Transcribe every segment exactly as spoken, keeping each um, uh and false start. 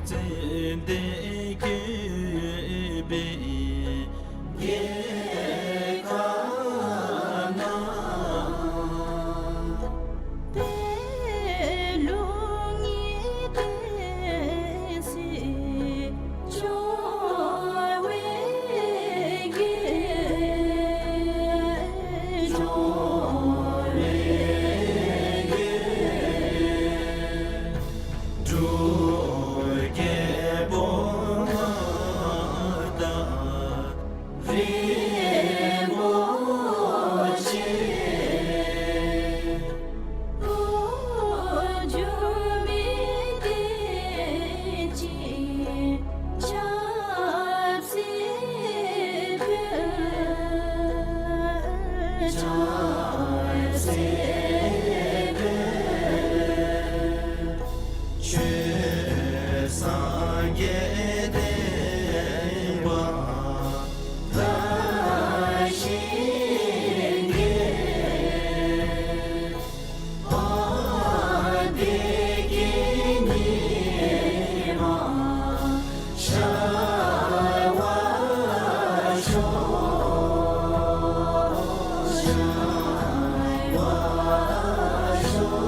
ཙན་དན་བཀོད་པའི་རྒྱལ་ཁབ་ན། དེ་ལུ་ངེས་ཏེ་སྲིད་འབྱུང་བའི་རྒྱལ། འབྱུང་བའི་རྒྱལ། འབྲུག་རྒྱལ་པོ་མངའ་བདག་རིན་པོ་ཆེ། འགྲོ་འགྱུར་མི་བདེ་ཅིང་ཆབ་སྲིད་དཔལ། ཆབ་སྲིད་དཔལ། ཆོས་སངས་རྒྱས་བསྟན་པ་དར་ཞིང་རྒྱས། ཨ་བདེ་སྐྱིད་ཉི་མ་ཤར་བར་ཤོག། ཤར་བར་ཤོག།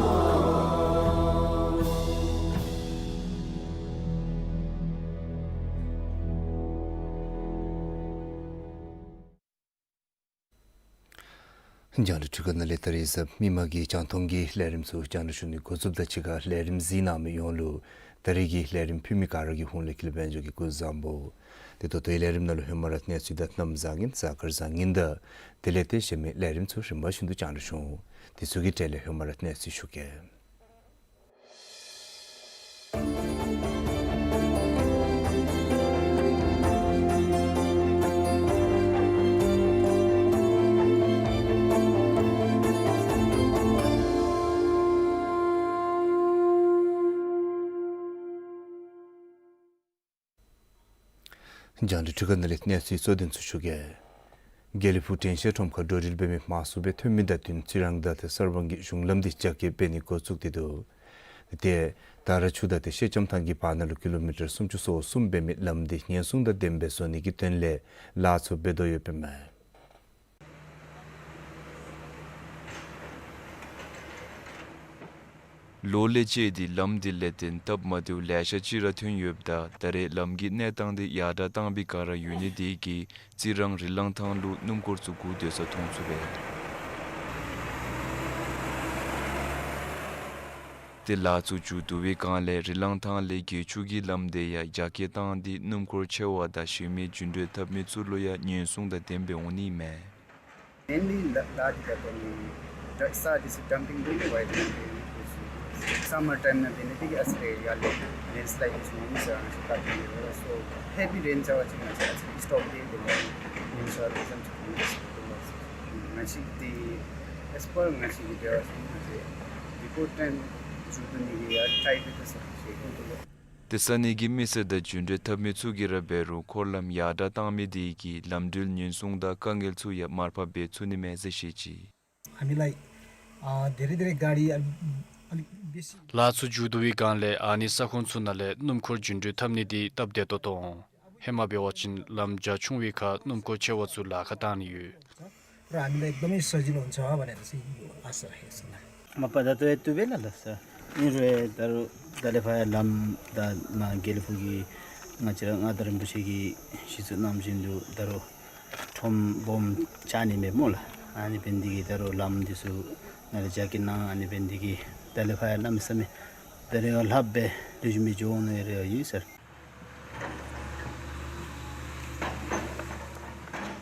རྒྱང་བསྒྲགས་འཕྲུལ་ཁང་ནང་ལས་ད་རིས་གཟའ་མིག་དམར་གྱི་རྒྱང་མཐོང་གི་ལས་རིམ་ཚུ་རྒྱང་བསྒྲགས་ཞུ་ནི་འགོ་བཙུགསཔ་དང་གཅིག་ཁར་ལས་རིམ་གཟིགས་གནང་མི་ཡོངས་ལུ་ད་རིས་ཀྱི་ལས་རིམ་ཕུལ་མི་ག་ར་གི་ཧོངས་ལས་ཀུན་ལེགས་དཔལ་འབྱོར་གྱིས་སྐུ་གཟུགས་བཟང་པོ། དེ་ད་ལྟོའི་ལས་རིམ་ནང་ལུ་ཧེ་མ་ར་གནས་ཚུལ་དང་གནམ་བཟང་ངན་གཟའ་སྐར་བཟང་ངན་དང་དེ་ལས་ཏེ་གཞན་མི་ལས་རིམ་ཚུ་རིམ་པ་བཞིན་དུ་རྒྱང་བསྒྲགས་ཞུ་འོང་། དེ་ཚུ་གི་གྲས་ལས་ཧེ་མ་ར་གནས་ཚུལ་ཞུ་གེ། རྒྱང་བསྒྲགས་འཕྲུལ་ཁང་ནང་ལས་གནས་ཚུལ་གཙོ་དོན་ཚུ་ཞུ་གེ། དགེ་ལེགས་ཕུག་དྲན་ཤེས་ཁྲོམ་ཁར་འགྲོ་འགྲུལ་འབད་མི་མང་སུ་སྦེ་ཐོན་མི་དང་བསྟུན་རྩི་རང་དང་ཏེ་གསར་སྤང་གི་གཞུང་ལམ་འདི་རྒྱ་སྐྱེད་འབད་ནི་འགོ་བཙུགས་ཏེ་འདུག། ཏེ་དར་ཆུ་དང་ཏེ་ཤེལ་ལྕམ་ཐང་གི་བར་ན་ལུ་ཀི་ལོ་མི་ཊར་སུམ་ཅུ་སོ་གསུམ་འབད་མི་ལམ་འདི་ཉེན་སྲུང་དང་ལྡནམ་སྦེ་བཟོ་ནི་གི་དོན་ལས་ལཱ་ཚུ་འབད་དོ་ཡོདཔ་ཨིན་མས། ལོ་ལས་བཅད་དེ་ལམ་འདི་ལས་ཏེ་སྟབས་མ་བདེཝ་ལེ་ཤ་ཅིག་ར་ཐོན་ཡོདཔ་ད་ད་རེས་ལམ་གྱི་གནས་སྟངས་འདི་ཡར་དྲག་བཏང་བའི་བསྒང་ར་ཡོད་ནི་དེ་གིས་རྩི་རང་རི་ལང་ཐང་ལུ་སྣུམ་འཁོར་ཚུ་སྒུག་སྡོད་ས་མཐོང་ཚུགས་པས། ཏེ་ལཱ་ཚུ་མཇུག་བསྡུ་བའི་བསྒང་ལས་རི་ལང་ཐང་ལས་དགེ་ཕྱུག་གི་ལམ་དེ་ཡང་རྒྱ་སྐྱེད་བཏང་སྟེ་སྣུམ་འཁོར་ཆེ་བ་དང་གཞན་མི་རྒྱུ་འགྲུལ་འཐབ་མི་ཚུ་ལུ་ཡང་ཉེན་སྲུང་དང་ལྡནམ་སྦེ་འོང་ནི་མས། Mainly ལ་ལཱ་འདི་ད་ལྟོ་ནི་ད་ས་འདི་ཚུ་ཌམ་པིང་འབད་ནི་ཝའི་ཌམ་པིང་འབད་ནི་འདི་ཚུ་སམ་མར་ཊའིམ་ནང་འབད་ནི་དེ་གིས་ཨ་ཙི་རེ་ཡར་ལས་ལེན་སི་ལའིཌ་འདི་ཚུ་འོང་ནི་ཟེར་ཨ་ནི་ཚུ་བཀག་སྟེ་ཡོད། So heavy rain ཚར་བ་ཅིན་ང་བཅས་ཨ་ཙི་རེ་སི་ཊོབ་འབད་དེ་ལས་ཉིནམ་གསུམ་ཙམ་ཅིག་འགོར་སྲིད་དོ་ལགས། ང་བཅས་འདི་as per ང་བཅས་ཀྱི་འབད་བ་ཅིན་ང་བཅས་རི་པོརཊ་ཊའིམ་མཇུག་བསྡུ་ནི་གི་ཡར་ཊའི་འབད་དོ་ཟེར་ཞུ་དོ་ལགས། ཏེ་ས་གནས་ཀྱི་མི་སེར་དང་རྒྱུ་འགྲུལ་འཐབ་མི་ཚུ་གིས་ར་འབད་རུང་འཁོར་ལམ་ཡར་དྲག་བཏང་མི་དེ་གིས་ལམ་འགྲུལ་ཉེན་སྲུང་དང་དཀའ་ངལ་ཚུ་ཡང་མར་ཕབ་འབད་ཚུགས་ནི་མས་ཟེར་བཤད་ཅི། ལཱ་ཚུ་མཇུག་བསྡུ་བའི་བསྒང་ལས་ཨ་ནི་ས་ཁོངས་ཚུ་ནང་ལས་སྣུམ་འཁོར་རྒྱུ་འགྲུལ་འཐབ་ནི་འདི་སྟབས་བདེ་ཏོག་ཏོ་འོང་། ཧེ་མ་འབད་བ་ཅིན་ལམ་རྒྱ་ཆུང་བའི་ཁར་སྣུམ་འཁོར་ཆེ་བ་ཚུ་ལཱ་ཁག་བཏང་ནི་ཡོད། र हामीलाई एकदमै सजिलो हुन्छ भनेर चाहिँ यो आशा राखेको छ। म पदयात्रा यत्तु बेला ल सर। यिनीहरू दारू दले फाया लम दा मा गेले फुगी ང་བཅས་ར་མངའ་བདག་རིན་པོ་ཆེ་གིས་ཞུ་གསུངས་གནང་བཞིན་དུ་ད་རུང་ཁྲོམ་སྦོམ་ཅིག་ཨ་ནི་མེད་སྨོ་ལགས། ཨ་ནི་འབད་ནི་དེ་གིས་ད་རུང་ལམ་འདི་ཚུ་ནཱ་ལས་རྒྱ་སྐྱེད་གནང་། ཨ་ནི་འབད་ནི་དེ་གིས་དལ་ལེ་ཕར་ཡང་གནམ་མེད་ས་མེད་ད་རེས་ལྷགཔ་སྦེ་ལེགས་ཤོམ་སྦེ་འགྱོ་འོང་ནི་རེ་ཡོད་ཟེར།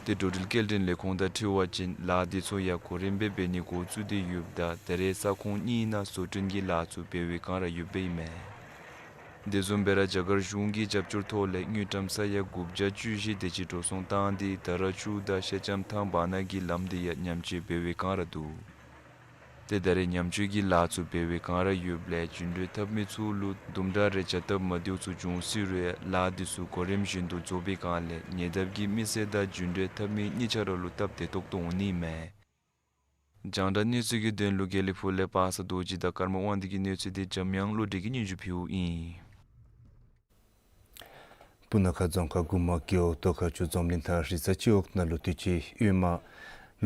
ཏེ་འགྲོ་འགྲུལ་སྐྱེལ་འདྲེན་ལས་ཁུངས་དང་འཁྲིལ་བ་ཅིན་ལཱ་འདི་ཚུ་ཡང་གོ་རིམ་སྦེ་འབད་ནི་འགོ་བཙུགས་ཏེ་ཡོདཔ་ད་ད་རེས་ས་ཁོངས་གཉིས་ནང་བཟོ་སྐྲུན་གྱི་ལཱ་ཚུ་འབད་བའི་བསྒང་ར་ཡོདཔ་ཨིན་མས། དེ་བཟུམ་སྦེ་ར་རྒྱ་གར་གཞུང་གི་རྒྱབ་སྐྱོར་ཐོག་ལས་དངུལ་ཀྲམ་ས་ཡ་དགུ་བརྒྱ་བཅུ་བཞི་དེ་ཅིག་འགྲོ་སོང་བཏང་སྟེ་དར་ཆུ་དང་ཤེལ་ལྕམ་ཐང་བར་ན་གི་ལམ་འདི་ཡང་ཉམས་བཅོས་འབད་བའི་བསྒང་ར་འདུག། ཏེ་ད་རེས་ཉམས་བཅོས་ཀྱི་ལཱ་ཚུ་འབད་བའི་བསྒང་ར་ཡོདཔ་ལས་རྒྱུ་འགྲུལ་འཐབ་མི་ཚུ་ལུ་དུམ་གྲ་རེ་བྱ་སྟབས་མ་བདེཝ་ཚུ་འབྱུང་སྲིད་རུང་ལཱ་འདི་ཚུ་གོ་རིམ་བཞིན་དུ་རྫོགས་པའི་བསྒང་ལས་ཉེ་འདབས་ཀྱི་མི་སེར་དང་རྒྱུ་འགྲུལ་འཐབ་མི་གཉིས་ཆ་ར་ལུ་སྟབས་བདེ་ཏོག་ཏོ་འོང་ནི་མས། རྒྱང་བསྒྲགས་གནས་ཚུལ་གྱི་དོན་ལུ་དགེ་ལེགས་ཕུག་ལས་པ་སངས་རྡོ་རྗེ་དང་ཀརྨ་དབང་འདུས་ཀྱི་གནས་ཚུལ་འདི་འཇམ་དབྱངས་བློ་གྲོས་ཀྱིས་སྙན་ཞུ་ཕུལཝ་ཨིན། སྤུ་ན་ཁ་རྫོང་ཁག་གུ་མ་རྒེད་འོག་ཏོག་ཁ་ཆུ་འཛོམས་གླིང་ཐང་རི་ཚ་སྤྱི་འོག་ནང་ལུ་དུས་ཅི་ཨེ་མ་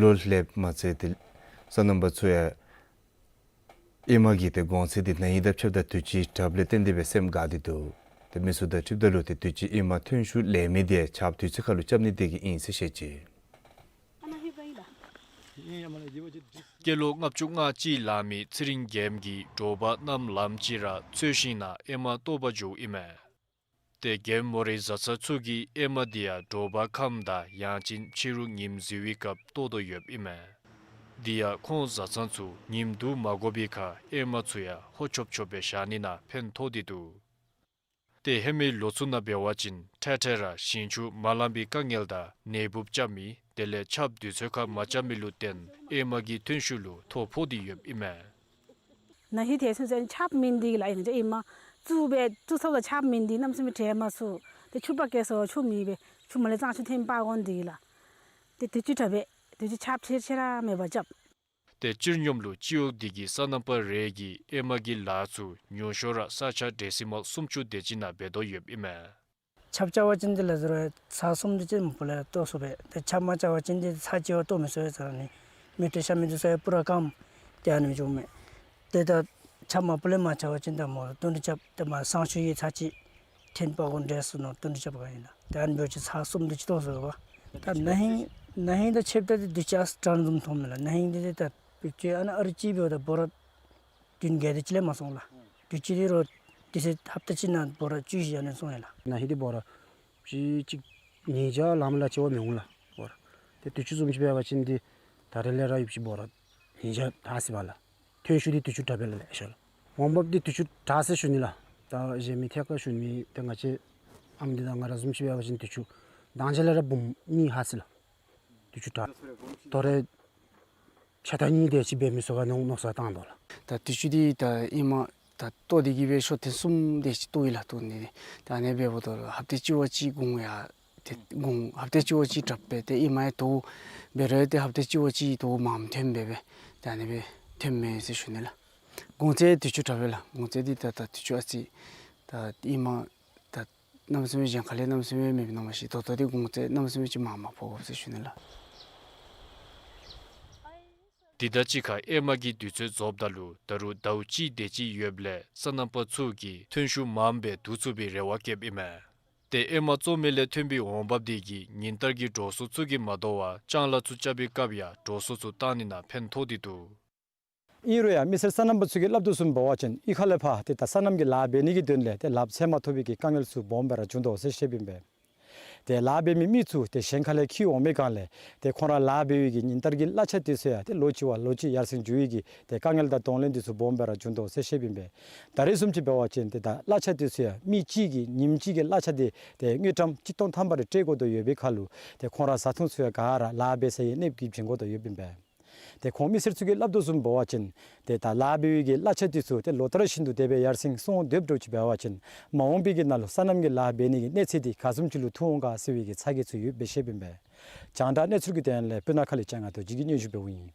ལོ་ལེགསཔ་མ་ཚད་དེ་སོ་ནམ་པ་ཚུ་ཡང་ཨེ་མ་གི་ཏེ་གོང་ཚད་འདི་ན་ཧིང་དང་ཕྱདཔ་ད་དུས་ཅི་དྲགཔ་ལས་བརྟེན་ཏེ་སྦེ་སེམས་དགའ་སྟེ་འདུག། ཏེ་མི་ཚུ་དང་འཁྲིལཝ་ད་ལུ་ཏེ་དུས་ཅི་ཨེ་མ་ཐོན་ཤུགས་ལེགས་མི་འདི་ཆརཔ་དུས་ཚོད་ཁར་ལུ་རྐྱབ་ནི་དེ་གིས་ཨིན་ཟེར་བཤད་ཅི། སྐྱེས་ལོ་ལྔ་བཅུ་ང་གཅིག་ལང་མི་ཚེ་རིང་རྒྱལམོ་གིས་དྲོ་པ་གནམ་ལངམ་ཅིག་ར་ཚོས་ཞིང་ནང་ཨེ་མ་བཏོག་པར་འགྱོཝ་ཨིན་མས། ཏེ་རྒྱལམོ་རའི་བཟའ་ཚང་ཚུ་གིས་ཨེ་མ་འདི་ཡང་དྲོ་པ་ཁམས་དང་ཡང་ཅིན་ཕྱི་རུ་ཉིམ་གཟི་བའི་སྐབས་བཏོག་དོ་ཡོདཔ་ཨིན་མས། དེ་ཡང་ཁོང་བཟའ་ཚང་ཚུ་ཉིམ་འདུ་མ་དགོ་པའི་ཁར་ཨེ་མ་ཚུ་ཡང་ཧོ་ཆོབ་ཆོབ་སྦེ་བཞག་ནི་ནང་ཕན་ཐོགས་ཏེ་འདུག། ཏེ་ཧེ་མའི་ལོ་ཚུ་ནང་འབད་བ་ཅིན་འཕྲལ་འཕྲལ་ར་ཞིང་ཆུ་མ་ལང་པའི་དཀའ་ངལ་དང་ནད་འབུཔ་རྐྱབ་མི་དེ་ལས་ཆརཔ་དུས་ཚོད་ཁར་མ་རྐྱབ་མི་ལུ་བརྟེན་ཨེ་མ་གི་ཐོན་ཤུགས་ལུ་ཐོ་ཕོག་སྟེ་ཡོདཔ་ཨིན་མས། ན་ཧིང་དེ་ཚུན་ཚོད་ཆརཔ་མེད་ནི་དེ་གིས་ལགས། ཨིན་ན་ཅིག་ཨེ་མ་བཙུགས་སྦེ་བཙུགས་ཚརཝ་ད་ཆརཔ་མེད་ནི་དེ་གནམ་མེད་ས་མེད་དྲོད་མ་ཚུགས། ཏེ་ཆུ་སྤར་བཀལ་ས་ཆུ་མེད་པས། ཆུ་མ་ལས་གཙང་ཆུ་འཐེན་སྤར་དགོ་ནི་དེ་གིས་ལགས། ཏེ་དུས་ཅི་དྲག་པས། དུས་ཅི་ཆརཔ་ཆེ་ཆེ་ར་མེད་པར་རྐྱབ། ཏེ་སྤྱིར་སྙོམས་ལུ་སྤྱི་འོག་འདི་གི་སོ་ནམ་པ་རེ་གིས་ཨེ་མ་གི་ལཱ་ཚུ་ཉུང་ཤོས་ར་ས་ཆ་ཌེ་སི་མཱལ་སུམ་ཅུ་དེ་ཅིག་ནང་འབད་དོ་ཡོདཔ་ཨིན་མས། ཆརཔ་རྐྱབ་པ་ཅིན་དེ་ལས་ཟེར་བ་ཚར་གསུམ་དེ་ཅིག་མ་པ་ལས་བཏོག་ཚུགས་པས། ཏེ་ཆརཔ་མ་རྐྱབ་པ་ཅིན་དེ་ཚར་གཅིག་བ་བཏོག་མི་ཚུགས་པས་ཟེར་ནི། མེ་དྲོད་ཤར་མི་འདི་ཚུ་ཡང་སྤུ་ར་སྐམ། ཏེ་ཨ་ནི་བཟུམ་མས། ཏེ་ད་ཆརཔ་མ་པ་ལས་མ་རྐྱབ་པ་ཅིན་ད་མོ་བཏོག་ནི་རྐྱབ། ཏེ་མ་སང་ཕོད་ཀྱི་ཚར་གཅིག་འཐེན་སྤར་དགོ་འདྲས་ཟེར་མནོ་བཏོག་ནི་རྐྱབ་པ་ཨིན་ལགས། ཏེ་ཨ་ནི་འབད་བ་ཅིན་ཚར་གསུམ་དེ་ཅིག་བཏོག་ཚུགས་པས། ད་ན་ཧིང་ན་ཧིང་དང་ཕྱདཔ་ད་དུས་ཅི་ཨ་ཙི་དྲག་བཟུམ་མཐོངམ་མས་ལགས། ན་ཧིང་དེ་ད་དུས་ཅི་ཨ་ནཱ་ཨ་རི་ཅིག་འབདཝ་ད་འབོ་ར་བདུན་བརྒྱད་དེ་ཅིག་ལས་མ་སོང་ལགས། དུས་ཅི་འདི་རོགས་དེ་ཚེ་ཧབ་ཏ་གཅིག་ནང་འབོ་ར་བཅུ་བཞི་ཨ་ནི་སོང་ཡི་ལགས། ན་ཧིང་འདི་འབོ་ར་བཅུ་གཅིག་ཉིས་བརྒྱ་ལངམ་ལས་ཅིག་བ་མི་འོང་ལགས། འབོ་ར་ཏེ་དུས་ཅི་བཟུམ་ཅིག་འབད་བ་ཅིན་འདི་ད་རེས་ལས་ར་ཡོདཔ་ཅིག་འབོ་ར་ཉིས་བརྒྱ་ད་ཟེར་བ་ལགས། ཐོན་ཤུགས་འདི་དུས་ཅི་དྲག་པས་ལགས་ལེ་ཤ་ལགས། འོང་འབབ་འདི་དུས་ཅི་དྲག་ཟེར་ཞུ་ནི་ལགས། ད་གཞན་མི་ཐད་ཁར་ཞུ་ནི་ཏེ་ང་བཅས་ཨམ་འདི་དང་ང་ར་བཟུམ་ཅིག་འབད་བ་ཅིན་དུས་ཅི་དང་ཅ་ལས་ར་འབུམ་གཉིས་ཧ་སི་ལགས། དུས་ཅི་དྲག་ཏོ་རེ་ཆ་ད་ནི་དེ་ཅིག་འབད་མི་ཚུགས་ག་མནོ་མནོ་བསམ་བཏང་དོ་ལགས། ད་དུས་ཅི་འདི་ད་ཨེ་མ་ད་བཏོག་སྟེ་གི་སྦེ་ཤོ་ཐེངས་གསུམ་དེ་ཅིག་བཏོག་ཡི་ལགས། བཏོག་ནི་དེ་ད་ཨ་ནི་འབདཝ་ད་ལུ་ཧབ་ཏ་གཅིག་བ་གཅིག་གུང་ཡང་ཏེ་གུང་ཧབ་ཏ་གཅིག་བ་གཅིག་དྲག་པས། ཏེ་ཨེ་མ་ཡང་དོ་འབད་རུང་ཏེ་ཧབ་ཏ་གཅིག་བ་གཅིག་དོ་མངམ་ཐོནམ་འབད་བས། ད་ཨ་ནི་སྦེ་ཐོནམ་མས་ཟེར་ཞུ་ནི་ལགས། གོང་ཚད་དུས་ཅི་དྲག་པས་ལགས། གོང་ཚད་འདི་ད་ད་དུས་ཅི་ཨ་ཙི་ད་ཨེ་མ་ད་གནམ་མེད་ས་མེད་གཞན་ཁ་ལས་གནམ་མེད་ས་མེད་མེདཔ་ཨིན་ན་མ་ཤེས། ད་ལྟོ་འདི་གོང་ཚད་གནམ་མེད་ས་མེད་ཅིག་མངམ་མ་ཕོག་དགོ་ཟེར་ཞུ་ནི་ལགས། དེ་དང་གཅིག་ཁར་ཨེ་མ་གི་དུས་ཚོད་རྫོགསཔ་ད་ལུ་ད་རུང་ཟླཝ་གཅིག་དེ་ཅིག་ཡོདཔ་ལས་སོ་ནམ་པ་ཚུ་གིས་ཐོན་ཤུགས་མངམ་སྦེ་བསྡུ་ཚུགས་པའི་རེ་བ་བསྐྱེདཔ་ཨིན་མས། ཏེ་ཨེ་མ་བཙོ་མི་ལས་ཐོན་པའི་འོང་འབབ་དེ་གིས་ཉིན་ལྟར་གྱི་འགྲོ་སོང་ཚུ་གིས་མ་དོ་བར་ལྕང་ལཱ་ཚུ་རྐྱབ་པའི་སྐབས་ཡང་འགྲོ་སོང་ཚུ་བཏང་ནི་ནང་ཕན་ཐོགས་ཏེ་འདུག། ཨིན་རུང་ཡང་མི་སེར་སོ་ནམ་པ་ཚུ་གིས་སླབ་དོ་བཟུམ་འབད་བ་ཅིན་གཡུས་ཁ་ལས་ཕར་ཏེ་ད་སོ་ནམ་གྱི་ལཱ་འབད་ནི་གི་དོན་ལས་ཏེ་ལགཔ་འཚོལ་མ་ཐོབ་པའི་གི་དཀའ་ངལ་ཚུ་སྦོམ་སྦེ་ར་བྱུང་དོ་ཟེར་བཤདཔ་ཨིན་པས། ཏེ་ལཱ་འབད་མི་མི་ཚུ་ཏེ་གཞན་ཁ་ལས་འཁྱིད་འོང་མི་སྒང་ལས་ཏེ་ཁོང་ར་ལཱ་འབད་བའི་གི་ཉིན་ལྟར་གྱི་གླ་ཆ་དེ་ཚུ་ཡང་ཏེ་ལོ་གཅིག་བ་ལོ་གཅིག་ཡར་སེང་འགྱོ་བའི་གི་ཏེ་དཀའ་ངལ་དང་གདོང་ལེན་དེ་ཚུ་སྦོམ་སྦེ་ར་བྱུང་དོ་ཟེར་བཤདཔ་ཨིན་པས། ད་རེས་བཟུམ་ཅིག་འབད་བ་ཅིན་ཏེ་ད་གླ་ཆ་དེ་ཚུ་ཡང་མི་གཅིག་གི་ཉིནམ་གཅིག་གི་གླ་ཆ་དེ་ཏེ་དངུལ་ཀྲམ་གཅིག་སྟོང་ཐམ་པ་རེ་སྤྲོད་དགོ་དོ་ཡོད་པའི་ཁར་ལུ་ཏེ་ཁོང་ར་བཟའ་འཐུང་ཚུ་ཡང་ག་ར་ལཱ་འབད་ས་ཡི་གནོདཔ་གིས་བྱིན་དགོ་དོ་ཡོདཔ་ཨིན་པས། ཏེ་ཁོང་མི་སེར་ཚུ་གིས་སླབ་དོ་བཟུམ་འབད་བ་ཅིན་ཏེ་ད་ལཱ་འབད་བའི་གི་གླ་ཆ་དེ་ཚུ་ཏེ་ལོ་ལྟར་བཞིན་དུ་དེ་སྦེ་ཡར་སེང་སོང་སྡོདཔ་འདྲཝ་ཅིག་འབད་བ་ཅིན་མ་འོངས་པའི་གི་ནང་ལུ་སོ་ནམ་གྱི་ལཱ་འབད་ནི་གི་གནས་ཚད་དེ་ག་བཟུམ་ཅིག་ལུ་ཐུག་འོང་ག་ཟེར་བའི་གི་ཚ་གྱང་ཚུ་ཡོདཔ་སྦེ་བཤདཔ་ཨིན་པས། རྒྱང་བསྒྲགས་གནས་ཚུལ་གྱི་དོན་ལས་སྤུ་ན་ཁ་ལས་ལྕང་ང་རྡོ་རྗེ་གིས་སྙན་ཞུ་འབདཝ་ཨིན།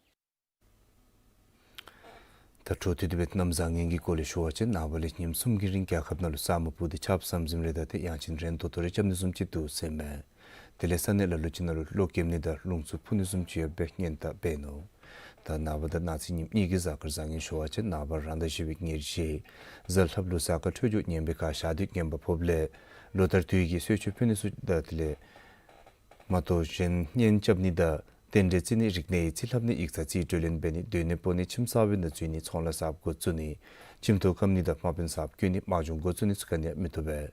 ད་འཕྲོ་མཐུད་དེ་སྦེ་གནམ་བཟང་ངན་གྱི་སྐོར་ལས་ཞུ་བ་ཅིན་ནངས་པ་ལས་ཉིནམ་གསུམ་གྱི་རིང་རྒྱལ་ཁབ་ནང་ལུ་ས་སྨུག་སྤུབས་ཏེ་ཆརཔ་ཟམ་ཟིམ་རེ་ད་ཏེ་ཡང་ཅིན་རན་ཏོག་ཏོ་རེ་རྐྱབ་ནི་བཟུམ་ཅིག་འདུག་ཟེར་མས། དེ་ལས་ས་གནས་ལ་ལུ་ཅིག་ནང་ལུ་གློག་ཀེམ་ནི་དང་རླུང་འཚུབ་འཕུ་ནི་བཟུམ་ཅིག་ཡོད་པའི་སྙན་ཐག་འབད་ནུག། ད་ནངས་པ་དང་གནངས་ཚེ་ཉིནམ་གཉིས་ཀྱི་གཟའ་སྐར་བཟང་ངན་ཞུ་བ་ཅིན་ནངས་པ་རང་ཟླ་བཞི་པའི་ཉེར་བཞི་གཟའ་ལྷགཔ་ལུ་གཟའ་སྐར་འཕྲོད་སྦྱོར་ངན་པའི་ཁར་ཞག་དུས་ངན་པ་ཕོགཔ་ལས་ལོ་ལྟར་དུས་ཀྱི་གསོལ་མཆོད་ཕུལ་ནི་ཚུ་དང་དེ་ལས་མ་གཏོགས་གཞན་གཉེན་རྐྱབ་ནི་དང་རྟེན་འབྲེལ་བརྩི་ནི་རིག་གནས་ཡིག་རྩིས་ལྷབ་ནི་ཡིག་ཚང་རྩིས་སྤྲོད་ལེན་འབད་ནི་སྡོད་གནས་སྤོ་ནི་ཁྱིམ་གསར་པའི་ནང་འཛུལ་ནི་ཚོང་ལཱ་གསརཔ་འགོ་བཙུགས་ནི་ཁྱིམ་ཐོག་བཀབ་ནི་དང་དམག་དཔོན་གསརཔ་བསྐོ་ནི་དམག་སྦྱོང་འགོ་བཙུགས་ནི་ཚུ་ག་ནི་ཡང་མི་བཏུབ་པས།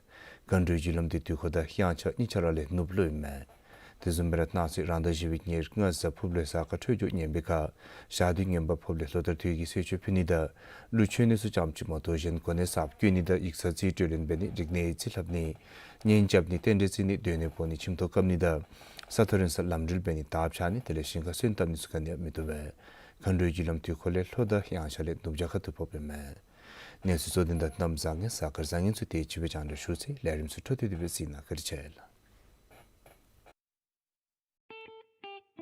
མཁའ་འགྲོའི་རྒྱུ་ལམ་འདི་དུས་འཁོར་དང་དབྱངས་འཆར་གཉིས་ཆ་ར་ལས་ནུབ་ལུ་ཨིན་མས། དེ་བཟུམ་སྦེ་ར་གནངས་ཚེ་རང་ཟླ་བཞི་པའི་ཉེར་ལྔ་གཟའ་ཕུརཔ་ལུ་གཟའ་སྐར་འཕྲོད་སྦྱོར་ངན་པའི་ཁར་ཞག་དུས་ངན་པ་ཕོགཔ་ལས་ལོ་ལྟར་དུས་ཀྱི་གསོལ་མཆོད་ཕུལ་ནི་དང་ཀླུ་མཆོད་ནི་ཚུ་ཙམ་ཅིག་མ་གཏོགས་གཞན་གོ་གནས་གསརཔ་བསྐོ་ནི་དང་ཡིག་ཚང་རྩིས་སྤྲོད་ལེན་འབད་ནི་རིག་གནས་ཡིག་རྩིས་ལྷབ་ནི་གཉེན་རྐྱབ་ནི་རྟེན་འབྲེལ་བརྩི་ནི་སྡོད་གནས་སྤོ་ནི་ཁྱིམ་ཐོག་བཀབ་ནི་དང་ས་ཐོག་རིང་ས་ལམ་འགྲུལ་འབད་ནི་དར་འཕྱར་ནི་དེ་ལས་ཞིང་ཁར་སོན་བཏབ་ནི་ཚུ་ག་ནི་ཡང་མི་བཏུབ་པས། མཁའ་འགྲོའི་རྒྱུ་ལམ་དུས་འཁོར་ལས་ལྷོ་དང་དབྱངས་འཆར་ལས་ནུབ་བྱང་ཁར་དུས་ཕོགཔ་ཨིན་མས། གནས་ཚུལ་གཙོ་དོན་དང་གནམ་བཟང་ངན་གཟའ་སྐར་བཟང་ངན་ཚུ་དེ་ཅིག་སྦེ་རྒྱང་བསྒྲགས་ཞུ་ཚར་ཡི། ལས་རིམ་ཚུ་འཕྲོ་མཐུད་དེ་སྦེ་གཟིགས་གནང་། བཀའ་དྲིན་ཆེ་ལགས།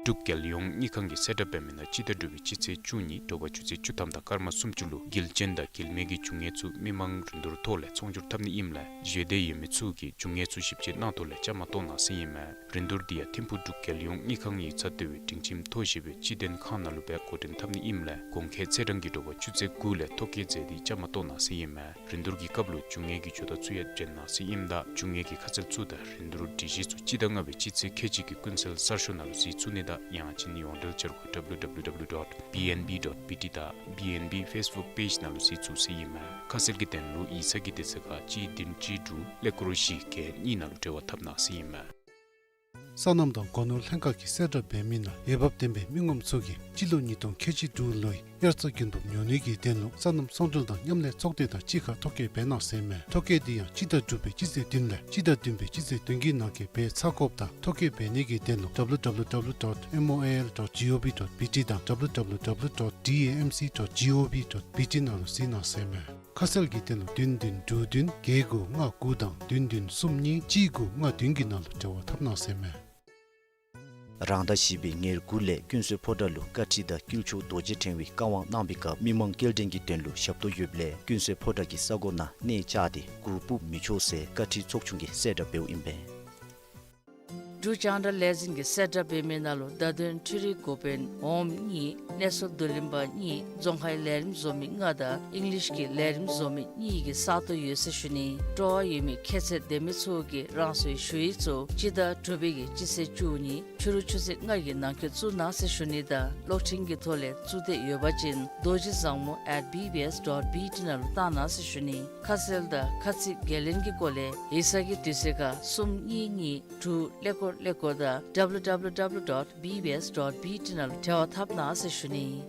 འབྲུག་རྒྱལ་ཡོངས་དངུལ་ཁང་གིས་གསལ་བསྒྲགས་འབད་མི་ནང་སྤྱི་ཟླ་དྲུག་པའི་སྤྱི་ཚེས་བཅུ་གཉིས་དྲོ་པ་ཆུ་ཚོད་བཅུ་ཐམ་དང་སྐར་མ་སུམ་ཅུ་ལུ་དཀྱིལ་ཅན་དང་དཀྱིལ་མའི་གི་རྒྱུ་དངོས་ཚུ་མི་མང་རིན་བསྡུར་ཐོག་ལས་ཚོང་སྒྱུར་འཐབ་ནི་ཨིནམ་ལས་བཞེས་འདོད་ཡོད་མི་ཚུ་གིས་རྒྱུ་དངོས་ཚུ་ཞིབ་དཔྱད་གནང་ཐོག་ལས་བཅའ་མར་གཏོགས་གནང་ཟེར་ཨིན་མས། རིན་བསྡུར་འདི་ཡང་ཐིམ་ཕུག་འབྲུག་རྒྱལ་ཡོངས་དངུལ་ཁང་ཡིག་ཚང་ལྟེ་བའི་སྒྲིང་ཁྱིམ་མཐོ་ཞེས་པའི་སྤྱི་དོན་ཁང་ནང་ལུ་སྦེ་འགོ་འདྲེན་འཐབ་ནི་ཨིནམ་ལས་གོང་འཁོད་ཚེས་གྲངས་ཀྱི་དྲོ་པ་ཆུ་ཚོད་དགུ་ལས་ཐོ་བཀོད་མཛད་དེ་བཅའ་མར་གཏོགས་གནང་ཟེར་ཨིན་མས། རིན་བསྡུར་གྱི་སྐབས་ལུ་རྒྱུ་དངོས་ཀྱི་ཇོ་བདག་ཚུ་ཡང་འདྲེན་གནང་ཟེར་ཨིནམ་ད་རྒྱུ་དངོས་ཀྱི་ཁ་གསལ་ཚུ་དང་རིན་བསྡུར་སྒྲིག་གཞི་ཚུ་སྤྱི་ཟླ་ལྔ་པའི་སྤྱི་ཚེས་ཁལ་གཅིག་གི་ཀུན་གསལ་གསར་ཤོག་ནང་ལུ་གཟིགས་ཚུགས་ནི་དང་ཡང་ཅིན་ཡོངས་འབྲེལ་འཆར་སྒོ་W W W dot B N B dot B T དང་B N B Facebook page ནང་ལུ་གཟིགས་ཚུགས་ཟེར་ཨིན་མས། ཁ་གསལ་གྱི་དོན་ལུ་ཡིག་ཚང་གི་དུས་ཚོད་ཁར་གཅིག་བདུན་གཅིག་དྲུག་ཀླད་ཀོར་བཞི་བརྒྱད་གཉིས་ནང་ལུ་འབྲེལ་བ་འཐབ་གནང་ཟེར་ཨིན་མས། སོ་ནམ་དང་སྒོ་ནོར་ལྷན་ཁག་གིས་གསལ་བསྒྲགས་འབད་མི་ནང་འོས་འབབ་ལྡན་པའི་མི་ངོམ་ཚུ་གིས་སྤྱི་ལོ་ཉིས་སྟོང་ཁལ་གཅིག་དྲུག་ལོའི་དབྱར་རྩྭ་དགུན་འབུབ་ཉོ་ནི་གི་དོན་ལུ་སོ་ནམ་ཚོང་འབྲེལ་དང་མཉམ་ལས་ཚོགས་སྡེ་དང་གཅིག་ཁར་ཐོ་བཀོད་འབད་གནང་ཟེར་མས། ཐོ་བཀོད་འདི་ཡང་སྤྱི་ཟླ་དྲུག་པའི་སྤྱི་ཚེས་བདུན་ལས་སྤྱི་ཟླ་བདུན་པའི་སྤྱི་ཚེས་བདུན་གྱི་ནང་འཁོད་འབད་ཚར་དགོཔ་དང་ཐོ་བཀོད་འབད་ནི་གི་དོན་ལུ W W W dot M O A L dot G O V dot B T དང་W W W dot D A M C dot G O V dot B T ནང་ལུ་གཟིགས་གནང་ཟེར་མས། ཁ་གསལ་གྱི་དོན་ལུ་བདུན་བདུན་དྲུག་བདུན་བརྒྱད་དགུ་ལྔ་དགུ་དང་བདུན་བདུན་གསུམ་གཉིས་གཅིག་དགུ་ལྔ་བདུན་གྱི་ནང་ལུ་འབྲེལ་བ་འཐབ་གནང་ཟེར་མས། རང་ཟླ་བཞི་པའི་ཉེར་དགུ་ལས་ཀུན་གསོལ་ཕོ་བྲང་ལུ་བཀའ་ཁྲི་དང་དཀྱིལ་ཆོག་རྡོ་རྗེ་ཕྲེང་བའི་བཀའ་དབང་གནང་བའི་སྐབས་མི་མང་སྐྱེལ་འདྲེན་གྱི་དོན་ལུ་ཞབས་ཏོག་ཡོདཔ་ལས་ཀུན་གསོལ་ཕོ་བྲང་གི་ས་གོ་ནང་གནས་བཅགས་ཏེ་གུར་སྤུབ་མི་ཆོག་ཟེར་བཀའ་ཁྲི་ཚོགས་ཆུང་གིས་གསལ་བསྒྲགས་འབདཝ་ཨིན་པས། འབྲུག་རྒྱང་བསྒྲགས་ལས་འཛིན་གྱིས་གསལ་བསྒྲགས་འབད་མི་ནང་ལུ་བརྡ་དོན་འཕྲུལ་རིག་འགོ་དཔོན་འོགམ་གཉིས་གནས་ཚུལ་བསྡུ་ལེན་པ་གཉིས་རྫོང་ཁའི་ལས་རིམ་བཟོ་མི་ལྔ་དང་ཨིང་ལིཤ་གི་ལས་རིམ་བཟོ་མི་གཉིས་ཀྱི་ས་སྟོང་ཡོད་ཟེར་ཞུ་ནི། སྤྲོ་བ་ཡོད་མི་ཁྱད་ཚད་ལྡན་མི་ཚུ་གིས་རང་སོའི་ཞུ་ཡིག་ཚུ་སྤྱི་ཟླ་དྲུག་པའི་གི་སྤྱི་ཚེས་བཅུ་གཉིས་ཕྱི་རུ་ཆུ་ཚོད་ལྔ་གི་ནང་འཁོད་བཙུགས་གནང་ཟེར་ཞུ་ནི་དང་གློག་འཕྲིན་གྱི་ཐོག་ལས་བཙུགས་འདོད་ཡོད་པ་ཅིན་རྡོ་རྗེ་བཟང་མོ་at B B S dot B T ནང་ལུ་བཏང་གནང་ཟེར་ཞུ་ནི། ཁ་གསལ་དང་ཁ་ཚིག་འགན་ལེན་གྱི་སྐོར་ལས་ཡིག་ཚང་གི་དུས་ཚོད་ཁར་གསུམ་གཉིས་གཉིས་དྲུག་ཀླད་ཀོར་ཀླད་ཀོར་དང་W W W dot B B S dot B T ནང་ལུ་འབྲེལ་བ་འཐབ་གནང་ཟེར་ཞུ་ནི།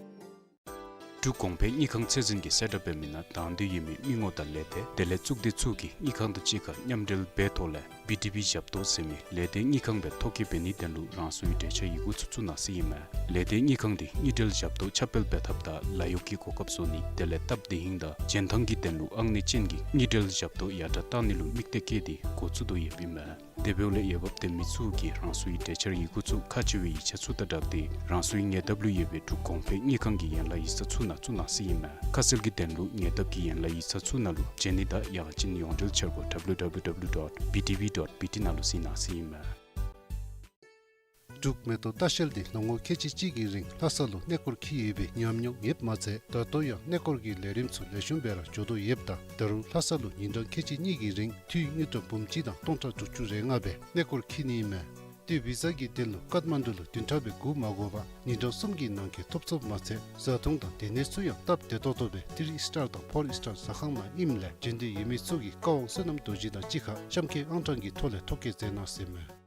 འབྲུག་གོང་འཕེལ་དངུལ་ཁང་ཚད་འཛིན་གྱིས་གསལ་བསྒྲགས་འབད་མི་ནང་དང་འདོད་ཡོད་མི་མི་ངོམ་དང་ལས་སྡེ་དེ་ལས་གཙུག་སྡེ་ཚུ་གིས་དངུལ་ཁང་དང་གཅིག་ཁར་མཉམ་འབྲེལ་འབད་ཐོག་ལས་B T P ཞབས་ཏོག་ཟེར་མི་ལས་སྡེ་དངུལ་ཁང་སྦེ་ཐོ་བཀོད་འབད་ནིའི་དོན་ལུ་རང་སོའི་གྲོས་འཆར་ཡི་གུ་ཚུ་བཙུགས་གནང་ཟེར་ཨིན་མས། ལས་སྡེ་དངུལ་ཁང་འདི་དངུལ་འབྲེལ་ཞབས་ཏོག་ཁྱབ་སྤེལ་འབད་ཐབས་དང་ལཱ་གཡོག་གི་གོ་སྐབས་བཟོ་ནི་དེ་ལས་སྟབས་བདེ་ཧིང་དང་འཇོན་ཐང་གི་དོན་ལུ་ཨང་གནས་ཅན་གྱི་དངུལ་འབྲེལ་ཞབས་ཏོག་ཡར་དྲག་གཏང་ནི་ལུ་དམིགས་གཏད་བསྐྱེད་དེ་འགོ་བཙུགས་དོ་ཡོདཔ་ཨིན་མས། དེ་འབདཝ་ལས་འོས་འབབ་ལྡན་མི་ཚུ་གིས་རང་སོའི་གྲོས་འཆར་ཡི་གུ་ཚུ་ཁག་ཆེ་བའི་ཡིག་ཆ་ཚུ་དང་སྦྲགས་ཏེ་རང་སོའི་ཉེ་འདབས་ལུ་ཡོད་པའི་འབྲུག་གོང་འཕེལ་དངུལ་ཁང་གི་ཡན་ལག་ཡིག་ཚང་ཚུ་ནང་བཙུགས་གནང་ཟེར་ཨིན་མས། ཁ་གསལ་གྱི་དོན་ལུ་ཉེ་འདབས་ཀྱི་ཡན་ལག་ཡིག་ཚང་ཚུ་ནང་ལུ་བྱོན་ནི་དང་ཡང་ཅིན་ཡོངས་འབྲེལ་འཆར་སྒོ W W W dot B T V dot B T ནང་ལུ་གཟིགས་གནང་ཟེར་ཨིན་མས། འབྲུག་མེ་ཏོག་ལྟ་བཤལ་འདི་ལོ་ངོ་ཁལ་གཅིག་གཅིག་གི་རིང་ལྷ་ས་ལུ་གནས་སྐོར་འཁྱིད་ཡོད་པའི་ཉམས་མྱོང་ཡོདཔ་མ་ཚད་ད་ལྟོ་ཡང་གནས་སྐོར་གྱི་ལས་རིམ་ཚུ་ལེགས་ཤོམ་སྦེ་ར་འགྱོ་དོ་ཡོདཔ་ད་ད་རུང་ལྷ་ས་ལུ་ཉིན་གྲངས་ཁལ་གཅིག་གཉིས་ཀྱི་རིང་འཐུས་དངུལ་ཀྲམ་འབུམ་གཅིག་དང་སྟོང་ཕྲག་དྲུག་ཅུ་རེ་ལྔ་སྦེ་གནས་སྐོར་འཁྱིད་ནི་ཨིན་མས། ཏེ་བི་ཟ་གི་དོན་ལུ་ཀཏ་མན་ཌུ་ལུ་བདུན་ཕྲག་སྦེ་སྒུག་མ་དགོ་པར་ཉིན་གྲངས་གསུམ་གྱི་ནང་འཁོད་ཐོབ་ཚུགསཔ་མ་ཚད་བཟའ་འཐུང་དང་སྡོད་གནས་ཚུ་ཡང་སྟབས་བདེ་ཏོག་ཏོ་སྦེ་ཐིརི་ཨིསི་ཊར་དང་ཕོར་ཨིསི་ཊར་ཟ་ཁང་ནང་ཨིནམ་ལས་བྱོན་འདོད་ཡོད་མི་ཚུ་གིས་བཀའ་དབང་བསོད་ནམས་རྡོ་རྗེ་དང་གཅིག་ཁར་གཤམ་འཁོད་ཨང་གྲངས་ཀྱི་ཐོག་ལས་ཐོ་བཀོད་མཛད་གནང་ཟེར་མས།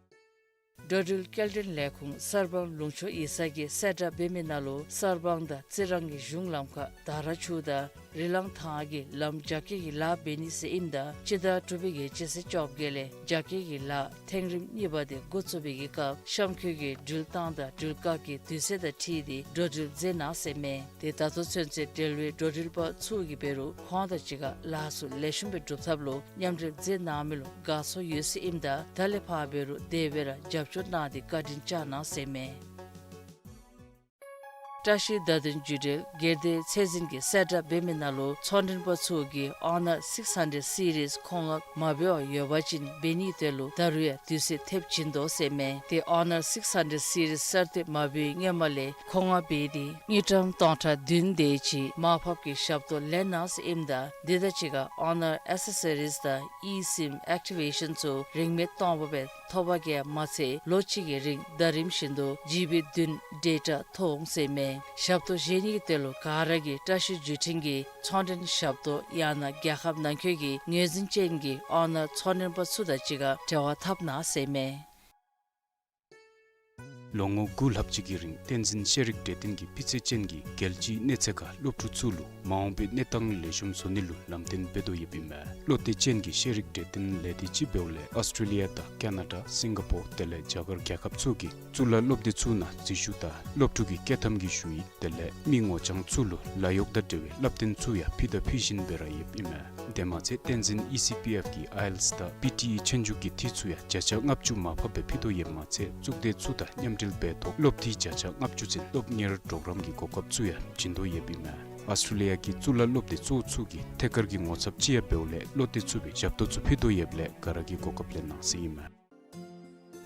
འགྲོ་འགྲུལ་སྐྱེལ་འདྲེན་ལས་ཁུངས་གསར་སྤང་ལུང་ཕྱོགས་ཡིག་ཚང་གིས་གསལ་བསྒྲགས་འབད་མི་ནང་ལུ་གསར་སྤང་དང་རྩི་རང་གི་གཞུང་ལམ་ཁར་དར་ཕྱུག་དང་རི་ལང་ཐང་གི་ལམ་རྒྱ་སྐྱེད་ཀྱི་ལཱ་འབད་ནི་ཟེར་ཨིནམ་ད་སྤྱི་ཟླ་དྲུག་པའི་གི་སྤྱི་ཚེས་བཅོ་བརྒྱད་ལས་རྒྱ་སྐྱེད་ཀྱི་ལཱ་ཐེངས་རིམ་གཉིས་པ་དེ་འགོ་བཙུགས་པའི་གི་སྐབས་གཤམ་འཁོད་ཀྱི་འགྲུལ་བཏང་དང་འགྲུལ་བཀག་གི་དུས་ཚོད་དང་འཁྲིལ་ཏེ་འགྲོ་འགྲུལ་མཛད་གནང་ཟེར་མས། ཏེ་ད་ལྟོ་ཚུན་ཚོད་འབྲེལ་བའི་འགྲོ་འགྲུལ་པ་ཚུ་གིས་འབད་རུང་ཁོང་དང་གཅིག་ཁར་ལཱ་ཚུ་ལེགས་ཤོམ་སྦེ་སྒྲུབ་ཐབས་ལུ་མཉམ་འབྲེལ་མཛད་གནང་མི་ལུ་དགའ་ཚོར་ཡོད་ཟེར་ཨིནམ་ད་ད་ལས་ཕར་འབད་རུང་དེ་སྦེ་ར་རྒྱབ་སྐྱོར་གནང་སྟེ་བཀའ་དྲིན་བསྐྱང་གནང་ཟེར་མས། བཀྲ་ཤིས་བརྡ་དོན་བརྒྱུད་འབྲེལ་སྒེར་སྡེ་ཚད་འཛིན་གྱིས་གསལ་བསྒྲགས་འབད་མི་ནང་ལུ་ཚོང་མགྲོན་པ་ཚུ་གིས་ཨོ་ནར་སིགསི་ཧན་ཌེཌ་སི་རིསི་མཁོ་མངགས་མ་འབད་བར་ཡོད་པ་ཅིན་འབད་ནིའི་དོན་ལུ་ད་རུང་ཡང་དུས་ཚོད་ཐེབས་བྱིན་དོ་ཟེར་མས། ཏེ་ཨོ་ནར་སིགསི་ཧན་ཌེཌ་སི་རིསི་གསར་གཏོད་མ་འབད་བའི་སྔོན་མ་ལས་མཁོ་མངགས་འབད་དེ་དངུལ་ཀྲམ་སྟོང་ཕྲག་བདུན་དེ་ཅིག་མར་ཕབ་ཀྱི་ཞབས་ཏོག་ལེན་གནང་ཟེར་ཨིནམ་ད་དེ་དང་གཅིག་ཁར་ཨོ་ནར་ཨེག་སེ་སི་རིསི་དང་ཨི་སིམ་ཨེག་ཊི་བེ་ཤཱན་ཚུ་རིན་མེད་སྟོང་པ་སྦེ་ཐོབ་པ་གིས་མ་ཚད་ལོ་གཅིག་གི་རིང་ཟླ་རིམ་བཞིན་དུ་ཇི་བི་བདུན་ཌེ་ཊ་ཐོབ་འོང་ཟེར་མས། ཞབས་ཏོག་བཞེས་ནིའི་དོན་ལུ་ག་ར་གིས་བཀྲ་ཤིས་བརྒྱུད་འཕྲིན་གྱི་ཚོང་མགྲོན་ཞབས་ཏོག་ཡང་ན་རྒྱལ་ཁབ་ནང་འཁོད་ཀྱི་ངོས་འཛིན་ཅན་གྱི་ཨོ་ནར་ཚོང་མགྲོན་པ་ཚུ་དང་གཅིག་ཁར་འབྲེལ་བ་འཐབ་གནང་ཟེར་མས། ལོ་ངོ་དགུ་ལྷག་ཅིག་གི་རིང་བསྟན་འཛིན་ཤེས་རིག་གྲོས་སྟོན་གྱིས་སྤུས་ཚད་ཅན་གྱི་རྒྱལ་སྤྱིའི་གནས་ཚད་ཁར་སློབ་ཕྲུག་ཚུ་ལུ་མ་འོངས་པའི་གནས་སྟངས་ལེགས་ཤོམ་བཟོ་ནི་ལུ་ལམ་སྟོན་འབད་དོ་ཡོདཔ་ཨིན་མས། བློ་གཏད་ཅན་གྱི་ཤེས་རིག་གྲོས་སྟོན་ལས་སྡེ་ཅིག་འབདཝ་ལས་ཨཱོས་ཊྲེ་ལི་ཡ་དང་ཀ་ན་ཌ་སིང་ག་པོར་དེ་ལས་རྒྱ་གར་རྒྱལ་ཁབ་ཚུ་གི་གཙུག་ལག་སློབ་སྡེ་ཚུ་ནང་འཛུལ་ཞུགས་དང་སློབ་ཕྲུག་གི་བསྐྱོད་ཐམ་གྱི་ཞུ་ཡིག་དེ་ལས་མི་ངོ་རྐྱང་ཚུ་ལུ་ལཱ་གཡོག་དང་འབྲེལ་བའི་བསླབ་སྟོན་ཚུ་ཡང་ཕུལ་དང་ཕུལ་བཞིན་སྦེ་ར་ཡོདཔ་ཨིན་མས། དེ་མ་ཚད་བསྟན་འཛིན་ཨི་སི་པི་ཨེཕ་གི་ཨའི་ཨེལ་ཊི་ཨེསི་དང་པི་ཊི་ཨི་ཆོས་རྒྱུགས་ཀྱི་འཐུས་ཚུ་ཡང་བརྒྱ་ཆ་ལྔ་བཅུ་མར་ཕབ་སྦེ་ཕུལ་དོ་ཡོདཔ་མ་ཚད་གཙུག་སྡེ་ཚུ་དང་མཉམ་ འབྲེལ་འབད་ཐོག་སློབ་འཐུས་བརྒྱ་ཆ་ལྔ་བཅུ་ཚུན་སློབ་གཉེར་གྲོགས་རམ་གྱི་གོ་སྐབས་ཚུ་ཡང་བྱིན་དོ་ཡོདཔ་ཨིན་མས། ཨོསི་ཊྲེ་ལི་ཡ་གི་གཙུག་ལག་སློབ་སྡེ་གཙོ་བོ་ཚུ་གིས་ཐད་ཀར་གྱི་ངོ་ཚབ་ཅིག་ཡང་འབདཝ་ལས་བློ་གཏད་ཚུགས་པའི་ཞབས་ཏོག་ཚུ་ཕུལ་དོ་ཡོདཔ་ལས་ག་ར་གིས་གོ་སྐབས་ལེན་གནང་ཟེར་ཨིན་མས།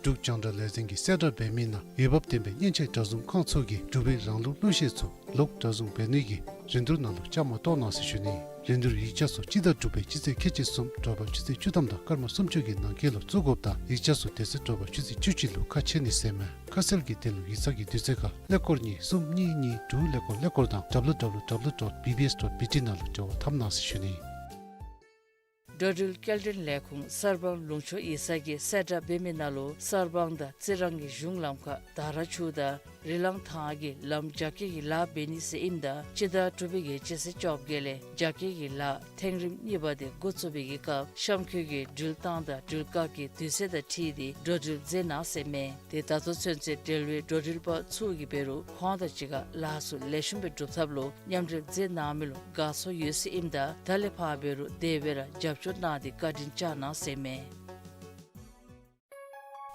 འབྲུག་རྒྱང་བསྒྲགས་ལས་འཛིན་གྱིས་གསལ་བསྒྲགས་འབད་མི་ནང་འོས་འབབ་ལྡན་པའི་མཉེན་ཆས་གྲྭ་བཙུན་ཁང་ཚུ་གིས་འབྲུག་པའི་རང་ལུགས་གླུ་གཞས་ཚུ་ལོག་གྲྭ་བཙུན་འབད་ནི་གི་རིན་བསྡུར་ནང་ལུ་བཅའ་མར་གཏོགས་གནང་ཟེར་ཞུ་ནི། རིན་བསྡུར་ཡིག་ཆ་ཚུ་སྤྱི་ཟླ་དྲུག་པའི་སྤྱི་ཚེས་ཁལ་གཅིག་གསུམ་དྲོ་པ་ཆུ་ཚོད་བཅུ་ཐམ་དང་སྐར་མ་སུམ་ཅུ་གི་ནང་འཁོད་ལུ་བཙུགས་དགོཔ་དང་ཡིག་ཆ་ཚུ་དེ་ཚེ་དྲོ་པ་ཆུ་ཚོད་བཅུ་གཅིག་ལུ་ཁ་ཕྱེ་ནི་ཟེར་མས། ཁ་གསལ་གྱི་དོན་ལུ་ཡིག་ཚང་གི་དུས་ཚོད་ཁར་ཀླད་ཀོར་གཉིས་གསུམ་གཉིས་གཉིས་དྲུག་ཀླད་ཀོར་ཀླད་ཀོར་དང་W W W dot B B S dot B T ནང་ལུ་འབྲེལ་བ་འཐབ་གནང་ཟེར་ཞུ་ནི། འགྲོ་འགྲུལ་སྐྱེལ་འདྲེན་ལས་ཁུངས་གསར་སྤང་ལུང་ཕྱོགས་ཡིག་ཚང་གིས་གསལ་བསྒྲགས་འབད་མི་ནང་ལུ་གསར་སྤང་དང་རྩི་རང་གི་གཞུང་ལམ་ཁར་དར་ཆུ་དང་རི་ལང་ཐང་གི་ལམ་རྒྱ་སྐྱེད་ཀྱི་ལཱ་འབད་ནི་ཟེར་ཨིནམ་ད་སྤྱི་ཟླ་དྲུག་པའི་གི་སྤྱི་ཚེས་བཅོ་བརྒྱད་ལས་རྒྱ་སྐྱེད་ཀྱི་ལཱ་ཐེངས་རིམ་གཉིས་པ་དེ་འགོ་བཙུགས་པའི་གི་སྐབས་གཤམ་འཁོད་ཀྱི་འགྲུལ་བཏང་དང་འགྲུལ་བཀག་གི་དུས་ཚོད་དང་འཁྲིལ་ཏེ་འགྲོ་འགྲུལ་མཛད་གནང་ཟེར་མས། དེ་ད་ལྟོ་ཚུན་ཚོད་འབྲེལ་བའི་འགྲོ་འགྲུལ་པ་ཚུ་གིས་འབད་རུང་ཁོང་དང་གཅིག་ཁར་ལཱ་ཚུ་ལེགས་ཤོམ་སྦེ་སྒྲུབ་ཐབས་ལུ་མཉམ་འབྲེལ་མཛད་གནང་མི་ལུ་དགའ་ཚོར་ཡོད་ཟེར་ཨིནམ་ད་ད་ལས་ཕར་འབད་རུང་དེ་སྦེ་ར་རྒྱབ་སྐྱོར་གནང་སྟེ་བཀའ་དྲིན་བསྐྱང་གནང་ཟེར་མས།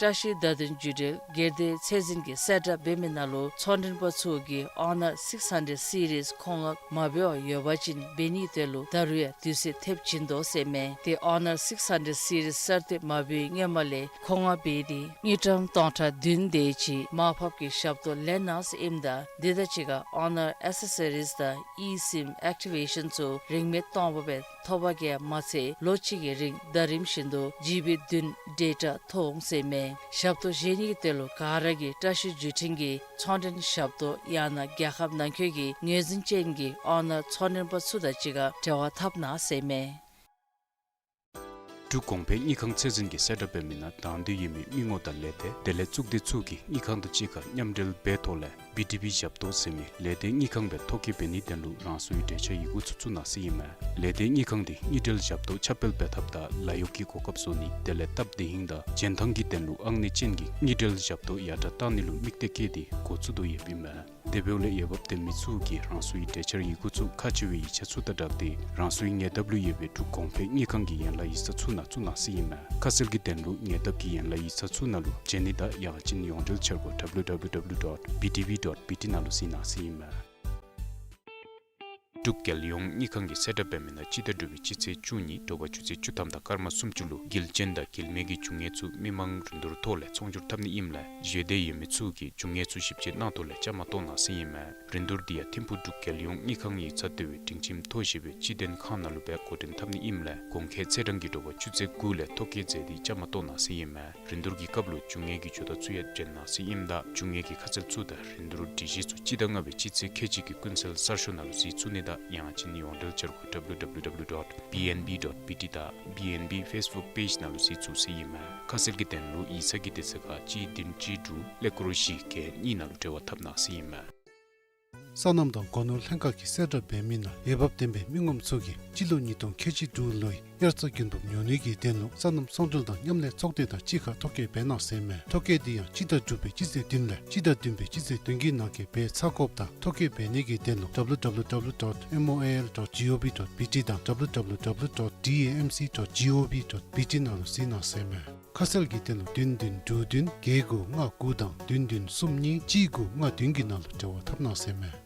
བཀྲ་ཤིས་བརྡ་དོན་བརྒྱུད་འབྲེལ་སྒེར་སྡེ་ཚད་འཛིན་གྱིས་གསལ་བསྒྲགས་འབད་མི་ནང་ལུ་ཚོང་མགྲོན་པ་ཚུ་གིས་Honor six hundred series མཁོ་མངགས་མ་འབད་བར་ཡོད་པ་ཅིན་འབད་ནིའི་དོན་ལུ་ད་རུང་ཡང་དུས་ཚོད་ཐེབས་བྱིན་དོ་ཟེར་མས། དེ་Honor six hundred series གསར་བཏོན་མ་འབད་བའི་སྔོན་མ་ལས་མཁོ་མངགས་འབད་དེ་དངུལ་ཀྲམ་སྟོང་ཕྲག་བདུན་དེ་ཅིག་མར་ཕབ་ཀྱི་ཞབས་ཏོག་ལེན་གནང་ཟེར་ཨིནམ་ད་དེ་དང་གཅིག་ཁར་Honor accessories དང་eSIM activation ཚུ་རིན་མེད་སྟོང་པ་སྦེ་ཐོབ་པ་གིས་མ་ཚད་ལོ་གཅིག་གི་རིང་ཟླ་རིམ་བཞིན་དུ་ཇི་བི་བདུན་ཌེ་ཊ་ཐོབ་འོང་ཟེར་མས། ཞབས་ཏོག་བཞེས་ནིའི་དོན་ལུ་ག་ར་གིས་བཀྲ་ཤིས་བརྒྱུད་འཕྲིན་གྱི་ཚོང་མགྲོན་ཞབས་ཏོག་ཡང་ན་རྒྱལ་ཁབ་ནང་འཁོད་ཀྱི་ངོས་འཛིན་ཅན་གྱི་Honor ཚོང་མགྲོན་པ་ཚུ་དང་གཅིག་ཁར་འབྲེལ་བ་འཐབ་གནང་ཟེར་མས། འབྲུག་གོང་འཕེལ་དངུལ་ཁང་ཚད་འཛིན་གྱིས་གསལ་བསྒྲགས་འབད་མི་ནང་དང་འདོད་ཡོད་མི་མི་ངོམ་དང་ལས་སྡེ་དེ་ལས་གཙུག་སྡེ་ཚུ་གིས་དངུལ་ཁང་དང་གཅིག་ཁར་མཉམ་འབྲེལ་འབད་ཐོག་ལས་བི་ཌི་བི་ཞབས་ཏོག་ཟེར་མི་ལས་སྡེ་དངུལ་ཁང་སྦེ་ཐོ་བཀོད་འབད་ནིའི་དོན་ལུ་རང་སོའི་གྲལ་ཆ་ཡི་གུ་ཚུ་བཙུགས་གནང་ཟེར་ཨིན་མས། ལས་སྡེ་དངུལ་ཁང་འདི་དངུལ་འབྲེལ་ཞབས་ཏོག་ཁྱབ་སྤེལ་འབད་ཐབས་དང་ལཱ་གཡོག་གི་གོ་སྐབས་བཟོ་ནི་དེ་ལས་སྟབས་བདེ་ཧིང་དང་འཇོན་ཐང་གི་དོན་ལུ་ཨང་གནས་ཅན་གྱི་དངུལ་འབྲེལ་ཞབས་ཏོག་ཡར་དྲག་གཏང་ནི་ལུ་དམིགས་གཏད་བསྐྱེད་དེ་འགོ་བཙུགས་དོ་ཡོདཔ་ཨིན་མས། དེ་འབདཝ་ལས་འོས་འབབ་ལྡན་མི་ཚུ་གིས་རང་སོའི་གྲལ་ཆ་ཡི་གུ་ཚུ་ཁག་ཆེ་བའི་ཡིག་ཆ་ཚུ་དང་སྦྲགས་ཏེ་རང་སོའི་ཉེ་འདབས་ལུ་ཡོད་པའི་འབྲུག་གོང་འཕེལ་དངུལ་ཁང་གི་ཡན་ལག་ཡིག་ཚང་ཚུ་ནང་བཙུགས་གནང་ཟེར་ཨིན་མས། ཁ་གསལ་གྱི་དོན་ལུ་ཉེ་འདབས་ཀྱི་ཡན་ལག་ཡིག་ཚང་ཚུ་ནང་ལུ་བྱོན་ནི་དང་ཡང་ཅིན་ཡོངས་འབྲེལ་འཆར་སྒོ་W W W dot B D B dot B T ནང་ལུ་གཟིགས་གནང་ཟེར་ཨིན་མས། འབྲུག་རྒྱལ་ཡོངས་དངུལ་ཁང་གིས་གསལ་བསྒྲགས་འབད་མི་ནང་སྤྱི་ཟླ་དྲུག་པའི་སྤྱི་ཚེས་བཅུ་གཉིས་དྲོ་པ་ཆུ་ཚོད་བཅུ་ཐམ་དང་སྐར་མ་སུམ་ཅུ་ལུ་དགེ་ལྕིན་དང་དགེ་ལེགས་ཀྱི་འབྱུང་གནས་ཚུ་མི་མང་རིན་བསྡུར་ཐོག་ལས་ཚོང་སྒྱུར་འཐབ་ནི་ཨིནམ་ལས་བཞེས་འདོད་ཡོད་མི་ཚུ་གིས་འབྱུང་གནས་ཚུ་ཞིབ་དཔྱད་གནང་ཐོག་ལས་བཅའ་མར་གཏོགས་གནང་ཟེར་ཨིན་མས། རིན་བསྡུར་འདི་ཡང་ཐིམ་ཕུག་འབྲུག་རྒྱལ་ཡོངས་དངུལ་ཁང་ཡིག་ཚང་ལྟེ་བའི་སྒྲིང་ཁྱིམ་མཐོ་ཞེས་པའི་སྤྱི་དོན་ཁང་ནང་ལུ་སྦེ་འགོ་འདྲེན་འཐབ་ནི་ཨིནམ་ལས་གོང་འཁོད་ཚེས་གྲངས་ཀྱི་དྲོ་པ་ཆུ་ཚོད་དགུ་ལས་ཐོ་བཀོད་མཛད་དེ་བཅའ་མར་གཏོགས་གནང་ཟེར་ཨིན་མས། རིན་བསྡུར་གྱི་སྐབས་ལུ་འབྱུང་གནས་ཀྱི་ཇོ་བདག་ཚུ་ཡང་འབྱོན་གནང་ཟེར་ཨིནམ་ད་འབྱུང་གནས་ཀྱི་ཁ་གསལ་ཚུ་དང་རིན་བསྡུར་སྒྲིག་གཞི་ཚུ་སྤྱི་ཟླ་ལྔ་པའི་སྤྱི་ཚེས་ཁལ་གཅིག་གི་ཀུན་གསལ་གསར་ཤོག་ནང་ལུ་གཟིགས་ཚུགས་ནི་དང་ཡང་ཅིན་ཡོངས་འབྲེལ་འཆར་སྒོ་W W W dot B N B dot B T དང་B N B Facebook page ནང་ལུ་གཟིགས་ཚུགས་ཟེར་ཨིན་མས། ཁ་གསལ་གྱི་དོན་ལུ་ཡིག་ཚང་གི་དེ་ཚེ་ཁར་གཅིག་བདུན་གཅིག་དྲུག་ཀླད་ཀོར་བཞི་བརྒྱད་གཉིས་ནང་ལུ་འབྲེལ་བ་འཐབ་གནང་ཟེར་ཨིན་མས། སོ་ནམ་དང་སྒོ་ནོར་ལྷན་ཁག་གིས་གསལ་བསྒྲགས་འབད་མི་ནང་འོས་འབབ་ལྡན་པའི་མི་ངོམ་ཚུ་གིས་སྤྱི་ལོ་ཉིས་སྟོང་ཁལ་གཅིག་དྲུག་ལོའི་དབྱར་རྩྭ་དགུན་འབུབ་ཉོ་ནི་གི་དོན་ལུ་སོ་ནམ་ཚོང་འབྲེལ་དང་མཉམ་ལས་ཚོགས་སྡེ་དང་གཅིག་ཁར་ཐོ་བཀོད་འབད་གནང་ཟེར་མས། ཐོ་བཀོད་འདི་ཡང་སྤྱི་ཟླ་དྲུག་པའི་སྤྱི་ཚེས་བདུན་ལས་སྤྱི་ཟླ་བདུན་པའི་སྤྱི་ཚེས་བདུན་གྱི་ནང་འཁོད་འབད་ཚར་དགོཔ་དང་ཐོ་བཀོད་འབད་ནི་གི་དོན་ལུ་W W W dot M O I L dot G O V dot B T དང་W W W dot D A M C dot G O V dot B T ནང་ལུ་གཟིགས་གནང་ཟེར་མས། ཁ་གསལ་གྱི་དོན་ལུ་བདུན་བདུན་དྲུག་བདུན་བརྒྱད་དགུ་ལྔ་དགུ་དང་བདུན་བདུན་གསུམ་གཉིས་གཅིག་དགུ་ལྔ་བདུན་གྱི་ནང་ལུ་འབྲེལ་བ་འཐབ་གནང་ཟེར་མས།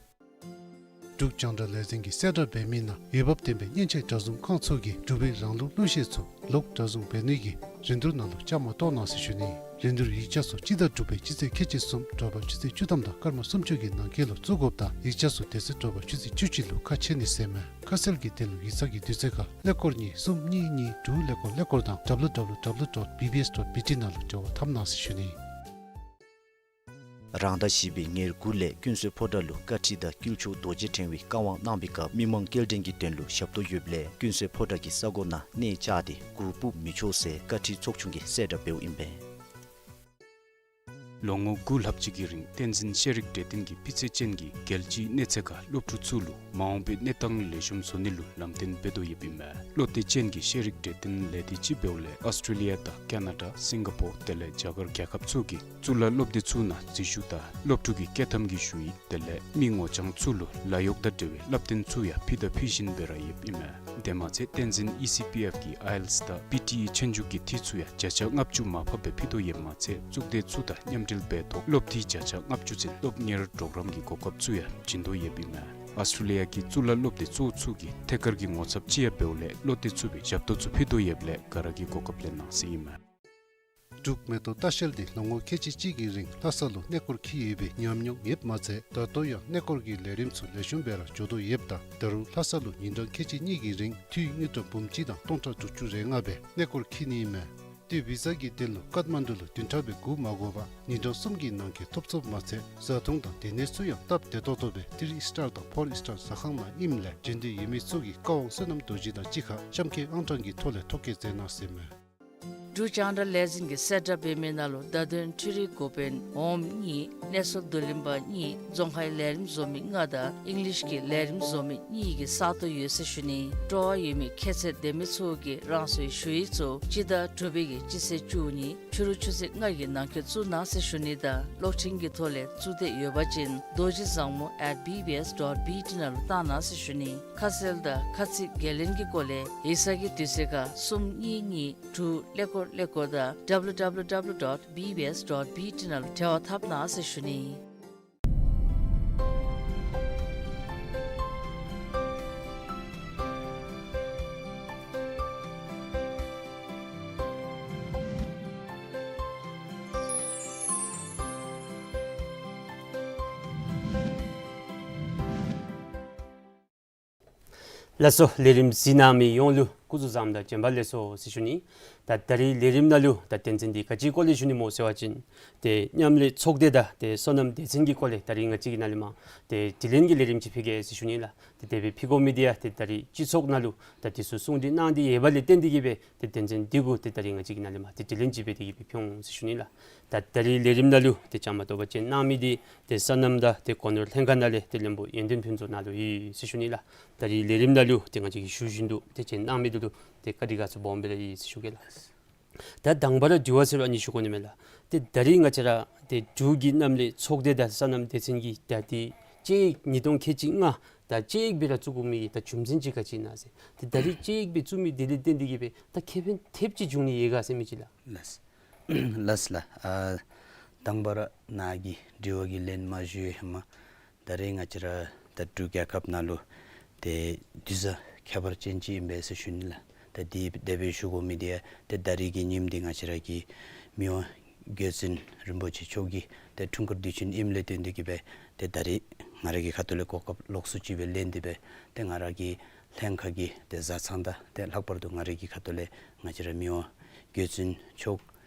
འབྲུག་རྒྱང་བསྒྲགས་ལས་འཛིན་གྱིས་གསལ་བསྒྲགས་འབད་མི་ནང་འོས་འབབ་ལྡན་པའི་མཉེན་ཆས་གྲྭ་བཙུན་ཁང་ཚུ་གིས་འབྲུག་པའི་རང་ལུགས་གླུ་གཞས་ཚུ་ལོག་གྲྭ་བཙུན་འབད་ནི་གི་རིན་བསྡུར་ནང་ལུ་བཅའ་མར་གཏོགས་གནང་ཟེར་ཞུ་ནི། རིན་བསྡུར་ཡིག་ཆ་ཚུ་སྤྱི་ཟླ་དྲུག་པའི་སྤྱི་ཚེས་ཁལ་གཅིག་གསུམ་དྲོ་པ་ཆུ་ཚོད་བཅུ་ཐམ་དང་སྐར་མ་སུམ་ཅུ་གི་ནང་འཁོད་ལུ་བཙུགས་དགོཔ་དང་ཡིག་ཆ་ཚུ་དེ་ཚེ་དྲོ་པ་ཆུ་ཚོད་བཅུ་གཅིག་ལུ་ཁ་ཕྱེ་ནི་ཟེར་མས། ཁ་གསལ་གྱི་དོན་ལུ་ཡིག་ཚང་གི་དུས་ཚོད་ཁར་ཀླད་ཀོར་གཉིས་གསུམ་གཉིས་གཉིས་དྲུག་ཀླད་ཀོར་ཀླད་ཀོར་དང་W W W dot B B S dot B T ནང་ལུ་འབྲེལ་བ་འཐབ་གནང་ཟེར་ཞུ་ནི། རང་ཟླ་བཞི་པའི་ཉེར་དགུ་ལས་ཀུན་གསོལ་ཕོ་བྲང་ལུ་བཀའ་ཁྲི་དང་དཀྱིལ་ཆོག་རྡོ་རྗེ་ཕྲེང་བའི་བཀའ་དབང་གནང་བའི་སྐབས་མི་མང་སྐྱེལ་འདྲེན་གྱི་དོན་ལུ་ཞབས་ཏོག་ཡོདཔ་ལས་ཀུན་གསོལ་ཕོ་བྲང་གི་ས་གོ་ནང་གནས་བཅགས་ཏེ་གུར་ཕུབ་མི་ཆོག་ཟེར་བཀའ་ཁྲི་ཚོགས་ཆུང་གིས་གསལ་བསྒྲགས་འབདཝ་ཨིན་པས། ལོ་ངོ་དགུ་ལྷག་ཅིག་གི་རིང་བསྟན་འཛིན་ཤེས་རིག་གྲོས་སྟོན་གྱི་སྤུས་ཚད་ཅན་གྱི་རྒྱལ་སྤྱིའི་གནས་ཚད་ཁར་སློབ་ཕྲུག་ཚུ་ལུ་མ་འོངས་པའི་གནས་སྟངས་ལེགས་ཤོམ་བཟོ་ནི་ལུ་ལམ་སྟོན་འབད་དོ་ཡོདཔ་ཨིན་མས། བློ་གཏད་ཅན་གྱི་ཤེས་རིག་གྲོས་སྟོན་ལས་སྡེ་ཅིག་འབདཝ་ལས་ཨོསི་ཊྲེ་ལི་ཡ་དང་ཀ་ན་ཌ་སིང་ག་པོར་དེ་ལས་རྒྱ་གར་རྒྱལ་ཁབ་ཚུ་གི་གཙུག་ལག་སློབ་སྡེ་ཚུ་ནང་འཛུལ་ཞུགས་དང་སློབ་ཕྲུག་གི་སྐྱེ་ཐམ་གྱི་ཞུ་ཡིག་དེ་ལས་མི་ངོ་རྐྱང་ཚུ་ལུ་ལཱ་གཡོག་དང་འབྲེལ་བའི་བསླབ་སྟོན་ཚུ་ཡང་ཕུལ་དང་ཕུལ་བཞིན་སྦེ་ར་ཡོདཔ་ཨིན་མས། དེ་མ་ཚད་བསྟན་འཛིན་ཨི་སི་པི་ཨེཕ་གི་ཨའི་ཨེལ་ཊི་ཨེསི་དང་པི་ཊི་ཨི་ཆོས་རྒྱུགས་ཀྱི་འཐུས་ཚུ་ཡང་བརྒྱ་ཆ་ལྔ་བཅུ་མར་ཕབ་སྦེ་ཕུལ་དོ་ཡོདཔ་མ་ཚད་གཙུག་སྡེ་ཚུ་དང་མཉམ་ སྒྲིལ་འབད་ཐོག་སློབ་འཐུས་བརྒྱ་ཆ་ལྔ་བཅུ་ཙམ་སློབ་གཉེར་གྲོགས་རམ་གྱི་གོ་སྐབས་ཚུ་ཡང་བྱིན་དོ་ཡོདཔ་ཨིན་མས། ཨཱོས་ཊྲེ་ལི་ཡ་གི་གཙུག་ལག་སློབ་སྡེ་གཙོ་བོ་ཚུ་གིས་ཐད་ཀར་གྱི་ངོ་ཚབ་ཅིག་ཡང་འབདཝ་ལས་བློ་གཏད་ཚུགས་པའི་ཞབས་ཏོག་ཚུ་ཕུལ་དོ་ཡོདཔ་ལས་ག་ར་གིས་གོ་སྐབས་ལེན་གནང་ཟེར་ཨིན་མས། འབྲུག་མེ་ཏོག་ལྟ་བཤལ་འདི་ལོ་ངོ་ཁལ་གཅིག་གཅིག་གི་རིང་ལྷ་ས་ལུ་གནས་སྐོར་འཁྱིད་ཡོད་པའི་ཉམས་མྱོང་ཡོདཔ་མ་ཚད་ད་ལྟོ་ཡང་གནས་སྐོར་གྱི་ལས་རིམ་ཚུ་ལེགས་ཤོམ་སྦེ་ར་འགྱོ་དོ་ཡོདཔ་ད་ད་རུང་ལྷ་ས་ལུ་ཉིན་གྲངས་ཁལ་གཅིག་གཉིས་ཀྱི་རིང་འཐུས་དངུལ་ཀྲམ་འབུམ་གཅིག་དང་སྟོང་ཕྲག་དྲུག་ཅུ་རེ་ལྔ་སྦེ་གནས་སྐོར་འཁྱིད་ནི་ཨིན་མས། ཏེ་བི་ཟ་གི་དོན་ལུ་ཀཏ་མན་ཌུ་ལུ་བདུན་ཕྲག་སྦེ་སྒུག་མ་དགོ་པར་ཉིན་གྲངས་གསུམ་གྱི་ནང་འཁོད་ཐོབ་ཚུགསཔ་མ་ཚད་བཟའ་འཐུང་དང་སྡོད་གནས་ཚུ་ཡང་སྟབས་བདེ་ཏོག་ཏོ་སྦེ་ཐི་རི་ཨིསི་ཊར་དང་ཕོར་ཨིསི་ཊར་ཟ་ཁང་ནང་ཨིནམ་ལས་འབྱོན་འདོད་ཡོད་མི་ཚུ་གིས་བཀའ་དབང་བསོད་ནམས་རྡོ་རྗེ་དང་གཅིག་ཁར་གཤམ་འཁོད་ཨང་གྲངས་ཀྱི་ཐོག་ལས་ཐོ་བཀོད་མཛད་གནང་ཟེར་མས། འབྲུག་རྒྱང་བསྒྲགས་ལས་འཛིན་གྱིས་གསལ་བསྒྲགས་འབད་མི་ནང་ལུ་བརྡ་དོན་འཕྲུལ་རིག་འགོ་དཔོན་འོགམ་གཉིས་གནས་ཚུལ་བསྡུ་ལེན་པ་གཉིས་རྫོང་ཁའི་ལས་རིམ་བཟོ་མི་ལྔ་དང་ཨིང་ལིཤ་གི་ལས་རིམ་བཟོ་མི་གཉིས་ཀྱི་ས་སྟོང་ཡོད་ཟེར་ཞུ་ནི། སྤྲོ་བ་ཡོད་མི་ཁྱད་ཚད་ལྡན་མི་ཚུ་གིས་རང་སོའི་ཞུ་ཡིག་ཚུ་སྤྱི་ཟླ་དྲུག་པའི་གི་སྤྱི་ཚེས་བཅུ་གཉིས་ཕྱི་རུ་ཆུ་ཚོད་ལྔ་གི་ནང་འཁོད་བཙུགས་གནང་ཟེར་ཞུ་ནི་དང་གློག་འཕྲིན་གྱི་ཐོག་ལས་བཙུགས་འདོད་ཡོད་པ་ཅིན་རྡོ་རྗེ་བཟང་མོ་at B B S dot B T ནང་ལུ་བཏང་གནང་ཟེར་ཞུ་ནི། ཁ་གསལ་དང་ཁ་ཚིག་འགན་ལེན་གྱི་སྐོར་ལས་ཡིག་ཚང་གི་དུས་ཚོད་ཁར་གསུམ་གཉིས་གཉིས་དྲུག་ཀླད་ཀོར་ཀླད་ཀོར་དང་W W W dot B B S dot B T ནང་ལུ་འབྲེལ་བ་འཐབ་གནང་ཟེར་ཞུ་ནི། ལགས་སོ། ལས་རིམ་གཟིགས་གནང་མི་ཡོངས་ལུ་སྐུ་གཟུགས་བཟང་དང་བྱོན་པ་ལེགས་སོ་ཟེར་ཞུ་ནི། ད་ད་རིས་ལས་རིམ་ནང་ལུ་ད་དོན་ཚན་འདི་ག་ཅིའི་སྐོར་ལས་ཞུ་ནི་སྨོ་ཟེར་བ་ཅིན་ཏེ་མཉམ་ལས་ཚོགས་སྡེ་དང་ཏེ་སོ་ནམ་སྡེ་ཚན་གྱི་སྐོར་ལས་ད་རིས་ང་བཅས་ཀྱིས་ནཱ་ལས་མར་ཏེ་དྲི་ལན་གྱི་ལས་རིམ་ཅིག་ཕུལ་གེ་ཟེར་ཞུ་ནི་ལགས། ཏེ་དེ་སྦེ་ཕུལ་དགོ་མི་འདི་ཡང་ཏེ་ད་རིས་སྤྱི་ཚོགས་ནང་ལུ་ད་དེ་ཚུ་གསུང་འདི་གནང་སྟེ་ཡོད་པ་ལས་བརྟེན་ཏེ་གིས་སྦེ་ཏེ་དོན་ཚན་འདི་གུ་ཏེ་ད་རིས་ང་བཅས་ཀྱིས་ནཱ་ལས་མར་ཏེ་དྲི་ལན་ཅིག་འབད་དེ་གིས་སྦེ་ཕུལ་འོང་ཟེར་ཞུ་ནི་ལགས། ད་ད་རིས་ལས་རིམ་ནང་ལུ་ཏེ་བཅའ་མར་གཏོགས་པར་བྱོན་གནང་མི་འདི་ཏེ་སོ་ནམ་དང་ཏེ་སྒོ་ནོར་ལྷན་ཁག་ནང་ལས་ཏེ་བློན་པོ་ཡོན་ཏན་ཕུན་ཚོགས་ནཱ་ལུ་ཡོད་ཟེར་ཞུ་ནི་ལགས། ད་རིས་ལས་རིམ་ནང་ལུ་ཏེ་ང་བཅས་ཀྱིས་ཞུ་བཞིན་དུ་ཏེ་བྱོན་གནང་མི་འདི་ལུ་ཏེ་བཀའ་དྲིན་དགའ་ཚོར་སྦོམ་སྦེ་ར་ཡོད་ཟེར་ཞུ་གེ་ལགས། ད་དང་པ་ར་དྲི་བ་ཟེར་བ་ཨ་ནི་ཞུ་དགོ་ནི་མས་ལགས། ཏེ་ད་རིས་ང་བཅས་ར་ཏེ་འབྲུག་གི་མཉམ་ལས་ཚོགས་སྡེ་དང་སོ་ནམ་སྡེ་ཚན་གྱི་ད་ཏེ་དཔྱད་ཡིག་ཉིས་སྟོང་ཁལ་གཅིག་ལྔ་ད་དཔྱད་ཡིག་སྦེ་ར་བཙུགས་དགོ་མི་གི་ད་རྒྱུ་མཚན་ཅིག་ག་ཅི་ཨིན་ན་ཟེར། ཏེ་ད་རིས་དཔྱད་ཡིག་སྦེ་བཙུགས་མི་འདི་ལས་བརྟེན་ཏེ་གིས་སྦེ་ད་ཁེ་ཕན་ཐེབས་ཅིག་འབྱུང་ནི་ཡོད་ག་ཟེར་མི་ཅིག་ལགས། ལགས། ལགས་ལགས། ཨ་དང་པ་ར་ནཱ་གི་དྲི་བ་གི་ལན་མ་ཞུ་བའི་ཧེ་མ་ད་རིས་ང་བཅས་ར་ད་འབྲུག་རྒྱལ་ཁབ་ནང་ལུ་ཏེ་དུས་བཟང་ཁྱད་པར་ཅན་ཅིག་ཨིན་པས་ཟེར་ཞུ་ནི་ལགས། ད་དེ་དེ་སྦེ་ཞུ་དགོ་མི་འདི་ཡང་ཏེ་ད་རིས་ཀྱི་ཉིནམ་འདི་ང་བཅས་ར་གི་མི་དབང་རྒྱལ་བཙུན་རིན་པོ་ཆེ་མཆོག་གི་ཏེ་འཁྲུངས་སྐར་དུས་ཆེན་ཨིནམ་ལས་བརྟེན་ཏེ་གིས་སྦེ་ཏེ་ད་རིས་ང་ར་གི་ཁ་ཐུག་ལས་གོ་སྐབས་ལོགས་སུ་ཅིག་སྦེ་ལེན་ཏེ་སྦེ་ཏེ་ང་ར་གི་ལྷན་ཁག་གི་ཏེ་བཟའ་ཚང་དང་ཏེ་ལྷག་པར་དུ་ང་ར་གི་ཁ་ཐུག་ལས་ང་བཅས་ར་མི་དབང་རྒྱལ་བཙུན་མཆོག་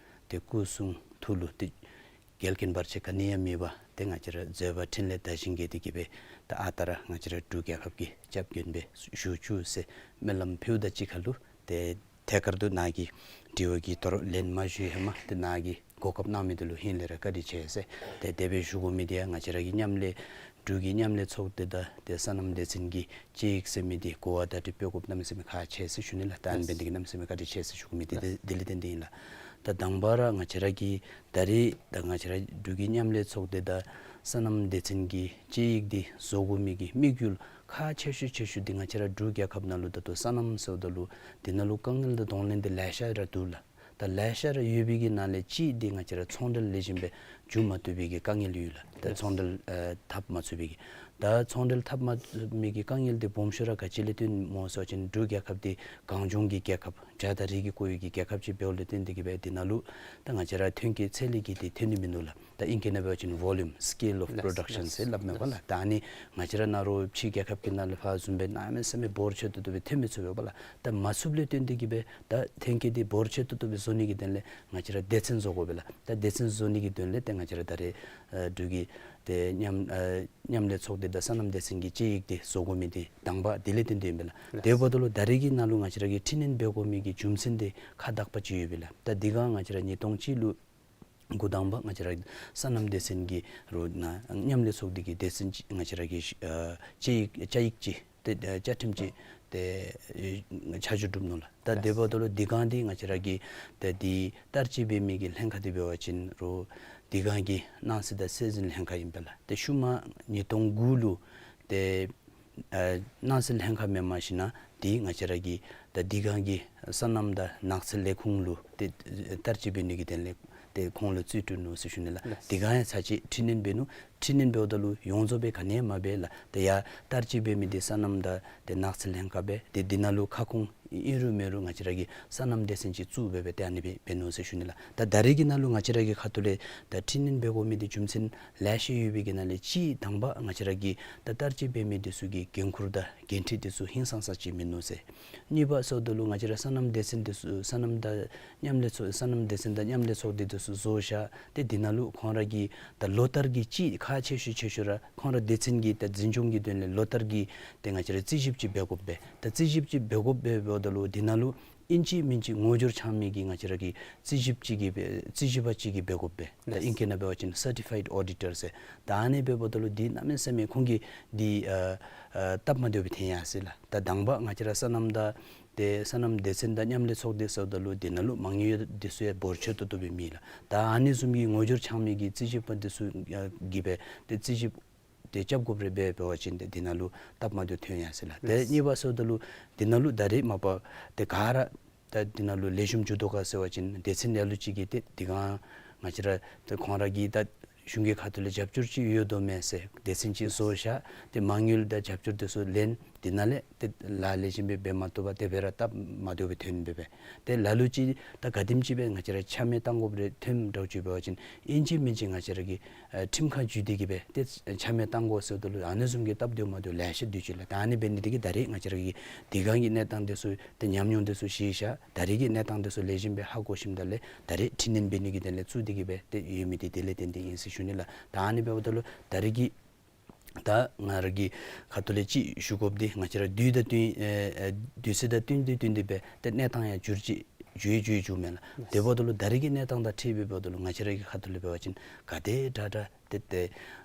ཏེ་སྐུ་གསུང་ཐུགས་ལུ་ཏེ་འགལ་རྐྱེན་བར་ཆད་ག་ནི་ཡང་མེད་པར་ཏེ་ང་བཅས་ར་བཟོད་པ་འཕྲིན་ལས་དར་ཞིང་རྒྱས་ཏེ་གིས་སྦེ་ད་ཨ་རྟག་ར་ང་བཅས་ར་འབྲུག་རྒྱལ་ཁབ་ཀྱི་སྐྱབས་མགོན་སྦེ་བཞུགས་བཅུག་ཟེར་སྨོན་ལམ་ཕུལཝ་དང་གཅིག་ཁར་ལུ་ཏེ་ཐད་ཀར་དུ་ནཱ་གི་དྲི་བ་གི་དོ་རུང་ལན་མ་ཞུ་བའི་ཧེ་མ་ཏེ་ནཱ་གིས་གོ་སྐབས་གནང་མི་འདི་ལུ་ཧིང་ལས་ར་བཀའ་དྲིན་ཆེ་ཟེར། ཏེ་དེ་སྦེ་ཞུ་དགོ་མི་འདི་ཡང་ང་བཅས་ར་གི་མཉམ་ལས་འབྲུག་གི་མཉམ་ལས་ཚོགས་སྡེ་དང་ཏེ་སོ་ནམ་སྡེ་ཚན་གྱི་དཔྱད་ཡིག་ཟེར་མི་འདི་གོ་བ་བརྡ་སྤྲོད་སྤེལ་དགོཔ་གནམ་མེད་ས་མེད་ཁག་ཆེ་ཟེར་ཞུ་ནི་ལགས། ད་ཨ་ནི་འབད་ནི་འདི་གིས་གནམ་མེད་ས་མེད་བཀའ་དྲིན་ཆེ་ཟེར་ཞུ་དགོ་མི་འདི་ལགས། འདི་འདི་ལས་བརྟེན་ཏེ་ཨིན་ལགས། ད་དང་པ་ར་ང་བཅས་ར་གི་ད་རིས་ད་ང་བཅས་ར་འབྲུག་གི་མཉམ་ལས་ཚོགས་སྡེ་དང་སོ་ནམ་སྡེ་ཚན་གྱི་དཔྱད་ཡིག་འདི་བཟོ་དགོ་མི་གི་དམིགས་ཡུལ་ཁག་ཆེ་ཤོས་ཆེ་ཤོས་འདི་ང་བཅས་ར་འབྲུག་རྒྱལ་ཁབ་ནང་ལུ་ད་ལྟོ་སོ་ནམ་ཟེརཝ་ད་ལུ་འདི་ནང་ལུ་དཀའ་ངལ་དང་གདོང་ལེན་འདི་ལེ་ཤ་ར་འདུག་ལགས། ད་ལེ་ཤ་ར་ཡོད་པའི་གི་ནང་ལས་གཅིག་འདི་ང་བཅས་ར་ཚོང་འབྲེལ་ལེགས་ཤོམ་སྦེ་འབྱུང་མ་བཏུབ་པའི་གི་དཀའ་ངལ་ཡོད་ལགས། ད་ཚོང་འབྲེལ་ཨ་འཐབ་མ་ཚུགས་པའི་གི་ད་ཚོང་འབྲེལ་འཐབ་མ་ཚུགས་མི་གི་དཀའ་ངལ་འདི་སྦོམ་ཤོས་ར་ག་ཅི་ལས་བརྟེན་སྨོ་ཟེར་བ་ཅིན་འབྲུག་རྒྱལ་ཁབ་འདི་གངས་ལྗོངས་ཀྱི་རྒྱལ་ཁབ་བྱ་དང་རིགས་ཀྱིས་བསྐོར་བའི་གི་རྒྱལ་ཁབ་ཅིག་འབདཝ་ལས་བརྟེན་ཏེ་གིས་སྦེ་འདི་ནང་ལུ་ད་ང་བཅས་ར་ཐོན་སྐྱེད་ཚད་ལས་བརྒལ་ཏེ་ཐོན་ནི་མིན་འདུག་ལགས། ད་ཨིང་སྐད་ནང་འབད་བ་ཅིན་volume, scale of production ཟེར་སླབ་མས་པ་ལགས། ད་ཨ་ནི་ང་བཅས་ར་ནཱ་རོགས་ཕྱི་རྒྱལ་ཁབ་ཀྱི་ནང་ལས་ཕར་བཟུམ་སྦེ་གནམ་མེད་ས་མེད་འབོར་ཆེ་ཏོག་ཏོ་སྦེ་ཐོན་མི་ཚུགས་པས་པ་ལགས། ད་མ་ཚུགསཔ་ལས་བརྟེན་ཏེ་གིས་སྦེ་ད་ཐོན་སྐྱེད་འདི་འབོར་ཆེ་ཏོག་ཏོ་སྦེ་བཟོ་ནི་གི་དོན་ལས་ང་བཅས་ར་སྡེ་ཚན་བཟོ་དགོ་པས་ལགས། ད་སྡེ་ཚན་བཟོ་ནི་གི་དོན་ལས་ཏེ་ང་བཅས་ར་ད་རེས་ཨ་འབྲུག་གི་ཏེ་མཉམ་ཨ་མཉམ་ལས་ཚོགས་སྡེ་དང་སོ་ནམ་སྡེ་ཚན་གྱི་དཔྱད་ཡིག་འདི་བཟོ་དགོ་མི་འདི་དང་པ་འདི་ལས་བརྟེན་ཏེ་ཨིན་པས་ལགས། དེ་འབདཝ་ད་ལུ་ད་རེས་ཀྱི་ནང་ལུ་ང་བཅས་ར་གིས་འཕྲི་སྣོན་འབད་དགོ་མི་གི་རྒྱུ་མཚན་འདི་ཁག་དག་པ་ཅིག་ཡོད་པས་ལགས། ད་འདི་ག་ང་བཅས་ར་ཉིས་སྟོང་གཅིག་ལུ་འགོ་དང་པ་ང་བཅས་ར་སོ་ནམ་སྡེ་ཚན་གྱི་རོགས་ནཱ་མཉམ་ལས་ཚོགས་སྡེ་གི་སྡེ་ཚན་ཅིག་ང་བཅས་ར་གི་ཨ་དཔྱད་ཡིག་བཅའ་ཡིག་ཅིག་ཏེ་ཨ་བཅའ་ཁྲིམས་ཅིག་ཏེ་ཨེ་ཆ་འཇོག་གྲུབ་ནུག་ལགས། ད་དེ་འབདཝ་ད་ལུ་འདི་ག་འདི་ང་བཅས་ར་གི་ཏེ་འདི་བསྟར་སྤྱོད་འབད་མི་གི་ལྷན་ཁག་འདི་འབད་བ་ཅིན་རོགས་འདི་ག་གི་སྣང་སྲིད་དང་སྲོལ་འཛིན་ལྷན་ཁག་ཨིན་པས་ལགས། ཏེ་ཤུལ་མ་ཉིས་སྟོང་དགུ་ལུ་ཏེ་ཨ་སྣང་སྲིད་ལྷན་ཁག་མེནམ་ཞིན་ན་འདི་ང་བཅས་ར་གི་ད་འདི་ག་གི་སོ་ནམ་དང་ནགས་ཚལ་ལས་ཁུངས་ལུ་ཏེ་བསྟར་སྤྱོད་འབད་ནི་གི་དོན་ལས་ ཏེ་ཁོང་ལུ་རྩིས་སྤྲོད་ནུག་ཟེར་ཞུ་ནི་ལགས། ལགས། དེ་སྒང་ཡང་ཚར་གཅིག་འཕྲི་སྣོན་འབད་ནུག། འཕྲི་སྣོན་འབདཝ་ད་ལུ་ཡོངས་རྫོགས་སྦེ་ག་ནི་ཡང་མ་འབད་ལགས། ཏེ་ཡར་བསྟར་སྤྱོད་འབད་མི་འདི་སོ་ནམ་དང་ཏེ་ནགས་ཚལ་ལྷན་ཁག་སྦེ་ཏེ་འདི་ནང་ལུ་ཁ་སྐོང་ཨིན་རུང་མེན་རུང་ང་བཅས་ར་གིས་སོ་ནམ་སྡེ་ཚན་ཅིག་བཙུགས་སྦེ་སྦེ་ཏེ་ཨ་ནི་སྦེ་འབད་ནུག་ཟེར་ཞུ་ནི་ལགས། ད་ད་རེས་ཀྱི་ནང་ལུ་ང་བཅས་ར་གི་ཁ་ཐུག་ལས་ད་འཕྲི་སྣོན་འབད་དགོ་མི་འདི་རྒྱུ་མཚན་ལེ་ཤ་ཡོད་པའི་གི་ནང་ལས་གཅིག་དང་པ་ང་བཅས་ར་གི་ད་བསྟར་སྤྱོད་འབད་མི་འདི་ཚུ་གི་འགན་ཁུར་དང་འགན་འཁྲི་འདི་ཚུ་ཧིང་སངས་ས་ཅིག་མིན་ནུག་ཟེར། གཉིས་པ་ཟེརཝ་ད་ལུ་ང་བཅས་ར་སོ་ནམ་སྡེ་ཚན་འདི་ཚུ་སོ་ནམ་དང་མཉམ་ལས་ཚོགས་སོ་ནམ་སྡེ་ཚན་དང་མཉམ་ལས་ཚོགས་སྡེ་འདི་ཚུ་བཟོ་བཞག། ཏེ་འདི་ནང་ལུ་ཁོང་ར་གི་ད་ལོ་ལྟར་གྱི་གཅིག་ཁག་ཆེ་ཤོས་ཆེ་ཤོས་ར་ཁོང་ར་སྡེ་ཚན་གྱི་ད་འཛིན་སྐྱོང་གི་དོན་ལས་ལོ་ལྟར་གྱི་ཏེ་ང་བཅས་ར་རྩིས་ཞིབ་ཅིག་འབད་དགོ་པས། ད་རྩིས་ཞིབ་ཅིག་འབད་དགོ་པས། འབདཝ་ད་ལུ་འདི་ནང་ལུ་ཨིན་ཅི་མིན་ཅི་ངོ་སྦྱོར་འཆང་མི་གི་ང་བཅས་ར་གི་རྩིས་ཞིབ་ཅིག་གི་རྩིས་ཞིབ་པ་ཅིག་གིས་འབད་དགོ་པས། ད་ལགས། ཨིང་སྐད་ནང་འབད་བ་ཅིན་certified auditor ཟེར། ད་ཨ་ནི་འབདཝ་ད་ལུ་འདི་གནམ་མེད་ས་མེད་ཁོང་གིས་འདི་ཨ་ཨ་སྟབས་མ་བདེཝ་སྦེ་འཐོན་ཡར་སོ་ཡི་ལགས། ད་དང་པ་ང་བཅས་ར་སོ་ནམ་དང་ཏེ་སོ་ནམ་སྡེ་ཚན་དང་མཉམ་ལས་ཚོགས་སྡེ་ཟེརཝ་ད་ལུ་འདི་ནང་ལུ་མ་དངུལ་འདི་ཚུ་ཡང་འབོར་ཆེ་ཏོག་ཏོ་སྦེ་མེད་ལགས། ད་ཨ་ནི་བཟུམ་གྱི་ངོ་སྦྱོར་འཆང་མི་གི་རྩིས་ཞིབ་པ་འདི་ཚུ་ཨ་གིས་སྦེ་ཏེ་རྩིས་ཞིབ་ཏེ་རྐྱབ་དགོཔ་རེ་འབད་འབད་བ་ཅིན་ཏེ་འདི་ནང་ལུ་སྟབས་མ་བདེཝ་འཐོན་ཡར་སོ་ཡི་ལགས། ཏེ་ལགས། གཉིས་པ་ཟེརཝ་ད་ལུ་འདི་ནང་ལུ་ད་རེས་མ་པ་ཏེ་ག་ར་ད་འདི་ནང་ལུ་ལེགས་ཤོམ་འགྱོ་དོ་ག་ཟེར་བ་ཅིན་སྡེ་ཚན་ལ་ལུ་ཅིག་གིས་ཏེ་འདི་ག་ང་བཅས་ར་ཏེ་ཁོང་ར་གི་ད་གཞུང་གི་ཁ་ཐུག་ལས་རྒྱབ་སྐྱོར་ཅིག་ཡོད་དོ་མས་ཟེར་སྡེ་ཚན་ཅིག་བཟོ་བཞག། ཏེ་མ་དངུལ་དང་རྒྱབ་སྐྱོར་འདི་ཚུ་ལེན། འདི་ནང་ལས་ཏེ་ལཱ་ལེགས་ཤོམ་སྦེ་འབད་མ་བཏུབ་པར་དེ་སྦེ་ར་སྟབས་མ་བདེཝ་སྦེ་འཐོན་སྦེ་སྦེ། ཏེ་ལ་ལུ་ཅིག་ད་ག་དེམ་ཅིག་སྦེ་ང་བཅས་ར་ཆ་མེད་བཏང་དགོཔ་རེ་འཐོནམ་འདྲཝ་ཅིག་འབད་བ་ཅིན་ཨིན་ཅི་མིན་ཅི་ང་བཅས་ར་གི་ཨ་ཁྲིམས་ཁང་བརྒྱུད་དེ་གིས་སྦེ་ཏེ་ཆ་མེད་བཏང་དགོ་ཟེརཝ་ད་ལུ་ཨ་ནི་བཟུམ་གྱི་སྟབས་བདེཝ་མ་བདེཝ་ལེ་ཤ་འདུག་ཅི་ལགས། ད་ཨ་ནི་འབད་ནི་འདི་གིས་ད་རེས་ང་བཅས་ར་གི་འདི་ག་གི་གནས་སྟངས་འདི་ཚུ་ཏེ་ཉམས་མྱོང་འདི་ཚུ་ཤེས་བཞག། ད་རེས་ཀྱི་གནས་སྟངས་འདི་ཚུ་ལེགས་ཤོམ་སྦེ་ཧ་གོ་ཞིནམ་ད་ལས་ད་རེས་འཕྲི་སྣོན་འབད་ནི་གི་དོན་ལས་བཙུགས་ཏེ་གིས་སྦེ་ཏེ་ཡོད་མི་འདི་དེ་ལས་བརྟེན་ཏེ་ཨིན་ཟེར་ཞུ་ནི་ལགས། ད་ཨ་ནི་འབདཝ་ད་ལུ་ད་རེས་ཀྱི་ད་ང་ར་གི་ཁ་ཐུག་ལས་ཅིག་ཞུ་དགོཔ་འདི་ང་བཅས་ར་དུས་དང་བསྟུན་ཨེ་ཨེ་དུས་ཚོད་དང་བསྟུན་ཏེ་བསྟུན་ཏེ་སྦེ་ཏེ་གནས་སྟངས་ཡང་འགྱུར་ཅིག་འགྱུར་འགྱུར་འགྱུརཝ་མས་ལགས། དེ་འབདཝ་ད་ལུ་ད་རེས་ཀྱི་གནས་སྟངས་དང་འཁྲིལ་སྦེ་འབདཝ་ད་ལུ་ང་བཅས་ར་གི་ཁ་ཐུག་ལས་འབད་བ་ཅིན་ག་དེ་དྲག་དྲག་ཏེ་ཏེ་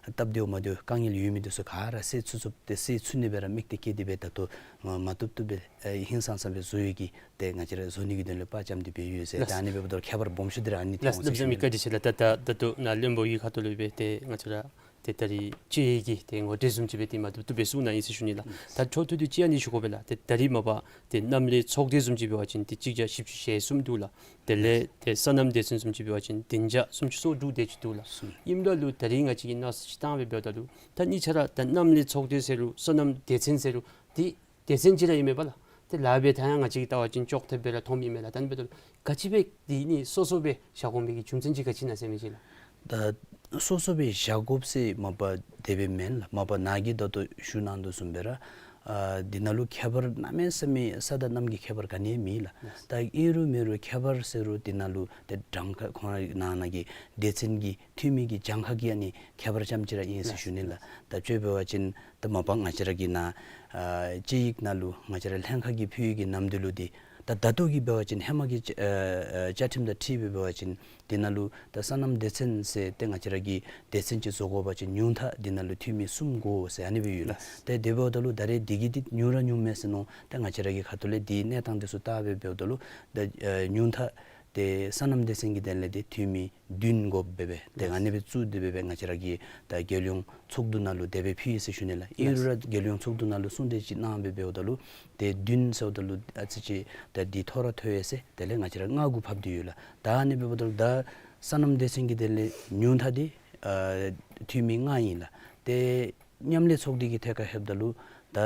སྟབས་བདེཝ་མ་བདེཝ་དཀའ་ངལ་ཡོད་མི་འདི་ཚུ་ག་ར་སེལ་ཚུགས་ཚུགསཔ་ཏེ་སེལ་ཚུགས་ནི་སྦེ་ར་དམིགས་གཏད་བསྐྱེད་དེ་སྦེ་ད་ལྟོ་མ་བཏུབ་བཏུབ་སྦེ་ཨེ་ཧིང་སངས་ས་སྦེ་བཟོ་ཡོད་གི་ཏེ་ང་བཅས་ར་བཟོ་ནི་གི་དོན་ལས་དཔའ་བཅམ་སྟེ་སྦེ་ཡོད་ཟེར། ལགས། ད་ཨ་ནི་འབདཝ་ད་ལུ་ཁྱད་པར་སྦོམ་ཤོས་འདི་ར་ཨ་ནི་ལགས། ཐོན་འོང་ཟེར་ཞུ་ནི་ལགས། བཀའ་དྲིན་ཆེ་ལགས། ད་ད་ད་ལྟོ་ནཱ་བློན་པོ་གི་ཁ་ཐུག་ལས་སྦེ་ཏེ་ང་བཅས་ར་ཏེ་ད་རེས་སྤྱི་འོས་ཀྱི་ཏེ་ངོ་སྤྲོད་བཟུམ་ཅིག་སྦེ་ཏེ་མ་བཏུབ་བཏུབ་སྦེ་གསུངས་གནང་ཡི་ཟེར་ཞུ་ནི་ལགས། ད་འཕྲོ་མཐུད་དེ་ཅིག་ཨ་ནི་ཞུ་དགོ་པས་ལགས། ཏེ་ད་རེས་མ་པ་ཏེ་མཉམ་ལས་ཚོགས་སྡེ་བཟུམ་ཅིག་འབད་བ་ཅིན་ཏེ་གཅིག་བརྒྱ་བཞི་བཅུ་ཞེ་གསུམ་འདུག་ལགས། དེ་ལས་ཏེ་སོ་ནམ་སྡེ་ཚན་བཟུམ་ཅིག་འབད་བ་ཅིན་བདུན་བརྒྱ་སུམ་ཅུ་སོ་དྲུག་དེ་ཅིག་འདུག་ལགས། ཨིནམ་ད་ལུ་ད་རེས་ང་བཅས་ཀྱིས་མནོ་བསམ་ཅིག་བཏང་སྦེ་འབདཝ་ད་ལུ་ད་གཉིས་ཆ་ར་ད་མཉམ་ལས་ཚོགས་སྡེ་ཟེར་རུང་སོ་ནམ་སྡེ་ཚན་ཟེར་རུང་ཏེ་སྡེ་ཚན་ཅིག་ར་ཨིན་མས་པ་ལགས། ཏེ་ལཱ་འབད་ཐངས་ཡང་ང་བཅས་ཀྱིས་བལྟ་བ་ཅིན་ཅོག་འཐདཔ་སྦེ་ར་མཐོངམ་ཨིན་མས་ལགས། ད་ཨ་ནི་འབདཝ་ད་ལུ་ག་ཅི་སྦེ་འདི་ནི་སོ་སོ་སྦེ་བཞག་དགོ་མི་གི་རྒྱུ་མཚན་ཅིག་ག་ཅི་ཨིན་ན་ཟེར་མི་ཅིག་ལགས། ད་སོ་སོ་སྦེ་བཞག་དགོཔ་ཟེར་མ་པ་དེ་སྦེ་མེན་ལགས། མ་པ་ནཱ་གིས་ད་ལྟོ་ཞུ་གནང་དོ་བཟུམ་སྦེ་ར་ཨ་འདི་ནང་ལུ་ཁྱད་པར་གནམ་མེད་ས་མེད་ས་དང་གནམ་གྱི་ཁྱད་པར་ག་ནི་ཡང་མེད་ལགས། ད་ཨིན་རུང་མེན་རུང་ཁྱད་པར་ཟེར་རུང་འདི་ནང་ལུ་ཏེ་གྲངས་ཀ་ཁོང་ར་ནང་ན་གི་སྡེ་ཚན་གྱི་འཐུས་མི་གི་གྱངས་ཁ་གི་ཨ་ནི་ཁྱད་པར་ཙམ་ཅིག་ར་ཨིན་ཟེར་ཞུ་ནི་ལགས། ད་དཔྱེ་འབད་བ་ཅིན་ད་མ་པ་ང་བཅས་ར་གི་ནཱ་ཨ་དཔྱད་ཡིག་ནང་ལུ་ང་བཅས་ར་ལྷན་ཁག་གིས་ཕུལ་ཡི་གི་ནམ་དུས་ལུ་འདི་ད་ད་ལྟོ་གི་འབད་བ་ཅིན་ཧེ་མ་གི་ཨ་ཨ་བཅའ་ཁྲིམས་དང་འཁྲིལ་སྦེ་འབད་བ་ཅིན་འདི་ནང་ལུ་ད་སོ་ནམ་སྡེ་ཚན་ཟེར་ཏེ་ང་བཅས་ར་གི་སྡེ་ཚན་ཅིག་བཟོ་དགོ་པ་ཅིན་ཉུང་མཐའ་འདི་ནང་ལུ་འཐུས་མི་གསུམ་དགོ་ཟེར་ཨ་ནི་སྦེ་ཡོད་ལགས། ཏེ་དེ་འབདཝ་ད་ལུ་ད་རེས་འདི་གིས་འདི་ཉུང་ར་ཉུངམ་མས་ཟེར་མནོ། ད་ང་བཅས་ར་གི་ཁ་ཐུག་ལས་འདི་གནས་སྟངས་འདི་ཚུ་བལྟ་སྦེ་འབདཝ་ད་ལུ་ད་ཨ་ཉུང་མཐའ་ཏེ་སོ་ནམ་སྡེ་ཚན་གྱི་དོན་ལས་ཏེ་འཐུས་མི་བདུན་དགོཔ་སྦེ་སྦེ་ཏེ་ཨ་ནི་སྦེ་བཙུགས་ཏེ་སྦེ་སྦེ་ང་བཅས་ར་གི་ད་རྒྱལ་ཡོངས་ཚོགས་འདུ་ནང་ལུ་དེ་སྦེ་ཕུལ་ཡི་ཟེར་ཞུ་ནི་ལགས། ཨིན་རུང་ར་རྒྱལ་ཡོངས་ཚོགས་འདུ་ནང་ལུ་གསུང་གྲོས་ཅིག་གནང་སྦེ་འབདཝ་ད་ལུ་ཏེ་བདུན་ཟེརཝ་ད་ལུ་ཨ་ཙི་ཅིག་ད་འདི་མཐོ་ར་མཐོ་ཡི་ཟེར། དེ་ལས་ང་བཅས་ར་ལྔ་དགུ་ཕབ་སྟེ་ཡོད་ལགས། ད་ཨ་ནི་འབདཝ་ད་ལུ་ད་སོ་ནམ་སྡེ་ཚན་གྱི་དོན་ལས་ཉུང་མཐའ་འདི་ཨ་འཐུས་མི་ལྔ་ཨིན་ལགས། ཏེ་མཉམ་ལས་ཚོགས་སྡེ་གི་ཐད་ཁར་ལྷོདཔ་ད་ལུ་ད་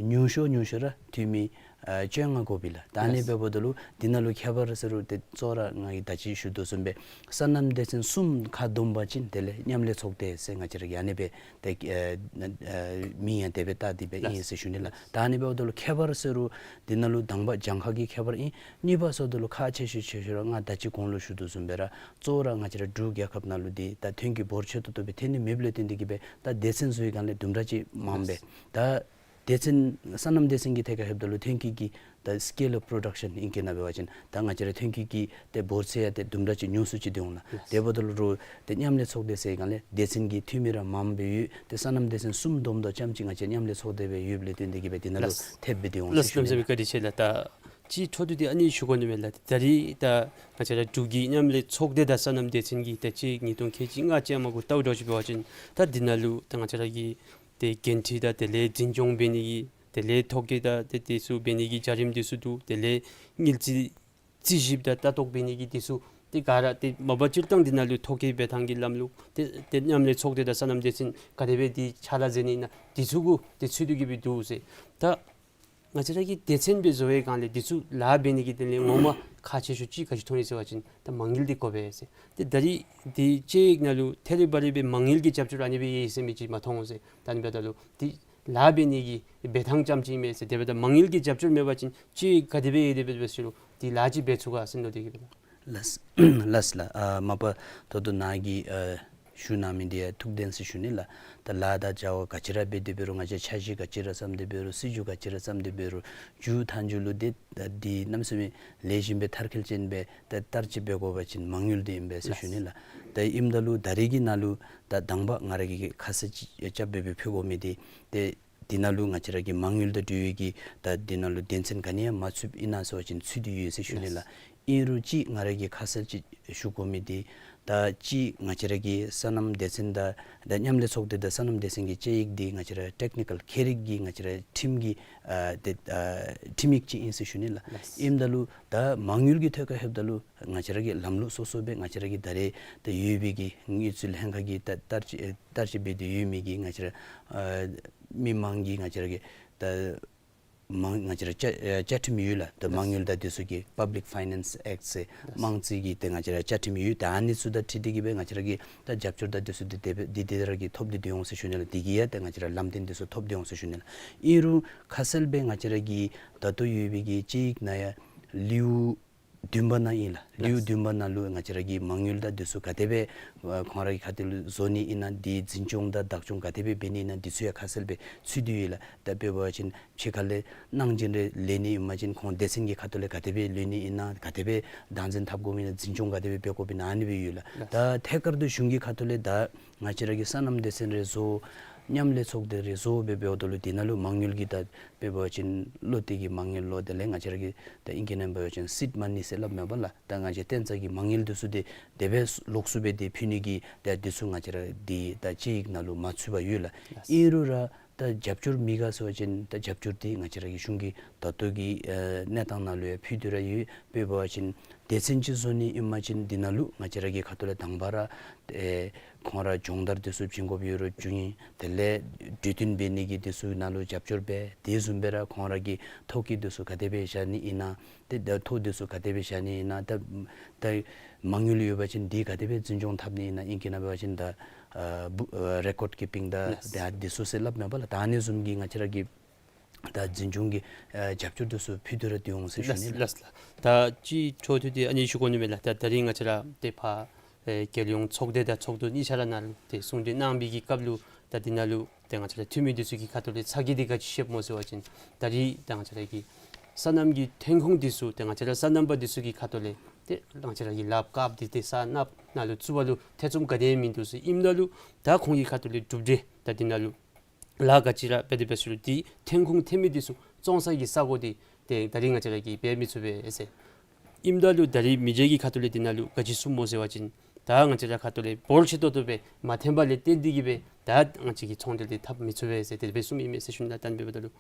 ཉུང་ཤོས་ཉུང་ཤོས་ར་འཐུས་མི་ཨ་བཅོ་ལྔ་དགོ་པས་ལགས། ད་ཨ་ནི་ལགས། འབདཝ་ད་ལུ་འདི་ནང་ལུ་ཁྱད་པར་ཟེར་རུང་ཏེ་གཙོ་བོ་ར་ང་གིས་ད་ཅི་ཞུ་དོ་བཟུམ་སྦེ་སོ་ནམ་སྡེ་ཚན་གསུམ་ཁ་བསྡོམ་པ་ཅིན་དེ་ལས་མཉམ་ལས་ཚོགས་སྡེ་ཟེར་ང་བཅས་ར་གིས་ཨ་ནི་སྦེ་ཏེ་ཨ་ཨ་མིང་ཡང་དེ་སྦེ་བཏགས་ཏེ་སྦེ་ཨིན་ཟེར་ཞུ་ནི་ལགས། ད་ཨ་ནི་འབདཝ་ད་ལུ་ཁྱད་པར་ཟེར་རུང་འདི་ནང་ལུ་དང་པ་གྱངས་ཁ་གི་ཁྱད་པར་ཨིན། གཉིས་པ་ཟེརཝ་ད་ལུ་ཁག་ཆེ་ཤོས་ཆེ་ཤོས་ར་ང་ད་ཅི་གོང་ལུ་ཞུ་དོ་བཟུམ་སྦེ་ར་གཙོ་བོ་ར་ང་བཅས་ར་འབྲུག་རྒྱལ་ཁབ་ནང་ལུ་འདི་ད་ཐོན་སྐྱེད་འབོར་ཆེ་ཏོག་ཏོ་སྦེ་ཐོན་ནི་མེདཔ་ལས་བརྟེན་ཏེ་གིས་སྦེ་ད་སྡེ་ཚན་བཟོ་བའི་སྒང་ལས་དུམ་གྲ་ཅིག་མངམ་སྦེ་ད་སྡེ་ཚན་སོ་ནམ་སྡེ་ཚན་གྱི་ཐད་ཁར་ལྷོདཔ་ད་ལུ་ཐོན་སྐྱེད་ཀྱི་ད་scale of production ཨིང་སྐད་ནང་འབད་བ་ཅིན་ད་ང་བཅས་ར་ཐོན་སྐྱེད་ཀྱི་ཏེ་འབོར་ཚད་ཡང་ཏེ་དུམ་གྲ་ཅིག་ཉུང་སུ་ཅིག་སྡོད་འོང་ལགས། དེ་འབདཝ་ད་ལུ་རུང་ཏེ་མཉམ་ལས་ཚོགས་སྡེ་ཟེར་སྒང་ལས་སྡེ་ཚན་གྱི་འཐུས་མི་ར་མངམ་སྦེ་ཡོད། ཏེ་སོ་ནམ་སྡེ་ཚན་གསུམ་བསྡོམས་ད་ཙམ་ཅིག་ང་བཅས་མཉམ་ལས་ཚོགས་སྡེ་སྦེ་ཡོདཔ་ལས་བརྟེན་ཏེ་གིས་སྦེ་འདི་ནང་ལུ་ལགས། ཐེབས་སྦེ་སྡོད་འོང་ལགས། ཟེར་ཞུ་ནི་ལགས། བཀའ་དྲིན་ཆེ་ལགས། ད་ཅིག་འཕྲོ་མཐུད་དེ་ཨ་ནི་ཞུ་དགོ་ནི་མས་ལགས། ད་རེས་ད་ང་བཅས་ར་འབྲུག་གི་མཉམ་ལས་ཚོགས་སྡེ་དང་སོ་ནམ་སྡེ་ཚན་གྱི་ད་ཅི་ཉིས་སྟོང་ཁལ་གཅིག་ལྔ་ཅན་མ་གུ་བལྟཝ་འདྲཝ་ཅིག་འབད་བ་ཅིན་ད་འདི་ནང་ལུ་ད་ང་བཅས་ར་གི་ཏེ་འགན་འཁྲི་དང་དེ་ལས་འཛིན་སྐྱོང་འབད་ནི་གི་དེ་ལས་ཐོ་བཀོད་དང་ཏེ་དེ་ཚུ་འབད་ནི་གི་བྱ་རིམ་དེ་ཚུ་འདུག། དེ་ལས་དངུལ་རྩིས་རྩིས་ཞིབ་དང་ལྟ་རྟོག་འབད་ནི་གི་དེ་ཚུ་ ཏེ་ག་ར་ཏེ་མ་པ་སྤྱིར་བཏང་འདི་ནང་ལུ་ཐོ་བཀོད་འབད་ཐངས་ཀྱི་ལམ་ལུགས་ཏེ་ཏེ་མཉམ་ལས་ཚོགས་སྡེ་དང་སོ་ནམ་སྡེ་ཚན་ག་དེ་སྦེ་འདི་ཕྱག་ལཱ་མཛད་ནི་ཨིན་ན་འདི་ཚུ་གུ་ཏེ་ཚུད་དེ་གི་སྦེ་འདུག་ཟེར། ད་ང་བཅས་ར་གི་སྡེ་ཚན་སྦེ་བཟོ་བའི་སྒང་ལས་འདི་ཚུ་ལཱ་འབད་ནི་གི་དོན་ལས་ངོ་མ་ཁག་ཆེ་ཤོས་ཅིག་ག་ཅི་མཐོང་ཡི་ཟེར་བ་ཅིན་ད་མ་དངུལ་འདི་དགོ་པས་ཟེར། ཏེ་ད་རིས་འདི་དཔྱད་ཡིག་ནང་ལུ་ཐད་རི་བ་རི་སྦེ་མ་དངུལ་གྱི་རྒྱབ་སྐྱོར་ཨ་ནི་སྦེ་ཡོད་ཟེར་མི་ཅིག་མ་མཐོང་ཟེར། ད་ཨ་ནི་འབདཝ་ད་ལུ་འདི་ལཱ་འབད་ནི་གི་འབད་ཐངས་རྐྱངམ་ཅིག་ཨིན་མས་ཟེར། དེ་འབདཝ་ད་མ་དངུལ་གྱི་རྒྱབ་སྐྱོར་མེད་པ་ཅིན་དཔྱད་ཡིག་ག་དེ་སྦེ་ཡོད་དེ་འབད་འབད་ཞུ་རུང་འདི་ལཱ་ཅིག་འབད་ཚུགས་ག་ཟེར་མནོ་སྟེ་གི་སྦེ། ལགས་ལགས་ལགས། ཨ་མ་པ་ད་ལྟོ་ནཱ་གིས་ཨ་ཞུ་གནང་མི་འདི་ཡང་ཐུགས་བདེན་ཟེར་ཞུ་ནི་ལགས། ད་ལཱ་དང་བྱ་བ་ག་ཅི་ར་འབད་དེ་འབད་རུང་ང་བཅས་འཆར་གཞི་ག་ཅི་ར་བརྩམས་ཏེ་འབད་རུང་སྲིད་བྱུས་ག་ཅི་ར་བརྩམས་ཏེ་འབད་རུང་མཇུག་མཐའ་མཇུག་ལུ་འདི་འདི་གནམ་མེད་ས་མེད་ལེགས་ཤོམ་སྦེ་མཐར་འཁྱོལ་ཅན་སྦེ་ད་བསྟར་སྤྱོད་འབད་དགོ་པ་ཅིན་མ་དངུལ་འདི་ཨིན་པས་ཟེར་ཞུ་ནི་ལགས། ད་ཨིནམ་ད་ལུ་ད་རེས་ཀྱི་ནང་ལུ་ད་དང་པ་ང་ར་གིས་ཁ་གསལ་ཅིག་རྐྱབ་སྦེ་སྦེ་ཕུལ་དགོ་མི་འདི་ཏེ་འདི་ནང་ལུ་ང་བཅས་ར་གི་མ་དངུལ་དང་འབྲེལ་བའི་གི་ད་འདི་ནང་ལུ་སྡེ་ཚན་ག་ནི་ཡང་མ་ཚུདཔ་ཨིན་ན་ཟེར་བ་ཅིན་ཚུད་དེ་ཡོད་ཟེར་ཞུ་ནི་ལགས། ཨིན་རུང་ཅིག་ང་ར་གིས་ཁ་གསལ་ཅིག་ཞུ་དགོ་མི་འདི་ད་ཅིག་ང་བཅས་ར་གི་སོ་ནམ་སྡེ་ཚན་དང་ད་མཉམ་ལས་ཚོགས་སྡེ་དང་སོ་ནམ་སྡེ་ཚན་གྱི་དཔྱད་ཡིག་འདི་ང་བཅས་ར་ཊེཀ་ནི་ཀཱལ་ཁྱད་རིག་གི་ང་བཅས་ར་ཁྲིམས་ཀྱི་ཨ་ཏེ་ཨ་ཁྲིམས་ཡིག་ཅིག་ཨིན་ཟེར་ཞུ་ནི་ལགས། ལགས། ཨིནམ་ད་ལུ་ད་མ་དངུལ་གྱི་ཐད་ཁར་ལྷོདཔ་ད་ལུ་ང་བཅས་ར་གི་ལམ་ལུགས་སོ་སོ་སྦེ་ང་བཅས་ར་གི་ད་རེས་ད་ཡོད་པའི་གི་དངུལ་རྩིས་ལྷན་ཁག་གིས་ད་བསྟར་སྤྱོད་བསྟར་སྤྱོད་འབད་དེ་ཡོད་མི་གི་ང་བཅས་ར་ཨ་མི་མང་གི་ང་བཅས་ར་གི་ད་མང་ང་བཅས་ར་བཅའ་ཨ་བཅའ་ཁྲིམས་ཡོད་ལགས། ད་མ་དངུལ་དང་དེ་ཚུ་གི་Public Finance Act ཟེར་དམངས་རྩིས་ཀྱི་ཏེ་ང་བཅས་ར་བཅའ་ཁྲིམས་ཡོད། ད་ཨ་ནི་ཚུ་དང་འཁྲིལ་ཏེ་གི་སྦེ་ང་བཅས་ར་གིས་ད་རྒྱབ་སྐྱོར་དང་དེ་ཚུ་འདི་དེ་སྦེ་འདི་དེ་ར་གིས་ཐོབ་སྟེ་འདི་འོང་ཟེར་ཞུ་ནི་ལགས། འདི་གི་ཡང་ཏེ་ང་བཅས་ར་ལམ་སྟོན་དེ་ཚུ་ཐོབ་སྟེ་འོང་ཟེར་ཞུ་ནི་ལགས། ཨིན་རུང་ཁ་གསལ་སྦེ་ང་བཅས་ར་གི་ད་ལྟོ་ཡོད་པའི་གི་དཔྱད་ཡིག་ནང་ཡང་ལེའུ་བདུན་པ་ནང་ཨིན་ལགས། ལེའུ་ལགས། བདུན་པ་ནང་ལུ་ང་བཅས་ར་གི་མ་དངུལ་དང་དེ་ཚུ་ག་དེ་སྦེ་ཨ་ཁོང་ར་གི་ཁ་ཐུག་ལུ་བཟོ་ནི་ཨིན་ན་འདི་འཛིན་སྐྱོང་དང་བདག་སྐྱོང་ག་དེ་སྦེ་འབད་ནི་ཨིན་ན་འདི་ཚུ་ཡང་ཁ་གསལ་སྦེ་ཚུད་དེ་ཡོད་ལགས། ད་དཔེ་འབད་བ་ཅིན་ཕྱི་ཁ་ལས་གནང་སྦྱིན་རེ་ལེན་ནི་ཨིན་པ་ཅིན་ཁོང་སྡེ་ཚན་གྱི་ཁ་ཐུག་ལས་ག་དེ་སྦེ་ལེན་ནི་ཨིན་ན་ག་དེ་སྦེ་བདག་འཛིན་འཐབ་དགོ་མི་ཨིན་ན་འཛིན་སྐྱོང་ག་དེ་སྦེ་འབད་དགོཔ་ཨིན་ན་ཨ་ནི་སྦེ་ཡོད་ལགས། ལགས། ད་ཐད་ཀར་དུ་གཞུང་གི་ཁ་ཐུག་ལས་ད་ང་བཅས་ར་གི་སོ་ནམ་སྡེ་ཚན་རེ་བཟོ་མཉམ་ལས་ཚོགས་སྡེ་རེ་བཟོ་སྦེ་འབདཝ་ད་ལུ་འདི་ནང་ལུ་མ་དངུལ་གྱི་ད་དཔེ་འབད་བ་ཅིན་བློ་གཏད་ཀྱི་མ་དངུལ་ལོ་དེ་ལས་ང་བཅས་ར་གི་ད་ཨིང་སྐད་ནང་འབད་བ་ཅིན་seed money ཟེར་སླབ་མས་པ་ལགས། ད་ང་བཅས་གཏན་ཚགས་ཀྱི་མ་དངུལ་འདི་ཚུ་འདི་དེ་སྦེ་ལོགས་སུ་སྦེ་འདི་ཕུལ་ནི་གི་ད་འདི་ཚུ་ང་བཅས་ར་འདི་ད་དཔྱད་ཡིག་ནང་ལུ་མ་ཚུད་པར་ཡོད་ལགས། ཨིན་རུང་ར་ད་རྒྱབ་སྐྱོར་མེད་ག་ཟེར་བ་ཅིན་ད་རྒྱབ་སྐྱོར་འདི་ང་བཅས་ར་གི་གཞུང་གི་ད་ལྟོ་གི་ཨེ་གནས་སྟངས་ནང་ལུ་ཡང་ཕུལ་ཏེ་ར་ཡོད། དཔེ་འབད་བ་ཅིན་སྡེ་ཚན་ཅིག་བཟོ་ནི་ཨིན་པ་ཅིན་འདི་ནང་ལུ་ང་བཅས་ར་གི་ཁ་ཐུག་ལས་དང་པ་ར་ཨེ་ཁོང་ར་སྦྱོང་བརྡར་འདི་ཚུ་བྱིན་དགོཔ་ཡོད་རུང་བྱིན། དེ་ལས་གྲོས་བསྟུན་འབད་ནི་གི་འདི་ཚུ་ནང་ལུ་རྒྱབ་སྐྱོར་འབད། དེ་བཟུམ་སྦེ་ར་ཁོང་ར་གི་ཐོ་བཀོད་འདི་ཚུ་ག་དེ་སྦེ་བཞག་ནི་ཨིན་ན། ཏེ་ད་ཐོ་འདི་ཚུ་ག་དེ་སྦེ་བཞག་ནི་ཨིན་ན། ད་ད་མ་དངུལ་ཡོད་པ་ཅིན་འདི་ག་དེ་སྦེ་འཛིན་སྐྱོང་འཐབ་ནི་ཨིན་ན། ཨིང་སྐད་ནང་འབད་བ་ཅིན་ད་ཨ་བུ་ཨ་record keeping ད་ལགས། ད་འདི་ཚུ་ཟེར་སླབ་མས་པ་ལགས། ད་ཨ་ནི་བཟུམ་གྱི་ང་བཅས་ར་གི་ད་འཛིན་སྐྱོང་གི་ཨ་རྒྱབ་སྐྱོར་འདི་ཚུ་ཕུལ་ཏེ་ར་འདི་འོང་ཟེར་ཞུ་ནི་ལགས། ལགས་ལགས། ད་ཅིག་འཕྲོ་མཐུད་དེ་ཨ་ནི་ཞུ་དགོ་ནི་མས་ལགས། ད་ད་རིས་ང་བཅས་ར་ཏེ་ཕར་ཨེ་རྒྱལ་ཡོངས་ཚོགས་སྡེ་དང་ཚོགས་འདུ་གཉིས་ཆ་ར་ནང་ལུ་ཏེ་གསུང་གྲོས་གནང་བའི་གི་སྐབས་ལུ་ད་འདི་ནང་ལུ་ཏེ་ང་བཅས་ར་འཐུས་མི་འདི་ཚུ་གི་ཁ་ཐུག་ལས་ཚ་གྱང་འདི་ག་ཅི་བཤདཔ་སྨོ་ཟེར་བ་ཅིན་ད་རིས་ད་ང་བཅས་ར་གི་སོ་ནམ་གྱི་ཐོན་ཁུངས་འདི་ཚུ་ཏེ་ང་བཅས་ར་སོ་ནམ་པ་འདི་ཚུ་གི་ཁ་ཐུག་ལས་ཏེ་ང་བཅས་ར་གི་ལགཔ་དཀརཔོ་འདི་ཏེ་ས་ནགཔོ་ནང་ལུ་བཙུགས་པ་ལུ་ཐེ་ཚོམ་ག་ནི་ཡང་མིན་འདུག་ཟེར། ཨིནམ་ད་ལུ་ད་ཁོང་གི་ཁ་ཐུག་ལས་གྲུབ་འབྲས་ད་འདི་ནང་ལུ་ལཱ་ག་ཅི་ར་འབད་དེ་འབད་ཞུ་རུང་འདི་ཐོན་ཁུངས་ཐོན་མི་འདི་ཚུ་བཙོང་ས་གི་ས་གོ་འདི་ཏེ་ད་རིས་ང་བཅས་ར་གིས་འབད་མི་ཚུགས་པས་ཟེར། ཨིནམ་ད་ལུ་ད་རིས་མི་སྒེར་གྱི་ཁ་ཐུག་ལས་འདི་ནང་ལུ་ག་ཅི་གསུངམ་སྨོ་ཟེར་བ་ཅིན་ད་ང་བཅས་ར་ཁ་ཐུག་ལས་འབོར་ཆེ་ཏོག་ཏོ་སྦེ་མ་ཐོན་པ་ལས་བརྟེན་ཏེ་གི་སྦེ་ད་ང་བཅས་ཀྱིས་ཚོང་འབྲེལ་འདི་འཐབ་མི་ཚུགས་པས་ཟེར་དེ་སྦེ་གསུངམ་ཨིན་མས་ཟེར་ཞུ་ནི་ལགས། ད་ཨ་ནི་འབདཝ་ད་ལུ་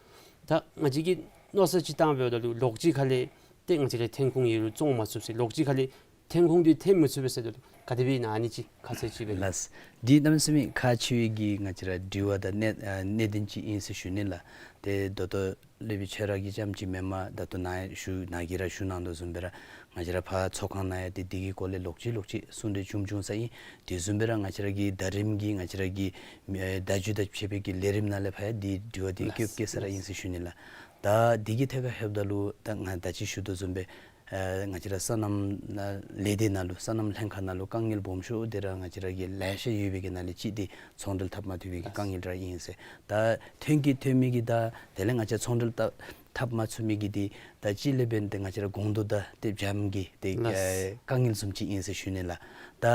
ད་ང་བཅས་ཀྱི་མནོ་བསམ་ཅིག་བཏང་འབདཝ་ད་ལུ་ལོགས་ཅིག་ཁ་ལས་ཏེ་ང་བཅས་ར་ཐོན་ཁུངས་ཡོད་རུང་བཙོང་མ་ཚུགས་ཟེར། ལོགས་ཅིག་ཁ་ལས་ཐོན་ཁུངས་འདི་ཐོན་མི་ཚུགས་པས་ཟེར་ད་ལུ་ག་དེ་སྦེ་ཨིན་ན་ཨ་ནི་ཅིག་ཁ་གསལ་ཅིག་སྦེ། ལགས། འདི་གནམ་མེད་ས་མེད་ཁག་ཆེ་བའི་གི་ང་བཅས་ར་དྲི་བ་དང་གནད་ཨ་གནད་དོན་ཅིག་ཨིན་ཟེར་ཞུ་ནི་ལགས། ཏེ་ད་ལྟོ་སློབ་དཔོན་ཁྱོད་ར་གིས་རྐྱངམ་ཅིག་མེན་པར་ད་ལྟོ་ནཱ་ཞུ་ནཱ་གིས་ར་ཞུ་གནང་དོ་བཟུམ་སྦེ་ར་ང་བཅས་ར་ཕར་ཚོགས་ཁང་ནང་ཡང་ཏེ་འདི་གི་སྐོར་ལས་ལོག་ཅི་ལོག་ཅི་གསུང་གྲོས་བྱུང་བྱུང་ས་ཨིན། དེ་བཟུམ་སྦེ་ར་ང་བཅས་ར་གི་ཟླ་རིམ་གྱི་ང་བཅས་ར་གི་ཨེ་བརྡ་བརྒྱུད་དང་ཕྱད་པའི་གི་ལས་རིམ་ནང་ལས་ཕར་ཡང་འདི་དྲི་བ་འདི་ལགས། བཀོད་བཀོད་ས་ར་ཨིན་ཟེར་ཞུ་ནི་ལགས། ད་འདི་གི་ཐད་ཁར་ལྷོདཔ་ད་ལུ་ད་ང་ད་ཅི་ཞུ་དོ་བཟུམ་སྦེ་ཨ་ང་བཅས་ར་སོ་ནམ་ལས་སྡེ་ནང་ལུ་སོ་ནམ་ལྷན་ཁག་ནང་ལུ་དཀའ་ངལ་སྦོམ་ཤོས་འདི་ར་ང་བཅས་ར་གི་ལེ་ཤ་ཡོད་པའི་གི་ནང་ལས་གཅིག་འདི་ཚོང་འབྲེལ་འཐབ་མ་ཐུབ་པའི་གི་དཀའ་ངལ་ར་ཨིན་ཟེར། ད་ཐོན་སྐྱེད་ཐོན་མི་གི་ད་དེ་ལས་ང་བཅས་ཚོང་འབྲེལ་འཐབ་འཐབ་མ་ཚུགས་མི་གི་འདི་ད་གཅིག་ལས་འབདན་ཏེ་ང་བཅས་ར་གོང་བུ་དང་ཏེ་བྱམས་ཀྱི་ཏེ་ལགས། ཨེ་དཀའ་ངལ་བཟུམ་ཅིག་ཨིན་ཟེར་ཞུ་ནི་ལགས། ད་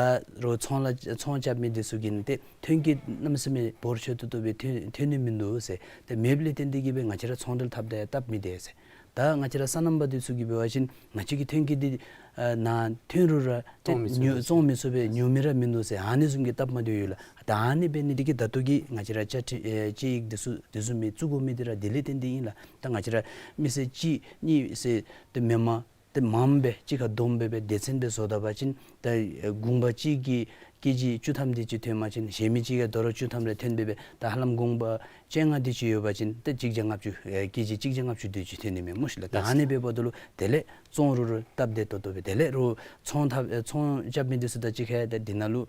རོགས་ཚོང་ལཱ་ཚོང་རྐྱབ་མི་འདི་ཚུ་གིས་ཏེ་ཐོན་སྐྱེད་གནམ་མེད་ས་མེད་འབོར་ཆེ་ཏོག་ཏོ་སྦེ་ཐོན་ཐོན་ནི་མིན་འདུག་ཟེར། ཏེ་མེདཔ་ལས་བརྟེན་ཏེ་གི་སྦེ་ང་བཅས་ར་ཚོང་འབྲེལ་འཐབ་ད་ཡང་སྟབས་མི་བདེ་ཟེར། ད་ང་བཅས་ར་སོ་ནམ་པ་འདི་ཚུ་གིས་འབད་བ་ཅིན་ང་བཅས་ཀྱི་ཐོན་སྐྱེད་འདི་ཨ་ནཱ་ཐོན་རུང་ར་ཏེ་བཙོང་མི་ཚུགས་ཉོ་པས་བཙོང་མི་ཚུགས་པས། ཉོ་མི་ར་མིན་འདུག་ཟེར་ཨ་ནི་བཟུམ་གྱི་སྟབས་མ་བདེཝ་ཡོད་ལགས། ད་ཨ་ནི་འབད་ནི་འདི་གིས་ད་ལྟོ་གི་ང་བཅས་ར་བཅའ་ཁྲིམས་ཨེ་དཔྱད་ཡིག་འདི་ཚུ་འདི་ཚུ་མི་བཙུགས་དགོ་མི་འདི་ར་འདི་ལས་བརྟེན་ཏེ་ཨིན་ལགས། ད་ང་བཅས་ར་མི་སེར་གཅིག་གཉིས་ཟེར་ཏེ་མེན་པར་ ཏེ་མངམ་སྦེ་གཅིག་ཁར་བསྡོམས་སྦེ་སྦེ་སྡེ་ཚན་སྦེ་བཟོ་ད་པ་ཅིན་ད་ཨེ་གུང་པ་གཅིག་གིས་ཀེ་ཇི་བཅུ་ཐམ་དེ་ཅིག་ཐོན་པ་ཅིན་གཞན་མི་གཅིག་གིས་དོ་རུང་བཅུ་ཐམ་རེ་ཐོན་སྦེ་སྦེ་ད་ཧ་ལམ་གུང་པ་བཅོ་ལྔ་དེ་ཅིག་ཡོད་པ་ཅིན་ད་གཅིག་བརྒྱ་ལྔ་བཅུ་ཨེ་ཀེ་ཇི་གཅིག་བརྒྱ་ལྔ་བཅུ་དེ་ཅིག་ཐོན་ནི་མས་སྨོ་ཤིག་ལགས། ད་ཨ་ནི་འབདཝ་ད་ལུ་དེ་ལས་བཙོང་རུང་རུང་སྟབས་བདེ་ཏོག་ཏོ་སྦེ་དེ་ལས་རོགས་ཚོང་འཐབ་ཨེ་ཚོང་རྐྱབ་མི་དེ་ཚུ་དང་གཅིག་ཁར་ད་དེ་ནང་ལུ་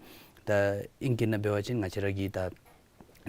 ད་ཨིང་སྐད་ནང་འབད་བ་ཅིན་ང་བཅས་ར་གི་ད་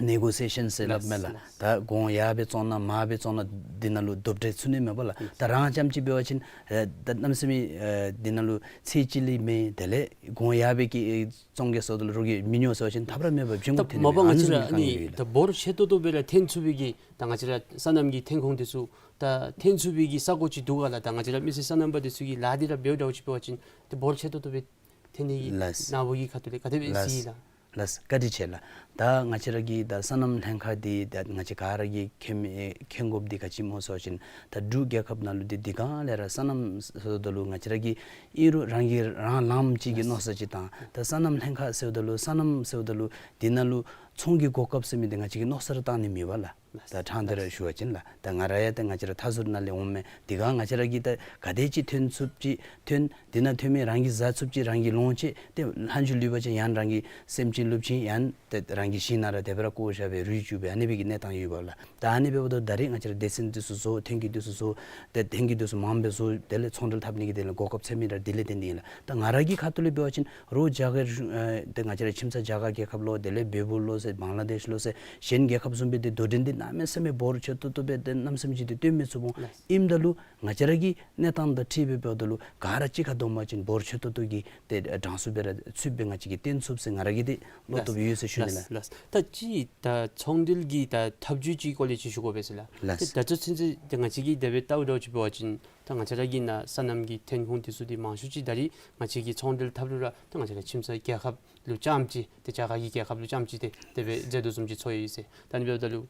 ནེ་གོ་སི་ཡེ་ཤཱན་ཟེར་སླབ་མས་ལགས། ལགས། ད་གོང་ཡར་སྦེ་བཙོང་ན་མར་སྦེ་བཙོང་ན་དེ་ནང་ལུ་རྡོབ་འགྲན་ཚུད་ནི་མས་པ་ལགས། ལགས། ད་རང་རྐྱངམ་ཅིག་འབད་བ་ཅིན་ཨེ་ད་གནམ་མེད་ས་མེད་ཨེ་དེ་ནང་ལུ་ཚད་ཅིག་ལས་མེད། དེ་ལས་གོང་ཡར་སྦེ་གི་ཨེ་བཙོང་གེ་ཟེརཝ་ད་ལུ་རོགས་ཀྱིས་མི་ཉོ་ཟེར་བ་ཅིན་ཐབས་ར་མེད་པར་བྱིང་དགོཔ་ཐོན་ནི་མས། ཨ་ནི་བཟུམ་གྱི་དཀའ་ངལ་ཡོད་ལགས། ད་འབོར་ཆེ་ཏོག་ཏོ་སྦེ་ར་འཐོན་ཚུགས་པའི་གི་ད་ང་བཅས་ར་སོ་ནམ་གྱི་ཐོན་ཁུངས་དེ་ཚུ་ད་འཐོན་ཚུགས་པའི་གི་ས་གོ་ཅིག་འདུག་ག་ལགས། ད་ང་བཅས་ར་མི་སེར་སོ་ནམ་པ་དེ་ཚུ་གིས་ལཱ་འདི་ར་འབདཝ་འདྲཝ་ཅིག་འབད་བ་ཅིན་ད་འབོར་ཆེ་ཏོག་ཏོ་སྦེ་འཐོན་ནི་གི་ལགས། ནཱ་བུ་གི་ཁ་ཐུག་ལས་ག་དེ་སྦེ་ལགས། གཟིགས་ལགས། བཀའ་དྲིན་ཆེ་ལགས། ད་ང་བཅས་ར་གི་ད་སོ་ནམ་ལྷན་ཁག་འདི་ད་ང་བཅས་ག་ར་གིས་མཁྱེན་མི་མཁྱེན་དགོཔ་འདི་ག་ཅི་སྨོ་ཟེར་བ་ཅིན་ད་འབྲུག་རྒྱལ་ཁབ་ནང་ལུ་འདི་འདི་གང་ལས་ར་སོ་ནམ་ཟེརཝ་ད་ལུ་ང་བཅས་ར་གིས་ཨིན་རུང་རང་གིས་རང་ལངམ་ཅིག་གི་མནོ་ས་ཅིག་དང་ད་སོ་ནམ་ལྷན་ཁག་ཟེརཝ་ད་ལུ་སོ་ནམ་ཟེརཝ་ད་ལུ་འདི་ནང་ལུ་ཚོང་གི་གོ་སྐབས་ཟེར་མི་འདི་ང་བཅས་ཀྱིས་མནོ་ས་ར་བཏང་ནི་མེད་པ་ལགས། ད་དྲང་སྟེ་ར་ཞུ་བ་ཅིན་ལགས། ད་ང་ར་ཡང་ད་ང་བཅས་ར་མཐའ་ཟུར་ནང་ལས་འོངམ་མས། འདི་གང་ང་བཅས་ར་གིས་ད་ག་དེ་ཅིག་ཐོན་ཚུགསཔ་ཅིག་ཐོན། འདི་ནང་ཐོན་མི་རང་གིས་བཟའ་ཚུགསཔ་ཅིག་རང་གིས་ལོངས་སྤྱོད། ཏེ་ལྷག་མཇུག་ལུས་པ་ཅིན་ཡང་རང་གི་སེམས་ཅན་ལུ་བྱིན། ཡང་ཏེ་རང་གི་ཞིང་ནང་ར་དེ་སྦེ་ར་བཀོ་བཞག་སྦེ་རུལ་བཅུག་སྦེ་ཨ་ནི་སྦེ་གི་གནས་སྟངས་ཡོདཔ་ལགས། ད་ཨ་ནི་འབདཝ་ད་ད་རེས་ང་བཅས་ར་སྡེ་ཚན་འདི་ཚུ་བཟོ། ཐོན་སྐྱེད་འདི་ཚུ་བཟོ། ཏེ་ཐོན་སྐྱེད་འདི་ཚུ་མངམ་སྦེ་བཟོ། དེ་ལས་ཚོང་འབྲེལ་འཐབ་ནི་གི་དེ་ལས་གོ་སྐབས་འཚོལ་མི་ར་དེ་ལས་བརྟེན་ཏེ་ཨིན་ལགས། ད་ང་ར་གི་ཁ་ཐུག་ལས་འབད་བ་ཅིན་རོགས་རྒྱ་གར་ཨེ་ཏེ་ང་བཅས་ར་ཁྱིམ་ཚང་རྒྱ་གར་རྒྱལ་ཁབ་ལོ། དེ་ལས་བལ་པོ་ལོ་ཟེར་བང་ལ་དེཤ་ལོ་ཟེར་གཞན་རྒྱལ་ཁབ་བཟུམ་སྦེ་ཏེ་དོ་འགྲན་འདི་གནམ་མེད་ས་མེད་འབོར་ཆེ་ཏོག་ཏོ་སྦེ་ཏེ་གནམ་མེད་ས་མེད་ཅིག་ཏེ་སྟོན་མི་ཚུགས་འོང་། ལགས། ཨིནམ་ད་ལུ་ང་བཅས་ར་གི་གནས་སྟངས་དང་འཁྲིལ་སྦེ་འབདཝ་ད་ལུ་ག་ར་གཅིག་ཁར་བསྡོམས་པ་ཅིན་འབོར་ཆེ་ཏོག་ཏོ་གི་ཏེ་གྲངས་སུ་སྦེ་ར་ཚུདཔ་སྦེ་ང་བཅས་ཀྱིས་བཏོན་ཚུགས་ཟེར་ང་ར་གིས་ཏེ་བློ་སྟོབས་ཡོད་ཟེར་ཞུ་ནི་ལགས། ལགས། ད་ཅི་ད་ཚོང་འབྲེལ་གྱི་ད་ཐབས་བྱུས་ཅིག་སྐོར་ལས་ཅིག་ཞུ་དགོ་པས་ཟེར་ལགས། ལགས། ད་ད་ལྟོ་ཚུན་ཚོད་ད་ང་བཅས་ཀྱིས་དེ་སྦེ་བལྟཝ་འདྲཝ་ཅིག་འབད་བ་ཅིན་ད་ང་བཅས་ར་གི་ནཱ་སོ་ནམ་གྱི་ཐོན་ཁུངས་དེ་ཚུ་འདི་མང་ཤོས་ཅིག་ད་རེས་ང་བཅས་ཀྱིས་ཚོང་འབྲེལ་འཐབ་རུང་ར་ད་ང་བཅས་ར་ཁྱིམ་ཚང་རྒྱལ་ཁབ་ལུ་རྐྱངམ་ཅིག་ཏེ་རྒྱ་གར་གྱི་རྒྱལ་ཁབ་ལུ་རྐྱངམ་ཅིག་ཏེ་དེ་སྦེ་མཛད་དོ་བཟུམ་ཅིག་ཚོར་ཡི་ཟེར། ད་ཨ་ནི་འབདཝ་ད་ལུ་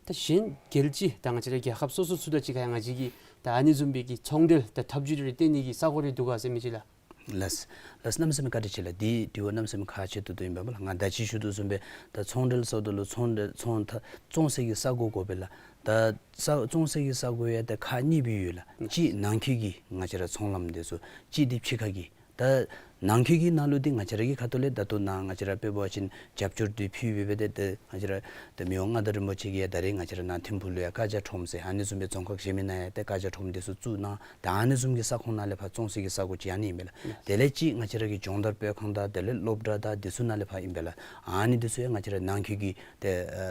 ད་གཞན་རྒྱལ་སྤྱི་ད་ང་བཅས་ར་རྒྱལ་ཁབ་སོ་སོ་ཚུ་དང་གཅིག་ཁར་ཡང་ང་བཅས་ཀྱིས་ད་ཨ་ནི་བཟུམ་སྦེ་གི་ཚོང་འབྲེལ་ད་ཐབས་བྱུས་རེ་བཏོན་ནི་གི་ས་གོ་རེ་འདུག་ག་ཟེར་མི་ཅིག་ལགས། ལགས། ལགས། གནམ་མེད་ས་མེད་བཀའ་དྲིན་ཆེ་ལགས། འདི་དྲི་བ་གནམ་མེད་ས་མེད་ཁག་ཆེ་ཏོག་ཏོ་ཨིན་པས་ལགས། ང་ད་ཅི་ཞུ་དོ་བཟུམ་སྦེ་ད་ཚོང་འབྲེལ་ཟེརཝ་ད་ལུ་ཚོང་འབྲེལ་ཚོང་ད་བཙོང་སའི་གི་ས་གོ་དགོ་པས་ལགས། ད་ས་བཙོང་སའི་གི་ས་གོ་ཡང་ད་ཁག་གཉིས་སྦེ་ཡོད་ལགས། གཅིག་ནང་འཁོད་ཀྱི་ང་བཅས་ར་ཚོང་ལམ་འདི་ཚུ། གཅིག་འདི་ཕྱི་ཁ་གི། ད་ནང་འཁོད་ཀྱི་ནང་ལུ་འདི་ང་བཅས་ར་གི་ཁ་ཐུག་ལས་ད་ལྟོ་ནཱ་ང་བཅས་ར་དཔེ་འབད་བ་ཅིན་རྒྱབ་སྐྱོར་འདི་ཕུལ་སྦེ་སྦེ་ཏེ་ཏེ་ང་བཅས་ར་ཏེ་མི་དབང་མངའ་བདག་རིན་པོ་ཆེ་གིས་ཡང་ད་རེས་ང་བཅས་ར་ནཱ་ཐིམ་ཕུག་ལུ་ཡང་ཀ་ཇ་ཁྲོམ་ཟེར་ཨ་ནི་བཟུམ་སྦེ་རྫོང་ཁག་གཞན་མི་ནང་ཡང་ཏེ་ཀ་ཇ་ཁྲོམ་འདི་ཚུ་བཙུགས་གནང་། ད་ཨ་ནི་བཟུམ་གྱི་ས་ཁོངས་ནང་ལས་ཕར་བཙོང་སའི་གི་ས་གོ་ཅིག་ཨ་ནི་ཨིན་པས་ལགས། དེ་ལས་གཅིག་ང་བཅས་ར་གི་སྦྱོང་བརྡར་སྤེལ་ཁང་དང་དེ་ལས་སློབ་གྲྭ་དང་འདི་ཚུ་ནང་ལས་ཕར་ཨིན་པས་ལགས། ཨ་ནི་འདི་ཚུ་ཡང་ང་བཅས་ར་ནང་འཁོད་ཀྱི་ཏེ་ཨ་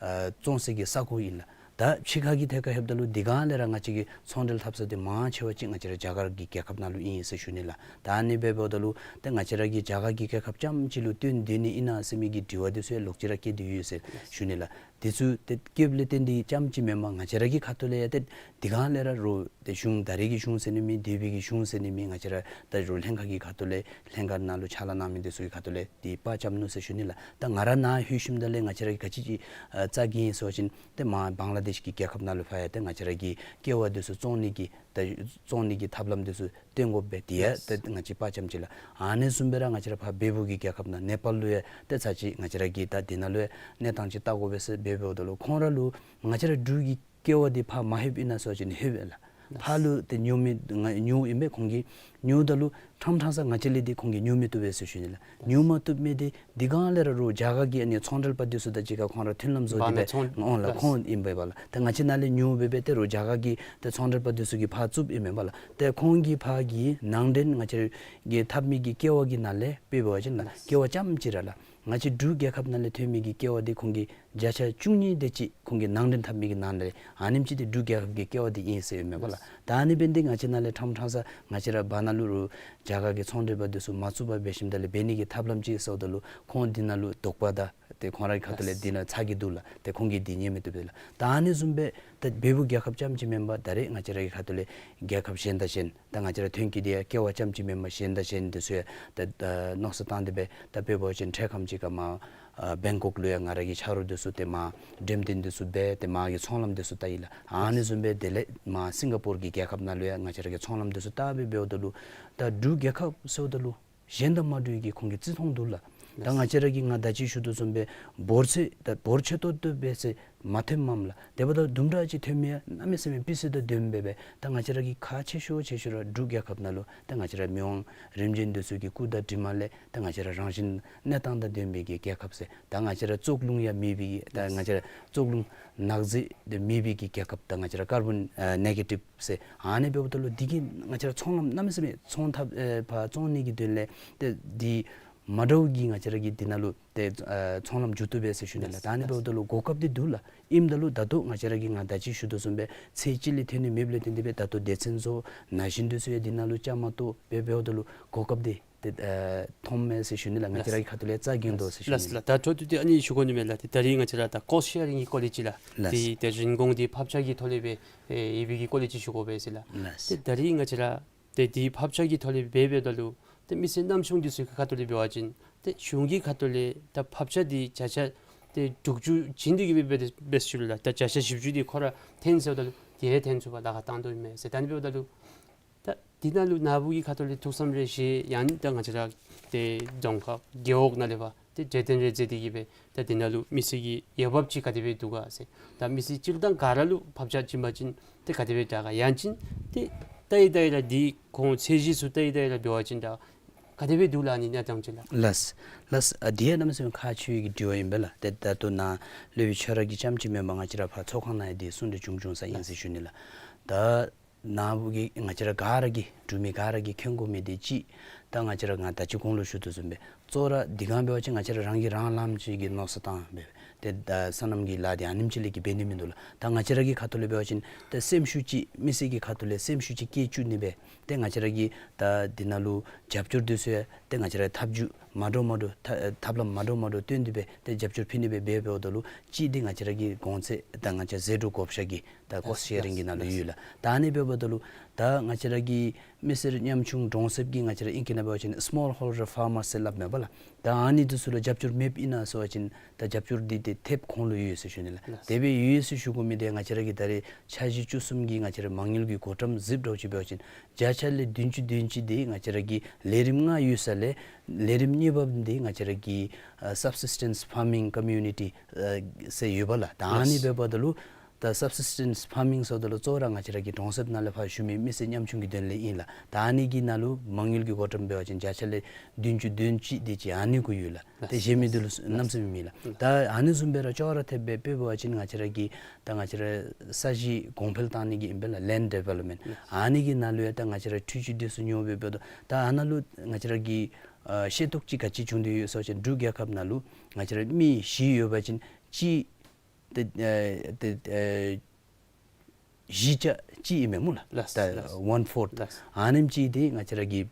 ཨ་བཙོང་སའི་གི་ས་གོ་ཨིན་ལགས། ད་ཕྱི་ཁ་གི་ཐད་ཁར་ལྷོདཔ་ད་ལུ་འདི་གང་ལས་ར་ང་བཅས་ཀྱི་ཚོང་འབྲེལ་འཐབ་ས་འདི་མང་ཆེ་བ་ཅིག་ང་བཅས་ར་རྒྱ་གར་གྱི་རྒྱལ་ཁབ་ནང་ལུ་ཨིན་ཟེར་ཞུ་ནི་ལགས། ད་ཨ་ནི་སྦེ་འབདཝ་ད་ལུ་ཏེ་ང་བཅས་ར་གིས་རྒྱ་གར་གྱི་རྒྱལ་ཁབ་རྐྱངམ་ཅིག་ལུ་བརྟེན་སྡོད་ནི་ཨིན་ན་ཟེར་མི་གི་དྲི་བ་འདི་ཚུ་ཡང་ལོག་ཅི་ར་བསྐྱེད་དེ་ཡོད་ཟེར་ཞུ་ནི་ལགས། འདི་ཚུ་ཏེ་བསྐྱེདཔ་ལས་བརྟེན་ཏེ་རྐྱངམ་ཅིག་མེན་པར་ང་བཅས་ར་གི་ཁ་ཐུག་ལས་ཡང་ཏེ་འདི་གང་ལས་ར་རོགས་ཏེ་གཞུང་ད་རེས་ཀྱི་གཞུང་ཟེར་ནི་མེད། འདས་པའི་གི་གཞུང་ཟེར་ནི་མེད། ང་བཅས་ར་ད་རོགས་ལྷན་ཁག་གི་ཁ་ཐུག་ལས་ལྷན་ཁག་ནང་ལུ་ཕྱག་ལཱ་གནང་མི་འདི་ཚུ་གི་ཁ་ཐུག་ལས་འདི་དཔའ་བཅམ་ནུག་ཟེར་ཞུ་ནི་ལགས། ད་ང་ར་ནཱ་ལྷོད་ཞིནམ་ད་ལས་ང་བཅས་ར་གིས་ག་ཅི་ཅིག་ཨ་བཙག་གེ་ཨིན་ཟེར་བ་ཅིན་ཏེ་མར་བང་ལ་དེཤ་གི་རྒྱལ་ཁབ་ནང་ལུ་ཕར་ཡང་ཏེ་ང་བཅས་ར་གི་ཀེ་བ་འདི་ཚུ་བཙོང་ནི་གི་ད་བཙོང་ནི་གི་ཐབས་ལམ་འདི་ཚུ་སྟོན་དགོ་པས། དེ་ཡང་ཏེ་ང་བཅས་དཔའ་བཅམ་ཅི་ལགས། ཨ་ནི་བཟུམ་སྦེ་ར་ང་བཅས་ར་ཕར་བལ་པོ་གི་རྒྱལ་ཁབ་ནང་ནེ་པཱལ་ལུ་ཡང་ཏེ་ཚར་ཅིག་ང་བཅས་ར་གིས་ད་འདི་ནང་ལུ་ཡང་གནས་སྟངས་ཅིག་བལྟ་དགོ་པས་ཟེར་སྦེ་འབདཝ་ད་ལུ་ཁོང་ར་ལུ་ང་བཅས་ར་འབྲུག་གི་ཀེ་བ་འདི་ཕར་མ་ལྷོདཔ་ཨིན་ན་ཟེར་བ་ཅིན་ལྷོདཔ་ཨིན་ལགས། ཕར་ལུ་ཏེ་ཉོ་མི་ང་ཉོཝ་ཨིན་པས། ཁོང་གིས་ཉོཝ་ད་ལུ་ཕྲང་ཕྲང་ས་ང་བཅས་ལས་འདི་ཁོང་གིས་ཉོ་མི་བཏུབ་པས་ཟེར་ཞུ་ནི་ལགས། ཉོ་མ་བཏུབ་མི་འདི་འདི་གང་ལས་ར་རོགས་རྒྱ་གར་གྱི་ཨ་ནི་ཚོང་འབྲེལ་པ་འདི་ཚུ་དང་གཅིག་ཁར་ཁོང་ར་མཐུན་ལམ་བཟོ་སྟེ་སྦེ་འོང་ལགས། ཁོང་ཨིན་པས་པ་ལགས། ཏེ་ང་བཅས་ནཱ་ལས་ཉོ་སྦེ་སྦེ་ཏེ་རོགས་རྒྱ་གར་གྱི་ཏེ་ཚོང་འབྲེལ་པ་འདི་ཚུ་གིས་ཕར་བཙུགསཔ་ཨིན་མས་པ་ལགས། ཏེ་ཁོང་གིས་ཕར་གྱི་ནང་འདྲེན་ང་བཅས་ཀྱིས་འཐབ་མི་གི་ཀེ་བ་གི་ནང་ལས་དཔེ་འབད་བ་ཅིན་ལགས། ཀེ་བ་རྐྱངམ་ཅིག་ར་ལགས། ང་བཅས་འབྲུག་རྒྱལ་ཁབ་ནང་ལས་ཐོན་མི་གི་ཀེ་བ་འདི་ཁོང་གིས་བརྒྱ་ཆ་བཅུ་གཉིས་དེ་ཅིག་ཁོང་གིས་ནང་འདྲེན་འཐབ་མི་གི་ནང་ལས་ཨ་ནེམ་ཅིག་འདི་འབྲུག་རྒྱལ་ཁབ་ཀྱི་ཀེ་བ་འདི་ཨིན་ཟེར་ཨིན་མས་པ་ལགས། ད་ཨ་ནི་འབད་ནི་འདི་ང་བཅས་ནཱ་ལས་ཕྲང་ཕྲང་ས་ང་བཅས་ར་བར་ན་ལུ་རོགས་རྒྱ་གར་གྱི་ཚོང་འབྲེལ་པ་འདི་ཚུ་མ་བཙུགས་པར་འབད་ཞིནམ་ད་ལས་འབད་ནི་གི་ཐབས་ལམ་ཅིག་ཟེརཝ་ད་ལུ་ཁོང་འདི་ནང་ལུ་དོགས་པ་དང་ཏེ་ཁོང་རའི་ཁ་ཐུག་ལས་འདི་ནང་ཚ་གྱང་འདུག་ལགས། ཏེ་ཁོང་གིས་འདི་ཉན་མི་བཏུབ་པས་ལགས། ད་ཨ་ནི་བཟུམ་སྦེ་ད་བལ་པོ་རྒྱལ་ཁབ་རྐྱངམ་ཅིག་མེན་པར་ད་རེས་ང་བཅས་ར་གི་ཁ་ཐུག་ལས་རྒྱལ་ཁབ་གཞན་དང་གཞན་ད་ང་བཅས་ར་ཐོན་སྐྱེད་འདི་ཡང་ཀེ་བ་རྐྱངམ་ཅིག་མེན་པར་གཞན་དང་གཞན་འདི་ཚུ་ཡང་ད་ད་མནོ་བསམ་བཏང་སྟེ་སྦེ་ད་དཔེ་འབད་བ་ཅིན་འཕྲལ་ཁམས་ཅིག་ཁར་མར་ཨ་བེང་ཀོག་ལུ་ཡང་ང་ར་གི་ཆ་རོགས་འདི་ཚུ་ཏེ་མར་འགྲེམས་སྟོན་འདི་ཚུ་འབད་དེ་མར་གྱི་ཚོང་ལམ་འདི་ཚུ་བལྟ་ཡི་ལགས། ཨ་ནི་བཟུམ་སྦེ་དེ་ལས་མར་སིང་ག་པོར་གྱི་རྒྱལ་ཁབ་ནང་ལུ་ཡང་ང་བཅས་ར་གི་ཚོང་ལམ་འདི་ཚུ་བལྟ་སྦེ་འབདཝ་ད་ལུ་ད་འབྲུག་རྒྱལ་ཁབ་ཟེརཝ་ད་ལུ་གཞན་དང་མ་འདྲཝ་གི་ཁོང་གི་བརྩི་མཐོང་འདུག་ལགས། ད་ང་བཅས་ར་གིས་ང་ད་ཅི་ཞུ་དོ་བཟུམ་སྦེ་འབོར་ཚད་ད་འབོར་ཆེ་ཏོག་ཏོ་སྦེ་ཟེར་མ་ཐོནམ་མས་ལགས། དེ་འབདཝ་ད་དུམ་གྲ་ཅིག་ཐོན་མི་ཡང་གནམ་མེད་ས་མེད་སྤུས་ཚད་དང་ལྡནམ་སྦེ་སྦེ་ད་ང་བཅས་ར་གིས་ཁག་ཆེ་ཤོས་ཆེ་ཤོས་ར་འབྲུག་རྒྱལ་ཁབ་ནང་ལུ་ད་ང་བཅས་ར་མི་དབང་རིམ་བྱོན་འདི་ཚུ་གི་སྐུ་དྲིན་ལས་ད་ང་བཅས་ར་རང་བཞིན་གནས་སྟངས་དང་ལྡན་པའི་གི་རྒྱལ་ཁབ་ཟེར། ད་ང་བཅས་ར་བཙོག་རླུང་ཡང་མེད་པའི་ད་ང་བཅས་ར་བཙོག་རླུང་ནག་རྫས་དེ་མེད་པའི་གི་རྒྱལ་ཁབ། ད་ང་བཅས་ར་ཀར་བོན་ཨ་ནེ་གེ་ཊིབ་ཟེར། ཨ་ནི་འབདཝ་ད་ལུ་འདི་གིས་ང་བཅས་ར་ཚོང་ལམ་གནམ་མེད་ས་མེད་ཚོང་ཐབས་ཨེ་ཕར་བཙོང་ནི་གི་དོན་ལས་ཏེ་འདི་མ་འདྲཝ་གི་ང་བཅས་ར་གི་འདི་ནང་ལུ་ཏེ་ཨ་ཚོང་ལམ་མཇུག་བསྡུ་སྦེ་ཟེར་ཞུ་ནི་ལགས། ད་ཨ་ནི་འབདཝ་ད་ལུ་གོ་སྐབས་འདི་འདུག་ལགས། ཨིནམ་ད་ལུ་ད་ལྟོ་ང་བཅས་ར་གིས་ང་ད་ཅི་ཞུ་དོ་བཟུམ་སྦེ་ཚེ་གཅིག་ལས་ཐོན་ནི་མེདཔ་ལས་བརྟེན་ཏེ་སྦེ་ད་ལྟོ་སྡེ་ཚན་བཟོ་ན་གཞོན་འདི་ཚུ་ཡང་འདི་ནང་ལུ་བཅའ་མར་གཏོགས་སྦེ་འབདཝ་ད་ལུ་གོ་སྐབས་འདི་ཏེ་ཨ་ཐོནམ་མས་ཟེར་ཞུ་ནི་ལགས། ང་བཅས་ར་གི་ཁ་ཐུག་ལས་རྩ་འགེངས་དོ་ཟེར་ཞུ་ནི་ལགས། ལགས་ལགས། ད་འཕྲོ་མཐུད་དེ་ཨ་ནི་ཞུ་དགོ་ནི་མས་ལགས། ཏེ་ད་རིས་ང་བཅས་ར་ད་ཀོསཊ་ཤེ་རིང་གི་སྐོར་ལས་ཅིག་ལགས། ལགས། ཏེ་ད་རིན་གོང་འདི་ཕབ་ཆག་གི་ཐོག་ལས་སྦེ་ཨེ་ཡོད་པའི་གི་སྐོར་ལས་ཅིག་ཞུ་དགོ་པས་ཟེར་ལགས། ལགས། ཏེ་ད་རིས་ང་བཅས་ར་ཏེ་འདི་ཕབ་ཆག་གི་ཐོག་ལས་འབད་འབདཝ་ད་ལུ་ཏེ་མི་སེར་ཉམ་ཆུང་འདི་ཚུ་གི་ཁ་ཐུག་ལས་འབད་བ་ཅིན་ཏེ་གཞུང་གི་ཁ་ཐུག་ལས་ད་ཕབ་ཆག་འདི་བརྒྱ་ཆ་ཏེ་དྲུག་ཅུ་བྱིན་ཏེ་གི་སྦེ་སྦེ་སྦེ་ཞུ་ལགས། ད་བརྒྱ་ཆ་བཞི་བཅུ་འདི་ཁོ་ར་འཐོན་ཟེརཝ་ད་ལུ་དེ་འཐོན་ཚུགས་པར་ད་ག་བཏང་དོ་ཨིན་མས་ཟེར། ད་ཨ་ནི་འབདཝ་ད་ལུ་ད་འདི་ནང་ལུ་ནཱ་བུ་གི་ཁ་ཐུག་ལས་ཐུགས་བསམ་རེ་བཞེས་ཡང་ད་ང་བཅས་ར་ཏེ་རྫོང་ཁག་རྒེད་འོག་ནང་ལས་ཕར་ཏེ་གྲོས་བསྟུན་རེ་མཛད་དེ་གི་སྦེ་ད་འདི་ནང་ལུ་མི་སེར་གྱི་འོས་འབབ་ཅིག་ག་དེ་སྦེ་འདུག་ག་ཟེར། ད་མི་སེར་སྤྱིར་བཏང་ག་ར་ལུ་ཕབ་ཆག་བྱིན་པ་ཅིན་ཏེ་ག་དེ་སྦེ་དྲག་ག། ཡང་ཅིན་ཏེ་ལྟ་ཡི་ལྟ་ཡི་ར་འདི་ཁོང་ཚད་གཞི་ཚུ་ལྟ་ཡི་ལྟ་ཡི་ར་འབད་བ་ཅིན་ད་ག་དེ་སྦེ་འདུག་ལགས། ཨ་ནི་གནས་སྟངས་ཅིག་ལགས། ལགས་ལགས། ཨ་འདི་ཡང་གནམ་མེད་ས་མེད་ཁག་ཆེ་བའི་གི་དྲི་བ་ཨིན་པས་ལགས། ཏེ་ད་ལྟོ་ནཱ་སློབ་དཔོན་ཁྱོད་ར་གིས་རྐྱངམ་ཅིག་མེན་པར་ང་བཅས་ར་ཕར་ཚོགས་ཁང་ནང་ཡང་འདི་གསུང་གྲོས་བྱུང་བྱུང་ས་ཨིན་ཟེར་ཞུ་ནི་ལགས། ད་ནཱ་བུ་གིས་ང་བཅས་ར་ག་ར་གིས་འབྲུག་མི་ག་ར་གིས་མཁྱེན་དགོ་མི་འདི་གཅིག་ད་ང་བཅས་ར་ང་ད་ཅི་གོང་ལུ་ཞུ་དོ་བཟུམ་སྦེ་གཙོ་བོ་ར་འདི་གང་འབད་བ་ཅིན་ང་བཅས་ར་རང་གིས་རང་ལངམ་ཅིག་གི་མནོ་བསམ་བཏང་སྦེ་ཏེ་ད་སོ་ནམ་གྱི་ལཱ་འདི་ཨ་ནེམ་ཅིག་ལས་ཀྱི་འབད་ནི་མིན་འདུག་ལགས། ད་ང་བཅས་ར་གི་ཁ་ཐུག་ལས་འབད་བ་ཅིན་ཏེ་སེམས་ཤུགས་ཅིག་མི་སེར་གྱི་ཁ་ཐུག་ལས་སེམས་ཤུགས་ཅིག་བསྐྱེད་བཅུག་ནི་སྦེ་ཏེ་ང་བཅས་ར་གིས་ད་འདི་ནང་ལུ་རྒྱབ་སྐྱོར་འདི་ཚུ་ཡང་ཏེ་ང་བཅས་ར་ཐབས་བྱུས་མ་འདྲཝ་མ་འདྲཝ་ཐབས་ཐབས་ལམ་མ་འདྲཝ་མ་འདྲཝ་བཏོན་ཏེ་སྦེ་ཏེ་རྒྱབ་སྐྱོར་ཕུལ་ནི་སྦེ་འབད་འབདཝ་ད་ལུ་གཅིག་འདི་ང་བཅས་ར་གི་གོང་ཚད་ད་ང་བཅས་ཟད་འགྲོ་བགོ་བཤའ་གི་ད་ཀོསཊ་ཤེ་རིང་གི་ནང་ལུ་ཡོད་ལགས། ད་ཨ་ནི་འབདཝ་ད་ལུ་ད་ང་བཅས་ར་གི་མི་སེར་ཉམ་ཆུང་གྲོང་གསེབ་ཀྱི་ང་བཅས་ར་ཨིང་སྐད་ནང་འབད་བ་ཅིན་སི་མོལ་ཧོལ་ཌར་ཕར་མར་ཟེར་སླབ་མས་པ་ལགས། ད་ཨ་ནི་འདི་ཚུ་ལུ་རྒྱབ་སྐྱོར་མེདཔ་ཨིན་ན་ཟེར་བ་ཅིན་ད་རྒྱབ་སྐྱོར་འདི་ཏེ་ཐེབས་ཁོང་ལུ་ཡོད་ཟེར་ཞུ་ནི་ལགས། ལགས། དེ་སྦེ་ཡོད་ཟེར་ཞུ་དགོ་མི་འདི་ང་བཅས་ར་གི་ད་རེས་འཆར་གཞི་བཅུ་གསུམ་གྱི་ང་བཅས་ར་མ་དངུལ་གྱི་བགོ་བཀྲམ་གཟིགས་འདྲཝ་ཅིག་འབད་བ་ཅིན་བརྒྱ་ཆ་ལས་བདུན་ཅུ་དོན་གཅིག་འདི་ང་བཅས་ར་གི་ལས་རིམ་ལྔ་ཡོད་ས་ལས་ལས་རིམ་གཉིས་པ་འདི་ང་བཅས་ར་གི་ཨ་སབ་སིས་ཊེནསི་ཕར་མིང་ཀོ་མིའུ་ནི་ཊི་ཨ་ཟེར་ཡོད་པ་ལགས། ད་ཨ་ནི་ལགས། འབདཝ་ད་ལུ་ད་སབ་སིས་ཊེནསི་ཕར་མིང་ཟེརཝ་ད་ལུ་གཙོ་བོ་ར་ང་བཅས་ར་གི་གྲོང་གསེབ་ནང་ལས་ཕར་བཞུགས་མི་མི་སེར་ཉམ་ཆུང་གི་དོན་ལས་ཨིན་ལགས། ད་ཨ་ནི་གི་ནང་ལུ་མ་དངུལ་གྱི་བགོ་བཀྲམ་འབད་བ་ཅིན་བརྒྱ་ཆ་ལས་བདུན་ཅུ་དོན་གཅིག་འདི་ཅིག་ཨ་ནི་གུ་ཡོད་ལགས། ལགས། ཏེ་གཞན་མི་འདི་ལུ་ལགས། གནམ་མེད་ས་མེད་མེད་ལགས། ལགས། ད་ཨ་ནི་བཟུམ་སྦེ་ར་ཅོག་ར་འཐདཔ་སྦེ་དཔེ་འབད་བ་ཅིན་ང་བཅས་ར་གི་ད་ང་བཅས་ར་ས་གཞི་གོང་འཕེལ་བཏང་ནི་གི་ཨིན་པས་ལགས། ལེནཌ་ཌི་ཝེ་ལོབ་མེནཊ། ལགས། ཨ་ནི་གི་ནང་ལུ་ཡང་ད་ང་བཅས་ར་འཕྲུལ་ཆས་འདི་ཚུ་ཉོ་སྦེ་འབདཝ་ད་ད་ཨ་ནཱ་ལུ་ང་བཅས་ར་གི་ཨ་ཤེས་རྟོགས་ཅིག་ག་ཅི་བྱུང་སྟེ་ཡོད་ཟེར་བ་ཅིན་འབྲུག་རྒྱལ་ཁབ་ནང་ལུ་ང་བཅས་ར་མི་བཞི་ཡོད་པ་ཅིན་གཅིག་ཏེ་ཨེ་ཏེ་ཨེ་བཞི་ཆ་གཅིག་ཨིན་མས་སྨོ་ལགས། ལགས། ད་ལགས། ཝན་ཕོརཐ། ལགས། ཨ་ནེམ་ཅིག་འདི་ང་བཅས་ར་གི་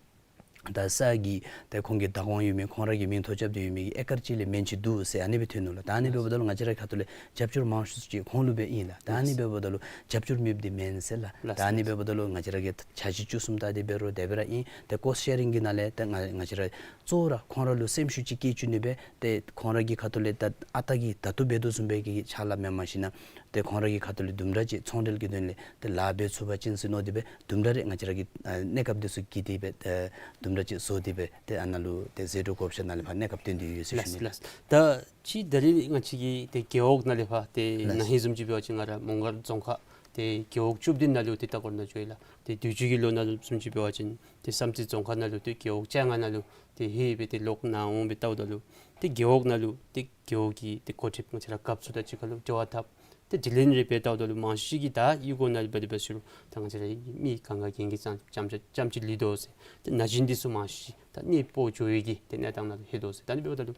ད་ས་གི་ད་ཁོང་གི་བདག་དབང་ཡོད་མི་ཁོང་ར་གི་མིང་ཐོ་རྐྱབ་སྟེ་ཡོད་མི་གི་ཨེ་ཀར་གཅིག་ལས་མེན་ཅིག་འདུག་ཟེར་ཨ་ནི་སྦེ་ཐོན་ནུག་ལགས། ད་ཨ་ནི་ལགས། འབདཝ་ད་ལུ་ང་བཅས་ར་ཁ་ཐུག་ལས་རྒྱབ་སྐྱོར་མང་ཤོས་ཅིག་ཁོང་ལུ་སྦེ་ཨིན་ལགས། ད་ཨ་ནི་ལགས། འབདཝ་ད་ལུ་རྒྱབ་སྐྱོར་མེདཔ་འདི་མེན་ཟེར་ལགས། ལགས། ད་ཨ་ནི་ལགས། འབདཝ་ད་ལུ་ང་བཅས་ར་གི་འཆར་གཞི་བཅུ་གསུམ་ད་འདི་འབད་རུང་དེ་སྦེ་ར་ཨིན། ཏེ་ཀོསཊ་ཤེ་རིང་གི་ནང་ལས་ཏེ་ང་ང་བཅས་ར་གཙོ་བོ་ར་ཁོང་ར་ལུ་སེམས་ཤུགས་ཅིག་བསྐྱེད་བཅུག་ནི་སྦེ་ཏེ་ཁོང་ར་གི་ཁ་ཐུག་ལས་ད་ཨ་རྟག་གི་ད་ལྟོ་འབད་དོ་བཟུམ་སྦེ་གི་ཕྱག་ལཱ་མེན་མ་ཤེས་ན་ཏེ་ཁོང་ར་གི་ཁ་ཐུག་ལས་དུམ་གྲ་ཅིག་ཚོང་འབྲེལ་གྱི་དོན་ལས་ཏེ་ལཱ་འབད་ཚུགས་པ་ཅིན་ཟེར་མནོ་སྟེ་སྦེ་དུམ་གྲ་རེ་ང་བཅས་ར་གི་ཨ་གནས་སྐབས་འདི་ཚུ་བགྱིས་ཏེ་སྦེ་ཨ་དུམ་གྲ་ཅིག་བཟོ་སྟེ་སྦེ་ཏེ་ཨ་ནཱ་ལུ་ཏེ་ཟད་འགྲོ་བགོ་བཤའ་ནང་ལས་ཕར་གནས་སྐབས་བཏོན་ཏེ་ཡོད་ཟེར་ཞུ་ནི། ལགས་ལགས། ད་ཅི་ད་རེས་ང་བཅས་ཀྱི་ཏེ་རྒེད་འོག་ནང་ལས་ཕར་ཏེ་ལགས། ན་ཧིང་བཟུམ་ཅིག་འབད་བ་ཅིན་ང་ར་མོང་སྒར་རྫོང་ཁག་ཏེ་རྒེད་འོག་བཅུ་བདུན་ནང་ལུ་ཏེ་ལྟ་སྐོར་ནང་འགྱོ་ཡི་ལགས། ཏེ་དུས་ཅི་གི་ལོ་ནང་ལུ་བཟུམ་ཅིག་འབད་བ་ཅིན་ཏེ་བསམ་རྩེ་རྫོང་ཁག་ནང་ལུ་ཏེ་རྒེད་འོག་བཅོ་ལྔ་ནང་ལུ་ཏེ་ལྷོད་སྦེ་ཏེ་ལོག་ནཱ་འོང་སྦེ་ལྟཝ་ད་ལུ་ཏེ་རྒེད་འོག་ནང་ལུ་ཏེ་རྒེད་འོག་གི་ཏེ་འགོ་ཁྲིདཔ་ང་བཅས་ར་རྒཔོ་ཚུ་དང་གཅིག་ཁར་ལུ་འབྲེལ་བ་འཐབ། ཏེ་དྲི་ལན་རེ་འབད་ལྟཝ་ད་ལུ་མང་ཤོས་ཅིག་གིས་ད་གཡུས་སྒོ་ནང་ལུ་འབད་དེ་འབད་ཟེར་རུང་ད་ང་བཅས་ར་མི་གང་ག་གན་གི་ཙམ་ཙམ་ཙམ་ཅིག་ལུས་དོ་ཟེར། ཏེ་ན་གཞོན་འདི་ཚུ་མང་ཤོས་ཅིག་ད་གནས་སྤོ་འགྱོ་བའི་གི་ཏེ་གནས་སྟངས་ནང་ལུ་ལྷོད་དོ་ཟེར། ད་ཨ་ནི་འབདཝ་ད་ལུ་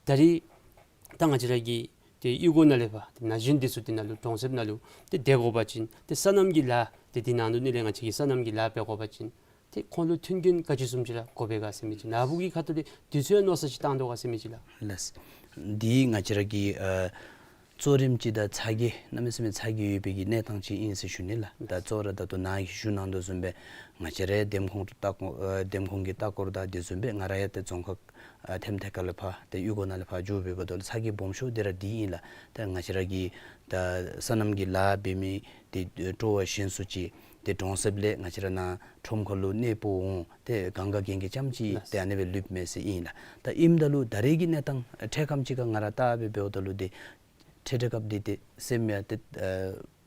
ད་རེས་ད་ང་བཅས་ར་གི་ཏེ་གཡུས་སྒོ་ནང་ལས་ཕར་ཏེ་ན་གཞོན་འདི་ཚུ་འདི་ནང་ལུ་གྲོང་གསེབ་ནང་ལུ་ཏེ་སྡོད་དགོ་པ་ཅིན་ཏེ་སོ་ནམ་གྱི་ལཱ་ཏེ་འདི་ནང་ལུ་ནི་ལས་ང་བཅས་ཀྱིས་སོ་ནམ་གྱི་ལཱ་འབད་དགོ་པ་ཅིན་ཏེ་ཁོང་ལུ་མཐུན་རྐྱེན་ག་ཅི་བཟུམ་ཅིག་ར་དགོ་པས་ག་ཟེར་མི་ཅིག་ནཱ་བུ་གི་ཁ་ཐུག་ལས་དུས་ཚོད་མནོ་བསམ་ཅིག་བཏང་དོ་ག་ཟེར་མི་ཅིག་ལགས། ལགས། འདི་ང་བཅས་ར་གི་ཨ་གཙོ་རིམ་ཅིག་ད་ཚ་གྱང་གནམ་མེད་ས་མེད་ཚ་གྱང་ཡོད་པའི་གི་གནས་སྟངས་ཅིག་ཨིན་ཟེར་ཞུ་ནི་ལགས། ད་གཙོ་བོ་ར་ད་ལྟོ་ནཱ་གིས་ཞུ་གནང་དོ་བཟུམ་སྦེ་ང་བཅས་རའི་འདེམས་ཁོངས་ལྟ་སྐོར་ཨ་འདེམས་ཁོངས་ཀྱི་ལྟ་སྐོར་དང་དེ་བཟུམ་སྦེ་ང་ར་ཡང་ཏེ་རྫོང་ཁག་ཨ་ཐེམ་ཐེ་ཁ་ལས་ཕར་ཏེ་གཡུས་སྒོ་ནང་ལས་ཕར་འགྱོ་སྦེ་འབདཝ་ད་ལུ་ཚ་གྱང་སྦོམ་ཤོས་འདི་ར་འདི་ཨིན་ལགས། ཏེ་ང་བཅས་ར་གི་ད་སོ་ནམ་གྱི་ལཱ་འབད་མི་ཏེ་སྤྲོ་བ་ཞན་སུ་ཅིག་ ཏེ་གྲོང་གསེབ་ལས་ང་བཅས་ར་ནཱ་ཁྲོམ་ཁ་ལུ་གནས་སྤོ་འོང་། ཏེ་གང་ག་གན་གི་རྐྱངམ་ཅིག་ལགས། ཏེ་ཨ་ནི་སྦེ་ལུསཔ་མས་ཟེར་ཨིན་ལགས། ད་ཨིནམ་ད་ལུ་ད་རེས་ཀྱི་གནས་སྟངས་འཕྲལ་ཁམས་ཅིག་ཁར་ང་ར་བལྟ་སྦེ་འབདཝ་ད་ལུ་ཏེ་འཕྲལ་འཕྲལ་སྐབས་འདི་ཏེ་སེམས་ཡང་ཏེ་ཨ་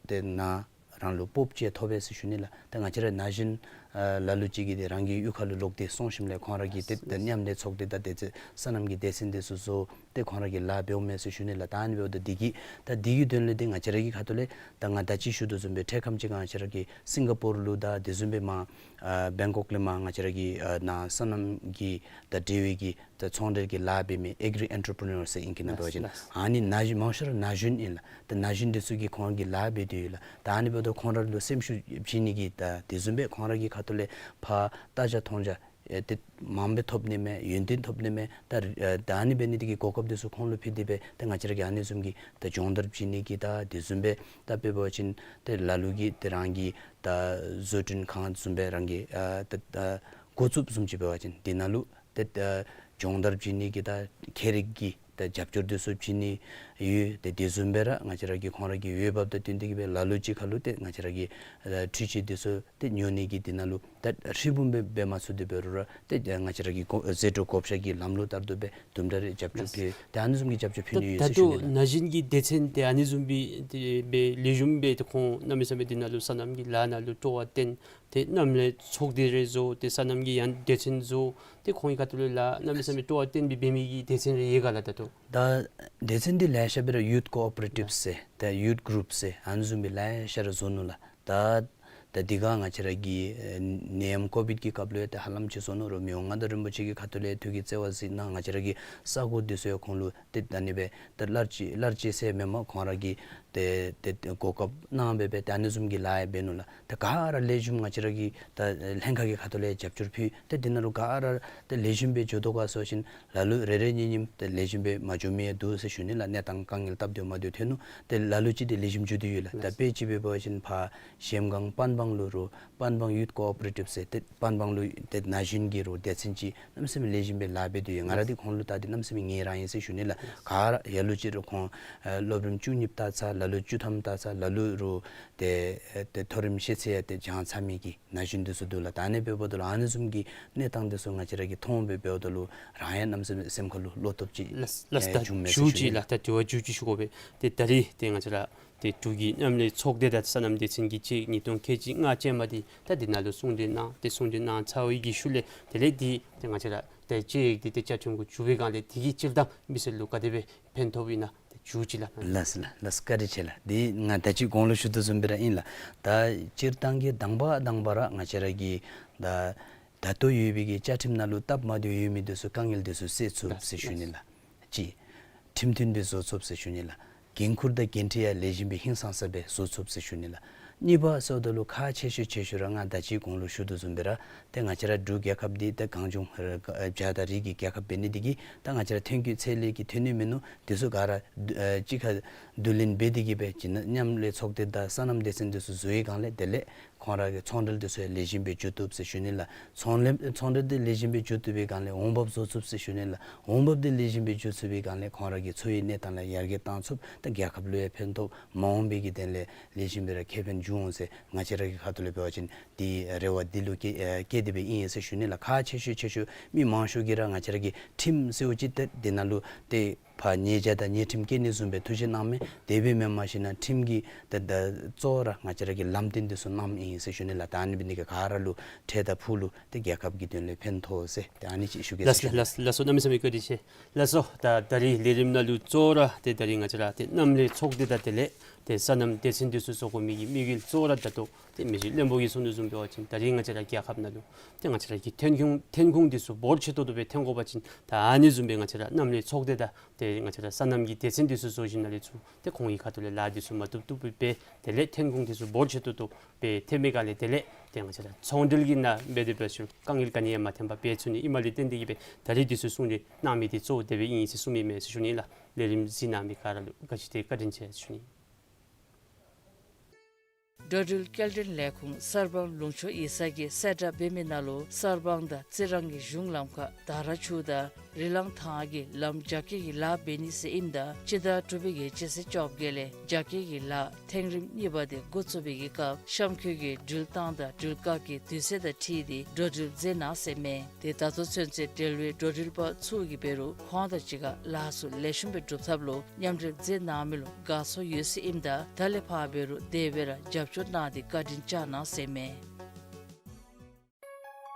ཏེ་ནཱ་རང་ལུ་སྤོབས་ཅིག་ཐོབ་པས་ཟེར་ཞུ་ནི་ལགས། ཏེ་ང་བཅས་ར་ན་གཞོན་ཨ་ལ་ལུ་ཅིག་གིས་ཏེ་རང་གི་གཡུས་ཁ་ལུ་ལོག་སྟེ་སོང་ཞིནམ་ལས་ཁོང་ར་གིས་ཏེ་ད་མཉམ་ལས་ཚོགས་སྡེ་དང་ཏེ་ཚེ་སོ་ནམ་གྱི་སྡེ་ཚན་འདི་ཚུ་བཟོ་སྟེ་ཁོང་ར་གིས་ལཱ་འབདཝ་མས་ཟེར་ཞུ་ནི་ལགས། ད་ཨ་ནི་འབདཝ་ད་འདི་གིས་ད་འདི་གི་དོན་ལས་ཏེ་ང་བཅས་ར་གི་ཁ་ཐུག་ལས་ད་ང་ད་ཅི་ཞུ་དོ་བཟུམ་སྦེ་འཕྲལ་ཁམས་ཅིག་ང་བཅས་ར་གི་སིང་ག་པོར་ལུ་དང་དེ་བཟུམ་སྦེ་མར་ཨ་བེང་ཀོག་ལས་མར་ང་བཅས་ར་གི་ཨ་ནཱ་སོ་ནམ་གྱི་ད་འབྲེལ་བའི་གི་ད་ཚོང་འབྲེལ་གྱི་ལཱ་འབད་མི་ཨེག་རི་ཨེན་ཊར་པི་རི་ནོར་ཟེར་ཨིང་སྐད་ནང་འབད་བ་ཅིན་ལགས། ཨ་ནི་ན་གཞོན་མང་ཤོས་ར་ན་གཞོན་ཨིན་ལགས། ད་ན་གཞོན་འདི་ཚུ་གིས་ཁོང་གི་ལཱ་འབད་དེ་ཡོད་ལགས། ད་ཨ་ནི་འབདཝ་ད་ཁོང་ར་ལུ་སེམས་ཤུགས་བྱིན་ནི་གི་ད་དེ་བཟུམ་སྦེ་ཁོང་ར་གི་ཁ་ཐུག་ལས་ཕར་ལྟ་བྱ་མཐོང་བྱ་ཨེ་ཏེ་མངམ་སྦེ་ཐོབ་ནི་མས། ཡོན་ཏན་ཐོབ་ནི་མས། ད་ཨེ་ད་ཨ་ནི་འབད་ནི་དེ་གིས་གོ་སྐབས་འདི་ཚུ་ཁོང་ལུ་ཕུལ་ཏེ་སྦེ་ད་ང་བཅས་ར་གིས་ཨ་ནི་བཟུམ་གྱི་ད་སྦྱོང་བརྡར་བྱིན་ནི་གི་ད་དེ་བཟུམ་སྦེ་ད་དཔེ་འབད་བ་ཅིན་ཏེ་ལ་ལུ་གིས་ཏེ་རང་གི་ད་བཟོ་སྐྲུན་ཁང་བཟུམ་སྦེ་རང་གི་ཨ་ད་ད་འགོ་བཙུགསཔ་བཟུམ་ཅིག་འབད་བ་ཅིན་དེ་ནང་ལུ་ཏེ་ད་སྦྱོང་བརྡར་བྱིན་ནི་གི་ད་ཁྱད་རིག་གི་ད་རྒྱབ་སྐྱོར་འདི་ཚུ་བྱིན་ནི་ཡོད། ཏེ་དེ་བཟུམ་སྦེ་ར་ང་བཅས་ར་གིས་ཁོང་ར་གི་འོས་འབབ་དང་བསྟུན་ཏེ་གིས་སྦེ་ལ་ལུ་ཅིག་ཁ་ལུ་ཏེ་ང་བཅས་ར་གི་ཨ་འཕྲུལ་ཆས་འདི་ཚུ་ཏེ་ཉོ་ནི་གི་དེ་ནང་ལུ་ད་ཧྲིལ་བུམ་སྦེ་འབད་མ་ཚུགས་ཏེ་འབད་རུང་ར་ཏེ་ང་བཅས་ར་གི་གོ་ཟད་འགྲོ་བགོ་བཤའ་གི་ལམ་ལུགས་ལྟར་དུ་སྦེ་དུམ་གྲ་རེ་རྒྱབ་སྐྱོར་ཕུལ། ཏེ་ཨ་ནི་བཟུམ་གྱི་རྒྱབ་སྐྱོར་ཕུལ་ནི་ཡོད་ད་ཟེར་ཞུ་ནི་ལགས། ད་ལྟོ་ན་གཞོན་གྱི་སྡེ་ཚན་ཏེ་ཨ་ནི་བཟུམ་སྦེ་ཏེ་སྦེ་ལེགས་ཤོམ་སྦེ་ཏེ་ཁོང་གནམ་མེད་ས་མེད་དེ་ནང་ལུ་སོ་ནམ་གྱི་ལཱ་ནང་ལུ་སྤྲོ་བ་བརྟེན་ཏེ་མཉམ་ལས་ཚོགས་སྡེ་རེ་བཟོ་སྟེ་སོ་ནམ་གྱི་ཡང་སྡེ་ཚན་བཟོ་སྟེ་ཁོང་གི་ཁ་ཐུག་ལས་ལཱ་གནམ་མེད་ས་མེད་སྤྲོ་བ་བརྟེན་སྦེ་འབད་མི་གི་སྡེ་ཚན་རེ་ཡོད་ག་ལགས། ད་ལྟོ་ད་སྡེ་ཚན་འདི་ལེ་ཤ་སྦེ་ར་ཡུཐ་ཀོ་ཨོ་པ་རེ་ཊིབ་ཟེར་ད་ཡུཐ་གུ་རུབ་ཟེར་ཨ་ནི་བཟུམ་སྦེ་ལེ་ཤ་ར་བཟོ་ནུག་ལགས། ད་ད་འདི་ག་ང་བཅས་ར་གི་ཨེ་ནད་ཡམས་ཀོ་བིཌ་ཀྱི་སྐབས་ལུ་ཡང་ཏེ་ཧ་ལམ་ཅིག་བཟོ་ནུག། རུང་མི་དབང་མངའ་བདག་རིན་པོ་ཆེ་གི་ཁ་ཐུག་ལས་ཐུགས་ཀྱི་བརྩེ་བ་གཟིགས་གནང་། ང་བཅས་ར་གི་ས་གོ་འདི་ཚུ་ཡང་ཁོང་ལུ་ཏེ་ད་ཨ་ནི་སྦེ་ད་གླར་ཅིག་གླར་ཅིག་ཟེར་མེན་པར་ཁོང་ར་གིས་ཏེ་ཏེ་ཏེ་གོ་སྐབས་གནང་སྦེ་སྦེ་ཏེ་ཨ་ནི་བཟུམ་གྱི་ལཱ་ཡང་འབད་ནུག་ལགས། ཏེ་ག་ར་ལེགས་ཤོམ་ང་བཅས་ར་གི་ད་ལྷན་ཁག་གི་ཁ་ཐུག་ལས་རྒྱབ་སྐྱོར་ཕུལ། ཏེ་དེ་ནང་ལུ་ག་ར་ཏེ་ལེགས་ཤོམ་སྦེ་འགྱོ་དོ་ག་ཟེར་བ་ཅིན་ལ་ལུ་རེ་རེ་གཉིས་གཉིསམ་ཏེ་ལེགས་ཤོམ་སྦེ་མ་འགྱོ་མི་ཡང་འདུག་ཟེར་ཞུ་ནི་ལགས། གནས་སྟངས་དཀའ་ངལ་སྟབས་བདེ་མ་བདེ་ཐོན་ནུག། ཏེ་ལ་ལུ་ཅིག་ཏེ་ལེགས་ཤོམ་འགྱོ་དོ་ཡོད་ལགས། ད་དཔེ་ཅིག་སྦེ་འབད་བ་ཅིན་ཕར་གཞལམ་སྒང་པན་སྦང་ལུ་རུང་པན་སྦང་ཡུཐ་ཀོ་ཨོ་པ་རེ་ཊིབ་ཟེར་ཏེ་པན་སྦང་ལུ་ཏེ་ན་གཞོན་གྱི་རུང་སྡེ་ཚན་ཅིག་གནམ་མེད་ས་མེད་ལེགས་ཤོམ་སྦེ་ལཱ་འབད་དོ་ཡོད། ང་ར་ཏེ་ཁོང་ལུ་བལྟ་སྟེ་གནམ་མེད་ས་མེད་ངལ་རངས་ཡི་ཟེར་ཞུ་ནི་ལགས། ག་ར་ལ་ལུ་ཅིག་རུང་ཁོང་ཨེ་སློབ་རིམ་བཅུ་གཉིས་བལྟ་ཚར། ལ་ལུ་རུང་ཏེ་ཨེ་ཏེ་མཐོ་རིམ་ཤེས་ཚད་ཡང་ཏེ་སྦྱང་ཚར་མི་གི་ན་གཞོན་འདི་ཚུ་འདུག་ལགས། ད་ཨ་ནི་སྦེ་འབདཝ་ད་ལུ་ཨ་ནི་བཟུམ་གྱི་གནས་སྟངས་འདི་ཚུ་ང་བཅས་ར་གིས་མཐོང་སྦེ་འབདཝ་ད་ལུ་རང་ཡང་གནམ་མེད་ས་མེད་སེམས་ཁ་ལུ་བློ་སྟོབས་ཅིག་ལགས་ལགས། ཨེ་ད་བྱུངམ་མས་ཟེར་ཞུ་ཞུ་ཅི་ནི་ལགས། ལགས། ད་དྲི་བ་མཇུག་ཅིག་ཞུ་དགོ་པས། ཏེ་ད་རིས་ཏེ་ང་བཅས་ར་ཏེ་འབྲུག་གི་མཉམ་ལས་ཚོགས་སྡེ་དང་སོ་ནམ་སྡེ་ཚན་གྱི་ཚེས་ཉིས་སྟོང་ཁལ་གཅིག་ལྔ་ཅན་མ་འདི་ད་འདི་ནང་ལུ་གསུང་གྲོས་གནང་། ཏེ་གསུང་གྲོས་གནང་ཚར་བའི་གི་ཤུལ་ལས་དེ་ལས་འདི་ཏེ་ང་བཅས་ར་ཏེ་དཔྱད་ཡིག་འདི་ཏེ་བཅའ་ཁྲིམས་གུ་བཅུག་པའི་སྒང་ལས་དེ་གིས་སྤྱིར་བཏང་མི་སེར་ལུ་ག་དེ་སྦེ་ཕན་ཐོགས་ཨིན་ན་ཏེ་མཇུག་ཅིག་ལགས། ལགས་ལགས་ལགས། བཀའ་དྲིན་ཆེ་ལགས། འདི་ང་ད་ཅི་གོང་ལུ་ཞུ་དོ་བཟུམ་སྦེ་ར་ཨིན་ལགས། ད་སྤྱིར་བཏང་གི་དང་པ་དང་པ་ར་ང་བཅས་ར་གི་ད་ད་ལྟོ་ཡོད་པའི་གི་བཅའ་ཁྲིམས་ནང་ལུ་སྟབས་མ་བདེཝ་ཡོད་མི་འདི་ཚུ་དཀའ་ངལ་འདི་ཚུ་སེལ་ཚུགས་ཟེར་ཞུ་ནི་ལགས། གཅིག་ཁྲིམས་མཐུན་སྦེ་བཟོ་ཚུགས་ཟེར་ཞུ་ནི་ལགས། འགན་ཁུར་དང་འགན་འཁྲི་ཡང་ལེགས་ཤོམ་སྦེ་ཧིང་སངས་ས་སྦེ་བཟོ་ཚུགས་ཟེར་ཞུ་ནི་ལགས། གཉིས་པ་ཟེརཝ་ད་ལུ་ཁག་ཆེ་ཤོས་ཆེ་ཤོས་ར་ང་ད་ཅི་གོང་ལུ་ཞུ་དོ་བཟུམ་སྦེ་ར་ཏེ་ང་བཅས་ར་འབྲུག་རྒྱལ་ཁབ་འདི་ཏེ་གངས་ལྗོངས་ར་བྱཱར་དང་རིགས་ཀྱི་རྒྱལ་ཁབ་འབད་ནི་དེ་གིས་ད་ང་བཅས་ར་ཐོན་སྐྱེད་ཚད་ལས་ཀྱི་ཐོན་ནི་མིན་ནུག། དེ་ཚུ་ག་ར་ཨེ་གཅིག་ཁར་བསྡུ་ལེན་འབད་དེ་གིས་སྦེ་ཅིག་ནང་མཉམ་ལས་ཚོགས་སྡེ་དང་སོ་ནམ་སྡེ་ཚན་འདི་ཚུ་བཟོ་བའི་སྒང་ལས་དེ་ལས་ཁོང་ར་གི་ཚོང་འབྲེལ་འདི་ཚུ་ཡང་ལེགས་ཤོམ་སྦེ་འགྱོ་བཏུབ་ཟེར་ཞུ་ནི་ལགས། ཚོང་ལས་ཚོང་འབྲེལ་འདི་ལེགས་ཤོམ་སྦེ་འགྱོ་བཏུབ་པའི་སྒང་ལས་འོང་འབབ་བཟོ་ཚུགས་ཟེར་ཞུ་ནི་ལགས། འོང་འབབ་འདི་ལེགས་ཤོམ་སྦེ་འགྱོ་ཚུགས་པའི་སྒང་ལས་ཁོང་ར་གི་འཚོ་བའི་གནས་སྟངས་ལུ་ཡར་རྒྱས་བཏང་ཚུགས། ད་རྒྱལ་ཁབ་ལུ་ཡང་ཕན་ཐོགས། མ་འོངས་པའི་གི་དོན་ལས་ལེགས་ཤོམ་སྦེ་ར་ཁེ་ཕན་འབྱུང་འོང་ཟེར་ང་བཅས་ར་གི་ཁ་ཐུག་ལས་འབད་བ་ཅིན་འདི་རེ་བ་འདི་ལུ་བསྐྱེད་ཨེ་བསྐྱེད་དེ་སྦེ་ཨིན་ཟེར་ཞུ་ནི་ལགས། ཁག་ཆེ་ཤོས་ཆེ་ཤོས་མི་མང་ཤོས་ཀྱིས་ར་ང་བཅས་ར་གི་ཁྲིམས་ཟེརཝ་ཅིག་ཏེ་འདི་ནང་ལུ་ཏེ་ཕར་ཉེས་བྱ་དང་ཉེས་ཁྲིམས་བཀལ་ནི་བཟུམ་སྦེ་ཐུགས་བཞེད་གནངམ་མས། དེ་སྦེ་མེན་པར་ཞིན་ན་ཁྲིམས་ཀྱི་ད་ད་གཙོ་བོ་ར་ང་བཅས་ར་གི་ལམ་སྟོན་འདི་ཚུ་གནངམ་ཨིན་ཟེར་ཞུ་ནི་ལགས། ད་ཨ་ནི་འབད་ནི་དེ་གིས་ག་ར་ལུ་འཕྲལ་དང་ཕུགས་ལུ་ཏེ་རྒྱལ་ཁབ་ཀྱི་དོན་ལས་ཕན་ཐོགས་ཟེར་ཏེ་ཨ་ནི་ཅིག་ཞུ་གེ་ཟེར་ཞུ་ནི། ལགས་ལགས་ལགས་སོ། གནམ་མེད་ས་མེད་བཀའ་དྲིན་ཆེ། ལགས་སོ། ད་ད་རིས་ལས་རིམ་ནང་ལུ་གཙོ་བོ་ར་ཏེ་ད་རིས་ང་བཅས་ར་ཏེ་མཉམ་ལས་ཚོགས་སྡེ་དང་དེ་ལས་ཏེ་སོ་ནམ་སྡེ་ཚན་འདི་ཚུ་བཟོ་དགོ་མི་གི་དམིགས་ཡུལ་གཙོ་བོ་ར་ད་ལྟོ་ཏེ་མི་རྗེ་བློན་པོ་གིས་གསུངས་དོ་བཟུམ་འབད་བ་ཅིན་ད་རིས་ང་བཅས་ར་རྒྱལ་ཁབ་ནང་ལུ་ཏེ་ང་བཅས་ར་གི་ཐོན་ཁུངས་ཐོན་ཁུངས་འདི་ཚུ་འབོར་ཆེ་ཏོག་ཏོ་སྦེ་ཐོན་དགོ་པ་ཅིན་ད་ཨ་ནི་བཟུམ་སྦེ་ང་བཅས་ར་མཉམ་ལས་ཚོགས་སྡེ་དང་ཏེ་ང་བཅས་ར་སོ་ནམ་གྱི་སྡེ་ཚན་འདི་ཚུ་བཟོ་ཞིནམ་ལས་ཚུར་ཏེ་ཁོང་གི་ཁ་ཐུག་ལས་ལཱ་འདི་ཚུ་མ་བཏུབ་བཏུབ་སྦེ་འབད་དེ་ལས་ཐོན་ཁུངས་འདི་ཚུ་འབོར་ཆེ་ཏོག་ཏོ་སྦེ་ཐོན་མི་སྒང་ལས་དེ་ལས་ཏེ་ང་བཅས་ར་ཚོང་འབྲེལ་གྱི་ནང་འབད་དེ་འབད་ཞིནམ་དཀའ་ངལ་ག་ནི་ཡང་མ་ཐོན་པར་འབད་ཚུགས་ནི་ཨིནམ་ལས་བརྟེན་ཏེ་གིས་སྦེ་ད་རིས་འདི་ཚུ་གསུང་གྲོས་གནང་མི་འདི་གཙོ་བོ་དེ་སྦེ་ཨིན་ཟེར་གསུངས་མི་མས་ཟེར་ཞུ་ནི་ལགས། ལས་རིམ་གཟིགས་གནང་མི་ག་ར་ལུ་ག་ཅི་ཏེ་བཀའ་དྲིན་ཆེ་ཟེར་ཞུ་ནི། འགྲོ་འགྲུལ་སྐྱེལ་འདྲེན་ལས་ཁུངས་གསར་སྤང་ལུང་ཕྱོགས་ཡིག་ཚང་གིས་གསལ་བསྒྲགས་འབད་མི་ནང་ལུ་གསར་སྤང་དང་རྩི་རང་གི་གཞུང་ལམ་ཁར་དར་ཆུ་དང་ རི་ལང་ཐང་གི་ལམ་རྒྱ་སྐྱེད་ཀྱི་ལཱ་འབད་ནི་ཟེར་ཨིནམ་ད་སྤྱི་ཟླ་དྲུག་པའི་གི་སྤྱི་ཚེས་བཅོ་བརྒྱད་ལས་རྒྱ་སྐྱེད་ཀྱི་ལཱ་ཐེངས་རིམ་གཉིས་པ་དེ་འགོ་བཙུགས་པའི་གི་སྐབས་གཤམ་འཁོད་ཀྱི་འགྲུལ་བཏང་དང་འགྲུལ་བཀག་གི་དུས་ཚོད་དང་འཁྲིལ་ཏེ་འགྲོ་འགྲུལ་མཛད་གནང་ཟེར་མས། དེ་ད་ལྟོ་ཚུན་ཚོད་འབྲེལ་བའི་འགྲོ་འགྲུལ་པ་ཚུ་གིས་འབད་རུང་ཁོང་དང་གཅིག་ཁར་ལཱ་ཚུ་ལེགས་ཤོམ་སྦེ་སྒྲུབ་ཐབས་ལུ་མཉམ་འབྲེལ་མཛད་གནང་མི་ལུ་དགའ་ཚོར་ཡོད་ཟེར་ཨིནམ་ད་ད་ལས་ཕར་འབད་རུང་དེ་སྦེ་ར་རྒྱབ་སྐྱོར་གནང་སྟེ་བཀའ་དྲིན་བསྐྱང་གནང་ཟེར་མས།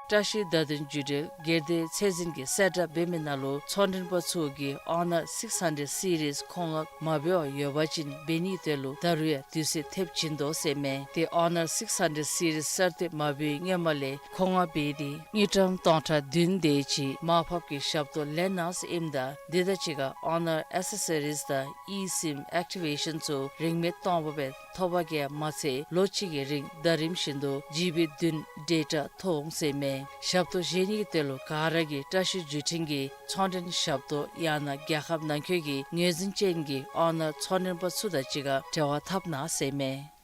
བཀྲ་ཤིས་བརྡ་དོན་བརྒྱུད་འབྲེལ་སྒེར་སྡེ་ཚད་འཛིན་གྱིས་གསལ་བསྒྲགས་འབད་མི་ནང་ལུ་ཚོང་མགྲོན་པ་ཚུ་གིས་ཨོ་ནར་སིགསི་ཧན་ཌེཌ་སི་རིསི་མཁོ་མངགས་མ་འབད་བར་ཡོད་པ་ཅིན་འབད་ནིའི་དོན་ལུ་ད་རུང་ཡང་དུས་ཚོད་ཐེབས་བྱིན་དོ་ཟེར་མས། དེ་ཨོ་ནར་སིགསི་ཧན་ཌེཌ་སི་རིསི་གསར་བཏོན་མ་འབད་བའི་སྔོན་མ་ལས་མཁོ་མངགས་འབད་དེ་དངུལ་ཀྲམ་སྟོང་ཕྲག་བདུན་དེ་ཅིག་མར་ཕབ་ཀྱི་ཞབས་ཏོག་ལེན་གནང་ཟེར་ཨིནམ་ད་དེ་དང་གཅིག་ཁར་ཨོ་ནར་ཨེག་སེ་སི་རིསི་དང་ཨི་སིམ་ཨེག་ཊི་ཝེ་ཤཱན་ཚུ་རིན་མེད་སྟོང་པ་སྦེ་ཐོབ་པ་གིས་མ་ཚད་ལོ་གཅིག་གི་རིང་ཟླ་རིམ་བཞིན་དུ་ཇི་བི་བདུན་ཌེ་ཊ་ཐོབ་འོང་ཟེར་མས། ཞབས་ཏོག་བཞེས་ནི་གི་དོན་ལུ་ག་ར་གིས་བཀྲ་ཤིས་བརྒྱུད་འཕྲིན་གྱི་ཚོང་མགྲོན་ཞབས་ཏོག་ཡང་ན་རྒྱལ་ཁབ་ནང་འཁོད་ཀྱི་ངོས་འཛིན་ཅན་གྱི་ཨོ་ནར་ཚོང་མགྲོན་པ་ཚུ་དང་གཅིག་ཁར་འབྲེལ་བ་འཐབ་གནང་ཟེར་མས།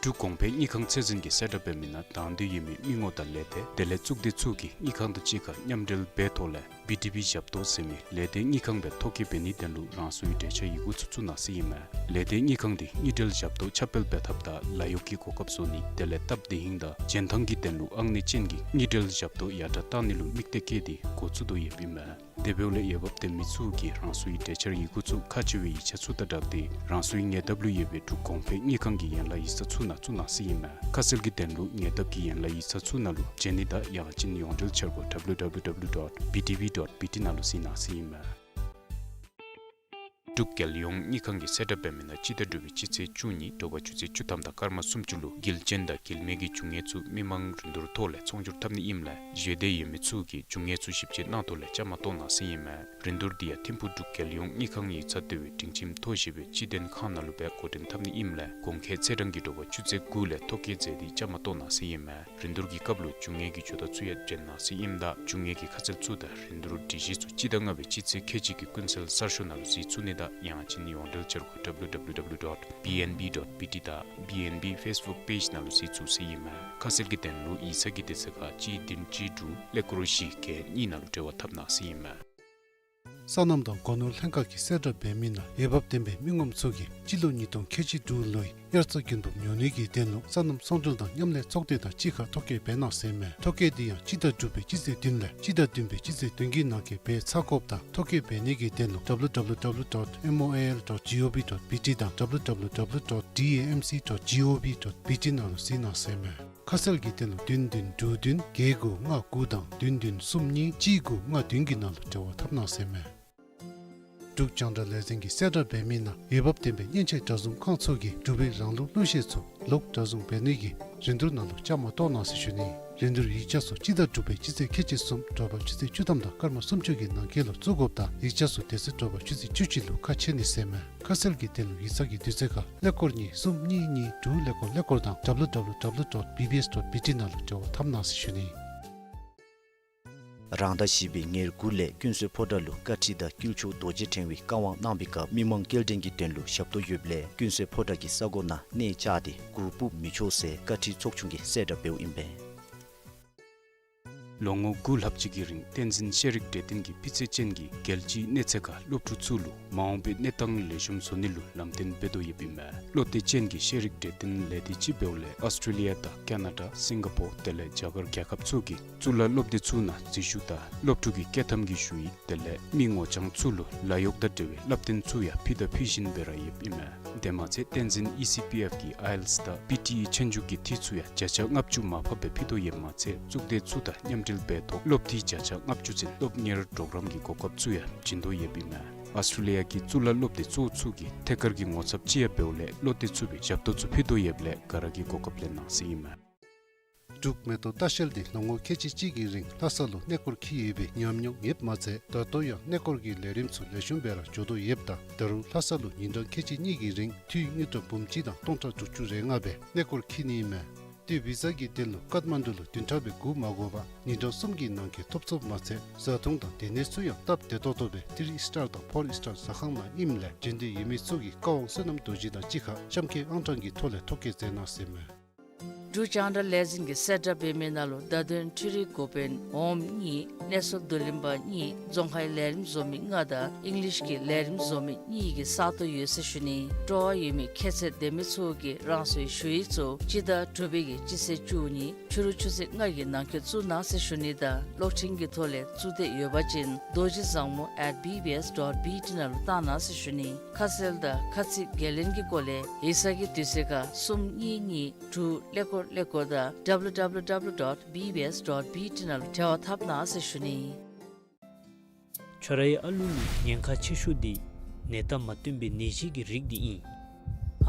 འབྲུག་གོང་འཕེལ་དངུལ་ཁང་ཚད་འཛིན་གྱིས་གསལ་བསྒྲགས་འབད་མི་ནང་དང་འདོད་ཡོད་མི་མི་ངོམ་དང་ལས་སྡེ་དེ་ལས་གཙུག་སྡེ་ཚུ་གིས་དངུལ་ཁང་དང་གཅིག་ཁར་མཉམ་འབྲེལ་འབད་ཐོག་ལས་བི་ཌི་བི་ཞབས་ཏོག་ཟེར་མི་ལས་སྡེ་དངུལ་ཁང་སྦེ་ཐོ་བཀོད་འབད་ནིའི་དོན་ལུ་རང་སོའི་གྲོས་འཆར་ཡི་གུ་ཚུ་བཙུགས་གནང་ཟེར་ཨིན་མས། ལས་སྡེ་དངུལ་ཁང་འདི་དངུལ་འབྲེལ་ཞབས་ཏོག་ཁྱབ་སྤེལ་འབད་ཐབས་དང་ལཱ་གཡོག་གི་གོ་སྐབས་བཟོ་ནི་དེ་ལས་སྟབས་བདེ་ཧིང་དང་འཇོན་ཐང་གི་དོན་ལུ་ཨང་གནས་ཅན་གྱི་དངུལ་འབྲེལ་ཞབས་ཏོག་ཡར་དྲག་གཏང་ནི་ལུ་དམིགས་གཏད་བསྐྱེད་དེ་འགོ་བཙུགས་དོ་ཡོདཔ་ཨིན་མས། དེ་འབདཝ་ལས་འོས་འབབ་ལྡན་མི་ཚུ་གིས་རང་སོའི་གྲོས་འཆར་ཡི་གུ་ཚུ་ཁག་ཆེ་བའི་ཡིག་ཆ་ཚུ་དང་སྦྲགས་ཏེ་རང་སོའི་ཉེ་འདབས་ལུ་ཡོད་པའི་འབྲུག་གོང་འཕེལ་དངུལ་ཁང་གི་ཡན་ལག་ཡིག་ཚང་ཚུ་ནང་བཙུགས་གནང་ཟེར་ཨིན་མས། ཁ་གསལ་གྱི་དོན་ལུ་ཉེ་འདབས་ཀྱི་ཡན་ལག་ཡིག་ཚང་ཚུ་ནང་ལུ་བྱོན་ནི་དང་ཡང་ཅིན་ཡོངས་འབྲེལ་འཆར་སྒོ་W W W dot B D B dot B T ནང་ལུ་གཟིགས་གནང་ཟེར་ཨིན་མས། འབྲུག་རྒྱལ་ཡོངས་དངུལ་ཁང་གིས་གསལ་བསྒྲགས་འབད་མི་ནང་སྤྱི་ཟླ་དྲུག་པའི་སྤྱི་ཚེས་བཅུ་གཉིས་དྲོ་པ་ཆུ་ཚོད་བཅུ་ཐམ་དང་སྐར་མ་སུམ་ཅུ་ལུ་རྒྱལ་ཅན་དང་རྒྱལ་མི་གི་རྒྱུ་དངོས་ཚུ་མི་མང་རིན་བསྡུར་ཐོག་ལས་ཚོང་སྒྱུར་འཐབ་ནི་ཨིནམ་ལས་བཞེས་འདོད་ཡོད་མི་ཚུ་གིས་རྒྱུ་དངོས་ཚུ་ཞིབ་དཔྱད་གནང་ཐོག་ལས་བཅའ་མར་གཏོགས་གནང་ཟེར་ཨིན་མས། རིན་བསྡུར་འདི་ཡང་ཐིམ་ཕུག་འབྲུག་རྒྱལ་ཡོངས་དངུལ་ཁང་ཡིག་ཚང་ལྟེ་བའི་སྒྲིང་ཁྱིམ་མཐོ་ཞེས་པའི་སྤྱི་དོན་ཁང་ནང་ལུ་སྦེ་འགོ་འདྲེན་འཐབ་ནི་ཨིནམ་ལས་གོང་འཁོད་ཚེས་གྲངས་ཀྱི་དྲོ་པ་ཆུ་ཚོད་དགུ་ལས་ཐོ་བཀོད་མཛད་དེ་བཅའ་མར་གཏོགས་གནང་ཟེར་ཨིན་མས། རིན་བསྡུར་གྱི་སྐབས་ལུ་རྒྱུ་དངོས་ཀྱི་ཇུས་གཏོགས་ཚུ་ཡང་འདྲེན་གནང་ཟེར་ཨིནམ་ད་རྒྱུ་དངོས་ཀྱི་ཁ་གསལ་ཚུ་དང་རིན་བསྡུར་སྒྲིག་གཞི་ཚུ་སྤྱི་ཟླ་ལྔ་པའི་སྤྱི་ཚེས་ཁལ་གཅིག་གི་ཀུན་གསལ་གསར་ཤོག་ནང་ལུ་གཟིགས་ཚུགས་ནི་དང་ཡང་ཅིན་ཡོངས་འབྲེལ་འཆར་སྒོ་W W W dot B N B dot B T དང་B N B Facebook page ནང་ལུ་གཟིགས་ཚུགས་ཟེར་ཨིན་མས། ཁ་གསལ་གྱི་དོན་ལུ་ཡིག་ཚང་གི་དུས་ཚོད་ཁར་གཅིག་བདུན་གཅིག་དྲུག་ཀླད་ཀོར་བཞི་བརྒྱད་གཉིས་ནང་ལུ་འབྲེལ་བ་འཐབ་གནང་ཟེར་ཨིན་མས། སོ་ནམ་དང་སྒོ་ནོར་ལྷན་ཁག་གིས་གསལ་བསྒྲགས་འབད་མི་ནང་འོས་འབབ་ལྡན་པའི་མི་ངོམ་ཚུ་གིས་སྤྱི་ལོ་ཉིས་སྟོང་ཁལ་གཅིག་དྲུག་ལོའི་དབྱར་རྩྭ་དགུན་འབུབ་ཉོ་ནི་གི་དོན་ལུ་སོ་ནམ་ཚོང་འབྲེལ་དང་མཉམ་ལས་ཚོགས་སྡེ་དང་གཅིག་ཁར་ཐོ་བཀོད་འབད་གནང་ཟེར་མས། ཐོ་བཀོད་འདི་ཡང་སྤྱི་ཟླ་དྲུག་པའི་སྤྱི་ཚེས་བདུན་ལས་སྤྱི་ཟླ་བདུན་པའི་སྤྱི་ཚེས་བདུན་གྱི་ནང་འཁོད་འབད་ཚར་དགོཔ་དང་ཐོ་བཀོད་འབད་ནི་གི་དོན་ལུ W W W dot M O I L dot G O V dot B T དང་W W W dot D A M C dot G O V dot B T ནང་ལུ་གཟིགས་གནང་ཟེར་མས། ཁ་གསལ་གྱི་དོན་ལུ་བདུན་བདུན་དྲུག་བདུན་བརྒྱད་དགུ་ལྔ་དགུ་དང་བདུན་བདུན་གསུམ་གཉིས་གཅིག་དགུ་ལྔ་བདུན་གྱི་ནང་ལུ་འབྲེལ་བ་འཐབ་གནང་ཟེར་མས། འབྲུག་རྒྱང་བསྒྲགས་ལས་འཛིན་གྱིས་གསལ་བསྒྲགས་འབད་མི་ནང་འོས་འབབ་ལྡན་པའི་མཉེན་ཆས་གྲྭ་བཟུང་ཁང་ཚུ་གིས་འབྲུག་པའི་རང་ལུགས་གླུ་གཞས་ཚུ་ལོག་གྲྭ་བཟུང་འབད་ནི་གི་རིན་བསྡུར་ནང་ལུ་བཅའ་མར་གཏོགས་གནང་ཟེར་ཞུ་ནི། རིན་བསྡུར་ཡིག་ཆ་ཚུ་སྤྱི་ཟླ་དྲུག་པའི་སྤྱི་ཚེས་ཁལ་གཅིག་གསུམ་དྲོ་པ་ཆུ་ཚོད་བཅུ་ཐམ་དང་སྐར་མ་སུམ་ཅུ་གི་ནང་འཁོད་ལུ་བཙུགས་དགོཔ་དང་ཡིག་ཆ་ཚུ་དེ་ཚེ་དྲོ་པ་ཆུ་ཚོད་བཅུ་གཅིག་ལུ་ཁ་ཕྱེ་ནི་ཟེར་མས། ཁ་གསལ་གྱི་དོན་ལུ་ཡིག་ཚང་གི་དུས་ཚོད་ཁར་ཀླད་ཀོར་གཉིས་གསུམ་གཉིས་གཉིས་དྲུག་ཀླད་ཀོར་ཀླད་ཀོར་དང་W W W dot B B S dot B T ནང་ལུ་འབྲེལ་བ་འཐབ་གནང་ཟེར་ཞུ་ནི། རང་ཟླ་བཞི་པའི་ཉེར་དགུ་ལས་ཀུན་གསོལ་ཕོ་བྲང་ལུ་བཀའ་ཁྲི་དང་དཀྱིལ་ཆོག་རྡོ་རྗེ་ཕྲེང་བའི་བཀའ་དབང་གནང་བའི་སྐབས་མི་མང་སྐྱེལ་འདྲེན་གྱི་དོན་ལུ་ཞབས་ཏོག་ཡོདཔ་ལས་ཀུན་གསོལ་ཕོ་བྲང་གི་ས་གོ་ནང་གནས་བཅགས་ཏེ་གུར་སྤུབ་མི་ཆོག་ཟེར་བཀའ་ཁྲི་ཚོགས་ཆུང་གིས་གསལ་བསྒྲགས་འབདཝ་ཨིན་པས། ལོ་ངོ་དགུ་ལྷག་ཅིག་གི་རིང་བསྟན་འཛིན་ཤེས་རིག་གྲོས་སྟོན་གྱིས་སྤུས་ཚད་ཅན་གྱི་རྒྱལ་སྤྱིའི་གནས་ཚད་ཁར་སློབ་ཕྲུག་ཚུ་ལུ་མ་འོངས་པའི་གནས་སྟངས་ལེགས་ཤོམ་བཟོ་ནི་ལུ་ལམ་སྟོན་འབད་དོ་ཡོདཔ་ཨིན་མས། བློ་གཏད་ཅན་གྱི་ཤེས་རིག་གྲོས་སྟོན་ལས་སྡེ་ཅིག་འབདཝ་ལས་ཨོསི་ཊྲེ་ལི་ཡ་དང་ཀ་ན་ཌ་སིང་ག་པོར་དེ་ལས་རྒྱ་གར་རྒྱལ་ཁབ་ཚུ་གི་གཙུག་ལག་སློབ་སྡེ་ཚུ་ནང་འཛུལ་ཞུགས་དང་སློབ་ཕྲུག་གི་སྐྱེ་ཐམ་གྱི་ཞུ་ཡིག་དེ་ལས་མི་ངོ་རྐྱང་ཚུ་ལུ་ལཱ་གཡོག་དང་འབྲེལ་བའི་བསླབ་སྟོན་ཚུ་ཡང་ཕུལ་དང་ཕུལ་བཞིན་སྦེ་ར་ཡོདཔ་ཨིན་མས། དེ་མ་ཚད་བསྟན་འཛིན་ཨི་སི་པི་ཨེཕ་གི་ཨའི་ཨེལ་ཊི་ཨེསི་དང་པི་ཊི་ཨི་ཆོས་རྒྱུགས་ཀྱི་འཐུས་ཚུ་ཡང་བརྒྱ་ཆ་ལྔ་བཅུ་མར་ཕབ་སྦེ་ཕུལ་དོ་ཡོདཔ་མ་ཚད་གཙུག་སྡེ་ཚུ་དང་མཉམ་འབྲེལ་འབད་ཐོག་སློབ་འཐུས་བརྒྱ་ཆ་ལྔ་བཅུ་ཚུན་སློབ་གཉེར་གྲོགས་རམ་གྱི་གོ་སྐབས་ཚུ་ཡང་བྱིན་དོ་ཡོདཔ་ཨིན་མས། ཨོསི་ཊྲེ་ལི་ཡ་གི་གཙུག་ལག་སློབ་སྡེ་གཙོ་བོ་ཚུ་གི་ཐད་ཀར་གྱི་ངོ་ཚབ་ཅིག་ཡང་འབདཝ་ལས་བློ་གཏད་ཚུགས་པའི་ཞབས་ཏོག་ཚུ་ཕུལ་དོ་ཡོདཔ་ལས་ག་ར་གིས་གོ་སྐབས་ལེན་གནང་ཟེར་ཨིན་མས། འབྲུག་མེ་ཏོག་ལྟ་བཤལ་འདི་ལོ་ངོ་ཁལ་གཅིག་གཅིག་གི་རིང་ལྷ་ས་ལུ་གནས་སྐོར་འཁྱིད་ཡོད་པའི་ཉམས་མྱོང་ཡོདཔ་མ་ཚད་ད་ལྟོ་ཡང་གནས་སྐོར་གྱི་ལས་རིམ་ཚུ་ལེགས་ཤོམ་སྦེ་ར་འགྱོ་དོ་ཡོདཔ་ད་ད་རུང་ལྷ་ས་ལུ་ཉིན་གྲངས་ཁལ་གཅིག་གཉིས་ཀྱི་རིང་འཐུས་དངུལ་ཀྲམ་འབུམ་གཅིག་དང་སྟོང་ཕྲག་དྲུག་ཅུ་རེ་ལྔ་སྦེ་གནས་སྐོར་འཁྱིད་ནི་ཨིན་མས། དེ་བི་ཟ་གི་དོན་ལུ་ཀཏ་མན་ཌུ་ལུ་བདུན་ཕྲག་སྦེ་སྒུག་མ་དགོ་པར་ཉིན་གྲངས་གསུམ་གྱི་ནང་འཁོད་ཐོབ་ཚུགསཔ་མ་ཚད་བཟའ་འཐུང་དང་སྡོད་གནས་ཚུ་ཡང་སྟབས་བདེ་ཏོག་ཏོ་སྦེ་ཐི་རི་སི་ཊར་དང་ཕོར་སི་ཊར་ཟ་ཁང་ནང་ཨིནམ་ལས་བྱོན་འདོད་ཡོད་མི་ཚུ་གིས་བཀའ་དབང་བསོད་ནམས་རྡོ་རྗེ་དང་གཅིག་ཁར་གཤམ་འཁོད་ཨང་གྲངས་ཀྱི་ཐོག་ལས་ཐོ་བཀོད་མཛད་གནང་ཟེར་མས། འབྲུག་རྒྱང་བསྒྲགས་ལས་འཛིན་གྱིས་གསལ་བསྒྲགས་འབད་མི་ནང་ལུ་བརྡ་དོན་འཕྲུལ་རིག་འགོ་དཔོན་འོགམ་གཉིས་གནས་ཚུལ་བསྡུ་ལེན་པ་གཉིས་རྫོང་ཁའི་ལས་རིམ་བཟོ་མི་ལྔ་དང་ཨིང་ལིཤ་གི་ལས་རིམ་བཟོ་མི་གཉིས་ཀྱི་ས་སྟོང་ཡོད་ཟེར་ཞུ་ནི། སྤྲོ་བ་ཡོད་མི་ཁྱད་ཚད་ལྡན་མི་ཚུ་གིས་རང་སོའི་ཞུ་ཡིག་ཚུ་སྤྱི་ཟླ་དྲུག་པའི་གི་སྤྱི་ཚེས་བཅུ་གཉིས་ཕྱི་རུ་ཆུ་ཚོད་ལྔ་གི་ནང་འཁོད་བཙུགས་གནང་ཟེར་ཞུ་ནི་དང་གློག་འཕྲིན་གྱི་ཐོག་ལས་བཙུགས་འདོད་ཡོད་པ་ཅིན་རྡོ་རྗེ་བཟང་མོ་at B B S dot B T ནང་ལུ་བཏང་གནང་ཟེར་ཞུ་ནི། ཁ་གསལ་དང་ཁ་ཚིག་འགན་ལེན་གྱི་སྐོར་ལས་ཡིག་ཚང་གི་དུས་ཚོད་ཁར་གསུམ་གཉིས་གཉིས་དྲུག་ཀླད་ཀོར་ཀླད་ཀོར་དང་W W W dot B B S dot B T ནང་ལུ་འབྲེལ་བ་འཐབ་གནང་ཟེར་ཞུ་ནི། ཁྱོད་རའི་ཨ་ལུ་ལུ་ཉེན་ཁ་ཆེ་ཤོས་འདི་ནད་རྟགས་མ་སྟོན་པའི་ནད་གཞི་གི་རིགས་འདི་ཨིན།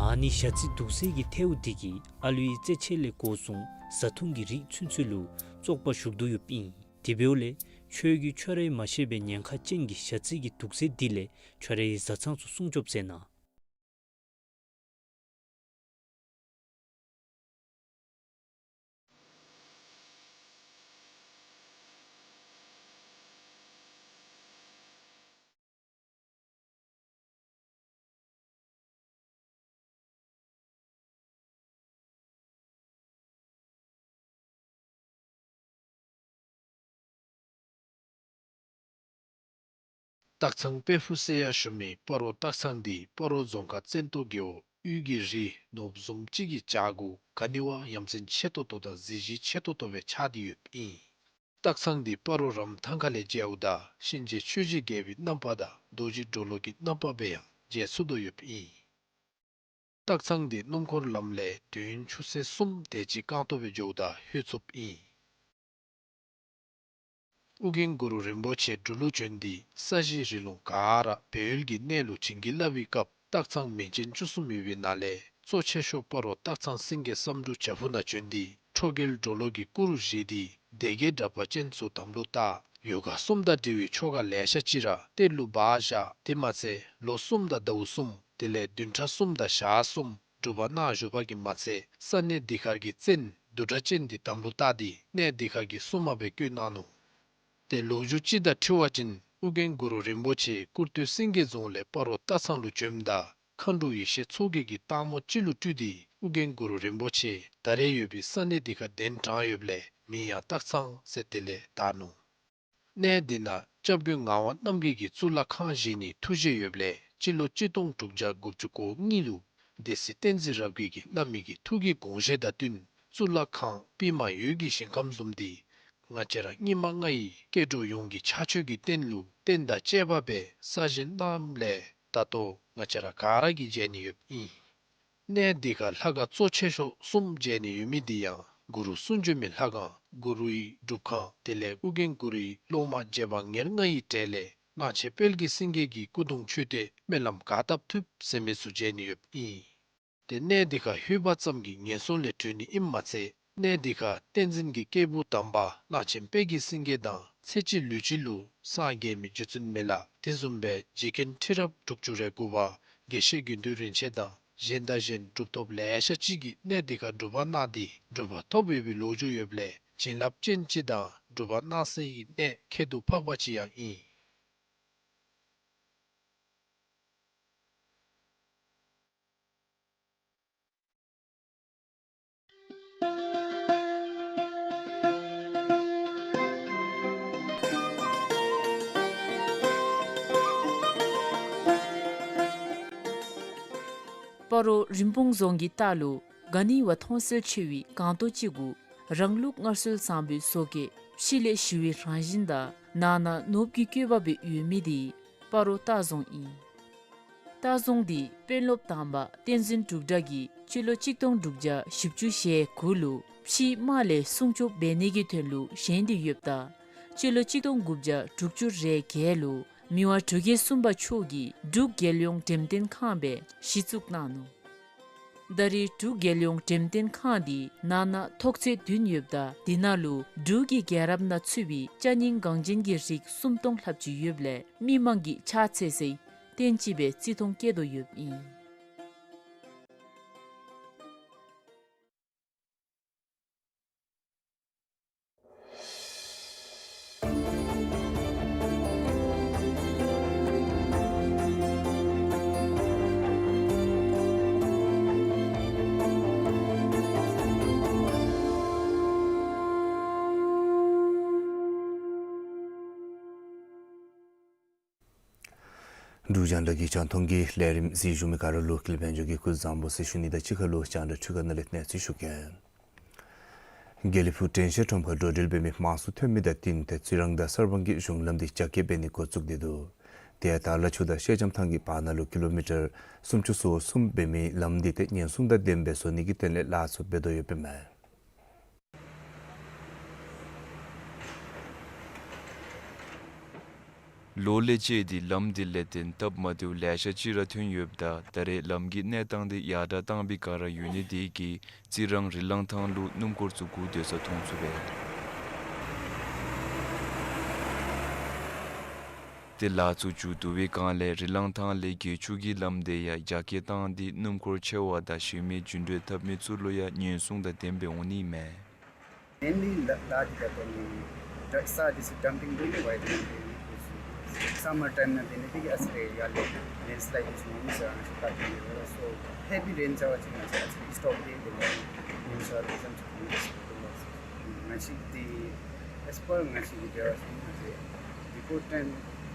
ཨ་ནི་ཞ་རྩི་དུག་སེལ་གྱི་ཐལཝ་འདི་གིས་ཨ་ལུའི་རྩེད་ཆས་ལས་འགོ་བཟུང་བཟའ་འཐུང་གི་རིགས་ཚུན་ཚོད་ལུ་བཙོག་པ་ཞུགས་དོ་ཡོདཔ་ཨིན། དེ་འབདཝ་ལས་ཁྱོད་ཀྱིས་ཁྱོད་རའི་མ་ཤེས་པའི་ཉེན་ཁ་ཅན་གྱི་ཞ་རྩི་གི་དུག་སེལ་འདི་ལས་ཁྱོད་རའི་བཟའ་ཚང་ཚུ་སྲུང་སྐྱོབ་མཛད་གནང་། སྟག་ཚང་དཔལ་ཕུག་ཟེར་ཡང་ཞུ་མི་སྤ་རོ་སྟག་ཚང་འདི་སྤ་རོ་རྫོང་ཁག་བཙན་ཏོ་རྒེད་འོག་དབུས་ཀྱི་རི་ནོར་བུ་བཟུམ་ཅིག་གི་བྱག་གུ་ག་ནི་བ་ཡ་མཚན་ཆེ་ཏོག་ཏོ་དང་གཟི་བརྗིད་ཆེ་ཏོག་ཏོ་སྦེ་ཆགས་ཏེ་ཡོདཔ་ཨིན། སྟག་ཚང་འདི་སྤ་རོ་རམ་ཐང་ཁ་ལས་མཇལཝ་ད་གཤིན་རྗེ་ཆོས་ཀྱི་རྒྱལ་པོའི་རྣམ་པ་དང་རྡོ་རྗེ་གྲོ་ལོད་ཀྱི་རྣམ་པ་སྦེ་ཡང་མཇལ་ཚུགས་དོ་ཡོདཔ་ཨིན། སྟག་ཚང་འདི་སྣུམ་འཁོར་ལམ་ལས་དུས་ཡུན་ཆུ་ཚོད་གསུམ་དེ་ཅིག་རྐང་སྟོང་སྦེ་འགྱོཝ་ད་ལྷོད་ཚུགསཔ་ཨིན། ཨོ་རྒྱན་གུ་རུ་རིན་པོ་ཆེ་འབྲུག་ལུ་བྱོན་ཏེ་ས་གཞི་རི་ལུང་ག་ར་སྦས་ཡུལ་གྱི་གནས་ལུ་བྱིན་གྱིས་བརླབས་པའི་སྐབས་སྟག་ཚང་མིང་ཅན་བཅུ་གསུམ་ཡོད་པའི་ནང་ལས་གཙོ་ཆེ་ཤོས་སྤ་རོ་སྟག་ཚང་སེང་གེ་བསམ་འགྲུབ་བྱག་ཕུག་ནང་བྱོན་ཏེ་ཁྲོ་རྒྱལ་གྲོ་ལོད་ཀྱི་སྐུ་རུ་བཞེངས་ཏེ་སྡེ་བརྒྱད་དྲེགས་པ་ཅན་ཚུ་དམ་ལུ་བཏགས། ཡོ་ག་གསུམ་དང་འབྲེལ་བའི་ཆོ་ག་ལེ་ཤ་ཅིག་ར་གཏེར་ལུ་སྦ་བཞག། དེ་མ་ཚད་ལོ་གསུམ་དང་ཟླཝ་གསུམ་དེ་ལས་བདུན་ཕྲག་གསུམ་དང་ཞག་གསུམ་སྒྲུབ་པ་གནང་བཞུགས་པ་གིས་མ་ཚད་ས་གནས་འདི་ཁར་གྱི་བཙན་བདུད་དྲེགས་ཅན་འདི་དམ་ལུ་བཏགས་ཏེ་གནས་འདི་ཁར་གྱི་སྲུང་མ་སྦེ་བསྐོས་གནང་ནུག། ཏེ་ལོ་རྒྱུས་ཅིག་དང་འཁྲིལ་བ་ཅིན་ཨོ་རྒྱན་གུ་རུ་རིན་པོ་ཆེ་ཀུར་སྟོད་སེང་གེ་རྫོང་ལས་སྤ་རོ་སྟག་ཚང་ལུ་བྱོནམ་ད་མཁའ་འགྲོ་ཡེ་ཤེས་མཚོ་རྒྱལ་གྱིས་སྟག་མོ་ཅིག་ལུ་སྤྲུལ་ཏེ་ཨོ་རྒྱན་གུ་རུ་རིན་པོ་ཆེ་ད་རེས་ཡོད་པའི་ས་གནས་འདི་ཁར་གདན་དྲངས་ཡོདཔ་ལས་མིང་ཡང་སྟག་ཚང་ཟེར་དེ་ལས་བཏགས་ནུག། གནས་འདི་ནང་སྐྱབས་མགོན་ངག་དབང་རྣམ་རྒྱལ་གྱིས་གཙུག་ལག་ཁང་བཞེངས་ནིའི་ཐུགས་བཞེད་ཡོདཔ་ལས་སྤྱི་ལོ་གཅིག་སྟོང་དྲུག་བརྒྱ་དགུ་བཅུ་གོ་གཉིས་ལུ་སྡེ་སྲིད་བསྟན་འཛིན་རབ་རྒྱས་ཀྱིས་བླ་མའི་གི་ཐུགས་ཀྱི་དགོངས་བཞེད་དང་བསྟུན་གཙུག་ལག་ཁང་པདྨ་འོད་ཀྱི་ཞིང་ཁམས་བཟུམ་འདི་ང་བཅས་ར་སྙིགས་མ་ལྔ་ཡི་སྐྱེ་འགྲོ་ཡོངས་ཀྱི་ཕྱག་མཆོད་ཀྱི་རྟེན་ལུ་རྟེན་དང་བཅས་པ་སྦེ་གསར་བཞེངས་གནངམ་ལས་ད་ལྟོ་ང་བཅས་ར་ག་ར་གིས་མཇལ་ནི་ཡོདཔ་ཨིན། གནས་འདི་ཁར་ལྷ་ཁང་གཙོ་ཆེ་ཤོས་གསུམ་མཇལ་ནི་ཡོད་མི་འདི་ཡང་གུ་རུ་གསུང་བྱོན་མའི་ལྷ་ཁང་གུ་རུའི་སྒྲུབ་ཁང་དེ་ལས་ཨོ་རྒྱན་གུ་རུའི་སློབ་མ་རྗེ་འབངས་ཉེར་ལྔ་ཡི་གྲས་ལས་གླང་ཆེན་དཔལ་གྱི་སེང་གེ་གི་སྐུ་གདུང་མཆོད་རྟེན་སྨོན་ལམ་ག་བཏབ་ཐུབ་ཟེར་མི་ཚུ་མཇལ་ནི་ཡོདཔ་ཨིན། ཏེ་གནས་འདི་ཁར་ལྷོད་པ་ཙམ་གྱིས་ངན་སོང་ལས་གྲོལ་ནི་ཨིནམ་མ་ཚད་གནས་འདི་ཁར་བསྟན་འཛིན་གྱི་སྐྱེས་བུ་དམ་པ་གླང་ཆེན་དཔལ་གྱི་སེང་གེ་དང་ཚེ་གཅིག་ལུས་གཅིག་ལུ་སངས་རྒྱས་མི་རྗེ་བཙུན་མི་ལ་དེ་བཟུམ་སྦེ་རྗེ་མཁན་ཁྲི་རབས་དྲུག་ཅུ་རེ་དགུ་པ་དགེ་བཤེས་དགེ་འདུན་རིན་ཆེན་དང་གཞན་དང་གཞན་གྲུབ་ཐོབ་ལེ་ཤ་ཅིག་གིས་གནས་འདི་ཁར་སྒྲུབ་པ་གནང་སྟེ་གྲུབ་པ་ཐོབ་ཡོད་པའི་ལོ་རྒྱུས་ཡོདཔ་ལས་བྱིན་རླབས་ཅན་ཅིག་དང་སྒྲུབ་པ་གནང་སའི་གནས་ཁྱད་དུ་འཕགས་པ་ཅིག་ཡང་ཨིན། སྤ་རོ་རིན་སྤུངས་རྫོང་གི་ལྟག་ལུ་ག་ནི་བ་མཐོང་གསལ་ཆེ་བའི་སྒང་ཏོ་ཅིག་གུ་རང་ལུགས་སྔར་སྲོལ་བཟང་པོའི་བཟོ་བཀོད་ཕྱི་ལས་ཞི་བའི་རང་བཞིན་དང་ནང་ན་ནོར་བུ་གི་བཀོད་པ་སྦེ་ཡོད་མི་འདི་སྤ་རོ་སྟག་རྫོང་ཨིན། སྟག་རྫོང་འདི་དཔོན་སློབ་དམ་པ་བསྟན་འཛིན་འབྲུག་གྲགས་ཀྱིས་སྤྱི་ལོ་གཅིག་སྟོང་དྲུག་བརྒྱ་བཞི་བཅུ་ཞེ་དགུ་ལུ་ཕྱིའི་དམག་ལས་སྲུང་སྐྱོབ་འབད་ནི་གི་དོན་ལུ་བཞེངས་ཏེ་ཡོདཔ་ད་སྤྱི་ལོ་གཅིག་སྟོང་དགུ་བརྒྱ་དྲུག་ཅུ་རེ་བརྒྱད་ལུ་མི་དབང་འབྲུག་རྒྱལ་གསུམ་པ་མཆོག་གིས་འབྲུག་རྒྱལ་ཡོངས་འགྲེམས་སྟོན་ཁང་སྦེ་གཞི་བཙུགས་གནང་ནུག། ད་རེས་འབྲུག་རྒྱལ་ཡོངས་འགྲེམས་སྟོན་ཁང་འདི་ནང་ན་ཐོག་ཚད་བདུན་ཡོདཔ་ད་འདི་ནང་ལུ་འབྲུག་གི་རྒྱལ་རབས་ནང་ཚུད་པའི་ཅ་རྙིང་འགངས་ཅན་གྱི་རིགས་སུམ་སྟོང་ལྷགཔ་ཅིག་ཡོདཔ་ལས་མི་མང་གིས་ཕྱག་འཚལ་སའི་རྟེན་ཅིག་སྦེ་བརྩི་མཐོང་བསྐྱེད་དོ་ཡོདཔ་ཨིན། འབྲུག་རྒྱང་བསྒྲགས་ཀྱི་རྒྱང་མཐོང་གི་ལས་རིམ་གཟིགས་བཞུགས་མི་ག་ར་ལུ་ཀུན་ལེགས་དཔལ་འབྱོར་གྱི་སྐུ་གཟུགས་བཟང་པོ་ཟེར་ཞུ་ནི་དང་གཅིག་ཁར་ལུ་རྒྱང་བསྒྲགས་འཕྲུལ་ཁང་ནང་ལས་གནས་ཚུལ་ཞུ་གེ། དགེ་ལེགས་ཕུག་དྲན་ཤེས་ཁྲོམ་ཁར་འགྲོ་འགྲུལ་འབད་མི་དམངས་སུ་ཐོན་མི་དང་བསྟུན་ཏེ་རྩི་རང་དང་གསར་སྤང་གི་གཞུང་ལམ་འདི་རྒྱ་སྐྱེད་འབད་ནི་འགོ་བཙུགས་ཏེ་འདུག། དེ་ཡང་ད་ལ་ཆུ་དང་ཤེལ་ལྕམ་ཐང་གི་བར་ན་ལུ་ཀི་ལོ་མི་ཊར་སུམ་ཅུ་སོ་གསུམ་འབད་མི་ལམ་འདི་ཏེ་ཉེན་སྲུང་དང་ལྡནམ་སྦེ་བཟོ་ནི་གི་དོན་ལས་ལཱ་ཚུ་འབད་དོ་ཡོདཔ་ཨིན་མས། ལོ་ལས་བཅད་དེ་ལམ་འདི་ལས་བརྟེན་སྟབས་མ་བདེཝ་ལེ་ཤ་ཅིག་ར་ཐོན་ཡོདཔ་ད་ད་རེས་ལམ་གྱི་གནས་སྟངས་འདི་ཡར་དྲག་བཏང་བའི་བསྒང་ར་ཡོད་ནི་དེ་གིས་རྩི་རང་རི་ལང་ཐང་ལུ་སྣུམ་འཁོར་ཚུ་སྒུག་སྡོད་ས་མཐོང་ཚུགས་པས། ཏེ་ལཱ་ཚུ་མཇུག་བསྡུ་བའི་བསྒང་ལས་རི་ལང་ཐང་ལས་དགེ་ཆོས་ཀྱི་ལམ་དེ་ཡང་རྒྱ་སྐྱེད་བཏང་སྟེ་སྣུམ་འཁོར་ཆེ་བ་དང་གཞན་མི་རྒྱུ་འགྲུལ་འཐབ་མི་ཚུ་ལུ་ཡང་ཉེན་སྲུང་དང་ལྡནམ་སྦེ་འོང་ནི་མས། Mainly ལ་ལཱ་འདི་ད་ལྟོ་ནི་ད་ས་འདི་ཚུ་ཌམ་པིང་འབད་ནི་ཝའི་ཌི་འབད་ནི་འདི་ཚུ་སམ་མར་ཊའིམ་ནང་འབད་ནི་འདི་གིས་ཨ་ཙི་རེ་ཡར་ལས་ལེན་སི་ལའིཌ་འདི་ཚུ་འོང་ནི་ཟེར་ཨ་ནི་ཚུ་བཀག་ཐོན་ཡོད། སོ་ཧེ་བི་རེན་འབད་བ་ཅིན་ང་བཅས་ཨ་ཙི་རེ་སི་ཊོབ་འབད་དེ་ལས་ཉིནམ་གསུམ་ཙམ་ཅིག་འོང་ནི་ཟེར་ཞུ་དོ་ལགས། ང་བཅས་འདི་ཨེས་པར་ང་བཅས་ཀྱི་འབད་བ་ཅིན་ང་བཅས་རི་པོརཊ་ཊའིམ་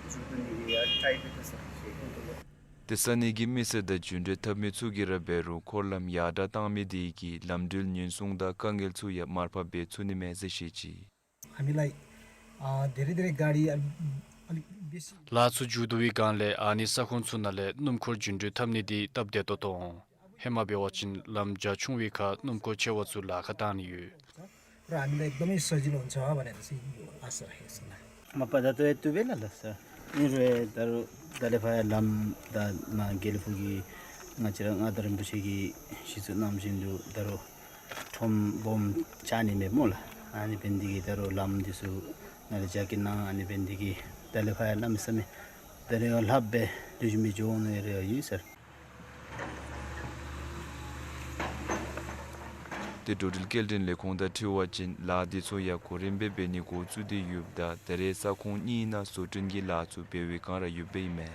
མཇུག་བསྡུ་ནི་གི་ཡར་ཊའི་འབད་དོ་ཟེར་ཞུ་དོ་ལགས། ཏེ་ས་གནས་ཀྱི་མི་སེར་དང་རྒྱུ་འགྲུལ་འཐབ་མི་ཚུ་གིས་ར་འབད་རུང་འཁོར་ལམ་ཡར་དྲག་བཏང་མི་དེ་གིས་ལམ་འགྲུལ་ཉེན་སྲུང་དང་དཀའ་ངལ་ཚུ་ཡང་མར་ཕབ་འབད་ཚུགས་ནི་མས་ཟེར་བཤད་ཅི། हामीलाई, अ, धेरै धेरै गाडी अलि, अलिक बेसी। ལཱ་ཚུ་མཇུག་བསྡུ་བའི་བསྒང་ལས་ཨ་ནི་ས་ཁོངས་ཚུ་ནང་ལས་སྣུམ་འཁོར་རྒྱུ་འགྲུལ་འཐབ་ནི་འདི་སྟབས་བདེ་ཏོག་ཏོ་འོང་། ཧེ་མ་འབད་བ་ཅིན་ལམ་རྒྱ་ཆུང་བའི་ཁར་སྣུམ་འཁོར་ཆེ་བ་ཚུ་ལཱ་ཁག་བཏང་ནི་ཡོད། र हामीलाई एकदमै सजिलो हुन्छ भनेर चाहिँ यो आशा राखेको छु। མ་པ་ད་ལྟོ་ཡང་བཏུབ་པས་ལགས་ལགས་སོ། ཨིན་རུང་ད་རུང་ད་ལས་ཕར་ཡང་ལམ་ད་ནཱ་དགེ་ལེགས་ཕུག་གི་ང་བཅས་ར་མངའ་བདག་རིན་པོ་ཆེ་གིས་གཞི་བཙུགས་གནང་བཞིན་དུ་ད་རུང་ཁྲོམ་སྦོམ་རྐྱབ་ནི་མས་སྨོ་ལགས། ཨ་ནི་འབད་ནི་དེ་གིས་ད་རུང་ལམ་འདི་ཚུ་ནཱ་ལས་རྒྱ་སྐྱེད་གནང་ཨ་ནི་འབད་ནི་དེ་གིས་ད་ལས་ཕར་ཡང་གནམ་མེད་ས་མེད་ད་རེས་ལྷགཔ་སྦེ་ལེགས་ཤོམ་སྦེ་འགྱོ་འོང་ནི་རེ་བ་ཡོད་ཟེར། ཏེ་འགྲོ་འགྲུལ་སྐྱེལ་འདྲེན་ལས་ཁུངས་དང་འཁྲིལ་བ་ཅིན་ལཱ་འདི་ཚུ་ཡང་གོ་རིམ་སྦེ་འབད་ནི་འགོ་བཙུགས་ཏེ་ཡོདཔ་ད་ད་རེས་ས་ཁོངས་གཉིས་ནང་བཟོ་སྐྲུན་གྱི་ལཱ་ཚུ་འབད་བའི་བསྒང་ར་ཡོདཔ་ཨིན་མས།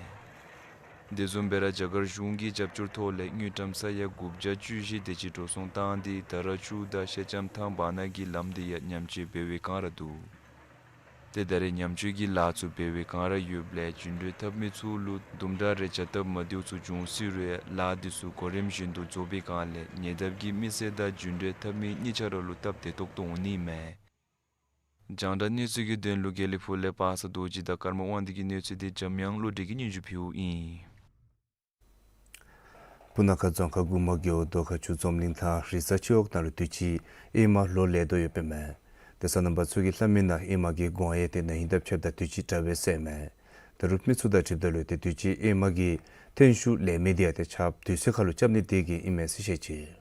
དེ་བཟུམ་སྦེ་ར་རྒྱ་གར་གཞུང་གི་རྒྱབ་སྐྱོར་ཐོག་ལས་དངུལ་ཀྲམ་ས་ཡ་དགུ་བརྒྱ་བཅུ་བཞི་དེ་ཅིག་འགྲོ་སོང་བཏང་སྟེ་ད་ར་ཆུ་དང་ཤེལ་ལྕམ་ཐང་བར་ན་གི་ལམ་འདི་ཡང་ཉམས་བཅོས་འབད་བའི་བསྒང་ར་འདུག། ཏེ་ད་རེས་ཉམས་བཅོས་ཀྱི་ལཱ་ཚུ་འབད་བའི་བསྒང་ར་ཡོདཔ་ལས་རྒྱུ་འགྲུལ་འཐབ་མི་ཚུ་ལུ་དུམ་གྲ་རེ་བྱ་སྟབས་མ་བདེཝ་ཚུ་འབྱུང་སྲིད་རུང་ལཱ་འདི་ཚུ་གོ་རིམ་བཞིན་དུ་རྫོགས་པའི་བསྒང་ལས་ཉེ་འདབས་ཀྱི་མི་སེར་དང་རྒྱུ་འགྲུལ་འཐབ་མི་གཉིས་ཆ་ར་ལུ་སྟབས་བདེ་ཏོག་ཏོ་འོང་ནི་མས། རྒྱང་བསྒྲགས་གནས་ཚུལ་གྱི་དོན་ལུ་དགེ་ལེགས་ཕུག་ལས་པ་སངས་རྡོ་རྗེ་དང་ཀརྨ་དབང་འདུས་ཀྱི་གནས་ཚུལ་འདི་འཇམ་དབྱངས་བློ་གྲོས་ཀྱིས་སྙན་ཞུ་ཕུལཝ་ཨིན། སྤུ་ན་ཁ་རྫོང་ཁག་གུ་མོ་རྒེད་འོག་རྡོ་ཁ་ཆུ་འཛོམས་གླིང་ཐང་རི་ས་སྤྱི་འོག་ནང་ལུ་དུས་ཅི་ཨེ་མ་ལོ་ལེགས་དོ་ཡོདཔ་ཨིན་མས། ཏེ་སོ་ནམ་པ་ཚུ་གིས་སླབ་མི་ནང་ཨེ་མ་གི་གོང་ཡང་ཏེ་ན་ཧིང་དང་ཕྱདཔ་ད་དུས་ཅི་དྲག་པས་ཟེར་ཨིན་མས། ད་རུང་མི་ཚུ་དང་འཁྲིལཝ་ད་ལུ་ཏེ་དུས་ཅི་ཨེ་མ་གི་ཐོན་ཤུགས་ལེགས་མི་འདི་ཡང་ཏེ་ཆརཔ་དུས་ཚོད་ཁར་ལུ་རྐྱབ་ནི་དེ་གིས་ཨིན་མས་ཟེར་བཤད་ཅི།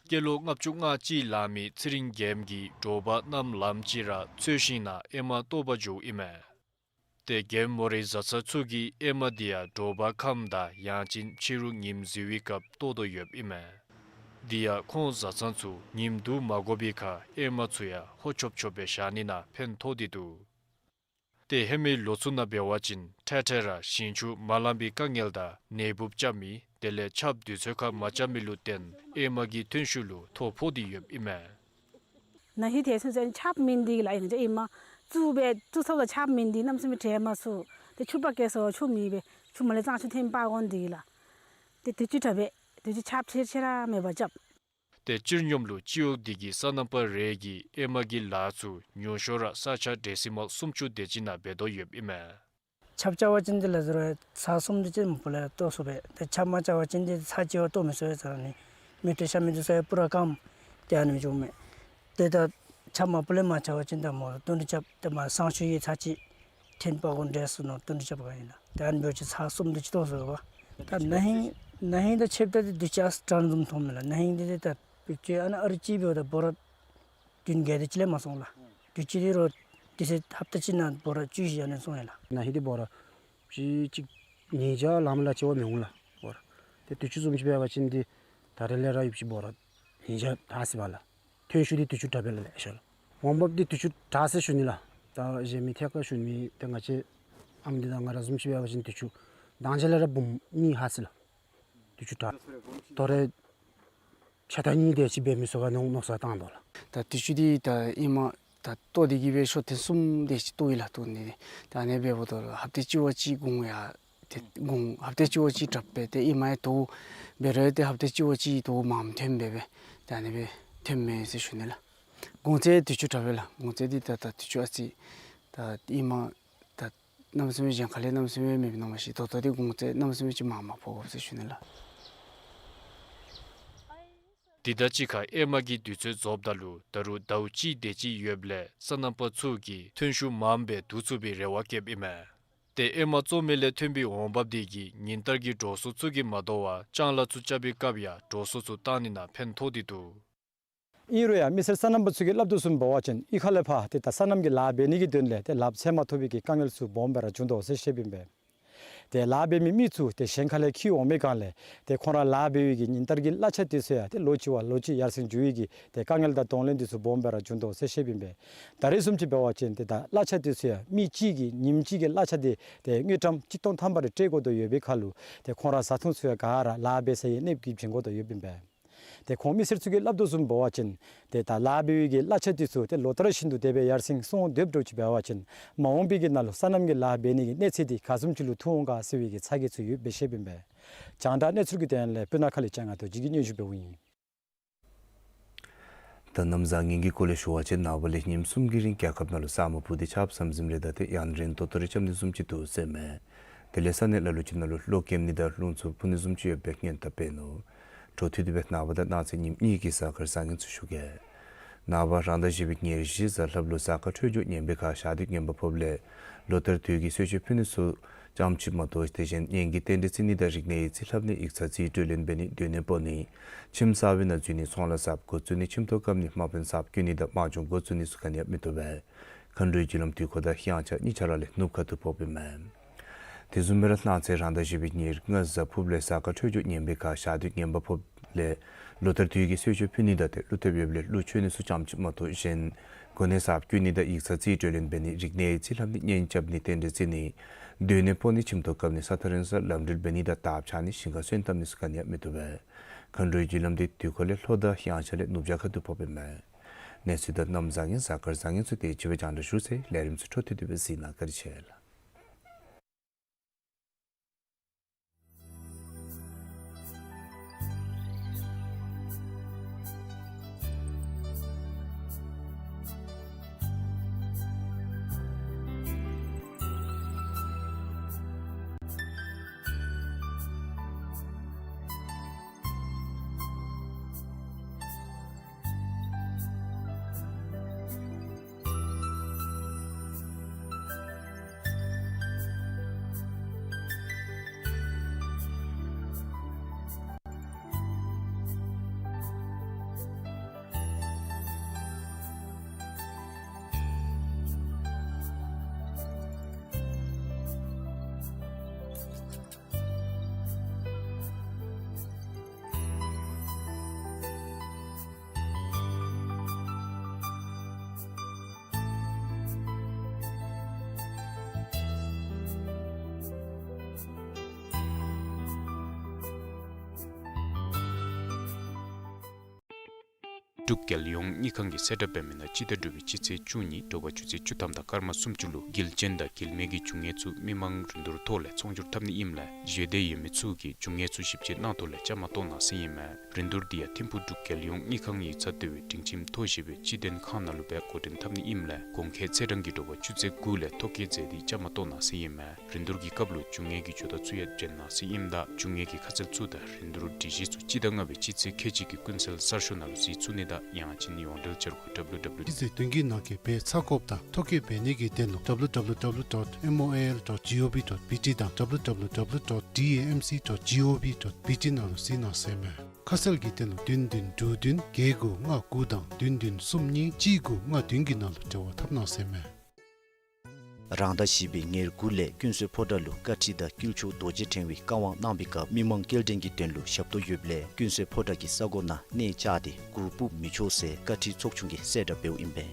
སྐྱེས་ལོ་ལྔ་བཅུ་ང་གཅིག་ལང་མི་ཚེ་རིང་རྒྱལམོ་གིས་དྲོ་པ་གནམ་ལངམ་ཅིག་ར་ཚོས་ཤིང་ནང་ཨེ་མ་བཏོག་པར་འགྱོཝ་ཨིན་མས། ཏེ་རྒྱལམོ་མོ་རའི་བཟའ་ཚང་ཚུ་གིས་ཨེ་མ་འདི་ཡང་དྲོ་པ་ཁམས་དང་ཡང་ཅིན་ཕྱི་རུ་ཉིམ་གཟི་བའི་སྐབས་བཏོག་དོ་ཡོདཔ་ཨིན་མས། དེ་ཡང་ཁོང་བཟའ་ཚང་ཚུ་ཉིམ་དུ་མ་དགོ་པའི་ཁར་ཨེ་མ་ཚུ་ཡང་ཧོ་ཆོབ་ཆོབ་སྦེ་བཞག་ནི་ནང་ཕན་ཐོགས་ཏེ་འདུག། ཏེ་ཧེ་མའི་ལོ་ཚུ་ནང་འབད་བ་ཅིན་ཐེངས་ཐེངས་ར་ཞིང་ཆུ་མ་ལང་པའི་དཀའ་ངལ་དང་ནད་འབུཔ་རྐྱབ་མི་དེ་ལས་ཆརཔ་དུས་ཚོད་ཁར་མ་རྐྱབ་མི་ལུ་བརྟེན་ཨེ་མ་གི་ཐོན་ཤུགས་ལུ་ཐོ་ཕོག་སྟེ་ཡོདཔ་ཨིན་མས། ན་ཧིང་དེ་ཚུན་ཚོད་ཆརཔ་མེད་ནི་དེ་གིས་ལགས། ཨིན་ན་ཅིག་ཨེ་མ་བཙུགས་སྦེ་བཙུགས་ཚརཝ་ད་ཆརཔ་མེད་ནི་དེ་གནམ་མེད་ས་མེད་དྲན་མ་ཚུགས། ཏེ་ཆུ་པ་བཀལ་སར་ཆུ་མེད་པས། ཆུ་མ་ལས་གཙང་ཆུ་འཐེན་པ་འོང་ནི་དེ་གིས་ལགས། ཏེ་དུས་ཅི་དྲག་པས། དུས་ཅི་ཆརཔ་ཆེ་ཆེ་ར་མེད་པར་རྐྱབ། ཏེ་སྤྱིར་སྙོམས་ལུ་སྤྱི་འོག་འདི་གི་སོ་ནམ་པ་རེ་གིས་ཨེ་མ་གི་ལཱ་ཚུ་ཉུང་ཤོས་ར་ས་ཆ་ཌེ་སི་མཱལ་སུམ་ཅུ་དེ་ཅིག་ནང་འབད་དོ་ཡོདཔ་ཨིན་མས། ཆརཔ་རྐྱབ་པ་ཅིན་དེ་ལས་ཟེར་བ་ཚར་གསུམ་དེ་ཅིག་མ་པ་ལས་བཏོག་ཚུགས་པས། ཏེ་ཆརཔ་མ་རྐྱབ་པ་ཅིན་དེ་ཚར་གཅིག་བ་བཏོག་མི་ཚུགས་པས་ཟེར་ནི། མི་ཏེ་ཤ་མི་འདི་ཚུ་ཡང་པུ་ར་སྐམ་སྟེ་ཨ་ནེམ་འགྱོཝ་མས། ཏེ་ད་ཆརཔ་མ་པ་ལས་མ་རྐྱབ་པ་ཅིན་ད་མོ་བཏོག་འདི་རྐྱབ་ཏེ་མ་སང་ཆུ་ཡི་ཚར་གཅིག་འཐེན་པ་གོ་འདྲས་སུ་ནོ་བཏོག་འདི་རྐྱབ་ག་ཨིན་ན། ཏེ་ཨ་ནེམ་འགྱོཝ་ཅིག་ཚར་གསུམ་དེ་ཅིག་བཏོག་ཚུགས་པས། ད་ན་ཧིང་ན་ཧིང་དང་ཕྱདཔ་ད་དེ་དུས་ཅི་ཨ་ཙི་དྲག་བཟུམ་མཐོངམ་མས་ལགས། ན་ཧིང་དེ་དེ་ད་དུས་ཅི་ཨ་ནཱ་ཨ་རི་གཅིག་འབདཝ་ད་འབོ་ར་བདུན་བརྒྱད་དེ་ཅིག་ལས་མ་སོང་ལགས། དུས་ཅི་དེ་རུང་དེ་ཚེ་ཧབ་ཏ་གཅིག་ནང་འབོ་ར་བཅུ་བཞི་ཨ་ནེམ་སོང་ཡི་ལགས། ན་ཧིང་དེ་འབོ་ར་བཅུ་གཅིག་ཉིས་བརྒྱ་ལངམ་ལས་ཆེ་བ་མི་འོང་ལགས་འབོ་ར། ཏེ་དུས་ཅི་བཟུམ་ཅིག་འབད་བ་ཅིན་དེ་ད་རེས་ལས་ར་ཡོད་པ་ཅིན་འབོ་ར་ཉིས་བརྒྱ་དྲག་སྲིད་པས་ལགས། ཐོན་ཤུགས་དེ་དུས་ཅི་དྲག་པས་ལགས་ལེ་ཤ་ལགས། འོང་འབབ་དེ་དུས་ཅི་དྲག་ཟེར་ཞུ་ནི་ལགས། ད་གཞན་མི་ཐད་ཁར་ཞུ་མི་ཏེ་ང་བཅས་ཨམ་འདི་དང་ང་ར་བཟུམ་ཅིག་འབད་བ་ཅིན་དུས་ཅི་དང་ཅ་ལས་ར་འབུམ་གཉིས་ལྷག་སྲིད་ལགས། དུས་ཅི་དྲག། དོ་རུང་ཆ་ད་གཉིས་དེ་ཅིག་འབད་མི་ཚུགས་ག་མནོ་མནོ་བསམ་བཏང་དོ་ལགས། ད་དུས་ཅི་དེ་ད་ཨེ་མ་ ད་བཏོག་སྟེ་གི་སྦེ་ཤོ་ཐེངས་གསུམ་དེ་ཅིག་བཏོག་ཡི་ལགས། བཏོག་ནི་དེ་ད་ཨ་ནི་འབདཝ་ད་ལུ་ཧབ་ཏ་གཅིག་བ་གཅིག་གུང་ཡང་ཏེ་གུང་ཧབ་ཏ་གཅིག་བ་གཅིག་དྲགཔ་སྦེ་ཏེ་ཨིན་མས། དོ་འབད་རུང་ཏེ་ཧབ་ཏ་གཅིག་བ་གཅིག་དོ་མངམ་ཐོནམ་སྦེ་སྦེ་ད་ཨ་ནི་སྦེ་ཐོནམ་མས་ཟེར་ཞུ་ནི་ལགས། གུང་ཚད་དུས་ཅི་དྲག་པས་ལགས། གུང་ཚད་འདི་ད་ད་དུས་ཅི་ཨ་ཙི་ད་ཨིན་མས། ད་གནམ་མེད་ས་མེད་གཞན་ཁ་ལས་གནམ་མེད་ས་མེད་མེདཔ་ཨིན་ན་མ་ཤེས། ད་ལྟོ་འདི་གུང་ཚད་གནམ་མེད་ས་མེད་ཅིག་མངམ་མངམ་ཕོག་དགོ་ཟེར་ཞུ་ནི་ལགས། དེ་དང་གཅིག་ཁར་ཨེ་མ་གི་དུས་ཚོད་རྫོགསཔ་ད་ལུ་ད་རུང་ཟླཝ་གཅིག་དེ་ཅིག་ཡོདཔ་ལས་སོ་ནམ་པ་ཚུ་གིས་ཐོན་ཤུགས་མངམ་སྦེ་བསྡུ་ཚུགས་པའི་རེ་བ་བསྐྱེདཔ་ཨིན་མས། ཏེ་ཨེ་མ་བཙོ་མི་ལས་ཐོན་པའི་འོང་འབབ་དེ་གིས་ཉིན་ལྟར་གྱི་འགྲོ་སོང་ཚུ་གིས་མ་དོ་བར་ལྕང་ལཱ་ཚུ་རྐྱབ་པའི་སྐབས་ཡང་འགྲོ་སོང་ཚུ་བཏང་ནི་ནང་ཕན་ཐོགས་ཏེ་འདུག། ཨིན་རུང་ཡང་མི་སེར་སོ་ནམ་པ་ཚུ་གིས་སླབ་དོ་བཟུམ་འབད་བ་ཅིན་གཡུས་ཁ་ལས་ཕར་ཏེ་ད་སོ་ནམ་གྱི་ལཱ་འབད་ནི་གི་དོན་ལས་ཏེ་ལགཔ་འཚོལ་མ་ཐོབ་པའི་གི་དཀའ་ངལ་ཚུ་སྦོམ་སྦེ་ར་བྱུང་དོ་ཟེར་བཤདཔ་ཨིན་པས། ཏེ་ལཱ་འབད་མི་མི་ཚུ་ཏེ་གཞན་ཁ་ལས་འཁྱིད་འོང་མི་སྒང་ལས་ཏེ་ཁོང་ར་ལཱ་འབད་བའི་གི་ཉིན་ལྟར་གྱི་གླ་ཆ་དེ་ཚུ་ཡང་ཏེ་ལོ་གཅིག་བ་ལོ་གཅིག་ཡར་སེང་འགྱོ་བའི་གི་ཏེ་དཀའ་ངལ་དང་གདོང་ལེན་དེ་ཚུ་སྦོམ་སྦེ་ར་བྱུང་དོ་ཟེར་བཤདཔ་ཨིན་པས། ད་རེས་བཟུམ་ཅིག་འབད་བ་ཅིན་ཏེ་ད་གླ་ཆ་དེ་ཚུ་ཡང་མི་གཅིག་གི་ཉིནམ་གཅིག་གི་གླ་ཆ་དེ་ཏེ་དངུལ་ཀྲམ་གཅིག་སྟོང་ཐམ་པ་རེ་སྤྲོད་དགོ་དོ་ཡོད་པའི་ཁར་ལུ་ཏེ་ཁོང་ར་བཟའ་འཐུང་ཚུ་ཡང་ག་ར་ལཱ་འབད་ས་ཡང་གནོདཔ་གིས་བྱིན་དགོ་དོ་ཡོདཔ་ཨིན་པས། ཏེ་ཁོང་མི་སེར་ཚུ་གིས་སླབ་དོ་བཟུམ་འབད་བ་ཅིན་ཏེ་ད་ལཱ་འབད་བའི་གི་གླ་ཆ་དེ་ཚུ་ཏེ་ལོ་ལྟར་བཞིན་དུ་དེ་སྦེ་ཡར་སེང་སོང་སྡོདཔ་འདྲཝ་ཅིག་འབད་བ་ཅིན་མ་འོངས་པའི་གི་ནང་ལུ་སོ་ནམ་གྱི་ལཱ་འབད་ནི་གི་གནས་ཚད་དེ་ག་བཟུམ་ཅིག་ལུ་ཐུག་འོང་ག་ཟེར་བའི་གི་ཚ་གྱང་ཚུ་ཡོདཔ་སྦེ་བཤདཔ་ཨིན་པས། རྒྱང་བསྒྲགས་གནས་ཚུལ་གྱི་དོན་ལས་སྤུ་ན་ཁ་ལས་ལྕང་ང་རྡོ་རྗེ་གིས་སྙན་ཞུ་འབདཝ་ཨིན། ད་གནམ་བཟང་ངན་གྱི་སྐོར་ལས་ཞུ་བ་ཅིན་ནངས་པ་ལས་ཉིནམ་གསུམ་གྱི་རིང་རྒྱལ་ཁབ་ནང་ལུ་ས་སྨུག་སྤུབས་ཏེ་ཆརཔ་ཟམ་ཟིམ་རེ་དང་ཏེ་ཡང་རན་ཏོག་ཏོ་རེ་རྐྱབ་ནི་བཟུམ་ཅིག་འདུག་ཟེར་མས། དེ་ལས་ས་གནས་ལ་ལུ་ཅིག་ནང་ལུ་གློག་ཀེམ་ནི་དང་རླུང་འཚུབ་འཕུ་ནི་བཟུམ་ཅིག་ཡོདཔ་སྦེ་སྔོན་དཔག་འབད་ནུག། འཕྲོ་མཐུད་དེ་སྦེ་ནངས་པ་དང་གནངས་ཚེ་ཉིནམ་གཉིས་ཀྱི་གཟའ་སྐར་བཟང་ངན་ཚུ་ཞུ་གེ། ནངས་པ་རང་ཟླ་བཞི་པའི་ཉེར་བཞི་གཟའ་ལྷགཔ་ལུ་གཟའ་སྐར་འཕྲོད་སྦྱོར་ངན་པའི་ཁར་ཞག་དུས་ངན་པ་ཕོགཔ་ལས་ལོ་ལྟར་དུས་ཀྱི་གསོལ་མཆོད་ཕུལ་ནི་ཚུ་ཙམ་ཅིག་མ་གཏོགས་དེ་བཞིན་གཉེན་གྱི་རྟེན་འབྲེལ་བརྩི་ནི་དང་རིག་གནས་ཡིག་རྩིས་ལྷབ་ནི་ཡིག་ཚང་རྩིས་སྤྲོད་ལེན་འབད་ནི་སྡོད་གནས་སྤོ་ནི་ཁྱིམ་གསར་པའི་ནང་འཛུལ་ནི་ཚོང་ལཱ་གསརཔ་འགོ་བཙུགས་ནི་ཁྱིམ་ཐོག་བཀབ་ནི་དམག་སྦྱོང་གསརཔ་བསྐྱོད་ནི་དང་དམག་སྦྱོང་འགོ་བཙུགས་ནི་ཚུ་ག་ནི་ཡང་མི་བཏུབ་པས། མཁའ་འགྲོའི་རྒྱུ་ལམ་དུས་འཁོར་དང་དབྱངས་འཆར་གཉིས་ཆ་ར་ལས་ནུབ་ཁ་ཐུག་ཕོགཔ་ཨིན་མས། དེ་བཟུམ་སྦེ་ར་གནངས་ཚེ་རང་ཟླ་བཞི་པའི་ཉེར་ལྔ་གཟའ་ཕུརཔ་ལས་གཟའ་སྐར་འཕྲོད་སྦྱོར་ངན་པའི་ཁར་ཞག་དུས་ངན་པ་ཕོགཔ་ལས་ལོ་ལྟར་དུས་ཀྱི་གསོལ་མཆོད་ཕུལ་ནི་དང་ཏེ་ཀླུ་ཐེབས་ཡོདཔ་ལས་ཀླུ་མཆོད་ནི་ཚུ་ཙམ་ཅིག་མ་གཏོགས་གཞན་གོ་གནས་གསརཔ་བསྐྱོད་ནི་དང་ཡིག་ཚང་རྩིས་སྤྲོད་ལེན་འབད་ནི་རིག་གནས་ཡིག་རྩིས་ལྷབ་ནི་གཉེན་རྐྱབ་ནི་རྟེན་འབྲེལ་བརྩི་ནི་སྡོད་གནས་སྤོ་ནི་ཁྱིམ་ཐོག་བཀབ་ནི་ས་ཐག་རིང་སར་ལམ་འགྲུལ་འབད་ནི་དང་དར་འཕྱར་ནི་ཞིང་ཁར་སོན་བཏབ་ནི་ཚུ་ག་ནི་ཡང་མི་བཏུབ་པས། མཁའ་འགྲོའི་རྒྱུ་ལམ་དེ་དུས་འཁོར་ལས་ལྷོ་དང་དབྱངས་འཆར་ལས་ནུབ་བྱང་ཁ་ཐུག་ཕོགཔ་ཨིན་མས། གནས་ཚུལ་དང་གནམ་བཟང་ངན་གཟའ་སྐར་བཟང་ངན་ཚུ་དེ་ཅིག་སྦེ་རྒྱང་བསྒྲགས་ཞུ་ཚར་ཡི། ལས་རིམ་ཚུ་འཕྲོ་མཐུད་དེ་སྦེ་གཟིགས་གནང་། བཀའ་དྲིན་ཆེ་ལགས། འབྲུག་རྒྱལ་ཡོངས་དངུལ་ཁང་གིས་གསལ་བསྒྲགས་འབད་མི་ནང་སྤྱི་ཟླ་དྲུག་པའི་སྤྱི་ཚེས་བཅུ་གཉིས་དྲོ་པ་ཆུ་ཚོད་བཅུ་ཐམ་དང་སྐར་མ་སུམ་ཅུ་ལུ་དགེ་ལྡན་དང་དགེ་ལས་མེད་ཀྱི་རྒྱུ་དངོས་ཚུ་མི་མང་རིན་བསྡུར་ཐོག་ལས་ཚོང་སྒྱུར་འཐབ་ནི་ཨིནམ་ལས་ཞལ་འདེབས་ཡོད་མི་ཚུ་གིས་རྒྱུ་དངོས་ཚུ་ཞིབ་དཔྱད་གནང་ཐོག་ལས་བཅའ་མར་གཏོགས་གནང་ཟེར་ཨིན་མས། རིན་བསྡུར་འདི་ཡང་ཐིམ་ཕུག་འབྲུག་རྒྱལ་ཡོངས་དངུལ་ཁང་ཡིག་ཚང་ལྟེ་བའི་སྒྲིང་ཁྱིམ་མཐོ་ཞེས་པའི་སྤྱི་དོན་ཁང་ནང་ལུ་སྦེ་འགོ་འདྲེན་འཐབ་ནི་ཨིནམ་ལས་གོང་འཁོད་ཚེས་གྲངས་ཀྱི་དྲོ་པ་ཆུ་ཚོད་དགུ་ལས་ཐོ་བཀོད་མཛད་དེ་བཅའ་མར་གཏོགས་གནང་ཟེར་ཨིན་མས། རིན་བསྡུར་གྱི་སྐབས་ལུ་རྒྱུ་དངོས་ཀྱི་ཇུས་གཏོགས་ཚུ་ཡང་འདྲེན་གནང་ཟེར་ཨིནམ་ད་རྒྱུ་དངོས་ཀྱི་ཁ་གསལ་ཚུ་དང་རིན་བསྡུར་སྒྲིག་གཞི་ཚུ་སྤྱི་ཟླ་ལྔ་པའི་སྤྱི་ཚེས་ཁལ་གཅིག་གི་ཀུན་གསལ་གསར་ཤོག་ནང་ལུ་གཟིགས་ཚུགས་ནི་དང་ཡང་ཅིན་ཡོངས་འབྲེལ་བྱ་སྒོ་W W W སྤྱི་ཚེས་བདུན་གྱི་ནང་འཁོད་འབད་ཚར་དགོཔ་དང་ཐོ་བཀོད་འབད་ནི་གི་དོན་ལུ་W W W dot M O I L dot G O V dot B T དང་W W W dot D A M C dot G O V dot B T ནང་ལུ་གཟིགས་གནང་ཟེར་མས། ཁ་གསལ་གྱི་དོན་ལུ་བདུན་བདུན་དྲུག་བདུན་བརྒྱད་དགུ་ལྔ་དགུ་དང་བདུན་བདུན་གསུམ་གཉིས་གཅིག་དགུ་ལྔ་བདུན་གྱི་ནང་ལུ་འབྲེལ་བ་འཐབ་གནང་ཟེར་མས། རང་ཟླ་བཞི་པའི་ཉེར་དགུ་ལས་ཀུན་གསོལ་ཕོ་བྲང་ལུ་བཀའ་ཁྲི་དང་དཀྱིལ་ཆོག་རྡོ་རྗེ་ཕྲེང་བའི་བཀའ་དབང་གནང་བའི་སྐབས་མི་མང་སྐྱེལ་འདྲེན་གྱི་དོན་ལུ་ཞབས་ཏོག་ཡོདཔ་ལས་ཀུན་གསོལ་ཕོ་བྲང་གི་ས་གོ་ནང་གནས་བཅགས་ཏེ་གུར་ཕུབ་མི་ཆོག་ཟེར་བཀའ་ཁྲིའི་ཚོགས་ཆུང་གིས་གསལ་བསྒྲགས་འབདཝ་ཨིན་པས།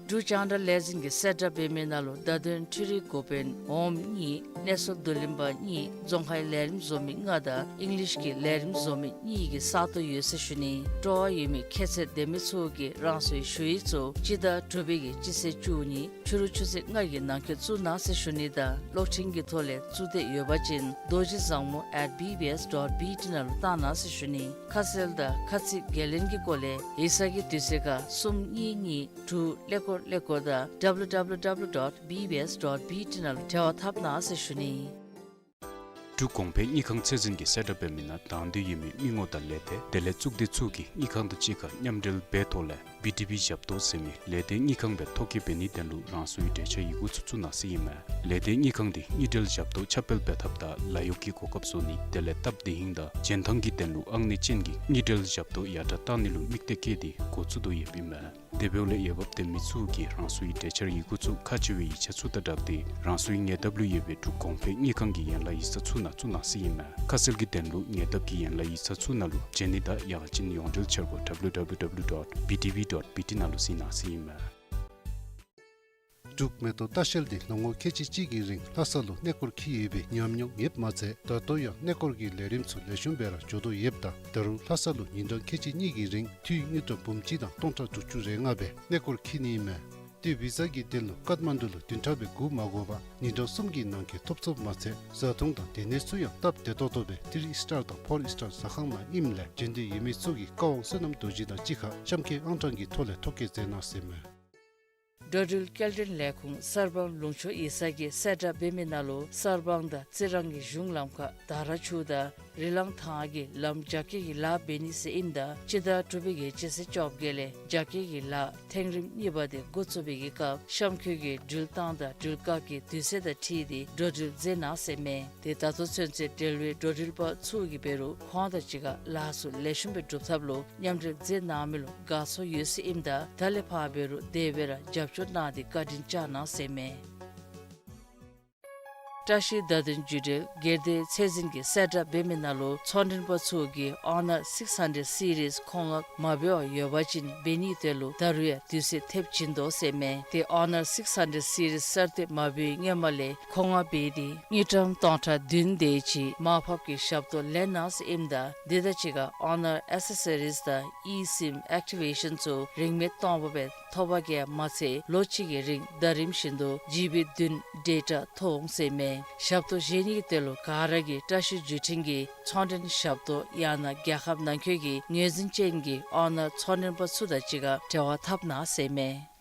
འབྲུག་རྒྱང་བསྒྲགས་ལས་འཛིན་གྱི་གསལ་བསྒྲགས་འབད་མི་ནང་ལུ་བརྡ་དོན་འཕྲུལ་རིག་འགོ་དཔོན་འོགམ་གཉིས་གནས་ཚུལ་བསྡུ་ལེན་པ་གཉིས་རྫོང་ཁའི་ལས་རིམ་བཟོ་མི་ལྔ་དང་ཨིང་ལིཤ་གི་ལས་རིམ་བཟོ་མི་གཉིས་ཀྱི་ས་སྟོང་ཡོད་ཟེར་ཞུ་ནི། སྤྲོ་བ་ཡོད་མི་ཁྱད་ཚད་ལྡན་མི་ཚུ་གིས་རང་སོའི་ཞུ་ཡིག་ཚུ་སྤྱི་ཟླ་དྲུག་པའི་གི་སྤྱི་ཚེས་བཅུ་གཉིས་ཕྱི་རུ་ཆུ་ཚོད་ལྔ་གི་ནང་འཁོད་བཙུགས་གནང་ཟེར་ཞུ་ནི་དང་གློག་འཕྲིན་གྱི་ཐོག་ལས་བཙུགས་འདོད་ཡོད་པ་ཅིན་རྡོ་རྗེ་བཟང་མོ་at B B S dot B T ནང་ལུ་བཏང་གནང་ཟེར་ཞུ་ནི། ཁ་གསལ་དང་ཁ་ཚིག་འགན་ལེན་གྱི་སྐོར་ལས་ཡིག་ཚང་གི་དུས་ཚོད་ཁར་གསུམ་གཉིས་གཉིས་དྲུག་ཀླད་ཀོར་ཀླད་ཀོར་དང་W W W dot B B S dot B T ནང་ལུ་འབྲེལ་བ་འཐབ་གནང་ཟེར་ཞུ་ནི། འབྲུག་གོང་འཕེལ་དངུལ་ཁང་ཚད་འཛིན་གྱི་གསལ་བསྒྲགས་འབད་མི་ནང་དང་འདོད་ཡོད་མི་མི་ངོམ་དང་ལས་སྡེ་དེ་ལས་གཙུག་སྡེ་ཚུ་གིས་དངུལ་ཁང་དང་གཅིག་ཁར་མཉམ་འབྲེལ་འབད་ཐོག་ལས་བི་ཌི་བི་ཞབས་ཏོག་ཟེར་མི་ལས་སྡེ་དངུལ་ཁང་སྦེ་ཐོ་བཀོད་འབད་ནིའི་དོན་ལུ་རང་སོའི་གྲོས་འཆར་ཡི་གུ་ཚུ་བཙུགས་གནང་ཟེར་ཨིན་མས། ལས་སྡེ་དངུལ་ཁང་འདི་དངུལ་འབྲེལ་ཞབས་ཏོག་ཁྱབ་སྤེལ་འབད་ཐབས་དང་ལཱ་གཡོག་གི་གོ་སྐབས་བཟོ་ནི་དེ་ལས་སྟབས་བདེ་ཧིང་དང་འཇོན་ཐང་གི་དོན་ལུ་ཨང་གནས་ཅན་གྱི་དངུལ་འབྲེལ་ཞབས་ཏོག་ཡར་དྲག་གཏང་ནི་ལུ་དམིགས་གཏད་བསྐྱེད་དེ་འགོ་བཙུགས་དོ་ཡོདཔ་ཨིན་མས། དེ་འབདཝ་ལས་འོས་འབབ་ལྡན་མི་ཚུ་གིས་རང་སོའི་གྲོས་འཆར་ཡི་གུ་ཚུ་ཁག་ཆེ་བའི་ཡིག་ཆ་ཚུ་དང་སྦྲགས་ཏེ་རང་སོའི་ཉེ་འདབས་ལུ་ཡོད་པའི་འབྲུག་གོང་འཕེལ་དངུལ་ཁང་གི་ཡན་ལག་ཡིག་ཚང་ཚུ་ནང་བཙུགས་གནང་ཟེར་ཨིན་མས། ཁ་གསལ་གྱི་དོན་ལུ་ཉེ་འདབས་ཀྱི་ཡན་ལག་ཡིག་ཚང་ཚུ་ནང་ལུ་བྱོན་ནི་དང་ཡང་ཅིན་ཡོངས་འབྲེལ་འཆར་སྒོ་W W W dot B D V dot B T ནང་ལུ་གཟིགས་གནང་ཟེར་ཨིན་མས། འབྲུག་མེ་ཏོག་ལྟ་བཤལ་འདི་ལོ་ངོ་ཁལ་གཅིག་གཅིག་གི་རིང་ལྷ་ས་ལུ་གནས་སྐོར་འཁྱིད་ཡོད་པའི་ཉམས་མྱོང་ཡོདཔ་མ་ཚད་ད་ལྟོ་ཡང་གནས་སྐོར་གྱི་ལས་རིམ་ཚུ་ལེགས་ཤོམ་སྦེ་ར་འགྱོ་དོ་ཡོདཔ་ད་ད་རུང་ལྷ་ས་ལུ་ཉིན་གྲངས་ཁལ་གཅིག་གཉིས་ཀྱི་རིང་འཐུས་དངུལ་ཀྲམ་འབུམ་གཅིག་དང་སྟོང་ཕྲག་དྲུག་ཅུ་རེ་ལྔ་སྦེ་གནས་སྐོར་འཁྱིད་ནི་ཨིན་མས། ཏེ་བི་ཟ་གི་དོན་ལུ་ཀཏ་མན་ཌུ་ལུ་བདུན་ཕྲག་སྦེ་སྒུག་མ་དགོ་པར་ཉིན་གྲངས་གསུམ་གྱི་ནང་འཁོད་ཐོབ་ཚུགསཔ་མ་ཚད་བཟའ་འཐུང་དང་སྡོད་གནས་ཚུ་ཡང་སྟབས་བདེ་ཏོག་ཏོ་སྦེ་ཐི་རི་ཨིས་ཊར་དང་ཕོར་ཨིས་ཊར་ཟ་ཁང་ནང་ཨིནམ་ལས་བྱོན་འདོད་ཡོད་མི་ཚུ་གིས་བཀའ་དབང་བསོད་ནམས་རྡོ་རྗེ་དང་གཅིག་ཁར་གཤམ་འཁོད་ཨང་གྲངས་ཀྱི་ཐོག་ལས་ཐོ་བཀོད་མཛད་གནང་ཟེར་ཨིན་མས། འགྲོ་འགྲུལ་སྐྱེལ་འདྲེན་ལས་ཁུངས་གསར་སྤང་ལུང་ཕྱོགས་ཡིག་ཚང་གི་གསལ་བསྒྲགས་འབད་མི་ནང་ལུ་གསར་སྤང་དང་རྩི་རང་གི་གཞུང་ལམ་ཁར་དར་ཆུ་དང་རི་ལང་ཐང་གི་ལམ་རྒྱ་སྐྱེད་ཀྱི་ལཱ་འབད་ནི་ཟེར་ཨིནམ་ད་སྤྱི་ཟླ་དྲུག་པའི་གི་སྤྱི་ཚེས་བཅོ་བརྒྱད་ལས་རྒྱ་སྐྱེད་ཀྱི་ལཱ་ཐེངས་རིམ་གཉིས་པ་དེ་འགོ་བཙུགས་པའི་གི་སྐབས་གཤམ་འཁོད་ཀྱི་འགྲུལ་བཏང་དང་འགྲུལ་བཀག་གི་དུས་ཚོད་དང་འཁྲིལ་ཏེ་འགྲོ་འགྲུལ་མཛད་གནང་ཟེར་ཨིན་མས། ཏེ་ད་ལྟོ་ཚུན་ཚོད་འབྲེལ་བའི་འགྲོ་འགྲུལ་པ་ཚུ་གིས་འབད་རུང་ཁོང་དང་གཅིག་ཁར་ལཱ་ཚུ་ལེགས་ཤོམ་སྦེ་སྒྲུབ་ཐབས་ལུ་མཉམ་འབྲེལ་མཛད་གནང་མི་ལུ་དགའ་ཚོར་ཡོད་ཟེར་ཨིནམ་ད་ད་ལས་ཕར་འབད་རུང་དེ་སྦེ་ར་རྒྱབ་སྐྱོར་གནང་སྟེ་བཀའ་དྲིན་བསྐྱང་གནང་ཟེར་ཨིན་མས། བཀྲ་ཤིས་བརྡ་དོན་བརྒྱུད་འབྲེལ་སྒེར་སྡེ་ཚད་འཛིན་གྱི་གསལ་བསྒྲགས་འབད་མི་ནང་ལུ་ཚོང་མགྲོན་པ་ཚུ་གིས་ཨོ་ནར་སིགསི་ཧན་ཌེཌ་སི་རིསི་མཁོ་མངགས་མ་འབད་བར་ཡོད་པ་ཅིན་འབད་ནིའི་དོན་ལུ་ད་རུང་ཡང་དུས་ཚོད་ཐེབས་བྱིན་དོ་ཟེར་ཨིན་མས། ཏེ་ཨོ་ནར་སིགསི་ཧན་ཌེཌ་སི་རིསི་གསར་བཏོན་མ་འབད་བའི་སྔོན་མ་ལས་མཁོ་མངགས་འབད་དེ་དངུལ་ཀྲམ་སྟོང་ཕྲག་བདུན་དེ་ཅིག་མར་ཕབ་ཀྱི་ཞབས་ཏོག་ལེན་གནང་ཟེར་ཨིནམ་ད་དེ་དང་གཅིག་ཁར་ཨོ་ནར་ཨེག་སེ་སོ་རིསི་དང་ཨི་སིམ་ཨེག་ཊི་བེ་ཤཱན་ཚུ་རིན་མེད་སྟོང་པ་སྦེ་ཐོབ་པ་གིས་མ་ཚད་ལོ་གཅིག་གི་རིང་ཟླ་རིམ་བཞིན་དུ་ཇི་བི་བདུན་ཌེ་ཊ་ཐོབ་འོང་ཟེར་ཨིན་མས། ཞབས་ཏོག་བཞེས་ནི་གི་དོན་ལུ་ག་ར་གིས་བཀྲ་ཤིས་བརྒྱུད་འཕྲིན་གྱི་ཚོང་མགྲོན་ཞབས་ཏོག་ཡང་ན་རྒྱལ་ཁབ་ནང་འཁོད་ཀྱི་ངོས་འཛིན་ཅན་གྱི་ཨོ་ནར་ཚོང་མགྲོན་པ་ཚུ་དང་གཅིག་ཁར་འབྲེལ་བ་འཐབ་གནང་ཟེར་ཨིན་མས།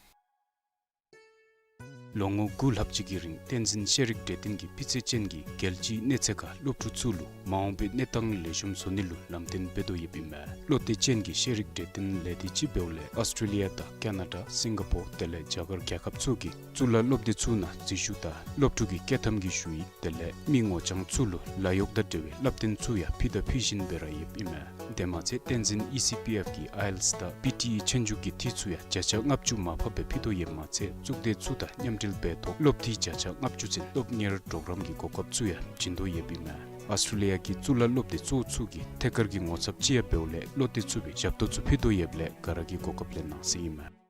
ལོ་ངོ་དགུ་ལྷག་ཅིག་གི་རིང་བསྟན་འཛིན་ཤེས་རིག་གྲོས་སྟོན་གྱིས་སྤུས་ཚད་ཅན་གྱི་རྒྱལ་སྤྱིའི་གནས་ཚད་ཁར་སློབ་ཕྲུག་ཚུ་ལུ་མ་འོངས་པའི་གནས་སྟངས་ལེགས་ཤོམ་བཟོ་ནི་ལུ་ལམ་སྟོན་འབད་དོ་ཡོདཔ་ཨིན་མས། བློ་གཏད་ཅན་གྱི་ཤེས་རིག་གྲོས་སྟོན་ལས་སྡེ་ཅིག་འབདཝ་ལས་ཨོསི་ཊྲེ་ལི་ཡ་དང་ཀ་ན་ཌ་སིང་ག་པོར་དེ་ལས་རྒྱ་གར་རྒྱལ་ཁབ་ཚུ་གི་གཙུག་ལག་སློབ་སྡེ་ཚུ་ནང་འཛུལ་ཞུགས་དང་སློབ་ཕྲུག་གི་བསྐྱོད་ཐམ་གྱི་ཞུ་ཡིག་དེ་ལས་མི་ངོ་རྐྱང་ཚུ་ལུ་ལཱ་གཡོག་དང་འབྲེལ་བའི་བསླབ་སྟོན་ཚུ་ཡང་ཕུལ་དང་ཕུལ་བཞིན་སྦེ་ར་ཡོདཔ་ཨིན་མས། དེ་མ་ཚད་བསྟན་འཛིན་ཨི་སི་པི་ཨེཕ་གིས་ཨའི་ཨེལ་ཊི་ཨེསི་དང་པི་ཊི་ཨི་ཆོས་རྒྱུགས་ཀྱི་འཐུས་ཚུ་ཡང་བརྒྱ་ཆ་ལྔ་བཅུ་མར་ཕབ་སྦེ་ཕུལ་དོ་ཡོདཔ་མ་ཚད་གཙུག་སྡེ་ཚུ་དང་མཉམ་འབྲེལ་འབད་ཐོག་སློབ་འཐུས་བརྒྱ་ཆ་ལྔ་བཅུ་ཚུན་སློབ་གཉེར་གྲོགས་རམ་གྱི་གོ་སྐབས་ཚུ་ཡང་བྱིན་དོ་ཡོདཔ་ཨིན་མས། ཨོསི་ཊྲེ་ལི་ཡ་གི་གཙུག་ལག་སློབ་སྡེ་གཙོ་བོ་ཚུ་གི་ཐད་ཀར་གྱི་ངོ་ཚབ་ཅིག་ཡང་འབདཝ་ལས་བློ་གཏད་ཚུགས་པའི་ཞབས་ཏོག་ཚུ་ཕུལ་དོ་ཡོདཔ་ལས་ག་ར་གིས་གོ་སྐབས་ལེན་གནང་ཟེར་ཨིན་མས།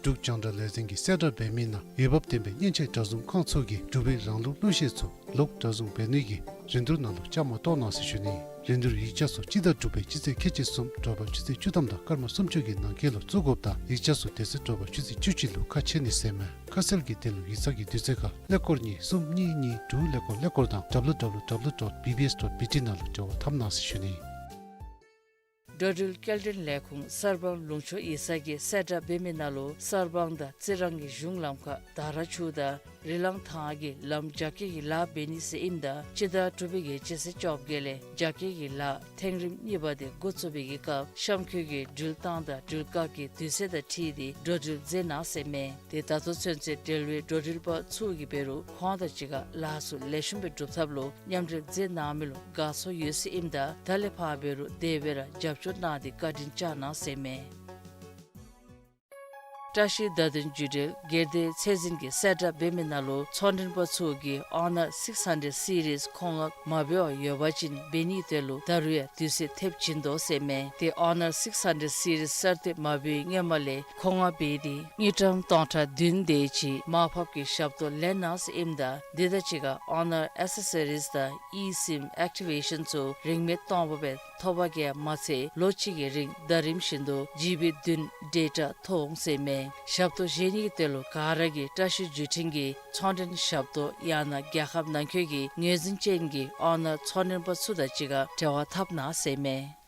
འབྲུག་རྒྱང་བསྒྲགས་ལས་འཛིན་གྱི་གསལ་བསྒྲགས་འབད་མི་ནང་འོས་འབབ་ལྡན་པའི་མཉེན་ཆས་གྲྭ་བཙུན་ཁང་ཚུ་གིས་འབྲུག་པའི་རང་ལུགས་གླུ་གཞས་ཚུ་ལོག་གྲྭ་བཙུན་འབད་ནི་གི་རིན་བསྡུར་ནང་ལུ་བཅའ་མར་གཏོགས་གནང་ཟེར་ཞུ་ནི། རིན་བསྡུར་ཡིག་ཆ་ཚུ་སྤྱི་ཟླ་དྲུག་པའི་སྤྱི་ཚེས་ཁལ་གཅིག་གསུམ་དྲོ་པ་ཆུ་ཚོད་བཅུ་ཐམ་དང་སྐར་མ་སུམ་ཅུ་གི་ནང་འཁོད་ལུ་བཙུགས་དགོཔ་དང་ཡིག་ཆ་ཚུ་དེ་ཚེ་དྲོ་པ་ཆུ་ཚོད་བཅུ་གཅིག་ལུ་ཁ་ཕྱེ་ནི་ཟེར་མས། ཁ་གསལ་གྱི་དོན་ལུ་ཡིག་ཚང་གི་དུས་ཚོད་ཁར་ཀླད་ཀོར་གཉིས་གསུམ་གཉིས་གཉིས་དྲུག་ཀླད་ཀོར་ཀླད་ཀོར་དང་W W W dot B B S dot B T ནང་ལུ་འབྲེལ་བ་འཐབ་གནང་ཟེར་ཞུ་ནི། འགྲོ་འགྲུལ་སྐྱེལ་འདྲེན་ལས་ཁུངས་གསར་སྤང་ལུང་ཕྱོགས་ཡིག་ཚང་གི་གསལ་བསྒྲགས་འབད་མི་ནང་ལུ་གསར་སྤང་དང་རྩི་རང་གི་གཞུང་ལམ་ཁར་དར་ཆུ་དང་རི་ལང་ཐང་གི་ལམ་རྒྱ་སྐྱེད་ཀྱི་ལཱ་འབད་ནི་ཟེར་ཨིནམ་ད་སྤྱི་ཟླ་དྲུག་པའི་གི་སྤྱི་ཚེས་བཅོ་བརྒྱད་ལས་རྒྱ་སྐྱེད་ཀྱི་ལཱ་ཐེངས་རིམ་གཉིས་པ་དེ་འགོ་བཙུགས་པའི་གི་སྐབས་གཤམ་འཁོད་ཀྱི་འགྲུལ་བཏང་དང་འགྲུལ་བཀག་གི་དུས་ཚོད་དང་འཁྲིལ་ཏེ་འགྲོ་འགྲུལ་མཛད་གནང་ཟེར་མས། ཏེ་ད་ལྟོ་ཚུན་ཚོད་འབྲེལ་བའི་འགྲོ་འགྲུལ་པ་ཚུ་གིས་འབད་རུང་ཁོང་དང་གཅིག་ཁར་ལཱ་ཚུ་ལེགས་ཤོམ་སྦེ་སྒྲུབ་ཐབས་ལུ་མཉམ་འབྲེལ་མཛད་གནང་མི་ལུ་དགའ་ཚོར་ཡོད་ཟེར་ཨིནམ་ད་ད་ལས་ཕར་འབད་རུང་དེ་སྦེ་ར་རྒྱབ་སྐྱོར་གནང་སྟེ་བཀའ་དྲིན་བསྐྱང་གནང་ཟེར་མས། བཀྲ་ཤིས་བརྡ་དོན་བརྒྱུད་འབྲེལ་སྒེར་སྡེ་ཚད་འཛིན་གྱིས་གསལ་བསྒྲགས་འབད་མི་ནང་ལུ་ཚོང་མགྲོན་པ་ཚུ་གིས་ཨོ་ནར་སིགསི་ཧན་ཌེཌ་སི་རིསི་མཁོ་མངགས་མ་འབད་བར་ཡོད་པ་ཅིན་འབད་ནིའི་དོན་ལུ་ད་རུང་ཡང་དུས་ཚོད་ཐེབས་བྱིན་དོ་ཟེར་མས། ཏེ་ཨོ་ནར་སིགསི་ཧན་ཌེཌ་སི་རིསི་གསར་བཏོན་མ་འབད་བའི་སྔོན་མ་ལས་མཁོ་མངགས་འབད་དེ་དངུལ་ཀྲམ་སྟོང་ཕྲག་བདུན་དེ་ཅིག་མར་ཕབ་ཀྱི་ཞབས་ཏོག་ལེན་གནང་ཟེར་ཨིནམ་ད་དེ་དང་གཅིག་ཁར་ཨོ་ནར་ཨེག་སེ་སོ་རིསི་དང་ཨི་སིམ་ཨེག་ཊི་ཝེ་ཤཱན་ཚུ་རིན་མེད་སྟོང་པ་སྦེ་ཐོབ་པ་གིས་མ་ཚད་ལོ་གཅིག་གི་རིང་ཟླ་རིམ་བཞིན་དུ་ཇི་བི་བདུན་ཌེ་ཊ་ཐོབ་འོང་ཟེར་མས། ཞབས་ཏོག་བཞེས་ནིའི་དོན་ལུ་ག་ར་གིས་བཀྲ་ཤིས་བརྒྱུད་འཕྲིན་གྱི་ཚོང་མགྲོན་ཞབས་ཏོག་ཡང་ན་རྒྱལ་ཁབ་ནང་འཁོད་ཀྱི་ངོས་འཛིན་ཅན་གྱི་ཨོ་ནར་ཚོང་མགྲོན་པ་ཚུ་དང་གཅིག་ཁར་འབྲེལ་བ་འཐབ་གནང་ཟེར་མས།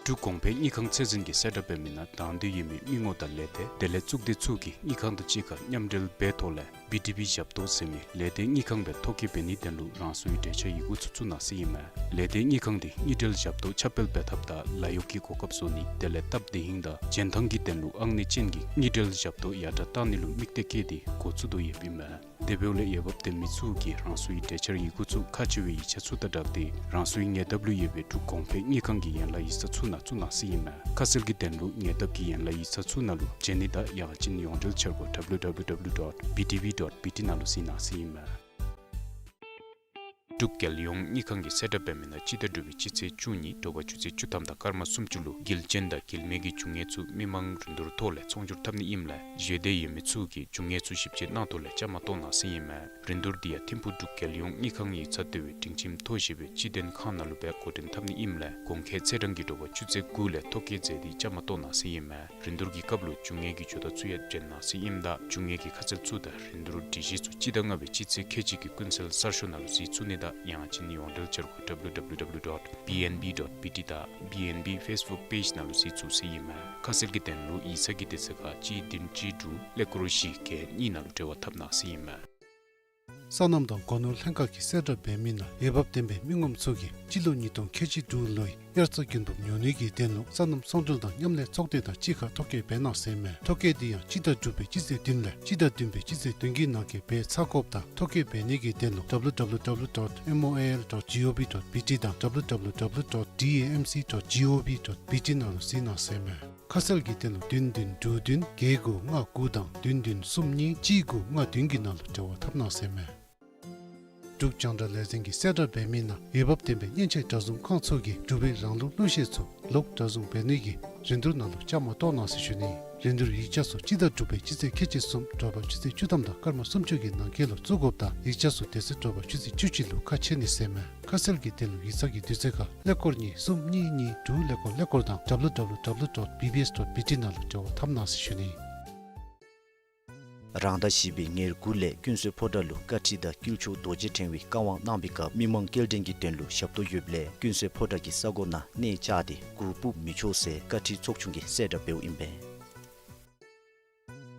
འབྲུག་གོང་འཕེལ་དངུལ་ཁང་ཚད་འཛིན་གྱིས་གསལ་བསྒྲགས་འབད་མི་ནང་དང་འདོད་ཡོད་མི་མི་ངོམ་དང་ལས་སྡེ་དེ་ལས་གཙུག་སྡེ་ཚུ་གིས་དངུལ་ཁང་དང་གཅིག་ཁར་མཉམ་འབྲེལ་འབད་ཐོག་ལས་བི་ཌི་བི་ཞབས་ཏོག་ཟེར་མི་ལས་སྡེ་དངུལ་ཁང་སྦེ་ཐོ་བཀོད་འབད་ནིའི་དོན་ལུ་རང་སོའི་གྲོས་འཆར་ཡི་གུ་ཚུ་བཙུགས་གནང་ཟེར་ཨིན་མས། ལས་སྡེ་དངུལ་ཁང་འདི་དངུལ་འབྲེལ་ཞབས་ཏོག་ཁྱབ་སྤེལ་འབད་ཐབས་དང་ལཱ་གཡོག་གི་གོ་སྐབས་བཟོ་ནི་དེ་ལས་སྟབས་བདེ་ཧིང་དང་འཇོན་ཐང་གི་དོན་ལུ་ཨང་གནས་ཅན་གྱི་དངུལ་འབྲེལ་ཞབས་ཏོག་ཡར་དྲགས་གཏང་ནི་ལུ་དམིགས་གཏད་བསྐྱེད་དེ་འགོ་བཙུགས་དོ་ཡོདཔ་ཨིན་མས། དེ་འབདཝ་ལས་འོས་འབབ་ལྡན་མི་ཚུ་གིས་རང་སོའི་གྲོས་འཆར་ཡི་གུ་ཚུ་ཁག་ཆེ་བའི་ཡིག་ཆ་ཚུ་དང་སྦྲགས་ཏེ་རང་སོའི་ཉེ་འདབས་ལུ་ཡོད་པའི་འབྲུག་གོང་འཕེལ་དངུལ་ཁང་གི་ཡན་ལག་ཡིག་ཚང་ཚུ་ནང་བཙུགས་གནང་ཟེར་ཨིན་མས། ཁ་གསལ་གྱི་དོན་ལུ་ཉེ་འདབས་ཀྱི་ཡན་ལག་ཡིག་ཚང་ཚུ་ནང་ལུ་བྱོན་ནི་དང་ཡང་ཅིན་ཡོངས་འབྲེལ་འཆར་སྒོ་W W W dot B D V dot B T ནང་ལུ་གཟིགས་གནང་ཟེར་ཨིན་མས། འབྲུག་རྒྱལ་ཡོངས་དངུལ་ཁང་གིས་གསལ་བསྒྲགས་འབད་མི་ནང་སྤྱི་ཟླ་དྲུག་པའི་སྤྱི་ཚེས་བཅུ་གཉིས་དྲོ་པ་ཆུ་ཚོད་བཅུ་ཐམ་དང་སྐར་མ་སུམ་ཅུ་ལུ་རྒྱལ་ཅན་དང་རྒྱལ་མེད་ཀྱི་རྒྱུ་དངོས་ཚུ་མི་མང་རིན་བསྡུར་ཐོག་ལས་ཚོང་སྒྱུར་འཐབ་ནི་ཨིནམ་ལས་བཞེས་འདོད་ཡོད་མི་ཚུ་གིས་རྒྱུ་དངོས་ཚུ་ཞིབ་དཔྱད་གནང་ཐོག་ལས་བཅའ་མར་གཏོགས་གནང་ཟེར་ཨིན་མས། རིན་བསྡུར་འདི་ཡང་ཐིམ་ཕུག་འབྲུག་རྒྱལ་ཡོངས་དངུལ་ཁང་ཡིག་ཚང་ལྟེ་བའི་སྒྲིང་ཁྱིམ་མཐོ་ཞེས་པའི་སྤྱི་མཐུན་ཁང་ནང་ལུ་སྦེ་འགོ་འདྲེན་འཐབ་ནི་ཨིནམ་ལས་གོང་འཁོད་ཚེས་གྲངས་ཀྱི་དྲོ་པ་ཆུ་ཚོད་དགུ་ལས་ཐོ་བཀོད་མཛད་དེ་བཅའ་མར་གཏོགས་གནང་ཟེར་ཨིན་མས། རིན་བསྡུར་གྱི་སྐབས་ལུ་རྒྱུ་དངོས་ཀྱི་ཇོ་བདག་ཚུ་ཡང་འབྱོན་གནང་ཟེར་ཨིནམ་ད་རྒྱུ་དངོས་ཀྱི་ཁ་གསལ་ཚུ་དང་རིན་བསྡུར་སྒྲིག་གཞི་ཚུ་སྤྱི་ཟླ་ལྔ་པའི་སྤྱི་ཚེས་ཁལ་གཅིག་གི་ཀུན་གསལ་གསར་ཤོག་ནང་ལུ་གཟིགས་ཚུགས་ནི་དང་ཡང་ཅིན་ཡོངས་འབྲེལ་འཆར་སྒོ་W W W dot B N B dot B T དང་B N B Facebook page ནང་ལུ་གཟིགས་ཚུགས་ཟེར་ཨིན་མས། ཁ་གསལ་གྱི་དོན་ལུ་ཡིག་ཚང་གི་དུས་ཚོད་ཁར་གཅིག་བདུན་གཅིག་དྲུག་ཀླད་ཀོར་བཞི་བརྒྱད་གཉིས་ནང་ལུ་འབྲེལ་བ་འཐབ་གནང་ཟེར་ཨིན་མས། སོ་ནམ་དང་སྒོ་ནོར་ལྷན་ཁག་གིས་གསལ་བསྒྲགས་འབད་མི་ནང་འོས་འབབ་ལྡན་པའི་མི་ངོམ་ཚུ་གིས་སྤྱི་ལོ་ཉིས་སྟོང་ཁལ་གཅིག་དྲུག་ལོའི་དབྱར་རྩྭ་དགུན་འབུབ་ཉོ་ནི་གི་དོན་ལུ་སོ་ནམ་ཚོང་འབྲེལ་དང་མཉམ་ལས་ཚོགས་སྡེ་དང་གཅིག་ཁར་ཐོ་བཀོད་འབད་གནང་ཟེར་མས། ཐོ་བཀོད་འདི་ཡང་སྤྱི་ཟླ་དྲུག་པའི་སྤྱི་ཚེས་བདུན་ལས་སྤྱི་ཟླ་བདུན་པའི་སྤྱི་ཚེས་བདུན་གྱི་ནང་འཁོད་འབད་ཚར་དགོཔ་དང་ཐོ་བཀོད་འབད་ནི་གི་དོན་ལུ W W W dot M O I L dot G O V dot B T དང་W W W dot D A M C dot G O V dot B T ནང་ལུ་གཟིགས་གནང་ཟེར་མས། ཁ་གསལ་གྱི་དོན་ལུ་བདུན་བདུན་དྲུག་བདུན་བརྒྱད་དགུ་ལྔ་དགུ་དང་བདུན་བདུན་གསུམ་གཉིས་གཅིག་དགུ་ལྔ་བདུན་གྱི་ནང་ལུ་འབྲེལ་བ་འཐབ་གནང་ཟེར་མས། འབྲུག་རྒྱང་བསྒྲགས་ལས་འཛིན་གྱིས་གསལ་བསྒྲགས་འབད་མི་ནང་འོས་འབབ་ལྡན་པའི་མཉེན་ཆས་གྲྭ་བཙུན་ཁང་ཚུ་གིས་འབྲུག་པའི་རང་ལུགས་གླུ་གཞས་ཚུ་ལོག་གྲྭ་བཙུན་འབད་ནི་གི་རིན་བསྡུར་ནང་ལུ་བཅའ་མར་གཏོགས་གནང་ཟེར་ཞུ་ནི། རིན་བསྡུར་ཡིག་ཆ་ཚུ་སྤྱི་ཟླ་དྲུག་པའི་སྤྱི་ཚེས་ཁལ་གཅིག་གསུམ་དྲོ་པ་ཆུ་ཚོད་བཅུ་ཐམ་དང་སྐར་མ་སུམ་ཅུ་གི་ནང་འཁོད་ལུ་བཙུགས་དགོཔ་དང་ཡིག་ཆ་ཚུ་དེ་ཚེ་དྲོ་པ་ཆུ་ཚོད་བཅུ་གཅིག་ལུ་ཁ་ཕྱེ་ནི་ཟེར་མས། ཁ་གསལ་གྱི་དོན་ལུ་ཡིག་ཚང་གི་དུས་ཚོད་ཁར་ཀླད་ཀོར་གཉིས་གསུམ་གཉིས་གཉིས་དྲུག་ཀླད་ཀོར་ཀླད་ཀོར་དང་W W W dot B B S dot B T ནང་ལུ་འབྲེལ་བ་འཐབ་གནང་ཟེར་ཞུ་ནི། རང་ཟླ་བཞི་པའི་ཉེར་དགུ་ལས་ཀུན་གསལ་ཕོ་བྲང་ལུ་བཀའ་ཁྲི་དང་དཀྱིལ་ཆོག་རྡོ་རྗེ་ཕྲེང་བའི་བཀའ་དབང་གནང་བའི་སྐབས་མི་མང་སྐྱེལ་འདྲེན་གྱི་དོན་ལུ་ཞབས་ཏོག་ཡོདཔ་ལས་ཀུན་གསལ་ཕོ་བྲང་གི་ས་གོ་ནང་གནས་བཅགས་ཏེ་གུར་སྤུབ་མི་ཆོག་ཟེར་བཀའ་ཁྲི་ཚོགས་ཆུང་གིས་གསལ་བསྒྲགས་འབདཝ་ཨིན་པས།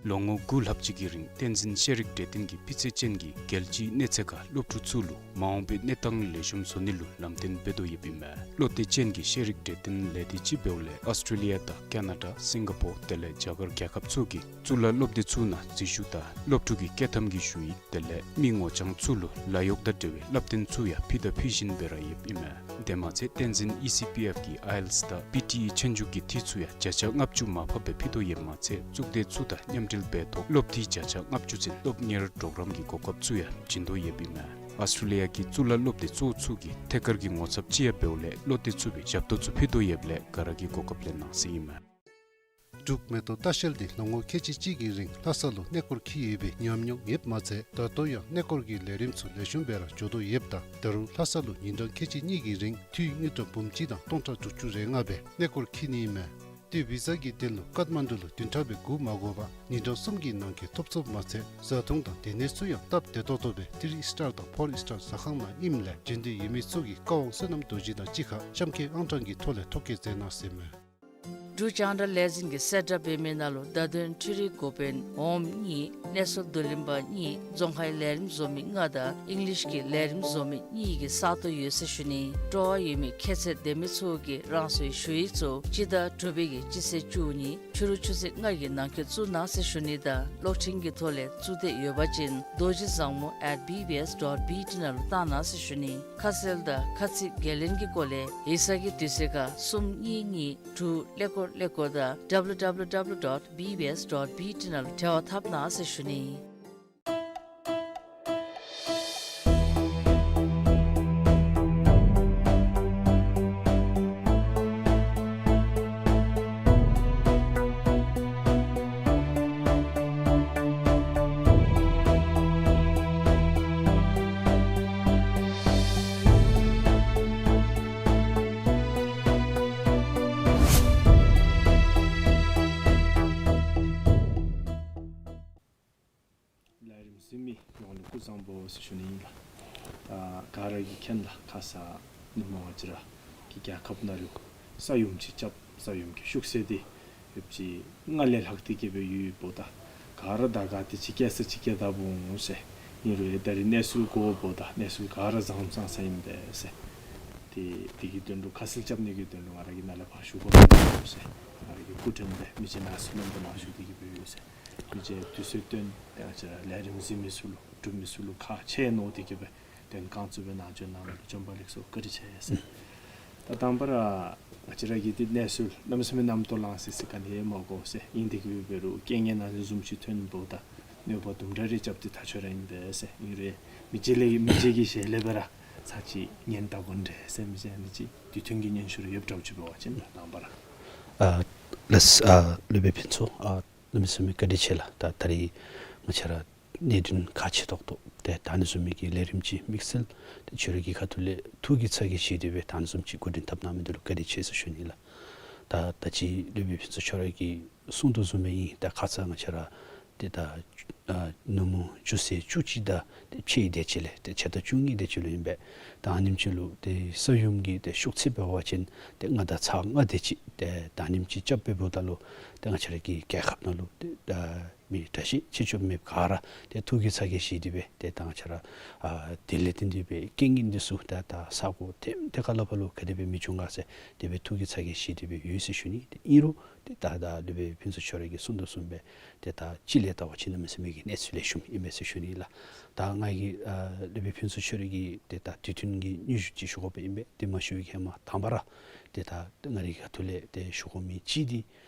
ལོ་ངོ་དགུ་ལྷག་ཅིག་གི་རིང་བསྟན་འཛིན་ཤེས་རིག་གྲོས་སྟོན་གྱི་སྤུས་ཚད་ཅན་གྱི་རྒྱལ་སྤྱིའི་གནས་ཚད་ཁར་སློབ་ཕྲུག་ཚུ་ལུ་མ་འོངས་པའི་གནས་སྟངས་ལེགས་ཤོམ་བཟོ་ནི་ལུ་ལམ་སྟོན་འབད་དོ་ཡོདཔ་ཨིན་མས། བློ་གཏད་ཅན་གྱི་ཤེས་རིག་གྲོས་སྟོན་ལས་སྡེ་ཅིག་འབདཝ་ལས་ཨོསི་ཊྲེ་ལི་ཡ་དང་ཀ་ན་ཌ་སིང་ག་པོར་དེ་ལས་རྒྱ་གར་རྒྱལ་ཁབ་ཚུ་གི་གཙུག་ལག་སློབ་སྡེ་ཚུ་ནང་འཛུལ་ཞུགས་དང་སློབ་ཕྲུག་གི་སྐྱེ་ཐམ་གྱི་ཞུ་ཡིག་དེ་ལས་མི་ངོ་རྐྱང་ཚུ་ལུ་ལཱ་གཡོག་དང་འབྲེལ་བའི་བསླབ་སྟོན་ཚུ་ཡང་ཕུལ་དང་ཕུལ་བཞིན་སྦེ་ར་ཡོདཔ་ཨིན་མས། དེ་མ་ཚད་བསྟན་འཛིན་ཨི་སི་པི་ཨེཕ་གི་ཨའི་ཨེལ་ཊི་ཨེསི་དང་པི་ཊི་ཨི་ཆོས་རྒྱུགས་ཀྱི་འཐུས་ཚུ་ཡང་བརྒྱ་ཆ་ལྔ་བཅུ་མར་ཕབ་སྦེ་ཕུལ་དོ་ཡོདཔ་མ་ཚད་གཙུག་སྡེ་ཚུ་དང་མཉམ་འབྲེལ་འབད་ཐོག་སློབ་འཐུས་བརྒྱ་ཆ་ལྔ་བཅུ་ཚུན་སློབ་གཉེར་གྲོགས་རམ་གྱི་གོ་སྐབས་ཚུ་ཡང་བྱིན་དོ་ཡོདཔ་ཨིན་མས། ཨོསི་ཊྲེ་ལི་ཡ་གི་གཙུག་ལག་སློབ་སྡེ་གཙོ་བོ་ཚུ་གི་ཐད་ཀར་གྱི་ངོ་ཚབ་ཅིག་ཡང་འབདཝ་ལས་བློ་གཏད་ཚུགས་པའི་ཞབས་ཏོག་ཚུ་ཕུལ་དོ་ཡོདཔ་ལས་ག་ར་གིས་གོ་སྐབས་ལེན་གནང་ཟེར་ཨིན་མས། འབྲུག་མེ་ཏོག་ལྟ་བཤལ་འདི་ལོ་ངོ་ཁལ་གཅིག་གཅིག་གི་རིང་ལྷ་ས་ལུ་གནས་སྐོར་འཁྱིད་ཡོད་པའི་ཉམས་མྱོང་ཡོདཔ་མ་ཚད་ད་ལྟོ་ཡང་གནས་སྐོར་གྱི་ལས་རིམ་ཚུ་ལེགས་ཤོམ་སྦེ་ར་འགྱོ་དོ་ཡོདཔ་ད་ད་རུང་ལྷ་ས་ལུ་ཉིན་གྲངས་ཁལ་གཅིག་གཉིས་ཀྱི་རིང་འཐུས་དངུལ་ཀྲམ་འབུམ་གཅིག་དང་སྟོང་ཕྲག་དྲུག་ཅུ་རེ་ལྔ་སྦེ་གནས་སྐོར་འཁྱིད་ནི་ཨིན་མས། ཏེ་བི་ཟ་གི་དོན་ལུ་ཀཏ་མན་ཌུ་ལུ་བདུན་ཕྲག་སྦེ་སྒུག་མ་དགོ་པར་ཉིན་གྲངས་གསུམ་གྱི་ནང་འཁོད་ཐོབ་ཚུགསཔ་མ་ཚད་བཟའ་འཐུང་དང་སྡོད་གནས་ཚུ་ཡང་སྟབས་བདེ་ཏོག་ཏོ་སྦེ་ཐི་རི་ཨིསི་ཊར་དང་ཕོར་ཨིསི་ཊར་ཟ་ཁང་ནང་ཨིནམ་ལས་བྱོན་འདོད་ཡོད་མི་ཚུ་གིས་བཀའ་དབང་བསོད་ནམས་རྡོ་རྗེ་དང་གཅིག་ཁར་གཤམ་འཁོད་ཨང་གྲངས་ཀྱི་ཐོག་ལས་ཐོ་བཀོད་མཛད་གནང་ཟེར་མས། འབྲུག་རྒྱང་བསྒྲགས་ལས་འཛིན་གྱིས་གསལ་བསྒྲགས་འབད་མི་ནང་ལུ་བརྡ་དོན་འཕྲུལ་རིག་འགོ་དཔོན་འོགམ་གཉིས་གནས་ཚུལ་བསྡུ་ལེན་པ་གཉིས་རྫོང་ཁའི་ལས་རིམ་བཟོ་མི་ལྔ་དང་ཨིང་ལིཤ་གི་ལས་རིམ་བཟོ་མི་གཉིས་ཀྱི་ས་སྟོང་ཡོད་ཟེར་ཞུ་ནི། སྤྲོ་བ་ཡོད་མི་ཁྱད་ཚད་ལྡན་མི་ཚུ་གིས་རང་སོའི་ཞུ་ཡིག་ཚུ་སྤྱི་ཟླ་དྲུག་པའི་གི་སྤྱི་ཚེས་བཅུ་གཉིས་ཕྱི་རུ་ཆུ་ཚོད་ལྔ་གི་ནང་འཁོད་བཙུགས་གནང་ཟེར་ཞུ་ནི་དང་གློག་འཕྲིན་གྱི་ཐོག་ལས་བཙུགས་འདོད་ཡོད་པ་ཅིན་རྡོ་རྗེ་བཟང་མོ་at B B S dot B T ནང་ལུ་བཏང་གནང་ཟེར་ཞུ་ནི། ཁ་གསལ་དང་ཁ་ཚིག་འགན་ལེན་གྱི་སྐོར་ལས་ཡིག་ཚང་གི་དུས་ཚོད་ཁར་གསུམ་གཉིས་གཉིས་དྲུག་ཀླད་ཀོར་ ཀླད་ཀོར་དང་W W W dot B B S dot B T ནང་ལུ་འབྲེལ་བ་འཐབ་གནང་ཟེར་ཞུ་ནི། ལས་རིམ་གཟིགས་མི་ཡོངས་ལུ་སྐུ་གཟུགས་བཟང་པོ་ཟེར་ཞུ་ནི་ཨིན་ལགས། ད་ག་ར་གིས་མཁྱེན་ལགས། ཁ་ཙ་ནུབ་མོ་ང་བཅས་ར་གི་རྒྱལ་ཁབ་ནང་ལུ་ས་ཡོམ་ཅིག་རྐྱབ། ས་ཡོམ་གྱི་ཤུགས་ཚད་འདི་ཡོདཔ་ཅིག་ལྔ་ལས་ལྷག་སྟེ་གི་སྦེ་ཡོདཔ་ད་ག་ར་ད་ག་ཏེ་ཅིག་སྐྱེ་ས་ཅིག་སྐྱེ་ད་འོང་ཟེར། ཨིན་རུང་ད་རིས་གནས་ཚུལ་གོཝ་ད་གནས་ཚུལ་ག་ར་བཟང་བཟང་ས་ཨིན་པས་ཟེར། ཏེ་དེ་གི་དོན་ལུ་ཁ་གསལ་རྐྱབ་ནི་གི་དོན་ལུ་ང་ར་གིས་ནཱ་ལས་ཕར་ཞུ་དགོ་ཟེར། ང་ར་གིས་སྐུ་མགྲོན་སྦེ་མི་རྗེ་ནང་གསེས་ལུ་འབོ་ནང་ཞུ་སྟེ་གི་སྦེ་ཡོད་ཟེར། མི་རྗེ་དུས་ཚོད་བཏོན་ཏེ་ང་བཅས་ར་ལས་རིམ་གཟིགས་མི་ཚུ་ལུ་གྲུབ་མི་ཚུ་ལུ་ཁག་ཆེ་མནོ་སྟེ་གི་སྦེ་དོན་གང་བཙུགས་སྦེ་ནང་འཇོག་གནང་མི་ལུ་བྱོན་པ་ལེགས་སོ། བཀའ་དྲིན་ཆེ་ཟེར། ད་དང་པ་ར་ང་བཅས་ར་གི་འདི་གནས་ཚུལ་གནམ་མེད་ས་མེད་རྣམ་རྟོག་ལང་སི་སི་ག་ནི་ཡང་མ་གོ་ཟེར། ཨིན་ཏེ་གི་འབད་རུང་རྐྱེན་ངན་ཨ་ནི་བཟུམ་ཅིག་ཐོན་འབདཝ་ད་གནོད་པ་དུམ་གྲ་རེ་རྐྱབ་སྟེ་ཐག་ཆོད་ར་ཨིན་པས་ཟེར། ཨིན་རུང་མི་རྗེ་ལས་མི་རྗེ་གི་ཞལ་ལས་སྦེ་ར་ཚར་གཅིག་ཉན་བལྟ་དགོ་ནི་འདྲས་ཟེར། མི་རྗེ་ཨ་ནི་ཅིག་དུས་མཐུན་གྱི་སྙན་ཞུ་རེ་ཡོདཔ་འདྲཝ་ཅིག་འབད་བ་ཅིན་དང་པ་ར། ཨ་ལགས་ཨ་སློབ་དཔོན་ཕུན་ཚོགས་ཨ་གནམ་མེད་ས་མེད་བཀའ་དྲིན་ཆེ་ལགས། ད་ད་རིས་ང་བཅས་ར་གནད་དོན་ཁག་ཆེ་ཏོག་ཏོ་ཏེ་ད་ཨ་ནི་བཟུམ་མའི་གི་ལས་རིམ་ཅིག་དམིགས་བསལ་ཏེ་ཁྱོད་ར་གི་ཁ་ཐུག་ལས་ཐུགས་ཀྱི་ཚ་གྱང་བཞེས་ཏེ་སྦེ་ད་ཨ་ནི་བཟུམ་ཅིག་འགོ་འདྲེན་འཐབ་གནང་མི་འདི་ལུ་བཀའ་དྲིན་ཆེ་ཟེར་ཞུ་ནི་ལགས། ད་ད་ཅི་སློབ་དཔོན་ཕུན་ཚོགས་ཁྱོད་ར་གིས་གསུང་དོ་བཟུམ་སྦེ་ཨིན། ད་ཁ་ཙ་ང་བཅས་ར་ཏེ་ད་ཨ་ནུབ་མོ་ཆུ་ཚོད་བཅུ་གཅིག་དང་ཏེ་ཕྱེད་དེ་ཅིག་ལས་ཏེ་ཕྱེད་དང་བཅུ་གཉིས་དེ་ཅིག་ལུ་ཨིན་པས། ད་ཨ་ནེམ་ཅིག་ལུ་ཏེ་ས་ཡོམ་གྱི་ཏེ་ཤུགས་ཚད་འབད་བ་ཅིན་ཏེ་ལྔ་དང་ཚག་ལྔ་དེ་ཅིག་ཏེ་ད་ཨ་ནེམ་ཅིག་རྐྱབ་སྦེ་འབདཝ་ད་ལུ་ཏེ་ང་བཅས་ར་གི་རྒྱལ་ཁབ་ནང་ལུ་ཏེ་ད་མི་དྲག་ཤོས་ཆེ་ཆུང་མེད་པར་ག་ར་ཏེ་ཐུགས་ཀྱི་ཚ་གྱང་བཞེས་ཏེ་སྦེ་ཏེ་ད་ང་བཅས་ར་ཨ་དེ་ལས་བརྟེན་ཏེ་སྦེ་རྐྱེན་ངན་འདི་ཚུ་ད་ད་ས་གོ་ཐེམ་ཐེ་ཁ་ལས་ཕར་ལུ་ག་དེ་སྦེ་མི་འབྱུང་ག་ཟེར་དེ་སྦེ་ཐུགས་ཀྱི་ཚ་གྱང་བཞེས་ཏེ་སྦེ་ཡོད་ཟེར་ཞུ་ནི། ཏེ་ཨིན་རུང་ཏེ་ད་ད་སློབ་དཔོན་ཕུན་ཚོགས་ཁྱོད་ར་གིས་གསུང་དོ་བཟུམ་སྦེ་ཏེ་ད་ཅི་ལས་བལྟ་བ་ཅིན་གནམ་མེད་ས་མེད་ཀྱི་གནས་ཚུལ་ལེགས་ཤོམ་ཨིན་མས་ཟེར་ཞུ་ནི་ལགས། ད་ང་གིས་ཨ་སློབ་དཔོན་ཕུན་ཚོགས་ཁྱོད་ར་གི་ཏེ་ད་དུས་མཐུན་གྱི་སྙན་ཞུ་ཅིག་ཞུ་དགོཔ་ཨིན་པས། དེ་མ་ཞུ་བའི་ཧེ་མ་དང་པ་ར་ཏེ་ད་ང་རའི་ཁ་ཐུག་ལས་ཏེ་ཞུ་དགོ་མི་ཅིག་འདི་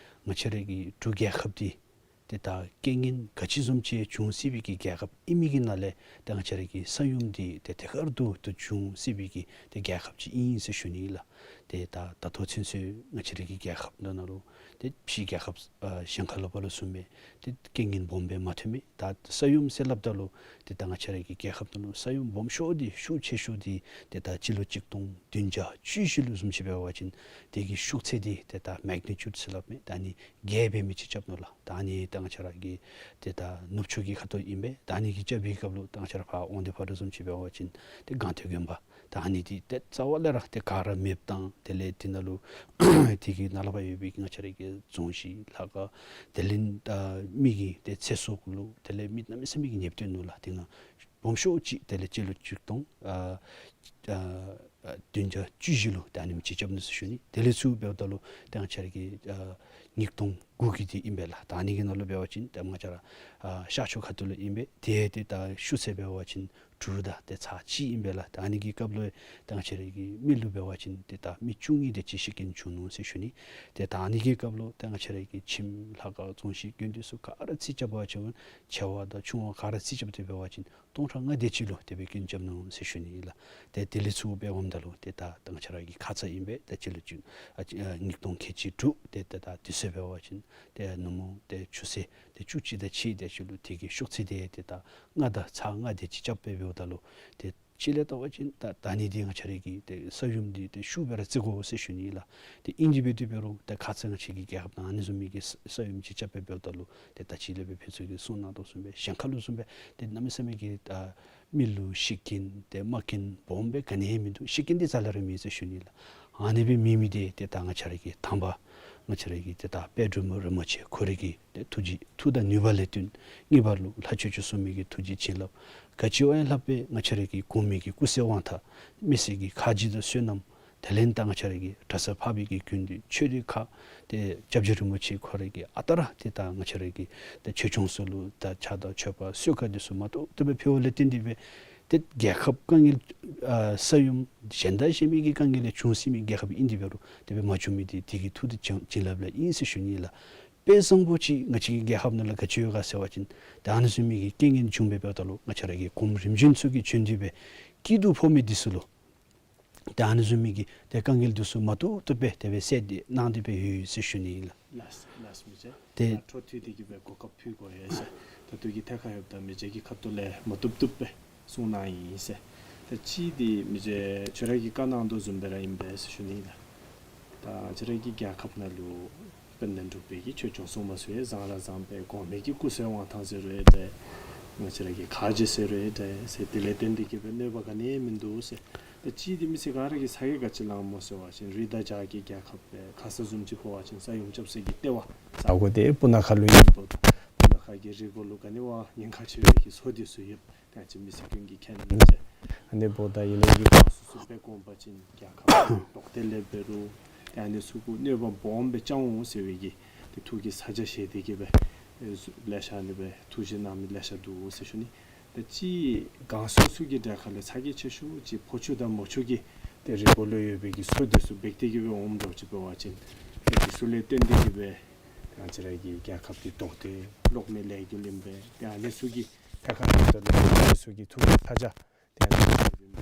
ང་བཅས་ར་གི་འབྲུག་རྒྱལ་ཁབ་འདི་ཏེ་ད་རྐྱེན་ངན་ག་ཅི་བཟུམ་ཅིག་འབྱུང་སྲིད་པའི་གི་རྒྱལ་ཁབ་ཨིན་མི་གི་ནང་ལས་ཏེ་ང་བཅས་ར་གི་ས་ཡོམ་འདི་ཏེ་ཐད་ཀར་དུ་ཏེ་འབྱུང་སྲིད་པའི་གི་ཏེ་རྒྱལ་ཁབ་ཅིག་ཨིན་ཟེར་ཞུ་ནི་ལགས། ཏེ་ད་ད་ལྟོ་ཚུན་ཚོད་ང་བཅས་ར་གི་རྒྱལ་ཁབ་ནང་ན་ལུ་ཏེ་ཕྱི་རྒྱལ་ཁབ་ཨ་གཞན་ཁ་ལུ་ཕར་ལུ་བཟུམ་སྦེ་ཏེ་རྐྱེན་ངན་སྦོམ་སྦེ་མ་ཐོན་མི། ད་ས་ཡོམ་ཟེར་སླབ་ད་ལུ་ཏེ་ད་ང་བཅས་ར་གི་རྒྱལ་ཁབ་ནང་ལུ་ས་ཡོམ་སྦོམ་ཤོས་འདི་ཤུགས་ཆེ་ཤོས་འདི་ཏེ་ད་སྤྱི་ལོ་གཅིག་སྟོང་བདུན་བརྒྱ་བཅུ་བཞི་ལུ་བཟུམ་ཅིག་འབད་བ་ཅིན་དེ་གི་ཤུགས་ཚད་འདི་ཏེ་ད་མེག་ནི་ཅུཌ་ཟེར་སླབ་མི་ད་ཨ་ནི་བརྒྱད་འབད་མི་ཅིག་རྐྱབ་ནུག་ལགས། ད་ཨ་ནི་ད་ང་བཅས་ར་གི་ཏེ་ད་ནུབ་ཕྱོགས་ཀྱི་ཁ་ཐུག་ཨིན་པས། ད་ཨ་ནི་གི་རྐྱབ་པའི་སྐབས་ལུ་ད་ང་བཅས་ར་ཕར་དབང་འདུས་ཕར་ལུ་བཟུམ་ཅིག་འབད་བ་ཅིན་ཏེ་སྒང་སྟེང་དགོན་པ་ད་ཨ་ནི་འདི་ཏེ་རྩ་བ་ལས་ར་ཏེ་ག་ར་མེདཔ་བཏང་། དེ་ལས་དེ་ནང་ལུ་དེ་གི་ནང་ལས་ཕར་ཡོད་པའི་ང་བཅས་ར་གི་རྫོང་གཞི་ལྷ་ཁང་དེ་ལས་ད་མི་གི་ཏེ་ཚེ་སྲོག་ལུ་དེ་ལས་མི་གནམ་མེད་ས་མེད་ཀྱི་ཉེན་བཏོན་ནུག་ལགས། དེ་ནང་སྦོམ་ཤོས་ཅིག་དེ་ལས་སྤྱི་ལོ་གཅིག་སྟོང་ཨ་ཨ་བདུན་བརྒྱ་བཅུ་བཞི་ལུ་ད་ཨ་ནེམ་ཅིག་རྐྱབ་ནུག་ཟེར་ཞུ་ནི། དེ་ལས་ཚུར་འབདཝ་ད་ལུ་ཏེ་ང་བཅས་ར་གི་ཨ་ཉིས་སྟོང་དགུ་གི་འདི་ཨིན་པས་ལགས། ད་ཨ་ནི་གི་ནང་ལུ་འབད་བ་ཅིན་ད་ང་བཅས་ར་ཨ་ཤར་ཕྱོགས་ཁ་ཐུག་ལུ་ཨིན་པས། དེ་ཏེ་ད་ཤུགས་ཚད་འབད་བ་ཅིན་དྲུག་དང་ཏེ་ཚག་གཅིག་ཨིན་པས་ལགས། ད་ཨ་ནི་གི་སྐབས་ལུ་ད་ང་བཅས་ར་གི་མི་ལུ་འབད་བ་ཅིན་ཏེ་ད་མི་བཅུ་གཉིས་དེ་ཅིག་ཤི་རྐྱེན་བྱུང་ནུག་ཟེར་ཞུ་ནི། ཏེ་ད་ཨ་ནི་གི་སྐབས་ལུ་ད་ང་བཅས་ར་གི་ཁྱིམ་ལྷ་ཁང་རྫོང་གཞི་དགོན་སྡེ་ཚུ་ག་ར་རྩིས་རྐྱབ་པ་ཅིན་ཆེ་བ་དང་ཆུང་བ་ག་ར་རྩིས་རྐྱབ་སྟེ་འབད་བ་ཅིན་སྟོང་ཕྲག་ལྔ་དེ་ཅིག་ལུ་དེ་སྦེ་རྐྱེན་རྐྱབ་ནུག་ཟེར་ཞུ་ནི་ཨིན་ལགས། ཏེ་དེ་ལས་ཚུར་འབད་འོངམ་ད་ལུ་ཏེ་ད་ད་ང་བཅས་ར་གི་ཁ་ཙ་ཨིན་པས། ད་སྤྱི་ལོ་གཅིག་ཨ་ཨ་ཉིས་སྟོང་ཁལ་གཅིག་དྲུག་ཏེ་ད་ད་དུས་ཚོད་འབད་བ་ཅིན་ཏེ་ནུབ་མོ་ཏེ་ཆུ་ཚོད་ཏེ་བཅུ་གཅིག་དང་ཕྱེད་དེ་ཅིག་ལུ་དེ་གི་ཤུགས་ཚད་འདི་ཏེ་ད་ལྔ་དང་ཚག་ལྔ་དེ་ཅིག་རྐྱབ་སྦེ་འབདཝ་ད་ལུ་ཏེ་སྤྱི་ལས་བལྟ་བ་ཅིན་ད་ད་ཨ་ནི་འདི་ང་བཅས་ར་གི་ཏེ་ས་ཡོམ་འདི་ཏེ་ཤུགས་སྦེ་ར་བརྩི་དགོ་ཟེར་ཞུ་ནི་ཨིན་ལགས། ཏེ་ཨིན་ཏེ་འབད་དེ་འབད་རུང་ཏེ་ཁ་ཙ་ང་བཅས་ཀྱི་རྒྱལ་ཁབ་ནང་ཨ་ནི་བཟུམ་མའི་གི་ས་ས་ཡོམ་ཅིག་རྐྱབ་སྦེ་འབདཝ་ད་ལུ་ཏེ་ད་ཅི་སློབ་དཔོན་ཕུན་ཚོགས་ཀྱིས་གསུངས་གནང་དོ་བཟུམ་སྦེ་གཞན་ཁ་ལུ་བཟུམ་སྦེ་ཏེ་གནམ་མེད་ས་མེད་ཀྱི་ད་མི་ལུ་ཤི་རྐྱེན་ཏེ་རྨ་རྐྱེན་སྦོམ་སྦེ་ག་ནི་ཡང་མིན་འདུག། ཤི་རྐྱེན་འདི་རྩ་ལས་ར་མེད་ཟེར་ཞུ་ནི་ཨིན་ལགས། ཨ་ནི་སྦེ་མེད་མི་འདི་ཏེ་ད་ང་བཅས་ར་གི་དང་པ་ང་བཅས་ར་གི་ཏེ་ད་དཔལ་འབྲུག་མི་རིན་པོ་ཆེ་ཁོ་རའི་གི་ཏེ་ཐུགས་རྗེ་མཐུ་དང་ནུས་པ་ལས་བརྟེན། གཉིས་པ་ལུ་ལྷ་ཆོས་སྐྱོང་སྲུང་མའི་གི་ཐུགས་རྗེ་བྱིན་རླབས། ག་ཅི་བ་ཡང་ལྷག་པའི་ང་བཅས་ར་གི་གོང་མའི་གི་སྐུ་ཚེ་དབང་ཐང་མི་སེར་གྱི་ཁ་རྗེ་དང་བསོད་ནམས། དེ་ལས་ད་ང་བཅས་ར་གི་གྲྭ་ས་འཕགས་པའི་གི་དགེ་འདུན་ཆོས་སྡེ་ཁག་ཏེ་སྐྱབས་རྗེ་རིན་པོ་ཆེ་ཁོ་རའི་གི་ཨ་རྟག་ར་ཏེ་ད་ང་བཅས་ར་གི་ཏེ་ཆོས་སྐྱོང་ཚུ་ལུ་ད་ཕྱག་དང་མཆོད་པ་གསོལ་ཁ་འདི་ཚུ་མ་ཏོག་ཏོ་སྦེ་ཕུལཝ་ལས་བརྟེན་ཏེ་སྦེ་ ཏེ་རྒྱལ་ཁབ་དཀའ་ངལ་ཨ་ས་ཡོམ་གཞན་དང་གཞན་མི་གི་དཀའ་ངལ་ལས་བྱུང་སྲིད་མི་རྒྱལ་ཁབ་ཨིན་དེ་འབད་རུང་དེ་སྦེ་མ་བྱུང་མི་འདི་དེ་གི་ཐུགས་བདེ་བྱིན་རླབས་ལས་ཨིན་ཟེར་ཞུ་ནི་ལགས། དཔེ་བཟང་པོ་ཅིག་ང་བཅས་ཀྱི་རྒྱལ་ཁབ་ནང་ལུ་ག་ཅི་ཡོད་ག་ཟེར་བ་ཅིན་ཏེ་ཨ་ནི་བཟུམ་མའི་གི་རྐྱེན་ངན་བྱུང་སྦེ་འབདཝ་ད་ལུ་ང་བཅས་ར་གི་གོངམ་རིམ་བྱོན་ཚུ་གིས་བྱོན་ཏེ་སྦེ་སྐྱིད་སྡུག་ཕོག་མི་འདི་ཚུ་ལུ་ཏེ་ཨ་ནི་བཟུམ་མའི་གི་ཏེ་དཀའ་ངལ་འདི་ཚུ་མ་བཏུབ་བཏུབ་སྦེ་དེ་སྦེ་སེལ་ཏེ་གནང་སྟེ་སྦེ་ཡོད་ཟེར་ཞུ་ནི་ཨིན་ལགས། ལགས་ལགས་མི་རྗེ། ཏེ་ད་འཕྲོ་མཐུད་དེ་གི་སྦེ་གོ་སྐབས་ཕུལ་དགོ་ཡོད་ཟེར། ད་ལྟོ་གི་ཐད་ཁར་ཡོདཔ་ད་མི་རྗེ་གི་ཁ་ཐུག་ལས་མ་བཏུབ་བཏུབ་སྦེ་གསུང་གནང་ཡི་ཟེར། ད་གཅིག་འདི་མི་རྗེ་ཁྱོད་ར་གིས་བཀའ་གནང་དོ་བཟུམ་སྦེ་ར་ཨིན་པས་ཟེར་ཞུ་ནི་ཨིན་ལགས། ད་ང་བཅས་ར་གི་རྒྱལ་ཁབ་ནང་ལུ་དཔལ་ལྡན་འབྲུག་པའི་གི་ཆོས་སྐྱོང་སྲུང་མ་ཚུ་ཡང་བཟང་ར་བཟང་པས། གོང་མའི་གི་སྐུ་བསོད་དབང་ཐང་ཟེར་རུང་ཡང་འདྲ། ང་བཅས་ར་གི་ཁ་རྗེ་ཟེར་རུང་ཡང་འདྲ་ཟེར། དེ་ལས་བརྟེན་ཏེ་གི་སྦེ་གནོད་པ་ག་ནི་ཡང་མིན་འདུག་ཟེར། ད་གཅིག་འདི་མི་སེར་ག་ར་གིས་ཚ་གྱང་ག་ཅི་ལངམ་སྨོ་ཟེར་བ་ཅིན་རི་དང་བྱག་གི་རྒྱལ་ཁབ་སྦེ་ཁ་ས་བཟུམ་ཅིག་འབད་བ་ཅིན་ས་ཡོམ་རྐྱབ་སའི་གི་ལྟེ་བ་ས་གོ་འདི་སྤུ་ན་ཁ་ལུ་ཨིན་མདོག་དང་སྤུ་ན་ཁ་གི་རི་མགོ་ལུ་ག་ནི་བ་ཉེན་ཁ་ཆེ་བའི་གི་མཚོ་འདི་ཚུ་ཡོད། ད་ཅི་མི་སེར་ཀུན་གྱིས་མཁྱེན་ནི་ཨིན་ཟེར། ཨ་ནི་འབདཝ་ད་ཨིན་ནའི་གི་ག་སོ་སོ་སྦེ་དགོངས་པ་ཅིན་རྒྱལ་ཁབ་ལུ་དོགས་ཏེ་ལས་འབད་རུང་ཏེ་ཨ་ནི་ཚུ་གུ་གནོད་པ་སྦོམ་སྦེ་བཀལ་འོང་ཟེར་བའི་གི་ཏེ་ཐུགས་ཀྱི་ས་ཆ་བཞེས་ཏེ་གི་སྦེ་ཨེ་ལེ་ཤ་ཨ་ནི་སྦེ་ཐུགས་བཞེད་གནང་མི་ལེ་ཤ་འདུག་ཟེར་ཞུ་ནི། ད་ཅི་ག་སོ་སོ་གི་གྲལ་ཁ་ལས་ཚ་གྱང་ཆེ་ཤོས་ཅིག་ཕོ་ཆུ་དང་མོ་ཆུ་གི་ཏེ་རི་མགོ་ལུ་ཡོད་པའི་གི་མཚོ་འདི་ཚུ་འབད་དེ་གི་སྦེ་འོངམ་འདྲཝ་ཅིག་འབད་བ་ཅིན་ཏེ་འདི་ཚུ་ལས་བརྟེན་ཏེ་གི་སྦེ་ང་བཅས་ར་གི་རྒྱལ་ཁབ་འདི་དོགས་ཏེ་ལོག་མི་ལས་འགུལ་ཨིན་པས། ཏེ་ཨ་ནི་ཚུ་གི་ཐད་ཁར་ཡོདཔ་ད་ལུ་ཨ་ནི་ཚུ་གི་ཐུགས་ཀྱི་ས་ཆ་ཏེ་ཨ་ནི་ཚུ་གི་སྦེ་མི་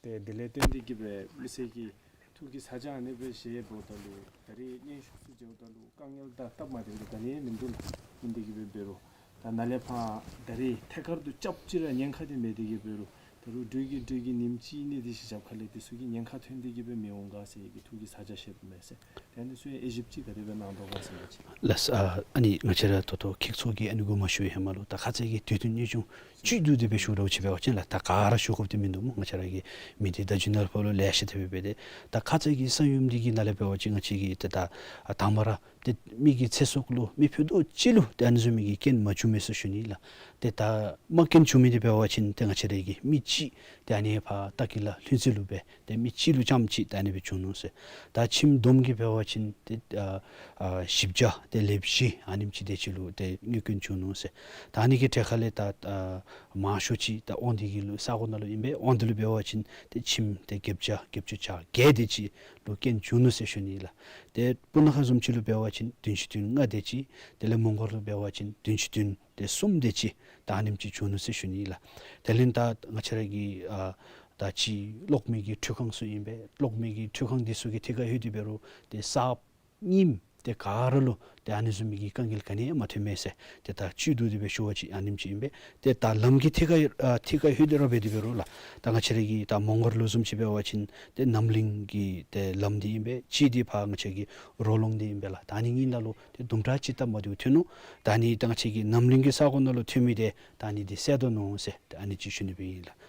ཏེ་དེ་ལས་བརྟེན་ཏེ་གི་སྦེ་མི་སེར་གྱི་ཐུགས་ཀྱི་ས་ཆ་ཨ་ནི་སྦེ་བཞེས་འབདཝ་ད་ལུ་ད་རིས་སྙན་ཞུ་ཚུ་མཇལཝ་ད་ལུ་དཀའ་ངལ་དང་སྟབས་མ་བདེཝ་འདི་ག་ནི་ཡང་མིན་འདུག་ལགས། ཨིན་ཏེ་གི་སྦེ་འབད་རུང་ད་ནཱ་ལས་ཕར་ད་རིས་ཐད་ཀར་དུ་རྐྱབ་ཅི་ར་ཉེན་ཁ་འདི་མེད་དེ་གི་འབད་རུང་ད་རུང་འགྲུལ་གྱི་འགྲུལ་གྱི་ཉིནམ་གཅིག་གཉིས་འདི་ཅིག་རྐྱབ་ཁ་ལས་འདི་ཚུ་གི་ཉེན་ཁ་ཐོན་ཏེ་གི་སྦེ་མི་འོང་ག་ཟེར་གྱི་ཐུགས་ཀྱི་ས་ཆ་བཞེསཔ་མས་ཟེར། ཏེ་ཨ་ནི་ཚུ་ཡང་དབྱེ་ཞིབ་ཅིག་ག་དེ་སྦེ་གནང་དོ་ག་ཟེར་བ་ཅིན། ལགས། ཨ་ཨ་ནི་ང་བཅས་ར་ད་ལྟོ་ཁེག་ཚོགས་ཀྱི་ཨ་ནི་གུ་མ་ཞུ་བའི་ཧེ་མ་ལུ་ད་ཁ་ཙ་གི་དུས་སྟོན་གནས་ཆུང་བཅུད་བསྡུ་སྟེ་སྦེ་ཞུ་རོགས་ཅིག་འབད་བ་ཅིན་ལགས། ད་ག་ར་ཞུ་དགོཔ་འདི་མིན་འདུག་སྨོ། ང་བཅས་ར་གི་མི་འདི་ད་རྒྱུན་ནང་ཕར་ལུ་ལེ་ཤ་ཏེ་སྦེ་འབད་དེ་ད་ཁ་ཙ་གི་ས་ཡོམ་འདི་གི་ནང་ལས་འབད་བ་ཅིན་ང་བཅས་ཀྱིས་ཏེ་ད་ཨ་དང་པ་ར་ཏེ་མི་གི་ཚེ་སྲོག་ལུ་མི་ཕུད་རྡོག་གཅིག་ལུ་ཏེ་ཨ་ནི་བཟུམ་མའི་གི་རྐྱེན་མ་བྱུང་མས་ཟེར་ཞུ་ནི་ལགས། ཏེ་ད་རྨ་རྐྱེན་བྱུང་མི་འདི་འབད་བ་ཅིན་ཏེ་ང་བཅས་ར་གི་མི་གཅིག་ཏེ་ཨ་ནི་ཕར་ལྟག་ཀི་ལ་ལྷུན་རྩེ་ལུ་སྦེ་ཏེ་མི་གཅིག་ལུ་རྐྱངམ་གཅིག་ཏེ་ཨ་ནི་སྦེ་བྱུང་ནུག་ཟེར། ད་ཁྱིམ་བསྡོམས་ཀྱིས་འབད་བ་ཅིན་ཏེ་ཨ་ཨ་བཞི་བརྒྱ་ཏེ་ལེབ་བཞི་ཨ་ནེམ་ཅིག་དེ་ཅིག་ལུ་ཏེ་རྨ་རྐྱེན་བྱུང་ནུག་ཟེར། ད་ཨ་ནི་གི་གྲལ་ཁ་ལས་ད་ཨ་མང་ཤོས་ཅིག་ད་དབང་འདུས་ཀྱི་ལུ་ས་གོ་ནང་ལུ་ཨིན་པས། དབང་འདུས་ལུ་འབད་བ་ཅིན་ཏེ་ཁྱིམ་ཏེ་བརྒྱད་བརྒྱ་བརྒྱད་ཅུ་གྱ་བརྒྱད་དེ་ཅིག་ལུ་རྐྱེན་བྱུང་ནུག་ཟེར་ཞུ་ནི་ལགས། ཏེ་སྤུ་ན་ཁ་བཟུམ་ཅིག་ལུ་འབད་བ་ཅིན་བདུན་ཅུ་དོན་ལྔ་དེ་ཅིག། དེ་ལས་མོང་སྒར་ལུ་འབད་བ་ཅིན་བདུན་ཅུ་དོན་ཏེ་གསུམ་དེ་ཅིག་ད་ཨ་ནེམ་ཅིག་བྱུང་ནུག་ཟེར་ཞུ་ནི་ལགས། དེ་ལས་ད་ང་བཅས་ར་གི་ཨ་ད་ཅི་གློག་མེ་གི་འཕྲུལ་ཁང་ཚུ་ཨིན་པས། གློག་མེ་གི་འཕྲུལ་ཁང་འདི་ཚུ་གི་ཐད་ཁར་ལྷོད་དེ་འབད་རུང་ཏེ་གསརཔ་རྙིངམ་ཏེ་ག་ར་ལུ་ཏེ་ཨ་ནི་བཟུམ་མའི་གི་དཀའ་ངལ་ག་ནི་ཡང་མ་ཐོན་མས་ཟེར། ཏེ་ད་བཅུད་བསྡུ་སྟེ་སྦེ་ཞུ་བ་ཅིན་ཨ་ནེམ་ཅིག་ཨིན་པས། ཏེ་ད་ལམ་གྱི་ཐད་ཁར་ཨ་ཐད་ཁར་ལྷོད་དེ་ར་འབད་དེ་འབད་རུང་ལགས། ད་ང་བཅས་ར་གི་ད་མོང་སྒར་ལུ་བཟུམ་ཅིག་འབད་བ་ཅིན་ཏེ་རྣམ་གླིང་གི་ཏེ་ལམ་འདི་ཨིན་པས། གཅིག་འདི་ཕར་ང་བཅས་ཀྱི་རོ་ལུང་འདི་ཨིན་པས་ལགས། ད་ཨ་ནི་གཉིས་ནང་ལུ་ཏེ་དུམ་གྲ་ཅིག་སྟབས་མ་བདེཝ་ཐོན་ནུག། ད་ཨ་ནི་ད་ང་བཅས་ཀྱི་རྣམ་གླིང་གི་ས་གོ་ནང་ལུ་ཐོན་མི་འདི་ད་ཨ་ནི་འདི་སེལ་དོ་ནུག་ཟེར་ད་ཨ་ནི་ཅིག་ཞུ་ནི་སྦེ་ཨིན་ལགས།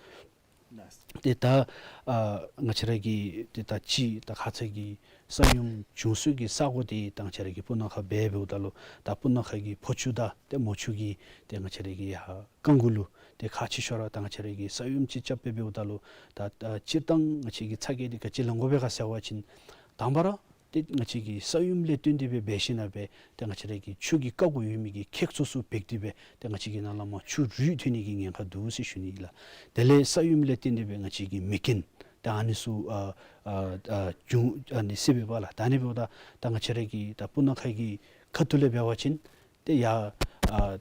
ཏེ་ད་ཨ་ང་བཅས་ར་གི་ཏེ་ད་ཅི་ད་ཁ་ཙ་གི་ས་ཡོམ་བྱུང་སའི་གི་ས་གོ་འདི་ད་ང་བཅས་ར་གི་སྤུ་ན་ཁ་སྦེ་འབདཝ་ད་ལུ་ད་སྤུ་ན་ཁ་གི་ཕོ་ཆུ་དང་ཏེ་མོ་ཆུ་གི་ཏེ་ང་བཅས་ར་གི་ཡར་རྐང་གུ་ལུ་ཏེ་ཁག་ཆེ་ཤོས་ར་ད་ང་བཅས་ར་གི་ས་ཡོམ་ཅིག་རྐྱབ་སྦེ་འབདཝ་ད་ལུ་ད་ད་སྤྱིར་བཏང་ང་བཅས་ཀྱིས་ཚ་གྱང་འདི་ག་ཅི་ལང་དགོ་པས་ག་ཟེར་བ་ཅིན་དང་པ་ར་ཏེ་ང་བཅས་ཀྱིས་ས་ཡོམ་ལས་བརྟེན་ཏེ་སྦེ་འབད་ཞིན་ན་སྦེ་ཏེ་ང་བཅས་ར་གི་ཆུ་གི་བཀག་དགོ་ཡོད་མི་གི་ཁེག་ཚོགས་ཚུ་འབད་དེ་སྦེ་ཏེ་ང་བཅས་ཀྱི་ནང་ལས་མར་ཆུ་རུད་ཐོན་ནི་གི་ཉེན་ཁ་འདུག་ཟེར་ཞུ་ནི་ལགས། དེ་ལས་ས་ཡོམ་ལས་བརྟེན་ཏེ་སྦེ་ང་བཅས་ཀྱི་མེ་རྐྱེན་ད་ཨ་ནི་ཚུ་ཨ་ཨ་ཨ་བྱུང་ཨ་ནི་སྲིད་པས་པ་ལགས། ད་ཨ་ནི་འབདཝ་ད་ད་ང་བཅས་ར་གི་ད་སྤུ་ན་ཁ་གི་ཁ་ཐུག་ལས་འབད་བ་ཅིན་ཏེ་ཡར་ཨ་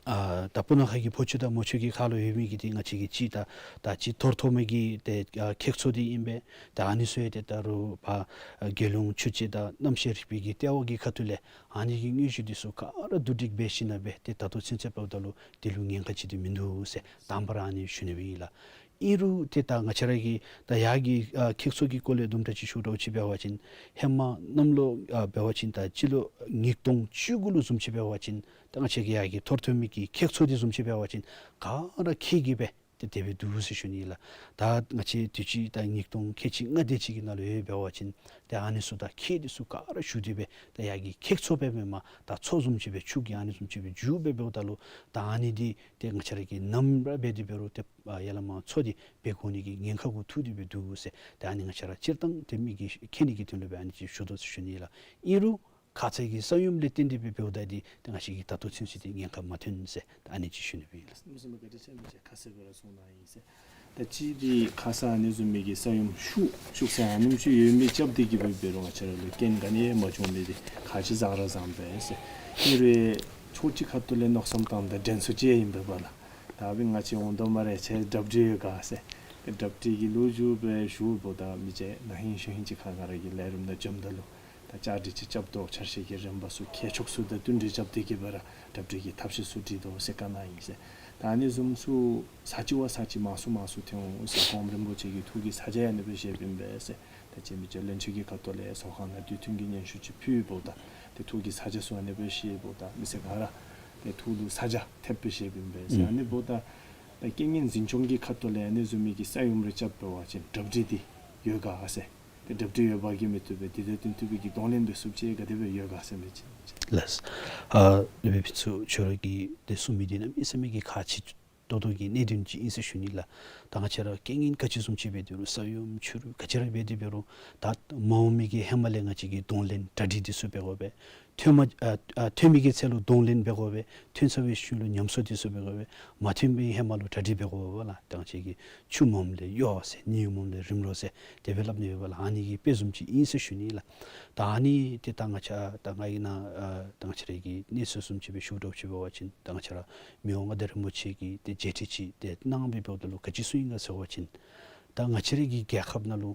ཨ་ད་སྤུ་ན་ཁ་གི་ཕོ་ཆུ་དང་མོ་ཆུ་གི་ཁ་ལུ་ཡོད་མི་གི་འདི་ང་བཅས་ཀྱི་ཅིག་ད་ད་ཅིག་ཐོར་ཐོར་མི་གི་ཏེ་ཨ་ཁེག་ཚོགས་འདི་ཨིན་པས། ད་ཨ་ནི་ཚུ་ཡང་ཏེ་ད་རུང་ཕར་ཨ་རྒྱལ་ཡོངས་ཆུ་དཔྱད་དང་གནམ་གཤིས་རིག་པའི་གི་ལྟེ་བ་གི་ཁ་ཐུག་ལས་ཨ་ནི་གི་དངོས་གཞི་འདི་ཚུ་ག་ར་བསྡུ་སྒྲིག་འབད་ཞིན་ན་སྦེ་ཏེ་ད་ལྟོ་ཚུན་ཚོད་འབདཝ་ད་ལུ་དེ་ལུ་ཉེན་ཁ་ཅིག་འདི་མིན་འདུག་ཟེར་དང་པ་ར་ཨ་ནི་ཞུ་ནི་སྦེ་ཨིན་ལགས། ཨིན་རུང་ཏེ་ད་ང་བཅས་ར་གི་ད་ཡར་གྱི་ཨ་ཁེག་ཚོགས་ཀྱི་སྐོར་ལས་དུམ་གྲ་ཅིག་ཞུ་འདྲཝ་ཅིག་འབད་བ་ཅིན་ཧེ་མ་གནམ་ལོ་ཨ་འབད་བ་ཅིན་ད་སྤྱི་ལོ་ཉིས་སྟོང་བཅུ་དགུ་ལུ་བཟུམ་ཅིག་འབད་བ་ཅིན་ད་ང་བཅས་ཀྱི་ཡར་གྱི་ཐོར་ཐོར་མི་གི་ཁེག་ཚོགས་འདི་བཟུམ་ཅིག་འབད་བ་ཅིན་ག་ར་ཁེ་གི་སྦེ་ཏེ་དེ་སྦེ་འདུག་ཟེར་ཞུ་ནི་ལགས། ད་ང་བཅས་དུས་ཅི་ད་ཉིས་སྟོང་ཁལ་གཅིག་ལྔ་དེ་ཅིག་གི་ནང་ལུ་ཡོད་འབད་བ་ཅིན་ཏེ་ཨ་ནི་ཚུ་ད་ཁེ་འདི་ཚུ་ག་ར་ཞུ་སྟེ་སྦེ་ད་ཡར་གྱི་ཁེག་ཚོགས་སྦེ་མེན་པར་ད་མཚོ་བཟུམ་ཅིག་སྦེ་ཆུ་གིས་ཨ་ནི་བཟུམ་ཅིག་སྦེ་འཇུ་སྦེ་འབདཝ་ད་ལུ་ད་ཨ་ནི་འདི་ཏེ་ང་བཅས་ར་གིས་ནམ་ར་འབད་དེ་འབད་རུང་ཏེ་ཨ་ཡར་ལས་མར་མཚོ་འདི་འབད་དགོ་ནི་གི་ཉེན་ཁ་གུ་ཐུག་སྟེ་སྦེ་འདུག་ཟེར་ཏེ་ཨ་ནི་ང་བཅས་ར་སྤྱིར་བཏང་ཏེ་མི་གིས་མཁྱེན་ནི་གི་དོན་ལུ་སྦེ་ཨ་ནི་ཅིག་ཞུ་དོ་ཟེར་ཞུ་ནི་ལགས། ཨིན་རུང་ ཁ་ཙ་གི་ས་ཡོམ་ལས་བརྟེན་ཏེ་སྦེ་འབདཝ་ད་འདི་ད་ང་བཅས་ཀྱིས་ད་ལྟོ་ཚུན་ཚོད་འདི་ཉེན་ཁ་མ་ཐོན་ཟེར་ད་ཨ་ནི་ཅིག་ཞུ་ནི་སྦེ་ཨིན་ལགས། མི་སེར་མི་ག་དེ་ཅིག་མི་ཅིག་ཁ་གསལ་སྦེ་ར་གསུང་གནང་ཡི་ཟེར། ད་གཅིག་འདི་ཁ་ཙ་ཨ་ནི་བཟུམ་མའི་གི་ས་ཡོམ་ཤུགས་ཤུགས་ཟེར་ཨ་ནེམ་ཅིག་ཡོད་མི་རྐྱབ་སྟེ་གི་སྦེ་འབད་རུང་ང་བཅས་ར་ལུ་རྐྱེན་ག་ནི་ཡང་མ་བྱུང་མི་འདི་ཁག་ཆེ་ཟ་ར་བཟང་པས་ཟེར། ཨིན་རུང་ཕྱོགས་གཅིག་ཁ་ཐུག་ལས་མནོ་བསམ་བཏངམ་ད་དྲན་གསོ་ཅིག་ཨིན་པས་པ་ལགས། ད་འབདན་ང་བཅས་འོང་དོ་སྨ་རེ་ཁྱེད་གྲ་སྒྲིག་ཡོད་ག་ཟེར། གྲ་སྒྲིག་གི་ལོ་རྒྱུས་སྦེ་ཞུཝ་ད་མི་ཅིག་ན་ཧིང་གཞེས་ཧིང་ཅིག་ཁར་ང་ར་གིས་ལས་རིམ་ནང་འཛོམས་ད་ལུ་ད་བཅའ་སྒྲིག་ཅིག་རྐྱབ་དོ། འཆར་གཞི་གི་རིམ་པ་ཚུ་མཁས་མཆོག་ཚུ་དང་བསྟུན་གྲོས་རྐྱབ་སྟེ་གི་སྦེ་ར་གྲ་སྒྲིག་གི་ཐབས་ཤེས་ཚུ་སྒྲིག་དོ་ཟེར་བཀའ་གནང་ཡི་ཟེར། ད་ཨ་ནི་བཟུམ་ཚུ་ཚར་གཅིག་བ་ཚར་གཅིག་མང་སུ་མང་སུ་ཐོན་འོང་ཟེར། གོངམ་རིན་པོ་ཆེ་གི་ཐུགས་ཀྱི་ཚ་གྱང་ཨ་ནི་སྦེ་བཞེསཔ་ཨིན་པས་ཟེར། ད་ཅི་མི་རྗེ་བློན་ཆེན་གྱི་ཁ་ཐུག་ལས་ཚོགས་ཁང་ནང་དུས་མཐུན་གྱི་སྙན་ཞུ་ཅིག་ཕུལཝ་ད་ཏེ་ཐུགས་ཀྱི་ཚ་གྱང་ཚུ་ཨ་ནི་སྦེ་བཞེསཝ་ད་མི་སེར་ག་ར་ཏེ་ཐུགས་ལུ་ཚ་གྱང་ཐེབས་སྦེ་བཞེསཔ་ཨིན་པས་ཟེར། ཨ་ནི་འབདཝ་ད་ད་རྐྱེན་ངན་འཛིན་སྐྱོང་གི་ཁ་ཐུག་ལས་ཨ་ནི་བཟུམ་མའི་གི་ས་ཡོམ་རེ་རྐྱབ་འབད་བ་ཅིན་གྲ་སྒྲིག་འདི་ཡོད་ག་ཟེར། ཏེ་གྲ་སྒྲིག་ཡོདཔ་གིས་མི་བཏུབ་པས། དེ་དང་བསྟུན་ཏེ་སྦེ་གི་གདོང་ལེན་འབད་ཚུགསཔ་ཅིག་ག་དེ་སྦེ་ཡོད་ག་ཟེར་མི་ཅིག། ལགས། ཨ་ལས་འབད་བའི་ཚུ་ཁྱོད་ར་གིས་ཏེ་གསུང་མི་འདི་གནམ་མེད་ས་མེད་ཀྱི་ཁག་ཆེ་ཏོག་ཏོ་གི་གནད་དོན་ཅིག་ཨིན་ཟེར་ཞུ་ནི་ལགས། ད་ང་བཅས་ར་རྐྱེན་ངན་ག་ཅི་བཟུམ་ཅིག་འབད་དེ་རུང་ས་ཡོམ་ཆུ་རུད་ག་ཅི་ར་འབད་དེ་འབད་རུང་ད་མ་འོང་མི་གི་ཧེ་མ་ལས་ང་བཅས་ཀྱིས་གདོང་ལེན་གྲ་སྒྲིག་འདི་ཚུ་འབད་དགོ་པས། ཐོན་མ་ཨ་ཨ་ཐོན་མི་གི་ཚེ་ལུ་གདོང་ལེན་འབད་དགོ་པས། ཐོན་ཚར་བའི་ཤུལ་ལུ་ཉམས་གསོ་འདི་ཚུ་འབད་དགོ་པས། མ་ཐོན་པའི་ཧེ་མ་ལུ་གྲ་སྒྲིག་འབད་དགོ་པས་ལགས། ད་ང་བཅས་ཀྱིས་ཆུ་མ་འོངམ་ལས་གཡོ་ཟེར་ནི་མ་འོངམ་ལས་རིམ་གྲོ་ཟེར་དེ་སྦེ་སླབ་ནི་ཡོད་པས་ལགས། ཨ་ནི་གི་དཔེ་བཟུམ་ཅིག་ཨིན་ཟེར་ཞུ་ནི་ལགས། ད་ཨ་ནི་ཏེ་ད་ང་བཅས་ད་ང་ཨིན་ན་ཨ་ད་ང་བཅས་ར་གི་གནས་ཚུལ་བཟུམ་ཅིག་སྦེ་ཞུ་དོ་ཅིག་འབད་བ་ཅིན་ད་ང་བཅས་ར་མི་དབང་མངའ་བདག་རིན་པོ་ཆེ་གིས་ཏེ་མཇལ་ཕྲད་ཅིག་ཏེ་གནང་སྦེ་འབདཝ་ད་ལུ་ག་ཅི་གསུངས་ཡི་ག་ཟེར་བ་ཅིན་ད་ང་བཅས་ར་གི་རྒྱལ་ཁབ་ནང་ལུ་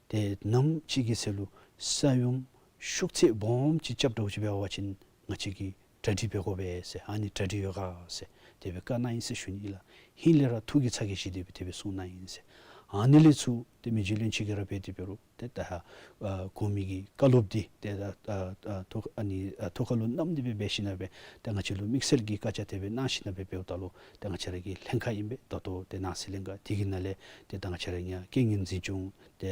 ཏེ་ནམ་ཅིག་གི་ཚེ་ལུ་ས་ཡོམ་ཤུགས་ཚད་སྦོམ་ཅིག་རྐྱབ་དོ་ཅིག་འབད་བ་ཅིན་ང་བཅས་ཀྱིས་གྲ་སྒྲིག་འབད་དགོ་པས་ཟེར། ཨ་ནི་གྲ་སྒྲིག་ཡོད་ག་ཟེར་དེ་སྦེ་བཀའ་གནང་ཡི་ཟེར་ཞུ་ནི་ལགས། ཧིང་ལས་ར་ཐུགས་ཀྱི་ཚ་གྱང་བཞེས་ཏེ་སྦེ་དེ་སྦེ་གསུངས་གནང་ཡི་ཟེར། ཨ་ནི་ལས་ཚུར་ཏེ་མི་རྗེ་བློན་ཆེན་གྱིས་ར་འབད་དེ་འབད་རུང་ཏེ་ད་ཨ་གོང་མའི་གི་བཀའ་སློབ་འདི་ཏེ་ད་ཨ་ཨ་ཐུགས་ཨ་ནི་ཨ་ཐུགས་ཁ་ལུ་བསྣམས་ཏེ་སྦེ་འབད་ཞིན་ན་སྦེ་ཏེ་ང་བཅས་ལུ་དམིགས་བསལ་གྱི་བཀའ་རྒྱ་དེ་སྦེ་གནང་ཞིན་ན་སྦེ་འབདཝ་ད་ལུ་ཏེ་ང་བཅས་ར་གི་ལྷན་ཁག་ཨིན་པས། ད་ལྟོ་ཏེ་ནང་སྲིད་ལྷན་ཁག་དེ་གི་ནང་ལས་ཏེ་ད་ང་བཅས་ར་གི་རྐྱེན་ངན་འཛིན་སྐྱོང་ཏེ་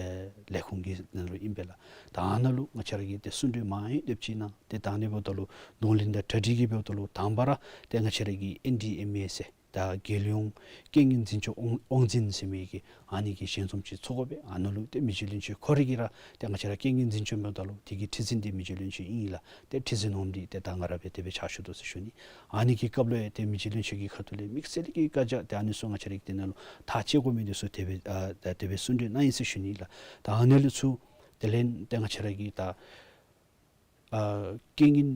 ལས་ཁུངས་ཀྱི་ནང་ལུ་ཨིན་པས་ལགས། ད་ཨ་ནཱ་ལུ་ང་བཅས་ར་གིས་ཏེ་གསུང་གྲོས་མང་ཡོད་དེ་ཅིག་གནང་། ཏེ་ད་ཨ་ནི་འབདཝ་ད་ལུ་གདོང་ལེན་དང་གྲ་སྒྲིག་གི་འབདཝ་ད་ལུ་དང་པ་ར་ཏེ་ང་བཅས་ར་གི་ཨེན་ཌི་ཨེམ་ཨེ་ཟེར་ད་རྒྱལ་ཡོངས་རྐྱེན་ངན་འཛིན་སྐྱོང་དབང་དབང་འཛིན་ཟེར་མི་གི་ཨ་ནི་གི་ཞལ་འཛོམས་ཅིག་ཚོགས་དགོ་པས། ཨ་ནཱ་ལུ་ཏེ་མི་རྗེ་བློན་ཆེན་ཁོ་ར་གིས་ར་ཏེ་ང་བཅས་ར་རྐྱེན་ངན་འཛིན་སྐྱོང་འབདཝ་ད་ལུ་དེ་གི་ཁྲི་འཛིན་འདི་མི་རྗེ་བློན་ཆེན་ཨིན་ལགས། ཏེ་ཁྲི་འཛིན་འོགམ་འདི་ཏེ་ད་ང་ར་སྦེ་དེ་སྦེ་ཕྱག་ཞུ་དོ་ཟེར་ཞུ་ནི། ཨ་ནི་གི་སྐབས་ལུ་ཡང་ཏེ་མི་རྗེ་བློན་ཆེན་གྱི་ཁ་ཐུག་ལས་དམིགས་བསལ་གྱི་བཀའ་རྒྱ་ཏེ་ཨ་ནི་ཚུ་ང་བཅས་ར་གི་དེ་ནང་ལུ་ཐག་བཅད་དགོ་མི་འདི་ཚུ་དེ་སྦེ་ཨ་ད་དེ་སྦེ་གསུང་གྲོས་གནང་ཡི་ཟེར་ཞུ་ནི་ལགས། ད་ཨ་ནི་ལས་ཚུར་དེ་ལས་ཏེ་ང་བཅས་ར་གི་ད་ཨ་རྐྱེན་ངན་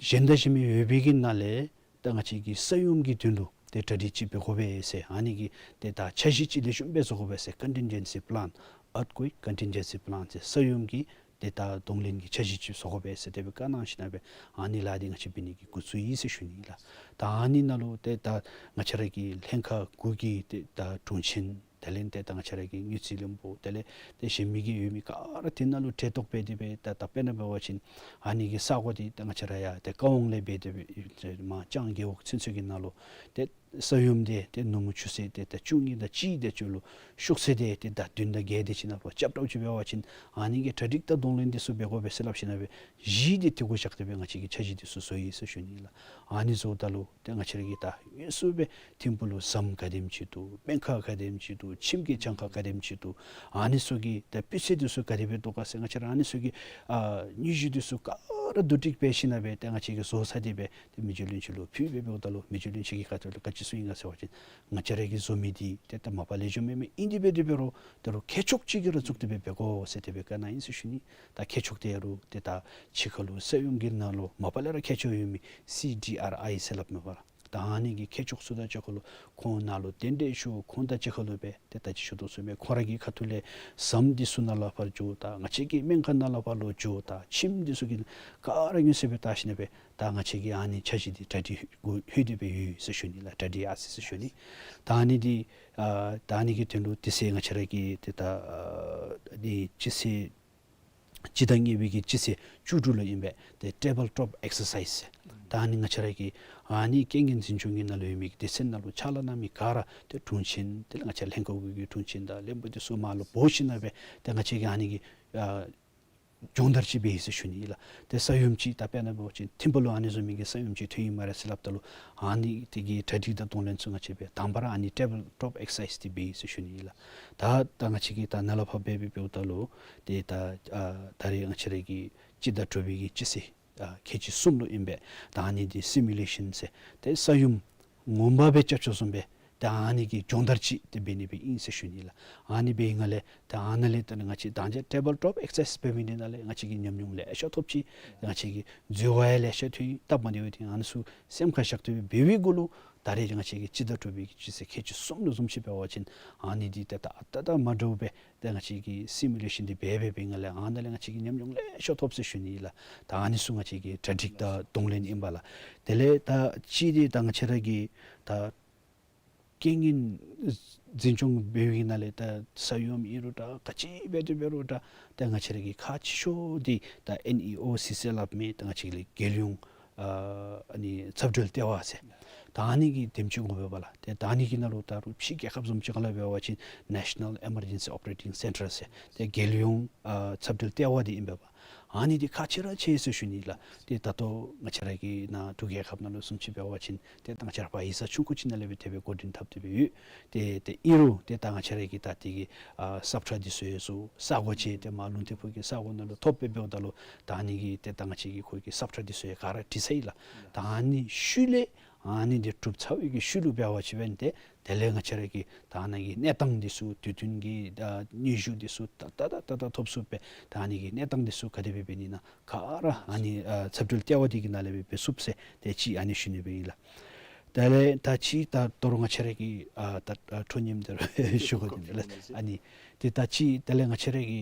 གཞན་དང་གཞན་མི་ཡོད་པའི་གི་ནང་ལས་ད་ང་བཅས་ཀྱི་ས་ཡོམ་གྱི་དོན་ལུ་ཏེ་གྲ་སྒྲིག་ཅིག་འབད་དགོ་པས་ཟེར། ཨ་ནི་གི་ཏེ་ད་འཆར་གཞི་ཅིག་ལེགས་ཤོམ་སྦེ་བཟོ་དགོ་པས་ཟེར། Contingency plan, earthquake contingency plan ཟེར་ས་ཡོམ་གྱི་ཏེ་ད་གདོང་ལེན་གྱི་འཆར་གཞི་ཅིག་བཟོ་དགོ་པས་ཟེར་དེ་སྦེ་བཀའ་གནང་ཞིན་ན་སྦེ་ཨ་ནི་ལཱ་འདི་ང་བཅས་འབད་ནི་གི་འགོ་བཙུགས་ཡི་ཟེར་ཞུ་ནི་ལགས། ད་ཨ་ནི་ནང་ལུ་ཏེ་ད་ང་བཅས་ར་གི་ལྷན་ཁག་དགུ་གི་ཏེ་ད་དྲུང་ཆེན་དེ་ལས་ཏེ་ད་ང་བཅས་ར་གི་དངུལ་རྩིས་བློན་པོ་དེ་ལས་ཏེ་གཞན་མི་གི་ཡོད་མི་ག་ར་དེ་ནང་ལུ་གྲལ་གཏོགས་འབད་དེ་སྦེ་ད་ད་དཔེར་ན་འབད་བ་ཅིན་ཨ་ནི་གི་ས་གོ་འདི་ད་ང་བཅས་ར་ཡར་ཏེ་ཀ་ཝང་ལས་འབད་དེ་སྦེ་མར་ལྕང་རྒེད་འོག་ཚུན་ཚོད་ཀྱི་ནང་ལུ་ཏེ་ས་ཡོམ་འདི་ཏེ་ནུབ་མོ་ཆུ་ཚོད་ཏེ་ད་བཅུ་གཉིས་དང་གཅིག་དེ་ཅིག་ལུ་ཤུགས་ཚད་འདི་ཏེ་ད་བདུན་དང་བརྒྱད་དེ་ཅིག་ནང་ལུ་རྐྱབ་དོ་ཅིག་འབད་བ་ཅིན་ཨ་ནི་གི་གྲ་སྒྲིག་དང་གདོང་ལེན་འདི་ཚུ་འབད་དགོ་པས་ཟེར་སླབ་ཞིན་ན་སྦེ་གཞི་འདི་དེ་གུ་བཞག་སྟེ་སྦེ་ང་བཅས་ཀྱིས་འཆར་གཞི་འདི་ཚུ་བཟོ་ཡི་ཟེར་ཞུ་ནི་ལགས། ཨ་ནི་བཟོཝ་ད་ལུ་ཏེ་ང་བཅས་ར་གི་ད་དངོས་སུ་སྦེ་ཐིམ་ཕུག་ལུ་ཟམ་ག་དེམ་ཅིག་འདུག། སྨན་ཁང་ག་དེམ་ཅིག་འདུག། ཁྱིམ་གྱི་གྱངས་ཁ་ག་དེམ་ཅིག་འདུག། ཨ་ནི་ཚུ་གི་ད་སྤུས་ཚད་འདི་ཚུ་ག་དེ་སྦེ་འདུག་ག་ཟེར་ང་བཅས་ར་ཨ་ནི་ཚུ་གི་ཨ་དངོས་གཞི་འདི་ཚུ་ག་ར་བསྡུ་སྒྲིག་འབད་ཞིན་ན་སྦེ་ཏེ་ང་བཅས་ཀྱིས་བཟོ་ཚར་ཏེ་སྦེ་ཏེ་མི་རྗེ་བློན་ཆེན་ལུ་ཕུལ་སྦེ་འབདཝ་ད་ལུ་མི་རྗེ་བློན་ཆེན་གྱི་ཁ་ཐུག་ལུ་ག་ཅི་གསུངས་ཡི་ག་ཟེར་བ་ཅིན་ང་བཅས་ར་གིས་བཟོ་མི་འདི་ཏེ་ད་མ་པ་ལེགས་ཤོམ་མེན་མས། ཨིན་དེ་སྦེ་དེ་འབད་རུང་ད་རུང་མཁས་མཆོག་ཅིག་གིས་ར་བཙུགས་ཏེ་སྦེ་འབད་དགོ་ཟེར་དེ་སྦེ་བཀའ་གནང་ཡི་ཟེར་ཞུ་ནི། ད་མཁས་མཆོག་དེ་ཡང་རུང་ཏེ་ད་ཕྱི་ཁ་ལུ་ས་ཡོམ་གྱི་ནང་ལུ་མ་པ་ལས་ར་མཁས་མཆོག་ཡོད་མི་སི་ཌི་ཨར་ཨའི་ཟེར་སླབ་མས་པ་ལགས། ད་ཨ་ནི་གི་མཁས་མཆོག་ཚུ་དང་གཅིག་ཁར་ལུ་ཁོང་ནཱ་ལུ་གདན་འདྲེན་ཞུ། ཁོང་དང་གཅིག་ཁར་ལུ་སྦེ་ཏེ་ད་ཅི་ཞུ་དོ་བཟུམ་སྦེ་ཁོང་ར་གི་ཁ་ཐུག་ལས་ཟམ་འདི་ཚུ་ནཱ་ལས་ཕར་འགྱོ། ད་ང་བཅས་ཀྱི་སྨན་ཁང་ནཱ་ལས་ཕར་ལུ་འགྱོ། ད་ཁྱིམ་འདི་ཚུ་གི་ག་ར་དངོས་སུ་སྦེ་བལྟ་ཞིན་ན་སྦེ་ད་ང་བཅས་ཀྱིས་ཨ་ནི་འཆར་གཞི་འདི་གྲ་སྒྲིག་གུ་ལྷོད་དེ་སྦེ་ཡོད་ཟེར་ཞུ་ནི་ལགས། གྲ་སྒྲིག་ཡར་སོ་ཡི་ཟེར་ཞུ་ནི། ད་ཨ་ནི་འདི་ཨ་ད་ཨ་ནི་གི་དོན་ལུ་དེ་ཚེ་ང་བཅས་ར་གི་ཏེ་ད་ཨ་ནི་སྤྱི་ཚེས་སྤྱི་ཟླ་གཉིས་པའི་གི་སྤྱི་ཚེས་བཅུ་དྲུག་ལུ་ཨིན་པས། ཏེ་ཊེ་བཱལ་ཊོབ་ཨེག་སར་སའིཛ་ཟེར། ད་ཨ་ནི་ང་བཅས་ར་གི་ཨ་ནི་རྐྱེན་ངན་འཛིན་སྐྱོང་གི་ནང་ལུ་ཡོད་མི་གི་སྡེ་ཚན་ནང་ལུ་ཕྱག་ལཱ་གནང་མི་ག་ར་ཏེ་དྲུང་ཆེན་དེ་ལས་ང་བཅས་ལྷན་ཁག་དགུ་གི་དྲུང་ཆེན་དང་ལྷན་པོ་འདི་ཚུ་མར་ལུ་འབོ་ཞིན་ན་སྦེ་ཏེ་ང་བཅས་ཀྱིས་ཨ་ནི་གི་ཨ་སྦྱོང་བརྡར་ཅིག་འབད་ཡི་ཟེར་ཞུ་ནི་ཨིན་ལགས། ཏེ་ས་ཡོམ་ཅིག་ད་དཔེར་ན་འབད་བ་ཅིན་ཐིམ་ཕུག་ལུ་ཨ་ནི་བཟུམ་མའི་གི་ས་ཡོམ་ཅིག་ཐོན་ཡི་སྨ་རེ་ཟེར་སླབ་ད་ལུ་ཨ་ནི་དེ་གི་གྲ་སྒྲིག་དང་གདོང་ལེན་ཚུ་ང་བཅས་སྦེ་དང་པ་ར་ཨ་ནི་ཊེ་བཱལ་ཊོབ་ཨེག་སར་སའིཛ་འདི་འབད་ཡི་ཟེར་ཞུ་ནི་ཨིན་ལགས། ད་ད་ང་བཅས་ཀྱིས་ད་ནཱ་ལས་ཕར་འབད་འབད་འབདཝ་ད་ལུ་ཏེ་ད་ཨ་ད་རེས་ང་བཅས་ར་གི་སྤྱི་ཟླ་དྲུག་པའི་གི་སྤྱི་ཚེས་ ཨ་ཁལ་གཅིག་གསུམ་ལུ་ཨིན་པས། ད་ཨ་ནི་འདི་སི་མུ་ལེ་ཤཱན་ཟེར་ཏེ་ས་ཡོམ་ངོ་མ་སྦེ་རྐྱབ་ཆོག་བཟུམ་སྦེ་ད་ཨ་ནི་གི་སྦྱོང་བརྡར་ཅིག་ཏེ་འབད་ནི་སྦེ་ཨིན་ཟེར་ཞུ་ནི་ལགས། ཨ་ནི་འབད་བའི་སྒང་ལས་ད་ཨ་ནཱ་ལས་ད་ང་བཅས་ད་ཅི་ཊེ་བཱལ་ཊོབ་ཨེག་སར་སའིཛ་འབད་མི་འདི་ནང་ལས་ང་བཅས་ཀྱིས་ཉམས་མྱོང་ལེ་ཤ་ཐོབ་ཅི། ང་བཅས་ཀྱིས་འཛོལ་བ་ཡང་ལེ་ཤ་ཐོན། སྟབས་མ་བདེཝ་འདི་ཨ་ནི་ཚུ་སེམས་ཁར་བཞག་སྟེ་འབད་བའི་གུ་ལུ་ད་རེས་ང་བཅས་ཀྱི་སྤྱི་ཟླ་དྲུག་པའི་གི་སྤྱི་ཚེས་ཁལ་གཅིག་གསུམ་ལུ་བཟུམ་ཅིག་འབད་བ་ཅིན་ཨ་ནི་འདི་ཏེ་ད་ད་ད་མ་འདྲཝ་སྦེ་ཏེ་ང་བཅས་ཀྱིས་སི་མུ་ལེ་ཤཱན་འདི་འབད་འབད་བའི་སྒང་ལས་ཨ་ནཱ་ལས་ང་བཅས་ཀྱིས་ཉམས་མྱོང་ལེ་ཤ་ཐོབ་ཟེར་ཞུ་ནི་ལགས། ད་ཨ་ནི་ཚུ་ང་བཅས་ཀྱིས་གྲ་སྒྲིག་དང་གདོང་ལེན་ཨིན་པས་ལགས། དེ་ལས་ད་ཅིག་འདི་ད་ང་བཅས་ར་གི་ད་རྐྱེན་ངན་འཛིན་སྐྱོང་འབད་བའི་ནང་ལས་ད་ས་ཡོམ་ཨིན་རུང་འདྲ་ག་ཅི་འབད་དེ་འབད་རུང་འདྲ་ད་ང་བཅས་ར་གི་ཁག་ཆེ་ཤོས་འདི་ད་ཨེན་ཨི་ཨོ་སི་ཟེར་སླབ་མི་ད་ང་བཅས་ཀྱི་ལས་རྒྱལ་ཡོངས་ཨ་ཨ་ནི་ཚབ་འབྲེལ་ལྟེ་བ་ཟེར་ད་ཨ་ནི་གིས་འདེམས་བྱེད་འོང་པས་ལགས། ཏེ་ད་ཨ་ནི་གི་ནང་ལུ་ད་རུང་ཕྱི་རྒྱལ་ཁབ་བཟུམ་ཅིག་ཁ་ལུ་འབད་བ་ཅིན་National Emergency Operating Centre ཟེར་ཏེ་རྒྱལ་ཡོངས་ཨ་ཚབ་འབྲེལ་ལྟེ་བ་འདི་ཨིན་པས། ཨ་ནི་འདི་ཁག་ཆེ་ར་ཆེ་ཟེར་ཞུ་ནི་ལགས། ཏེ་ད་ལྟོ་ང་བཅས་ར་གི་ནཱ་འབྲུག་རྒྱལ་ཁབ་ནང་ལུ་བཟུམ་ཅིག་འབད་བ་ཅིན་ཏེ་ད་ང་བཅས་ར་ཕར་ཡིག་ཚང་ཆུང་ཀུ་ཅིག་ནང་ལས་སྦེ་དེ་སྦེ་འགོ་འདྲེན་འཐབ་སྟེ་སྦེ་ཡོད། ཏེ་ཏེ་ཨིན་རུང་ཏེ་ད་ང་བཅས་ར་གི་ད་དེ་གི་ཨ་སབ་ཊ་འདི་ཚུ་ཡང་ཚུ་ས་གོ་ཅིག་ཏེ་མར་ལུང་བསྟན་ཕུག་གི་ས་གོ་ནང་ལུ་ཐོབ་སྦེ་འབདཝ་ད་ལུ་ད་ཨ་ནི་གི་ཏེ་ད་ང་བཅས་ཀྱིས་ཁོ་གི་སབ་ཊ་འདི་ཚུ་ཡང་ག་ར་བྲིས་ཚར་ཡི་ལགས། ད་ཨ་ནི་ཤུལ་ལས་ཨ་ནི་འདི་གྲུབ་ཚར་བའི་གི་ཤུལ་ལུ་འབད་བ་ཅིན་འབདན་ཏེ་དེ་ལས་ང་བཅས་ར་གི་ད་ཨ་ནི་གི་གནས་སྟངས་འདི་ཚུ་དུས་མཐུན་གྱི་ད་སྙན་ཞུ་འདི་ཚུ་ད་ད་ད་ད་ཐོབ་ཚུགས་པས། ད་ཨ་ནི་གི་གནས་སྟངས་འདི་ཚུ་ག་དེ་སྦེ་འབད་ནི་ཨིན་ན་ག་ར་ཨ་ནི་ཨ་ཚབ་འབྲེལ་ལྟེ་བ་འདི་གི་ནང་ལས་སྦེ་འབད་ཚུགས་ཟེར་ཏེ་ཅིག་ཨ་ནི་ཞུ་ནི་སྦེ་ཨིན་ལགས། དེ་ལས་ད་ཅིག་ད་དོ་རུང་ང་བཅས་ར་གི་ཨ་ད་ཨ་ཁྲོ་ཉིམ་དེ་རུ་ཞུ་དགོ་དེ་ལགས། ཨ་ནི་ཏེ་ད་ཅིག་དེ་ལས་ང་བཅས་ར་གི་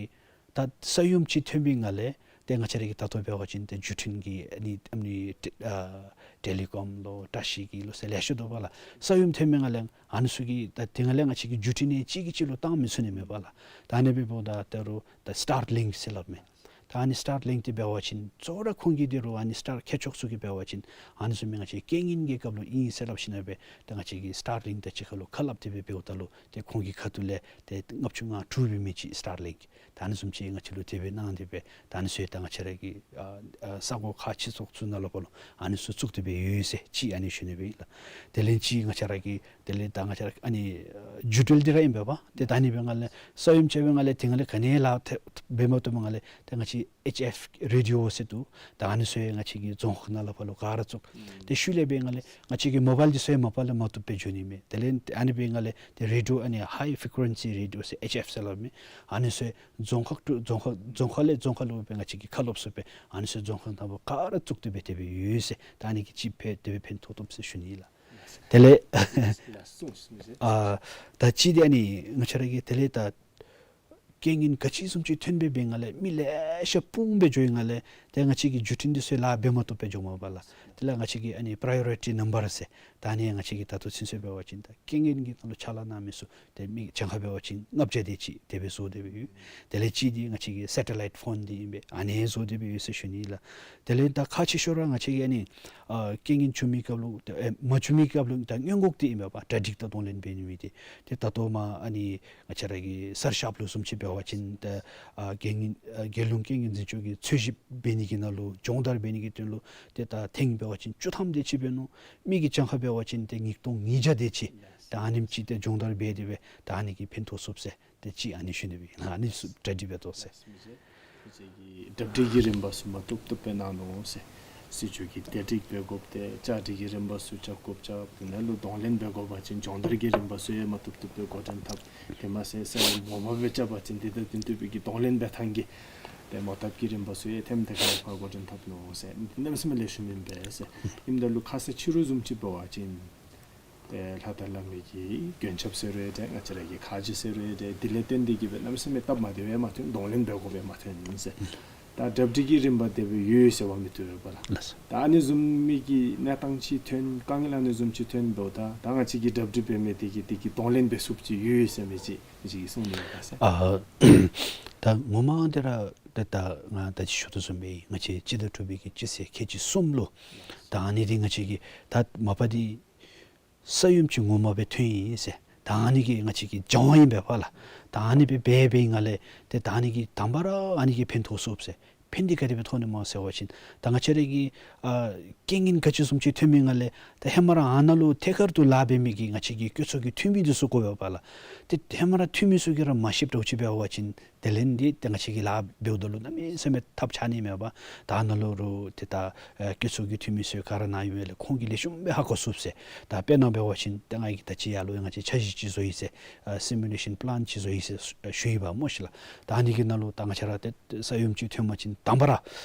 ད་ས་ཡོམ་ཅིག་ཐོན་པའི་སྒང་ལས་ཏེ་ང་བཅས་ར་གི་ད་ལྟོ་འབད་བ་ཅིན་ཏེ་བརྒྱུད་འཕྲིན་གྱི་ཨ་ནི་ཨ་ནི་ཏེ་ཨ་ཊེ་ལི་ཀོམ་ལོ་བཀྲ་ཤིས་ཀྱི་ལོ་ཟེར་ལེ་ཤ་འདུག་པ་ལགས། ས་ཡོམ་ཐོན་པའི་སྒང་ལས་ཨ་ནི་ཚུ་གི་ད་དེ་སྒང་ལས་ང་བཅས་ཀྱིས་བརྒྱུད་འཕྲིན་ནི་གཅིག་གིས་གཅིག་ལུ་བཏང་མི་ཚུགས་ནི་མས་པ་ལགས། ད་ཨ་ནི་འབདཝ་ད་ད་རུང་ད་སི་ཊར་ལིངཀ་ཟེར་སླབ་མི་ད་ཨ་ནི་སི་ཊར་ལིངཀ་འདི་འབད་བ་ཅིན་གཙོ་བོ་ར་ཁོང་གི་འདི་རུང་ཨ་ནི་སི་ཊར་ཁྱད་ཆོས་ཚུ་གིས་འབད་བ་ཅིན་ཨ་ནི་ཚུ་མི་ང་བཅས་རྐྱེན་ངན་གྱི་སྐབས་ལུ་ཨིན་ཟེར་སླབ་ཞིནམ་ལས་ད་ང་བཅས་ཀྱིས་སི་ཊར་ལིངཀ་དང་གཅིག་ཁར་ལུ་ཁ་སླབ་སྟེ་སྦེ་འབདཝ་ད་ལུ་ཏེ་ཁོང་གི་ཁ་ཐུག་ལས་ཏེ་ལྔ་བཅུ་ང་དྲུག་འབད་མི་ཅིག་སི་ཊར་ལིངཀ་ད་ཨ་ནི་བཟུམ་ཅིག་ང་བཅས་ལུ་དེ་སྦེ་གནང་སྟེ་སྦེ་ད་ཨ་ནི་ཚུ་ཡང་ད་ང་བཅས་ར་གི་ཨ་ཨ་ས་གོ་ཁག་ཆེ་ཙོགས་ཚུ་ནང་ལུ་ཕར་ལུ་ཨ་ནི་ཚུ་བཙུགས་ཏེ་སྦེ་ཡོད་ཟེར་ཅིག་ཨ་ནི་ཞུ་ནི་སྦེ་ཨིན་ལགས། དེ་ལས་ཅིག་ང་བཅས་ར་གི་དེ་ལས་ད་ང་བཅས་ར་ཨ་ནི་ཨ་རྒྱུ་འབྲས་འདི་ར་ཨིན་པས་པ། ཏེ་ད་ཨ་ནི་འབད་བའི་སྒང་ལས་ས་ཡོམ་རྐྱབ་པའི་སྒང་ལས་དེ་སྒང་ལས་ག་ནི་ལཱ་འབད་མ་བཏུབ་པའི་སྒང་ལས་ཏེ་ང་བཅས་ཨེཆ་ཨེཕ་རེ་ཌི་ཡོ་ཟེར་འདུག། ད་ཨ་ནི་ཚུ་ཡང་ང་བཅས་ཀྱི་རྫོང་ཁག་ནང་ལུ་ཕར་ལུ་ག་ར་བཙུགས། ཏེ་ཤུལ་ལས་འབད་བའི་སྒང་ལས་ང་བཅས་ཀྱི་མོ་བཱའིལ་འདི་ཚུ་ཡང་མ་པ་ལས་མ་བཏུབ་སྦེ་འགྱོ་ནི་མས། དེ་ལས་ཨ་ནི་འབད་བའི་སྒང་ལས་ཏེ་རེ་ཌི་ཡོ་ཨ་ནི་ཧའི་ཕི་ཀུ་རེན་སི་རེ་ཌི་ཡོ་ཟེར་ཨེཆ་ཨེཕ་ཟེར་སླབ་མི་ཨ་ནི་ཚུ་ཡང་རྫོང་ཁག་ཏུ་རྫོང་ཁག་རྫོང་ཁག་ལས་རྫོང་ཁག་ལུ་སྦེ་ང་བཅས་ཀྱིས་ཁ་སློབ་ཚུགས་པས། ཨ་ནི་ཚུ་རྫོང་ཁག་ནང་ཕར་ག་ར་བཙུགས་ཏེ་སྦེ་དེ་སྦེ་ཡོད་ཟེར། ད་ཨ་ནི་གིས་ཅིག་ཕན་དེ་སྦེ་ཕན་ཐོགས་ཐོབ་ཟེར་ཞུ་ནི་ལགས། དེ་ལས་ལགས་སོ་ཟེར། ཨ་ད་ཅིག་འདི་ཨ་ནི་ང་བཅས་ར་གི་དེ་ལས་ད་རྐྱེན་ངན་ག་ཅི་བཟུམ་ཅིག་ཐོན་འབད་བའི་སྒང་ལས་མི་ལེ་ཤ་སྤུངས་སྦེ་འགྱོ་བའི་སྒང་ལས་ཏེ་ང་བཅས་ཀྱི་བརྒྱུད་འཕྲིན་འདི་ཚུ་ལཱ་འབད་མ་བཏུབ་སྦེ་འགྱོཝ་མས་པ་ལགས། དེ་ལས་ང་བཅས་ཀྱི་ཨ་ནི་པ་ར་ཡོ་རི་ཊི་ནམ་བར་ཟེར་ད་ཨ་ནི་ང་བཅས་ཀྱིས་ད་ལྟོ་ཚུན་ཚོད་འབད་བ་ཅིན་ད་རྐྱེན་ངན་གྱི་ནང་ལུ་ཕྱག་ལཱ་གནང་མི་ཚུ་ཏེ་མི་གྱངས་ཁ་འབད་བ་ཅིན་ལྔ་བརྒྱ་དེ་ཅིག་དེ་སྦེ་བཟོ་སྟེ་སྦེ་ཡོད། དེ་ལས་ཅིག་འདི་ང་བཅས་ཀྱི་སེ་ཊེ་ལའིཊ་ཕོན་འདི་ཨིན་པས། ཨ་ནི་བཟོ་སྟེ་སྦེ་ཡོད་ཟེར་ཞུ་ནི་ལགས། དེ་ལས་ད་ཁག་ཆེ་ཤོས་ར་ང་བཅས་ཀྱི་ཨ་ནི་ཨ་རྐྱེན་ངན་བྱུང་མི་སྐབས་ལུ་ཏེ་ཨེ་མ་བྱུང་མི་སྐབས་ལུ་ད་སྔོན་འགོག་འདི་ཨིན་པས་པ། གྲ་སྒྲིག་དང་གདོང་ལེན་འབད་ནི་མི་འདི་ཏེ་ད་ལྟོ་མར་ཨ་ནི་ང་བཅས་ར་གི་སར་ཤབ་ལུ་བཟུམ་ཅིག་འབད་བ་ཅིན་ཏེ་ཨ་རྐྱེན་ངན་ཨ་རྒྱལ་ཡོངས་རྐྱེན་ངན་འཛིན་སྐྱོང་གི་འཚོལ་ཞིབ་འབད་ནི་གི་ནང་ལུ་སྦྱོང་བརྡར་འབད་ནི་གི་དོན་ལུ་ཏེ་ད་ཐེངས་འབད་བ་ཅིན་བཅུ་ཐམ་དེ་ཅིག་འབད་ནུག། མི་གི་གྱངས་ཁ་འབད་བ་ཅིན་ཏེ་ཉིས་སྟོང་ཉིས་བརྒྱ་དེ་ཅིག་ད་ཨ་ནེམ་ཅིག་ཏེ་སྦྱོང་བརྡར་འབད་དེ་སྦེ་ད་ཨ་ནི་གིས་ཕན་ཐོགས་ཚུགས་ཟེར་ཏེ་ཅིག་ཨ་ནི་ཞུ་ནི་སྦེ་ཨིན། ཨ་ནི་ཚུ་གྲ་སྒྲིག་འབད་དོ་ཟེར། ང་བཅས་ཀྱི་གྲ་སྒྲིག་གི་རིམ་པ་ཚུ་མ་བཏུབ་བཏུབ་སྦེ་གནང་ནུག་ཟེར། སྲིད་བྱུས་ཀྱི་བཀོད་སྒྲིག་འབད་དགོཔ་ཏེ་བཅའ་སྒྲིག་གི་རིམ་པ་ཚུ་རྐྱབ་དགོཔ་རྐྱབ། དེ་ནང་ལུ་གདོང་ལེན་འབད་དགོ་པ་ཅིན་སྦྱོང་བརྡར་གྱི་རིམ་པ་ཚུ་ཡང་མ་བཏུབ་བཏུབ་སྦེ་འགོ་འདྲེན་འཐབ། དེ་མ་ཚད་ས་ཡོམ་ངོ་མ་སྦེ་རྐྱབ་པ་ཅིན་དེ་དང་བསྟུན་ཏེ་སྦེ་གི་གདོང་ལེན་འབད་ཐངས་ཀྱི་ཏེ་མོ་བཏབ་ཀྱི་རིམ་པ་ཚུ་ཡང་ཐེམ་ཐེ་ཁ་ལས་ཕར་འགོ་འདྲེན་འཐབ་ནུག་ཟེར། གནམ་མེད་ས་མེད་ལེགས་ཤོམ་ཨིན་པས་ཟེར། ཨིནམ་ད་ལུ་ཁ་ཙ་ཕྱི་རུ་བཟུམ་ཅིག་འབད་བ་ཅིན་ཏེ་ལྷ་དང་ལྷ་མོ་གི་མགོན་སྐྱབས་ཟེར་རུང་ཏེ་ང་བཅས་ར་གི་ཁ་རྗེ་ཟེར་རུང་ཏེ་དེ་ལས་བརྟེན་ཏེ་གི་སྦེ་གནམ་མེད་ས་མེད་སྟབས་མ་བདེཝ་ཡང་མ་ཐོན། གདོང་ལེན་འབད་དགོཔ་ཡང་མ་ཐོན་ཟེར། ད་གྲ་སྒྲིག་གི་རིམ་པ་དེ་སྦེ་ཡོད་ཟེར་བ་མི་བཏུབ་པས་ལགས། ལགས་སོ། ད་ཨ་ནི་བཟུམ་མའི་གི་གནས་སྟངས་ཅིག་ཐོན་དཀའ་ངལ་ཨ་ནི་བཟུམ་ཅིག་ཐོན་འབདཝ་ད་ད་ང་བཅས་ཀྱིས་གྲ་སྒྲིག་འབད་མི་དེ་གིས་དེ་གི་གདོང་ལེན་འབད་ཚུགསཔ་ཅིག་ཡོད་ཟེར་མི་ཅིག་ཅིག་གསུང་ནི་ཡོད་ད་ཟེར། ཨ་ད་ངོ་མ་འདི་ར་ད་ད་ང་ད་ཅི་ཞུ་དོ་བཟུམ་སྦེ་ང་བཅས་སྤྱི་ཟླ་དྲུག་པའི་གི་སྤྱི་ཚེས་ཁལ་གཅིག་གསུམ་ལུ་ད་ཨ་ནི་འདི་ང་བཅས་ཀྱིས་ད་མ་པ་འདི་ས་ཡོམ་ཅིག་ངོ་མ་སྦེ་ཐོན་ཡི་ཟེར། ད་ཨ་ནི་གི་ང་བཅས་ཀྱི་སྦྱང་བ་ཨིན་པས་པ་ལགས། ད་ཨ་ནི་སྦེ་འབད་བའི་སྒང་ལས་ཏེ་ད་ཨ་ནི་གིས་དང་པ་ར་ཨ་ནི་གིས་ཕན་ཐོགས་ཚུགས་ཟེར། ཕན་འདི་ག་དེ་སྦེ་ཐོགས་ནི་སྨོ་ཟེར་བ་ཅིན་ད་ང་བཅས་ར་གི་ཨ་རྐྱེན་ངན་ག་ཅི་བཟུམ་ཅིག་ཐོན་མི་སྒང་ལས་ད་ཧེ་མ་ར་ཨ་ནཱ་ལུ་ཐད་ཀར་དུ་ལཱ་འབད་མི་གི་ང་བཅས་ཀྱི་སྐྱོ་ཚོགས་ཀྱི་འཐུས་མི་འདི་ཚུ་དགོ་པས་པ་ལགས། ཏེ་ཧེ་མ་ར་འཐུས་མི་ཚུ་གིས་ར་མ་ཤེསཔ་འདྲཝ་ཅིག་འབད་བ་ཅིན་ཏེ་ དེ་ལས་འདི་ཏེ་ང་བཅས་ཀྱིས་ལཱ་འབདཝ་ད་ལུ་གནམ་མེད་ས་མེད་ཐབས་ཆག་ནི་མས་པ། ད་ནཱ་ལུ་རུང་ཏེ་ད་ཨེ་སྤྱི་ཚོགས་ཀྱི་འཐུས་མི་ཚུ་ག་ར་ནཱ་ཡོད་མི་ལས་ཁོང་གིས་ལེགས་ཤོམ་སྦེ་ཧ་གོ་ཚུགས་ཟེར། ད་དཔེར་ན་འབད་བ་ཅིན་ཏེ་ང་གིས་ད་ཅི་ཡར་ལུ་ང་བཅས་འཆར་གཞི་ཅིག་བཟོ་ཡི་ཟེར། ཨ་སི་མུ་ལེ་ཤཱན་པི་ལཱན་ཅིག་བཟོ་ཡི་ཟེར་ཞུ་ཡི་པ་སྨོ་ཤིག་ལགས། ད་ཨ་ནི་གི་ནང་ལུ་ད་ང་བཅས་ར་ཏེ་ས་ཡོམ་ཅིག་ཐོན་པ་ཅིན་དང་པ་ར་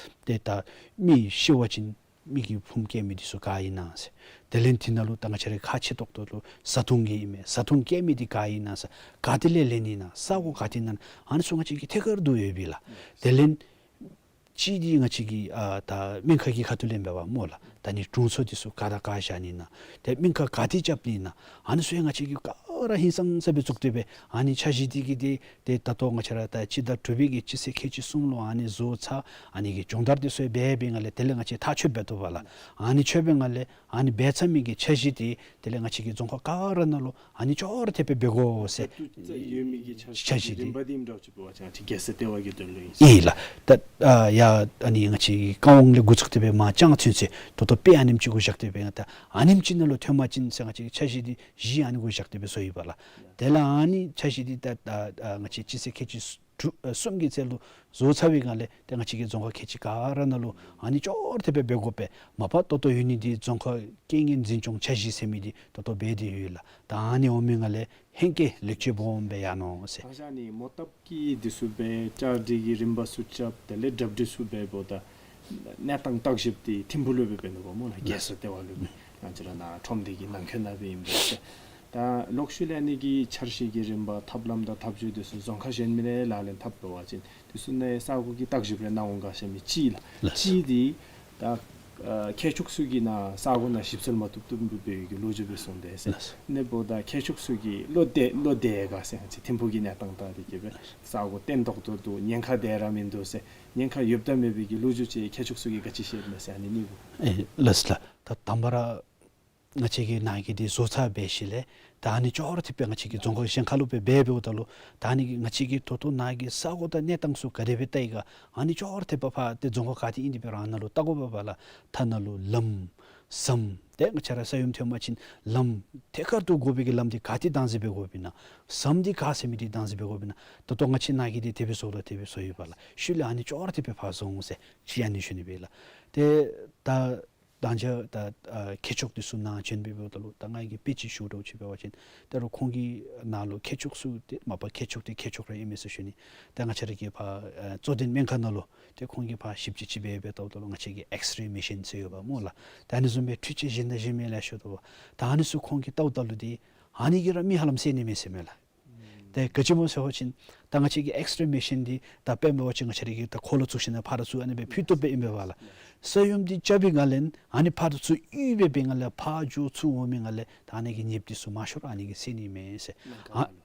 ཏེ་ད་མི་ཤི་བ་ཅིན་མི་གི་ཕུངམ་བཀལ་མི་འདི་ཚུ་ག་ཨིན་ན་ཟེར། དེ་ལས་འདི་ནང་ལུ་ད་ང་བཅས་ར་ཁག་ཆེ་ཏོག་ཏོ་ལུ་བཟའ་འཐུང་གི་ཨིན་མས། བཟའ་འཐུང་བཀལ་མི་འདི་ག་ཨིན་ན་ཟེར། ག་ཏེ་ལས་ལེན་ནི་ཨིན་ན། ས་གོ་ག་ཏེ་ཨིན་ན། ཨ་ནི་ཚུ་ང་བཅས་ཀྱིས་ཐད་ཀར་དུ་ཡོད་པས་ལགས། དེ་ལས་གཅིག་འདི་ང་བཅས་ཀྱི་ཨ་ད་སྨན་ཁང་གི་ཁ་ཐུག་ལས་འབད་བ་སྨོ་ལགས། ད་ནི་དྲུང་འཚོ་འདི་ཚུ་ག་དང་ག་བཞག་ནི་ཨིན་ན། ཏེ་སྨན་ཁང་ག་ཏེ་རྐྱབ་ནི་ཨིན་ན། ཨ་ནི་ཚུ་ཡང་ང་བཅས་ཀྱིས་ག་ར་ཧིང་སངས་ས་སྦེ་བཙུགས་ཏེ་སྦེ་ཨ་ནི་འཆར་གཞི་འདི་གི་འདི་ཏེ་ད་ལྟོ་ང་བཅས་ར་ད་སྤྱི་ཟླ་དྲུག་པའི་གི་སྤྱི་ཚེས་ཁལ་གཅིག་གསུམ་ལུ་ཨ་ནི་བཟོ་ཚར། ཨ་ནི་གི་སྦྱོང་བརྡར་འདི་ཚུ་ཡང་འབད་བའི་སྒང་ལས་དེ་ལས་ང་བཅས་ཐག་ཆོད་འབད་དོ་བ་ལགས། ཨ་ནི་ཆོད་པའི་སྒང་ལས་ཨ་ནི་འབད་ཚར་མི་གི་འཆར་གཞི་འདི་དེ་ལས་ང་བཅས་ཀྱི་རྫོང་ཁག་ག་ར་ནང་ལུ་ཨ་ནི་ཅོག་ར་འཐདཔ་སྦེ་འབད་དགོ་ཟེར། ད་ལྟོ་ཡོད་མི་གི་འཆར་གཞི་འཆར་གཞི་འདི་འདི་རིམ་པ་འདི་ཨིནམ་འདྲཝ་ཅིག་འབད་བ་ཅིན་ང་བཅས་རྒྱལ་ས་ལྟེ་བ་གི་དོན་ལུ་ཨིན་ཟེར། ཨིན་ལགས། ད་ཨ་ཡ་ཨ་ནི་ང་བཅས་ཀྱི་བཀའ་དབང་ལས་འགོ་བཙུགས་ཏེ་སྦེ་མར་ཅང་ཚུན་ཚོད་ད་ལྟོ་དཔེ་ཨ་ནེམ་ཅིག་གུ་བཞག་སྟེ་སྦེ་ད་ཨ་ནེམ་ཅིག་ནང་ལུ་ཐོན་པ་ཅིན་ཟེར་ང་བཅས་ཀྱི་འཆར་གཞི་འདི་གཞི་ཨ་ནི་གུ་བཞག་སྟེ་སྦེ་བཟོ་ཡི་པ་ལགས། དེ་ལས་ཨ་ནི་འཆར་གཞི་འདི་ད་ད་ཨ་ང་བཅས་སྤྱི་ཚེས་ཁལ་གཅིག་དྲུག་ཨ་གསུམ་གྱི་ཚེ་ལུ་བཟོ་ཚར་བའི་སྒང་ལས་ཏེ་ང་བཅས་ཀྱི་རྫོང་ཁག་ཁལ་གཅིག་ག་ར་ནང་ལུ་ཨ་ནི་ཅོག་ར་འཐདཔ་སྦེ་འབད་དགོ་པས། མ་པ་ད་ལྟོ་ཡོད་ནི་འདི་རྫོང་ཁག་རྐྱེན་ངན་འཛིན་སྐྱོང་འཆར་གཞི་ཟེར་མི་འདི་ད་ལྟོ་འབད་དེ་ཡོད་ལགས། ད་ཨ་ནི་འོང་མི་སྒང་ལས་ཧེང་སྐལ་ལེགས་བཅོས་སྦོམ་སྦེ་ཡར་ནུག་ཟེར། ད་ཨ་ནི་མོ་བཏབ་ཀྱི་འདི་ཚུ་འབད། བཅའ་སྒྲིག་གི་རིམ་པ་ཚུ་རྐྱབ། དེ་ལས་གྲ་སྒྲིག་ཚུ་འབདཝ་ད་གནས་སྟངས་བརྟག་ཞིབ་འདི་ཐིམ་ཕུག་ལུ་སྦེ་འབད་ནུག་པ་སྨོ་ལགས། རྒྱལ་ས་ལྟེ་བ་ལུ་སྦེ། ང་བཅས་ར་ནཱ་ཁྲོམ་སྡེ་གི་ནང་འཁོད་ནང་སྦེ་ཨིན་པས་ཟེར། ད་ལོག་ཤུལ་ལས་ཨ་ནི་གི་འཆར་གཞི་གི་རིམ་པ་ཐབས་ལམ་དང་ཐབས་བྱུས་འདི་ཚུ་རྫོང་ཁག་གཞན་མི་ལས་ལག་ལེན་འཐབ་འབད་བ་ཅིན་འདི་ཚུ་ནང་ས་གོ་གི་བརྟག་ཞིབ་རེ་གནང་འོང་ག་ཟེར་མི་གཅིག་ལགས། ལགས། གཅིག་འདི་ད་ཨ་མཁས་མཆོག་ཚུ་གིས་ནཱ་ས་གོ་ནང་ཞིབ་འཚོལ་མ་བཏུབ་བཏུབ་འབད་བའི་གི་ལོ་རྒྱུས་སྦེ་སོང་སྟེ་ཟེར། ལགས། ཨ་ནི་འབདཝ་ད་མཁས་མཆོག་ཚུ་གིས་བློ་གཏད་བློ་གཏད་ག་ཟེར། ང་བཅས་ཐིམ་ཕུག་གི་གནས་སྟངས་བལྟ་སྟེ་གི་སྦེ་ས་གོ་བརྟན་ཏོག་ཏོ་འདུག། ཉེན་ཁ་དེ་ར་མིན་འདུག་ཟེར། ཉེན་ཁ་ཡོདཔ་དང་མེད་པའི་གི་ལོ་རྒྱུས་ཅིག་མཁས་མཆོག་ཚུ་གིས་ག་ཅི་བཤད་མས་ཟེར། ཨ་ནི་གཉིས་པོ། ཨེ་ལགས་ལགས། ད་དང་པ་ར་ང་བཅས་ཀྱིས་ནཱ་གི་འདི་བཟོ་ཚར་བའི་ཤུལ་ལས་ད་ཨ་ནི་ཅོག་ར་འཐདཔ་སྦེ་ང་བཅས་ཀྱི་རྫོང་ཁག་གཞན་ཁ་ལུ་སྦེ་འབད་འབདཝ་ད་ལུ་ད་ཨ་ནི་གི་ང་བཅས་ཀྱིས་ད་ལྟོ་ནཱ་གི་ས་གོ་དང་གནས་སྟངས་ཚུ་ག་དེ་སྦེ་བལྟ་ཡི་ག། ཨ་ནི་ཅོག་ར་འཐདཔ་ཕར་ཏེ་རྫོང་ཁག་ག་ཏེ་ཨིན་དེ་སྦེ་ར་ནཱ་ལུ་བལྟ་དགོ་པས་པ་ལགས། ཐ་ན་ལུ་ལམ་ཟམ་ཏེ་ང་བཅས་ར་ས་ཡོམ་ཐོན་པ་ཅིན་ལམ་ཐད་ཀར་དུ་དགོ་པའི་གི་ལམ་འདི་ག་ཏེ་བདག་འཛིན་འབད་དགོཔ་ཨིན་ན། ཟམ་འདི་ག་ཟེར་མི་འདི་བདག་འཛིན་འབད་དགོཔ་ཨིན་ན། ད་ལྟོ་ང་བཅས་ནཱ་གི་འདི་དེ་སྦེ་བཟོ་དོ་དེ་སྦེ་བཟོ་ཡི་པ་ལགས། ཤུལ་ལས་ཨ་ནི་ཅོག་ར་འཐདཔ་སྦེ་ཕར་བཟོ་འོང་ཟེར་ཅིག་ཨ་ནི་ཞུ་ནི་སྦེ་ལགས། ཏེ་ད་ད་ཅི་ད་ཨ་མཁས་མཆོག་འདི་ཚུ་ནཱ་བྱོན་སྦེ་འབདཝ་ད་ལུ་ད་ང་གིས་དཔེ་ཅིག་ཞུ་དོ་ཅིག་འབད་བ་ཅིན་ད་རུང་ཁོང་གིས་ནཱ་ལུ་མཁས་མཆོག་ཚུ་ཏེ་མ་པ་མཁས་མཆོག་འདི་མཁས་མཆོག་ར་ཨིན་མས་ཟེར་ཞུ་ནི། ད་ང་བཅས་ར་གི་ཕར་ཨ་གཙོ་བསྟེན་སྨན་ཁང་ནང་ལུ་ཏེ་ཁོང་གིས་ཕར་ཞིབ་དཔྱད་ཅིག་འབད་འབདཝ་ད་ལུ་ང་བཅས་ཀྱི་ཨེགསི་རེ་མེ་ཤིན་ཟེར་ཡོད་པ་སྨོ་ལགས། ད་ཨ་ནི་བཟུམ་སྦེ་འཕྲུལ་ཆས་གཞན་དང་གཞན་མི་ལེ་ཤ་འདུག་པ། ད་ཨ་ནི་ཚུ་ཁོང་གིས་བལྟཝ་ད་ལུ་འདི་ཨ་ནི་གིས་ར་མི་ཧ་ལམ་བསད་ནི་མས་ཟེར་མས་ལགས། ཏེ་ག་ཅི་སྨོ་ཟེར་བ་ཅིན་ད་ང་བཅས་ཀྱི་ཨེགསི་རེ་མེ་ཤིན་འདི་ད་དཔེ་འབད་བ་ཅིན་ང་བཅས་ར་གིས་ད་ཁོ་ལུ་བཙུགས་ཞིན་ན་ཕར་ཚུར་ཨ་ནི་སྦེ་འཕུལ་བཏུབ་པས་ཨིན་པས་པ་ལགས། ས་ཡོམ་འདི་རྐྱབ་པའི་སྒང་ལས་ཨ་ནི་ཕར་ཚུར་གཡུག་འབད་བའི་སྒང་ལས་ཕར་འགྱོ་ཚུར་འོང་མི་སྒང་ལས་ད་ཨ་ནི་གི་ཉེསཔ་འདི་ཚུ་མང་ཤོས་ར་ཨ་ནི་གིས་བསད་ནི་མས་ཟེར།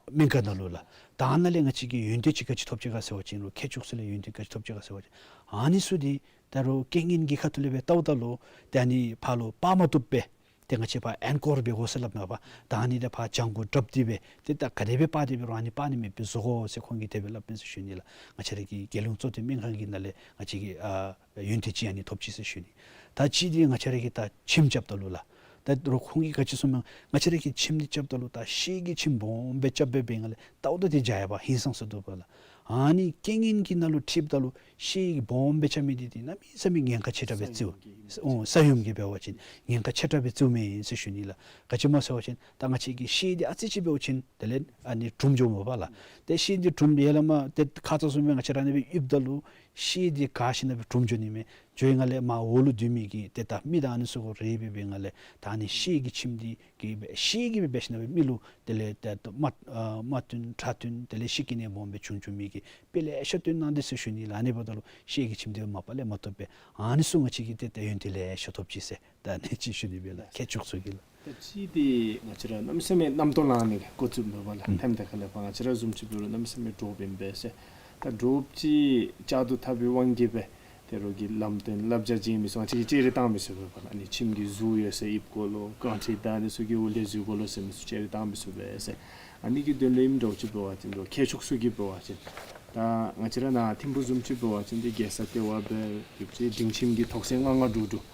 སྨན་ཁང་ནང་ལུ་ལགས། ད་ཨ་ནཱ་ལས་ང་བཅས་ཀྱིས་ཡོན་ཏན་ཅིག་ག་ཅི་ཐོབ་ཅི་ག་ཟེར་བ་ཅིན་རུང་མཁས་མཆོག་ཚུ་ལས་ཡོན་ཏན་ག་ཅི་ཐོབ་ཅི་ག་ཟེར་བ་ཅིན་ཨ་ནི་ཚུ་འདི་ད་རུང་རྐྱེན་ངན་གྱི་ཁ་ཐུག་ལས་སྦེ་བལྟཝ་ད་ལུ་ཏེ་ཨ་ནི་ཕར་ལུ་སྤར་མ་བཏུབ་པས། ཏེ་ང་བཅས་ཕར་ཨེང་ཀོར་འབད་དགོ་ཟེར་སླབ་མས་པ། ད་ཨ་ནི་འདི་ཕར་བྱང་ཁོག་དྲགཔ་འདི་སྦེ་ཏེ་ད་ག་དེ་སྦེ་སྤར་ཏེ་འབད་རུང་ཨ་ནི་སྤར་ནི་མེདཔ་སྦེ་བཟོ་དགོ་ཟེར་ཁོང་གིས་དེ་སྦེ་སླབ་མས་ཟེར་ཞུ་ནི་ལགས། ང་བཅས་ར་གི་རྒྱལ་ཡོངས་གཙོ་བསྟེན་སྨན་ཁང་གི་ནང་ལས་ང་བཅས་ཀྱིས་ཨ་ཡོན་ཏན་ཅིག་ཨ་ནི་ཐོབ་ཅི་ཟེར་ཞུ་ནི། ད་གཅིག་འདི་ང་བཅས་ར་གིས་ད་ཁྱིམ་རྐྱབ་ད་ལུ་ལགས། ད་རུང་ཁོང་གིས་ག་ཅི་གསུངམ་མས། ང་བཅས་ར་གིས་ཁྱིམ་འདི་རྐྱབ་ད་ལུ་ད་ཤེལ་གྱི་ཁྱིམ་སྦོམ་སྦེ་རྐྱབ་སྦེ་འབད་བའི་སྒང་ལས་བལྟཝ་ད་ཏེ་འཇའ་ཡང་ཧིང་སངས་ས་འདུག་པ་ལགས། ཨ་ནི་རྐྱེན་ངན་གྱི་ནང་ལུ་འཁྲིལཝ་ད་ལུ་ཤེལ་གྱི་སྦོམ་སྦེ་རྐྱབ་མི་འདི་ཏེ་གནམ་མེད་ས་མེད་ཉེན་ཁ་ཆེ་དྲགས་སྦེ་བརྩིཝ་ཨིན། ཨོ་ས་ཡོམ་གྱིས་འབད་བ་ཅིན་ཉེན་ཁ་ཆེ་དྲགས་སྦེ་བརྩིཝ་མས་ཟེར་ཞུ་ནི་ལགས། ག་ཅི་སྨོ་ཟེར་བ་ཅིན་ད་ང་བཅས་ཀྱི་ཤེལ་འདི་ཨ་ཙི་ཅིག་འབད་བ་ཅིན་དེ་ལས་ཨ་ནི་གྲུམ་འགྱོཝ་མས་པ་ལགས། ཏེ་ཤེལ་འདི་གྲུམ་ཡར་ལས་མར་ཏེ་ཁ་ཙ་བཟུམ་སྦེ་ང་བཅས་ར་ཨ་ནི་སྦེ་གཡུགཔ་ད་ལུ་ཤེལ་འདི་ག་ཞིན་ན་སྦེ་གྲུམ་འགྱོ་ནི་མས། འགྱོ་བའི་སྒང་ལས་མར་འོག་ལུ་སྡོད་མི་གི་ཏེ་ད་མི་དང་ཨ་ནི་ཚུ་གུ་རེག་འབད་བའི་སྒང་ལས་ད་ཨ་ནི་ཤེལ་གྱི་ཁྱིམ་འདི་གི་ཤེལ་གྱི་སྦེ་འབད་ཞིན་ན་སྦེ་མི་ལུ་དེ་ལས་ད་རྨ་ཨ་རྨ་བཏོན་ཁྲག་བཏོན་དེ་ལས་ཤི་རྐྱེན་ནི་སྦོམ་སྦེ་བྱུང་བྱུང་མི་གི་དཔེ་ལེ་ཤ་སྟོན་གནང་དེས་ཟེར་ཞུ་ནི་ལགས། ཨ་ནི་འབདཝ་ད་ལུ་ཤེལ་གྱི་ཁྱིམ་འདི་མ་པ་ལས་མ་བཏུབ་པས། ཨ་ནི་ཚུ་ང་བཅས་ཀྱིས་ཏེ་ད་ཡོན་ཏན་ལེ་ཤ་ཐོབ་ཅི་ཟེར་ད་ཨ་ནི་ཅིག་ཞུ་ནི་སྦེ་ལགས། མཁས་མཆོག་ཚུ་གིས་ལགས། ད་གཅིག་འདི་ང་བཅས་ར་གནམ་མེད་ས་མེད་རྣམ་རྟོག་ལང་ནི་འགོ་བཙུགསཔ་མས་པ་ལགས། ཨུམ་ཐེམ་ཐེ་ཁ་ལས་ཕར་ང་བཅས་ར་བཟུམ་ཅིག་འབད་རུང་གནམ་མེད་ས་མེད་འདྲོག་པས་ཨིན་པས་ཟེར། ད་འདྲོགཔ་ཅིག་བཅག་ཏུ་འཐབ་པའི་དབང་གིས་སྦེ་ཏེ་རོགས་ཀྱིས་ལམ་སྟོན་བསླབ་བྱ་བྱིན་མི་ཚུ་ང་བཅས་ཀྱིས་བཅད་ར་བཏང་མི་ཚུགས་པས་པ་ལགས། ཨ་ནི་ཁྱིམ་གྱི་གཟུགས་ཡོད་སའི་ཡིབ་དགོ་ལོ། རྐང་ཁྲི་དང་ཨ་ནི་ཚུ་གི་འོག་ལས་འཛུལ་དགོ་ལོ་ཟེར་མི་ཚུ་བཅད་ར་བཏང་མི་ཚུགས་པས་ཟེར། ཨ་ནི་གི་དོན་ལུ་ཨིནམ་འདྲཝ་ཅིག་འབད་བ་ཅིན་རོགས་མཁས་མཆོག་ཚུ་གིས་འབད་བ་ཅིན་ད་ང་བཅས་ར་ནཱ་ཐིམ་ཕུག་བཟུམ་ཅིག་འབད་བ་ཅིན་འདི་རྒྱལ་ས་ལྟེ་བ་སྦེ་ཡོད་ཅི། སྡིངས་ཁྱིམ་གྱི་ཐོག་ཚད་ལྔ་ལྔ་དྲུག་དྲུག།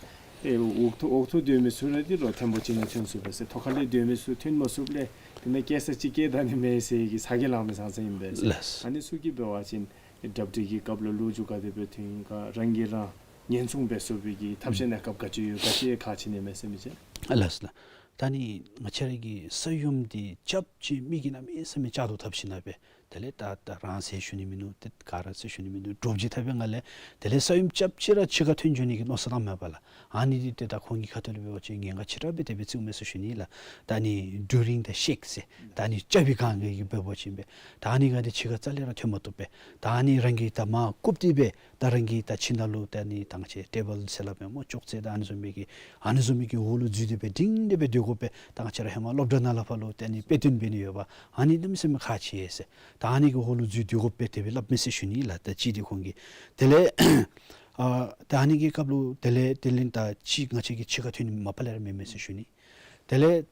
ཏེ་འོག་ཐོག་འོག་ཐོག་སྡོད་མི་ཚུ་ར་འདི་རུ་ཐོན་པ་ཅིན་ནི་ཐོན་ཚུགས་པས་ཟེར། ཐོག་ཁ་ལས་སྡོད་མི་ཚུ་ཐོན་མ་ཚུགསཔ་ལས་དེ་ནང་སྐྱེལ་ས་ཅིག་སྐྱེལ་ད་ནི་མེད་ཟེར་གྱི་ཚ་གྱང་ལང་མི་ཚང་ཚང་ཨིན་པས་ཟེར། ལགས། ཨ་ནི་ཚུ་གིས་འབད་བ་ཅིན་གྲ་སྒྲིག་གི་སྐབས་ལུ་ལོ་རྒྱུས་ག་དེ་སྦེ་ཐོན་ཡི་ག་རང་གིས་རང་ཉེན་སྲུང་འབད་ཚུགས་པའི་གི་ཐབས་ཤེས་གནས་སྐབས་ག་ཅི་ཡོད་ག་ཅི་ཁག་ཆེ་ནི་མས་ཟེར་མི་ཅིག། ལགས་ལགས། ད་ནི་ང་བཅས་ར་གི་ས་ཡོམ་འདི་རྐྱབ་ཅིག་མི་གིས་གནམ་མེད་ས་མེད་ལྕགས་རྡོ་བཏབ་ཞིནམ་ལས་སྦེ་དེ་ལས་ད་ད་རང་ཟེར་ཞུ་ནི་མིན་འདུག། ཏེ་ག་ར་ཟེར་ཞུ་ནི་མིན་འདུག། འདྲོག་ཅིག་བཏབ་པའི་ངང་ལས་དེ་ལས་ས་ཡོམ་རྐྱབ་ཅིག་ར་ཕྱི་ཁར་ཐོན་འགྱོ་ནི་གི་མནོ་བསམ་བཏངམ་མས་པ་ལགས། ཨ་ནི་འདི་ཏེ་ད་ཁོང་གི་ཁ་ཐུག་ལས་འབད་བ་ཅིན་ཉེན་ཁ་ཆེ་དྲགས་སྦེ་དེ་སྦེ་བརྩིཝ་མས་ཟེར་ཞུ་ནི་ལགས། ད་ནི་during the shake ཟེར་ད་ནི་རྐྱབ་པའི་སྒང་གི་འབད་བ་ཅིན་སྦེ་ད་ཨ་ནི་སྒང་འདི་ཕྱི་ཁར་རྩ་ལས་ར་ཐོན་མ་བཏུབ་པས། ད་ཨ་ནི་རང་གིས་ད་མར་བཀུག་སྟེ་སྦེ་ད་རང་གི་ད་ཕྱི་ནང་ལུ་ད་ནི་ད་ང་བཅས་ཊེ་བཱལ་ཟེར་སླབ་མས་སྨོ། ཅོག་ཙེ་ད་ཨ་ནི་བཟུམ་མའི་གི་ཨ་ནི་བཟུམ་མའི་གི་འོག་ལུ་འཛུལ་ཏེ་སྦེ་སྒྲིང་སྟེ་སྦེ་སྡོད་དགོ་པས། ད་ང་བཅས་ར་ཧེ་མ་སློབ་གྲྭ་ནང་ལས་ཕར་ལུ་ད་ནི་དཔེ་སྟོན་འབད་ནི་ཡོད་པ། ཨ་ནི་གནམ་མེད་ས་མེད་ཁག་ཆེ་ཟེར། ད་ཨ་ནི་གི་འོག་ལུ་འཛུལ་སྡོད་དགོ་པས་དེ་སྦེ་སླབ་མས་ཟེར་ཞུ་ནི་ལགས། ད་ཅི་འདི་ཁོང་གིས་དེ་ལས་ཨ་ད་ཨ་ནི་གི་སྐབས་ལུ་དེ་ལས་དེ་ལས་ད་ཅི་ང་བཅས་ཀྱི་ཕྱི་ཁར་ཐོན་ནི་མ་པ་ལས་ར་མེད་མས་ཟེར་ཞུ་ནི། དེ་ལས་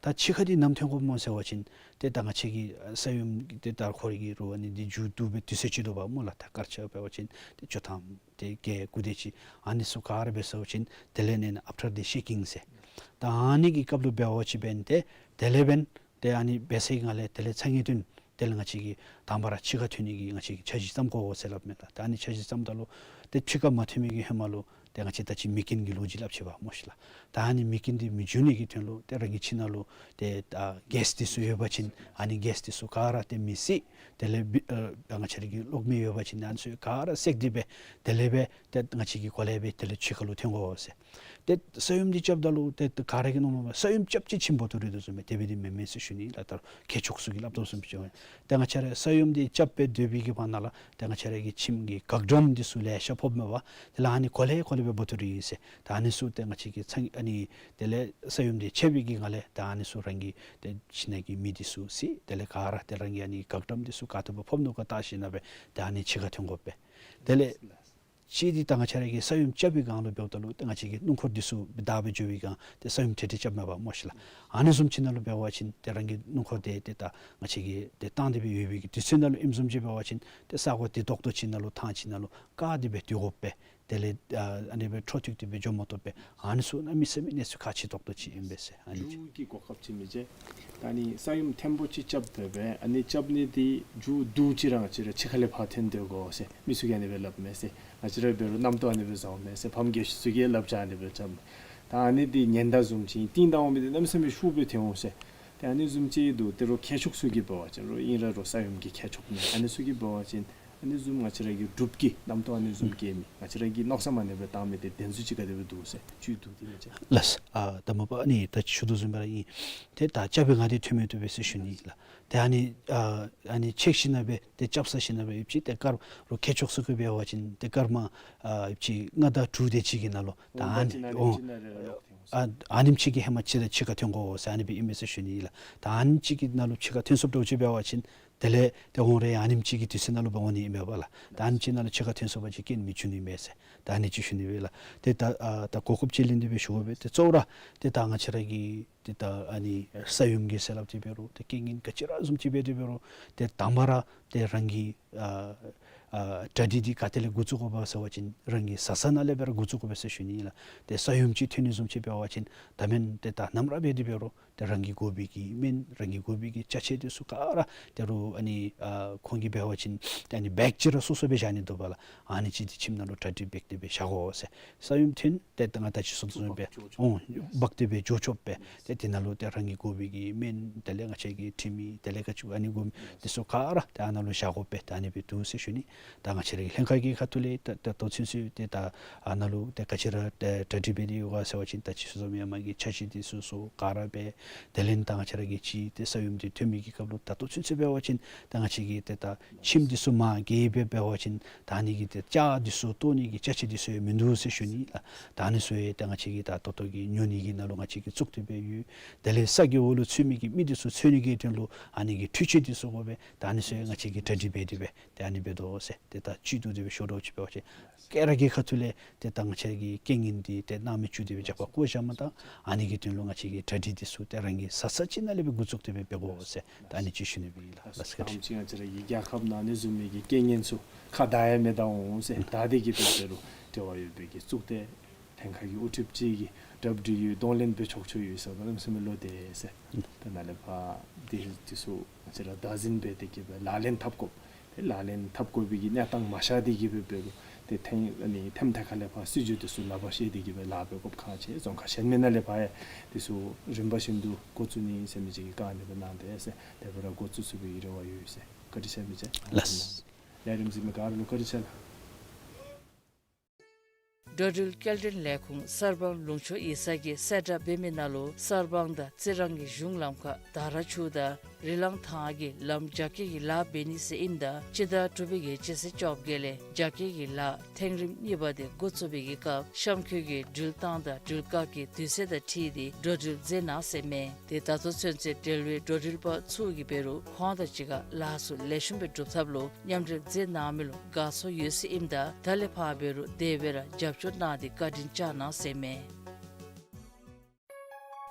ད་ཕྱི་ཁར་འདི་ནམ་ཐོན་དགོཔ་སྨོ་ཟེར་བ་ཅིན་ཏེ་ད་ང་བཅས་ཀྱི་ས་ཡོམ་ཏེ་ད་ཁོ་རའི་གི་རུ་ཨ་ནི་འདི་མཇུག་བསྡུ་བའི་དུས་ཚོད་ཅིག་འདུག་པ་སྨོ་ལགས། ད་སྐར་ཆ་འབད་བ་ཅིན་ཏེ་བཅུ་ཐམ་ཏེ་བརྒྱད་དགུ་དེ་ཅིག་ཨ་ནི་ཚུ་ག་ར་འབད་ཟེར་བ་ཅིན་དེ་ལས་ནི་after the shaking ཟེར་ད་ཨ་ནི་གི་སྐབས་ལུ་འབད་བ་ཅིན་འབདན་ཏེ་དེ་ལས་འབདན་ཏེ་ཨ་ནི་འབད་ཚར་བའི་སྒང་ལས་དེ་ལས་ཚ་ངེས་ཐོན་དེ་ལས་ང་བཅས་ཀྱིས་དང་པ་ར་ཕྱི་ཁར་ཐོན་ནི་གི་ང་བཅས་ཀྱིས་འཆར་གཞི་བརྩམ་དགོ་ཟེར་སླབ་མས་ལགས། ད་ཨ་ནི་འཆར་གཞི་བརྩམ་ད་ལུ་ཏེ་ཕྱི་ཁར་མ་ཐོན་མི་གི་ཧེ་མ་ལུ་ཏེ་ང་བཅས་ད་ཅི་མེ་རྐྱེན་གྱི་ལོ་རྒྱུས་སླབ་ཅི་པ་སྨོ་ཤིག་ལགས། ད་ཨ་ནི་མེ་རྐྱེན་འདི་མི་འབྱུང་ནི་གི་དོན་ལུ་ཏེ་རང་གི་ཕྱི་ནང་ལུ་ཏེ་ཨ་གེསི་འདི་ཚུ་ཡོད་པ་ཅིན་ཨ་ནི་གེསི་འདི་ཚུ་ག་ར་ཏེ་མེ་བསད། དེ་ལས་བི་ཨ་ང་བཅས་ར་གི་གློག་མེ་ཡོད་པ་ཅིན་ཨ་ནི་ཚུ་ག་ར་བསད་དེ་སྦེ་དེ་ལས་སྦེ་ཏེ་ང་བཅས་ཀྱིས་གོ་ལེ་སྦེ་དེ་ལས་ཕྱི་ཁ་ལུ་ཐོན་དགོ་ཟེར། ཏེ་ས་ཡོམ་འདི་རྐྱབ་ད་ལུ་ཏེ་ག་ར་གིས་མནོཝ་མས་ས་ཡོམ་རྐྱབ་ཅིག་ཁྱིམ་བོ་ཏོ་རེ་དོ་བཟུམ་སྦེ་དེ་སྦེ་འདི་མེན་མས་ཟེར་ཞུ་ནི་ལགས། ད་རུང་མཁས་མཆོག་ཚུ་གིས་སླབ་དོ་བཟུམ་སྦེ་ཏེ་ང་བཅས་ར་ས་ཡོམ་འདི་རྐྱབ་སྦེ་སྡོད་པའི་གི་བར་ན་ལུ་ཏེ་ང་བཅས་ར་གི་ཁྱིམ་གྱི་བཀག་སྒྲོམ་འདི་ཚུ་ལེ་ཤ་ཕོགཔ་མས་པ། དེ་ལས་ཨ་ནི་གོ་ལེ་གོ་ལེ་སྦེ་འབོ་དོ་རེ་ཟེར། ད་ཨ་ནི་ཚུ་ཏེ་ང་བཅས་ཀྱིས་ཚང་ཨ་ནི་དེ་ལས་ས་ཡོམ་འདི་ཆད་པའི་གི་སྒང་ལས་ད་ཨ་ནི་ཚུ་རང་གི་ཏེ་ཕྱི་ནང་གི་མེ་འདི་ཚུ་བསད། དེ་ལས་ག་ར་ཏེ་རང་གི་ཨ་ནི་བཀག་སྒྲོམ་འདི་ཚུ་ག་ཏེ་སྦེ་ཕོག་ནུག་ག་བལྟ་ཞིནམ་ལས་སྦེ་ད་ཨ་ནི་ཕྱི་ཁར་ཐོན་དགོ་པས། དེ་ལས་གཅིག་འདི་ད་ང་བཅས་ར་གི་ས་ཡོམ་རྐྱབ་པའི་སྒང་ལུ་འབདཝ་ད་ལུ་ཏེ་ང་བཅས་ཀྱི་སྣུམ་འཁོར་འདི་ཚུ་བདའ་སྦེ་འགྱོ་བའི་སྒང་ཏེ་ས་ཡོམ་ཏེ་ཏེ་རྐྱབ་མས་པ་སྨོ་ཤིག་ལགས། ཨ་ནི་བཟུམ་ཅིག་ནང་ལུ་འབད་བ་ཅིན་ཏེ་རང་གི་སྣུམ་འཁོར་འདི་ཏེ་ད་ང་བཅས་ཀྱིས་ཏེ་བཏང་སྟེ་སྦེ་ཡོད་པའི་གི་དུས་ཚོད་ནང་ལུ་ཨིནམ་བཟུམ་ཅིག་འབད་བ་ཅིན་ཏེ་ས་གོ་འདི་ཏོག་ཏོ་ཅིག་ནང་ལུ་ཐང་ཅིག་ནང་ལུ་བཀག་སྟེ་སྦེ་སྡོད་དགོ་པས། དེ་ལས་ཨ་ཨ་ནི་སྦེ་འཕྲོ་མཐུད་དེ་སྦེ་འགྱོ་མ་བཏུབ་པས། ཨ་ནི་ཚུ་གནམ་མེད་ས་མེད་གནས་ཚུལ་ཁག་ཆེ་ཏོག་ཏོ་ཅིག་ཨིན་པས་ཟེར། ཨ་ནི་ཅིག་མཇུག་གི་གོ་སྐབས་ཅིག་མི་ཅིག། ད་ནི་ས་ཡོམ་ཐེངས་པོ་ཅིག་རྐྱབ་སྦེ་སྦེ་ཨ་ནི་རྐྱབ་ནི་འདི་མཇུག་བསྡུ་ཅིག་ར་ང་བཅས་ར་ཕྱི་ཁ་ལས་ཕར་ཐོན་སྡོད་དགོ་ཟེར་མི་ཚུ་གིས་ཨ་ནི་སྦེ་སླབ་མས་ཟེར། ང་བཅས་ར་འབད་རུང་རྣམ་རྟོག་ཨ་ནི་སྦེ་བཟའཝ་མས་ཟེར། ཕམ་རྒས་ཤོས་ཚུ་གིས་སླབ་བྱ་ཨ་ནི་སྦེ་རྐྱབ་མས། ད་ཨ་ནི་འདི་ཉེན་བརྡ་བཟུམ་ཅིག་ཨིན། རྟིང་བདའ་འོང་མི་འདི་གནམ་མེད་ས་མེད་ཤུགས་སྦེ་ཐོན་འོང་ཟེར། ཏེ་ཨ་ནི་བཟུམ་ཅིག་འདུག། ཏེ་རོགས་མཁས་མཆོག་ཚུ་གིས་འབད་བ་ཅིན་རོགས་ཨིན་ར་རོགས་ས་ཡོམ་གྱི་མཁས་མཆོག་མས། ཨ་ནི་ཚུ་གིས་འབད་བ་ཅིན་ཨ་ནི་བཟུམ་ང་བཅས་ར་གི་འབྲུགཔ་གི་རྣམ་རྟོག་ཨ་ནི་བཟུམ་སྐྱེ་མི་ང་བཅས་ར་གིས་མནོ་བསམ་ཨ་ནི་སྦེ་བཏང་མི་འདི་བདེན་རྫུན་ཅིག་ག་དེ་སྦེ་འདུག་ཟེར་བཅུད་བསྡུ་སྟེ་མི་ཅིག། ལགས། ཨ་ད་མ་པ་ཨ་ནི་ད་ཞུ་དོ་བཟུམ་སྦེ་ར་ཨིན། ཏེ་ད་རྐྱབ་པའི་སྒང་འདི་ཐོན་མི་བཏུབ་པས་ཟེར་ཞུ་ནི་ལགས། ཏེ་ཨ་ནི་ཨ་ཨ་ནི་ཆེག་ཞིནམ་ལས་སྦེ་ཏེ་རྐྱབ་ཚར་ཞིནམ་ལས་སྦེ་ཡོད་ཅི། ཏེ་སྐར་རོགས་མཁས་མཆོག་ཚུ་གིས་འབད་བ་ཅིན་ཏེ་སྐར་མ་ཨ་ཡོད་ཅི་ལྔ་དང་དྲུག་དེ་ཅིག་གི་ནང་ལུ་ད་ཨ་ནི་ཨོ་ཨ་ཨ་ནེམ་ཅིག་གི་ཧེ་མ་ཅིག་ད་ཕྱི་ཁར་ཐོན་དགོ་ཟེར་ཨ་ནི་སྦེ་ཨིན་མས་ཟེར་ཞུ་ནི་ལགས། ད་ཨ་ནེམ་ཅིག་གི་ནང་ལུ་ཕྱི་ཁར་ཐོན་ཚུགསཔ་འདྲཝ་ཅིག་འབད་བ་ཅིན་དེ་ལས་ཏེ་ཧོང་རེ་ཨ་ནེམ་ཅིག་གི་དུས་ཚོད་ནང་ལུ་འབག་འོང་ནི་ཨིན་པས་ལགས། ད་ཨ་ནེམ་ཅིག་ནང་ལུ་ཕྱི་ཁར་ཐོན་ཚུགས་པ་ཅིན་རྐྱེན་མི་འབྱུང་ནི་མས་ཟེར་ད་ཨ་ནི་ཅིག་ཞུ་ནི་སྦེ་ལགས། ཏེ་ད་ཨ་ད་གོ་སྐབས་ཅིག་ལེན་ཏེ་སྦེ་ཞུ་དགོ་པས། ཏེ་གཙོ་བོ་ར་ཏེ་ད་ང་བཅས་ར་གི་ཏེ་ད་ཨ་ནི་ས་ཡོམ་གྱི་ཟེར་སླབ་སྟེ་འབད་རུང་ཏེ་རྐྱེན་ངན་ག་ཅི་ར་བཟུམ་ཅིག་འབད་དེ་འབད་རུང་ཏེ་དང་པ་ར་ཏེ་རང་གི་ཨ་ཨ་གྲ་སྒྲིག་འདི་ག་ཏེ་ལས་འགོ་བཙུགས་དགོ་པས་ཟེར་བ་ཅིན་རང་གི་བཟའ་ཚང་ནང་ལས་སྦེ་ར་འགོ་བཙུགས་དགོ་པས་ཟེར་ཞུ་ནི་ལགས། ཏེ་ས་ཡོམ་ཅིག་ཐོན་ནི་བཟུམ་ཅིག་འབད་བ་ཅིན་ད་མེན་ཏེ་ད་ནམ་ར་འབད་དེ་འབད་རུང་ཏེ་རང་གིས་དགོ་པའི་གི་སྨན་རང་གིས་དགོ་པའི་གི་ཅ་ཆས་འདི་ཚུ་ག་ར་ཏེ་རོགས་ཨ་ནི་ཨ་ཁོང་གིས་འབད་བ་ཅིན་ཏེ་ཨ་ནི་བེག་ཅིག་ར་སོ་སོ་སྦེ་བཞག་ནི་འདུག་པ་ལགས། ཨ་ནི་ཅིག་འདི་ཁྱིམ་ནང་ལུ་གྲ་སྒྲིག་འབད་དེ་སྦེ་བཞག་དགོ་ཟེར། ས་ཡོམ་ཐོན་ཏེ་ད་ང་ད་ཅི་ཞུ་དོ་བཟུམ་སྦེ་འོང་འབག་སྟེ་སྦེ་འགྱོ་ཆོག་པས། ཏེ་དེ་ནང་ལུ་ཏེ་རང་གིས་དགོ་པའི་གི་སྨན་དེ་ལས་ང་བཅས་ཀྱི་དྲི་མེད་དེ་ལས་ག་ཅི་ཨ་ནི་དགོ་མི་འདི་ཚུ་ག་ར་ཏེ་ཨ་ནཱ་ལུ་བཞག་དགོ་པས། ཏེ་ཨ་ནི་སྦེ་འདུག་ཟེར་ཞུ་ནི། ད་ང་བཅས་ར་གི་ལྷན་ཁག་གི་ཁ་ཐུག་ལས་ད་ད་ལྟོ་ཚུན་ཚོད་ཏེ་ད་ཨ་ནཱ་ལུ་ཏེ་ག་ཅི་ར་ཏེ་གྲ་སྒྲིག་འབད་དེ་ཡོད་ག་ཟེར་བ་ཅིན་ད་ཅི་ཞུ་དོ་བཟུམ་ཧེ་མ་གི་ཅ་ཆས་འདི་ཚུ་སོ་ག་ར་འབད། དེ་ལས་ད་ང་བཅས་ར་གི་ཅིག་ཏེ་ས་ཡོམ་འདི་ཐོན་མི་གི་སྐབས་ལུ་ད་ལྟོ་ཚུན་ཚོད་འབད་བ་ཅིན་ད་ང་བཅས་ཀྱི་ཏེ་ད་ཁྱིམ་འདི་ཚུ་མ་གི་སྦེ་འབད་བ་ཅིན་ད་ཨ་ནི་གི་ཏེ་ལྕགས་འདི་ཚུ་བཏོག་ནི་གི་ཅ་ཆས་འདི་ཚུ་ཡང་མིན་འདུག་ཟེར་ཞུ་ནི་ལགས། ད་ཨ་ནི་ཚུ་ཡང་ད་ང་བཅས་ཀྱིས་ད་ལྟོ་ལྟོ་གི་ཉོ་ནི་གི་ནང་ལུ་ང་བཅས་ཀྱིས་བཙུགས་ཏེ་སྦེ་ཡོད། དེ་ལས་ས་གི་འོག་ལུ་ཚུད་མི་གི་མི་འདི་ཚུ་འཚོལ་ནི་གི་དོན་ལུ་ཨ་ནི་གི་འཕྲུལ་ཆས་འདི་ཚུ་དགོ་པས། ད་ཨ་ནི་ཚུ་ཡང་ང་བཅས་ཀྱིས་གྲ་སྒྲིག་འབད་དེ་སྦེ་ཏེ་ཨ་ནི་འབད་དོ་ཟེར་ཏེ་ད་བཅུད་བསྡུ་སྟེ་སྦེ་ཞུ་དོ་ཅིག་འབད་བ་ཅིན་སྐྱེ་ར་གི་ཁ་ཐུག་ལས་ཏེ་ད་ང་བཅས་ཀྱི་རྐྱེན་ངན་འདི་ཏེ་སྣང་མེད་བཅུག་སྟེ་སྦེ་རྒྱབ་ཁར་བཀོ་བཞག་མ་ད་ཨ་ནི་གི་དོན་ལུ་ང་བཅས་ཀྱིས་གྲ་སྒྲིག་འདི་ཚུ་ཏེ་རང་གི་བཟའ་ཚང་ཅིག་ནང་ལས་སྦེ་འགོ་བཙུགས་ཏེ་སྦེ་འབད་དགོ་ཟེར་ད་ཨ་ནི་ཅིག་ཞུ་ནི་སྦེ་ཨིན་ལགས། ལགས་སོ་བཀའ་དྲིན་ཆེ། ང་བཅས་ར་གི་རྒྱལ་ཁབ་ནང་ཨ་ནི་བཟུམ་མའི་གི་རྐྱེན་ངན་ཚུ་ཁ་ད་ཡང་མེད་ད་འོང་ཟེར། ད་འདི་གི་དོན་དེ་རུ་འབྲེལ་བ་ཡོད་པའི་གི་གཙུག་སྡེ་ ལྷན་ཁག་གི་དབུ་ཁྲིདཔ་ཅིག་གིས་གྲབས་འགྲིག་ཡོད་གདོང་ལེན་འབད་ཆོག་ཆོག་ཡོད་ཟེར་བ་ལམ་སེམས་ལོ་དེ་ཟེར། ད་ནཱ་ལས་ཕར་དེ་དེ་ཚུ་ང་བཅས་ར་བདག་འཛིན་འབད་དེ་གི་སྦེ་ལག་ལེན་འཐབ་དགོཔ། དེ་ལག་ལེན་འཐབ་དགོ་པའི་གི་གནས་སྟངས་མ་ཤར་ཏེ་གི་སྦེ་འབད་རུང་དེ་ཐེངས་ཨ་ནི་ཐེམ་ཐེ་ཁ་ལས་ཕར་སྲིད་བྱུས་དེ་ཚུ་ལག་པར་བཤེད་དེ་གི་སྦེ་ལཱ་འབད་དགོཔ་ཁག་ཆེ། རྫོང་ཁག་གཞན་མི་ནང་ལས་ཕར་ཡང་དེ་ཚུ་རིམ་པ་བཞིན་དུ་འགོ་བཙུགས་ནི་ཟེར་མི་ཅིག་གི་བཀའ་ནི་སྦེ་གནང་དེས་ཟེར། དེ་སྦེ་ར་འགོ་བཙུགས་ཚུགས་པའི་རེ་བ་ཡོད་ཟེར། བཀའ་དྲིན་ཆེ་མི་ཅིག། ལགས། ལས་རིམ་གཟིགས་མི་ག་ར་ལུ་བཀའ་དྲིན་ཆེ་ལགས། འགྲོ་འགྲུལ་སྐྱེལ་འདྲེན་ལས་ཁུངས་གསར་སྤང་ལུང་ཕྱོགས་ཡིག་ཚང་གིས་གསལ་བསྒྲགས་འབད་མི་ནང་ལུ་གསར་སྤང་དང་རྩི་རང་གི་གཞུང་ལམ་ཁར་དར་ཆུ་དང་རི་ལང་ཐང་གི་ལམ་རྒྱ་སྐྱེད་ཀྱི་ལཱ་འབད་ནི་ཟེར་ཨིནམ་ད་སྤྱི་ཟླ་དྲུག་པའི་གི་སྤྱི་ཚེས་བཅོ་བརྒྱད་ལས་རྒྱ་སྐྱེད་ཀྱི་ལཱ་ཐེངས་རིམ་གཉིས་པ་དེ་འགོ་བཙུགས་པའི་གི་སྐབས་གཤམ་འཁོད་ཀྱི་འགྲུལ་བཏང་དང་འགྲུལ་བཀག་གི་དུས་ཚོད་དང་འཁྲིལ་ཏེ་འགྲོ་འགྲུལ་མཛད་གནང་ཟེར་མས། དེ་ད་ལྟོ་ཚུན་ཚོད་འབྲེལ་བའི་འགྲོ་འགྲུལ་པ་ཚུ་གིས་འབད་རུང་ཁོང་དང་གཅིག་ཁར་ལཱ་ཚུ་ལེགས་ཤོམ་སྦེ་སྒྲུབ་ཐབས་ལུ་མཉམ་འབྲེལ་མཛད་གནང་མི་ལུ་དགའ་ཚོར་ཡོད་ཟེར་ཨིནམ་ད་ད་ལས་ཕར་འབད་རུང་དེ་སྦེ་ར་རྒྱབ་སྐྱོར་གནང་སྟེ་བཀའ་དྲིན་བསྐྱང་གནང་ཟེར་མས།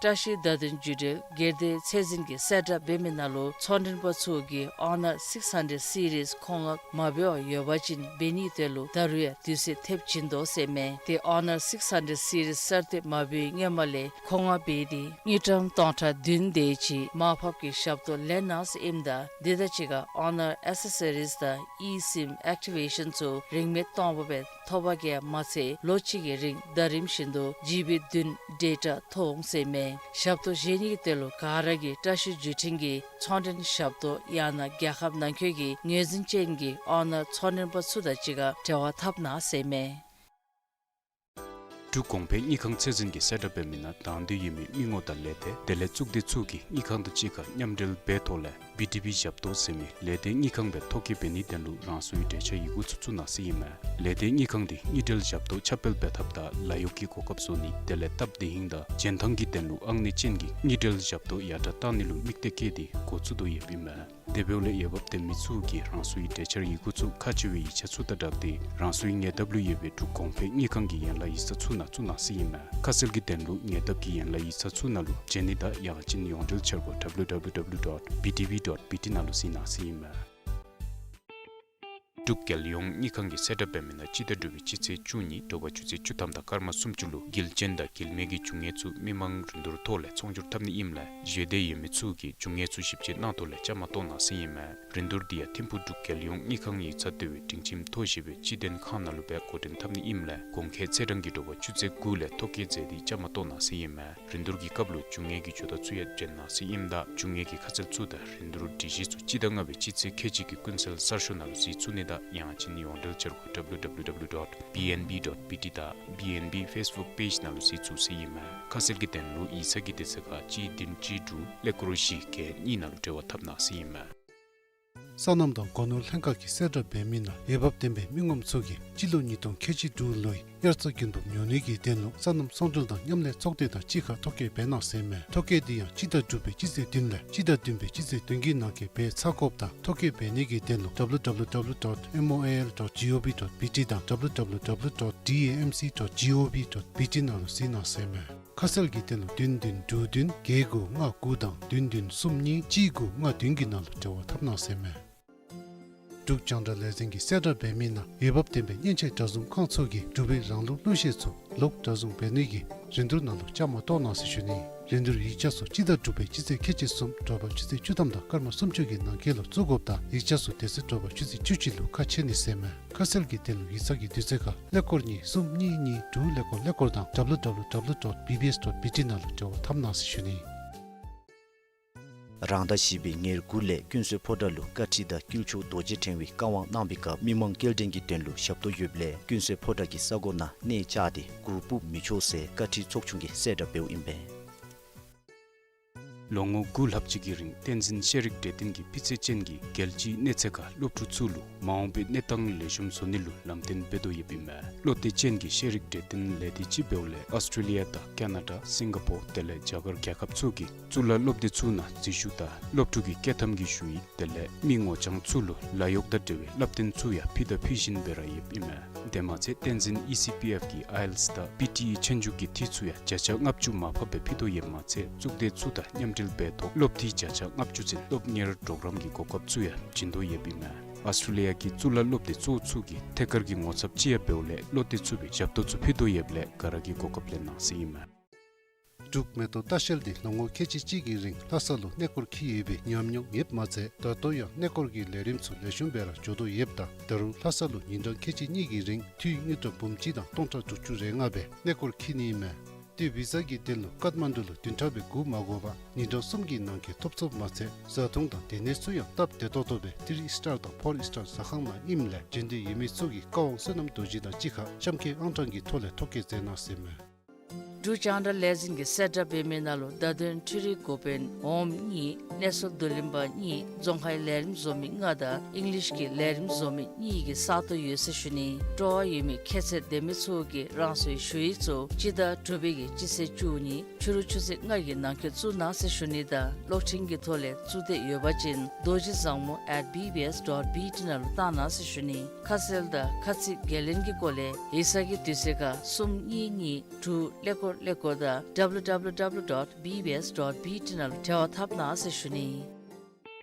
བཀྲ་ཤིས་བརྡ་དོན་བརྒྱུད་འབྲེལ་སྒེར་སྡེ་ཚད་འཛིན་གྱིས་གསལ་བསྒྲགས་འབད་མི་ནང་ལུ་ཚོང་མགྲོན་པ་ཚུ་གིས་Honor six hundred series མཁོ་མངགས་མ་འབད་བར་ཡོད་པ་ཅིན་འབད་ནིའི་དོན་ལུ་ད་རུང་ཡང་དུས་ཚོད་ཐེབས་བྱིན་དོ་ཟེར་མས། དེ་Honor six hundred series གསར་བཏོན་མ་འབད་བའི་སྔོན་མ་ལས་མཁོ་མངགས་འབད་དེ་དངུལ་ཀྲམ་སྟོང་ཕྲག་བདུན་དེ་ཅིག་མར་ཕབ་ཀྱི་ཞབས་ཏོག་ལེན་གནང་ཟེར་ཨིནམ་ད་དེ་དང་གཅིག་ཁར་Honor accessories དང་eSIM activation ཚུ་རིན་མེད་སྟོང་པ་སྦེ་ཐོབ་པ་གིས་མ་ཚད་ལོ་གཅིག་གི་རིང་ཟླ་རིམ་བཞིན་དུ་ཇི་བི་བདུན་ཌེ་ཊ་ཐོབ་འོང་ཟེར་མས། ཞབས་ཏོག་བཞེས་ནིའི་དོན་ལུ་ག་ར་གིས་བཀྲ་ཤིས་བརྒྱུད་འཕྲིན་གྱི་ཚོང་མགྲོན་ཞབས་ཏོག་ཡང་ན་རྒྱལ་ཁབ་ནང་འཁོད་ཀྱི་ངོས་འཛིན་ཅན་གྱི་Honor ཚོང་མགྲོན་པ་ཚུ་དང་གཅིག་ཁར་འབྲེལ་བ་འཐབ་གནང་ཟེར་མས། འབྲུག་གོང་འཕེལ་དངུལ་ཁང་ཚད་འཛིན་གྱིས་གསལ་བསྒྲགས་འབད་མི་ནང་དང་འདོད་ཡོད་མི་མི་ངོམ་དང་ལས་སྡེ་དེ་ལས་གཙུག་སྡེ་ཚུ་གིས་དངུལ་ཁང་དང་གཅིག་ཁར་མཉམ་འབྲེལ་འབད་ཐོག་ལས་བི་ཌི་བི་ཞབས་ཏོག་ཟེར་མི་ལས་སྡེ་དངུལ་ཁང་སྦེ་ཐོ་བཀོད་འབད་ནིའི་དོན་ལུ་རང་སོའི་གྲོས་འཆར་ཡི་གུ་ཚུ་བཙུགས་གནང་ཟེར་ཨིན་མས། ལས་སྡེ་དངུལ་ཁང་འདི་དངུལ་འབྲེལ་ཞབས་ཏོག་ཁྱབ་སྤེལ་འབད་ཐབས་དང་ལཱ་གཡོག་གི་གོ་སྐབས་བཟོ་ནི་དེ་ལས་སྟབས་བདེ་ཧིང་དང་འཇོན་ཐང་གི་དོན་ལུ་ཨང་གནས་ཅན་གྱི་དངུལ་འབྲེལ་ཞབས་ཏོག་ཡར་དྲག་གཏང་ནི་ལུ་དམིགས་གཏད་བསྐྱེད་དེ་འགོ་བཙུགས་དོ་ཡོདཔ་ཨིན་མས། དེ་འབདཝ་ལས་འོས་འབབ་ལྡན་མི་ཚུ་གིས་རང་སོའི་གྲོས་འཆར་ཡི་གུ་ཚུ་ཁག་ཆེ་བའི་ཡིག་ཆ་ཚུ་དང་སྦྲགས་ཏེ་རང་སོའི་ཉེ་འདབས་ལུ་ཡོད་པའི་འབྲུག་གོང་འཕེལ་དངུལ་ཁང་གི་ཡན་ལག་ཡིག་ཚང་ཚུ་ནང་བཙུགས་གནང་ཟེར་ཨིན་མས། ཁ་གསལ་གྱི་དོན་ལུ་ཉེ་འདབས་ཀྱི་ཡན་ལག་ཡིག་ཚང་ཚུ་ནང་ལུ་བྱོན་ནི་དང་ཡང་ཅིན་ཡོངས་འབྲེལ་འཆར་སྒོ་W W W dot B D V dot B T ནང་ལུ་གཟིགས་གནང་ཟེར་ཨིན་མས། འབྲུག་རྒྱལ་ཡོངས་དངུལ་ཁང་གིས་གསལ་བསྒྲགས་འབད་མི་ནང་སྤྱི་ཟླ་དྲུག་པའི་སྤྱི་ཚེས་བཅུ་གཉིས་དྲོ་པ་ཆུ་ཚོད་བཅུ་ཐམ་དང་སྐར་མ་སུམ་ཅུ་ལུ་དགེ་ལྕིན་དང་དགེ་མེད་ཀྱི་རྒྱུ་དངོས་ཚུ་མི་མང་རིན་བསྡུར་ཐོག་ལས་ཚོང་སྒྱུར་འཐབ་ནི་ཨིནམ་ལས་བཞེས་འདོད་ཡོད་མི་ཚུ་གིས་རྒྱུ་དངོས་ཚུ་ཞིབ་དཔྱད་གནང་ཐོག་ལས་བཅའ་མར་གཏོགས་གནང་ཟེར་ཨིན་མས། རིན་བསྡུར་འདི་ཡང་ཐིམ་ཕུག་འབྲུག་རྒྱལ་ཡོངས་དངུལ་ཁང་ཡིག་ཚང་ལྟེ་བའི་སྒྲིང་ཁྱིམ་མཐོ་ཞིང་སྦེ་སྤྱི་དོན་ཁང་ནང་ལུ་སྦེ་འགོ་འདྲེན་འཐབ་ནི་ཨིནམ་ལས་གོང་འཁོད་ཚེས་གྲངས་ཀྱི་དྲོ་པ་ཆུ་ཚོད་དགུ་ལས་ཐོ་བཀོད་མཛད་དེ་བཅའ་མར་གཏོགས་གནང་ཟེར་ཨིན་མས། རིན་བསྡུར་གྱི་སྐབས་ལུ་རྒྱུ་དངོས་ཀྱི་ཇུས་གཏོགས་ཚུ་ཡང་འདྲེན་གནང་ཟེར་ཨིནམ་ད་རྒྱུ་དངོས་ཀྱི་ཁ་གསལ་ཚུ་དང་རིན་བསྡུར་སྒྲིག་གཞི་ཚུ་སྤྱི་ཟླ་ལྔ་པའི་སྤྱི་ཚེས་ཁལ་གཅིག་གི་ཀུན་གསལ་གསར་ཤོག་ནང་ལུ་གཟིགས་ཚུགས་ནི་དང་ཡང་ཅིན་ཡོངས་འབྲེལ་འཆར་སྒོ་W W W dot B N B dot B T དང་B N B Facebook page ནང་ལུ་གཟིགས་ཚུགས་ཟེར་ཨིན་མས། ཁ་གསལ་གྱི་དོན་ལུ་ཡིག་ཚང་གི་དུས་ཚོད་ཁར་གཅིག་བདུན་གཅིག་དྲུག་ཀླད་ཀོར་བཞི་བརྒྱད་གཉིས་ནང་ལུ་འབྲེལ་བ་འཐབ་གནང་ཟེར་ཨིན་མས། སོ་ནམ་དང་སྒོ་ནོར་ལྷན་ཁག་གིས་གསལ་བསྒྲགས་འབད་མི་ནང་འོས་འབབ་ལྡན་པའི་མི་ངོམ་ཚུ་གིས་སྤྱི་ལོ་ཉིས་སྟོང་ཁལ་གཅིག་དྲུག་ལོའི་དབྱར་རྩྭ་དགུན་འབུ་ཉོ་ནི་གི་དོན་ལུ་སོ་ནམ་ཚོང་འབྲེལ་དང་མཉམ་ལས་ཚོགས་སྡེ་དང་གཅིག་ཁར་ཐོ་བཀོད་འབད་གནང་ཟེར་མས། ཐོ་བཀོད་འདི་ཡང་སྤྱི་ཟླ་དྲུག་པའི་སྤྱི་ཚེས་བདུན་ལས་སྤྱི་ཟླ་བདུན་པའི་སྤྱི་ཚེས་བདུན་གྱི་ནང་འཁོད་འབད་ཚར་དགོཔ་དང་ཐོ་བཀོད་འབད་ནི་གི་དོན་ལུ W W W dot M O I L dot G O V dot B T དང་W W W dot D A M C dot G O V dot B T ནང་ལུ་གཟིགས་གནང་ཟེར་མས། ཁ་གསལ་གྱི་དོན་ལུ་བདུན་བདུན་དྲུག་བདུན་བརྒྱད་དགུ་ལྔ་དགུ་དང་བདུན་བདུན་གསུམ་གཉིས་གཅིག་དགུ་ལྔ་བདུན་གྱི་ནང་ལུ་འབྲེལ་བ་འཐབ་གནང་ཟེར་མས། འབྲུག་རྒྱང་བསྒྲགས་ལས་འཛིན་གྱིས་གསལ་བསྒྲགས་འབད་མི་ནང་འོས་འབབ་ལྡན་པའི་མཉེན་ཆས་གྲྭ་བཟུང་ཁང་ཚུ་གིས་འབྲུག་པའི་རང་ལུགས་གླུ་གཞས་ཚུ་ལོག་གྲྭ་བཟུང་འབད་ནི་གི་རིན་བསྡུར་ནང་ལུ་བཅའ་མར་གཏོགས་གནང་ཟེར་ཞུ་ནི། རིན་བསྡུར་ཡིག་ཆ་ཚུ་སྤྱི་ཟླ་དྲུག་པའི་སྤྱི་ཚེས་ཁལ་གཅིག་གསུམ་དྲོ་པ་ཆུ་ཚོད་བཅུ་ཐམ་དང་སྐར་མ་སུམ་ཅུ་གི་ནང་འཁོད་ལུ་བཙུགས་དགོཔ་དང་ཡིག་ཆ་ཚུ་དེ་ཚེ་དྲོ་པ་ཆུ་ཚོད་བཅུ་གཅིག་ལུ་ཁ་ཕྱེ་ནི་ཟེར་མས། ཁ་གསལ་གྱི་དོན་ལུ་ཡིག་ཚང་གི་དུས་ཚོད་ཁར་ཀླད་ཀོར་གཉིས་གསུམ་གཉིས་གཉིས་དྲུག་ཀླད་ཀོར་ཀླད་ཀོར་དང་W W W dot B B S dot B T ནང་ལུ་འབྲེལ་བ་འཐབ་གནང་ཟེར་ཞུ་ནི། རང་ཟླ་བཞི་པའི་ཉེར་དགུ་ལས་ཀུན་གསོལ་ཕོ་བྲང་ལུ་བཀའ་ཁྲི་དང་དཀྱིལ་ཆོག་རྡོ་རྗེ་ཕྲེང་བའི་བཀའ་དབང་གནང་བའི་སྐབས་མི་མང་སྐྱེལ་འདྲེན་གྱི་དོན་ལུ་ཞབས་ཏོག་ཡོདཔ་ལས་ཀུན་གསོལ་ཕོ་བྲང་གི་ས་གོ་ནང་གནས་བཅགས་ཏེ་གུར་ཕུབ་མི་ཆོག་ཟེར་བཀའ་ཁྲི་ཚོགས་ཆུང་གིས་གསལ་བསྒྲགས་འབདཝ་ཨིན་པས། ལོ་ངོ་དགུ་ལྷག་ཅིག་གི་རིང་བསྟན་འཛིན་ཤེས་རིག་གྲོས་སྟོན་གྱིས་སྤུས་ཚད་ཅན་གྱི་རྒྱལ་སྤྱིའི་གནས་ཚད་ཁར་སློབ་ཕྲུག་ཚུ་ལུ་མ་འོངས་པའི་གནས་སྟངས་ལེགས་ཤོམ་བཟོ་ནི་ལུ་ལམ་སྟོན་འབད་དོ་ཡོདཔ་ཨིན་མས། བློ་གཏད་ཅན་གྱི་ཤེས་རིག་གྲོས་སྟོན་ལས་སྡེ་ཅིག་འབདཝ་ལས་ཨོསི་ཊྲེ་ལི་ཡ་དང་ཀ་ན་ཌ་སིང་ག་པོར་དེ་ལས་རྒྱ་གར་རྒྱལ་ཁབ་ཚུ་གི་གཙུག་ལག་སློབ་སྡེ་ཚུ་ནང་འཛུལ་ཞུགས་དང་སློབ་ཕྲུག་གི་སྐྱེལ་ཐམ་གྱི་ཞུ་ཡིག་དེ་ལས་མི་ངོ་རྐྱང་ཚུ་ལུ་ལཱ་གཡོག་དང་འབྲེལ་བའི་བསླབ་སྟོན་ཚུ་ཡང་ཕུལ་དང་ཕུལ་བཞིན་སྦེ་ར་ཡོདཔ་ཨིན་མས། དེ་མ་ཚད་བསྟན་འཛིན་ཨི་སི་པི་ཨེཕ་གིས་ཨའི་ཨེལ་ཊི་ཨེསི་དང་པི་ཊི་ཨི་ཆོས་རྒྱུགས་ཀྱི་འཐུས་ཚུ་ཡང་བརྒྱ་ཆ་ལྔ་བཅུ་མར་ཕབ་སྦེ་ཕུལ་དོ་ཡོདཔ་མ་ཚད་གཙུག་སྡེ་ཚུ་དང་མཉམ་འབྲེལ་འབད་ཐོག་སློབ་འཐུས་བརྒྱ་ཆ་ལྔ་བཅུ་ཚུན་སློབ་གཉེར་གྲོགས་རམ་གྱི་གོ་སྐབས་ཚུ་ཡང་བྱིན་དོ་ཡོདཔ་ཨིན་མས། ཨོསི་ཊྲེ་ལི་ཡ་གི་གཙུག་ལག་སློབ་སྡེ་གཙོ་བོ་ཚུ་གིས་ཐད་ཀར་གྱི་ངོ་ཚབ་ཅིག་ཡང་འབདཝ་ལས་བློ་གཏད་ཚུགས་པའི་ཞབས་ཏོག་ཚུ་ཕུལ་དོ་ཡོདཔ་ལས་ག་ར་གིས་གོ་སྐབས་ལེན་གནང་ཟེར་ཨིན་མས། འབྲུག་མེ་ཏོག་ལྟ་བཤལ་འདི་ལོ་ངོ་ཁལ་གཅིག་གཅིག་གི་རིང་ལྷ་ས་ལུ་གནས་སྐོར་འཁྱིད་ཡོད་པའི་ཉམས་མྱོང་ཡོདཔ་མ་ཚད་ད་ལྟོ་ཡང་གནས་སྐོར་གྱི་ལས་རིམ་ཚུ་ལེགས་ཤོམ་སྦེ་ར་འགྱོ་དོ་ཡོདཔ་ད་ད་རུང་ལྷ་ས་ལུ་ཉིན་གྲངས་ཁལ་གཅིག་གཉིས་ཀྱི་རིང་འཐུས་དངུལ་ཀྲམ་འབུམ་གཅིག་དང་སྟོང་ཕྲག་དྲུག་ཅུ་རེ་ལྔ་སྦེ་གནས་སྐོར་འཁྱིད་ནི་ཨིན་མས། ཏེ་བི་ཟ་གི་དོན་ལུ་ཀཏ་མན་ཌུ་ལུ་བདུན་ཕྲག་སྦེ་སྒུག་མ་དགོ་པར་ཉིན་གྲངས་གསུམ་གྱི་ནང་འཁོད་ཐོབ་ཚུགསཔ་མ་ཚད་བཟའ་འཐུང་དང་སྡོད་གནས་ཚུ་ཡང་སྟབས་བདེ་ཏོག་ཏོ་སྦེ་ཐི་རི་ཨིསི་ཊར་དང་ཕོར་ཨིསི་ཊར་ཟ་ཁང་ནང་ཨིནམ་ལས་འབྱོན་འདོད་ཡོད་མི་ཚུ་གིས་བཀའ་དབང་བསོད་ནམས་རྡོ་རྗེ་དང་གཅིག་ཁར་གཤམ་འཁོད་ཨང་གྲངས་ཀྱི་ཐོག་ལས་ཐོ་བཀོད་མཛད་གནང་ཟེར་ཨིན་མས། འབྲུག་རྒྱང་བསྒྲགས་ལས་འཛིན་གྱིས་གསལ་བསྒྲགས་འབད་མི་ནང་ལུ་ཟླ་བདུན་འཕྲུལ་རིག་འགོ་དཔོན་འོགམ་གཉིས་གནས་ཚུལ་བསྡུ་ལེན་པ་གཉིས་རྫོང་ཁའི་ལས་རིམ་བཟོ་མི་ལྔ་དང་ཨིང་ལིཤ་གི་ལས་རིམ་བཟོ་མི་གཉིས་ཀྱི་ས་སྟོང་ཡོད་ཟེར་ཞུ་ནི། སྤྲོ་བ་ཡོད་མི་ཁྱད་ཚད་ལྡན་མི་ཚུ་གིས་རང་སོའི་ཞུ་ཡིག་ཚུ་སྤྱི་ཟླ་དྲུག་པའི་གི་སྤྱི་ཚེས་བཅུ་གཉིས་ཕྱི་རུ་ཆུ་ཚོད་ལྔ་གི་ནང་འཁོད་བཙུགས་གནང་ཟེར་ཞུ་ནི་དང་གློག་འཕྲིན་གྱི་ཐོག་ལས་བཙུགས་འདོད་ཡོད་པ་ཅིན་རྡོ་རྗེ་བཟང་མོ་at B B S dot B T ནང་ལུ་བཏང་གནང་ཟེར་ཞུ་ནི། ཁ་གསལ་དང་ཁ་ཚིག་འགན་ལེན་གྱི་སྐོར་ལས་ཡིག་ཚང་གི་དུས་ཚོད་ཁར་གསུམ་གཉིས་གཉིས་དྲུག་ཀླད་ཀོར་ཀླད་ཀོར་དང་W W W dot B B S dot B T ནང་ལུ་འབྲེལ་བ་འཐབ་གནང་ཟེར་ཞུ་ནི།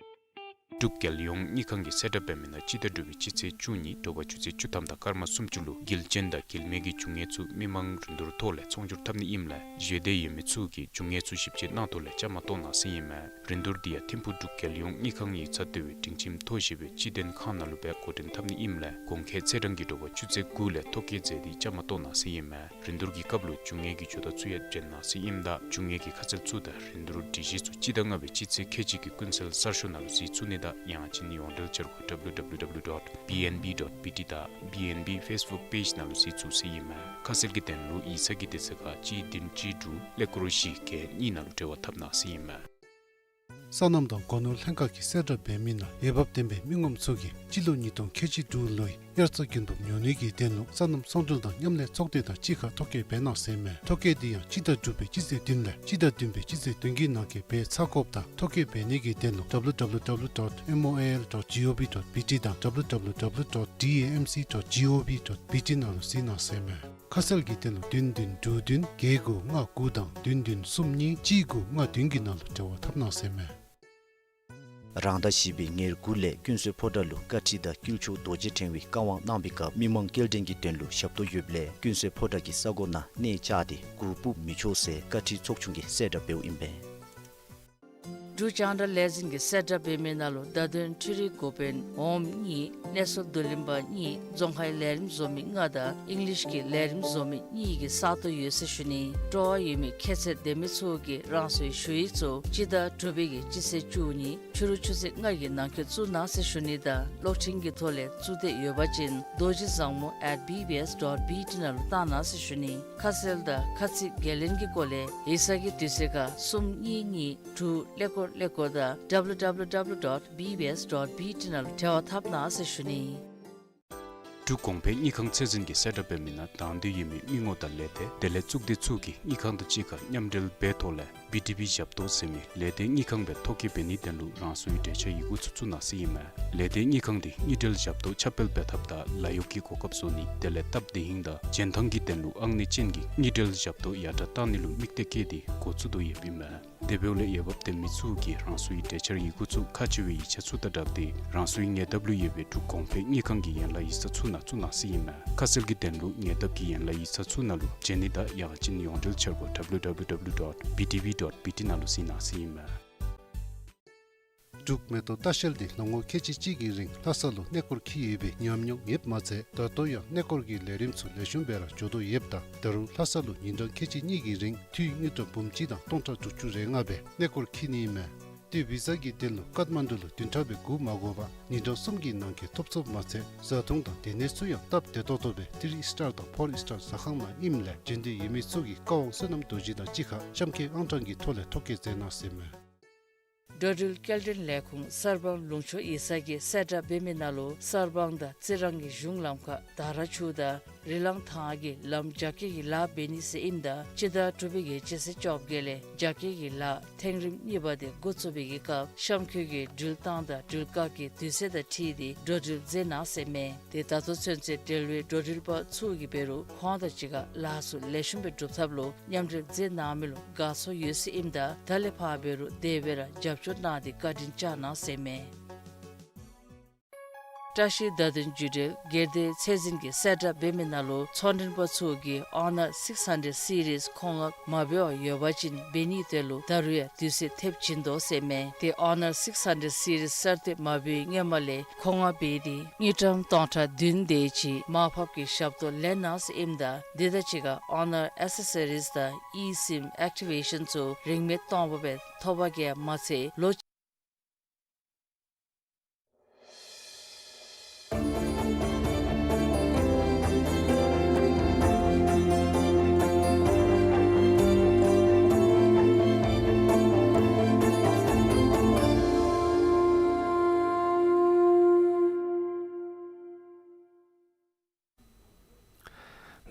འབྲུག་རྒྱལ་ཡོངས་དངུལ་ཁང་གིས་གསལ་བསྒྲགས་འབད་མི་ནང་སྤྱི་ཟླ་དྲུག་པའི་སྤྱི་ཚེས་བཅུ་གཉིས་དྲོ་པ་ཆུ་ཚོད་བཅུ་ཐམ་དང་སྐར་མ་སུམ་ཅུ་ལུ་རྒྱུ་ཅན་དང་རྒྱུ་མེད་ཀྱི་འབྱུང་གནས་ཚུ་མི་མང་རིན་བསྡུར་ཐོག་ལས་ཚོང་སྒྱུར་འཐབ་ནི་ཨིནམ་ལས་བཞེས་འདོད་ཡོད་མི་ཚུ་གིས་འབྱུང་གནས་ཚུ་ཞིབ་དཔྱད་གནང་ཐོག་ལས་བཅའ་མར་གཏོགས་གནང་ཟེར་ཨིན་མས། རིན་བསྡུར་འདི་ཡང་ཐིམ་ཕུག་འབྲུག་རྒྱལ་ཡོངས་དངུལ་ཁང་ཡིག་ཚང་ལྟེ་བའི་སྒྲིང་ཁྱིམ་མཐོ་ཞེས་པའི་སྤྱི་དོན་ཁང་ནང་ལུ་སྦེ་འགོ་འདྲེན་འཐབ་ནི་ཨིནམ་ལས་གོང་འཁོད་ཚེས་གྲངས་ཀྱི་དྲོ་པ་ཆུ་ཚོད་དགུ་ལས་ཐོ་བཀོད་མཛད་དེ་བཅའ་མར་གཏོགས་གནང་ཟེར་ཨིན་མས། རིན་བསྡུར་གྱི་སྐབས་ལུ་འབྱུང་གནས་ཀྱི་ཇུས་གཏོགས་ཚུ་ཡང་འདྲེན་གནང་ཟེར་ཨིནམ་ད་འབྱུང་གནས་ཀྱི་ཁ་གསལ་ཚུ་དང་རིན་བསྡུར་སྒྲིག་གཞི་ཚུ་སྤྱི་ཟླ་ལྔ་པའི་སྤྱི་ཚེས་ཁལ་གཅིག་གི་ཀུན་གསལ་གསར་ཤོག་ནང་ལུ་གཟིགས་ཚུགས་ནི་དང་ཡང་ཅིན་ཡོངས་འབྲེལ་འཆར་སྒོ་W W W dot B N B dot B T དང་B N B Facebook page ནང་ལུ་གཟིགས་ཚུགས་ཟེར་ཨིན་མས། ཁ་གསལ་གྱི་དོན་ལུ་ཡིག་ཚང་གི་དུས་ཚོད་ཁར་གཅིག་བདུན་གཅིག་དྲུག་ཀླད་ཀོར་བཞི་བརྒྱད་གཉིས་ནང་ལུ་འབྲེལ་བ་འཐབ་གནང་ཟེར་ཨིན་མས། སོ་ནམ་དང་སྒོ་ནོར་ལྷན་ཁག་གིས་གསལ་བསྒྲགས་འབད་མི་ནང་འོས་འབབ་ལྡན་པའི་མི་ངོམ་ཚུ་གིས་སྤྱི་ལོ་ཉིས་སྟོང་ཁལ་གཅིག་དྲུག་ལོའི་དབྱར་རྩྭ་དགུན་འབུབ་ཉོ་ནི་གི་དོན་ལུ་སོ་ནམ་ཚོང་འབྲེལ་དང་མཉམ་ལས་ཚོགས་སྡེ་དང་གཅིག་ཁར་ཐོ་བཀོད་འབད་གནང་ཟེར་ཨིན་མས། ཐོ་བཀོད་འདི་ཡང་སྤྱི་ཟླ་དྲུག་པའི་སྤྱི་ཚེས་བདུན་ལས་སྤྱི་ཟླ་བདུན་པའི་སྤྱི་ཚེས་བདུན་གྱི་ནང་འཁོད་འབད་ཚར་དགོཔ་ད་ཐོ་བཀོད་འབད་ནི་གི་དོན་ལུ W W W dot M O I L dot G O V dot B T དང་W W W dot D A M C dot G O V dot B T ནང་ལུ་གཟིགས་གནང་ཟེར་ཨིན་མས། ཁ་གསལ་གྱི་དོན་ལུ་བདུན་བདུན་དྲུག་བདུན་བརྒྱད་དགུ་ལྔ་དགུ་དང་བདུན་བདུན་གསུམ་གཉིས་གཅིག་དགུ་ལྔ་བདུན་གྱི་ནང་ལུ་འབྲེལ་བ་འཐབ་གནང་ཟེར་ཨིན་མས། རང་ཟླ་བཞི་པའི་ཉེར་དགུ་ལས་ཀུན་གསོལ་ཕོ་བྲང་ལུ་བཀའ་ཁྲི་དང་དཀྱིལ་ཆོག་རྡོ་རྗེ་ཕྲེང་བའི་བཀའ་དབང་གནང་བའི་སྐབས་མི་མང་སྐྱེལ་འདྲེན་གྱི་དོན་ལུ་ཞབས་ཏོག་ཡོདཔ་ལས་ཀུན་གསོལ་ཕོ་བྲང་གི་ས་གོ་ནང་གནས་བཅགས་ཏེ་གུར་ཕུབ་མི་ཆོག་ཟེར་བཀའ་ཁྲིའི་ཚོགས་ཆུང་གིས་གསལ་བསྒྲགས་འབདཝ་ཨིན་པས། འབྲུག་རྒྱང་བསྒྲགས་ལས་འཛིན་གྱིས་གསལ་བསྒྲགས་འབད་མི་ནང་ལུ་ཟླ་དོན་འཕྲུལ་རིག་འགོ་དཔོན་འོགམ་གཉིས་གནས་ཚུལ་བསྡུ་ལེན་པ་གཉིས་རྫོང་ཁའི་ལས་རིམ་བཟོ་མི་ལྔ་དང་ཨིང་ལིཤ་གི་ལས་རིམ་བཟོ་མི་གཉིས་ཀྱི་ས་སྟོང་ཡོད་ཟེར་ཞུ་ནི། སྤྲོ་བ་ཡོད་མི་ཁྱད་ཚད་ལྡན་མི་ཚུ་གིས་རང་སོའི་ཞུ་ཡིག་ཚུ་སྤྱི་ཟླ་དྲུག་པའི་གི་སྤྱི་ཚེས་བཅུ་གཉིས་ཕྱི་རུ་ཆུ་ཚོད་ལྔ་གི་ནང་འཁོད་བཙུགས་གནང་ཟེར་ཞུ་ནི་དང་གློག་འཕྲིན་གྱི་ཐོག་ལས་བཙུགས་འདོད་ཡོད་པ་ཅིན་རྡོ་རྗེ་བཟང་མོ་at B B S dot B T ནང་ལུ་བཏང་གནང་ཟེར་ཞུ་ནི། ཁ་གསལ་དང་ཁ་ཚིག་འགན་ལེན་གྱི་སྐོར་ལས་ཡིག་ཚང་གི་དུས་ཚོད་ཁར་གསུམ་གཉིས་གཉིས་དྲུག་ཀླད་ཀོར་ཀླད་ཀོར་དང་W W W dot B B S dot B T ནང་ལུ་འབྲེལ་བ་འཐབ་གནང་ཟེར་ཞུ་ནི། འབྲུག་གོང་འཕེལ་དངུལ་ཁང་ཚད་འཛིན་གྱིས་གསལ་བསྒྲགས་འབད་མི་ནང་དང་འདོད་ཡོད་མི་མི་ངོམ་དང་ལས་སྡེ་དེ་ལས་གཙུག་སྡེ་ཚུ་གིས་དངུལ་ཁང་དང་གཅིག་ཁར་མཉམ་འབྲེལ་འབད་ཐོག་ལས་བི་ཌི་བི་ཞབས་ཏོག་ཟེར་མི་ལས་སྡེ་དངུལ་ཁང་སྦེ་ཐོ་བཀོད་འབད་ནིའི་དོན་ལུ་རང་སོའི་གྲོས་འཆར་ཡི་གུ་ཚུ་བཙུགས་གནང་ཟེར་ཨིན་མས། ལས་སྡེ་དངུལ་ཁང་འདི་དངུལ་འབྲེལ་ཞབས་ཏོག་ཁྱབ་སྤེལ་འབད་ཐབས་དང་ལཱ་གཡོག་གི་གོ་སྐབས་བཟོ་ནི་དེ་ལས་སྟབས་བདེ་ཧིང་དང་འཇོན་ཐང་གི་དོན་ལུ་ཨང་གནས་ཅན་གྱི་དངུལ་འབྲེལ་ཞབས་ཏོག་ཡར་དྲག་གཏང་ནི་ལུ་དམིགས་གཏད་བསྐྱེད་དེ་འགོ་བཙུགས་དོ་ཡོདཔ་ཨིན་མས། དེ་འབདཝ་ལས་འོས་འབབ་ལྡན་མི་ཚུ་གིས་རང་སོའི་གྲོས་འཆར་ཡི་གུ་ཚུ་ཁག་ཆེ་བའི་ཡིག་ཆ་ཚུ་དང་སྦྲགས་ཏེ་རང་སོའི་ཉེ་འདབས་ལུ་ཡོད་པའི་འབྲུག་གོང་འཕེལ་དངུལ་ཁང་གི་ཡན་ལག་ཡིག་ཚང་ཚུ་ནང་བཙུགས་གནང་ཟེར་ཨིན་མས། ཁ་གསལ་གྱི་དོན་ལུ་ཉེ་འདབས་ཀྱི་ཡན་ལག་ཡིག་ཚང་ཚུ་ནང་ལུ་འབྱོན་ནི་དང་ཡང་ཅིན་ཡོངས་འབྲེལ་འཆར་སྒོ་W W W dot B D V dot B T ནང་ལུ་གཟིགས་གནང་ཟེར་ཨིན་མས། འབྲུག་མེ་ཏོག་ལྟ་བཤལ་འདི་ལོ་ངོ་ཁལ་གཅིག་གཅིག་གི་རིང་ལྷ་ས་ལུ་གནས་སྐོར་འཁྱིད་ཡོད་པའི་ཉམས་མྱོང་ཡོདཔ་མ་ཚད་ད་ལྟོ་ཡང་གནས་སྐོར་གྱི་ལས་རིམ་ཚུ་ལེགས་ཤོམ་སྦེ་ར་འགྱོ་དོ་ཡོདཔ་ད་ད་རུང་ལྷ་ས་ལུ་ཉིན་གྲངས་ཁལ་གཅིག་གཉིས་ཀྱི་རིང་འཐུས་དངུལ་ཀྲམ་འབུམ་གཅིག་དང་སྟོང་ཕྲག་དྲུག་ཅུ་རེ་ལྔ་སྦེ་གནས་སྐོར་འཁྱིད་ནི་ཨིན་མས། ཏེ་བི་ཟ་གི་དོན་ལུ་ཀཏ་མན་ཌུ་ལུ་བདུན་ཕྲག་སྦེ་སྒུག་མ་དགོ་པར་ཉིན་གྲངས་གསུམ་གྱི་ནང་འཁོད་ཐོབ་ཚུགསཔ་མ་ཚད་བཟའ་འཐུང་དང་སྡོད་གནས་ཚུ་ཡང་སྟབས་བདེ་ཏོག་ཏོ་སྦེ་ཐི་རི་སི་ཊར་དང་ཕོར་སི་ཊར་ཟ་ཁང་ནང་ཨིནམ་ལས་འབྱོན་འདོད་ཡོད་མི་ཚུ་གིས་བཀའ་དབང་བསོད་ནམས་རྡོ་རྗེ་དང་གཅིག་ཁར་གཤམ་འཁོད་ཨང་གྲངས་ཀྱི་ཐོག་ལས་ཐོ་བཀོད་མཛད་གནང་ཟེར་ཨིན་མས། འགྲོ་འགྲུལ་སྐྱེལ་འདྲེན་ལས་ཁུངས་གསར་སྤང་ལུང་ཕྱོགས་ཡིག་ཚང་གིས་གསལ་བསྒྲགས་འབད་མི་ནང་ལུ་གསར་སྤང་དང་རྩི་རང་གི་གཞུང་ལམ་ཁར་དར་ཆུ་དང་རི་ལང་ཐང་གི་ལམ་རྒྱ་སྐྱེད་ཀྱི་ལཱ་འབད་ནི་ཟེར་ཨིནམ་ད་སྤྱི་ཟླ་དྲུག་པའི་གི་སྤྱི་ཚེས་བཅོ་བརྒྱད་ལས་རྒྱ་སྐྱེད་ཀྱི་ལཱ་ཐེངས་རིམ་གཉིས་པ་དེ་འགོ་བཙུགས་པའི་གི་སྐབས་གཤམ་འཁོད་ཀྱི་འགྲུལ་བཏང་དང་འགྲུལ་བཀག་གི་དུས་ཚོད་དང་འཁྲིལ་ཏེ་འགྲོ་འགྲུལ་མཛད་གནང་ཟེར་ཨིན་མས། ཏེ་ད་ལྟོ་ཚུན་ཚོད་འབྲེལ་བའི་འགྲོ་འགྲུལ་པ་ཚུ་གིས་འབད་རུང་ཁོང་དང་གཅིག་ཁར་ལཱ་ཚུ་ལེགས་ཤོམ་སྦེ་སྒྲུབ་ཐབས་ལུ་མཉམ་འབྲེལ་མཛད་གནང་མི་ལུ་དགའ་ཚོར་ཡོད་ཟེར་ཨིནམ་ད་ད་ལས་ཕར་འབད་རུང་དེ་སྦེ་ར་རྒྱབ་སྐྱོར་གནང་སྟེ་བཀའ་དྲིན་བསྐྱང་གནང་ཟེར་ཨིན་མས། བཀྲ་ཤིས་བརྡ་དོན་བརྒྱུད་འབྲེལ་སྒེར་སྡེ་ཚད་འཛིན་གྱི་གསལ་བསྒྲགས་འབད་མི་ནང་ལུ་ཚོང་མགྲོན་པ་ཚུ་གིས་ཨོ་ནར་སིགསི་ཧན་ཌེཌ་སི་རིསི་མཁོ་མངགས་མ་འབད་བར་ཡོད་པ་ཅིན་འབད་ནིའི་དོན་ལུ་ད་རུང་ཡང་དུས་ཚོད་ཐེབས་བྱིན་དོ་ཟེར་མས། ཏེ་ཨོ་ནར་སིགསི་ཧན་ཌེཌ་སི་རིསི་གསར་བཏོན་མ་འབད་བའི་སྔོན་མ་ལས་མཁོ་མངགས་འབད་དེ་དངུལ་ཀྲམ་སྟོང་ཕྲག་བདུན་དེ་ཅིག་མར་ཕབ་ཀྱི་ཞབས་ཏོག་ལེན་གནང་ཟེར་ཨིནམ་ད་དེ་དང་གཅིག་ཁར་ཨོ་ནར་ཨེག་སེ་སོ་རིསི་དང་ཨི་སིམ་ཨེག་ཊི་ཝེ་ཤཱན་ཚུ་རིན་མེད་སྟོང་པ་སྦེ་ཐོབ་པ་གིས་མ་ཚད་ལོ།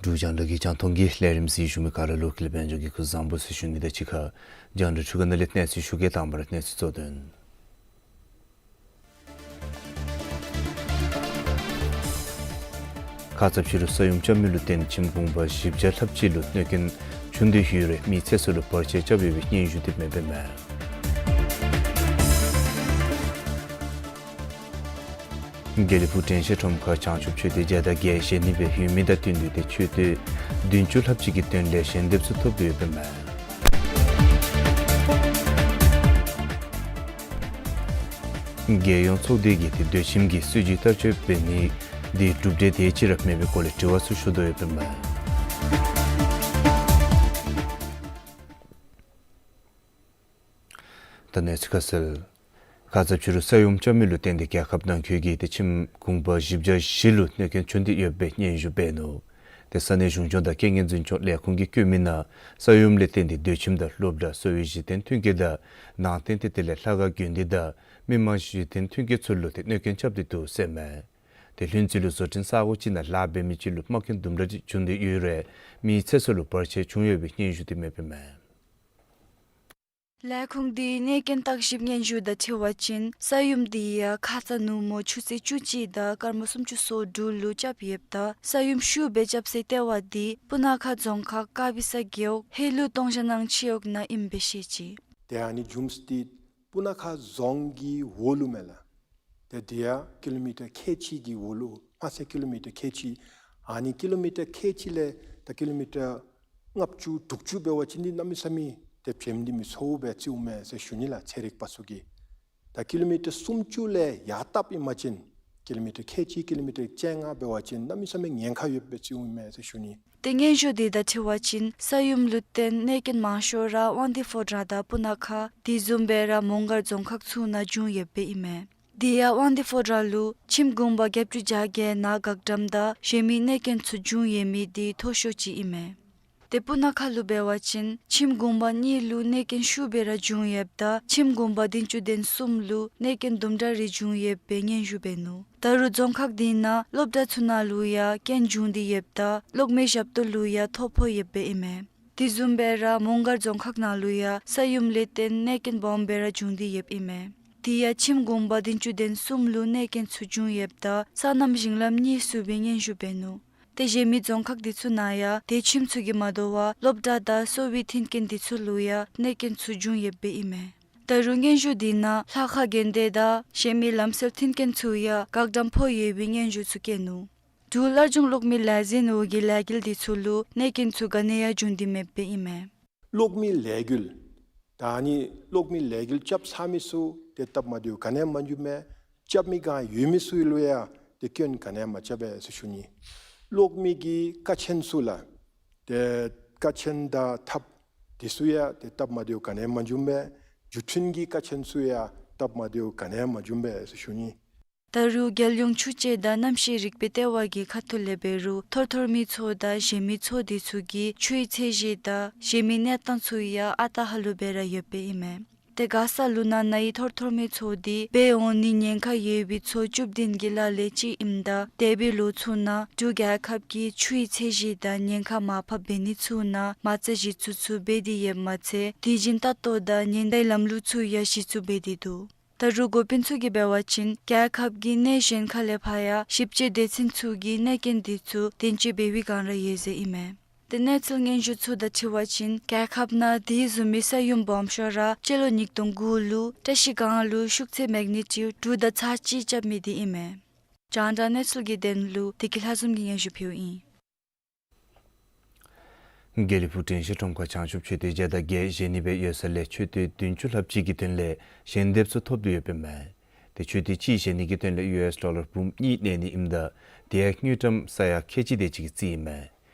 འབྲུག་རྒྱང་བསྒྲགས་ཀྱི་རྒྱང་མཐོང་གི་ལས་རིམ་གཟིགས་བཞུགས་མི་ག་ར་ལུ་འཁོད་ལས་དཔལ་འབྱོར་གྱི་སྐུ་གཟུགས་བཟང་པོ་ཟེར་ཞུ་ནི་དང་གཅིག་ཁར་རྒྱང་བསྒྲགས་འཕྲུལ་ཁང་ནང་ལས་གནས་ཚུལ་ཞུ་གེ། དང་པ་ར་གནས་ཚུལ་གཙོ་དོན། ཁ་ཙ་ཕྱི་རུ་ས་ཡོམ་རྐྱབ་མི་ལུ་བརྟེན་ཁྱིམ་གུང་པ་བཞི་བརྒྱ་ལྷགཔ་ཅིག་ལུ་གནོད་སྐྱོན་བྱུང་སྟེ་ཡོད་རུང་མི་ཚེ་སྲོག་ལུ་བར་ཆད་རྐྱབ་ཡོད་པའི་སྙན་ཞུ་དེ་མེདཔ་མེན། དགེ་ལེགས་ཕུག་དྲན་ཤེས་ཁྲོམ་ཁར་བྱང་ཆུབ་ཆོས་སྡེ་བརྒྱ་དང་བརྒྱད་བཞེངས་ནི་སྦེ་ཡོད་མི་དང་བསྟུན་ཏེ་ཆོས་སྡེ་བདུན་ཅུ་ལྷགཔ་ཅིག་གི་དོན་ལས་ཞལ་འདེབས་ཚུ་ཐོབ་སྟེ་ཡོདཔ་མས། རྒྱལ་ཡོངས་ཚོགས་སྡེ་གིས་ཏེ་སྡོད་ཁྱིམ་གྱི་སྲིད་བྱུས་བསྟར་སྤྱོད་འབད་ནི་དེ་གྲུབ་འབྲས་དེ་ཅིག་ར་མེད་པའི་སྐོར་ལས་དྲི་བ་ཚུ་ཞུ་དོ་ཡོདཔ་མས། ད་གནས་ཚུལ་ཁ་གསལ། ཁ་ཙ་ཕྱི་རུ་ས་ཡོམ་རྐྱབ་མི་ལུ་བརྟེན་ཏེ་རྒྱལ་ཁབ་ནང་འཁོད་ཀྱི་ཏེ་ཁྱིམ་གུང་པ་བཞི་བརྒྱ་བཞི་ལུ་གནོད་སྐྱོན་བྱུང་སྟེ་ཡོད་པའི་སྙན་ཞུ་འབད་ནུག། ཏེ་ས་གནས་གཞུང་སྐྱོང་དང་རྐྱེན་ངན་འཛིན་སྐྱོང་ལས་ཁུངས་ཀྱིས་བཀོད་མི་ནང་ས་ཡོམ་ལས་བརྟེན་ཏེ་སྡོད་ཁྱིམ་དང་སློབ་གྲྭ་གསོ་བའི་གཞི་རྟེན་མཐུན་རྐྱེན་དང་ནང་རྟེན་ཏེ་དེ་ལས་ལྷ་ཁང་དགོན་སྡེ་དང་མི་མང་གཞི་རྟེན་མཐུན་རྐྱེན་ཚུ་ལུ་ཏེ་གནོད་སྐྱོན་རྐྱབ་སྟེ་འདུག་ཟེར་མས། ཏེ་ལྷུན་རྩེ་ལུ་བཟོ་སྐྲུན་ས་གོ་ཅིག་ནང་ལཱ་འབད་མི་ཅིག་ལུ་རྨ་སྐྱོན་དུམ་གྲ་ཅིག་བྱུང་སྟེ་ཡོད་རུང་མི་ཚེ་སྲོག་ལུ་བར་ཆད་བྱུང་ཡོད་པའི་སྙན་ཞུ་དེ་མེདཔ་མས། ལས་ཁུངས་དེའི་གནད་དོན་བརྟག་ཞིབ་སྙན་ཞུ་དང་འཁྲིལ་བ་ཅིན་ས་ཡོམ་དེ་ཡང་ཁ་ཙ་ནུབ་མོ་ཆུ་ཚོད་བཅུ་གཅིག་དང་སྐར་མ་སུམ་ཅུ་སོ་དྲུག་ལུ་རྐྱབ་ཡོདཔ་ད་ས་ཡོམ་ཤུགས་སྦེ་རྐྱབ་སའི་ལྟེ་བ་དེ་སྤུ་ན་ཁ་རྫོང་ཁག་དཀར་སྦི་ས་རྒེད་འོག་ཧེ་ལུ་སྟོང་བཞག་ནང་ཆི་འོག་ནང་ཨིནམ་སྦེ་བཤད་ཅི། ཏེ་ཨ་ནི་བྱུངམ་ས་དེ་སྤུ་ན་ཁ་རྫོང་གི་འོག་ལུ་མས་ལགས། ཏེ་དེ་ཡང་ཀི་ལོ་མི་ཊར་ཁལ་གཅིག་གི་འོག་ལུ་མ་ཚད་ཀི་ལོ་མི་ཊར་ཁལ་གཅིག། ཨ་ནི་ཀི་ལོ་མི་ཊར་ཁལ་གཅིག་ལས་ད་ཀི་ལོ་མི་ཊར་ལྔ་བཅུ་དྲུག་ཅུ་འབད་བ་ཅིན་འདི་གནམ་མེད་ས་མེད་ཏེ་བྱོན་ཏེ་མི་ཚུགས་པས་ཟེར་ཞུཝ་མས་ཟེར་ཞུ་ནི་ལགས། ཚན་རིག་པ་ཚུ་གིས། ད་ཀི་ལོ་མི་ཊར་སུམ་ཅུ་ལས་ཡར་བཏབ་ཨིན་པ་ཅིན་ཀི་ལོ་མི་ཊར་ཁལ་གཅིག་ཀི་ལོ་མི་ཊར་བཅོ་ལྔ་འབད་བ་ཅིན་གནམ་མེད་ས་མེད་ཉེན་ཁ་ཡོདཔ་སྦེ་ཞུཝ་མས་ཟེར་ཞུ་ནི། ཏེ་སྙན་ཞུ་དེ་དང་འཁྲིལ་བ་ཅིན་ས་ཡོམ་ལུ་བརྟེན་གནོད་སྐྱོན་མང་ཤོས་ར་དབང་འདུས་ཕོ་བྲང་དང་སྤུ་ན་ཁ་དེ་བཟུམ་སྦེ་ར་མོང་སྒར་རྫོང་ཁག་ཚུ་ནང་བྱུང་ཡོདཔ་ཨིན་མས། དེ་ཡང་དབང་འདུས་ཕོ་བྲང་ལུ་ཁྱིམ་གུང་པ་བརྒྱད་ཅུ་གྱ་བརྒྱད་ནང་བཀག་དམ་དང་གཞན་མི་གནོད་སྐྱོན་ཚུ་བྱུང་ཡོད་མི་དེ་མཐོ་ཤོས་ཅིག་ཨིན་མས། ཏེ་སྤུ་ན་ཁ་ལུ་འབད་བ་ཅིན་ཁྱིམ་གུང་པ་གཉིས་ལུ་གནོད་སྐྱོན་ཤུགས་སྦེ་ར་བྱུང་ཡོདཔ་ད་ཁྱིམ་གུང་པ་བདུན་ཅུ་དོན་གསུམ་ལུ་གནོད་སྐྱོན་དུམ་གྲ་རེ་བྱུང་ཡོདཔ་སྦེ་སྙན་ཞུ་འབད་ནུག། ད་རུང་རྫོང་ཁག་དེ་ནང་སློབ་གྲྭ་ཚུ་ནང་ལུ་ཡང་སྐྱོན་བྱུང་སྟེ་ཡོདཔ་ད་གློག་མེ་ཞབས་ཏོག་ལུ་ཡང་ཐོ་ཕོག་ཡོདཔ་ཨིན་མས། དེ་བཟུམ་སྦེ་ར་མོང་སྒར་རྫོང་ཁག་ནང་ལུ་ཡང་ས་ཡོམ་ལས་བརྟེན་གནོད་སྐྱོན་སྦོམ་སྦེ་ར་བྱུང་སྟེ་ཡོདཔ་ཨིན་མས། དེ་ཡང་ཁྱིམ་གུང་པ་བདུན་ཅུ་དོན་གསུམ་ལུ་གནོད་སྐྱོན་ཚུ་བྱུང་ཡོདཔ་ད་སོ་ནམ་ཞིང་ལམ་གཉིས་ཚུ་སྦེ་སྙན་ཞུ་འབད་ནུག། ཏེ་གཞན་མི་རྫོང་ཁག་དེ་ཚུ་ནང་ཡང་དེ་ཁྱིམ་ཚུ་གིས་མ་དོ་བར་སློབ་གྲྭ་དང་གསོ་བའི་མཐུན་རྐྱེན་དེ་ཚུ་ལུ་ཡང་གནོད་སྐྱོན་ཚུ་བྱུང་ཡོདཔ་སྦེ་ཨིན་མས། ད་རུང་སྙན་ཞུ་དེ་ནང་ལྷ་ཁང་དགོན་སྡེ་དང་གཞན་མི་ལམ་སྲོལ་མཐུན་རྐྱེན་ཚུ་ཡང་བཀག་དམ་ཕོག་ཡོད་པའི་སྙན་ཞུ་ཚུ་བཀོད་ནུག། འབྲུག་སླར་འབྱུང་གློག་མེ་ལས་འཛིན་འོག་གི་ལས་འགུལ་དེ་ཚུ་ལུ་གནོད་སྐྱོན་ཚུ་ག་ནི་ཡང་བྱུང་སྟེ་མེདཔ་སྦེ་ཨིན་མས། གློག་མེ་ལས་འགུལ། ད་ཨ་ནི་གློག་མེ་ལས་འགུལ་རྐྱབ་ཚར་མི་ཚུ་ཏེ་སྟབས་མ་བདེཝ་ག་ནི་ཡང་མ་བྱུངམ་མས། རྐྱབ་མི་སྒང་ཡོད་མི་ཚུ་ལུ་ཡང་ཏེ་སྐྱོན་ག་ནི་ཡང་མ་རྐྱབ་པས་ཟེར་ཞུ་ནི། གློག་མེ་གི་ཀ་ཆེན་ཚུ་ལགས། ཏེ་ཀ་ཆེན་དང་ཐགཔ་དེ་ཚུ་ཡང་ཏེ་སྟབས་མ་བདེཝ་ག་ནི་ཡང་མ་བྱུངམ་མས། བརྒྱུད་འཕྲིན་གྱི་ཀ་ཆེན་ཚུ་ཡང་སྟབས་མ་བདེཝ་ག་ནི་ཡང་མ་བྱུངམ་མས་ཟེར་ཞུ་ནི། ད་རུང་རྒྱལ་ཡོངས་ཆུ་དཔྱད་དང་གནམ་གཤིས་རིག་པའི་ལྟེ་བ་གི་ཁ་ཐུག་ལས་འབད་རུང་ཐོར་ཐོར་མི་ཚུ་དང་གཞན་མི་ཚུ་དེ་ཚུ་གིས་ཆུའི་ཚད་གཞི་དང་གཞན་མི་གནས་སྟངས་ཚུ་ཡང་ཨ་རྟག་ཧ་ལུགས་སྦེ་ར་ཡོདཔ་སྦེ་ཨིན་མས། ཏེ་མགར་ས་ལུ་ནང་ན་ཡི་ཐོར་ཐོར་མི་ཚུ་དེ་འབད་འོང་ནི་ཉེན་ཁ་ཡོད་པའི་ཚོ་བཅུ་བདུན་གྱི་ལཱ་ལས་གཅིག་ཨིནམ་ད་འདས་པའི་ལོ་ཚུ་ནང་འབྲུག་རྒྱལ་ཁབ་ཀྱིས་ཆུའི་ཚད་གཞི་དང་ཉེན་ཁ་མར་ཕབ་འབད་ནི་ཚུ་ནང་མ་རྩ་གཞི་བཙུགས་ཚུ་འབད་དེ་ཡོདཔ་མ་ཚད་དེ་བཞིན་ལྟ་རྟོག་དང་ཉེན་བརྡའི་ལམ་ལུགས་ཚུ་ཡང་གཞི་བཙུགས་འབད་དེ་འདུག། ད་རུང་འགོ་དཔོན་ཚུ་གིས་འབད་བ་ཅིན་རྒྱལ་ཁབ་ཀྱི་གནས་གཞན་ཁ་ལས་ཕར་ཡང་ཞིབ་དཔྱད་སྡེ་ཚན་ཚུ་གིས་གནོད་སྐྱོན་དེ་ཚུ་བདེན་དཔྱད་འབད་བའི་བསྒང་ར་ཡོད་ཟེར་ཨིན་མས། ཏེ་གནས་ཚུལ་སྙན་ཞུ་ཚུ་དང་འཁྲིལ་བ་ཅིན་རྒྱལ་ཁབ་ནང་དེ་བཟུམ་མའི་ས་ཡོམ་སྦོམ་ཤོས་ར་སྤྱི་ལོ་ཉིས་སྟོང་དགུ་ལུ་བཀྲ་ཤིས་སྒང་ལུ་ཤུགས་ཚད་མེག་ནི་ཊིའུཌ་དྲུག་དང་ཚག་གཅིག་རྐྱབ་མི་དེ་ཨིན་མས། རྒྱང་བསྒྲགས་གནས་ཚུལ་གྱི་དོན་ལུ་བདེ་སྐྱིད་ལྷ་འཛོམས་ཀྱིས་སྙན་ཞུ་ཕུལཝ་ཨིན། དགེ་ལེགས་ཕུག་དྲན་ཤེས་ཁྲོམ་ཁར་བྱང་ཆུབ་མཆོད་རྟེན་བརྒྱ་དང་བརྒྱད་བཞེངས་ནི་སྦེ་ཡོད་ས་ལས་མཆོད་རྟེན་བདུན་ཅུ་ལྷགཔ་ཅིག་གི་དོན་ལས་ཞལ་འདེབས་ཚུ་ཐོབ་སྟེ་ཡོདཔ་ཨིན་མས། ཏེ་མཆོད་རྟེན་གཅིག་བཞེངས་ནི་གི་དོན་ལས་ཡུ་ཨེསི་ཌོ་ལར་འབུམ་གཉིས་གནས་ནི་ཨིནམ་ད་དེ་ཡང་དངུལ་ཀྲམ་ས་ཡ་ཁལ་གཅིག་དེ་ཅིག་གི་རྩིས་ཨིན་མས།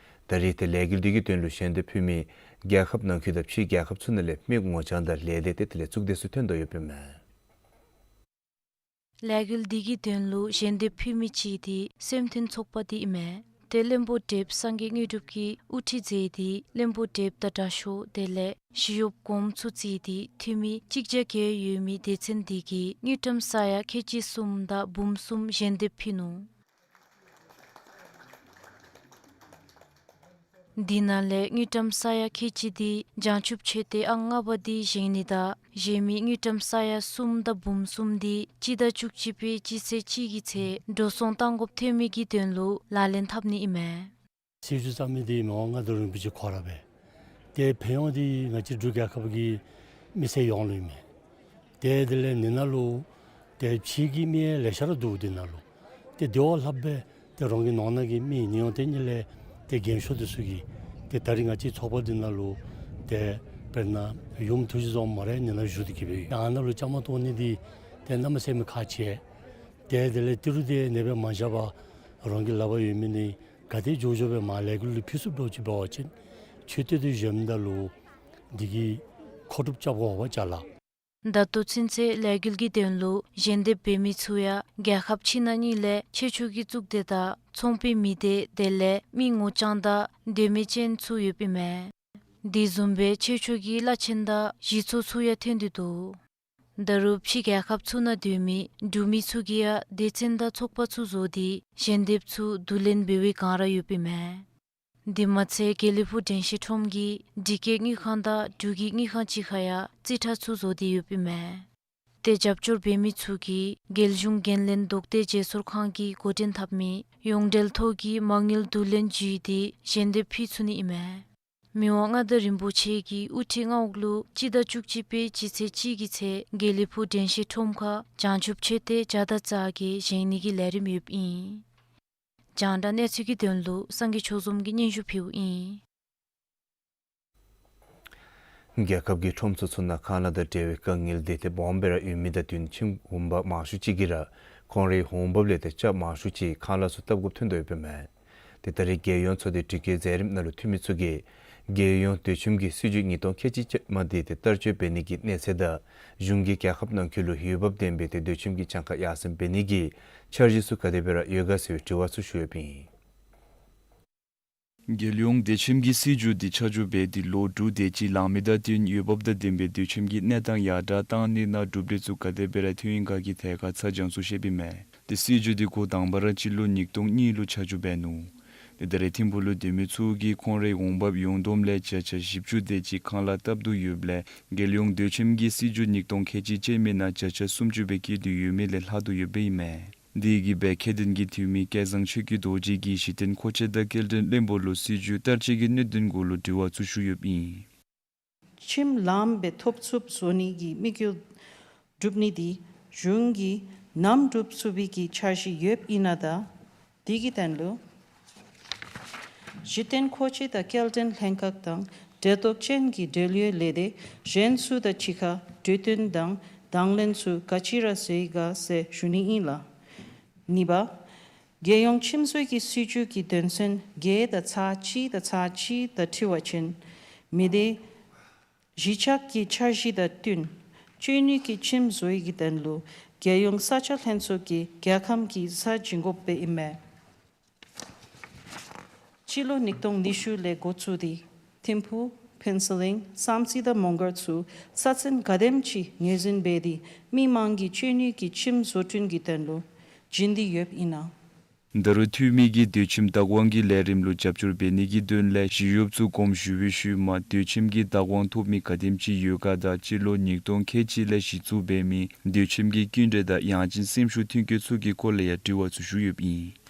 ད་རེས་ཏེ་ལས་འགུལ་འདི་གི་དོན་ལུ་ཞལ་འདེབས་ཕུལ་མི་རྒྱལ་ཁབ་ནང་འཁོད་དང་ཕྱིའི་རྒྱལ་ཁབ་ཚུ་ནང་ལས་མི་ངོ་རྐྱང་དང་ལས་སྡེ་ཏེ་དེ་ལས་གཙུག་སྡེ་ཚུ་ཐོན་དོ་ཡོདཔ་ཨིན་མས། ལས་འགུལ་འདི་གི་དོན་ལུ་ཞལ་འདེབས་ཕུལ་མི་གཅིག་འདི་སེམས་མཐུན་ཚོགས་པ་འདི་ཨིན་མས། ཏེ་བློན་པོ་བགྲེསཔ་སངས་རྒྱས་དངོས་གྲུབ་ཀྱིས་དབུ་ཁྲིད་མཛད་དེ་བློན་པོ་བགྲེསཔ་དང་དྲག་ཤོས་དེ་ལས་ཞི་གཡོགཔ་གོངམ་ཚུ་བརྩིས་ཏེ་འཐུས་མི་གཅིག་བརྒྱ་བརྒྱད་ཡོད་མི་སྡེ་ཚན་འདི་གིས་དངུལ་ཀྲམ་ས་ཡ་ཁལ་གཅིག་གསུམ་དང་འབུམ་གསུམ་ཞལ་འདེབས་ཕུལ་ནུག། འདི་ནང་ལས་དངུལ་ཀྲམ་ས་ཡ་ཁལ་གཅིག་འདི་བྱང་ཆུབ་མཆོད་རྟེན་ཨང་ལྔ་པ་འདི་བཞེངས་ནི་དང་གཞན་མི་དངུལ་ཀྲམ་ས་ཡ་གསུམ་དང་འབུམ་གསུམ་འདི་སྤྱི་ཟླ་བཅུ་གཅིག་པའི་སྤྱི་ཚེས་གཅིག་གི་ཚེ་འགྲོ་སོང་བཏང་དགོཔ་ཐོན་མི་གི་དོན་ལུ་ལག་ལེན་འཐབ་ནི་ཨིན་མས། སྲིད་བྱུས་བརྩམ་མི་འདི་མི་དབང་མངའ་བདག་རིན་པོ་ཆེ་ཁོ་ར་སྦེ། ཏེ་ཕན་ཡོན་འདི་ང་བཅས་འབྲུག་རྒྱལ་ཁབ་ཀྱི་མི་སེར་ཡོངས་ལུ་ཨིན་མས། ཏེ་དེ་ལས་འདི་ནང་ལུ་ཏེ་ཕྱི་གི་མི་ལེ་ཤ་ར་འདུག། འདི་ནང་ལུ་ཏེ་དེ་བ་ལྷགཔ་སྦེ་ཏེ་རང་གི་ནང་ན་གི་མི་ཉེ་ཡོང་ཏེ་ཉིད་ལས་ཏེ་རྒན་ཤོས་འདི་ཚུ་གིས་ཏེ་ད་རིས་ང་བཅས་ཚོགས་པ་འདི་ནང་ལུ་ཏེ་དཔེར་ན་ཡུམ་ཐུགས་རྗེ་བཟང་མོ་ར་འདི་ནང་བཞུགས་ཏེ་གི་སྦེ་ཡོད། ཨ་ནཱ་ལུ་བཅའ་མར་གཏོགས་ནི་འདི་ཏེ་གནམ་མེད་ས་མེད་ཁག་ཆེ། ཏེ་དེ་ལས་ཏི་རུ་ཏེ་ཨ་ནེ་སྦེ་མ་བཞག་པར་རང་གི་ལག་པར་ཡོད་མི་འདི་ག་དེ་མགྱོགས་མགྱོགས་སྦེ་མར་ལས་འགུལ་ལུ་ཕུལ་ཚུགསཔ་འདྲཝ་ཅིག་འབད་བ་ཅིན་མཆོད་རྟེན་འདི་བཞེངསམ་ད་ལུ་འདི་གི་མཁོ་སྒྲུབ་རྐྱབ་དགོ་པས་ཅ་ལ། ད་ལྟོ་ཚུན་ཚོད་ལས་འགུལ་གྱི་དོན་ལུ་ཞལ་འདེབས་འབད་མི་ཚུ་ཡང་རྒྱལ་ཁབ་ཕྱི་ནང་གཉིས་ལས་ཆེ་ཆུང་གི་གཙུག་སྡེ་དང་ཚོང་པའི་མི་སྡེ་དེ་ལས་མི་ངོ་རྐྱང་དང་དོན་མེད་ཅན་ཚུ་ཡོདཔ་ཨིན་མས། དེ་བཟུམ་སྦེ་ཆེ་ཆུང་གི་བླ་ཆེན་དང་གཞི་ཚོགས་ཚུ་ཡང་ཐོན་ཏེ་འདུག། ད་རུང་ཕྱི་རྒྱལ་ཁབ་ཚུ་ནང་སྡོད་མི་འབྲུག་མི་ཚུ་གིས་ཡང་སྡེ་ཚན་དང་ཚོགས་པ་ཚུ་བཟོ་སྟེ་ཞལ་འདེབས་ཚུ་བསྡུ་ལེན་འབད་བའི་བསྒང་ར་ཡོདཔ་ཨིན་མས། དེ་མ་ཚད་དགེ་ལེགས་ཕུག་དྲན་ཤེས་ཁྲོམ་གྱིས་འབྲི་སྐྱེལ་དངུལ་ཁང་དང་འབྲུག་གི་དངུལ་ཁང་གཅིག་ཁར་ཡང་རྩིས་ཁྲ་ཚུ་བཟོ་སྟེ་ཡོདཔ་ཨིན་མས། ཏེ་རྒྱབ་སྐྱོར་འབད་མི་ཚུ་གིས་རྒྱལ་གཞུང་འགན་ལེན་དོགས་ཏེ་བརྗེ་སོར་ཁང་གིས་འགོ་འདྲེན་འཐབ་མི་ཡོངས་འབྲེལ་ཐོག་གི་མ་དངུལ་བསྡུ་ལེན་བརྒྱུད་དེ་ཞལ་འདེབས་ཕུལ་ཚུགས་ནི་ཨིན་མས། མི་དབང་མངའ་བདག་རིན་པོ་ཆེ་གི་དབུ་ཁྲིད་མངའ་འོག་ལུ་སྤྱི་ཟླ་བཅུ་གཅིག་པའི་སྤྱི་ཚེས་གཅིག་གི་ཚེ་དགེ་ལེགས་ཕུག་དྲན་ཤེས་ཁྲོམ་ཁར་བྱང་ཆུབ་མཆོད་རྟེན་བརྒྱ་དང་རྩ་བརྒྱད་བཞེངས་ནི་གི་ལས་རིམ་ཡོདཔ་ཨིན། རྒྱང་བསྒྲགས་གནས་ཚུལ་གྱི་དོན་ལུ་སངས་རྒྱས་ཆོས་འཛོམས་ཀྱིས་སྙན་ཞུ་ཕུལཝ་ཨིན། རྒྱལ་ཁབ་ཀྱི་ཁྲོམ་ཚུ་ཚུ་ནང་ཁང་གླ་དང་འབྲེལ་བའི་དཀའ་ངལ་དེ་ཏེ་སྦོམ་སྦེ་ར་ཡོད་མི་དང་བསྟུན་ཁྱིམ་འོང་འབབ་མང་ཤོས་ཅིག་གིས་ར་ཁོང་རའི་འོང་འབབ་ལས་ཏེ་ཆ་མང་ཤོས་ཅིག་ཁང་གླ་ཚུ་བཏབ་དགོཔ་ཐོན་དོ་ཡོདཔ་ཨིན་མས། ཏེ་ད་རེས་རྒྱལ་ཡོངས་ཚོགས་སྡེ་དྲི་བཀོད་མཛད་རིམ་ནང་ལུ་འཐུས་མི་ཚུ་གིས་རྒྱལ་ཡོངས་སྡོད་ཁྱིམ་གྱི་སྲིད་བྱུས་ཉིས་སྟོང་ཁལ་གཅིག་ཅན་མ་འདི་ཏེ་བསྟར་སྤྱོད་འབད་ནི་གི་གནས་ཚད་དང་གཞུང་གིས་རྒྱལ་ཁབ་ནང་འཁོད་ལུ་འོས་འབབ་ལྡན་པའི་ཏེ་སྡོད་ཁྱིམ་གྱི་གྱངས་ཁ་ཡར་སེང་འབད་ནི་གི་འཆར་གཞི་ཚུ་ག་དེ་སྦེ་ར་ཡོད་ག་ཟེར་བའི་དྲི་བ་ཚུ་ཞུ་ཡོདཔ་ཨིན། རྒྱལ་ཡོངས་སྡོད་ཁྱིམ་གྱི་སྲིད་བྱུས་འདི་ཆ་འཇོག་འབད་དེ་ལོ་དྲུག་དེ་ཅིག་ལང་མི་དང་བསྟུན་འོས་འབབ་དང་ལྡན་པའི་སྡོད་ཁྱིམ་གྱི་གནས་སྟངས་ཡར་དྲག་བཏང་ནི་ནང་གྲུབ་འབྲས་ཚུ་ག་དེ་སྦེ་ར་ཐོན་ཡི་ག་གི་ཐད་ཁར་ཚ་གྱང་ཚུ་བཤདཔ་ཨིན་མས། ཏེ་སྲིད་བྱུས་འདི་འགོ་དང་པ་ར་སྤྱི་ལོ་ཉིས་སྟོང་གཉིས་ལུ་ཆ་འཇོག་འབད་ནུག། ཏེ་ད་རེས་ཐིམ་ཕུག་ལུ་སྡོད་མི་ཚུ་གིས་ཁོང་རའི་འོང་འབབ་ཡོངས་བསྡོམས་ལས་བརྒྱ་ཆ་བཞི་བཅུ་དེ་ཅིག་ཁང་གླ་བཏབ་སྟེ་ཡོདཔ་ལས་རྒྱལ་ཡོངས་སྡོད་ཁྱིམ་གྱི་སྲིད་བྱུས་ཉིས་སྟོང་ཁལ་གཅིག་ཅན་མའི་ནང་བརྒྱ་ཆ་སུམ་ཅུ་སྦེ་བཀལ་ཏེ་ཡོད་མི་ལས་ལྷག་སྟེ་ཡོདཔ་ཨིན་མས། དེ་གིས་སྦེ་ཁྱད་ལྡན་གྱི་འཐུས་མི་སྐལ་བཟང་ཆོས་ཀྱི་རྡོ་རྗེ་གིས་གཞི་རྟེན་མཁོ་ཆས་དང་སྐྱེལ་འདྲེན་བློན་པོ་ལུ་སྲིད་བྱུས་བསྟར་སྤྱོད་ཀྱི་གནད་དོན་གུ་ལུ་དྲི་བ་ཚུ་ཞུ་ཡོདཔ་ཨིན། ཁྱིམ་ལངམ་སྦེ་ཐོབ་ཚུགསཔ་བཟོ་ནི་གི་དམིགས་ཡུལ་སྒྲུབ་ནི་འདི་གཞུང་གིས་ནམ་སྒྲུབ་ཚུགས་པའི་གི་འཆར་གཞི་ཡོདཔ་ཨིན་ན་དང་དེ་གི་དོན་ལུ་གཞི་རྟེན་མཁོ་ཆས་དང་སྐྱེལ་འདྲེན་ལྷན་ཁག་དང་འབྲེལ་གཏོགས་ཅན་གྱི་འབྲེལ་ཡོད་ལས་སྡེ་གཞན་ཚུ་དང་གཅིག་ཁར་གྲོས་བསྟུན་དང་དང་ལེན་ཚུ་ག་ཅི་ར་བཟོ་ཡི་ག་ཟེར་ཞུ་ནི་ཨིན་ལགས། གཉིས་པ། རྒྱལ་ཡོངས་ཁྱིམ་བཟོ་གི་སྲིད་བྱུས་ཀྱི་དོན་ཚན་བརྒྱད་དང་ཚག་གཅིག་དང་ཚག་གཅིག་དང་འཁྲིལ་བ་ཅིན་མི་སྡེ་གཞིས་ཆགས་ཀྱི་འཆར་གཞི་དང་བསྟུན་སྤྱོད་ནུས་ཀྱི་ཁྱིམ་བཟོ་ཡི་གི་དོན་ལུ་རྒྱལ་ཡོངས་ས་ཆ་ལྷན་ཚོགས་ཀྱིས་རྒྱལ་ཁམས་ཀྱི་ས་བྱིན་དགོཔ་སྦེ་ཨིན་མས། སྤྱི་ལོ་ཉིས་སྟོང་ཉི་ཤུ་ལས་འགོ་བཙུགས་ཏེ་ཐིམ་ཕུག་ཕུན་ཚོགས་གླིང་བསམ་རྩེ་དང་མོང་སྒར་ཚུ་ས་ཚན་ག་དེམ་ཅིག་ངོས་འཛིན་འབད་དེ་མི་མང་གི་སྤྱོད་ནུས་ཀྱི་ཁྱིམ་བཟོ་སྐྲུན་གྱི་དོན་ལུ་བྱིན་ཏེ་ཡོདཔ་ཨིན་ན། ད་རུང་འཐུས་མི་གིས་སྡོད་ཁྱིམ་བདག་དབང་གི་ལས་རིམ་ལུ་རྒྱབ་སྐྱོར་འབད་ནི་གི་དོན་ལས་ཞི་གཡོགཔ་ཚུ་དགོངསམ་ཞུ་བའི་ཤུལ་མ་སྡོད་ཁྱིམ་གྱི་བདག་དབང་ཐོབ་མི་ག་དེམ་ཅིག་ཡོད་ག་དང་སྤྱི་ལོ་ཉིས་སྟོང་ཁལ་གཅིག་ལས་གཞི་བཙུགས་འབད་མི་སྡོད་ཁྱིམ་གྱི་སྐྱིན་འགྲུལ་དང་ཡང་ཅིན་སེམས་ཤུགས་ཐོན་སྐྱེད་ཚུ་གི་སྐོར་ལས་ཡང་དྲི་བ་ཚུ་ཞུ་ཡོདཔ་ཨིན།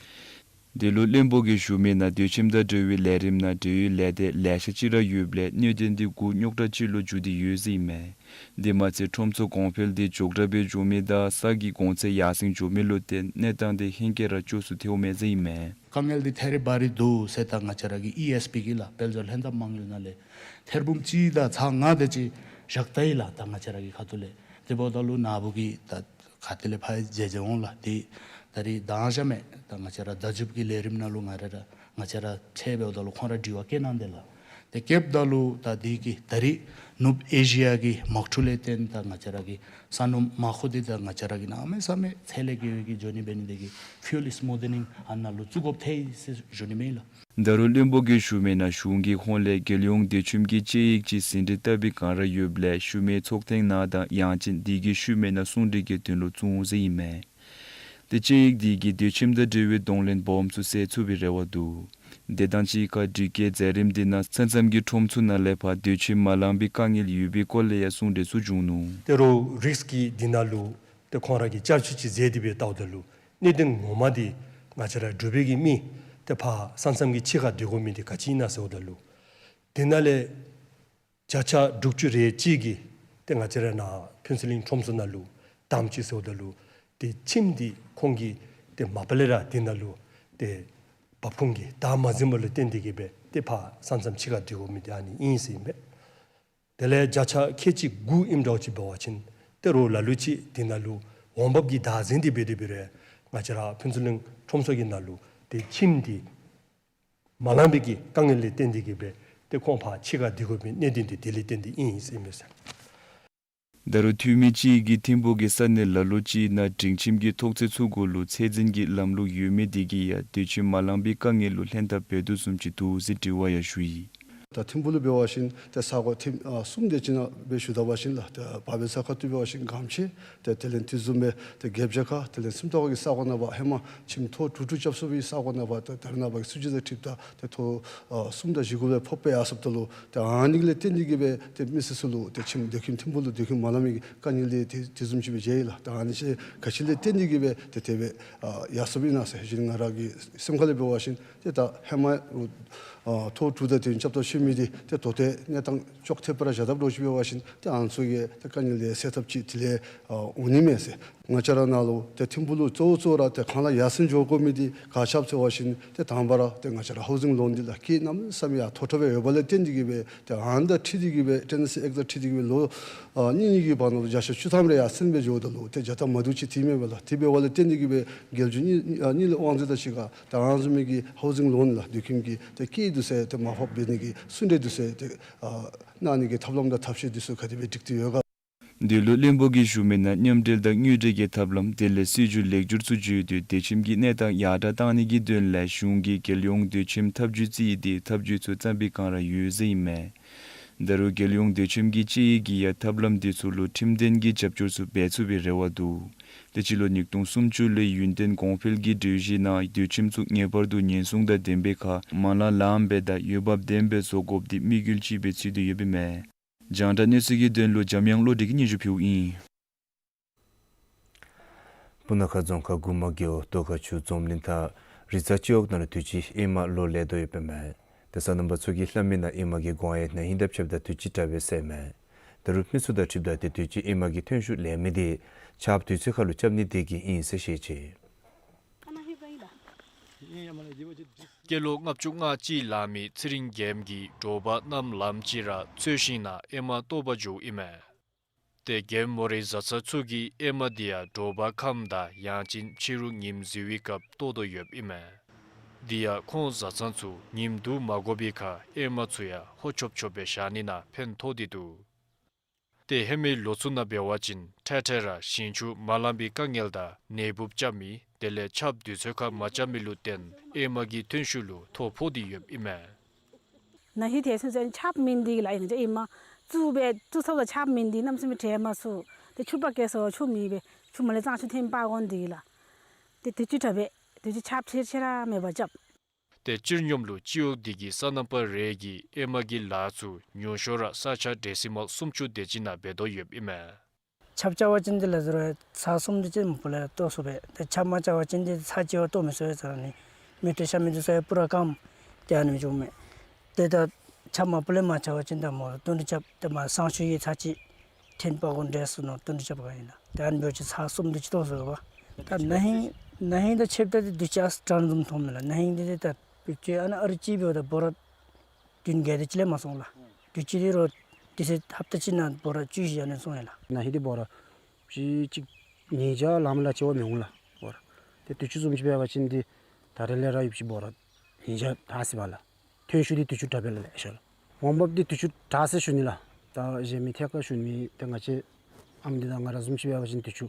འདི་ལུ་བློན་པོ་གིས་ཞུ་མི་ནང་སྡོད་ཁྱིམ་དང་འབྲེལ་བའི་ལས་རིམ་ནང་འབྲེལ་ཡོད་ལས་སྡེ་ལེ་ཤ་ཅིག་ར་ཡོདཔ་ལས་གནད་དོན་འདི་འགོ་རྙོག་དྲགས་ཅིག་ལུ་འགྱུར་ཏེ་ཡོད་ཟེར་ཨིན་མས། དེ་མ་ཚད་ཁྲོམ་ཚོགས་གོང་འཕེལ་འདི་མགྱོགས་དྲགས་སྦེ་འགྱོ་མི་དང་ས་གི་གོང་ཚད་ཡར་སེང་འགྱོ་མི་ལུ་བརྟེན་གནས་སྟངས་འདི་ཧེང་སྐལ་ར་བཅོས་སུ་ཐལཝ་མས་ཟེར་ཨིན་མས། དཀའ་ངལ་འདི་ཐད་རི་བ་རི་འདུག་ཟེར་ད་ང་བཅས་ར་གི་ཨི་ཨེསི་པི་གིས་ལགས་དཔལ་འབྱོར་ལྷན་ཐབས་མ་དངུལ་ནང་ལས་ཐེར་འབུམ་གཅིག་དང་ཚག་ལྔ་དེ་ཅིག་བཞག་ད་ཡི་ལགས། ད་ང་བཅས་ར་གི་ཁ་ཐུག་ལས་དེ་འབདཝ་ད་ལུ་ནཱ་བུ་གིས་ད་ག་ཏེ་ལས་ཕར་མཇལ་མཇལ་འོང་ལགས། དེ་ད་རིས་དང་ཞག་མེད་ད་ང་བཅས་ར་བརྡ་བརྒྱུད་ཀྱི་ལས་རིམ་ནང་ལུ་ང་ར་ར་ང་བཅས་ར་ཕྱད་འབདཝ་ད་ལུ་ཁོང་ར་དྲི་བ་བཀོད་གནང་དེས་ལགས། དེ་བཀོདཔ་ད་ལུ་ད་དེ་གིས་ད་རིས་ནུབ་ཨེ་ཤི་ཡ་གི་དམག་འཁྲུག་ལས་བརྟེན་ད་ང་བཅས་ར་གི་ས་སྣུམ་མར་ཁུ་འདི་ད་ང་བཅས་ར་གི་གནམ་མེད་ས་མེད་ཚད་ལས་བརྒལ་བའི་གི་འགྱོ་ནི་འབད་ནི་དེ་གིས་ཕིའུལ་སྨུ་ཐི་ནིང་ཨ་ནཱ་ལུ་བཙུགས་དགོཔ་ཐལ་ཡི་ཟེར་ཞུ་ནི་མས་ལགས། ད་རུང་བློན་པོ་གིས་ཞུ་མི་ནང་གཞུང་གིས་ཁོང་ལས་རྒྱལ་ཡོངས་སྡོད་ཁྱིམ་གྱི་དཔྱད་ཡིག་ཅིག་ཟིན་བྲིས་བཏབ་པའི་བསྒང་ར་ཡོདཔ་ལས་ཞུ་མི་ཚོགས་ཐེངས་ནང་དང་ཡང་ཅིན་དེ་གི་ཤུལ་མའི་ནང་གསུང་གྲོས་ཀྱི་དོན་ལུ་བཙུགས་འོང་ཟེར་ཨིན་མས། དེ་དཔྱད་ཡིག་དེ་གིས་སྡོད་ཁྱིམ་དང་འབྲེལ་བའི་གདོང་ལེན་སྦོམ་ཚུ་སེལ་ཚུགས་པའི་རེ་བ་འདུག། དེ་དང་གཅིག་ཁར་དྲི་བཀོད་མཛད་རིམ་དེ་ནང་ས་མཚམས་ཀྱི་ཁྲོམ་ཚུ་ནང་ལས་ཕར་སྡོད་ཁྱིམ་མ་ལང་པའི་དཀའ་ངལ་ཡོད་པའི་སྐོར་ལས་ཡང་གསུང་གྲོས་ཚུ་བྱུང་ནུག། ད་རུང་རིསཀ་གི་དེ་ནང་ལུ་ཏེ་ཁོང་ར་གིས་བསྐྱར་བཅོས་ཅིག་མཛད་དེ་སྦེ་བལྟཝ་ད་ལུ་གནད་དོན་ངོ་མ་འདི་ང་བཅས་ར་འབྲུག་པའི་གི་མི་ཏེ་ཕར་ས་མཚམས་ཀྱི་ཕྱི་ཁར་སྡོད་དགོ་མི་འདི་ག་ཅི་ཨིན་ན་ཟེརཝ་ད་ལུ་དེ་ནང་ལས་བརྒྱ་ཆ་དྲུག་ཅུ་རེ་གཅིག་གིས་ཏེ་ང་བཅས་ར་ནཱ་ཕུན་ཚོགས་གླིང་ཁྲོམ་ཚོགས་ནང་ལུ་བདམས་ཅི་ཟེརཝ་ད་ལུ་ཏེ་ཁྱིམ་འདི་ཁོང་གིས་ཏེ་མ་པ་ལས་ར་དེ་ནང་ལུ་ཏེ་འབབ་ཁུངས་ཀྱི་བདག་མ་ཟིན་པ་ལུ་བརྟེན་ཏེ་གིས་སྦེ་ཏེ་ཕར་ས་མཚམས་ཕྱི་ཁར་སྡོད་དགོ་མི་འདི་ཨ་ནི་ཨིན་ཟེར་ཨིན་པས། དེ་ལས་བརྒྱ་ཆ་ཁལ་གཅིག་དགུ་ཨིནམ་འདྲཝ་ཅིག་འབད་བ་ཅིན་ཏེ་རོགས་ལ་ལུ་ཅིག་དེ་ནང་ལུ་འོང་འབབ་ཀྱི་བདག་འཛིན་འདི་འབད་དེ་འབད་རུང་ང་བཅས་ར་ཕུན་ཚོགས་གླིང་ཁྲོམ་ཚོགས་ཀྱི་ནང་ལུ་ཏེ་ཁྱིམ་འདི་མ་ལང་པའི་གི་དཀའ་ངལ་ལས་བརྟེན་ཏེ་གིས་སྦེ་ཏེ་ཁོང་ཕར་ཕྱི་ཁར་སྡོད་དགོ་པའི་གནད་དོན་འདི་དེ་ལས་བརྟེན་ཏེ་ཨིན་ཟེར་ཨིན་མས་ཟེར། ད་རུང་འཐུས་མི་ཅིག་གིས་ཐིམ་ཕུག་གི་ས་གནས་ལ་ལུ་ཅིག་ནང་སྒྲིང་ཁྱིམ་གྱི་ཐོག་ཚད་ཚུ་གུ་ལུ་ཚད་འཛིན་གྱི་ལམ་ལུགས་ཡོད་མི་དེ་གིས་ཡང་སྡོད་ཁྱིམ་མ་ལང་པའི་དཀའ་ངལ་ལུ་ལྷན་ཐབས་འབད་དོ་བཟུམ་ཅིག་འདུག་ཟེར་དྲི་བ་ཡང་ཞུ་ཡི། ད་ཐིམ་ཕུག་ལུ་འབད་བ་ཅིན་ཏེ་ས་གོ་ཐིམ་ཨ་གསུམ་དེ་ཅིག་ནང་སྦེ་ཞུ་ད་པ་ཅིན་ལགས། ཏེ་བར་པའི་ས་ཁ་ཐུག་འབད་བ་ཅིན་སྒམ་ཆེ། ཏེ་དེ་ལས་དེ་བཟུམ་སྦེ་ཏེ་རྒྱབ་བྱ་ཁ་དེ་ལས་སུམ་རྟ་གི་ས་གོ་ནང་པ་ཧེ་མ་ཁྱིམ་ཐོག་དྲུག་དྲུག་རྐྱབ་ཚུགས་པའི་ས་གོ་ནང་པ་ཏེ་ད་རེས་ནངས་པ་གི་སྲིད་བྱུས་དང་འཁྲིལཝ་ད་ཏེ་ཐོག་ཨ་གསུམ་དང་བཞི་གུ་སྦེ་ཕབ་སྦེ་ཡར་སོངམ་ད་ལུ་ཏེ་ཨ་ནི་གི་ལས་བརྟེན་ཏེ་གིས་སྦེ་ཏེ་མི་སེར་ཚུ་ལུ་ཏེ་ཁྱིམ་སྡོད་ཁྱིམ་ཐིམ་ཕུག་ལུ་སྡོད་ཁྱིམ་མ་ལང་མི་གི་དཀའ་ངལ་འདི་དེ་དེ་བཟུམ་ཅིག་སྦེ་མཇལ་ཡི་ལགས། ད་ཨ་ནི་ཅིག་ག་ཅི་ལས་བརྟེན་ཏེ་གིས་སྦེ་ཏེ་དེ་སྦེ་ཨ་ཡར་སོངམ་ཨིན་ན་ཟེར་ཞིནམ་ང་ར་གི་སེམས་ཁ་ལས་འབད་བ་ཅིན་ཏེ་ད་ཧེ་མ་ཨ་ཐོག་དྲུག་དང་དེ་རྐྱབ་ད་ཤུལ་མའི་འདི་ཏེ་ད་ལྟོ་གནས་སྟངས་ཅོག་འཐདཔ་ར་བཞག་དཔ་འདྲཝ་ཅིག་འབད་བ་ཅིན་ཏེ་ཨ་ནི་ཚུ་གི་ཏེ་དཀའ་ངལ་འདི་སེལ་ཐབས་ཅིག་དེ་ལས་ཨ་འོང་ནི་མས་ཟེར། ང་བཅས་ར་ནཱ་ལུ་ཏེ་ཐིམ་ཕུག་ལུ་གཙོ་བོ་གཙོ་བོ་ར་ཏེ་གང་ལ་ཡར་སེང་འགྱོ་དགོ་མི་འདི་ག་ཅི་སྦེ་ཟེར་བ་ཅིན་ཏེ་དང་པ་ར་ཏེ་ང་བཅས་ར་ཧའུ་ཟིང་ལོན་འདི་ལགས་ཀྱི་གནམ་མེད་ས་མེད་ཡར་མཐོ་དྲགས་སྦེ་ཡོདཔ་ལས་བརྟེན་ཏེ་གིས་སྦེ་ཏེ་ཨ་ནི་དང་འཁྲིལ་ཏེ་གིས་སྦེ་ཊེ་ནེ་སི་ཨེཀཊ་དང་འཁྲིལ་ཏེ་གིས་སྦེ་ལོ་ཨ་གཉིས་གཉིས་ཀྱི་བར་ན་ལུ་བརྒྱ་ཆ་བཅུ་ཐམ་རེ་ཡར་སེང་སྦེ་འགྱོཝ་ད་ལུ་ཏེ་བྱ་སྟབས་མ་བདེཝ་ཅིག་ཐོནམ་མས་པ་ལགས། དེ་འབདཝ་ལས་བརྟེན་ཏེ་གིས་སྦེ་རྒྱལ་བརྒྱུད་གཉིས་ཨ་གཉིས་ལས་དབང་འཛིན་དང་གཅིག་ཁར་ཏེ་ཨ་ནི་བཟུམ་མའི་གི་ཧའུ་ཟིང་ལོན་ལགས་སྡོད་ཁྱིམ་གྱི་ཏེ་སྐྱེད་དུས་ཚོད་ཏེ་མར་ཕབ་འབད་ནི་གི་གསུང་གྲོས་དུས་ཚོད་ཏེ་ཨ་གནང་ནི་གི་ཐབས་ལམ་དང་ཐབས་ཤེས་དེ་ཚུ་ག་དེ་སྦེ་སྒྲིག་སྟེ་ཡོད་ག། འདི་ལུ་བློན་པོ་གིས་ཞུ་མི་ནང་མཉམ་འབྲེལ་དང་དངུལ་འབྲེལ་གྱི་ཐབས་ལམ་དེ་ལས་སྲིད་བྱུས་ལེགས་བསྒྱུར་ཚུ་བརྒྱུད་དེ་སྡོད་ཁྱིམ་གྱི་གནས་སྟངས་ཡར་དྲགས་གཏང་ནི་གི་དོན་ལས་གཞུང་གིས་རྒྱལ་ཡོངས་སྡོད་ཁྱིམ་ཐབས་བྱུས་རྩིས་ཏེ་ཐབས་བྱུས་ཚུ་བརྩམས་པའི་བསྒང་ར་ཡོད་ཟེར་ཨིན་མས། ད་རུང་རྒྱལ་ཡོངས་སྡོད་ཁྱིམ་གྱི་དཔྱད་ཡིག་གིས་ཡང་ཐབས་ལམ་དེ་ཚུ་ལུ་ཁྲིམས་དོན་གྱི་རྒྱབ་སྐྱོར་ཚུ་འབད་ཚུགས་པའི་རེ་བ་འདུག། དེ་སྤྱི་ལོ་ཉིས་སྟོང་སུམ་ཅུ་ལོའི་ཡུན་བརྟན་གོང་འཕེལ་གྱི་གྲོས་གཞི་ནང་སྡོད་ཁྱིམ་ཚུ་ངེས་པར་དུ་ཉེན་སྲུང་དང་ལྡན་པའི་ཁར་མ་ལང་ལངམ་སྦེ་དང་འོས་འབབ་ལྡན་པའི་བཟོ་དགོཔ་འདི་དམིགས་ཡུལ་ཅིག་སྦེ་བརྩི་སྟེ་ཡོདཔ་ཨིན་མས། རྒྱང་བསྒྲགས་གནས་ཚུལ་གྱི་དོན་ལུ་འཇམ་དབྱངས་བློ་གྲོས་ཀྱིས་སྙན་ཞུ་ཕུལཝ་ཨིན། སྤུ་ན་ཁ་རྫོང་ཁག་མགུ་མ་རྒེད་འོག་ཏོག་ཁ་ཆུ་འཛོམས་གླིང་ཐང་རི་ཚ་སྤྱི་འོག་ནང་ལུ་དུས་ཅི་ཨེ་མ་ལོ་ལེགས་དོ་ཡོདཔ་ཨིན་མས། དེ་སོ་ནམ་པ་ཚུ་གིས་ལྷབ་མི་ནང་ཨེ་མ་གི་གོང་ཡང་ན་ཧིང་དང་ཕྱདཔ་ད་དུས་ཅི་དྲག་པས་ཟེར་མས། ད་རུང་མི་ཚུ་དང་འཁྲིལཝ་ད་ཏེ་དུས་ཅི་ཨེ་མ་གི་ཐོན་ཤུགས་ལེགས་མི་འདི་ཆརཔ་དུས་ཚོད་ཁར་ལུ་རྐྱབ་ནི་དེ་གིས་ཨིན་ཟེར་བཤད་ཅི། སྐྱེས་ལོ་ལྔ་བཅུ་ང་གཅིག་ལང་མི་ཚེ་རིང་རྒྱལམོ་གིས་དྲོ་པ་གནམ་ལངམ་ཅིག་ར་འཚོལ་ཞིནམ་ལས་ཨེ་མ་བཏོག་པར་འགྱོཝ་ཨིན་མས། ཏེ་རྒྱལམོ་རའི་བཟའ་ཚང་ཚུ་གིས་ཨེ་མ་འདི་ཡང་དྲོ་པ་ཁམས་དང་ཡང་ཅིན་ཕྱི་རུ་ཉིམ་གཟིགས་པའི་སྐབས་བཏོག་དོ་ཡོདཔ་ཨིན་མས། དེ་ཡང་ཁོང་བཟའ་ཚང་ཚུ་ཉིམ་དུ་མ་དགོ་པའི་ཁར་ཨེ་མ་ཚུ་ཡང་ཧོ་ཆོབ་ཆོབ་སྦེ་བཞག་ནི་ནང་ཕན་ཐོགས་ཏེ་འདུག། ཏེ་ཧེ་མའི་ལོ་ཚུ་ནང་འབད་བ་ཅིན་ཐེངས་ཐེངས་ར་ཞིང་ཆུ་མ་ལང་པའི་དཀའ་ངལ་དང་ནད་འབུཔ་རྐྱབ་མི་དེ་ལས་ཆརཔ་དུས་ཚོད་ཁར་མ་རྐྱབ་མི་ལུ་བརྟེན་ཨེ་མ་གི་ཐོན་ཤུགས་ལུ་ཐོ་ཕོག་སྟེ་ཡོདཔ་ཨིན་མས། ན་ཧིང་དེ་ཚུན་ཚོད་ཆརཔ་མེད་ནི་དེ་གིས་ལགས། ཨིན་ན་ཅིག་ཨེ་མ་བཙུགས་སྦེ་བཙུགས་ཚརཝ་ད་ཆརཔ་མེད་ནི་དེ་གནམ་མེད་ས་མེད་དྲག་མ་ཚུགས། ཏེ་ཆུ་པ་བཀལ་སོང་ཆུ་མེད་པས། ཆུ་མ་ལས་གཙང་ཆུ་འཐོན་པ་དགོ་ནི་དེ་གིས་ལགས། ཏེ་དུས་ཅི་དྲག་པས། དུས་ཅི་ཆརཔ་ཆེ་ཆེ་ར་མེད་པར་རྐྱབ། ཏེ་སྤྱིར་སྙོམས་ལུ་སྤྱི་འོག་འདི་གི་སོ་ནམ་པ་རེ་གིས་ཨེ་མ་གི་ལཱ་ཚུ་ཉུང་ཤོས་ར་ས་ཆ་ཌེ་སི་མཱལ་སུམ་ཅུ་དེ་ཅིག་ནང་འབད་དོ་ཡོདཔ་ཨིན་མས། ཆརཔ་རྐྱབ་པ་ཅིན་དེ་ལས་ཟེར་བ་ཚར་གསུམ་དེ་ཅིག་མ་པ་ལས་བཏོག་ཚུགས་པས། ཏེ་ཆརཔ་མ་རྐྱབ་པ་ཅིན་དེ་ཚར་གཅིག་བ་བཏོག་མི་ཚུགས་པས་ཟེར་ནི། མེ་ཏོག་ཤ་མེད་དུ་ས་ཡ་པུ་ར་སྐམ། ཏེ་ཨ་ནི་སྦེ་འགྱོཝ་མས། ཏེ་ད་ཆ་མ་པ་ལས་མ་ཆ་བ་ཅིན་ད་མོ་ར་བཏོན་ཏེ་རྐྱབ། ཏེ་མ་སང་ཞོགས་ཀྱི་ཚར་གཅིག་ཐོན་པ་གུ་འདྲེས་སོང་ནུག། བཏོན་ཏེ་རྐྱབ་ག་ཨིན་ན། ཏེ་ཨ་ནི་འབད་བ་ཅིན་ཚར་གསུམ་དུས་ཅི་ཐོབ་སོང་ག་པ། ད་ན་ཧིང་ན་ཧིང་ད་ཆད་པ་ད་དུས་ཅི་ཨ་ཙི་དྲག་བཟུམ་མཐོངམ་མས་ལགས། ན་ཧིང་འདི་ད་བིབ་ཅི་ཨ་ནཱ་ཨ་རི་ཅིག་འབདཝ་ད་འབོ་ར་བདུན་བརྒྱད་དེ་ཅིག་ལས་མ་སོང་ལགས། དུས་ཅི་འདི་རོགས་དེ་ཚེ་ཧབ་ཏ་གཅིག་ནང་འབོ་ར་བཅུ་བཞི་ཨ་ནི་སོང་ཡི་ལགས། ན་ཧིང་འདི་འབོ་ར་བཅུ་གཅིག་ཉིས་བརྒྱ་ལངམ་ལས་ཆེ་བ་མི་འོང་ལགས་འབོ་ར། ཏེ་དུས་ཅི་བཟུམ་ཅིག་འབད་བ་ཅིན་འདི་ད་རེས་ལས་ར་ཡོདཔ་ཅིག་འབོ་ར་ཉིས་བརྒྱ་དྲག་སི་བ་ལགས། ཐོན་ཤུགས་འདི་དུས་ཅི་དྲག་པས་ལགས་ལེ་ཤ་ལགས། འོང་འབབ་འདི་དུས་ཅི་དྲག་ཟེར་ཞུ་ནི་ལགས། ད་གཞན་མི་ཐད་ཁར་ཞུ་མི་ཏེ་ང་བཅས་ཨམ་འདི་དང་ང་ར་བཟུམ་ཅིག་འབད་བ་ཅིན་དུས་ཅི་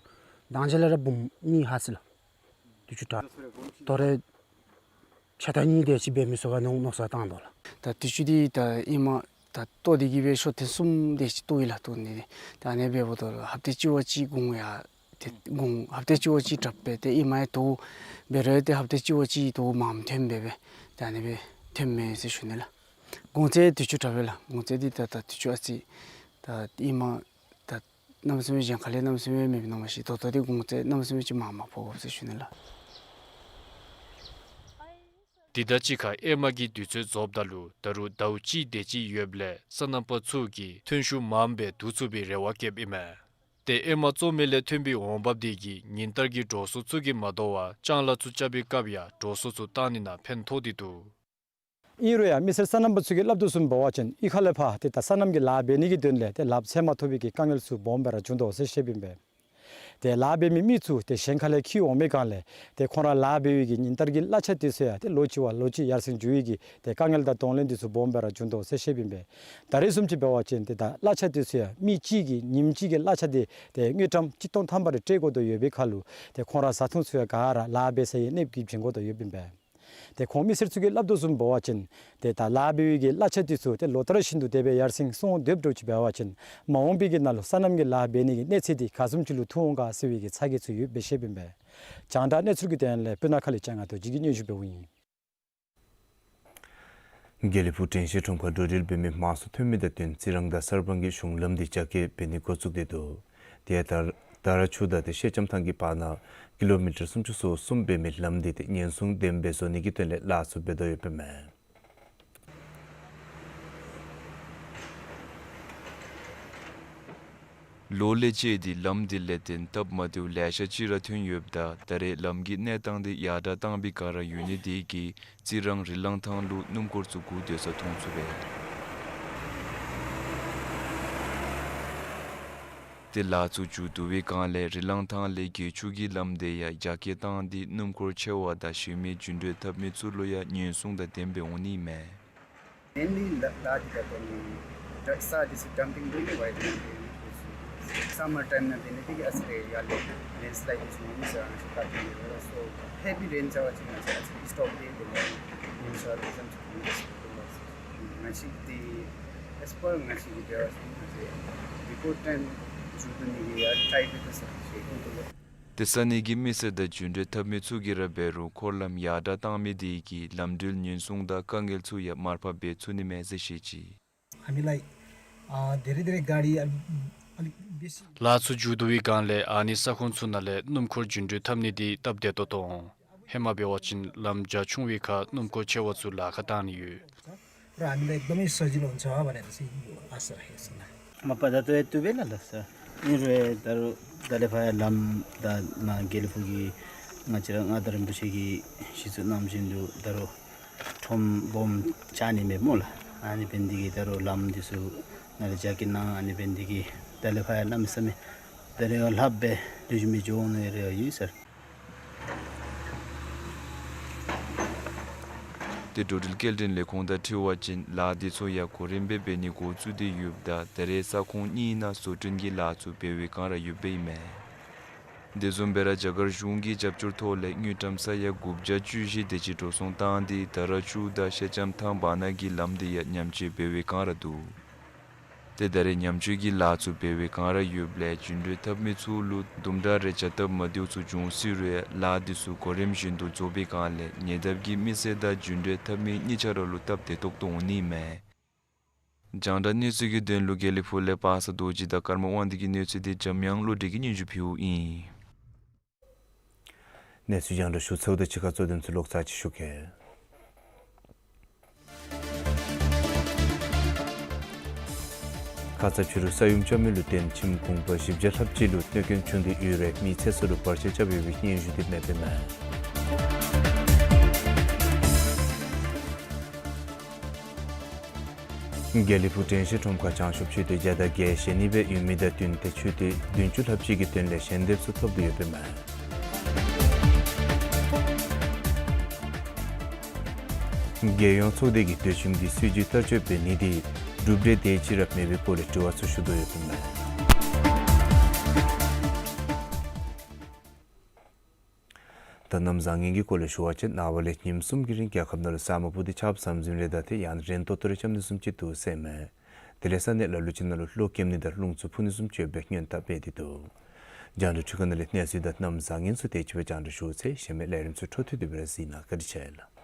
དང་ཅ་ལས་ར་འབུམ་གཉིས་ལྷག་སི་ལགས། དུས་ཅི་དྲག། དོ་རུང་ཆ་ད་གཉིས་དེ་ཅིག་འབད་མི་ཚུགས་ག་མནོ་མནོ་བསམ་བཏང་དོ་ལགས། ད་དུས་ཅི་འདི་ད་ཨིན་མས། ད་ལྟོ་འདི་གིས་འབད་ཤོ་ཐེངས་གསུམ་དེ་ཅིག་ལྟོ་ཡི་ལགས། ལྟོ་ནི་ད་ཨ་ནི་འབདཝ་ད་ཧབ་ཏ་གཅིག་བ་གཅིག་གུང་ཡ་ཏེ་གུང་ཧབ་ཏ་གཅིག་བ་གཅིག་དྲག་པས། ཏེ་ཨིན་མས། ལྟོ་འབད་རུང་ཏེ་ཧབ་ཏ་གཅིག་བ་གཅིག་ལྟོ་མངམ་ཐོནམ་འབད་བས། ད་ཨ་ནི་སྦེ་ཐོནམ་མས་ཟེར་ཞུ་ནི་ལགས། གུང་ཚད་དུས་ཅི་དྲག་པས་ལགས། གུང་ཚད་འདི་ད་ད་དུས་ཅི་ཨ་ཙི་ད་ཨིན་མས། ད་གནམ་མེད་ས་མེད་གཞན་ཁ་ལས་གནམ་མེད་ས་མེད་མེདཔ་མནོཝ་མ་གཞི་ད་ལྟོ་འདི་གུང་ཚད་གནམ་མེད་ས་མེད་ཅིག་མངམ་མངམ་ཕོག་དགོ་ཟེར་ཞུ་ནི་ལགས། དེ་དང་གཅིག་ཁར་ཨེ་མ་གི་དུས་ཚོད་རྫོགསཔ་ད་ལུ་ད་རུང་ཟླཝ་གཅིག་དེ་ཅིག་ཡོདཔ་ལས་སོ་ནམ་པ་ཚུ་གིས་ཐོན་ཤུགས་མངམ་སྦེ་བསྡུ་ཚུགས་པའི་རེ་བ་བསྐྱེདཔ་ཨིན་མས། ཏེ་ཨེ་མ་བཙོ་མི་ལས་ཐོན་པའི་འོང་འབབ་དེ་གིས་ཉིན་ལྟར་གྱི་འགྲོ་སོང་ཚུ་གིས་མ་དོ་བར་ལྕང་ལཱ་ཚུ་རྐྱབ་པའི་སྐབས་ཡང་འགྲོ་སོང་ཚུ་བཏང་ནི་ནང་ཕན་ཐོགས་ཏེ་འདུག། ཨིན་རུང་ཡང་མི་སེར་སོ་ནམ་པ་ཚུ་གིས་སླབ་དོ་བཟུམ་འབད་བ་ཅིན་གཡུས་ཁ་ལས་ཕར་ཏེ་ད་སོ་ནམ་གྱི་ལཱ་འབད་ནི་གི་དོན་ལས་ཏེ་ལགཔ་འཚོལ་མ་ཐོབ་པའི་གི་དཀའ་ངལ་ཚུ་སྦོམ་སྦེ་ར་བྱུང་དོ་ཟེར་བཤདཔ་ཨིན་པས། ཏེ་ལཱ་འབད་མི་མི་ཚུ་ཏེ་གཞན་ཁ་ལས་འཁྱིད་འོང་མི་སྒང་ལས་ཏེ་ཁོང་ར་ལཱ་འབད་བའི་གི་ཉིན་ལྟར་གྱི་གླ་ཆ་དེ་ཚུ་ཡང་ཏེ་ལོ་གཅིག་བ་ལོ་གཅིག་ཡར་སེང་འགྱོ་བའི་གི་ཏེ་དཀའ་ངལ་དང་གདོང་ལེན་དེ་ཚུ་སྦོམ་སྦེ་ར་བྱུང་དོ་ཟེར་བཤདཔ་ཨིན་པས། ད་རེས་བཟུམ་ཅིག་འབད་བ་ཅིན་ཏེ་ད་གླ་ཆ་དེ་ཚུ་ཡང་མི་གཅིག་གི་ཉིནམ་གཅིག་གི་གླ་ཆ་དེ་ཏེ་དངུལ་ཀྲམ་གཅིག་སྟོང་ཐམ་པ་རེ་སྤྲོད་དགོ་དོ་ཡོད་པའི་ཁར་ལུ་ཏེ་ཁོང་ར་བཟའ་འཐུང་ཚུ་ཡང་ག་ར་ལཱ་འབད་ས་གི་གནསཔོ་གིས་བྱིན་དགོ་དོ་ཡོདཔ་ཨིན་པས། ཏེ་ཁོང་མི་སེར་ཚུ་གིས་སླབ་དོ་བཟུམ་འབད་བ་ཅིན་ཏེ་ད་ལཱ་འབད་བའི་གི་གླ་ཆ་དེ་ཚུ་ཏེ་ལོ་ལྟར་བཞིན་དུ་དེ་སྦེ་ཡར་སེང་སོང་སྡོདཔ་འདྲཝ་ཅིག་འབད་བ་ཅིན་མ་འོངས་པའི་གི་ནང་ལུ་སོ་ནམ་གྱི་ལཱ་འབད་ནི་གི་གནས་ཚད་དེ་ག་བཟུམ་ཅིག་ལུ་ཐུག་འོང་ག་ཟེར་བའི་གི་ཚ་གྱང་ཚུ་ཡོདཔ་སྦེ་བཤདཔ་ཨིན་པས། རྒྱང་བསྒྲགས་གནས་ཚུལ་གྱི་དོན་ལས་སྤུ་ན་ཁ་ལས་ལྕང་ང་རྡོ་རྗེ་གིས་སྙན་ཞུ་འབདཝ་ཨིན། དགེ་ལེགས་ཕུག་དྲན་ཤེས་ཁྲོམ་ཁར་འགྲོ་འགྲུལ་འབད་མི་དམངས་སུ་ཐོན་མི་དང་བསྟུན་རྩི་རང་དང་གསར་སྤང་གི་གཞུང་ལམ་འདི་རྒྱ་སྐྱེད་འབད་ནི་འགོ་བཙུགས་ཏེ་འདུག། དེ་ཡང་ད་ར་ཆུ་དང་ཏེ་ཤེལ་ལྕམ་ཐང་གི་བར་ན་ཀི་ལོ་མི་ཊར་སུམ་ཅུ་སོ་གསུམ་འབད་མི་ལམ་འདི་ཏེ་ཉེན་སྲུང་ལྡནམ་སྦེ་བཟོ་ནི་གི་དོན་ལས་ལཱ་ཚུ་འབད་དོ་ཡོདཔ་ཨིན་མས། ལོ་ལས་བཅད་དེ་ལམ་འདི་ལས་ཏེ་སྟབས་མ་བདེཝ་ལེ་ཤ་ཅིག་ར་ཐོན་ཡོདཔ་ད་ད་རེས་ལམ་གྱི་གནས་སྟངས་འདི་ཡར་དྲག་བཏང་པའི་བསྒང་ར་ཡོད་ནི་དེ་གིས་རྩི་རང་རི་ལང་ཐང་ལུ་སྣུམ་འཁོར་ཚུ་སྒུག་སྡོད་ས་མཐོང་ཚུགས་པས། ཏེ་ལཱ་ཚུ་མཇུག་བསྡུ་བའི་བསྒང་ལས་རི་ལང་ཐང་ལས་དགེ་ཆུ་གི་ལམ་དེ་ཡང་རྒྱ་སྐྱེད་བཏང་སྟེ་སྣུམ་འཁོར་ཆེ་བ་དང་གཞན་མི་རྒྱུ་འགྲུལ་འཐབ་མི་ཚུ་ལུ་ཡང་ཉེན་སྲུང་དང་ལྡནམ་སྦེ་འོང་ནི་མས། Mainly ལ་ལཱ་འདི་ད་ལྟོ་ནི་ད་ས་འདི་ཚུ་ཌམ་པིང་འབད་ནི་བ་ཡི་སམ་མར་ཊའིམ་ནང་འབད་ནི་དེ་གིས་ཨ་ཙི་རེ་ཡར་ལས་ལེན་སི་ལའིཌ་འདི་ཚུ་འོང་ནི་ཟེར་ཨ་ནི་ཚུ་བཀག་སྟེ་ཡོད་ལགས། སོ་ཧེ་བི་རེན་འབད་བ་ཅིན་ང་བཅས་ཨ་ཙི་སི་ཊོབ་འབད་དེ་ལགས། ཉིནམ་ཤར་ལུ་ཙམ་ཅིག་འོང་ནི་ཟེར་ལགས། ང་བཅས་འདི་ཨེས་པར་ང་བཅས་ཀྱི་འབད་བ་ཅིན་ང་བཅས་རི་པོརཊ་ཊའིམ་མཇུག་བསྡུ་ནི་གི་ཡར་ཊའི་འབད་དོ་ཟེར་ཞུ་ནི་ལགས། ཏེ་ས་གནས་ཀྱི་མི་སེར་དང་རྒྱུ་འགྲུལ་འཐབ་མི་ཚུ་གིས་ར་འབད་རུང་འཁོར་ལམ་ཡར་དྲག་བཏང་མི་དེ་གིས་ལམ་འགྲུལ་ཉེན་སྲུང་དང་དཀའ་ངལ་ཚུ་ཡང་མར་ཕབ་འབད་ཚུགས་ནི་མས་ཟེར་བཤད་ཅི། हामीलाई, अ, धेरैधेरै गाडी अलि, अलिक बेसी ལཱ་ཚུ་མཇུག་བསྡུ་བའི་བསྒང་ལས་ཨ་ནི་ས་ཁོངས་ཚུ་ནང་ལས་སྣུམ་འཁོར་རྒྱུ་འགྲུལ་འཐབ་ནི་འདི་སྟབས་བདེ་ཏོག་ཏོ་འོང་། ཧེ་མ་འབད་བ་ཅིན་ལམ་རྒྱ་ཆུང་བའི་ཁར་སྣུམ་འཁོར་ཆེ་བ་ཚུ་ལཱ་ཁག་བཏང་ནི་ཡོད། र हामीलाई एकदमै सजिलो हुन्छ भनेर चाहिँ यो आशा राखेको छु। མ་པ་ད་ལྟོ་ཡང་བཏུབ་པས་ལགས་ལགས་སོ། ཨིན་རུང་ད་རུང་ད་ལས་ཕར་ཡང་ལམ་ད་ནཱ་དགེ་ལེགས་ཕུག་གི་ང་བཅས་ར་མངའ་བདག་རིན་པོ་ཆེ་གིས་གཞི་བཙུགས་གནང་བཞིན་དུ་ད་རུང་ཁྲོམ་སྦོམ་རྐྱབ་ནི་མས་སྨོ་ལགས། ཨ་ནི་འབད་ནི་དེ་གིས་ད་རུང་ལམ་འདི་ཚུ་ནཱ་ལས་རྒྱ་སྐྱེད་གནང་། ཨ་ནི་འབད་ནི་དེ་གིས་ད་ལས་ཕར་ཡང་གནམ་མེད་ས་མེད་ད་རེས་ཡང་ལྷགཔ་སྦེ་ལེགས་ཤོམ་སྦེ་འགྱོ་འོང་ནི་རེ་བ་ཡོད་ཟེར། ཏེ་འགྲོ་འགྲུལ་སྐྱེལ་འདྲེན་ལས་ཁུངས་དང་འཁྲིལ་བ་ཅིན་ལཱ་འདི་ཚུ་ཡང་གོ་རིམ་སྦེ་འབད་ནི་འགོ་བཙུགས་ཏེ་ཡོདཔ་ད་ད་རེས་ས་ཁོངས་གཉིས་ནང་བཟོ་སྐྲུན་གྱི་ལཱ་ཚུ་འབད་བའི་བསྒང་ར་ཡོདཔ་ཨིན་མས། དེ་བཟུམ་སྦེ་ར་རྒྱ་གར་གཞུང་གི་རྒྱབ་སྐྱོར་ཐོག་ལས་དངུལ་ཀྲམ་ས་ཡ་དགུ་བརྒྱ་བཅུ་བཞི་དེ་ཅིག་འགྲོ་སོང་བཏང་སྟེ་ད་ར་ཆུ་དང་ཤེལ་ལྕམ་ཐང་བར་ན་གི་ལམ་འདི་ཡང་ཉམས་བཅོས་འབད་བའི་བསྒང་ར་འདུག། ཏེ་ད་རེས་ཉམས་བཅོས་ཀྱི་ལཱ་ཚུ་འབད་བའི་བསྒང་ར་ཡོདཔ་ལས་རྒྱུ་འགྲུལ་འཐབ་མི་ཚུ་ལུ་དུམ་གྲ་རེ་བྱ་སྟབས་མ་བདེཝ་ཚུ་འབྱུང་སྲིད་རུང་ལཱ་འདི་ཚུ་གོ་རིམ་བཞིན་དུ་རྫོགས་པའི་བསྒང་ལས་ཉེ་འདབས་ཀྱི་མི་སེར་དང་རྒྱུ་འགྲུལ་འཐབ་མི་གཉིས་ཆ་ར་ལུ་སྟབས་བདེ་ཏོག་ཏོ་འོང་ནི་མས། རྒྱང་བསྒྲགས་གནས་ཚུལ་གྱི་དོན་ལུ་དགེ་ལེགས་ཕུག་ལས་པ་སངས་རྡོ་རྗེ་དང་ཀརྨ་དབང་འདུས་ཀྱི་གནས་ཚུལ་འདི་འཇམ་དབྱངས་བློ་གྲོས་ཀྱིས་སྙན་ཞུ་ཕུལཝ་ཨིན། གནས་ཚུལ་རྒྱང་བསྒྲགས་ཞུ་ཚརཝ་དང་གཅིག་ཁར་གཙོ་དོན་ཚུ་ལོག་ཚར་ཅིག་ཞུ་གེ། ཁ་ཙ་ཕྱི་རུ་ས་ཡོམ་རྐྱབ་མི་ལུ་བརྟེན་ཁྱིམ་གུང་པ་བཞི་བརྒྱ་ལྷགཔ་ཅིག་ལུ་གནོད་སྐྱོན་བྱུང་སྟེ་ཡོད་རུང་མི་ཚེ་སྲོག་ལུ་བར་ཆད་རྐྱབ་ཡོད་པའི་སྙན་ཞུ་འདི་མེདཔ་ཨིན་མས། དགེ་ལེགས་ཕུག་དྲན་ཤེས་ཁྲོམ་ཁར་བྱང་ཆུབ་མཆོད་རྟེན་བརྒྱ་དང་བརྒྱད་བཞེངས་ནི་སྦེ་ཡོད་མི་དང་བསྟུན་ཏེ་མཆོད་རྟེན་བདུན་ཅུ་ལྷགཔ་ཅིག་གི་དོན་ལས་ཞལ་འདེབས་ཚུ་ཐོབ་སྟེ་ཡོདཔ་ཨིན་མས། རྒྱལ་ཡོངས་ཚོགས་སྡེ་གིས་སྡོད་ཁྱིམ་གྱི་སྲིད་བྱུས་བསྟར་སྤྱོད་འབད་ནི་འདི་གྲུབ་འབྲས་དེ་ཅིག་ར་མེད་པའི་སྐོར་ལས་དྲི་བ་ཚུ་ཞུ་དོ་ཡོདཔ་ཨིན་མས། ད་གནམ་བཟང་ངན་གྱི་སྐོར་ལས་ཞུ་བ་ཅིན་ནངས་པ་ལས་ཉིནམ་གསུམ་གྱི་རིང་རྒྱལ་ཁབ་ནང་ལུ་ས་སྨུག་སྤུབས་ཏེ་ཆརཔ་ཟམ་ཟིམ་རེ་དང་དེ་ཡང་རན་ཏོག་ཏོ་རེ་རྐྱབ་ནི་བཟུམ་ཅིག་འདུག་ཟེར་ཨིན་མས། དེ་ལས་ས་གནས་ལ་ལུ་ཅིག་ནང་ལུ་གློག་ཀེམ་ནི་དང་རླུང་འཚུབ་འཕུ་ནི་བཟུམ་ཅིག་ཡོད་པའི་སྔོན་བརྡ་སྤེལ་ཏེ་འདུག། རྒྱང་བསྒྲགས་འཕྲུལ་ཁང་ནང་ལས་གནས་ཚུལ་དང་གནམ་བཟང་ངན་ཚུ་དེ་ཅིག་སྦེ་རྒྱང་བསྒྲགས་ཞུ་ཚར་ཡི། གཞན་མི་ལས་རིམ་ཚུ་འཕྲོ་མཐུད་དེ་སྦེ་ར་གཟིགས་གནང་། བཀའ་དྲིན་ཆེ་ལགས།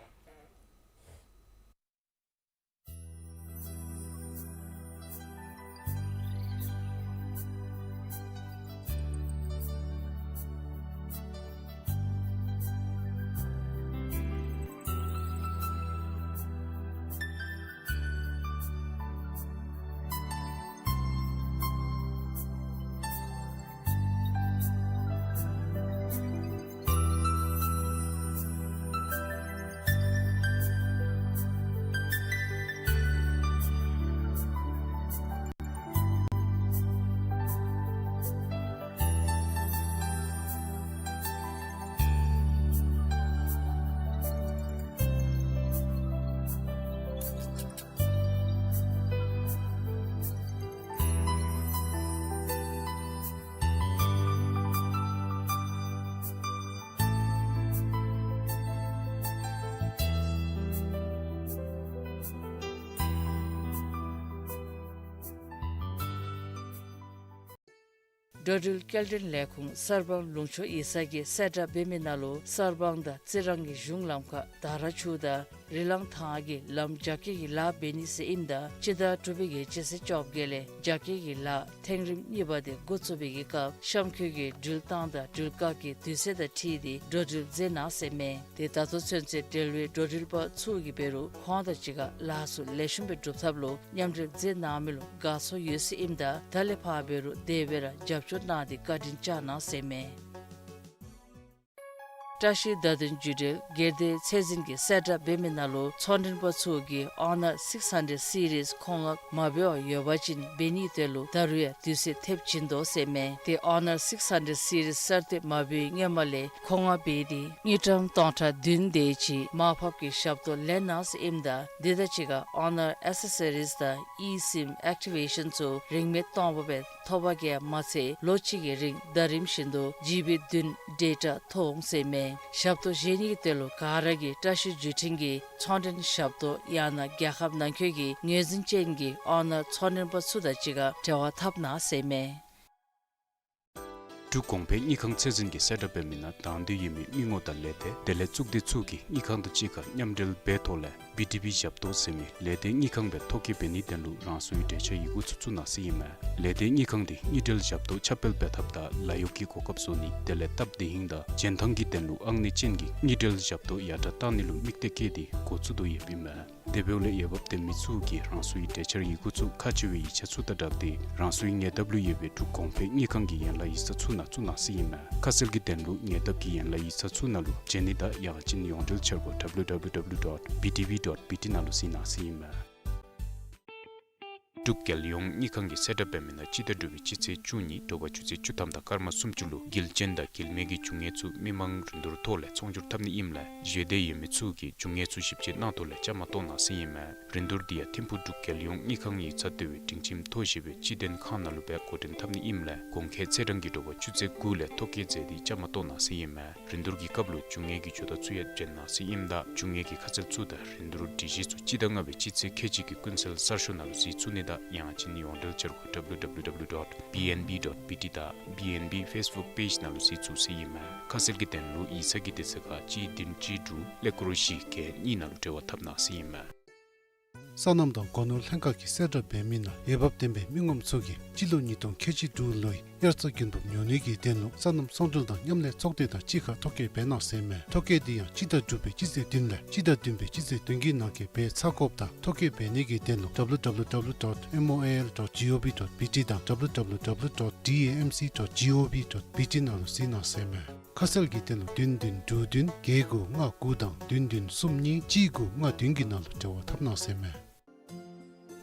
འགྲོ་འགྲུལ་སྐྱེལ་འདྲེན་ལས་ཁུངས་གསར་སྤང་ལུང་ཕྱོགས་ཡིག་ཚང་གིས་གསལ་བསྒྲགས་འབད་མི་ནང་ལུ་གསར་སྤང་དང་རྩི་རང་གི་གཞུང་ལམ་ཁར་དར་ཆུ་དང་རི་ལང་ཐང་གི་ལམ་རྒྱ་སྐྱེད་ཀྱི་ལཱ་འབད་ནི་ཟེར་ཨིནམ་ད་སྤྱི་ཟླ་དྲུག་པའི་གི་སྤྱི་ཚེས་བཅོ་བརྒྱད་ལས་རྒྱ་སྐྱེད་ཀྱི་ལཱ་ཐེངས་རིམ་གཉིས་པ་དེ་འགོ་བཙུགས་པའི་གི་སྐབས་གཤམ་འཁོད་ཀྱི་འགྲུལ་བཏང་དང་འགྲུལ་བཀག་གི་དུས་ཚོད་དང་འཁྲིལ་ཏེ་འགྲོ་འགྲུལ་མཛད་གནང་ཟེར་མས། དེ་ད་ལྟོ་ཚུན་ཚོད་འབྲེལ་བའི་འགྲོ་འགྲུལ་པ་ཚུ་གིས་འབད་རུང་ཁོང་དང་གཅིག་ཁར་ལཱ་ཚུ་ལེགས་ཤོམ་སྦེ་སྒྲུབ་ཐབས་ལུ་མཉམ་འབྲེལ་མཛད་གནང་མི་ལུ་དགའ་ཚོར་ཡོད་ཟེར་ཨིནམ་ད་ད་ལས་ཕར་འབད་རུང་དེ་སྦེ་ར་རྒྱབ་སྐྱོར་གནང་སྟེ་བཀའ་དྲིན་བསྐྱང་གནང་ཟེར་མས། བཀྲ་ཤིས་བརྡ་དོན་བརྒྱུད་འབྲེལ་སྒེར་སྡེ་ཚད་འཛིན་གྱིས་གསལ་བསྒྲགས་འབད་མི་ནང་ལུ་ཚོང་མགྲོན་པ་ཚུ་གིས་ཨོ་ནར་སིགས་ཧན་ཌེཌ་སི་རིསི་མཁོ་མངགས་མ་འབད་བར་ཡོད་པ་ཅིན་འབད་ནིའི་དོན་ལུ་ད་རུང་ཡང་དུས་ཚོད་ཐེབས་བྱིན་དོ་ཟེར་མས། དེ་ཨོ་ནར་སིགས་ཧན་ཌེཌ་སི་རིསི་གསར་གཏོད་མ་འབད་བའི་སྔོན་མ་ལས་མཁོ་མངགས་འབད་དེ་དངུལ་ཀྲམ་སྟོང་ཕྲག་བདུན་དེ་ཅིག་མར་ཕབ་ཀྱི་ཞབས་ཏོག་ལེན་གནང་ཟེར་ཨིནམ་ད་དེ་དང་གཅིག་ཁར་ཨོ་ནར་ཨེག་སེ་སོ་རིསི་དང་ཨི་སིམ་ཨེག་ཊི་ཝེ་ཤཱན་ཚུ་རིན་མེད་སྟོང་པ་སྦེ་ཐོབ་པ་གིས་མ་ཚད་ལོ་གཅིག་གི་རིང་ཟླ་རིམ་བཞིན་དུ་ཇི་བི་བདུན་ཌེ་ཊ་ཐོབ་འོང་ཟེར་མས། ཞབས་ཏོག་བཞེས་ནིའི་དོན་ལུ་ག་ར་གིས་བཀྲ་ཤིས་བརྒྱུད་འཕྲིན་གྱི་ཚོང་མགྲོན་ཞབས་ཏོག་ཡང་ན་རྒྱལ་ཁབ་ནང་འཁོད་ཀྱི་ངོས་འཛིན་ཅན་གྱི་ཨོ་ནར་ཚོང་མགྲོན་པ་ཚུ་དང་གཅིག་ཁར་འབྲེལ་བ་འཐབ་གནང་ཟེར་མས། འབྲུག་གོང་འཕེལ་དངུལ་ཁང་ཚད་འཛིན་གྱིས་གསལ་བསྒྲགས་འབད་མི་ནང་དང་འདོད་ཡོད་མི་མི་ངོམ་དང་ལས་སྡེ་དེ་ལས་གཙུག་སྡེ་ཚུ་གིས་དངུལ་ཁང་དང་གཅིག་ཁར་མཉམ་འབྲེལ་འབད་ཐོག་ལས་བི་ཌི་བི་ཞབས་ཏོག་ཟེར་མི་ལས་སྡེ་དངུལ་ཁང་སྦེ་ཐོ་བཀོད་འབད་ནིའི་དོན་ལུ་རང་སོའི་གྲོས་འཆར་ཡི་གུ་ཚུ་བཙུགས་གནང་ཟེར་ཨིན་མས། ལས་སྡེ་དངུལ་ཁང་འདི་དངུལ་འབྲེལ་ཞབས་ཏོག་ཁྱབ་སྤེལ་འབད་ཐབས་དང་ལཱ་གཡོག་གི་གོ་སྐབས་བཟོ་ནི་དེ་ལས་སྟབས་བདེ་ཧིང་དང་འཇོན་ཐང་གི་དོན་ལུ་ཨང་གནས་ཅན་གྱི་དངུལ་འབྲེལ་ཞབས་ཏོག་ཡར་དྲག་གཏང་ནི་ལུ་དམིགས་གཏད་བསྐྱེད་དེ་འགོ་བཙུགས་དོ་ཡོདཔ་ཨིན་མས། དེ་འབདཝ་ལས་འོས་འབབ་ལྡན་མི་ཚུ་གིས་རང་སོའི་གྲོས་འཆར་ཡི་གུ་ཚུ་ཁག་ཆེ་བའི་ཡིག་ཆ་ཚུ་དང་སྦྲགས་ཏེ་རང་སོའི་ཉེ་འདབས་ལུ་ཡོད་པའི་འབྲུག་གོང་འཕེལ་དངུལ་ཁང་གི་ཡན་ལག་ཡིག་ཚང་ཚུ་ནང་བཙུགས་གནང་ཟེར་ཨིན་མས། ཁ་གསལ་གྱི་དོན་ལུ་ཉེ་འདབས་ཀྱི་ཡན་ལག་ཡིག་ཚང་ཚུ་ནང་ལུ་བྱོན་ནི་དང་ཡང་ཅིན་ཡོངས་འབྲེལ་འཆར་སྒོ་W W W dot B D V dot B T ནང་ལུ་གཟིགས་གནང་ཟེར་ཨིན་མས། འབྲུག་རྒྱལ་ཡོངས་དངུལ་ཁང་གིས་གསལ་བསྒྲགས་འབད་མི་ནང་སྤྱི་ཟླ་དྲུག་པའི་སྤྱི་ཚེས་བཅུ་གཉིས་དྲོ་པ་ཆུ་ཚོད་བཅུ་ཐམ་དང་སྐར་མ་སུམ་ཅུ་ལུ་རྒྱུ་ཅན་དང་རྒྱུ་མེད་ཀྱི་རྒྱུ་དངོས་ཚུ་མི་མང་རིན་བསྡུར་ཐོག་ལས་ཚོང་སྒྱུར་འཐབ་ནི་ཨིནམ་ལས་ཞུ་འདོད་ཡོད་མི་ཚུ་གིས་རྒྱུ་དངོས་ཚུ་ཞིབ་དཔྱད་གནང་ཐོག་ལས་བཅའ་མར་གཏོགས་གནང་ཟེར་ཨིན་མས། རིན་བསྡུར་འདི་ཡང་ཐིམ་ཕུག་འབྲུག་རྒྱལ་ཡོངས་དངུལ་ཁང་ཡིག་ཚང་ལྟེ་བའི་སྒྲིང་ཁྱིམ་མཐོ་ཞེས་པའི་སྤྱི་དོན་ཁང་ནང་ལུ་སྦེ་འགོ་འདྲེན་འཐབ་ནི་ཨིནམ་ལས་གོང་འཁོད་ཚེས་གྲངས་ཀྱི་དྲོ་པ་ཆུ་ཚོད་དགུ་ལས་ཐོ་བཀོད་མཛད་དེ་བཅའ་མར་གཏོགས་གནང་ཟེར་ཨིན་མས། རིན་བསྡུར་གྱི་སྐབས་ལུ་རྒྱུ་དངོས་ཀྱི་ཇུས་གཏོགས་ཚུ་ཡང་བྱོན་གནང་ཟེར་ཨིནམ་ད་རྒྱུ་དངོས་ཀྱི་ཁ་གསལ་ཚུ་དང་རིན་བསྡུར་སྒྲིག་གཞི་ཚུ་སྤྱི་ཟླ་ལྔ་པའི་སྤྱི་ཚེས་ཁལ་གཅིག་གི་ཀུན་གསལ་གསར་ཤོག་ནང་ལུ་གཟིགས་ཚུགས་ནི་དང་ཡང་ཅིན་ཡོངས་འབྲེལ་འཆར་སྒོ W W W dot B N B dot B T དང་B N B Facebook page ནང་ལུ་གཟིགས་ཚུགས་ཟེར་ཨིན་མས། ཁ་གསལ་གྱི་དོན་ལུ་ཡིག་ཚང་གི་དེ་ཚེ་ཁར་གཅིག་བདུན་གཅིག་དྲུག་ཀླད་ཀོར་བཞི་བརྒྱད་གཉིས་ནང་ལུ་འབྲེལ་བ་འཐབ་གནང་ཟེར་ཨིན་མས། སོ་ནམ་དང་སྒོ་ནོར་ལྷན་ཁག་གིས་གསལ་བསྒྲགས་འབད་མི་ནང་འོས་འབབ་ལྡན་པའི་མི་ངོམ་ཚུ་གིས་སྤྱི་ལོ་ཉིས་སྟོང་ཁལ་གཅིག་དྲུག་ལོའི་དབྱར་རྩྭ་དགུན་འབུབ་ཉོ་ནི་གི་དོན་ལུ་སོ་ནམ་ཚོང་འབྲེལ་དང་མཉམ་ལས་ཚོགས་སྡེ་དང་གཅིག་ཁར་ཐོ་བཀོད་འབད་གནང་ཟེར་མས། ཐོ་བཀོད་འདི་ཡང་སྤྱི་ཟླ་དྲུག་པའི་སྤྱི་ཚེས་བདུན་ལས་སྤྱི་ཟླ་བདུན་པའི་སྤྱི་ཚེས་བདུན་གྱི་ནང་འཁོད་འབད་ཚར་དགོཔ་དང་ཐོ་བཀོད་འབད་ནི་གི་དོན་ལུ་W W W dot M O I L dot G O V dot B T དང་W W W dot D A M C dot G O V dot B T ནང་ལུ་གཟིགས་གནང་ཟེར་མས། ཁ་གསལ་གྱི་དོན་ལུ་བདུན་བདུན་དྲུག་བདུན་བརྒྱད་དགུ་ལྔ་དགུ་དང་བདུན་བདུན་གསུམ་གཉིས་གཅིག་དགུ་ལྔ་བདུན་གྱི་ནང་ལུ་འབྲེལ་བ་འཐབ་གནང་ཟེར་མས།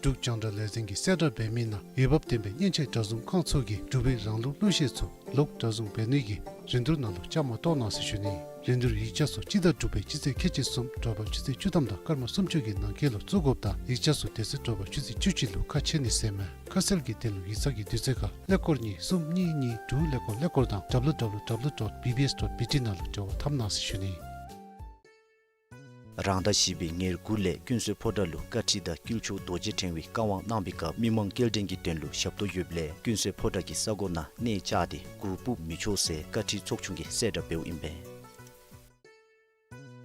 འབྲུག་རྒྱང་བསྒྲགས་ལས་འཛིན་གྱིས་གསལ་བསྒྲགས་འབད་མི་ནང་འོས་འབབ་ལྡན་པའི་མཉེན་ཆས་བྲག་བཟུང་ཁང་ཚུ་གིས་འབྲུག་པའི་རང་ལུགས་གླུ་གཞས་ཚུ་ལོག་བྲག་བཟུང་འབད་ནི་གི་རིན་བསྡུར་ནང་ལུ་བཅའ་མར་གཏོགས་གནང་ཟེར་ཞུ་ནི། རིན་བསྡུར་ཡིག་ཆ་ཚུ་སྤྱི་ཟླ་དྲུག་པའི་སྤྱི་ཚེས་ཁལ་གཅིག་གསུམ་དྲོ་པ་ཆུ་ཚོད་བཅུ་ཐམ་དང་སྐར་མ་སུམ་ཅུ་གི་ནང་འཁོད་ལུ་བཙུགས་དགོཔ་དང་ཡིག་ཆ་ཚུ་དེ་ཚེ་དྲོ་པ་ཆུ་ཚོད་བཅུ་གཅིག་ལུ་ཁ་ཕྱེ་ནི་ཟེར་མས། ཁ་གསལ་གྱི་དོན་ལུ་ཡིག་ཚང་གི་དུས་ཚོད་ཁར་ཀླད་ཀོར་གཉིས་གསུམ་གཉིས་གཉིས་དྲུག་ཀླད་ཀོར་ཀླད་ཀོར་དང་W W W dot B B S dot B T ནང་ལུ་འབྲེལ་བ་འཐབ་གནང་ཟེར་ཞུ་ནི། རང་ཟླ་བཞི་པའི་ཉེར་དགུ་ལས་ཀུན་གསོལ་ཕོ་བྲང་ལུ་བཀའ་ཁྲི་དང་དཀྱིལ་ཆོག་རྡོ་རྗེ་ཕྲེང་བའི་བཀའ་དབང་གནང་བའི་སྐབས་མི་མང་སྐྱེལ་འདྲེན་གྱི་དོན་ལུ་ཞབས་ཏོག་ཡོདཔ་ལས་ཀུན་གསོལ་ཕོ་བྲང་གི་ས་གོ་ནང་གནས་བཅགས་ཏེ་གུར་ཕུབ་མི་ཆོག་ཟེར་བཀའ་ཁྲི་ཚོགས་ཆུང་གིས་གསལ་བསྒྲགས་འབདཝ་ཨིན་པས།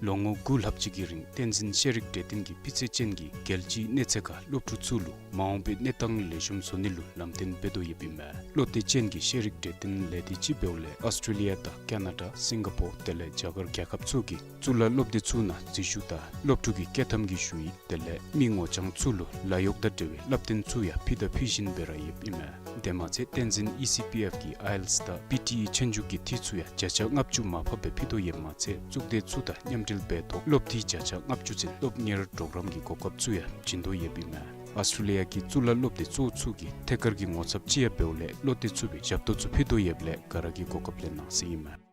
ལོ་ངོ་དགུ་ལྷག་ཅིག་གི་རིང་བསྟན་འཛིན་ཤེས་རིག་འབྲས་ལྡན་གྱིས་སྤུས་ཚད་ཅན་གྱི་རྒྱལ་སྤྱིའི་གནས་ཚད་ཁར་སློབ་ཕྲུག་ཚུ་ལུ་མ་འོངས་པའི་གནས་སྟངས་ལེགས་ཤོམ་བཟོ་ནི་ལུ་ལམ་སྟོན་འབད་དོ་ཡོདཔ་ཨིན་མས། བློ་གཏད་ཅན་གྱི་ཤེས་རིག་འབྲས་ལྡན་ལས་སྡེ་ཅིག་འབདཝ་ལས་ཨོསི་ཊྲེ་ལི་ཡ་དང་ཀ་ན་ཌ་སིང་ག་པོར་དེ་ལས་རྒྱ་གར་རྒྱལ་ཁབ་ཚུ་གི་གཙུག་ལག་སློབ་སྡེ་ཚུ་ནང་འཛུལ་ཞུགས་དང་སློབ་ཕྲུག་གི་སྐྱེལ་ཐམ་གྱི་ཞུ་ཡིག་དེ་ལས་མི་ངོ་རྐྱང་ཚུ་ལུ་ལཱ་གཡོག་དང་འབྲེལ་བའི་བསླབ་སྟོན་ཚུ་ཡང་ཕུལ་དང་ཕུལ་བཞིན་པའི་ར་ཡོདཔ་ཨིན་མས། དེ་མ་ཚད་བསྟན་འཛིན་ཨི་སི་པི་ཨེཕ་གིས་ཨའི་ཨེལ་ཊི་ཨེས་དང་པི་ཊི་ཨི་ཆོས་རྒྱུགས་ཀྱི་འཐུས་ཚུ་ཡང་བརྒྱ་ཆ་ལྔ་བཅུ་མར་ཕབ་སྦེ་ཕུལ་དོ་ཡོདཔ་མ་ཚད་གཙུག་སྡེ་ཚུ་དང་མཉམ་འབྲེལ་འབད་ཐོག་སློབ་འཐུས་བརྒྱ་ཆ་ལྔ་བཅུ་ཚུན་སློབ་གཉེར་གྲོགས་རམ་གྱི་གོ་སྐབས་ཚུ་ཡང་བྱིན་དོ་ཡོདཔ་ཨིན་མས། ཨོསི་ཊྲེ་ལི་ཡ་གི་གཙུག་ལག་སློབ་སྡེ་གཙོ་བོ་ཚུ་གིས་ཐད་ཀར་གྱི་ངོ་ཚབ་ཅིག་ཡང་འབདཝ་ལས་བློ་གཏད་ཚུགས་པའི་ཞབས་ཏོག་ཚུ་ཕུལ་དོ་ཡོདཔ་ལས་ག་ར་གིས་གོ་སྐབས་ལེན་གནང་ཟེར་ཨིན་མས།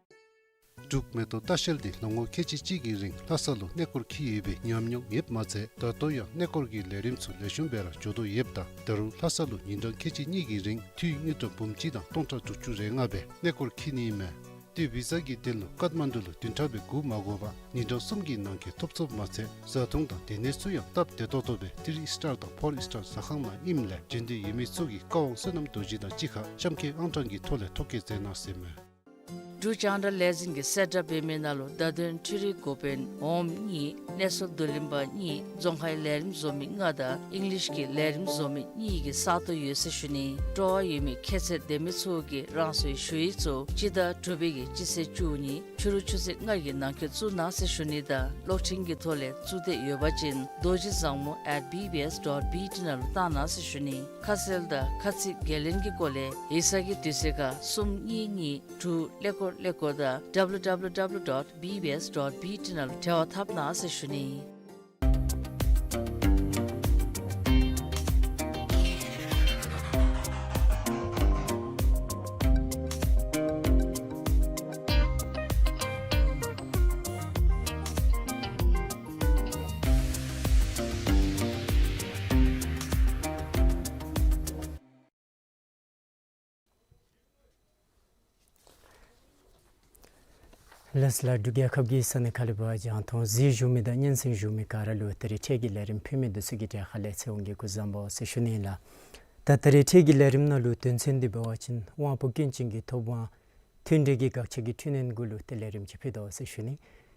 འབྲུག་མེ་ཏོག་ལྟ་བཤལ་འདི་ལོ་ངོ་ཁལ་གཅིག་གཅིག་གི་རིང་ལྷ་ས་ལུ་གནས་སྐོར་འཁྱིད་ཡོད་པའི་ཉམས་མྱོང་ཡོདཔ་མ་ཚད་ད་ལྟོ་ཡང་གནས་སྐོར་གྱི་ལས་རིམ་ཚུ་ལེགས་ཤོམ་སྦེ་ར་འགྱོ་དོ་ཡོདཔ་ད་ད་རུང་ལྷ་ས་ལུ་ཉིན་གྲངས་ཁལ་གཅིག་གཉིས་ཀྱི་རིང་འཐུས་དངུལ་ཀྲམ་འབུམ་གཅིག་དང་སྟོང་ཕྲག་དྲུག་ཅུ་རེ་ལྔ་སྦེ་གནས་སྐོར་འཁྱིད་ནི་ཨིན་མས། ཏེ་བི་ཟ་གི་དོན་ལུ་ཀཏ་མན་ཌུ་ལུ་བདུན་ཕྲག་སྦེ་སྒུག་མ་དགོ་པར་ཉིན་གྲངས་གསུམ་གྱི་ནང་འཁོད་ཐོབ་ཚུགསཔ་མ་ཚད་བཟའ་འཐུང་དང་སྡོད་གནས་ཚུ་ཡང་སྟབས་བདེ་ཏོག་ཏོ་སྦེ་ཐི་རི་སི་ཊར་དང་ཕོར་སི་ཊར་ཟ་ཁང་ནང་ཨིནམ་ལས་འབྱོན་འདོད་ཡོད་མི་ཚུ་གིས་བཀའ་དབང་བསོད་ནམས་རྡོ་རྗེ་དང་གཅིག་ཁར་གཤམ་འཁོད་ཨང་གྲངས་ཀྱི་ཐོག་ལས་ཐོ་བཀོད་མཛད་གནང་ཟེར་མས། འབྲུག་རྒྱང་བསྒྲགས་ལས་འཛིན་གྱིས་གསལ་བསྒྲགས་འབད་མི་ནང་ལུ་བརྡ་དོན་འཕྲུལ་རིག་འགོ་དཔོན་འོགམ་གཉིས་གནས་ཚུལ་བསྡུ་ལེན་པ་གཉིས་རྫོང་ཁའི་ལས་རིམ་བཟོ་མི་ལྔ་དང་ཨིང་ལིཤ་གི་ལས་རིམ་བཟོ་མི་གཉིས་ཀྱི་ས་སྟོང་ཡོད་ཟེར་ཞུ་ནི། སྤྲོ་བ་ཡོད་མི་ཁྱད་ཚད་ལྡན་མི་ཚུ་གིས་རང་སོའི་ཞུ་ཡིག་ཚུ་སྤྱི་ཟླ་དྲུག་པའི་གི་སྤྱི་ཚེས་བཅུ་གཉིས་ཕྱི་རུ་ཆུ་ཚོད་ལྔ་གི་ནང་འཁོད་བཙུགས་གནང་ཟེར་ཞུ་ནི་དང་གློག་འཕྲིན་གྱི་ཐོག་ལས་བཙུགས་འདོད་ཡོད་པ་ཅིན་རྡོ་རྗེ་བཟང་མོ་at B B S dot B T ནང་ལུ་བཏང་གནང་ཟེར་ཞུ་ནི། ཁ་གསལ་དང་ཁ་ཚིག་འགན་ལེན་གྱི་སྐོར་ལས་ཡིག་ཚང་གི་དུས་ཚོད་ཁར་གསུམ་གཉིས་གཉིས་དྲུག་ཀླད་ཀོར་ཀླད་ཀོར་དང་W W W dot B B S dot B T ནང་ལུ་འབྲེལ་བ་འཐབ་གནང་ཟེར་ཞུ་ནི། ལགས་ལགས། འབྲུག་རྒྱལ་ཁབ་ཀྱི་ས་གནས་ཁག་ལས་འབད་བ་ཅིན་རྒྱང་མཐོང་གཟིགས་བཞུགས་མི་དང་སྙན་གསན་བཞུགས་མི་ག་ར་ལུ་ད་རིས་འཕྲལ་གྱི་ལས་རིམ་ཕུལ་མི་འདི་ཚུ་གི་གྲལ་ཁ་ལས་ཚེ་དབང་གིས་སྐུ་གཟུགས་བཟང་པོ་ཟེར་ཞུ་ནི་ལགས། ད་ད་རིས་འཕྲལ་གྱི་ལས་རིམ་ནང་ལུ་དོན་ཚན་འདི་འབད་བ་ཅིན་དབང་པོ་སྐྱོན་ཅན་གྱི་ཐོབ་དབང་མཐུན་འབྲེལ་གྱི་དགག་བྱ་གི་འཕྲི་སྣོན་གུ་ལུ་ཏེ་ལས་རིམ་ཅིག་ཕུལ་དོ་ཟེར་ཞུ་ནི།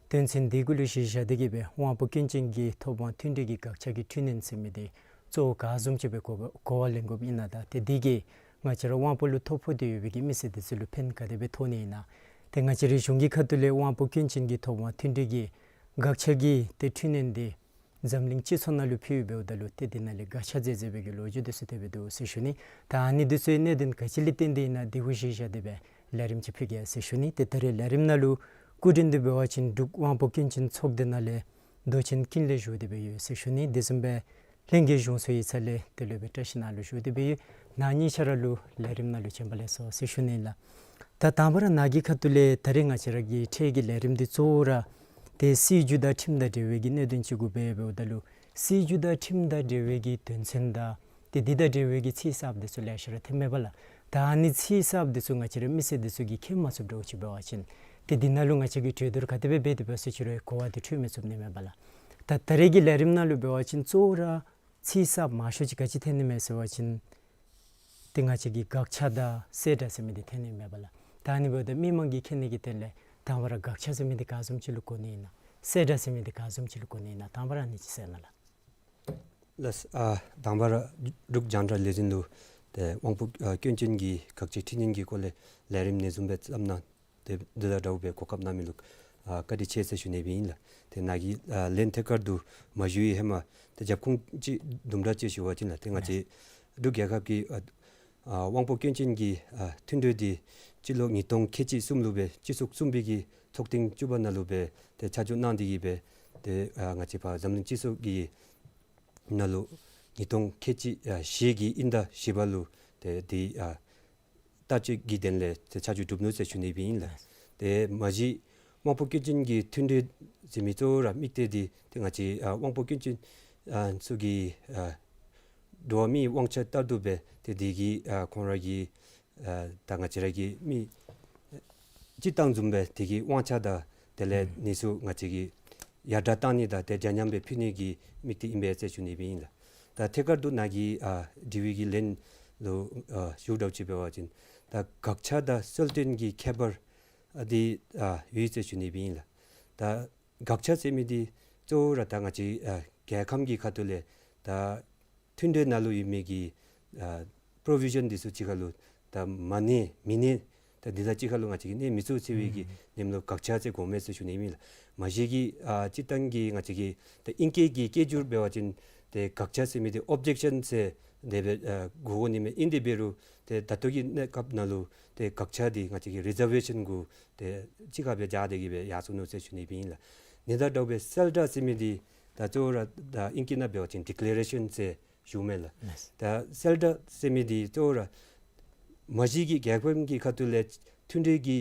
དོན་ཚན་འདི་གུ་ལུ་གཞི་བཞག་སྟེ་གིས་སྦེ་དབང་པོ་སྐྱོན་ཅན་གྱི་ཐོབ་དབང་མཐུན་འབྲེལ་གྱི་དགག་བྱ་གི་འཕྲི་སྣོན་ཟེར་མི་འདི་གཙོ་བོ་ག་བཟུམ་ཅིག་སྦེ་གོ་གོ་བ་ལེན་དགོཔ་ཨིན་ན་དང་ཏེ་འདི་གིས་ང་བཅས་ར་དབང་པོ་ལུ་ཐོ་ཕོག་སྟེ་ཡོད་པའི་གི་མི་སེར་འདི་ཚུ་ལུ་ཕན་ག་དེ་སྦེ་ཐོགས་ནི་ཨིན་ན། ཏེ་ང་བཅས་རའི་གཞུང་གི་ཁ་ཐུག་ལས་དབང་པོ་སྐྱོན་ཅན་གྱི་ཐོབ་དབང་མཐུན་འབྲེལ་གྱི་དགག་བྱ་གི་ཏེ་འཕྲི་སྣོན་འདི་འཛམ་གླིང་སྤྱི་ཚོགས་ནང་ལུ་ཕུལཝ་འབདཝ་ད་ལུ་ཏེ་འདི་ནང་ལས་དགག་བྱ་མཛད་མཛད་པའི་གི་ལོ་རྒྱུས་འདི་ཚུ་དེ་སྦེ་འདུག་ཟེར་ཞུ་ནི། ད་ཨ་ནི་འདི་ཚུ་གནད་དོན་ག་ཅི་ལས་བརྟེན་ཏེ་ཨིན་ན་འདི་གུ་གཞི་བཞག་སྟེ་སྦེ་ལས་རིམ་ཅིག་ཕུལ་གེ་ཟེར་ཞུ་ནི། ཏེ་ད་རིས་ལས་རིམ་ནང་ལུ་སྐུ་མགྲོན་འདི་འབད་བ་ཅིན་འབྲུག་དབང་པོ་སྐྱོན་ཅན་ཚོགས་སྡེ་ནང་ལས་མདོ་ཆེན་ཀུན་ལེགས་ཞུ་སྟེ་སྦེ་ཡོད་ཟེར་ཞུ་ནི། དེ་བཟུམ་སྦེ་ལྷན་རྒྱས་གཞུང་ཚོགས་ཡིག་ཚང་ལས་ཏེ་སློབ་དཔོན་བཀྲ་ཤིས་ནཱ་ལུ་ཞུ་སྟེ་སྦེ་ཡོད། ནཱ་གཉིས་ཆ་ར་ལུ་ལས་རིམ་ནང་ལུ་བྱོན་པ་ལེགས་སོ་ཟེར་ཞུ་ནི་ལགས། ད་དང་པ་ར་ནཱ་གི་ཁ་ཐུག་ལས་ད་རིས་ང་བཅས་ར་གི་འཕྲལ་གྱི་ལས་རིམ་འདི་གཙོ་བོ་ར་ཏེ་སྲིད་བྱུས་དང་ཁྲིམས་དང་འབྲེལ་བའི་གི་གནད་དོན་ཅིག་གུ་འབད་འབདཝ་ད་ལུ་སྲིད་བྱུས་དང་ཁྲིམས་དང་འབྲེལ་བའི་གི་དོན་ཚན་དང་ཏེ་འདི་དང་འབྲེལ་བའི་གི་ཚིག་གསརཔ་འདི་ཚུ་ལེ་ཤ་ར་ཐོནམ་མས་པ་ལགས། ད་ཨ་ནི་ཚིག་གསརཔ་འདི་ཚུ་ང་བཅས་ར་མི་སེར་འདི་ཚུ་གིས་མཁྱེན་མ་ཚུགསཔ་འདྲཝ་ཅིག་འབད་བ་ཅིན་ཏེ་འདི་ནང་ལུ་ང་བཅས་ཀྱིས་གྲོས་བསྡུར་ག་དེ་སྦེ་འབད་དེ་འབད་ཟེར་ཅི་རུང་གོ་བ་འདི་འཕྲོད་མི་ཚུགས་ནི་མས་པ་ལགས། ད་ད་རིས་ཀྱི་ལས་རིམ་ནང་ལུ་འབད་བ་ཅིན་གཙོ་བོ་ར་ཚིག་གསརཔ་མང་ཤོས་ཅིག་ག་ཅི་ཐོན་ནི་མས་ཟེར་བ་ཅིན་ཏེ་ང་བཅས་ཀྱི་དགག་བྱ་དང་གསལ་བསྒྲགས་ཟེར་མི་འདི་ཐོན་ནི་མས་པ་ལགས། ད་ཨ་ནི་འབདཝ་ད་མི་མང་གིས་མཁྱེན་ནི་གི་དོན་ལས་དང་པ་ར་དགག་བྱ་ཟེར་མི་འདི་ག་བཟུམ་ཅིག་ལུ་གོ་ནི་ཨིན་ན། གསལ་བསྒྲགས་ཟེར་མི་འདི་ག་བཟུམ་ཅིག་ལུ་གོ་ནི་ཨིན་ན། དང་པ་ར་ཨ་ནི་ཅིག་གསལ་གནང་ལགས། ལགས། ཨ་དང་པ་ར་འབྲུག་རྒྱང་བསྒྲགས་ལས་འཛིན་ལུ་ཏེ་དབང་པོ་ཨ་སྐྱོན་ཅན་གྱི་དགག་བྱའི་འཕྲི་སྣོན་གྱི་སྐོར་ལས་ལས་རིམ་ནེ་བཟུམ་སྦེ་བརྩམས་གནང་སྟེ་འདི་དང་འདྲཝ་སྦེ་གོ་སྐབས་གནང་མི་ལུ་ཨ་བཀའ་དྲིན་ཆེ་ཟེར་ཞུ་ནི་སྦེ་ཨིན་ལགས། ཏེ་ནཱ་གི་ཨ་ལན་ཐད་ཀར་དུ་མ་ཞུ་བའི་ཧེ་མ་ཏེ་རྒྱབ་ཁུངས་ཅིག་དུམ་གྲ་ཅིག་ཞུ་བ་ཅིན་ལགས། ཏེ་ང་བཅས་འབྲུག་རྒྱལ་ཁབ་ཀྱི་ཨ་ཨ་དབང་པོ་སྐྱོན་ཅན་གྱི་ཨ་མཐུན་གྲོས་འདི་སྤྱི་ལོ་ཉིས་སྟོང་ཁལ་གཅིག་གསུམ་ལུ་སྦེ་སྤྱི་ཚོགས་གསུམ་པའི་གི་ཚོགས་ཐེངས་བཅུ་པ་ནང་ལུ་སྦེ་ཏེ་ཆ་འཇོག་གནང་སྟེ་གི་སྦེ་ཏེ་ཨ་ང་བཅས་ཕར་འཛམ་གླིང་སྤྱི་ཚོགས་ཀྱི་ནང་ལུ་ཉིས་སྟོང་ཁལ་གཅིག་ཨ་བཞི་གི་དབྱིན་ཟླ་བཞི་པ་ལུ་ཏེ་འདི་ཨ་བསྟར་སྤྱོད་ཀྱི་དོན་ལས་ཏེ་ཆ་འཇོག་གྲུབ་ནུག་ཟེར་ཞུ་ནི་སྦེ་ཨིན་ལགས། ཏེ་མ་གཞི་དབང་པོ་སྐྱོན་ཅན་གྱི་མཐུན་གྲོས་ཟེར་མི་གཙོ་བོ་ར་དམིགས་གཏད་འདི་ཏེ་ང་བཅས་ཨ་དབང་པོ་སྐྱོན་ཅན་ཨ་ཚུ་གི་ཨ་འགྲོ་བ་མིའི་དབང་ཆ་ལྟར་དུ་སྦེ་ཏེ་འདི་གི་ཨ་ཁོང་ར་གི་ཨ་ད་ང་བཅས་ར་གི་མི་སྤྱིར་བཏང་བཟུམ་སྦེ་དེ་གི་དབང་ཆ་དང་དེ་ལས་ཨུམ་ནི་ཚུ་ང་བཅས་ཀྱིས་ཡར་དྲག་བཏང་ནི་དང་ཏེ་འདྲ་མཉམ་སྦེ་ཕུལ་ནི་གི་དམིགས་གཏད་ཨིན་པས་ཟེར་ཞུ་ནི་སྦེ་ཨིན་ལགས། ད་ཐད་ཀར་དུ་ནཱ་གི་ཨ་དྲི་བའི་གི་ལན་ལུ་ཨ་ཞུ་འདྲཝ་ཅིག་འབད་བ་ཅིན་ད་དགག་བྱ་དང་གསལ་སྟོན་གྱི་ཁྱད་པར་ཨ་འདི་ཨ་ཡོད་ཟེར་ཞུ་ནི་སྦེ་ཨིན་ལགས། ད་དགག་བྱ་ཟེར་མི་འདི་གཙོ་བོ་ར་ད་ང་བཅས་ཨ་རྒྱལ་ཁམས་ཀྱི་ཁ་ཐུག་ལས་ད་མཐུན་གྲོས་ནང་ལུ་ཡོད་མི་གི་ཨ་པྲོ་བི་ཤཱན་འདི་ཚུ་གཅིག་ཁར་ལུ་ད་མ་གནས་མི་གནས་ད་འདི་དང་གཅིག་ཁར་ལུ་ང་བཅས་ཀྱིས་གནས་མི་ཚུགས་ཟེར་བའི་གི་ཨུམ་ཉམས་ལུ་དགག་བྱ་ཟེར་གོཝ་མས་ཟེར་ཞུ་ནི་ཨིན་ལགས། མ་གཞི་གི་ཨ་སྤྱིར་བཏང་གི་ང་བཅས་ཀྱི་ད་ཨིང་སྐད་ཀྱི་སྐད་སྒྱུར་འབད་བ་ཅིན་ཏེ་དགག་བྱ་ཟེར་མི་འདི་ཨོབ་ཇེག་ཤཱན་ཟེར་དེ་སྦེ་ཨ་གོ་དགོ་ནི་མས། ཨིན་དེ་འབད་རུང་ཏེ་ད་ལྟོ་གི་གནས་སྐབས་ནང་ལུ་ཏེ་དགག་བྱ་འདི་ང་བཅས་ཀྱིས་རི་ཛར་ཝེ་ཤཱན་གུ་ཏེ་གཅིག་ཁར་སྦེ་སྦྱར་ཏེ་གི་སྦེ་ཡར་སོ་ནུག་ཟེར་ཞུ་ནི་སྦེ་ཨིན་ལགས། ནི་དང་འདྲཝ་སྦེ་གསལ་བསྒྲགས་ཟེར་མི་འདི་ད་གཙོ་བོ་ར་ད་ཨིང་སྐད་ནང་འབད་བ་ཅིན་ཌི་ཀི་ལེ་རེ་ཤཱན་ཟེར་ཞུཝ་མས་ལགས། ལགས། ད་གསལ་བསྒྲགས་ཟེར་མི་འདི་གཙོ་བོ་ར་མ་གཞི་གི་རྒྱལ་ཁམས་ཀྱི་ཁ་ཐུག་ལས་མཐུན་གྲོས་ཀྱི་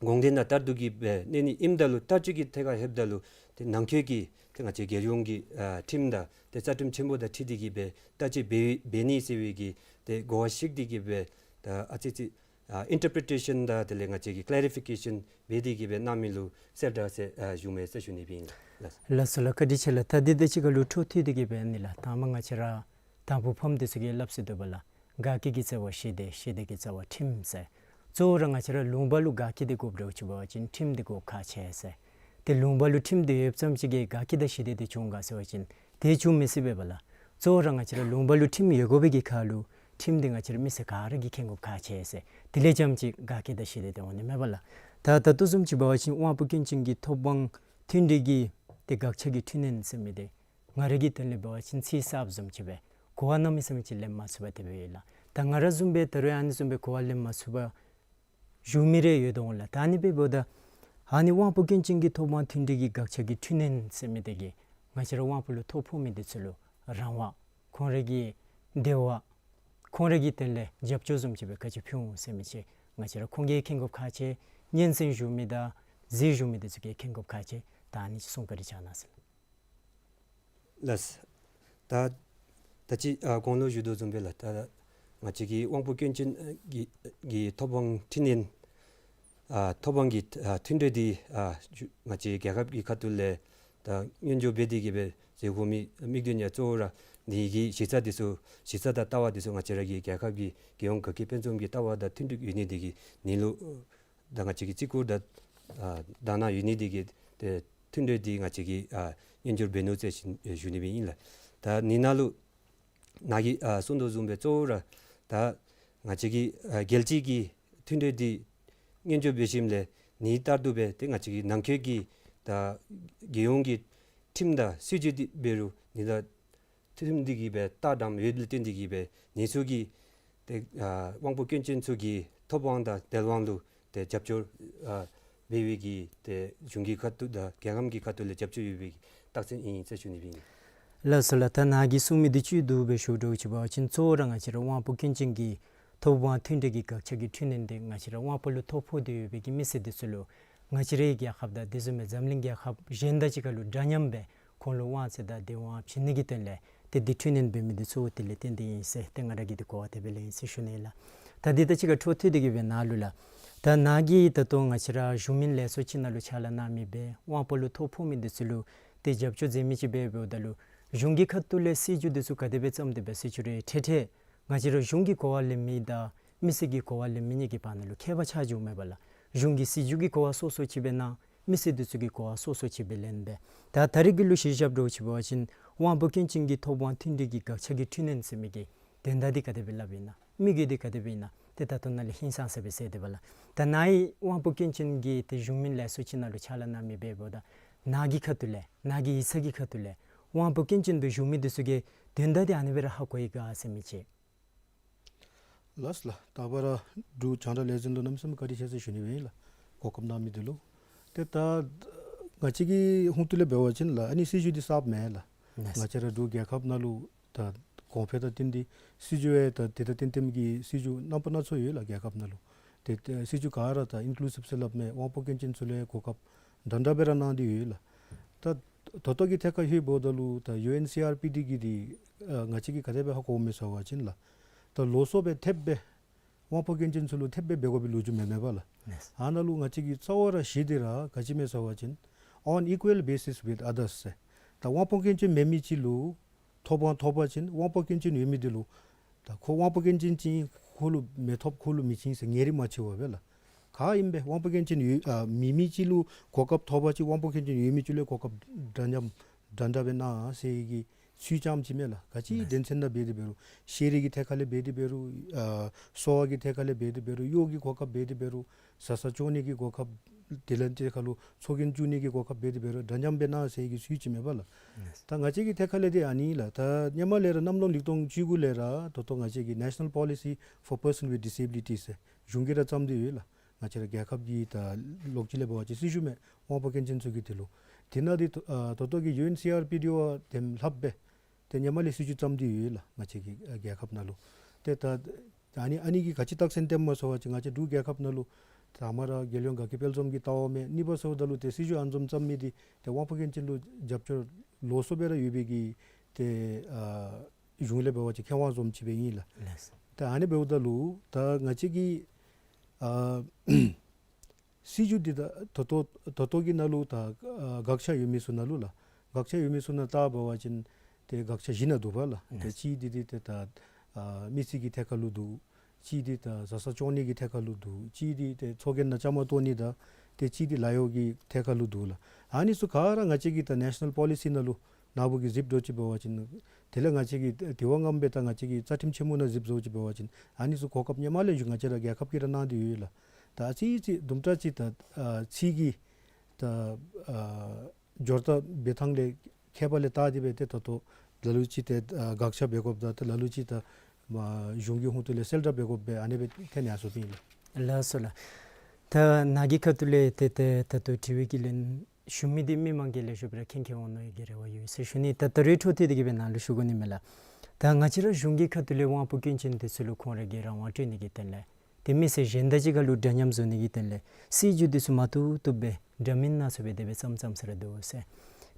དགོངས་དོན་དང་ལྟར་དུ་གི་སྦེ་གནས་ནི་ཨིནམ་ད་ལུ་བསྟར་སྤྱོད་ཀྱི་ཐད་ཁར་ལྷོདཔ་ད་ལུ་ཏེ་ནང་འཁོད་ཀྱི་ཏེ་ང་བཅས་རྒྱལ་ཡོངས་ཀྱི་ཨ་ཁྲིམས་དང་ཏེ་རྩ་ཁྲིམས་ཆེན་པོ་དང་འཁྲིལ་ཏེ་གི་སྦེ་བསྟར་སྤྱོད་འབད་འབད་ནི་ཟེར་བའི་གི་ཏེ་གོ་བ་བཤིག་སྟེ་གི་སྦེ་ད་ཨ་ཙི་ཙི་ཨ་ཨིན་ཊར་པི་རི་ཊེ་ཤཱན་དང་དེ་ལས་ང་བཅས་ཀྱིས་ཀེ་ལེ་རི་ཕི་ཀེ་ཤཱན་འབད་དེ་གི་སྦེ་གནང་མི་ལུ་གསལ་བསྒྲགས་ཟེར་ཨ་ཞུཝ་མས་ཟེར་ཞུ་ནི་སྦེ་ཨིན་ལགས། ལགས་སོ་ལགས། བཀའ་དྲིན་ཆེ་ལགས། ད་འདི་དང་གཅིག་ཁར་ལུ་འཕྲོ་མཐུད་དེ་གི་སྦེ་ཨ་ནི་ལགས། ད་མ་ང་བཅས་ར་དང་ཕུ་ཕམ་འདི་ཚུ་གིས་སླབ་སྲོལ་འདུག་པ་ལགས། དགའ་སྐྱིད་ཀྱི་རྩ་བ་ཞི་བདེ། ཞི་བདེ་ཀྱི་རྩ་བ་ཁྲིམས་ཟེར། གཙོ་བོ་ར་ང་བཅས་ར་ལུང་པ་ལུ་དགའ་སྐྱིད་འདི་དགོཔ་འདྲཝ་ཅིག་འབད་བ་ཅིན་ཁྲིམས་འདི་དགོཔ་ཁག་ཆེ་ཟེར། ཏེ་ལུང་པ་ལུ་ཁྲིམས་འདི་ཡོདཔ་ཙམ་ཅིག་གིས་དགའ་སྐྱིད་དང་ཞི་བདེ་འདི་འབྱུང་ག་ཟེར་བ་ཅིན་དེ་འབྱུང་མི་སྲིད་པས་པ་ལགས། གཙོ་བོ་ར་ང་བཅས་ར་ལུང་པ་ལུ་ཁྲིམས་ཡོད་དགོ་པའི་གི་ཁར་ལུ་ཁྲིམས་འདི་ང་བཅས་ར་མི་སེར་ག་ར་གིས་མཁྱེན་དགོཔ་ཁག་ཆེ་ཟེར། དེ་ལས་རྐྱངམ་ཅིག་དགའ་སྐྱིད་དང་ཞི་བདེ་འདི་འོང་ནི་མས་པ་ལགས། ད་ད་ལྟོ་བཟུམ་ཅིག་འབད་བ་ཅིན་དབང་པོ་སྐྱོན་ཅན་གྱི་ཐོབ་དབང་མཐུན་གྲོས་ཀྱི་ཏེ་དགག་བྱ་གི་འཕྲི་སྣོན་ཟེར་མི་འདི་ང་ར་གི་དོན་ལས་འབད་བ་ཅིན་ཚིག་གསརཔ་བཟུམ་ཅིག་སྦེ་གོ་བ་གནམ་མེད་ས་མེད་ཅིག་ལེན་མ་ཚུགས་པར་དེ་སྦེ་ཡོད་ལགས། ད་ང་ར་བཟུམ་སྦེ་ད་རུང་ཨ་ནི་བཟུམ་སྦེ་གོ་བ་ལེན་མ་ཚུགས་པར་བཞུགས་མི་རེ་ཡོད་དོ་འོང་ལགས། ད་ཨ་ནི་སྦེ་འབདཝ་ད་ཨ་ནི་དབང་པོ་སྐྱོན་ཅན་གྱི་ཐོབ་དབང་མཐུན་གྲོས་ཀྱི་དགག་བྱ་གི་འཕྲི་སྣོན་ཟེར་མི་འདི་གིས་ང་བཅས་ར་དབང་པོ་ལུ་ཐོ་ཕོག་མི་འདི་ཚུ་ལུ་རང་དབང་ཁོང་ར་གི་བདེ་བ་ཁོང་ར་གི་དོན་ལས་རྒྱབ་སྐྱོར་བཟུམ་ཅིག་སྦེ་ག་ཅི་ཕུལ་འོང་ཟེར་མི་ཅིག་ང་བཅས་ར་ཁོང་གིས་མཁྱེན་དགོཔ་ཁག་ཆེ། སྙན་གསན་ཞུ་མི་དང་གཟིགས་ཞུ་མི་འདི་ཚུ་གིས་མཁྱེན་དགོཔ་ཁག་ཆེ། ད་ཨ་ནི་ཅིག་གསུང་བཀའ་དྲིན་བསྐྱང་གནང་ཟེར། ལགས། ད་ད་ཅི་ཨ་གོང་ལུ་ཞུ་དོ་བཟུམ་སྦེ་ལགས། ད་ང་བཅས་ཀྱི་དབང་པོ་སྐྱོན་ཅན་ཨ་གྱི་གྱི་ཐོབ་དབང་འཕྲི་སྣོན་ཨ་ཐོབ་དབང་གི་ཨ་མཐུན་གྲོས་འདི་ཨ་ང་བཅས་རྒྱལ་ཁབ་ཀྱི་ཁ་ཐུག་ལས་ད་སྔོན་འཇུག་འབད་དེ་གི་སྦེ་མཛད་དགོ་མི་དམིགས་དོན་ཡང་གཙོ་བོ་ར་འདི་གི་གཞི་རྩ་འདི་ཚུ་གཞི་རྩ་དང་ལྟ་བ་འདི་ཚུ་ང་བཅས་ར་གི་རྒྱལ་ཁབ་ཀྱི་རྒྱལ་ཡོངས་དགའ་སྐྱིད་དཔལ་འཛོམས་ཀྱི་ལྟ་བ་དང་མཐུན་འགྲིག་ཡོད་ནི་འདི་གིས་ནི་ལུ་ད་ང་བཅས་ཀྱིས་བརྩི་བཀུར་དང་ཨ་དག་སྣང་ཡོད་ནི་འདི་གིས་ཏེ་མཐུན་གྲོས་འདི་ང་བཅས་ཀྱིས་ཨ་སྔོན་འཇུག་འབད་ནུག་ཟེར་ཞུ་ཞུ་ནི་སྦེ་ཨིན་ལགས། ད་ནི་ནང་ལུ་ནཱ་གིས་ཨ་གསུང་དོ་བཟུམ་སྦེ་གཙོ་བོ་ར་ད་ང་བཅས་ཀྱི་ཨ་རྒྱལ་སྤྱི་གི་མཐུན་གྲོས་འདི་སྔོན་འཇུག་འབད་ཞིནམ་ལས་ནི་ལྟར་དུ་སྦེ་ཏེ་ང་བཅས་ཀྱི་ནང་འཁོད་ཀྱི་ད་རྒྱལ་ཡོངས་ཀྱི་ཁྲིམས་དང་སྲིད་བྱུས་འདི་འབད་རུང་ནི་ད་ཁྲིམས་འདི་གིས་སྦེ་ལྟ་དམ་ཡོདཔ་ལས་བརྟེན་ཏེ་གིས་སྦེ་ནི་ཚུ་གི་ཏེ་ཨ་དབང་པོ་སྐྱོན་ཅན་ཚུ་གི་ཐོབ་དབང་དང་དལ་དབང་ལུ་ཏེ་རྒྱབ་སྐྱོར་ཨ་འབད་བའི་གི་ཏེ་གཞུང་གི་ཁ་ཐུག་དང་རྒྱལ་ཁམས་ཀྱི་ཁ་ཐུག་ལས་རྒྱབ་སྐྱོར་ཡོད་པའི་རྟགས་མཚན་ཨིན་ཟེར་ཞུ་ནི་སྦེ་ཨིན། ལགས་སོ་ལགས། ད་ནཱ་གིས་གསུང་མི་འདི་བཅུད་བསྡུ་སྦེ་ཞུ་དོ་ཅིག་འབད་བ་ཅིན་གཙོ་བོ་ར་ང་བཅས་ར་དབང་པོ་སྐྱོན་ཅན་གྱི་ཐོབ་དབང་མཐུན་གྲོས་ཀྱི་དགག་བྱ་གི་འཕྲི་སྣོན་འདི་ང་བཅས་ར་དབང་པོ་ལུ་ཐོ་ཕོག་སྟེ་ཡོད་པའི་གི་མི་སེར་འདི་ཚུ་ལུ་ང་བཅས་རའི་རྒྱལ་ཁབ་དང་དེ་བཟུམ་སྦེ་འཛམ་གླིང་རྒྱལ་ཁབ་གཞན་དང་གཅིག་ཁར་ལུ་འདྲ་མཉམ་སྦེ་ཁོང་ལུ་དབང་ཚད་དང་བདེ་དབང་བྱིན་ནི་གི་དོན་ལས་ཏེ་འདི་འཕྲི་སྣོན་འབད་མི་འདི་གཙོ་བོ་དེ་ལས་བརྟེན་ཏེ་ཨིན་ཟེར་ཏེ་ང་ར་གིས་འདི་གོ་བ་དེ་སྦེ་ལེན་ཟེར་ཞུ་ནི་ལགས། ད་འདི་དང་གཅིག་ཁར་འཕྲོ་མཐུད་དེ་གིས་སྦེ་ནཱ་ལུ་ལགས། ད་ནཱ་གིས་ད་ལྟོ་ང་བཅས་ར་གཞུང་མིན་ལས་ཚོགས་ཅིག་ནང་ལུ་ཕྱག་ལཱ་གནང་མི་སྦེ་དབང་པོ་ལུ་ཐོ་ཕོག་མི་འདི་ཚུ་ལུ་ཏེ་རྒྱབ་སྐྱོར་མཛད་མི་ཅིག་སྦེ་འབདཝ་ད་ལུ་གཞུང་གི་ཁ་ཐུག་ལས་སྲིད་བྱུས་འདི་ཚུ་ག་དེ་སྦེ་བརྩམས་ཏེ་སྦེ་སྲིད་བྱུས་རེ་འཕྲལ་འཕྲལ་ང་བཅས་ར་གཞུང་གིས་གོ་བ་ལེན་མི་དང་མི་སེར་གྱིས་གོ་བ་ལེན་མི་གཉིས་ཀྱི་བར་ན་ལུ་ཁྱད་པར་ཆགས་འགྱོཝ་མས་པ་ལགས། གཞུང་གི་སྲིད་བྱུས་ཀྱི་གོ་བ་སོ་སོ་ཅིག་སྦེ་གནང་མི་སེར་འདི་ཚུ་གིས་གོ་བ་སོ་སོ་ཅིག་སྦེ་ལེན་སྦེ། ད་ད་རེས་ཀྱི་ལུ་གཞི་བཞག་འདྲཝ་ཅིག་འབད་བ་ཅིན་ དབང་པོ་སྐྱོན་ཅན་གྱི་ཐོབ་དབང་མཐུན་སྒྲིག་གི་དགག་ཆ་གི་འཕྲི་སྣོན་ཟེར་མི་གི་དོན་དག་འདི་ག་དེ་སྦེ་སླབ་ཨིན་ན། དམིགས་ཡུལ་འདི་ག་དེ་སྦེ་ཨིན་ན། ཏེ་ད་ལྟོ་ནཱ་ལས་ཧིང་སངས་ས་སྦེ་གསལ་ཏེ་འབད་ལགས། ད་ནཱ་ཡི་དབང་པོ་སྐྱོན་ཅན་གྱི་ཏེ་གཞུང་མིན་ལས་ཚོགས་ཅིག་ནང་ལུ་ཕྱག་ལཱ་གནང་མི་འབདཝ་ད་ནཱ་གི་ཁ་ཐུག་ལས་ནཱ་གི་ཡིག་ཚང་གི་ཁ་ཐུག་ལས་དབང་པོ་སྐྱོན་ཅན་སྦེ་བཞུགས་མི་འདི་ཚུ་གིས་དོན་དག་འདི་ཨ་ནི་སྦེ་ར་ཧ་གོ་ཡི་ག་ཟེར་མི་ཅིག། ལགས་ལགས། ད་བར་འབྲུག་རྒྱང་བསྒྲགས་ལས་འཛིན་ལུ་གནམ་མེད་ས་མེད་བཀའ་དྲིན་ཆེ་ཟེར་ཞུ་ནི་ཨིན་ལགས། གོ་སྐབས་གནང་མི་འདི་ལུ། ཏེ་ད་ང་བཅས་ཀྱི་ཧོངས་ཏོ་ལས་འབད་བ་ཅིན་ལགས་ཨ་ནི་སྲིད་བྱུས་འདི་གསརཔ་མེན་ལགས། ལགས། ང་བཅས་ར་འབྲུག་རྒྱལ་ཁབ་ནང་ལུ་ད་གོང་འཕེལ་དང་བསྟུན་ཏེ་སྲིད་བྱུས་ཡང་ད་དེ་དང་བསྟུན་བསྟུནམ་གྱི་སྲིད་བྱུས་རྣམ་པ་སྣ་ཚོགས་ཡོད་ལགས་རྒྱལ་ཁབ་ནང་ལུ། ཏེ་ཏེ་སྲིད་བྱུས་ག་ར་ད་ཨིན་ཀུ་ལུ་སིབ་ཟེར་སླབ་མས། དབང་པོ་སྐྱོན་ཅན་ཚུ་ལུ་གོ་སྐབས་འདྲན་འདྲ་སྦེ་ར་གནང་སྟེ་ཡོད་ལགས། ད་ད་ལྟོ་གི་ཐད་ཁར་ལྷོདཔ་ད་ལུ་ད་ཡུ་ཨེན་སི་ཨར་པི་ཌི་གི་འདི་ཨ་ང་བཅས་ཀྱིས་ག་དེ་སྦེ་ཧ་གོཝ་མས་ཟེར་བ་ཅིན་ལགས། ད་ལོགས་སུ་སྦེ་ཐེབས་སྦེ་དབང་པོ་སྐྱོན་ཅན་ཚུ་ལུ་ཐེབས་སྦེ་འབད་དགོ་པའི་ལོ་རྒྱུས་མེན་མས་པ་ལགས། ལགས། ཨ་ནཱ་ལུ་ང་བཅས་ཀྱི་རྩ་བ་ར་གཞི་འདི་ར་ག་ཅི་མས་ཟེར་བ་ཅིན་on equal basis with others ཟེར། ད་དབང་པོ་སྐྱོན་ཅན་མེད་མི་ཅིག་ལུ་ཐོབ་དབང་ཐོབ་པ་ཅིན་དབང་པོ་སྐྱོན་ཅན་ཡོད་མི་འདི་ལུ་ད་ཁོ་དབང་པོ་སྐྱོན་ཅན་ཅིག་ཁོ་ལུ་མི་ཐོབ་ཁོ་ལུ་མི་བྱིན་ཟེར་ངེས་རིགས་མ་ཕྱེ་བར་སྦེ་ལགས། ག་ཨིན་པས་དབང་པོ་སྐྱོན་ཅན་ཡོད་ཨ་མེད་མི་ཅིག་ལུ་གོ་སྐབས་ཐོབ་པ་ཅིན་དབང་པོ་སྐྱོན་ཅན་ཡོད་མི་ཅིག་ལུ་གོ་སྐབས་འདྲ་མཉམ་འདྲན་འདྲ་སྦེ་གནང་ཟེར་གྱི་ཚུལ་ཙམ་ཅིག་མས་ལགས། ག་ཅི་ལགས། དོན་ཚན་ནང་འབད་དེ་འབད་རུང་ཤེས་རིག་གི་ཐད་ཁར་ལས་འབད་དེ་འབད་རུང་ཨ་གསོ་བ་གི་ཐད་ཁར་ལས་འབད་དེ་འབད་རུང་གཡོག་གི་གོ་སྐབས་འབད་དེ་འབད་རུང་བཟའ་ཚང་སྐྱོང་ནི་གི་གོ་སྐབས་དེ་ལས་ཐད་ཁར་ལུ་ཚོགས་རྒྱན་བཙུགས་ནི་གི་གོ་སྐབས་འབད་དེ་འབད་རུང་འདྲ་མཉམ་སྦེ་གནང་ཟེར་གྱི་ཚུལ་ཅིག་མས་པ་ལགས། ལགས། ད་ང་བཅས་ཀྱི་ཐད་ཁར་ལས་འདི་ཨ་ནི་ལགས། ད་སྔོན་མ་ལས་ར་གནམ་ལོ་ཉིས་སྟོང་བཅུ་དགུ་ལས་ར་ད་ལྟོ་ང་བཅས་ཀྱི་National Policy for Person with Disabilities ཟེར་གཞུང་གིས་ར་བརྩམས་ཏེ་ཡོད་ལགས། ང་བཅས་ར་རྒྱལ་ཁབ་ཀྱི་ད་ལོགས་གཅིག་ལས་འབད་བ་ཅིན་སྲིད་བྱུས་མས་དབང་པོ་སྐྱོན་ཅན་ཚུ་གི་འདི་ལུ། དེ་ནང་འདི་ད་ཨ་ད་ལྟོ་གི་ཡུ་ཨེན་སི་ཨར་པི་ཌི་བ་དེ་ལྷགཔ་སྦེ་ཏེ་སྔོན་མ་ལས་སྲིད་བྱུས་བརྩམས་ཏེ་ཡོད་ལགས་ང་བཅས་ཀྱི་ཨ་རྒྱལ་ཁབ་ནང་ལུ། ཏེ་ད་ཨ་ནི་ཨ་ནི་གིས་ག་ཅི་རྟགས་མཚན་སྟོནམ་སྨོ་ཟེར་བ་ཅིན་ང་བཅས་འབྲུག་རྒྱལ་ཁབ་ནང་ལུ་དང་པ་ར་རྒྱལ་ཡོངས་དགའ་སྐྱིད་དཔལ་འཛོམས་ཀྱི་ལྟ་བ་མས། གཉིས་པ་ཟེརཝ་ད་ལུ་ཏེ་སྲིད་བྱུས་ཨ་ནི་བཟུམ་བརྩམ་མི་འདི་ཏེ་དབང་པོ་སྐྱོན་ཅན་ལུ་རྒྱབ་སྐྱོར་ལོགས་སུ་སྦེ་ར་ཡོད་པའི་གི་ཏེ་ཨ་གཞུང་ལས་འབད་བ་ཅིན་ཁེ་དབང་བཟུམ་ཅིག་སྦེ་ཨིན་ལགས། ལགས། ད་ཨ་ནི་འབདཝ་ད་ལུ་ད་ང་བཅས་ཀྱི་ཨ་སྲིད་བྱུས་འདི་ད་ད་ལྟོ་ད་ལྟོ་གི་ནང་ལུ་ད་ཨ་དགག་བྱ་ཡོད་མི་ཚུ་ནང་ལུ་ལགས། དགག་བྱ་ཡོད་མི་ཚུ་ནང་ལྟ་འབད་བ་ཅིན་ཏེ་དགག་བྱ་བཞི་ནང་འདུ་བ་ལགས། ཏེ་ལགས། གཅིག་འདི་འདི་ཏེ་ད་ཨ་མི་སེར་གྱི་ཐད་ཁར་ལུ་འདུ། གཅིག་འདི་ད་བཟའ་ཚང་སྐྱོང་ནི་གི་ཐད་ཁར་ལུ་འདུ། གཅིག་འདི་ཏེ་ཚོགས་རྒྱན་ནང་བཅའ་མར་གཏོགས་ནི་དང་ཏེ་གཅིག་འདི་ལཱ་གཡོག་གི་ཐད་ཁར་ལུ་འདུ་ལགས། ཨ་ནི་ཚུ་ག་ར་ང་བཅས་ཀྱི་ད་National Policy ནང་ལུ་ནཱ་བུ་གིས་གཟིགསཔ་འདྲཝ་ཅིག་འབད་བ་ཅིན་དེ་ལས་ང་བཅས་ཀྱིས་དེ་བ་ངམ་སྦེ་ད་ང་བཅས་ཀྱི་རྩ་ཁྲིམས་ཆེན་མོ་ནང་གཟིགསཔ་འདྲཝ་ཅིག་འབད་བ་ཅིན་ཨ་ནི་ཚུ་གོ་སྐབས་སྔོན་མ་ལས་ང་བཅས་ར་རྒྱལ་ཁབ་ཀྱིས་ར་གནང་སྟེ་ཡོད་ལགས། ད་ཨ་ཙི་ཙི་དུམ་གྲ་ཅིག་ད་ཨ་ཚིག་གི་ད་ཨ་སྦྱོར་རྟགས་འབད་ཐངས་ལས་ཁྱད་པར་ལས་བརྟག་སྟེ་སྦེ་ཏེ་ད་ལྟོ་ལ་ལུ་ཅིག་ཏེ་ཨ་དགག་བྱ་འབད་དགོཔ་དང་ཏེ་ལ་ལུ་ཅིག་ད་མ་གཞུང་གི་ཧོངས་ཏོ་ལས་གསལ་བསྒྲགས་འབད་དགོཔ་སྦེ་ཨ་ནི་སྦེ་ཐོན་ཡར་སོཔ་ཨིན་ལགས། ལགས་སོ་ལགས། ད་ནཱ་གི་ཁ་ཐུག་ལས་ཏེ་ཏེ་ད་ལྟོ་དྲི་བའི་གི་ལན་ཞུ་མི་འདི་མི་མང་གིས་ལེགས་ཤོམ་སྦེ་ར་མཁྱེན་མཁྱེན་འོང་མནོ་བའི་གི་རེ་བ་ཡོད་ཟེར་ཞུ་ནི། ད་ད་རེས་འཕྲོ་མཐུད་དེ་གི་སྦེ་ནཱ་ལུ་ཞུ་དགོ་ནི་མས་ལགས། ད་ང་བཅས་ར་གཞུང་གི་ཁ་ཐུག་ལས་དབང་པོ་སྐྱོན་ཅན་འདི་ཚུ་ལུ་ཁོང་ར་གི་རང་དབང་སྤྲོད་ནི་གི་དོན་ལས་ཏེ་མི་སེར་གཞན་དང་གཅིག་ཁར་ལུ་འདྲ་མཉམ་བཟོ་ནི་གི་དོན་ལས་སྲིད་བྱུས་འདི་ཚུ་མ་བཏུབ་བཏུབ་སྦེ་འདྲ་མིན་སྣ་ཚོགས་སྦེ་དེ་སྦེ་བརྩམས་བརྩམས་ས་ར་འདུག་ཟེར།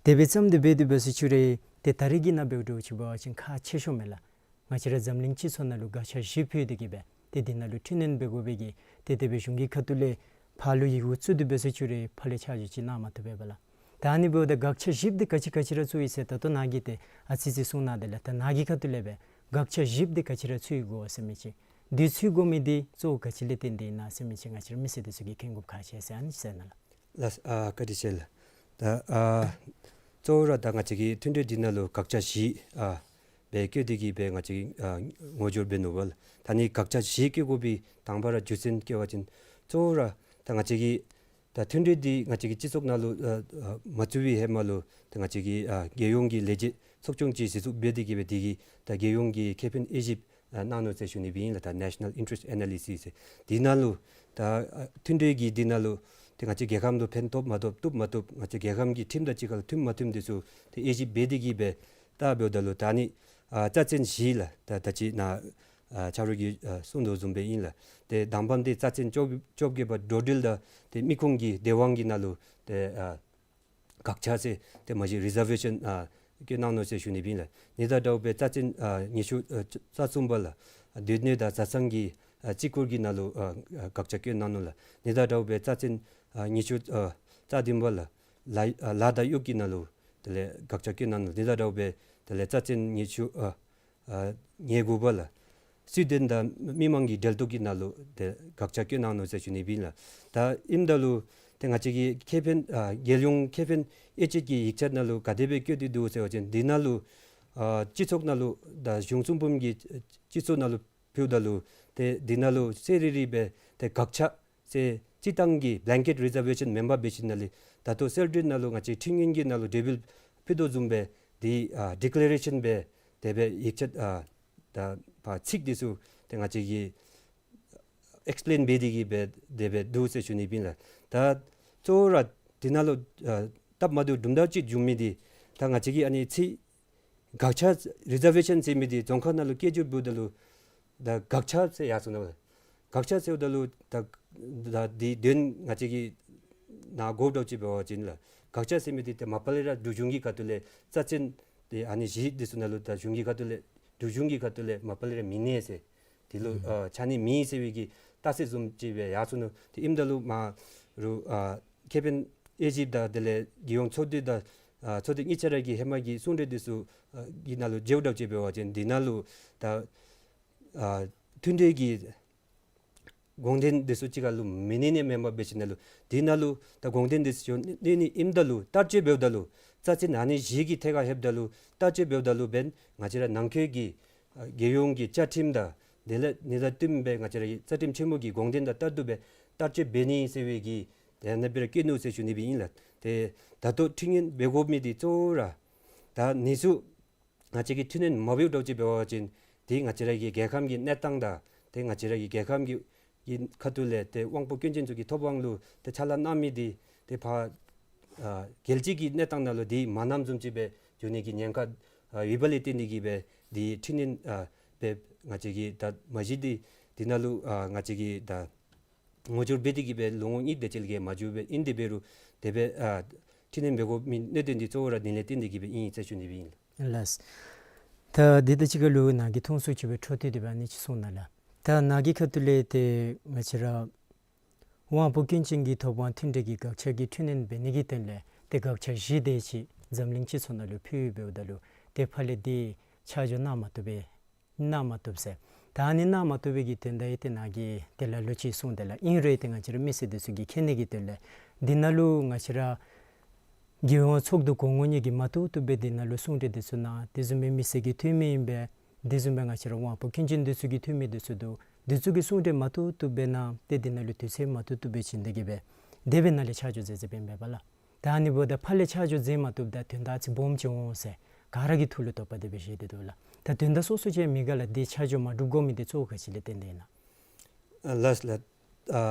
དེ་སྦེ་བརྩམས་ཏེ་འབད་དེ་འབད་ཟེར་ཞུ་རུང་ཏེ་ད་རེས་ཀྱི་ནང་འབདཝ་འདྲཝ་ཅིག་འབད་བ་ཅིན་ཁག་ཆེ་ཤོས་མས་ལགས། ང་བཅས་ར་འཛམ་གླིང་སྤྱི་ཚོགས་ནང་ལུ་དགག་བྱ་བཞི་ཕུལ་ཏེ་གི་སྦེ་ཏེ་འདི་ནང་ལུ་འཕྲི་སྣོན་འབད་དགོ་པའི་གི་ཏེ་དེ་སྦེ་གཞུང་གི་ཁ་ཐུག་ལས་ཕར་ལུ་ཡི་གུ་བཙུགས་ཏེ་འབད་ཟེར་ཞུ་རུང་ཕར་ལས་ཆ་འཇོག་ཅིག་གནང་མ་བཏུབ་པས་པ་ལགས། ད་ཨ་ནི་འབདཝ་ད་དགག་བྱ་བཞི་འདི་ག་ཅི་ག་ཅི་ར་བཙུགས་ཡི་ཟེར་ད་ལྟོ་ནཱ་གིས་ཏེ་ཨ་ཙི་ཙི་གསུངས་གནང་དེ་ལགས། ད་ནཱ་གི་ཁ་ཐུག་ལས་སྦེ་དགག་བྱ་བཞི་འདི་ག་ཅི་ར་བཙུགས་དགོ་ཟེར་མི་ཅིག། འདི་བཙུགས་དགོ་མི་འདི་གཙོ་བོ་ག་ཅི་ལས་བརྟེན་ཏེ་ཨིན་ན་ཟེར་མི་ཅིག་ང་བཅས་ར་མི་སེར་འདི་ཚུ་གིས་མཁྱེན་དགོཔ་ཁག་ཆེ་ཟེར་ཨ་ནི་ཟེར་ནི་ལགས། ལགས། ཨ་བཀའ་དྲིན་ཆེ་ལགས། ད་ཨ་གཙོ་བོ་ར་ད་ང་བཅས་ཀྱི་མཐུན་གྲོས་འདི་ནང་ལུ་དགག་བྱ་བཞི་ཨ་སྦེ་བཀོད་དེ་གི་སྦེ་ང་བཅས་ཀྱིས་ཨ་ངོ་སྦྱོར་འབད་ནུག་པ་ལགས། ད་ནི་དགག་བྱ་བཞི་བཀོད་དགོ་པའི་དང་པ་ར་རྒྱུ་མཚན་བཀོད་པ་ཅིན་གཙོ་བོ་ར་ད་ང་བཅས་ཀྱི་ད་མཐུན་གྲོས་འདི་ང་བཅས་ཀྱི་སྤྱི་ཚོགས་ནང་ལུ་ཨ་ཨ་མ་བཙུགས་པའི་ཧེ་མ་ལུ་ད་ང་བཅས་ཀྱི་ཨ་རྒྱལ་ཡོངས་ཀྱི་ལས་བྱེད་ཚོགས་ཆུང་ཅིག་གཞི་བཙུགས་འབད་དེ་གི་སྦེ་དེ་གིས་ད་རྒྱལ་ཡོངས་ཀྱི་ཁེ་ཕན་དབྱེ་ཞིབ་ཨ་གནང་ནུག་ཟེར་ཞུ་ནི་སྦེ་ཨིན་ལགས། ད་National Interest Analysis ཟེར་འདི་ནང་ལུ་ད་ཨ་མཐུན་གྲོས་ཀྱི་འདི་ནང་ལུ་ཏེ་ང་བཅས་རྒྱལ་ཁམས་ལུ་ཕན་ཐོགས་མ་ཐོགས་བཏུབ་མ་བཏུབ་ང་བཅས་རྒྱལ་ཁམས་ཀྱི་ཁྲིམས་དང་གཅིག་ཁར་ལུ་མཐུན་མ་མཐུན་འདི་ཚུ་ཏེ་དབྱེ་ཞིབ་འབད་དེ་གི་སྦེ་ད་འབདཝ་ད་ལུ་ད་ནི་ཨ་རྩ་ཚན་བཞི་ལགས། ད་ད་ཅི་ནཱ་ཨ་ཆ་རོགས་ཀྱིས་ཨ་གསུངས་དོ་བཟུམ་སྦེ་ཨིན་ལགས། ཏེ་དང་པམ་འདི་རྩ་ཚན་བཅོ་བཅོ་བརྒྱད་པ་འགྲོ་འགྲུལ་དང་ཏེ་མི་ཁུངས་ཀྱི་བདེ་དབང་གི་ནང་ལུ་ཏེ་ཨ་དགག་བྱ་ཟེར་ཏེ་མ་གཞི་རི་ཛར་ཝེ་ཤཱན་ཨ་བཀོད་གནང་ནུག་ཟེར་ཞུ་ནི་སྦེ་ཨིན་ལགས། ཨ་ནི་དང་འདྲཝ་སྦེ་རྩ་ཚན་ཨ་ཉི་ཤུ་ཨ་རྩ་གསུམ་པ་ལགས། ཨ་སྡོད་གནས་དང་བཟའ་ཚང་གི་ཨ་བརྩི་བཀུར་གྱི་ནང་ལུ་ཨ་ཨ་དགག་བྱ་བཀོད་གནང་ནུག་ལགས། ཨ་ནི་དང་འདྲཝ་སྦེ་རྩ་ཚན་ཨ་ཉི་ཤུ་ཨ་རྩ་བདུན་པ་ལགས། ལཱ་ཨ་ལཱ་དང་གཡོག་གི་ནང་ལུ་དེ་ལས་དགག་བྱ་བཀོད་གནང་ནུག། ཨ་ནི་དང་འདྲཝ་སྦེ་དེ་ལས་རྩ་ཚན་ཉི་ཤུ་ཨ་ཨ་ཉེར་དགུ་པ་ལགས། སྲིད་དོན་དང་མི་མང་གི་འབྲེལ་གཏོགས་ཀྱི་ནང་ལུ་ཏེ་དགག་བྱ་བཀོད་གནང་ནུག་ཟེར་ཞུ་ནི་སྦེ་ཨིན་ལགས། ད་ཨིནམ་ད་ལུ་ ཏེ་ང་བཅས་ཀྱི་ཁེ་ཕན་ཨ་རྒྱལ་ཡོངས་ཁེ་ཕན་དབྱེ་དཔྱད་ཀྱི་ཡིག་ཆ་ནང་ལུ་ག་དེ་སྦེ་བཀོད་དེ་འདུག་ཟེར་བ་ཅིན་འདི་ནང་ལུ་ཨ་སྤྱི་ཚོགས་ནང་ལུ་ད་གཞུང་གསུང་འབུམ་གྱི་སྤྱི་ཚོགས་ནང་ལུ་ཕུལཝ་ད་ལུ་ཏེ་འདི་ནང་ལུ་གསལ་རི་རི་སྦེ་ཏེ་དགག་ཆ་ཟེར་སྤྱིར་བཏང་གི་བླེང་ཀེཊ་རི་ཛར་ཝེ་ཤཱན་མེན་པར་འབད་ཞིནམ་ལས་ད་ལྟོ་གསལ་སྒྲོན་ནང་ལུ་ང་བཅས་ཁྲིམས་ཡིག་གི་ནང་ལུ་འབྲས་བུ་ཕུལ་དོ་བཟུམ་སྦེ་འདི་ཨ་ཌི་ཀི་ལེ་རེ་ཤཱན་སྦེ་དེ་སྦེ་ཡིག་ཆ་ཨ་ད་ཕར་ཚིག་འདི་ཚུ་ཏེ་ང་བཅས་ཀྱིས་ཨེགསི་པི་ལེན་འབད་དེ་གི་སྦེ་དེ་སྦེ་འདུག་ཟེར་ཞུ་ནི་ཨིན་ལགས། ད་གཙོ་བོ་ར་འདི་ནང་ལུ་ཨ་སྟབས་མ་བདེཝ་དུམ་གྲ་ཅིག་བྱུང་མི་འདི་ད་ང་བཅས་ཀྱིས་ཨ་ནི་ཚིག་དགག་ཆ་རི་ཛར་ཝེ་ཤཱན་ཟེར་མི་འདི་རྫོང་ཁ་ནང་ལུ་སྐད་སྒྱུར་འབདཝ་ད་ལུ་ད་དགག་ཆ་ཟེར་ཡར་སོང་ནུག་ལགས། དགག་ཆ་ཟེརཝ་ད་ལུ་ད་ད་འདི་དོན་ང་བཅས་ཀྱིས་ནཱ་གོཝ་འདྲཝ་ཅིག་འབད་བ་ཅིན་ལགས། དགག་ཆ་ཟེར་མི་འདི་ཏེ་མ་པ་ལས་ར་འབྲུག་གཞུང་གི་ཁ་ཐུག་ལས་རྩ་ཚན་ཏེ་ཨ་ནི་བཞི་འདི་ཚུ་ནང་ལུ་ད་གཞུང་གི་ཁ་ཐུག་ལས་འབྲུག་གཞུང་གི་ཁ་ཐུག་ལས་མ་པ་ལས་ར་མི་གནས་ཟེར། འདི་ལུ་ཨ་ཆ་གནས་མེད་ཟེར་བའི་གི་རྟགས་གསལ་བཟུམ་ཅིག་སྦེ་ཡར་སོང་ནུག། ཏེ་ཨིནམ་ད་ལུ་མ་རུ་ཨ་ཁེ་ཕན་དབྱེ་ཞིབ་དང་དེ་ལས་རྒྱལ་ཡོངས་ཚོགས་འདུ་དང་ཨ་ཚོགས་སྡེ་གཉིས་ཆ་ར་གི་ཧེ་མ་གི་གསུང་གྲོས་འདི་ཚུ་ཨ་གི་ནང་ལུ་མཇལཝ་འདྲཝ་ཅིག་འབད་བ་ཅིན་འདི་ནང་ལུ་ད་ཨ་མཐུན་གྲོས་ཀྱི་དགོངས་དོན་འདི་ཚུ་གཅིག་ཁར་ལུ་མི་གནས་ནི་མེན་པར་འབད་ཞིནམ་ལས་འདི་ནང་ལུ་ད་དགོངས་དོན་འདི་ཚུ་གནས་ནི་ཨིནམ་ད་ལུ་བསྟར་སྤྱོད་འབདཝ་ད་ལུ་རྩ་ཚན་ཨ་ནི་བཞི་གི་ཐད་ཁར་ལྷོདཔ་ད་ལུ་བསྟར་སྤྱོད་འབདཝ་ད་ལུ་འབདན་ང་བཅས་ར་ནང་འཁོད་ཀྱི་ཨ་རྒྱལ་ཡོངས་ཀྱི་བཅའ་ཁྲིམས་དང་དེ་ལས་ཨ་ནི་དང་བསྟུན་སྦེ་ང་བཅས་ར་གི་རྩ་ཁྲིམས་ཆེན་མོ་གི་དགོངས་དོན་དང་ལྟར་དུ་སྦེ་བསྟར་སྤྱོད་འབད་ནི་ཟེར་བའི་གི་དེ་ནང་སྦེ་ར་བཀོད་ནུག་ཟེར་ཞུ་ནི་སྦེ་ཨིན་ལགས། ཏེ་ད་ལྟོ་ཁྲིམས་ཡིག་འབད་དགོ་མི་འདི་གཙོ་བོ་ར་ད་ཨ་ནི་ཚུ་ང་བཅས་ཀྱིས་ཁྲིམས་ཡིག་མ་འབདཝ་འདྲཝ་ཅིག་འབད་བ་ཅིན་འདི་ང་བཅས་ར་གི་རྒྱལ་ཁབ་ཀྱི་གནས་སྟངས་དང་ཏེ་ང་བཅས་ར་གི་རྒྱལ་ཁབ་ཀྱི་གི་ཁ་ཐུག་ལས་ཏེ་དབང་པོ་སྐྱོན་ཅན་ཚུ་གི་ཐོབ་དབང་ལུ་ཏེ་ཕྱག་ལཱ་གནང་མི་འདི་ཏེ་ཕར་ཨ་རྒྱལ་སྤྱི་གི་གནས་སྟངས་ནང་ལུ་འདི་མ་གནངམ་བཟུམ་ཅིག་སྦེ་འགྱོ་ནི་གི་ཉེན་ཁ་ཨ་ཡོདཔ་ལས་བརྟེན་ཏེ་གི་སྦེ་འདི་ཁྲིམས་ཡིག་ཨ་སྦེ་ང་བཅས་ཀྱིས་ད་མ་གཞི་འདི་འདི་ནང་ལུ་ཨ་ང་བཅས་ཀྱིས་ད་ངོ་སྦྱོར་འབད་དེ་གི་སྦེ་ལོ་ངོ་གཉིས་དེ་ཅིག་ལས་མ་འགྱོ་བས། ཨིན་དེ་འབད་རུང་དེ་སྦེ་ཨ་ཁྲིམས་ཡིག་འབད་དགོ་མི་གནད་དོན་འདི་གཙོ་བོ་ར་འདི་ལས་བརྟེན་ཏེ་གི་སྦེ་ཨིན་ཟེར་ཞུ་ནི་སྦེ་ཨིན་ལགས། ལགས། ད་འདི་དང་གཅིག་ཁར་ལུ་ནཱ་གིས་ཐུང་སུ་ཅིག་སྦེ་འཕྲོ་མཐུད་དེ་སྦེ་ཨ་ནི་ཅིག་གསུང་གནང་ལགས། ད་ནཱ་གི་ཁ་ཐུག་ལས་ཏེ་ང་བཅས་ར་དབང་པོ་སྐྱོན་ཅན་གྱི་ཐོབ་དབང་མཐུན་གྲོས་ཀྱི་དགག་ཆ་གི་ཁྲིམས་ཡིག་འབད་ནི་གི་དོན་ལས་ཏེ་དགག་ཆ་བཞི་དེ་ཅིག་འཛམ་གླིང་སྤྱི་ཚོགས་ནང་ལུ་ཕུལ་འབདཝ་ད་ལུ་ཏེ་ཕར་ལས་འདི་ཆ་འཇོག་གནང་མ་བཏུབ་པས། གནང་མ་བཏུབ་ཟེར། ད་ཨ་ནི་གནང་མ་བཏུབ་པའི་གི་དོན་དག་ཡང་ཏེ་ནཱ་གིས་དེ་ལ་ལུ་ཅིག་གསུངས་ཏེ་ལགས། ཨིན་རུང་ཏེ་ང་བཅས་ར་མི་སེར་འདི་ཚུ་གིས་མཁྱེན་ནི་གི་དོན་ལས་འདི་ནང་ལུ་ང་བཅས་ར་རྒྱལ་ཡོངས་ཚོགས་འདུ་གོང་འོག་གཉིས་ཀྱིས་མ་བཏུབ་བཏུབ་སྦེ་འདི་ནང་ལུ་གསུང་གྲོས་འདི་ཚུ་གནང་། དེ་བཟུམ་སྦེ་མི་སེར་གྱི་འཐུས་མི་ཨིན་པས། དེ་བཟུམ་སྦེ་ང་བཅས་ར་དབང་པོ་སྐྱོན་ཅན་འདི་ཚུ་གི་འཐུས་མི་འདི་ཚུ་འདུག། འདི་ཚུ་གིས་གསུང་གྲོས་མ་བཏུབ་བཏུབ་སྦེ་གནང་། ཏེ་འདི་ནང་ལུ་དུས་ཚོད་མ་བཏུབ་བཏུབ་སྦེ་བྱིན་ཏེ་གི་སྦེ་དེ་སྦེ་ནཱ་ལས་ཆ་འཇོག་མཛད་མཛདཔ་ཨིན་པས་ལགས། ད་ཨ་ནི་འབདཝ་ད་ཕར་ལས་ཆ་འཇོག་མཛད་མ་བཏུབ་ད་དོན་དག་ཅིག་སྦོམ་ཅིག་འོང་ཟེར་ག་ར་གི་ཐུགས་ལུ་དོགས་པ་དེ་སྦེ་བཞེས་ཏེ་འདུག་ལགས། ད་དོན་དག་སོ་སོ་ཅིག་མི་ག་ལགས། འདི་ཆ་འཇོག་མ་གྲུབ་དགོ་མི་འདི་གཙོ་བོ་ག་ཅི་ལས་བརྟེན་ཏེ་ཨིན་ན། ཨ་ལགས་ལགས། ཨ་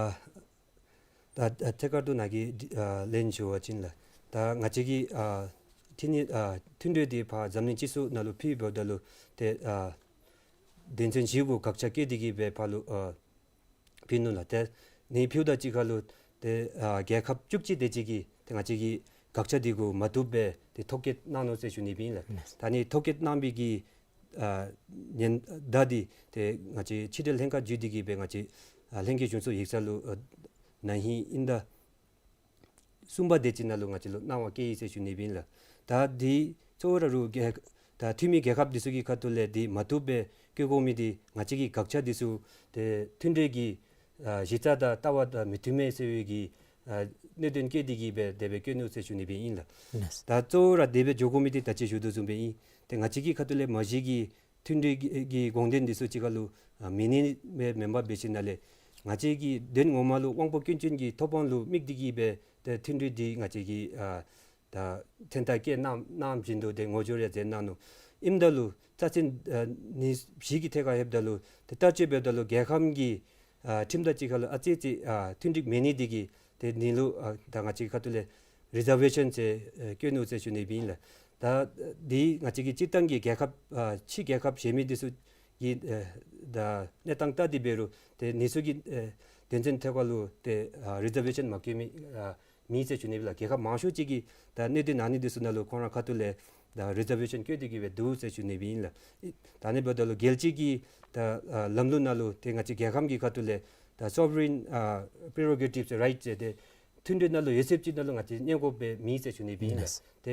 ད་ད་ཐད་ཀར་དུ་ནཱ་གིས་ཨ་ལན་ཞུ་བ་ཅིན་ལགས། ད་ང་བཅས་ཀྱིས་ཨ་ཁྲིམས་ཡིག་ཨ་མཐུན་གྲོས་འདི་ཕར་འཛམ་གླིང་སྤྱི་ཚོགས་ནང་ལུ་ཕུལ་འབདཝ་ད་ལུ་ཏེ་ཨ་དོན་ཚན་བཞི་གུ་དགག་ཆ་བཀོད་དེ་གི་སྦེ་ཕར་ལུ་ཨ་ཕུལ་ནུག་ལགས། ཏེ་ཨ་ནི་ཕུལཝ་དང་གཅིག་ཁར་ལུ་ཏེ་ཨ་རྒྱལ་ཁབ་བཅུ་གཅིག་དེ་ཅིག་གིས་ཏེ་ང་བཅས་ཀྱི་དགག་ཆ་འདི་གུ་མ་བཏུབ་པས་ཏེ་ཐོ་བཀོད་གནང་ནུག་ཟེར་ཞུ་ནི་སྦེ་ཨིན་ལགས། ད་ཨ་ནི་ཐོ་བཀོད་གནང་བའི་གི་ཨ་ཉེན་བརྡ་འདི་ཏེ་ང་བཅས་ཕྱི་འབྲེལ་ལྷན་ཁག་བརྒྱུད་དེ་གི་སྦེ་ང་བཅས་ཨ་ལྷན་རྒྱས་གཞུང་ཚོགས་ཡིག་ཚང་ལུ་ཨ་ན་ཧིང་དབྱིན་ཟླ་གསུམ་པ་དེ་ཅིག་ནང་ལུ་ང་བཅས་ལུ་གནང་བ་བསྐྱལ་ཡི་ཟེར་ཞུ་ནི་སྦེ་ཨིན་ལགས། ད་འདི་གཙོ་བོ་ར་རུ་རྒྱལ་ད་འཐུས་མི་རྒྱལ་ཁབ་འདི་ཚུ་གི་ཁ་ཐུག་ལས་འདི་མ་བཏུབ་པས་བཀོད་དགོ་མི་འདི་ང་བཅས་ཀྱི་དགག་ཆ་འདི་ཚུ་ཏེ་མཐུན་གྲོས་ཀྱི་ཨ་གཞི་རྩ་དང་ལྟ་བ་དང་མི་མཐུན་མས་ཟེར་བའི་གི་ཨ་གནད་དོན་བཀོད་དེ་གི་སྦེ་དེ་སྦེ་བཀོད་ནུག་ཟེར་ཞུ་ནི་སྦེ་ཨིན་ལགས། ལགས། ད་གཙོ་བོ་ར་དེ་སྦེ་འགྱོ་དགོ་མི་འདི་ད་ཅི་ཞུ་དོ་བཟུམ་སྦེ་ཨིན། ཏེ་ང་བཅས་ཀྱི་ཁ་ཐུག་ལས་མ་གཞི་གི་མཐུན་གྲོས་ཀྱི་ཀྱི་དགོངས་དོན་འདི་ཚུ་གཅིག་ཁར་ལུ་ཨ་མི་གནས་མེ་མེན་པར་འབད་ཞིནམ་ལས་ང་བཅས་ཀྱི་དོན་ངོ་མ་ལུ་དབང་པོ་སྐྱོན་ཅན་གྱི་ཐོབ་དབང་ལུ་དམིགས་ཏེ་གི་སྦེ་ཏེ་མཐུན་གྲོས་འདི་ང་བཅས་ཀྱིས་ཨ་ད་མཚན་རྟགས་བཀོད་གནང་གནང་བཞིན་དུ་ཏེ་ངོ་སྦྱོར་ཡང་མཛད་གནང་ནུག། ཨིནམ་ད་ལུ་རྩ་ཚན་ཨ་ཨ་ནི་བཞི་གི་ཐད་ཁར་ལྷོདཔ་ད་ལུ་ཏེ་བསྟར་སྤྱོད་འབདཝ་ད་ལུ་རྒྱལ་ཁམས་ཀྱི་ཨ་ཁྲིམས་དང་གཅིག་ཁར་ལུ་ཨ་ཙི་ཙི་ཨ་མཐུན་འགྲིག་མེད་ནི་འདི་གིས་ཏེ་འདི་ལུ་ཨ་ད་ང་བཅས་ཁ་ཐུག་ལས་རི་ཛར་ཝེ་ཤཱན་ཟེར་ཨ་བཀོད་ནུག་ཟེར་ཞུ་ནི་སྦེ་ཨིན་ལགས། ད་འདི་ང་བཅས་ཀྱི་སྤྱིར་བཏང་གི་རྒྱལ་ཁབ་ཨ་ཕྱི་རྒྱལ་ཁབ་གཞན་མི་འདི་ཚུ་གི་ཨ་ད་གནས་སྟངས་ལྟ་སྟེ་འབད་རུང་ཏེ་འདི་ཚུ་གི་ཨ་དོན་ཚན་ཐད་ཁར་ལུ་ཏེ་ཨ་རི་ཛར་ཝེ་ཤཱན་མ་བཀོད་མི་ཨ་མེད་ཟེར་ཞུ་ནི་སྦེ་ལགས། རྒྱལ་ཁབ་མང་ཤོས་ཅིག་གིས་ད་གནད་དོན་ཨ་ནི་འདི་ཚུ་ནང་ལུ་ཁོང་ར་ཁ་ཐུག་ལས་ད་རི་ཛར་ཝེ་ཤཱན་བཀོད་དེ་གི་སྦེ་འདུག་ཟེར་ཞུ་ནི་སྦེ་ཨིན་ལགས། ད་ཨ་ནི་འབདཝ་ད་ལུ་རྒྱལ་སྤྱི་གི་ད་ཨ་ལམ་ལུགས་ནང་ལུ་ཏེ་ང་བཅས་རྒྱལ་ཁམས་ཀྱི་ཁ་ཐུག་ལས་ད་སོ་བ་རིན་ཨ་པི་རི་རོ་གེ་ཊིབ་རའིཊ་ཟེར་ཏེ་མཐུན་གྲོས་ནང་ལུ་ཡོད་ཚད་ཅིག་ནང་ལུ་ང་བཅས་གནས་དགོཔ་སྦེ་མེད་ཟེར་ཞུ་ནི་སྦེ་ཨིན་ལགས། ལགས། ཏེ་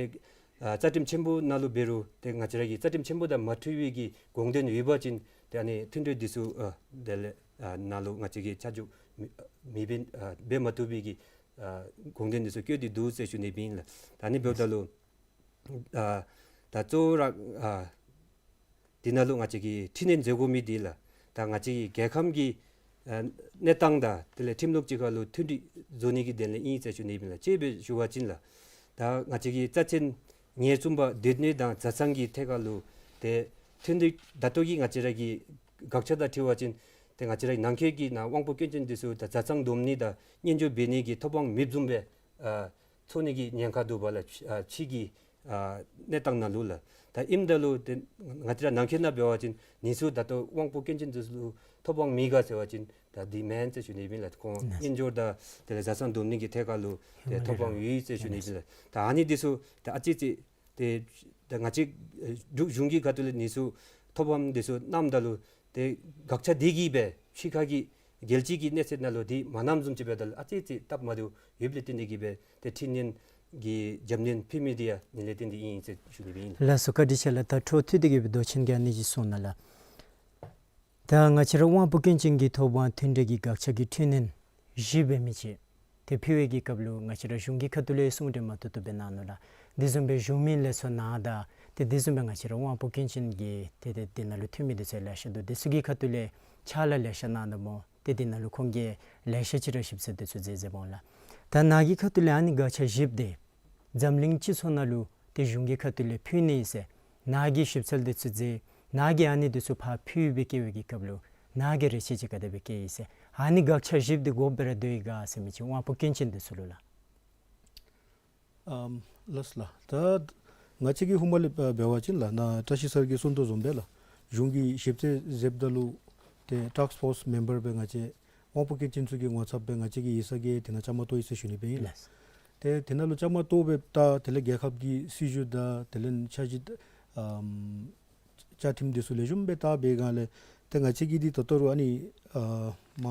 ཨ་རྩ་ཁྲིམས་ཆེན་པོ་ནང་ལུ་འབད་རུང་ཏེ་ང་བཅས་ར་གི་རྩ་ཁྲིམས་ཆེན་པོ་དང་མ་འཁྲིལ་བའི་གི་དགོངས་དོན་ཡོད་པ་ཅིན་ཏེ་ཨ་ནི་མཐུན་གྲོས་འདི་ཚུ་ཨ་དེ་ལས་ཨ་ནང་ལུ་ང་བཅས་ཀྱིས་ཆ་འཇོག་མི་མི་འབད་ཨ་འབད་མ་བཏུབ་པའི་གི་ ཨ་དགོངས་དོན་འདི་ཚུ་བཀོད་དེ་འདུག་ཟེར་ཞུ་ནི་ཨིན་ལགས། ད་ཨ་ནི་འབདཝ་ད་ལུ་ཨ་ད་གཙོ་བོ་ར་ཨ་འདི་ནང་ལུ་ང་བཅས་ཀྱིས་འཕྲི་སྣོན་མཛད་དགོ་མི་འདི་ལགས། ད་ང་བཅས་ཀྱི་རྒྱལ་ཁམས་ཀྱི་ཨ་གནས་སྟངས་དང་དེ་ལས་ཁྲིམས་ལུགས་གཅིག་ཁར་ལུ་མཐུན་སྒྲིག་བཟོ་ནི་གི་དོན་ལས་ཨིན་ཟེར་ཞུ་ནི་ཨིན་ལགས། དཔྱེ་སྦེ་ཞུ་བ་ཅིན་ལགས། ད་ང་བཅས་ཀྱི་རྩ་ཚན་ཉེར་གསུམ་པ་སྡོད་གནས་དང་བཟའ་ཚང་གི་ཐད་ཁར་ལུ་ཏེ་མཐུན་སྒྲིག་ད་ལྟོ་གི་ང་བཅས་ར་གི་དགག་བྱ་དང་འཁྲིལ་བ་ཅིན་ཏེ་ང་བཅས་ར་ནང་འཁོད་ཀྱི་ནང་དབང་པོ་སྐྱོན་ཅན་འདི་ཚུ་ད་བཟའ་ཚང་བསྡོམ་ནི་དང་སྙན་སྒྲོན་འབད་ནི་གི་ཐོབ་དབང་མེདཔ་བཟུམ་སྦེ་ཨ་ཚོར་ནི་གི་ཉེན་ཁ་འདུག་པ་ལགས། ཨ་ཕྱི་གི་ཨ་གནས་སྟངས་ནང་ལུ་ལགས། ད་ཨིནམ་ད་ལུ་ཏེ་ང་བཅས་ར་ནང་འཁོད་ནང་འབད་བ་ཅིན་ཨ་ནི་ཚུ་ད་ལྟོ་དབང་པོ་སྐྱོན་ཅན་འདི་ཚུ་ལུ་ཐོབ་དབང་མེད་ག་ཟེར་བ་ཅིན་ད་འདི་མེན་ཟེར་ཞུ་ནི་ཨིན་ལགས། ཁོང་ཨ་སྙན་སྒྲོན་དང་དེ་ལས་བཟའ་ཚང་བསྡོམ་ནི་གི་ཐད་ཁར་ལུ་ཏེ་ཐོབ་དབང་ཡོད་ཟེར་ཞུ་ནི་ཨིན་ལགས། ད་ཨ་ནི་འདི་ཚུ་ད་ཨ་ཙི་ཙི་ཏེ་ད་ང་བཅས་ཨེ་འབྲུག་གཞུང་གི་ཁ་ཐུག་ལས་ཨ་ནི་ཚུ་ཐོབ་དབང་འདི་ཚུ་གནངམ་ད་ལུ་ཏེ་དགག་བྱ་འདི་གིས་སྦེ་ཕྱི་ཁ་གི་རྒྱལ་སྤྱི་གི་གནས་ཚད་ནང་ལུ་འདི་མ་གནངམ་བཟུམ་ཅིག་འབདཝ་ད་ལུ་ཨ་ཙི་ཙི་སྟབས་མ་བདེཝ་ཡོདཔ་ལས་བརྟེན་ཏེ་གིས་སྦེ་ཏེ་འཕྲི་སྣོན་གྱི་རྒྱབ་སྣོན་ཕུལ་མི་འདི་ཡང་ཨ་ནི་ལས་བརྟེན་ཏེ་ཨིན་ཟེར་ཞུ་ནི་ཨིན། ལགས་སོ། བཀའ་དྲིན་ཆེ་ལགས། ད་འཕྲོ་མཐུད་དེ་གིས་སྦེ་མདོ་ཆེན་གྱིས་ཨ་ནི་ཅིག་གསུངས་ནུག་ལགས། ད་ང་བཅས་ར་དབང་པོ་སྐྱོན་ཅན་གྱི་ཐོབ་དབང་མཐུན་སྒྲིག་གི་དགག་བྱ་གི་འཕྲི་སྣོན་བཞི་འབད་མི་ཅིག་ཏེ་ཕུལ་བའི་གི་སྐབས་ལུ་ང་བཅས་ར་གཞུང་གི་ཁ་ཐུག་ལས་གསུང་གྲོས་མ་ཐུབ་ཐུབ་སྦེ་གནང་ནུག་ལགས། དེ་བཟུམ་སྦེ་གཞུང་མིན་ལས་ཚོགས་ནང་དང་ཏེ་དེ་བཟུམ་སྦེ་ང་བཅས་ར་དབང་པོ་སྐྱོན་ཅན་གྱི་ཏེ་ཏེ་དེ་ནང་ལུ་འཐུས་མི་འདི་ཚུ་ལེ་ཤ་འདུག། དེ་ཚུ་གི་ཁ་ཐུག་ལས་ཕྱག་ལཱ་ལེ་ཤ་གནང་ད་སྨོ། ཏེ་དེ་ནང་ལུ་ཁོང་གིས་ལེ་ཤ་ཅིག་ར་ཞིབ་འཚོལ་འདི་ཚུ་མཛད་མཛདཔ་འོང་ལགས། ད་ནཱ་གི་ཁ་ཐུག་ལས་ཨ་ནི་དགག་བྱ་བཞིཔོ་འདི་འཛམ་གླིང་སྤྱི་ཚོགས་ནང་ལུ་ཏེ་གཞུང་གི་ཁ་ཐུག་ལས་ཕུལ་ནི་ཨིན་ཟེར་ནཱ་གིས་ཞིབ་འཚོལ་འདི་ཚུ་མཛད། ནཱ་གིས་ཨ་ནི་འདི་ཚུ་ཕར་ཕུལ་སྦེ་བསྐྱལ་བའི་གི་སྐབས་ལུ་ནཱ་གིས་རེ་ཆེ་ཅིག་ག་དེ་སྦེ་བསྐྱལ་ཡི་ཟེར། ཨ་ནི་དགག་བྱ་བཞིཔོ་འདི་དགོཔ་སྦེ་ར་འདུག་ག་ཟེར་མི་ཅིག་དབང་པོ་སྐྱོན་ཅན་འདི་ཚུ་ལུ་ལགས། ཨམ་ལགས་ལགས། ད་ང་བཅས་ཀྱིས་ཧུ་མ་ལས་འབད་བ་ཅིན་ལགས་ནཱ་བཀྲ་ཤིས་སར་གྱིས་གསུངས་དོ་བཟུམ་སྦེ་ལགས་གཞུང་གིས་ཞིབ་འཚོལ་མཛདཔ་ད་ལུ་ཏེ་ཊཱསཀ་ཕོརསི་མེམ་བར་སྦེ་ང་བཅས་དབང་པོ་སྐྱོན་ཅན་ཚུ་གི་ངོ་ཚབ་སྦེ་ང་བཅས་ཀྱི་ཡིག་ཚང་གིས་དེ་ནང་བཅའ་མར་གཏོགས་ཡི་ཟེར་ཞུ་ནི་སྦེ་ཨིན་ལགས། ཏེ་དེ་ནང་ལུ་བཅའ་མར་གཏོགས་སྦེ་ད་དེ་ལས་རྒྱལ་ཁབ་ཀྱི་སྲིད་བྱུས་དང་དེ་ལས་འཆར་གཞི་ཨམ་བཅའ་ཁྲིམས་འདི་ཚུ་ལེགས་ཤོམ་སྦེ་བལྟ་བའི་སྒང་ལས་ཏེ་ང་བཅས་ཀྱིས་འདི་ད་ལྟོ་རུང་ཨ་ནི་ཨ་མ་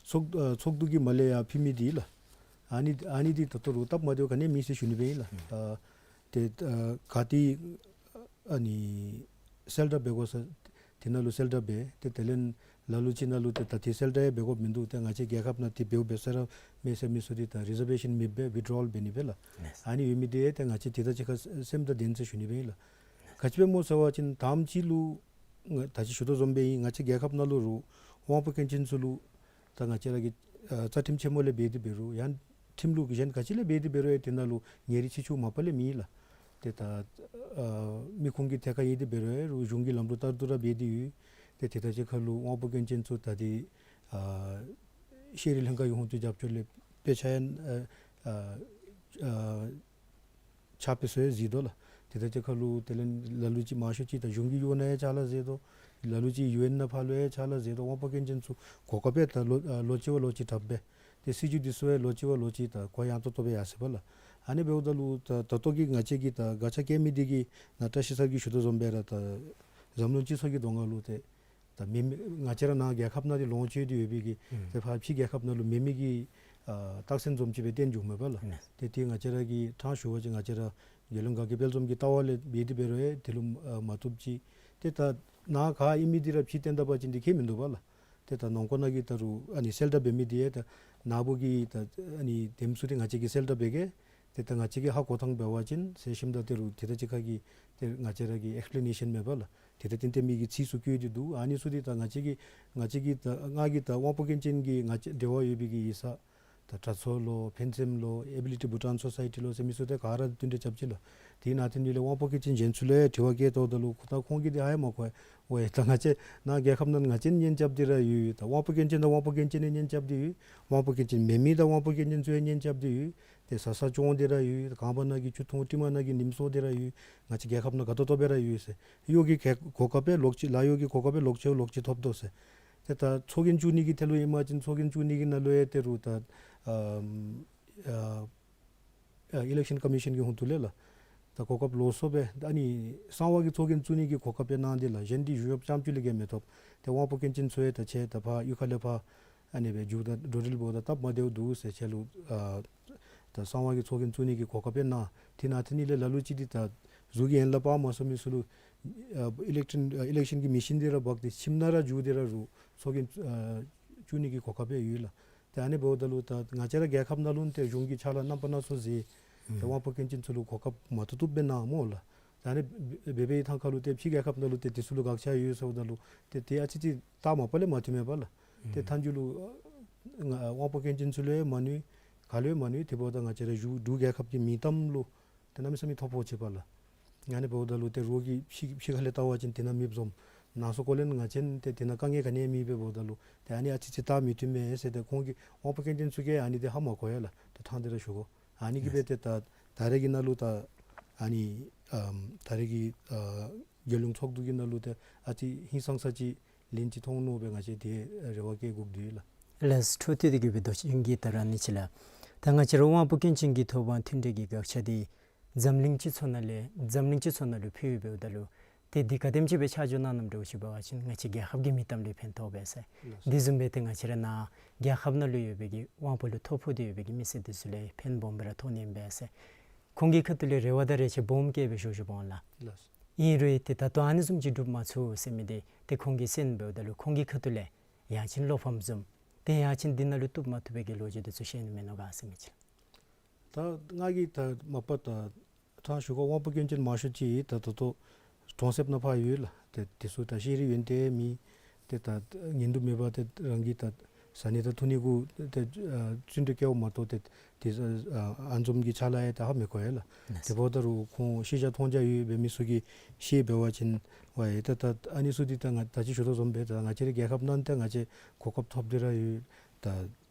ཚོགས་ཨ་ཚོགས་འདུ་གི་མར་ལས་ཡར་ཕུལ་མི་འདི་ལགས། ཨ་ནི་ཨ་ནི་འདི་ད་ལྟོ་རུང་སྟབས་མ་བདེཝ་ག་ནི་མེད་ཟེར་ཞུ་ནི་སྦེ་ཨིན་ལགས། ཨ་ཏེ་ཨ་ག་ཏེ་ཨ་ནི་གསལ་བསྒྲགས་འབད་དགོ་ས་དེ་ནང་ལུ་གསལ་བསྒྲགས་འབད། ཏེ་དེ་ལས་ལ་ལུ་ཅིག་ནང་ལུ་ཏེ་ད་ཏེ་གསལ་བསྒྲགས་ཡང་འབད་དགོཔ་མིན་འདུག། ཏེ་ང་བཅས་རྒྱལ་ཁབ་ནང་ཏེ་འབདཝ་འབད་ས་ར་མེད་ཟེར་མི་ཚུ་འདི་ད་རི་ཟར་བེ་ཤཱན་མེདཔ་སྦེ་ཝིད་ཌོ་ཝལ་འབད་ནི་སྦེ་ལགས། ཨ་ནི་ཡོད་མི་འདི་ཡང་ཏེ་ང་བཅས་ཏེ་ད་ཅིག་ཁར་སེམས་ད་བདེན་ཟེར་ཞུ་ནི་སྦེ་ཨིན་ལགས། ག་ཅི་སྦེ་སྨོ་ཟེར་བ་ཅིན་དང་པ་ཅིག་ལུ་ང་ད་ཅི་ཞུ་དོ་བཟུམ་སྦེ་ཨིན། ང་བཅས་རྒྱལ་ཁབ་ནང་ལུ་རུང་དབང་པོ་སྐྱོན་ཅན་ཚུ་ལུ་ད་ང་བཅས་ར་གི་ཨ་རྩ་ཁྲིམས་ཆེན་མོ་ལས་འབད་དེ་འབད་རུང་ཡང་ཁྲིམས་ལུགས་གཞན་ག་ཅི་ལས་འབད་དེ་འབད་རུང་ཡང་དེ་ནང་ལུ་ཉེ་རིང་ཕྱེ་ཕྱེཝ་མ་པ་ལས་མེད་ལགས། ཏེ་ད་ཨ་མི་ཁུངས་ཀྱི་ཐད་ཁར་ཨིན་དེ་འབད་རུང་ཡང་རུང་གཞུང་གི་ལམ་ལུགས་ལྟར་དུ་ར་འབད་དེ་ཡོད། ཏེ་དེ་ད་ཅིག་ཁར་ལུ་དབང་པོ་སྐྱོན་ཅན་ཚུ་ད་ཏེ་ཨ་ཤེས་རིག་ལྷན་ཁག་གི་ཧོངས་ཏེ་རྒྱབ་སྐྱོར་ལས་དཔེ་ཆ་ཡང་ཨ་ཨ་ཨ་ཕྱག་དཔེ་ཚུ་ཡང་གཟིགས་དོ་ལགས། ཏེ་ད་ཅིག་ཁར་ལུ་དེ་ལས་ལ་ལུ་ཅིག་མང་ཤོས་ཅིག་ད་གཞུང་གི་གཡོག་ནང་ཡང་ཕྱག་ལཱ་མཛད་དོ། ལ་ལུ་ཅིག་ཡུ་ཨེན་ནང་ཕར་ལུ་ཡང་ཕྱག་ལཱ་མཛད་དོ། དབང་པོ་སྐྱོན་ཅན་ཚུ་གོ་སྐབས་ཡང་ད་ལོ་ཨ་ལོ་གཅིག་བ་ལོ་གཅིག་དྲགཔ་སྦེ་ཏེ་སྲིད་བྱུས་འདི་ཚུ་ཡང་ལོ་གཅིག་བ་ལོ་གཅིག་ད་གོ་ཡངས་ཏོག་ཏོ་སྦེ་ཡར་སོ་ཡི་པ་ལགས། ཨ་ནི་འབདཝ་ད་ལུ་ད་ད་ལྟོ་གི་ང་བཅས་ཀྱིས་ད་དགག་བྱ་བཀལ་མི་འདི་གིས་ནཱ་བཀྲ་ཤིས་སར་གྱིས་ཞུ་དོ་བཟུམ་སྦེ་ར་ད་འཛམ་གླིང་སྤྱི་ཚོགས་ཀྱི་གདོང་ཁར་ལུ་ཏེ་ད་མེད་མི་ང་བཅས་ར་ནཱ་རྒྱལ་ཁབ་ནང་འདི་ལོངས་སྤྱོད་དེ་ཡོད་པའི་གི་ཨུམ་ཏེ་ཕར་ཕྱི་རྒྱལ་ཁབ་ནང་ལུ་མེད་མི་གི་ཨ་རྟགས་མཚན་བཟུམ་ཅིག་སྦེ་སྟོན་བྱུངམ་མས་པ་ལགས། ཨུམ་ཏེ་ཏེ་ང་བཅས་ར་གིས་ཕྲང་ཞུ་བ་ཅིན་ང་བཅས་ར་རྒྱལ་ཡོངས་དགའ་སྐྱིད་དཔལ་འཛོམས་ཀྱི་ལྟ་བ་ལས་འབད་དེ་འབད་རུང་ཡང་དེ་ལུ་ཨ་མ་བཏུབ་ཅིག། ཏེ་ད་ནཱ་ག་ཨིན་མི་འདི་ར་ཕྱི་བཏོན་ད་པ་ཅིན་འདི་ཁྱད་མིན་འདུག་པ་ལགས། ཏེ་ད་ནང་འཁོད་ནང་གི་ད་རུང་ཨ་ནི་གསལ་བསྒྲགས་འབད་མི་འདི་ཡང་ད་ནཱ་བུ་གི་ད་ཨ་ནི་དེམ་ཚུ་འདི་ང་བཅས་ཀྱིས་གསལ་བསྒྲགས་འབད་གེ། ཏེ་ད་ང་བཅས་ཀྱིས་ཧ་གོ་ཐངས་འབད་བ་ཅིན་ཟེར་ཞིནམ་ད་ད་རུང་ཏེ་ད་ཅིག་ཁར་གྱི་ཏེ་ང་བཅས་ར་གི་ཨེགསི་པི་ལེ་ནེ་ཤཱན་མས་པ་ལགས། ཏེ་ད་ཏན་ཏན་མི་གི་ཚིག་ཚུ་བཀོད་དེ་འདུག། ཨ་ནི་ཚུ་འདི་ད་ང་བཅས་ཀྱིས་ང་བཅས་ཀྱིས་ད་ང་གིས་ད་དབང་པོ་སྐྱོན་ཅན་གྱི་ང་བཅས་འབྲེལ་བ་ཡོད་པའི་གི་ཡིག་ཚང་ད་དྲག་ཚོགས་ལོ་ཕན་སེམས་ལོ་ཨེ་བི་ལི་ཊི་བྷུ་ཊཱན་སོ་སའི་ཊི་ལོ་ཟེར་མི་ཚུ་ཏེ་ག་ར་བསྟུན་གྲོས་རྐྱབ་ཅི་ལགས། དེ་ནང་ཏེ་ནི་ལས་དབང་པོ་སྐྱོན་ཅན་གཞན་ཚུ་ལུ་ཡང་དྲི་བ་བཀོད་དོ་ད་ལུ་ཁོ་ད་ཁོང་གིས་འདི་ཧ་ཡང་མ་གོ་བས། འོ་ཡ་ད་ང་བཅས་ནཱ་རྒྱལ་ཁབ་ནང་ང་བཅས་གཉེན་རྐྱབ་སྟེ་ར་ཡོད། ད་དབང་པོ་སྐྱོན་ཅན་དང་དབང་པོ་སྐྱོན་ཅན་གཉིས་གཉེན་རྐྱབ་སྟེ་ཡོད། དབང་པོ་སྐྱོན་ཅན་མེན་མི་དང་དབང་པོ་སྐྱོན་ཅན་ཚུ་ཡང་གཉེན་རྐྱབ་སྟེ་ཡོད། ཏེ་བཟའ་ཚང་སྐྱོང་སྟེ་ར་ཡོད། ཁང་པ་ནང་གི་ཆུ་འཐུང་དྲི་མ་ནང་གི་ཉམས་གསོ་སྟེ་ར་ཡོད། ང་བཅས་རྒྱལ་ཁབ་ནང་དགའ་ཏོག་ཏོ་སྦེ་ར་ཡོད་ཟེར། གཡོག་གི་གོ་སྐབས་སྦེ་ལོག་ཅི་ལཱ་གཡོག་གི་གོ་སྐབས་སྦེ་ལོག་ཅི་ལོག་ཅི་ཐོབ་དོ་ཟེར། ཏེ་ད་ཚོགས་རྒྱན་བཙུགས་ནི་གི་ཐད་ལུ་ཨིན་པ་ཅིན་ཚོགས་རྒྱན་བཙུགས་ནི་གི་ནང་ལུ་ཡང་ད་རུང་ད་ཨ་ཨ་ཨི་ལེག་ཤཱན་ཀོ་མི་ཤཱན་གྱི་ཧོངས་ཏེ་ལས་ལགས། ད་གོ་སྐབས་ལོགས་སུ་སྦེ་ད་ཨ་ནི་གསང་བ་གི་ཚོགས་རྒྱན་བཙུགས་ནི་གི་གོ་སྐབས་སྦེ་གནང་སྟེ་ལགས། གཞན་འདི་གཞུང་གཡོགཔ་རྐྱངམ་ཅིག་ལས་བརྒལ་མི་ཐོབ། ཏེ་དབང་པོ་སྐྱོན་ཅན་ཚུ་ཡང་ད་ཁྱེད་ད་ཕར་གཡུས་ཁ་ལས་ཕར་ཨ་ནི་སྦེ་འགྱོ་ད་འགྲོ་འགྲུལ་འབདཝ་ད་སྟབས་མ་བདེཝ་འདུག་ཟེར་ཁྱེད་ལུ་ཨ་ད་གསང་བ་གི་ཚོགས་རྒྱན་བཙུགས་ནི་གི་གོ་སྐབས་སྦེ་གནང་། དེ་ནང་ཏེ་ནི་ལས་ལ་ལུ་ཅིག་འདི་ད་གཟུགས་ཀྱི་ཡན་ལག་སྤར་མ་ཚུགས་མི་ཚུ་ལུ་ཨ་ཨི་ལེག་ཊོན་ཨ་ཨི་ལེག་ཤཱན་གྱི་མེ་ཤིན་འདི་ར་འབག་སྟེ་ཁྱིམ་ནང་ར་འགྱོ་སྟེ་ར་རུང་ཚོགས་རྒྱན་ཨ་བཙུགས་ནི་གི་གོ་སྐབས་སྦེ་ཡོད་ལགས། ཏེ་ཨ་ནི་འབདཝ་ད་ལུ་ད་ང་བཅས་ར་རྒྱལ་ཁབ་ནང་ལུ་ཏེ་གཞུང་གི་ཕྱག་ལཱ་རྣམ་པ་སྣ་ཚོགས་མཛད། ཏེ་དབང་པོ་སྐྱོན་ཅན་ཚུ་ལུ་གོ་སྐབས་མ་བཏུབ་བཏུབ་སྦེ་གནང་སྨོ་ལགས། ད་ཨ་ནི་འབད་བའི་ཐང་ཁ་ལུ་ཏེ་ཕྱི་རྒྱལ་ཁབ་ནང་ལུ་ཏེ་དེ་ཚུ་ལུ་དགག་བྱ་ཡོད་ཟེརཝ་ད་ལུ་ཏེ་དེ་ཨ་ཙི་ཅིག་ད་མ་པ་ལས་མ་བཏུབ་མས་པ་ལགས། ཏེ་མཐའ་མཇུག་ལུ་ཨ་ང་དབང་པོ་སྐྱོན་ཅན་ཚུ་ལུ་ཡང་མ་གནོད། ག་ལུ་ཡང་མ་གནོད། དེ་འབདཝ་ད་ང་བཅས་ར་འབྲུག་འབྲུག་རྒྱལ་ཁབ་ཀྱི་མིང་གཏམ་ལུ་ཏེ་གནམ་མེད་ས་མེད་ཐོ་ཕོག་ཅི་པ་ལགས། ཨ་ནི་འབདཝ་ད་ལུ་ཏེ་རོགས་ཀྱིས་ཕྱི་ཕྱི་ཁ་ལས་བལྟ་བ་ཅིན་དེ་ནང་མེདཔ་བཟུམ། ནང་སོ་ཁོག་ལས་ང་བཅས་ཏེ་དེ་ནང་དཀའ་ངལ་ག་ནི་ཡང་མེད་པས། འབདཝ་ད་ལུ་ཏེ་ཨ་ནི་ཨ་ཙི་ཅིག་ད་མི་བཏུབ་མས་ཟེར་ཏེ་ཁོང་གིས་དབང་པོ་སྐྱོན་ཅན་ཚུ་གིས་ཨ་ནི་འདི་ཧ་མ་གོ་ཡ་ལགས། ཏེ་ཐང་དེ་ར་ཞུ་དགོ། ཨ་ནི་གིས་སྦེ་ཏེ་ད་ད་རེས་ཀྱི་ནང་ལུ་ད་ཨ་ནི་ཨམ་ད་རེས་ཀྱི་ཨ་རྒྱལ་ཡོངས་ཚོགས་འདུ་གི་ནང་ལུ་ཏེ་ཨ་ཙི་ཧིང་སངས་ས་ཅིག་ལན་ཅིག་ཐོབ་ནི་སྦེ་ང་བཅས་དེ་རེ་བ་བསྐྱེད་དགོཔ་འདུག་ལགས། ལགས་སོ། འཕྲོ་མཐུད་དེ་གི་སྦེ་མདོ་ཆེན་གྱི་ད་ར་ཨ་ནི་ཅིག་ལགས། ད་ང་བཅས་ར་དབང་པོ་སྐྱོན་ཅན་གྱི་ཐོབ་དབང་མཐུན་འབྲེལ་གྱི་དགག་བྱ་འདི་འཛམ་གླིང་སྤྱི་ཚོགས་ནང་ལས་འཛམ་གླིང་སྤྱི་ཚོགས་ནང་ལུ་ཕུལ་ཡོདཔ་འབདཝ་ད་ལུ་ཏེ་འདི་ག་དེམ་ཅིག་སྦེ་ཆ་འཇོག་གནང་གནངམ་འདྲཝ་ཅིག་འབད་བ་ཅིན་ང་བཅས་རྒྱལ་ཁབ་ཀྱི་མིང་གཏམ་ལུ་ཕན་ཐོགས་པས་ཟེར། ལགས་སོ། དེ་བཟུམ་སྦེ་ཏེ་ང་བཅས་ར་ནཱ་རྒྱལ་ཁབ་ནང་ལུ་ཡོད་པའི་གི་དབང་པོ་ལུ་ཐོ་ཕོག་སྟེ་ཡོད་པའི་གི་མི་སེར་འདི་ཚུ་ལུ་ཕན་སྦོམ་སྦེ་ར་ཐོགས་ནི་ཨིན་པས་ཟེར། ཁོང་གི་ཁ་ཐུག་ལས་རེ་བ་དང་རེ་ཆེ་སྦོམ་བསྐྱེད་སྦེ་ཞུ་ཞུཝ་འོང་ལགས། ལགས་སོ། ཨིན་རུང་ཏེ་ད་ལྟོ་ཨ་ནི་བཟུམ་ཅིག་འགྲུབ་མ་ཚུགས་ཟེར་མི་འདི་ཏེ་ཁོང་གིས་གསན་འབདཝ་ད་ལུ་ཁོང་གི་ཁ་ཐུག་ལས་ཡང་ཅིན་བློ་ཕམ་བཟུམ་ཏེ་ཡང་ཅིན་འདི་ནང་ལུ་བཏུབ་མ་བཏུབ་པའི་གི་ལོ་རྒྱུས་འདི་ཚུ་བཤད་ནི་མེད་ནོ་ག་ཟེར་མི་ཅིག། ད་ང་གིས་ད་མ་པ་ད་ཐང་ཞུ་གོ་དབང་པོ་སྐྱོན་ཅན་མང་ཤོས་ཅིག་ད་ད་ལྟོ་གྲོང་གསེབ་ནང་ཕར་ཡོད་ལགས། ཏེ་དེ་ཚུ་ད་ཤེས་རིག་ཡོན་ཏན་མེད། ཏེ་ད་ཉིན་དུ་མེད་པར་ཏེ་རང་གི་ད་བཟའ་ནི་དང་འཐུང་ནི་གུ་ཏེ་ཨ་བརྩོན་འགྲུས་བསྐྱེདཔ་མ་གཏོགས་ཏེ་དེ་ཨ་ཨ་འཛོམས་ཀྱི་ཕྱག་ལཱ་ཡང་ད་ཧ་མི་གོ་ཡ་ལགས། ཏེ་འབདཝ་ད་རུང་ཁོང་ཤེས་བྱ་མཐོང་རྒྱ་ཡོད་པའི་མི་ཚུ་གིས་ཤེས་འབད་བ་ཅིན་ཝའི་ད་ད་ཨ་ནི་ཚུ་འདི་ད་ང་ད་ཅི་ཞུ་དོ་བཟུམ་སྦེ་ད་ང་བཅས་རའི་རྒྱལ་ཁབ་ནང་ད་ང་བཅས་གོ་སྐབས་ཐོབ་སྟེ་ར་ཡོད། ད་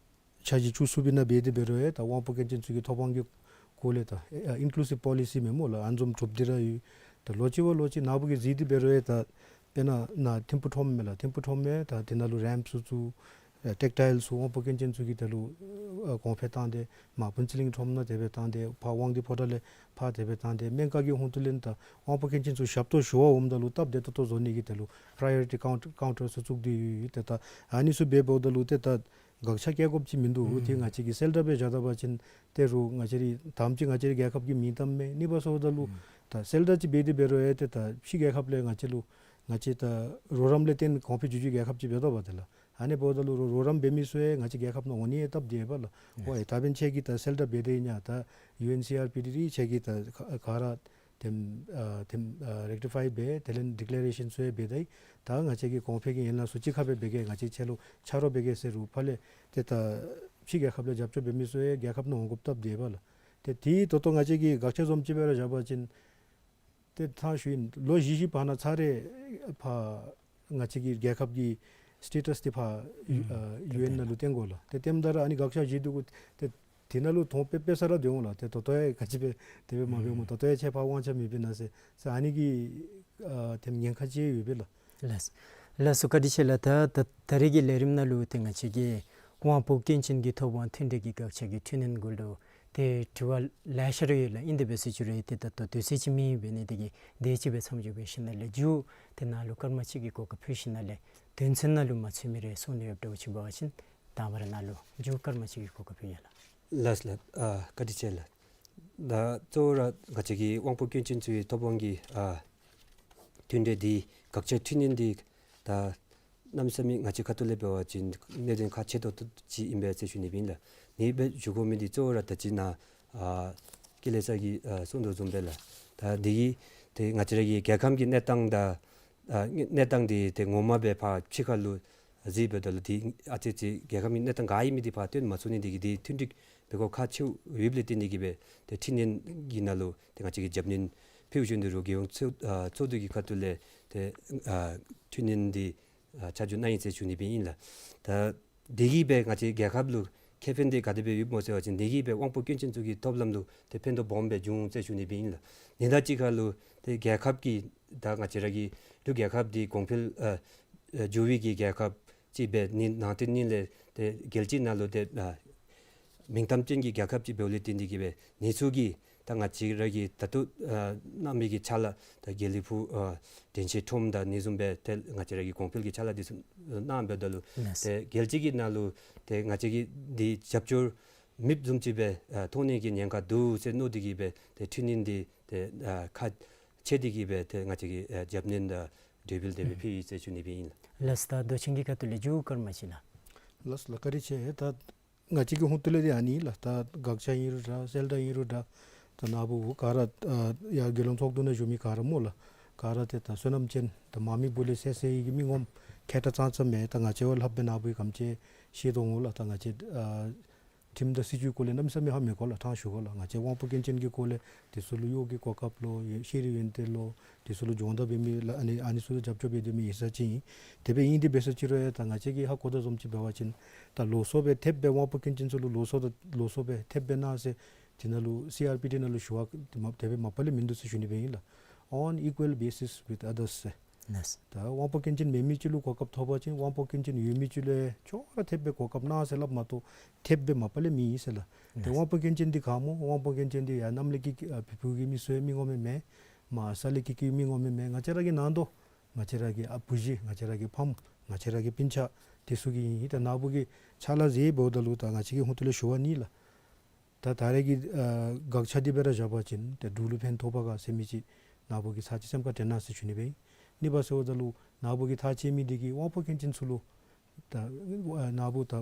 འཆར་གཞི་བཅུ་གསུམ་པའི་ནང་འབད་དེ་འབད་རུང་ཡང་ད་དབང་པོ་སྐྱོན་ཅན་ཚུ་གི་ཐོབ་དབང་གི་སྐོར་ལས་ད་ཨ་ཨིན་ཀུ་ལུ་སིབ་པོ་ལི་སི་མེན་སྨོ་ལགས། ཨ་འཛོམས་གྲུབ་སྟེ་ར་ཡོད། ད་ལོ་གཅིག་བ་ལོ་གཅིག་ནཱ་བུ་གིས་གཟིགས་ཏེ་འབད་རུང་ཡང་ད་དཔེར་ན་ནཱ་ཐིམ་ཕུག་ཁྲོམ་མས་ལགས། ཐིམ་ཕུག་ཁྲོམ་མས་ད་དེ་ནང་ལུ་རེམཔ་ཚུ་བཙུགས། ཨེ་ཊེག་ཊའིལ་ཚུ་དབང་པོ་སྐྱོན་ཅན་ཚུ་གི་དེ་ལུ་ཨ་གོང་འཕེལ་བཏང་སྟེ་མར་ཕུན་ཚོགས་གླིང་ཁྲོམ་ནང་དེ་སྦེ་བཏང་སྟེ་ཕར་དབང་འདུས་ཕོ་བྲང་ལས་ཕར་དེ་སྦེ་བཏང་སྟེ་སྨན་ཁང་གི་ཧོང་ཏོ་ལས་ད་དབང་པོ་སྐྱོན་ཅན་ཚུ་ཞབས་ཏོག་ཞུ་བར་འོངམ་ད་ལུ་སྟབས་བདེ་ཏོག་ཏོ་བཟོ་ནི་གི་དེ་ལུ་པ་རའི་ཡོ་རི་ཊི་ཀའུན་ཀའུན་ཊར་ཚུ་བཙུགས་ཏེ་ཡོད། ཏེ་ད་ཨ་ནི་ཚུ་འབད་འབདཝ་ད་ལུ་ཏེ་ད་དགག་བྱ་བཀལ་དགོཔ་ཅིག་མིན་འདུག། ཨུམ་ཏེ་ང་བཅས་ཀྱིས་གསལ་བསྒྲགས་སྦེ་བཞག་ད་པ་ཅིན་ཏེ་རུང་ང་བཅས་རའི་དམ་ཅིག་ང་བཅས་རའི་རྒྱལ་ཁབ་ཀྱི་མིང་གཏམ་མས། གཉིས་པ་ཟེརཝ་ད་ལུ་ཨུམ་ད་གསལ་བསྒྲགས་ཅིག་འབད་དེ་འབད་རུང་ཡང་ཏེ་ད་ཕྱི་རྒྱལ་ཁབ་ལས་ང་བཅས་ལུ་ང་བཅས་ད་རོགས་རམ་ལས་བརྟེན་གོང་འཕེལ་འགྱོ་འགྱོ་རྒྱལ་ཁབ་ཅིག་འབད་དོ་བ་ཏེ་ལགས། ཨ་ནི་འབདཝ་ད་ལུ་རོགས་རོགས་རམ་འབད་མི་ཚུ་ཡང་ང་བཅས་རྒྱལ་ཁབ་ནང་འོང་ནི་ཡང་སྟབས་བདེ་བས་ལགས། ཨོ་ཡེ་ད་འབདན་ཁྱེད་ཀྱིས་ད་གསལ་བསྒྲགས་འབད་དེ་ཨིན་ན། ད་ཡུ་ཨེན་སི་ཨར་པི་འདི་ཁྱེད་ཀྱིས་ད་ག་ག་ར་དེམ་ཨ་དེམ་ཨ་རེཀ་ཊི་ཕའི་འབད་དེ་ལས་ཌི་ཀི་ལེ་རེ་ཤཱན་ཚུ་ཡང་འབད་ད་ཡི། ད་ང་བཅས་ཀྱི་གོང་འཕེལ་གྱི་ཡན་ལག་ཚུ་གཅིག་ཁར་སྦེ་འབད་གེ། ང་བཅས་ཁྱེད་ལུ་ཆ་རོགས་འབད་གེ་ཟེར་རུང་ཕར་ལས་ཏེ་ད་ཕྱི་རྒྱལ་ཁབ་ལས་རྒྱབ་སྐྱོར་འབད་མི་ཚུ་ཡང་རྒྱལ་ཁབ་ནང་འོང་དགོཔ་སྟབས་བདེ་བས་ལགས། ཏེ་དེ་ད་ལྟོ་ང་བཅས་ཀྱིས་དགག་བྱ་བཟུམ་ཅིག་སྦེ་ར་བཞག་པ་ཅིན་ཏེ་ཐང་ཞུ་ཡི། ལོ་བཞི་བཞི་བར་ན་ཚར་རེ་ཕར་ང་བཅས་ཀྱི་རྒྱལ་ཁབ་ཀྱི་སི་ཊེ་ཊས་འདི་ཕར་ཨ་ཡུ་ཨེན་ནང་ལུ་བཏོན་དགོ་ལགས། ཏེ་བཏོནམ་ད་ར་ཨ་ནི་དགག་བྱ་བཞེས་དོ་གུ་ཏེ་དེ་ནང་ལུ་དོན་དཔེ་དཔེ་ས་ར་སྡོད་འོང་ལགས། ཏེ་ད་ལྟོ་ཡང་ག་ཅི་སྦེ་དེ་སྦེ་མ་འབདཝ་སྨོ། ད་ལྟོ་ཡང་ཁྱེད་ཕར་དབང་ཆ་མེད་པས་ན་ཟེར་ཟེར་ཨ་ནི་གི་ཨ་དེམ་ཉེན་ཁ་ཅིག་ཡོད་པས་ལགས། ལགས་སོ། ལགས་སོ། བཀའ་དྲིན་ཆེ་ལགས། ད་ད་ད་རེས་ཀྱི་ལས་རིམ་ནང་ལུ་ཏེ་ང་བཅས་ཀྱིས་དབང་པོ་སྐྱོན་ཅན་གྱི་ཐོབ་དབང་མཐུན་འབྲེལ་གྱི་དགག་བྱ་གི་འཕྲི་སྣོན་གུ་ལུ་ཏེ་དྲི་བ་ལེ་ཤ་ར་ཡོད་ལགས། ཨིན་དེ་འབད་ཟེར་ཅི་རུང་ཏེ་ད་ལྟོ་དུས་ཚོད་ཅིག་མེད་པས་ནི། དེ་གིས་དེ་ཅིག་སྦེ་མཚམས་འཇོག་འབད་ཞིནམ་ལས་མཇུག་ཏེ་ནཱ་ལུ་སྐར་མ་གཅིག་གི་གོ་སྐབས་ཕུལ་ཞིནམ་ལས་དོན་ཚན་ནང་ལུ་མ་ཚུད་མི་རེ་གསུང་ནི་ཡོདཔ་འདྲཝ་ཅིག་འབད་བ་ཅིན་དང་པ་ར་ནཱ་ལུ་མཇུག་སྐར་མ་གཅིག་གི་གོ་སྐབས་ཕུལ་ཡི་ལགས། ལགས་ལགས། ཨ་བཀའ་དྲིན་ཆེ་ལགས། ད་གཙོ་བོ་ར་ང་བཅས་ཀྱི་དབང་པོ་སྐྱོན་ཅན་ཚུ་གི་ཐོབ་དབང་གི་ཨ་མཐུན་འབྲེལ་འདི་དགག་བྱ་འཕྲི་སྣོན་འདི་ད་གནམ་མེད་ས་མེད་ང་བཅས་ཁ་ཐུག་ལས་འབད་བ་ཅིན་གནད་དོན་ཁག་ཆེ་ཏོག་ཏོ་ཅིག་ཨིན་པས་ཟེར་ཞུ་ནི་སྦེ་ཨིན་ལགས། ཨ་ནི་སྦེ་ཞུ་དགོ་མི་འདི་གཙོ་བོ་ར་ད་ཅི་ནཱ་ཨ་ཀུན་ལེགས་ཚ་གིས་ཨ་གསུང་དོ་བཟུམ་སྦེ་ལགས། ད་འདི་གིས་ཏེ་ང་བཅས་ར་གི་རྒྱལ་ཁམས་ཀྱི་གནས་སྟངས་དང་ཨ་གནས་སྟངས་འདི་ཏེ་ངོ་མ་སྦེ་ཕར་ཕྱི་ཁ་ལུ་གཟིགས་འབདཝ་ད་ལུ་འདི་ཨ་ཙི་ཅིག་རྒྱལ་ཁམས་ཀྱི་གནས་སྟངས་ག་ཨིན་མི་འདི་ཕར་སྟོན་མ་ཚུགས་ནི་འདི་གིས་འདི་མཐུན་འགྲིག་འབད་དགོཔ་ཁག་ཆེཝ་ཡོདཔ་ལས་བརྟེན་ཏེ་གིས་སྦེ་ཏེ་འཕྲི་སྣོན་གྱི་ནང་ལུ་ཏེ་ང་བཅས་ཀྱིས་རྒྱབ་སྣོན་ཕུལ་བཞིན་དུ་རུང་རྒྱལ་ཡོངས་ཚོགས་ཨ་ཚོགས་འདུ་གི་ཁ་ཐུག་ལས་ཏེ་ཨ་འཕྲི་སྣོན་འདི་ཨ་ཆ་འཇོག་གནང་ཡི་ཟེར་ཞུ་ནི་སྦེ་ཨིན་ལགས། ད་འདི་གིས་སྦེ་ང་བཅས་རྒྱལ་ཁབ་ལུ་ཁེ་ཕན་འདི་ག་དེ་སྦེ་ཡོདཔ་སྨོ་ཟེར་བ་ཅིན་འདི་གིས་སྦེ་དབང་པོ་སྐྱོན་ཅན་ཚུ་གི་ཐོབ་ལམ་ལུ་ཏེ་ཕན་ཐོགས་སྦོམ་སྦེ་འབྱུང་ཟེར་ཞུ་ནི་སྦེ་ཨིན་ལགས། ཨ་ནི་དང་གཅིག་ཁར་ལུ་ཏེ་རྒྱལ་ཁབ་ཀྱི་ད་ང་བཅས་ར་གི་འབྲུག་རྒྱལ་ཁབ་འདི་གོང་འཕེལ་ཨ་ཨ་འགྱོ་བའི་གི་རྒྱལ་ཁབ་ཅིག་སྦེ་ནི་ནང་དེ་ནི་ལས་ཏེ་རྒྱལ་སྤྱི་ནང་ལུ་ཏེ་ཨ་མིང་གཏམ་ཅན་གྱི་རྒྱལ་ཁབ་ཅིག་འབདཝ་ལས་བརྟེན་ཏེ་གིས་སྦེ་ཨ་ནི་ཚུ་གི་ད་ང་བཅས་ར་གི་ད་ལྟོ་ཨ་གནང་མི་གི་ཕྱག་ལཱ་ད་དགེ་ལེགས་ཕུག་ཨ་དྲན་ཤེས་ཁྲོམ་དང་ཨ་ནི་བཟུམ་སྦེ་ཏེ་ང་བཅས་ར་གི་གོང་འཕེལ་གྱི་ཕྱག་ལཱ་འདི་ཚུ་གནང་འབདཝ་ད་ལུ་ལགས། ཏེ་རྒྱལ་སྤྱི་གི་ནང་ལུ་ཏེ་ང་བཅས་ཀྱིས་འདི་རྒྱབ་སྐྱོར་མེདཔ་བཟུམ་ཅིག་སྦེ་ཨ་མཐོང་ནི་གི་ཉེན་ཁ་འདུག་ཟེར་མནོ་སྟེ་གིས་སྦེ་ཏེ་འཕྲི་སྣོན་འདི་ཏེ་ཨ་ཁག་ཆེ་སྟེ་གིས་སྦེ་ཏེ་ང་བཅས་ཀྱིས་ཨ་རྒྱབ་སྣོན་དང་འབྲས་བུ་དེ་སྦེ་ཕུལ་ཡི་ཟེར་ཞུ་ནི་སྦེ་ཨིན་ལགས། ལགས་སོ། ད་མདོ་ཆེན་གྱི་ཁ་ཐུག་ལས་མཇུག་སྐར་མ་གཅིག་ལགས། ལགས་སོ་ལགས། བཀའ་དྲིན་ཆེ། ད་ ང་བཅས་ཀྱི་ཧོངས་ཏོ་ལས་འདི་ཨ་ནི་ལགས། ད་དགག་བྱ་ཨིན་རུང་འདྲ་གསལ་བསྒྲགས་ཨིན་རུང་འདྲ། ད་ནཱ་བུ་ག་ར་ཨ་ཡར་རྒྱལ་ཡོངས་ཚོགས་འདུ་ནང་བཞུགས་མི་ག་ར་སྨོ་ལགས། ག་ར་ཏེ་ད་བསོད་ནམས་ཅན་ད་མ་མི་བུ་ལས་སད་སད་ཡི་གི་མི་ངོམ་མཁས་དྲགས་ཙང་ཙང་མས། ད་ང་བཅས་བ་ལྷགཔ་སྦེ་ནཱ་བུ་གིས་ག་དེམ་ཅིག་ཤེས་དོ་འོང་ལགས། ད་ང་བཅས་ཨ་ཁྲིམས་དང་སྲིད་བྱུས་སྐོར་ལས་གནམ་མེད་ས་མེད་ཧ་མི་གོ་ལགས། ཕྲང་ཞུ་གེ་ལགས། ང་བཅས་དབང་པོ་སྐྱོན་ཅན་གྱི་སྐོར་ལས་དེ་ཚུ་ལུ་གཡོག་གི་གོ་སྐབས་ལོ་ཤེས་རིག་ཡོན་ཏན་ལོ་དེ་ཚུ་ལུ་སྦྱོང་བརྡར་འབད་མི་ལགས་ཨ་ནི་ཨ་ནི་ཚུ་ལུ་རྒྱབ་སྐྱོར་འབད་དེ་མི་ཡོད་ས་ཅིག་ཨིན། དེ་སྦེ་ཨིན་དེ་འབད་ས་ཅིག་རུང་ཡང་ད་ང་བཅས་ཀྱིས་ཧ་གོ་དོ་བཟུམ་ཅིག་འབད་བ་ཅིན་ད་ལོགས་སུ་སྦེ་ཐེབས་སྦེ་དབང་པོ་སྐྱོན་ཅན་ཚུ་ལུ་ལོགས་སུ་ད་ལོགས་སུ་སྦེ་ཐེབས་སྦེ་གནང་ཟེར་དེ་ནང་ལུ་སི་ཨར་པི་ཌི་ནང་ལུ་ཞུ་བ་དེ་མ་དེ་སྦེ་མ་པ་ལས་མིན་འདུག་ཟེར་ཞུ་ནི་སྦེ་ཨིན་ལགས། On equal basis with others ཟེར། ལགས། ད་དབང་པོ་སྐྱོན་ཅན་མེད་མི་ཅིག་ལུ་གོ་སྐབས་ཐོབ་པ་ཅིན་དབང་པོ་སྐྱོན་ཅན་ཡོད་མི་ཅིག་ལུ་ཡང་ཅོག་ར་ཐེབས་སྦེ་གོ་སྐབས་གནང་ཟེར་སླབ་མ་གཏོགས་ཐེབས་སྦེ་མ་པ་ལས་མེད་ཟེར་ལགས། ཏེ་ལགས། དབང་པོ་སྐྱོན་ཅན་འདི་ག་སྨོ། དབང་པོ་སྐྱོན་ཅན་འདི་ཡར་གནམ་ལས་ཀྱི་ཨ་བལ་པོ་གི་མི་སེར་མི་ངོམ་ཨིན་མས། མར་ས་ལས་ཀྱི་སྐྱེས་མི་ངོམ་ཨིན་མས། ང་བཅས་ར་གི་ནང་དོ་ང་བཅས་ར་གི་ཨ་བུ་གཞི་ང་བཅས་ར་གི་ཕམ་ང་བཅས་ར་གི་སྤུན་ཆ་དེ་ཚུ་གི་ཨིན། ད་ནཱ་བུ་གིས་ཕྱག་ལཱ་མཛད་འབདཝ་ད་ལུ་ད་ང་བཅས་ཀྱི་ཧོངས་ཏོ་ལས་ཞུ་བ་ནི་ལགས། ད་ད་རེས་ཀྱི་ཨ་དགག་བྱ་འདི་སྦེ་ར་བཞག་པ་ཅིན་ཏེ་འབྲུག་ལུ་ཕན་ཐོགས་པ་ག་ཟེར་མི་ཅིག་ནཱ་བུ་གིས་ཚར་གཅིག་སེམས་ཁར་དྲན་གནང་ཟེར་ཞུ་ནི་སྦེ་ཨིན། གཉིས་པ་ཟེརཝ་ད་ལུ་ནཱ་བུ་གིས་ཐག་བཅད་མི་འདི་གིས་དབང་པོ་སྐྱོན་ཅན་ཚུ་ལུ་ད་ཨ་ནཱ་བུ་ད་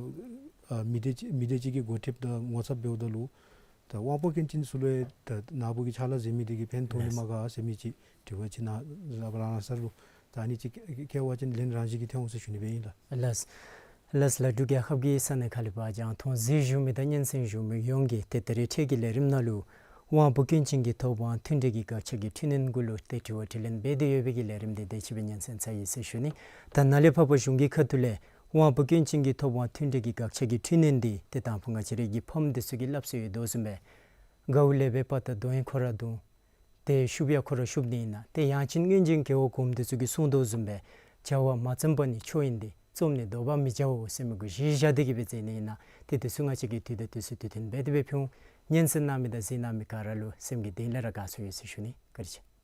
ཨ་མི་སྡེ་ཅིག་མི་སྡེ་ཅིག་གི་འགོ་ཁྲིདཔ་དང་ངོ་ཚབ་འབདཝ་ད་ལུ་ད་དབང་པོ་སྐྱོན་ཅན་ཚུ་ལུ་ཡང་ད་ནཱ་བུ་གིས་ཕྱག་ལཱ་མཛད་མི་འདི་གིས་ཕན་ཐོགས་ནི་མས་ག་ཟེར་མི་ཅིག་དྲི་བ་ཅིག་ནཱ་ར་བ་རང་ས་ལུ་ད་ཨ་ནི་ཅིག་བཀལ་བ་ཅིན་ལན་རང་བཞིན་གྱིས་ཐོན་འོང་ཟེར་ཞུ་ནི་སྦེ་ཨིན་ལགས། ལགས། ལགས་ལགས། འབྲུག་རྒྱལ་ཁབ་ཀྱི་ས་གནས་ཁག་ལས་ཕར་རྒྱང་མཐོང་གཟིགས་བཞུགས་མི་དང་སྙན་གསན་བཞུགས་མི་ཡོངས་ཀྱིས་ཏེ་ད་རིས་འཕྲལ་གྱི་ལས་རིམ་ནང་ལུ་དབང་པོ་སྐྱོན་ཅན་གྱི་ཐོབ་དབང་མཐུན་འབྲེལ་གྱི་དགག་བྱ་གི་འཕྲི་སྣོན་གུ་ལུ་ཏེ་དྲི་བ་དྲིས་ལན་འབད་དེ་ཡོད་པའི་གི་ལས་རིམ་འདི་དེ་ཅིག་སྦེ་སྙན་གསན་ཚར་ཡི་ཟེར་ཞུ་ནི། ད་ནཱ་ལས་ཕར་ཕར་གཞུང་གི་ཁ་ཐུག་ལས་དབང་པོ་སྐྱོན་ཅན་གྱི་ཐོབ་དབང་མཐུན་འབྲེལ་གྱི་དགག་བྱ་གི་འཕྲི་སྣོན་འདི་ཏེ་དང་ཕུ་ང་བཅས་ར་གི་ཕམ་འདི་ཚུ་གིས་སླབ་སྲོལ་ཡོད་དོ་བཟུམ་སྦེ་གའུ་ལས་སྦེ་པ་ད་དོན་ཁོ་ར་དོན། ཏེ་ཤུབ་ཡང་ཁོ་ར་ཤུབ་ནི་ཨིན་ན། ཏེ་ཡང་ཅིན་སྔོན་བྱོན་རྒྱལ་བ་གོངམ་འདི་ཚུ་གིས་གསུངས་དོ་བཟུམ་སྦེ་བྱ་བ་མ་བརྩམས་པ་ནི་ཆོས་ཡིན་ཏེ། རྩོམ་ནི་བཟློག་པ་མི་བྱའོ་ཟེར་མི་གུ་གཞི་བཞག་སྟེ་གི་སྦེ་མཛད་ནི་ཨིན་ན། ཏེ་དེ་ཚུ་ང་བཅས་ཀྱིས་དུས་དང་དུས་སུ་དུས་མཐུན་འབད་དེ་སྦེ་ཕུལ་འོང་། སྙན་གསན་གནང་མི་དང་གཟིགས་གནང་མི་ག་ར་ལུ་སེམས་ཀྱི་གཏིང་ལས་ར་དགའ་ཚོར་ཡོད་ཟེར་ཞུ་ནི། བཀའ་དྲིན་ཆེ།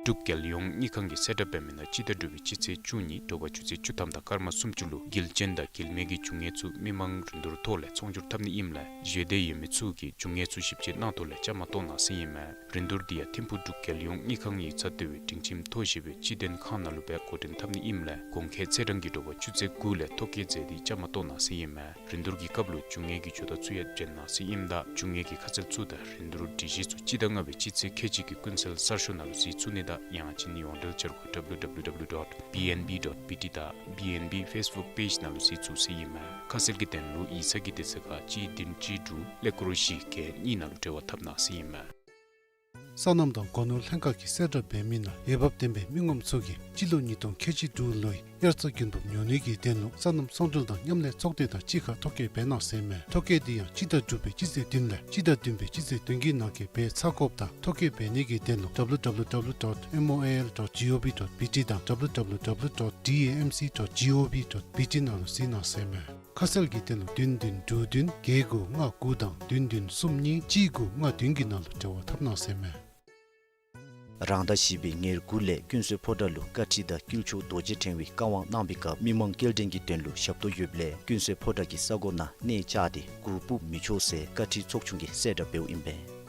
འབྲུག་རྒྱལ་ཡོངས་དངུལ་ཁང་གིས་གསལ་བསྒྲགས་འབད་མི་ནང་སྤྱི་ཟླ་དྲུག་པའི་སྤྱི་ཚེས་བཅུ་གཉིས་དྲོ་པ་ཆུ་ཚོད་བཅུ་ཐམ་དང་སྐར་མ་སུམ་ཅུ་ལུ་འགུལ་སྐྱོད་དང་འགུལ་མེད་ཀྱི་རྒྱུ་དངོས་ཚུ་མི་མང་རིན་བསྡུར་ཐོག་ལས་ཚོང་སྒྱུར་འཐབ་ནི་ཨིནམ་ལས་བཞེས་འདོད་ཡོད་མི་ཚུ་གིས་རྒྱུ་དངོས་ཚུ་ཞིབ་དཔྱད་གནང་ཐོག་ལས་བཅའ་མར་གཏོགས་གནང་ཟེར་ཨིན་མས། རིན་བསྡུར་འདི་ཡང་ཐིམ་ཕུག་འབྲུག་རྒྱལ་ཡོངས་དངུལ་ཁང་ཡིག་ཚང་ལྟེ་བའི་སྒྲིང་ཁྱིམ་ཐོག་བཞེས་པའི་སྤྱི་དོན་ཁང་ནང་ལུ་སྦེ་འགོ་འདྲེན་འཐབ་ནི་ཨིནམ་ལས་གོང་འཁོད་ཚེས་གྲངས་ཀྱི་དྲོ་པ་ཆུ་ཚོད་དགུ་ལས་ཐོ་བཀོད་མཛད་དེ་བཅའ་མར་གཏོགས་གནང་ཟེར་ཨིན་མས། རིན་བསྡུར་གྱི་སྐབས་ལུ་རྒྱུ་དངོས་ཀྱི་ཇོ་བདག་ཚུ་ཡང་འདྲེན་གནང་ཟེར་ཨིནམ་ད་རྒྱུ་དངོས་ཀྱི་ཁ་གསལ་ཚུ་དང་རིན་བསྡུར་སྒྲིག་གཞི་ཚུ་སྤྱི་ཟླ་ལྔ་པའི་སྤྱི་ཚེས་ཁལ་གཅིག་གི་ཀུན་གསལ་གསར་ཤོག་ནང་ལུ་གཟིགས་ཚུགས་ནི་དང་ཡང་ཅིན་ཡོངས་འབྲེལ་འཆར་སྒོ་W W W dot B N B dot B T དང་B N B Facebook page ནང་ལུ་གཟིགས་ཚུགས་ཟེར་ཨིན་མས། ཁ་གསལ་གྱི་དོན་ལུ་ཡིག་ཚང་གི་དེ་ཚེ་ཁར་གཅིག་བདུན་གཅིག་དྲུག་ཀླད་ཀོར་བཞི་བརྒྱད་གཉིས་ནང་ལུ་འབྲེལ་བ་འཐབ་གནང་ཟེར་ཨིན་མས། སོ་ནམ་དང་སྒོ་ནོར་ལྷན་ཁག་གིས་གསལ་བསྒྲགས་འབད་མི་ནང་འོས་འབབ་ལྡན་པའི་མི་ངོམ་ཚུ་གིས་སྤྱི་ལོ་ཉིས་སྟོང་ཁལ་གཅིག་དྲུག་ལོའི་དབྱར་རྩྭ་དགུན་འབུབ་ཉོ་ནི་གི་དོན་ལུ་སོ་ནམ་ཚོང་འབྲེལ་དང་མཉམ་ལས་ཚོགས་སྡེ་དང་གཅིག་ཁར་ཐོ་བཀོད་འབད་གནང་ཟེར་ཨིན་མས། ཐོ་བཀོད་འདི་ཡང་སྤྱི་ཟླ་དྲུག་པའི་སྤྱི་ཚེས་བདུན་ལས་སྤྱི་ཟླ་བདུན་པའི་སྤྱི་ཚེས་བདུན་གྱི་ནང་འཁོད་འབད་ཚར་དགོཔ་དང་ཐོ་བཀོད་འབད་ནི་གི་དོན་ལུ W W W dot M O I L dot G O V dot B T དང་W W W dot D A M C dot G O V dot B T ནང་ལུ་གཟིགས་གནང་ཟེར་ཨིན་མས། ཁ་གསལ་གྱི་དོན་ལུ་བདུན་བདུན་དྲུག་བདུན་བརྒྱད་དགུ་ལྔ་དགུ་དང་བདུན་བདུན་གསུམ་གཉིས་གཅིག་དགུ་ལྔ་བདུན་གྱི་ནང་ལུ་འབྲེལ་བ་འཐབ་གནང་ཟེར་ཨིན་མས། རང་ཟླ་བཞི་པའི་ཉེར་དགུ་ལས་ཀུན་གསོལ་ཕོ་བྲང་ལུ་བཀའ་ཁྲིད་དང་དཀྱིལ་ཆོག་རྡོ་རྗེ་ཕྲེང་བའི་བཀའ་དབང་གནང་བའི་སྐབས་མི་མང་སྐྱེལ་འདྲེན་གྱི་དོན་ལུ་ཞབས་ཏོག་ཡོདཔ་ལས་ཀུན་གསོལ་ཕོ་བྲང་གི་ས་གོ་ནང་གནས་བཅགས་ཏེ་གུར་ཕུབ་མི་ཆོག་ཟེར་བཀའ་ཁྲིད་ཚོགས་ཆུང་གིས་གསལ་བསྒྲགས་འབདཝ་ཨིན་པས།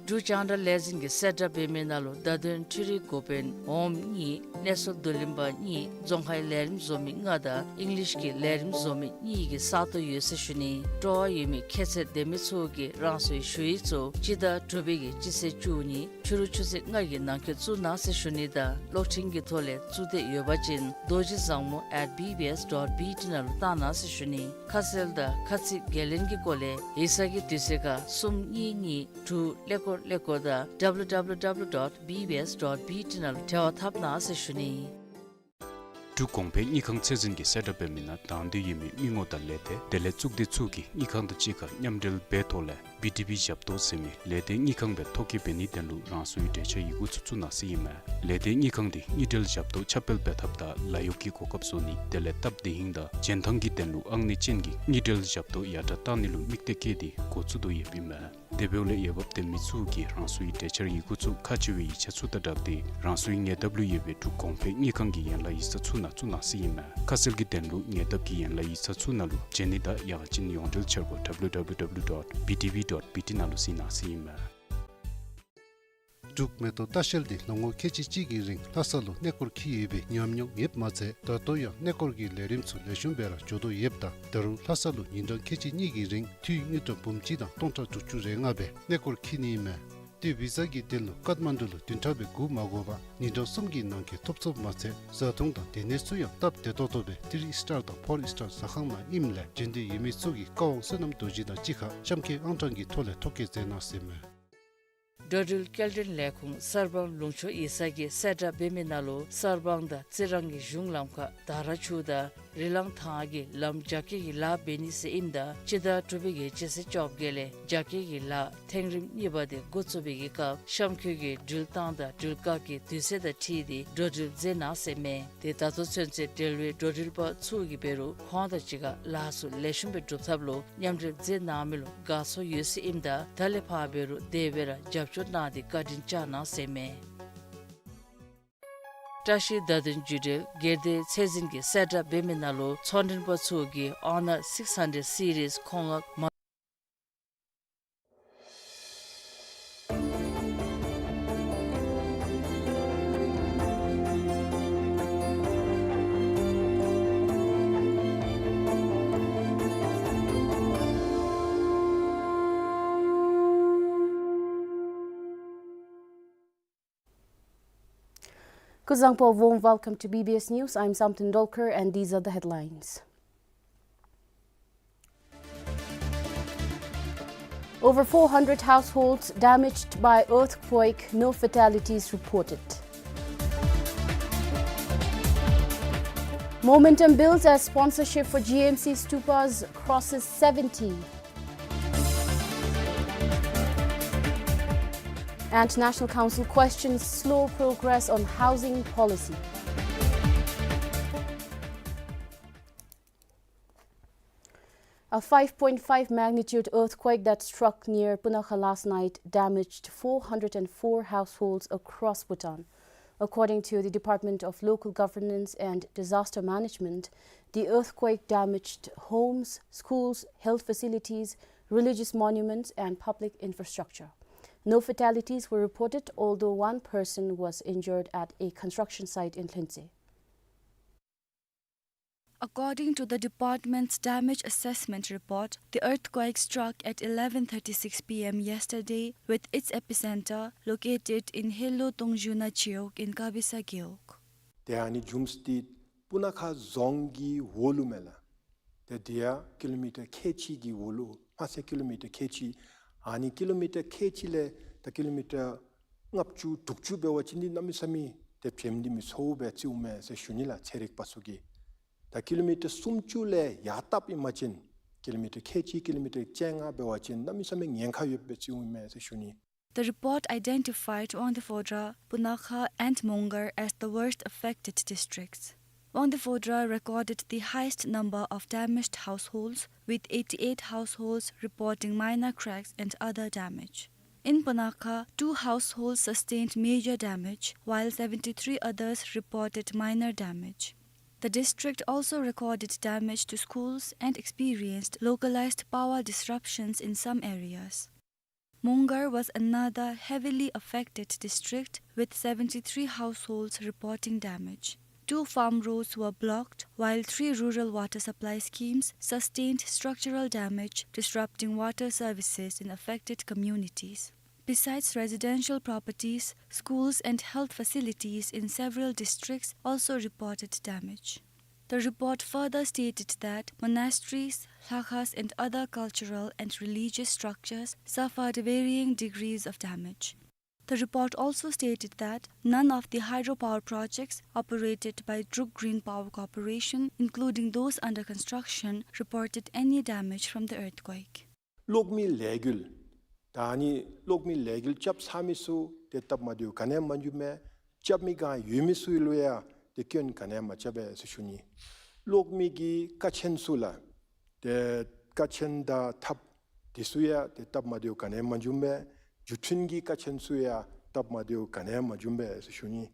འབྲུག་རྒྱང་བསྒྲགས་ལས་འཛིན་གྱིས་གསལ་བསྒྲགས་འབད་མི་ནང་ལུ་བརྡ་དོན་འཕྲུལ་རིག་འགོ་དཔོན་འོགམ་གཉིས་གནས་ཚུལ་བསྡུ་ལེན་པ་གཉིས་རྫོང་ཁའི་ལས་རིམ་བཟོ་མི་ལྔ་དང་ཨིང་ལིཤ་གི་ལས་རིམ་བཟོ་མི་གཉིས་ཀྱི་ས་སྟོང་ཡོད་ཟེར་ཞུ་ནི། སྤྲོ་བ་ཡོད་མི་ཁྱད་ཚད་ལྡན་མི་ཚུ་གིས་རང་སོའི་ཞུ་ཡིག་ཚུ་སྤྱི་ཟླ་དྲུག་པའི་གི་སྤྱི་ཚེས་བཅུ་གཉིས་ཕྱི་རུ་ཆུ་ཚོད་ལྔ་གི་ནང་འཁོད་བཙུགས་གནང་ཟེར་ཞུ་ནི་དང་གློག་འཕྲིན་གྱི་ཐོག་ལས་བཙུགས་འདོད་ཡོད་པ་ཅིན་རྡོ་རྗེ་བཟང་མོ་at B B S dot B T ནང་ལུ་བཏང་གནང་ཟེར་ཞུ་ནི། ཁ་གསལ་དང་ཁ་ཚིག་འགན་ལེན་གྱི་སྐོར་ལས་ཡིག་ཚང་གི་དུས་ཚོད་ཁར་གསུམ་གཉིས་གཉིས་དྲུག་ཀླད་ཀོར་ཀླད་ཀོར་དང་W W W dot B B S dot B T ནང་ལུ་འབྲེལ་བ་འཐབ་གནང་ཟེར་ཞུ་ནི། འབྲུག་གོང་འཕེལ་དངུལ་ཁང་ཚད་འཛིན་གྱིས་གསལ་བསྒྲགས་འབད་མི་ནང་དང་འདོད་ཡོད་མི་མི་ངོམ་དང་ལས་སྡེ་དེ་ལས་གཙུག་སྡེ་ཚུ་གིས་དངུལ་ཁང་དང་གཅིག་ཁར་མཉམ་འབྲེལ་འབད་ཐོག་ལས་བི་ཌི་བི་ཞབས་ཏོག་ཟེར་མི་ལས་སྡེ་དངུལ་ཁང་སྦེ་ཐོ་བཀོད་འབད་ནིའི་དོན་ལུ་རང་སོའི་གྲོས་འཆར་ཡི་གུ་ཚུ་བཙུགས་གནང་ཟེར་ཨིན་མས། ལས་སྡེ་དངུལ་ཁང་འདི་དངུལ་འབྲེལ་ཞབས་ཏོག་ཁྱབ་སྤེལ་འབད་ཐབས་དང་ལཱ་གཡོག་གི་གོ་སྐབས་བཟོ་ནི་དེ་ལས་སྟབས་བདེ་ཧིང་དང་འཇོན་ཐང་གི་དོན་ལུ་ཨང་གནས་ཅན་གྱི་དངུལ་འབྲེལ་ཞབས་ཏོག་ཡར་དྲག་གཏང་ནི་ལུ་དམིགས་གཏད་བསྐྱེད་དེ་འགོ་བཙུགས་དོ་ཡོདཔ་ཨིན་མས། དེ་འབདཝ་ལས་འོས་འབབ་ལྡན་མི་ཚུ་གིས་རང་སོའི་གྲོས་འཆར་ཡི་གུ་ཚུ་ཁག་ཆེ་བའི་ཡིག་ཆ་ཚུ་དང་སྦྲགས་ཏེ་རང་སོའི་ཉེ་འདབས་ལུ་ཡོད་པའི་འབྲུག་གོང་འཕེལ་དངུལ་ཁང་གི་ཡན་ལག་ཡིག་ཚང་ཚུ་ནང་བཙུགས་གནང་ཟེར་ཨིན་མས། ཁ་གསལ་གྱི་དོན་ལུ་ཉེ་འདབས་ཀྱི་ཡན་ལག་ཡིག་ཚང་ཚུ་ནང་ལུ་བྱོན་ནི་དང་ཡང་ཅིན་ཡོངས་འབྲེལ་འཆར་སྒོ་W W W dot B D V dot B T ནང་ལུ་གཟིགས་གནང་ཟེར་ཨིན་མས། འབྲུག་མེ་ཏོག་ལྟ་བཤལ་འདི་ལོ་ངོ་ཁལ་གཅིག་གཅིག་གི་རིང་ལྷ་ས་ལུ་གནས་སྐོར་འཁྱིད་ཡོད་པའི་ཉམས་མྱོང་ཡོདཔ་མ་ཚད་ད་ལྟོ་ཡང་གནས་སྐོར་གྱི་ལས་རིམ་ཚུ་ལེགས་ཤོམ་སྦེ་ར་འགྱོ་དོ་ཡོདཔ་ད་ད་རུང་ལྷ་ས་ལུ་ཉིན་གྲངས་ཁལ་གཅིག་གཉིས་ཀྱི་རིང་འཐུས་དངུལ་ཀྲམ་འབུམ་གཅིག་དང་སྟོང་ཕྲག་དྲུག་ཅུ་རེ་ལྔ་སྦེ་གནས་སྐོར་འཁྱིད་ནི་ཨིན་མས། ཏེ་བི་ཛ་གི་དོན་ལུ་ཀཏ་མན་ཌུ་ལུ་བདུན་ཕྲག་སྦེ་སྒུག་མ་དགོ་པར་ཉིན་གྲངས་གསུམ་གྱི་ནང་འཁོད་ཐོབ་ཚུགསཔ་མ་ཚད་བཟའ་འཐུང་དང་སྡོད་གནས་ཚུ་ཡང་སྟབས་བདེ་ཏོག་ཏོ་སྦེ་ཐི་རི་སི་ཊར་དང་ཕོར་སི་ཊར་ཟ་ཁང་ནང་ཨིནམ་ལས་བྱོན་འདོད་ཡོད་མི་ཚུ་གིས་བཀའ་དབང་བསོད་ནམས་རྡོ་རྗེ་དང་གཅིག་ཁར་གཤམ་འཁོད་ཨང་གྲངས་ཀྱི་ཐོག་ལས་ཐོ་བཀོད་མཛད་གནང་ཟེར་མས། འགྲོ་འགྲུལ་སྐྱེལ་འདྲེན་ལས་ཁུངས་གསར་སྤང་ལུང་ཕྱོགས་ཡིག་ཚང་གིས་གསལ་བསྒྲགས་འབད་མི་ནང་ལུ་གསར་སྤང་དང་རྩི་རང་གི་གཞུང་ལམ་ཁར་དར་ཆུ་དང་རི་ལང་ཐང་གི་ལམ་རྒྱ་སྐྱེད་ཀྱི་ལཱ་འབད་ནི་ཟེར་ཨིནམ་ད་སྤྱི་ཟླ་དྲུག་པའི་གི་སྤྱི་ཚེས་བཅོ་བརྒྱད་ལས་རྒྱ་སྐྱེད་ཀྱི་ལཱ་ཐེངས་རིམ་གཉིས་པ་དེ་འགོ་བཙུགས་པའི་གི་སྐབས་གཤམ་འཁོད་ཀྱི་འགྲུལ་བཏང་དང་འགྲུལ་བཀག་གི་དུས་ཚོད་དང་འཁྲིལ་ཏེ་འགྲོ་འགྲུལ་མཛད་གནང་ཟེར་མས། དེ་ད་ལྟོ་ཚུན་ཚོད་འབྲེལ་བའི་འགྲོ་འགྲུལ་པ་ཚུ་གིས་འབད་རུང་ཁོང་དང་གཅིག་ཁར་ལཱ་ཚུ་ལེགས་ཤོམ་སྦེ་སྒྲུབ་ཐབས་ལུ་མཉམ་འབྲེལ་མཛད་གནང་མི་ལུ་དགའ་ཚོར་ཡོད་ཟེར་ཨིནམ་ད་ད་ལས་ཕར་འབད་རུང་དེ་སྦེ་ར་རྒྱབ་སྐྱོར་གནང་སྟེ་བཀའ་དྲིན་བསྐྱང་གནང་ཟེར་མས། བཀྲ་ཤིས་བརྡ་དོན་བརྒྱུད་འབྲེལ་སྒེར་སྡེ་ཚད་འཛིན་གྱིས་གསལ་བསྒྲགས་འབད་མི་ནང་ལུ་ཚོང་མགྲོན་པ་ཚུ་གིས་Honor six hundred series མཁོ་མངགས་མ། Kuzuzangpo, warm welcome to B B S News. I'm Samten Dolkar and these are the headlines. Over four hundred households damaged by earthquake, no fatalities reported. Momentum builds as sponsorship for G M C stupas crosses seventy. And National Council questions slow progress on housing policy. A five point five magnitude earthquake that struck near Punakha last night damaged four hundred and four households across Bhutan. According to the Department of Local Governance and Disaster Management, the earthquake damaged homes, schools, health facilities, religious monuments, and public infrastructure. No fatalities were reported, although one person was injured at a construction site in Lhintse. According to the department's damage assessment report, the earthquake struck at eleven thirty-six P M yesterday, with its epicenter located in Helo Tongju Nacheok in Kabisa Gewog. ཏེ་ཨ་ནི་བྱུངམ་འདི་སྤུ་ན་ཁ་རྫོང་གི་འོག་ལུ་མས་ལགས། ཏེ་དེ་ཡང་ཀི་ལོ་མི་ཊར་ཁལ་གཅིག་གི་འོག་ལུ་མ་ཚད་ཀི་ལོ་མི་ཊར་ཁལ་གཅིག་ཨ་ནི་ཀི་ལོ་མི་ཊར་ཁལ་གཅིག་ལས་ད་ཀི་ལོ་མི་ཊར་ལྔ་བཅུ་དྲུག་ཅུ་འབད་བ་ཅིན་འདི་གནམ་མེད་ས་མེད་ཏེ་བྱོན་ཏེ་མི་ཚུགས་པས་ཟེར་ཨིན་མས་ཟེར་ཞུ་ནི་ལགས། ཚན་རིག་པ་ཚུ་གིས་ད་ཀི་ལོ་མི་ཊར་སུམ་ཅུ་ལས་ཡར་བཏབ་ཨིན་པ་ཅིན་ཀི་ལོ་མི་ཊར་ཁལ་གཅིག་ཀི་ལོ་མི་ཊར་བཅོ་ལྔ་འབད་བ་ཅིན་གནམ་མེད་ས་མེད་ཉེན་ཁ་ཡོདཔ་སྦེ་ཟེར་ཨིན་མས་ཟེར་ཞུ་ནི། The report identified Wangdue Phodrang, Punakha, and Mongar as the worst affected districts. Wangdue Phodrang recorded the highest number of damaged households, with eighty-eight households reporting minor cracks and other damage. In Punakha, two households sustained major damage, while seventy-three others reported minor damage. The district also recorded damage to schools and experienced localized power disruptions in some areas. Mongar was another heavily affected district, with seventy-three households reporting damage. Two farm roads were blocked, while three rural water supply schemes sustained structural damage, disrupting water services in affected communities. Besides residential properties, schools and health facilities in several districts also reported damage. The report further stated that monasteries, lakhas, and other cultural and religious structures suffered varying degrees of damage. The report also stated that none of the hydropower projects operated by Druk Green Power Corporation, including those under construction, reported any damage from the earthquake. གློག་མེ་ལས་འགུལ། ད་ཨ་ནི་གློག་མེ་ལས་འགུལ་རྐྱབ་ཚར་མི་ཚུ་ཏེ་སྟབས་མ་བདེཝ་ག་ནི་ཡང་མ་བྱུང་མས། རྐྱབ་མི་ག་ཡོད་མི་ཚུ་ལུ་ཡང་ཏེ་སྐྱོན་ག་ནི་ཡང་མ་རྐྱབ་པས་ཟེར་ཞུ་ནི། གློག་མེ་གི་ཀ་ཆེན་ཚུ་ལགས། ཏེ་ཀ་ཆེན་དང་ཐགཔ་འདི་ཚུ་ཡང་ཏེ་སྟབས་མ་བདེཝ་ག་ནི་ཡང་མ་བྱུང་མས། འགྲུལ་འཕྲིན་གྱི་ཀ་ཆེན་ཚུ་ཡང་སྟབས་མ་བདེཝ་ག་ནི་ཡང་མ་བྱུང་པས་ཟེར་ཞུ་ནི།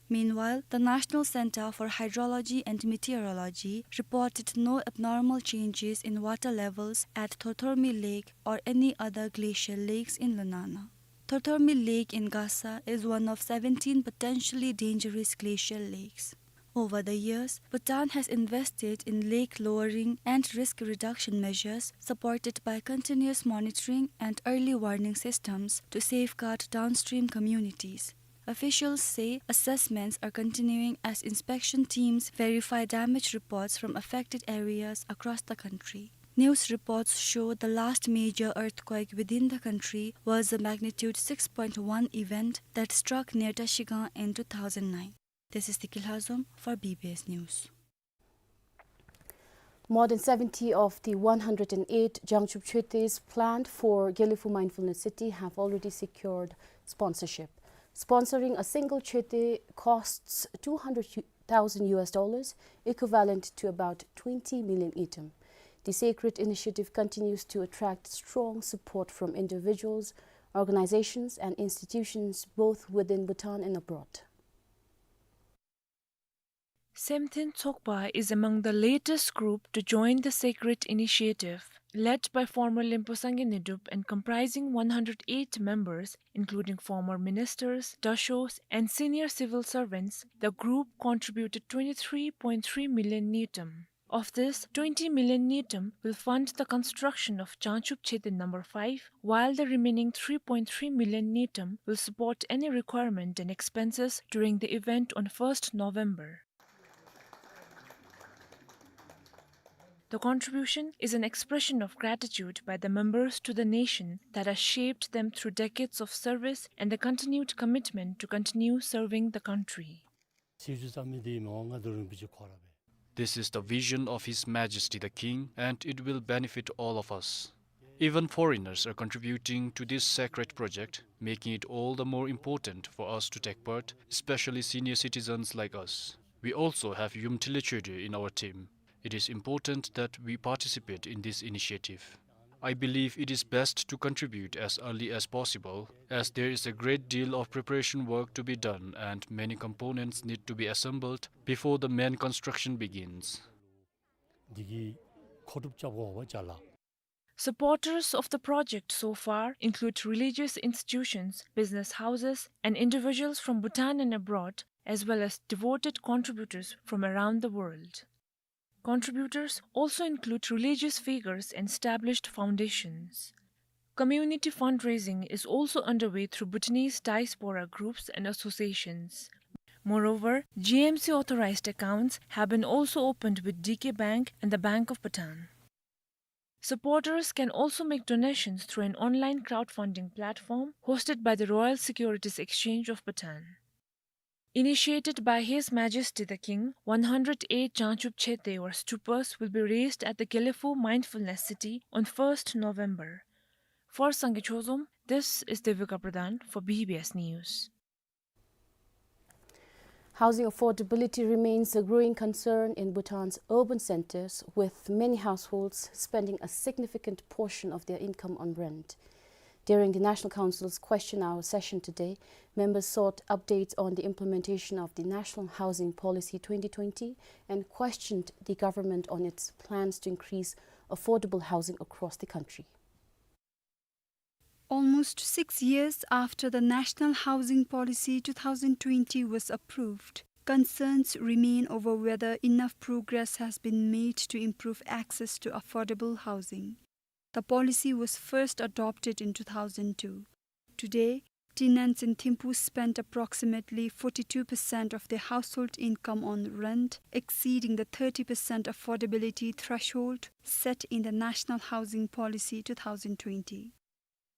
Meanwhile, the National Center for Hydrology and Meteorology reported no abnormal changes in water levels at Thorthormi Lake or any other glacial lakes in Lunana. Thorthormi Lake in Gasa is one of seventeen potentially dangerous glacial lakes. Over the years, Bhutan has invested in lake lowering and risk reduction measures supported by continuous monitoring and early warning systems to safeguard downstream communities. Officials say assessments are continuing as inspection teams verify damage reports from affected areas across the country. News reports show the last major earthquake within the country was a magnitude six point one event that struck near Trashigang in two thousand nine. This is Tiki Lhazom for B B S News. More than seventy of the one hundred and eight Jangchub Choetes planned for Gelephu Mindfulness City have already secured sponsorship. Sponsoring a single Choete costs two hundred thousand U S dollars, equivalent to about twenty million ngultrum. The sacred initiative continues to attract strong support from individuals, organizations, and institutions both within Bhutan and abroad. Semthen Tsokpa is among the latest group to join the sacred initiative. Led by former Lenpo Sangay Ngedrup and comprising one hundred eight members, including former ministers, dashos, and senior civil servants, the group contributed twenty-three point three million ngultrum. Of this, twenty million ngultrum will fund the construction of Jangchub Choeten number five, while the remaining three point three million ngultrum will support any requirement and expenses during the event on first November. The contribution is an expression of gratitude by the members to the nation that has shaped them through decades of service and the continued commitment to continue serving the country. This is the vision of His Majesty the King, and it will benefit all of us. Even foreigners are contributing to this sacred project, making it all the more important for us to take part, especially senior citizens like us. We also have Yum Thile Choede in our team. It is important that we participate in this initiative. I believe it is best to contribute as early as possible, as there is a great deal of preparation work to be done and many components need to be assembled before the main construction begins. འདི་གི་མཁོ་སྒྲུབ་རྐྱབ་དགོ་པ་ཅ་ལག། Supporters of the project so far include religious institutions, business houses, and individuals from Bhutan and abroad, as well as devoted contributors from around the world. Contributors also include religious figures and established foundations. Community fundraising is also underway through Bhutanese diaspora groups and associations. Moreover, G M C authorized accounts have been also opened with D K Bank and the Bank of Bhutan. Supporters can also make donations through an online crowdfunding platform hosted by the Royal Securities Exchange of Bhutan. Initiated by His Majesty the King, one hundred eight Jangchub Choete or stupas will be raised at the Gelephu Mindfulness City on first November. For Sangay Chozom, this is Devika Pradhan for B B S News. Housing affordability remains a growing concern in Bhutan's urban centers, with many households spending a significant portion of their income on rent. During the National Council's question hour session today, members sought updates on the implementation of the National Housing Policy twenty twenty and questioned the government on its plans to increase affordable housing across the country. Almost six years after the National Housing Policy two thousand twenty was approved, concerns remain over whether enough progress has been made to improve access to affordable housing. The policy was first adopted in two thousand two. Today, tenants in Thimphu spend approximately forty-two percent of their household income on rent, exceeding the thirty percent affordability threshold set in the National Housing Policy two thousand twenty.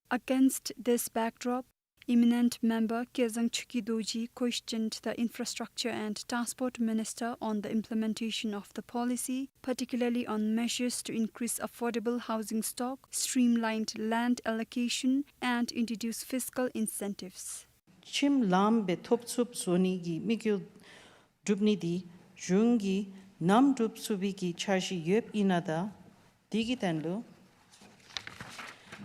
Against this backdrop, eminent member Kezang Chokyi Dorji questioned the Infrastructure and Transport Minister on the implementation of the policy, particularly on measures to increase affordable housing stock, streamlined land allocation, and introduce fiscal incentives. ཁྱིམ་ལམ་སྦེ་ཐོབ་ཚུགསཔ་བཟོ་ནི་གི་དམིགས་ཡུལ་སྒྲུབ་ནི་འདི་གཞུང་གིས་ནམ་སྒྲུབ་ཚུགས་པའི་གི་འཆར་གཞི་ཡོདཔ་ཨིན་ན་དང་འདི་གི་དོན་ལུ་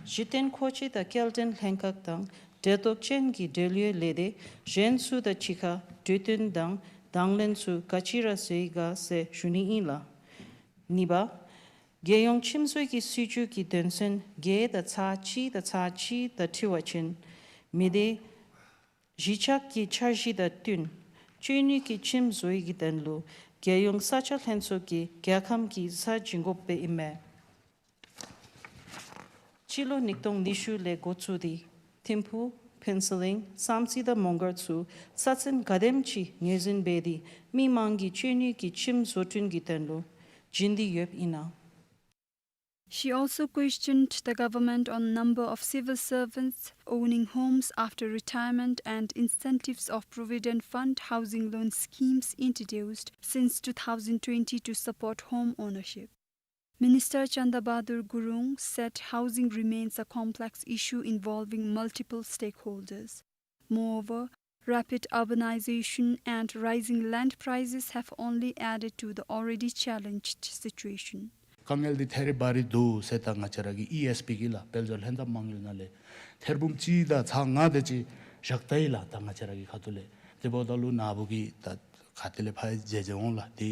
གཞི་རྟེན་མཁོ་ཆས་དང་སྐྱེལ་འདྲེན་ལྷན་ཁག་དང་འབྲེལ་གཏོགས་ཅན་གྱི་འབྲེལ་ཡོད་ལས་སྡེ་གཞན་ཚུ་དང་གཅིག་ཁར་གྲོས་བསྟུན་དང་དང་ལེན་ཚུ་ག་ཅི་ར་བཟོ་ཡི་ག་ཟེར་ཞུ་ནི་ཨིན་ལགས། གཉིས་པ། རྒྱལ་ཡོངས་ཁྱིམ་བཟོ་གི་སྲིད་བྱུས་ཀྱི་དོན་ཚན་བརྒྱད་དང་ཚག་གཅིག་དང་ཚག་གཅིག་དང་འཁྲིལ་བ་ཅིན། མི་སྡེ་གཞིས་ཆགས་ཀྱི་འཆར་གཞི་དང་བསྟུན་སྤྱོད་ནུས་ཀྱི་ཁྱིམ་བཟོ་ཡི་གི་དོན་ལུ་རྒྱལ་ཡོངས་ས་ཆ་ལྷན་ཚོགས་ཀྱིས་རྒྱལ་ཁམས་ཀྱི་ས་བྱིན་དགོཔ་སྦེ་ཨིན་མས། སྤྱི་ལོ་ཉིས་སྟོང་ཉི་ཤུ་ལས་འགོ་བཙུགས་ཏེ་ཐིམ་ཕུ་ཕུན་ཚོགས་གླིང་བསམ་རྩེ་དང་མོང་སྒར་ཚུ་ས་ཚན་ག་དེམ་ཅིག་ངོས་འཛིན་འབད་དེ་མི་མང་གི་སྤྱོད་ནུས་ཀྱི་ཁྱིམ་བཟོ་སྐྲུན་གྱི་དོན་ལུ་བྱིན་ཏེ་ཡོདཔ་ཨིན་ན། She also questioned the government on number of civil servants owning homes after retirement and incentives of Provident Fund housing loan schemes introduced since two thousand twenty to support home ownership. Minister Chanda Bahadur Gurung said housing remains a complex issue involving multiple stakeholders. Moreover, rapid urbanization and rising land prices have only added to the already challenged situation. དཀའ་ངལ་འདི་ཐེ་རི་བ་རི་འདུག་ཟེར་ད་ང་བཅས་ར་གི་ཨི་ཨེསི་པི་གི་ལགས་དཔལ་འབྱོར་ལྷན་ཐབས་མ་དངུལ་ནང་ལས་ཐེར་འབུམ་གཅིག་དང་ཚག་ལྔ་དེ་ཅིག་བཞག་ད་ཡི་ལགས། ད་ང་བཅས་ར་གི་ཁ་ཐུག་ལས་དེ་འབདཝ་ད་ལུ་ནཱ་བུ་གིས་ད་ག་ཏེ་ལས་ཕར་མཇལ་མཇལ་འོང་ལགས། དེ་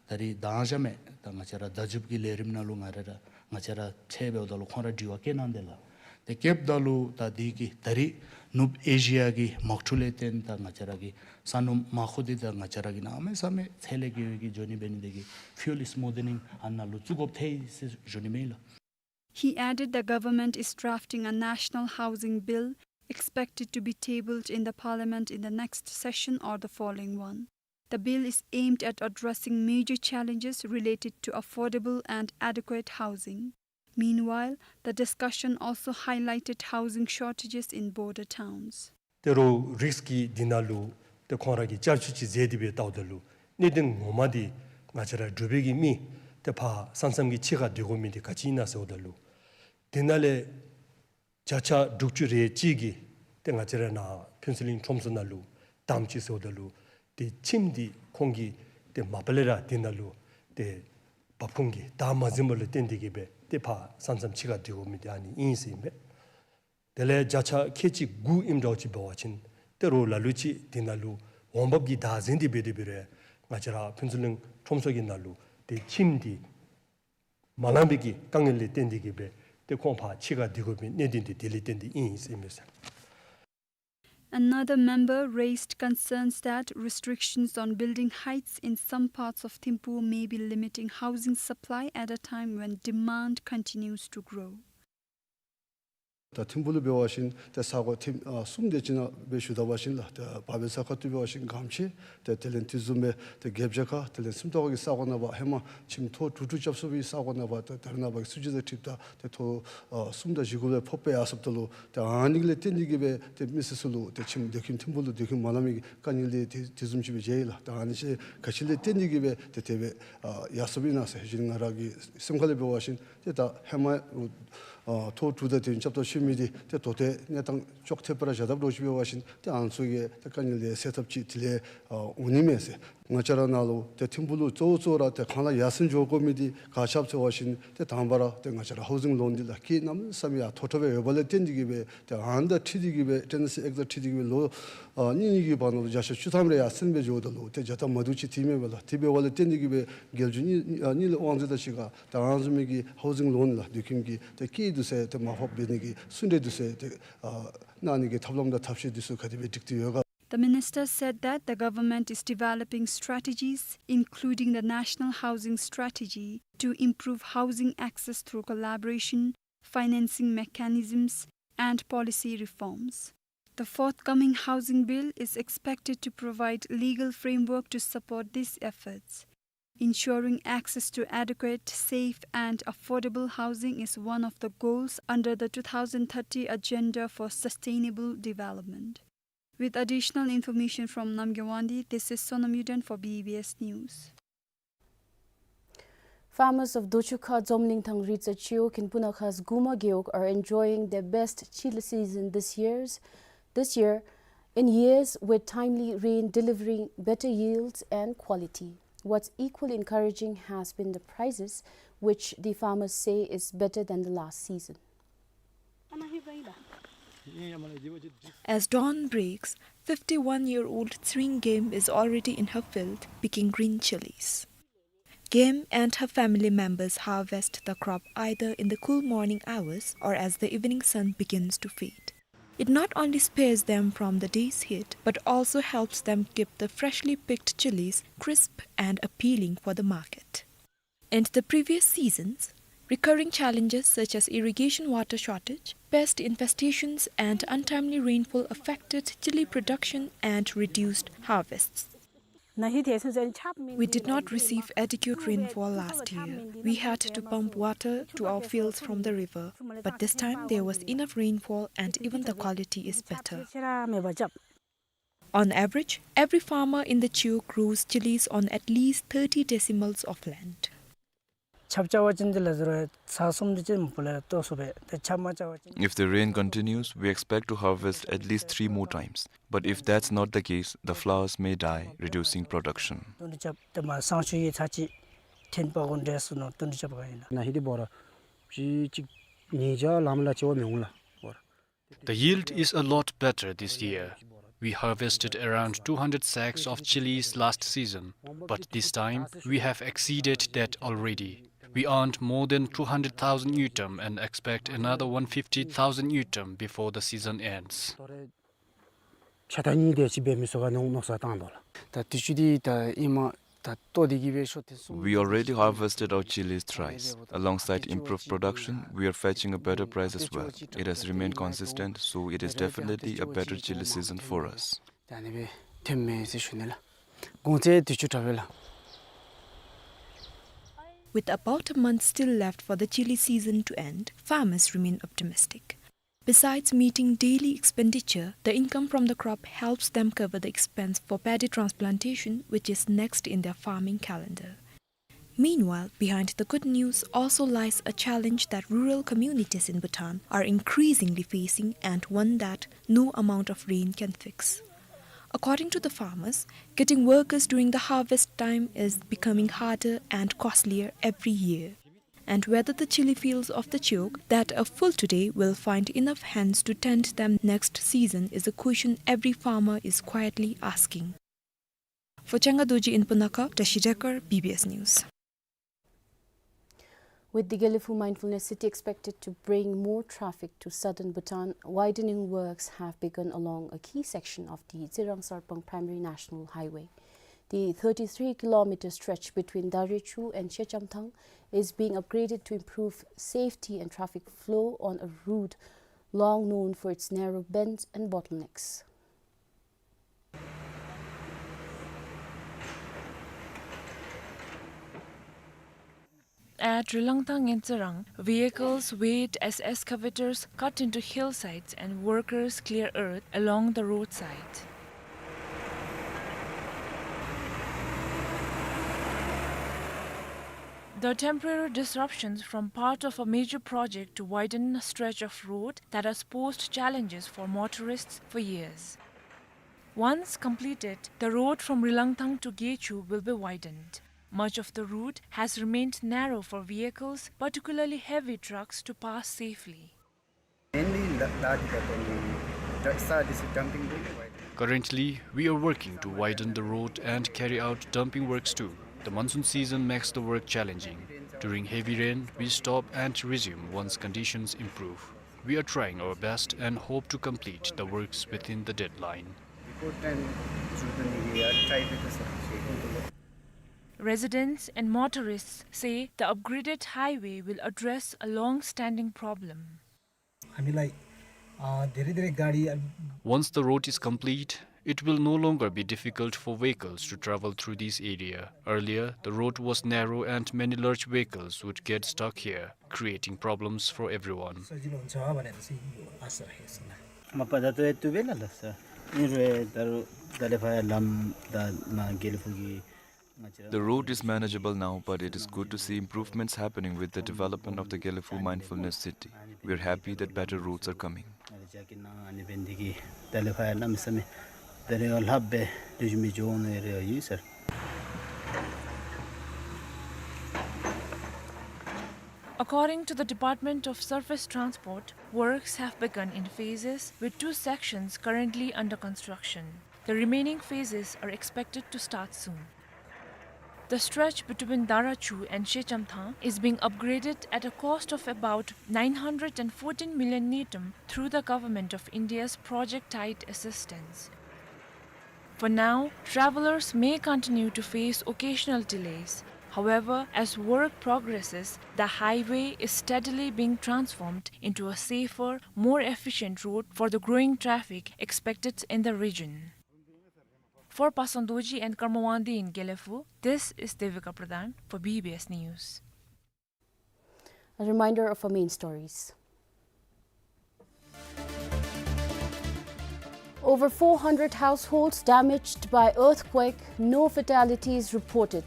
ད་རིས་དང་ཞག་མེད་ད་ང་བཅས་ར་བརྡ་བརྒྱུདཔ་གི་ལས་རིམ་ནང་ལུ་ང་ར་ར་ང་བཅས་ར་ཕྱད་འབདཝ་ད་ལུ་ཁོང་ར་དྲི་བ་བཀོད་གནང་དེས་ལགས། དེ་བཀོདཔ་ད་ལུ་ད་འདི་གིས་ད་རིས་ནུབ་ཨེ་ཤི་ཡ་གི་དམག་འཁྲུག་ལས་བརྟེན་ད་ང་བཅས་ར་གི་ས་སྣུམ་མར་ཁུ་འདི་ད་ང་བཅས་ར་གིས་གནམ་མེད་ས་མེད་ཚད་ལས་བརྒལ་བའི་གི་འགྱོ་ནི་འབད་ནི་དེ་གིས་fuel smuggling ཨ་ནཱ་ལུ་བཙུགས་དགོཔ་ཐལ་ཡི་ཟེར་ཞུ་ནི་མས་ལགས། He added the government is drafting a national housing bill expected to be tabled in the parliament in the next session or the following one. The bill is aimed at addressing major challenges related to affordable and adequate housing. Meanwhile, the discussion also highlighted housing shortages in border towns. ཏེ་རོགས་རིགས་ཀྱི་འདི་ནང་ལུ་ཏེ་ཁོང་ར་གིས་བསྐྱར་བཅོས་ཅིག་མཛད་དེ་སྦེ་བལྟཝ་ད་ལུ་གནད་དོན་ངོ་མ་འདི་ང་བཅས་ར་འབྲུག་པའི་གི་མི་ཏེ་ཕར་ས་མཚམས་ཀྱི་ཕྱི་ཁར་སྡོད་དགོ་མི་འདི་ག་ཅི་ཨིན་ན་ཟེརཝ་ད་ལུ་འདི་ནང་ལས་བརྒྱ་ཆ་དྲུག་ཅུ་རེ་གཅིག་གིས་ཏེ་ང་བཅས་ར་ནཱ་ཕུན་ཚོགས་གླིང་ཁྲོམ་ཚོ་ནང་ལུ་དམ་ཅིག་ཟེརཝ་ད་ལུ་ཏེ་ཁྱིམ་འདི་ཁོང་གིས་ཏེ་མ་པ་ལས་ར་འདི་ནང་ལུ་ཏེ་འབབ་ཁུངས་ཀྱི་བདག་མ་འཛིན་པ་ལུ་བརྟེན་ཏེ་གིས་སྦེ་ཏེ་ཕར་ས་མཚམས་ཕྱི་ཁར་སྡོད་དགོ་མི་འདི་ཨ་ནི་ཨིན་ཟེར་ཨིན་པས། དེ་ལས་བརྒྱ་ཆ་ཁལ་གཅིག་དགུ་ཨིནམ་འདྲཝ་ཅིག་འབད་བ་ཅིན་ཏེ་རོགས་ལ་ལུ་ཅིག་འདི་ནང་ལུ་འོང་འབབ་ཀྱི་བདག་འཛིན་འདི་འབད་དེ་འབད་རུང་ང་བཅས་ར་ཕུན་ཚོགས་གླིང་ཁྲོམ་ཚོ་གི་ནང་ལུ་ཏེ་ཁྱིམ་འདི་མ་ལང་པའི་གི་དཀའ་ངལ་ལས་བརྟེན་ཏེ་གིས་སྦེ་ཏེ་ཁོང་ཕར་ཕྱི་ཁར་སྡོད་དགོ་མི་གནད་དོན་འདི་དེ་ལས་བརྟེན་ཏེ་ཨིན་ཟེར་ཨིན་མས་ཟེར། Another member raised concerns that restrictions on building heights in some parts of Thimphu may be limiting housing supply at a time when demand continues to grow. ད་ཐིམ་ཕུ་ལུ་འབད་བ་ཅིན་ཏེ་ས་གོ་ཐིམ་ཨ་གསུམ་དེ་ཅིག་ནང་སྦེ་ཞུ་ད་པ་ཅིན་ལགས། ཏེ་བར་པའི་ས་ཁ་ཐུག་འབད་བ་ཅིན་སྒམ་ཕྱེད། ཏེ་དེ་ལས་དེ་བཟུམ་སྦེ་ཏེ་རྒྱབ་བྱ་ཁ་དེ་ལས་སུམ་ཐོག་གི་ས་གོ་ནང་པ་ཧེ་མ་ཁྱིམ་ཐོག་དྲུག་དྲུག་རྐྱབ་ཚུགས་པའི་ས་གོ་ནང་པ་ཏེ་ད་རེས་ནངས་པ་གི་སྲིད་བྱུས་དང་འཁྲིལཝ་ད་ཏེ་ཐོག་ཨ་གསུམ་དང་བཞི་དགུ་སྦེ་ཕོགཔ་སྦེ་ཡར་སོངམ་ད་ལུ་ཏེ་ཨ་ནི་གི་ལས་བརྟེན་ཏེ་གིས་སྦེ་ཏེ་མི་སེར་ཚུ་ལུ་ཏེ་ཁྱིམ་སྡོད་ཁྱིམ་ཐིམ་ཕུ་ལུ་སྡོད་ཁྱིམ་མ་ལང་མི་གི་དཀའ་ངལ་འདི་ཏེ་དེ་བཟུམ་ཅིག་སྦེ་མཇལ་ཡི་ལགས། ད་ཨ་ནི་ཅིག་ག་ཅི་ལས་བརྟེན་ཏེ་གིས་སྦེ་ཏེ་དེ་སྦེ་ཨ་ཡར་སོངམ་ཨིན་ན་ཟེར་ཞུ་ནི། ང་ར་གི་སེམས་ཁ་ལས་འབད་བ་ཅིན་ཏེ་ད་ཧེ་མ་ཨ་ཐོག་དྲུག་དང་དེ་རྐྱབ་ད་ཞུ་མི་འདི་ཏེ་ད་ལྟོ་གནས་སྟངས་ཅོག་འཐདཔ་ར་བཞག་དཔ་འདྲཝ་ཅིག་འབད་བ་ཅིན་ཏེ་ཨ་ནི་ཚུ་གི་ཏེ་དཀའ་ངལ་འདི་སེལ་ཐབས་ཅིག་དེ་ལས་ཨ་འོང་ནི་མས་ཟེར། ང་བཅས་ར་ནཱ་ལུ་ཏེ་ཐིམ་ཕུ་ལུ་གཙོ་བོ་གཙོ་བོ་ར་ཏེ་གང་ལ་ཡར་སེང་འགྱོ་དགོ་མི་འདི་ག་ཅི་སྦེ་ཟེར་བ་ཅིན་ཏེ་དང་པ་ར་ཏེ་ང་བཅས་ར་ཧའུ་ཟིང་ལོན་འདི་ལགས་ཀྱི་གནམ་མེད་ས་མེད་ཡར་མཐོ་དྲགས་སྦེ་ཡོད་པ་ལས་བརྟེན་ཏེ་གིས་སྦེ་ཏེ་ཨ་ནི་དང་འཁྲིལ་ཏེ་གིས་སྦེ་ཊེ་ནེན་སི་ཨེཀཊ་དང་འཁྲིལ་ཏེ་གིས་སྦེ་ལོ་ཨ་གཉིས་གཉིས་ཀྱི་བར་ན་ལུ་བརྒྱ་ཆ་བཅུ་ཐམ་རེ་ཡར་སེང་སྦེ་འགྱོཝ་ད་ལུ་ཏེ་བརྒྱ་ཐམ་མ་བདུན་ཅིག་ཐལ་མས་པ་ལགས། དེ་འབདཝ་ལས་བརྟེན་ཏེ་གིས་སྦེ་རྒྱལ་གཞུང་དངུལ་ཨ་དངུལ་དབང་འཛིན་དང་གཅིག་ཁར་ད་ཨ་ནི་བཟུམ་མའི་གི་ཧའུ་ཟིང་ལོན་ལགས་སྡོད་ཁྱིམ་གྱི་ཏེ་སྐྱེད་དུས་ཚོད་ཏེ་མར་ཕབ་འབད་ནི་གི་ཚུན་ཚོད་དུས་ཚོད་ཏེ་ཨ་གནང་ནི་གི་ཐབས་ལམ་དང་ཐབས་ཤེས་འདི་ཚུ་ག་དེ་སྦེ་སྒྲིག་སྟེ་ཡོད་ག། The minister said that the government is developing strategies, including the National Housing Strategy, to improve housing access through collaboration, financing mechanisms, and policy reforms. The forthcoming housing bill is expected to provide legal framework to support these efforts. Ensuring access to adequate, safe, and affordable housing is one of the goals under the two thousand thirty Agenda for Sustainable Development. With additional information from Namgay Wangdi, this is Sonam Yuden for B B S News. Farmers of Dochukha, Zomlingthang, Ritsa, Chiok and Punakhas Guma Gewog are enjoying their best chili season this year's, this year, in years, with timely rain delivering better yields and quality. What's equally encouraging has been the prices, which the farmers say is better than the last season. As dawn breaks, fifty-one-year-old Tsring Game is already in her field picking green chilies. Game and her family members harvest the crop either in the cool morning hours or as the evening sun begins to fade. It not only spares them from the day's heat, but also helps them keep the freshly picked chilies crisp and appealing for the market. In the previous seasons, recurring challenges such as irrigation water shortage, pest infestations, and untimely rainfall affected chili production and reduced harvests. We did not receive adequate rainfall last year. We had to pump water to our fields from the river, but this time there was enough rainfall and even the quality is better. On average, every farmer in the Chiwog grows chilies on at least thirty decimals of land. ཆརཔ་རྐྱབ་པ་ཅིན་དེ་ལས་ཟེར་བ་ཚར་གསུམ་དེ་ཅིག་མ་པ་ལས་བཏོག་ཚུགས་པས། ཏེ་ཆརཔ་མ་རྐྱབ་པ་ཅིན། If the rain continues, we expect to harvest at least three more times. But if that's not the case, the flowers may die, reducing production. བཏོན་རྐྱབ་ཏེ་མ་སང་ཞུ་ཡི་ཚར་གཅིག་ཐེན་པ་གུན་འདྲེས་སུ་ནོ་བཏོན་རྐྱབ་ག་ཨིན་ན། ན་ཧི་དེ་བོ་ར་ཅིག་ཅིག་ཉིས་བརྒྱ་ལམ་ལ་ཅིག་བ་མི་འོང་ལ་བོ་ར། The yield is a lot better this year. We harvested around two hundred sacks of chilies last season, but this time we have exceeded that already. We earned more than two hundred thousand ngultrum and expect another one fifty thousand ngultrum before the season ends. ཆ་ད་ཉིས་དེ་ཅིག་འབད་མི་ཚུགས་ག་ནོ་མནོ་བསམ་བཏང་དོ་ལགས། ད་དུས་ཅི་དེ་ད་ཨིན་མས། ད་བཏོག་དེ་གི་སྦེ་ཤོ་ཐེངས་གསུམ། We already harvested our chilies thrice. Alongside improved production, we are fetching a better price as well. It has remained consistent, so it is definitely a better chili season for us. ད་ཨ་ནི་སྦེ་ཐོནམ་མས་ཟེར་ཞུ་ནི་ལགས། གོང་ཚད་དུས་ཅི་དྲག་པས་ལགས། With about a month still left for the chili season to end, farmers remain optimistic. Besides meeting daily expenditure, the income from the crop helps them cover the expense for paddy transplantation, which is next in their farming calendar. Meanwhile, behind the good news also lies a challenge that rural communities in Bhutan are increasingly facing and one that no amount of rain can fix. According to the farmers, getting workers during the harvest time is becoming harder and costlier every year. And whether the chili fields of the Chiwog that are full today will find enough hands to tend them next season is a question every farmer is quietly asking. For Changa Dorji in Punakha, Tashi Dekar, B B S News. With the Gelephu Mindfulness City expected to bring more traffic to southern Bhutan, widening works have begun along a key section of the Tsirang Sarpang Primary National Highway. The thirty-three kilometer stretch between Darechu and Shechamthang is being upgraded to improve safety and traffic flow on a route long known for its narrow bends and bottlenecks. At Rilangthang in Tsirang, vehicles wait as excavators cut into hillsides and workers clear earth along the roadside. The temporary disruptions from part of a major project to widen a stretch of road that has posed challenges for motorists for years. Once completed, the road from Rilangthang to Gechu will be widened. Much of the route has remained narrow for vehicles, particularly heavy trucks, to pass safely. Mainly la-, large dump-, trucks are this dumping really wide. Currently, we are working to widen the road and carry out dumping works too. The monsoon season makes the work challenging. During heavy rain, we stop and resume once conditions improve. We are trying our best and hope to complete the works within the deadline. Report time should be, we are try with the solution. Residents and motorists say the upgraded highway will address a long-standing problem. हामीलाई, अ, धेरै धेरै गाडी, अ, Once the road is complete, it will no longer be difficult for vehicles to travel through this area. Earlier, the road was narrow and many large vehicles would get stuck here, creating problems for everyone. सजिलो हुन्छ भनेर चाहिँ यो आशा राखेको छु। म पदा त यत्तु बेला ल सर। यिनीहरू दारू दले फाया लम दा ना गेले फुगी। The road is manageable now, but it is good to see improvements happening with the development of the Gelephu Mindfulness City. We are happy that better roads are coming. According to the Department of Surface Transport, works have begun in phases, with two sections currently under construction. The remaining phases are expected to start soon. The stretch between Darachu and Shechamthang is being upgraded at a cost of about nine hundred and fourteen million ngultrum through the Government of India's Project Tide assistance. For now, travelers may continue to face occasional delays. However, as work progresses, the highway is steadily being transformed into a safer, more efficient route for the growing traffic expected in the region. For Pasang Dorji and Karma Wangdi in Gelephu, this is Devika Pradhan for B B S News. A reminder of our main stories. Over four hundred households damaged by earthquake, no fatalities reported.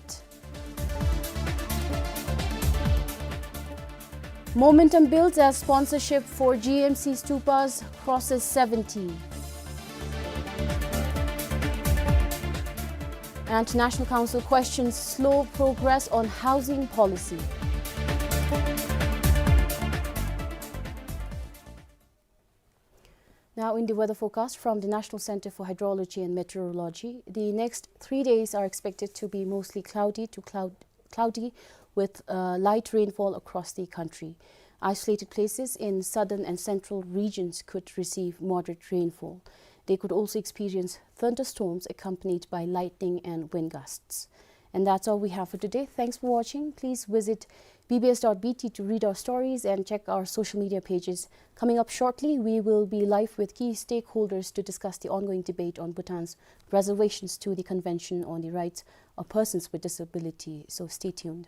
Momentum builds as sponsorship for G M C stupas crosses seventy. And National Council questions slow progress on housing policy. Now, in the weather forecast from the National Center for Hydrology and Meteorology, the next three days are expected to be mostly cloudy to cloud-, cloudy with, uh, light rainfall across the country. Isolated places in southern and central regions could receive moderate rainfall. They could also experience thunderstorms accompanied by lightning and wind gusts. And that's all we have for today. Thanks for watching. Please visit B B S dot B T to read our stories and check our social media pages. Coming up shortly, we will be live with key stakeholders to discuss the ongoing debate on Bhutan's reservations to the Convention on the Rights of Persons with Disability. So stay tuned.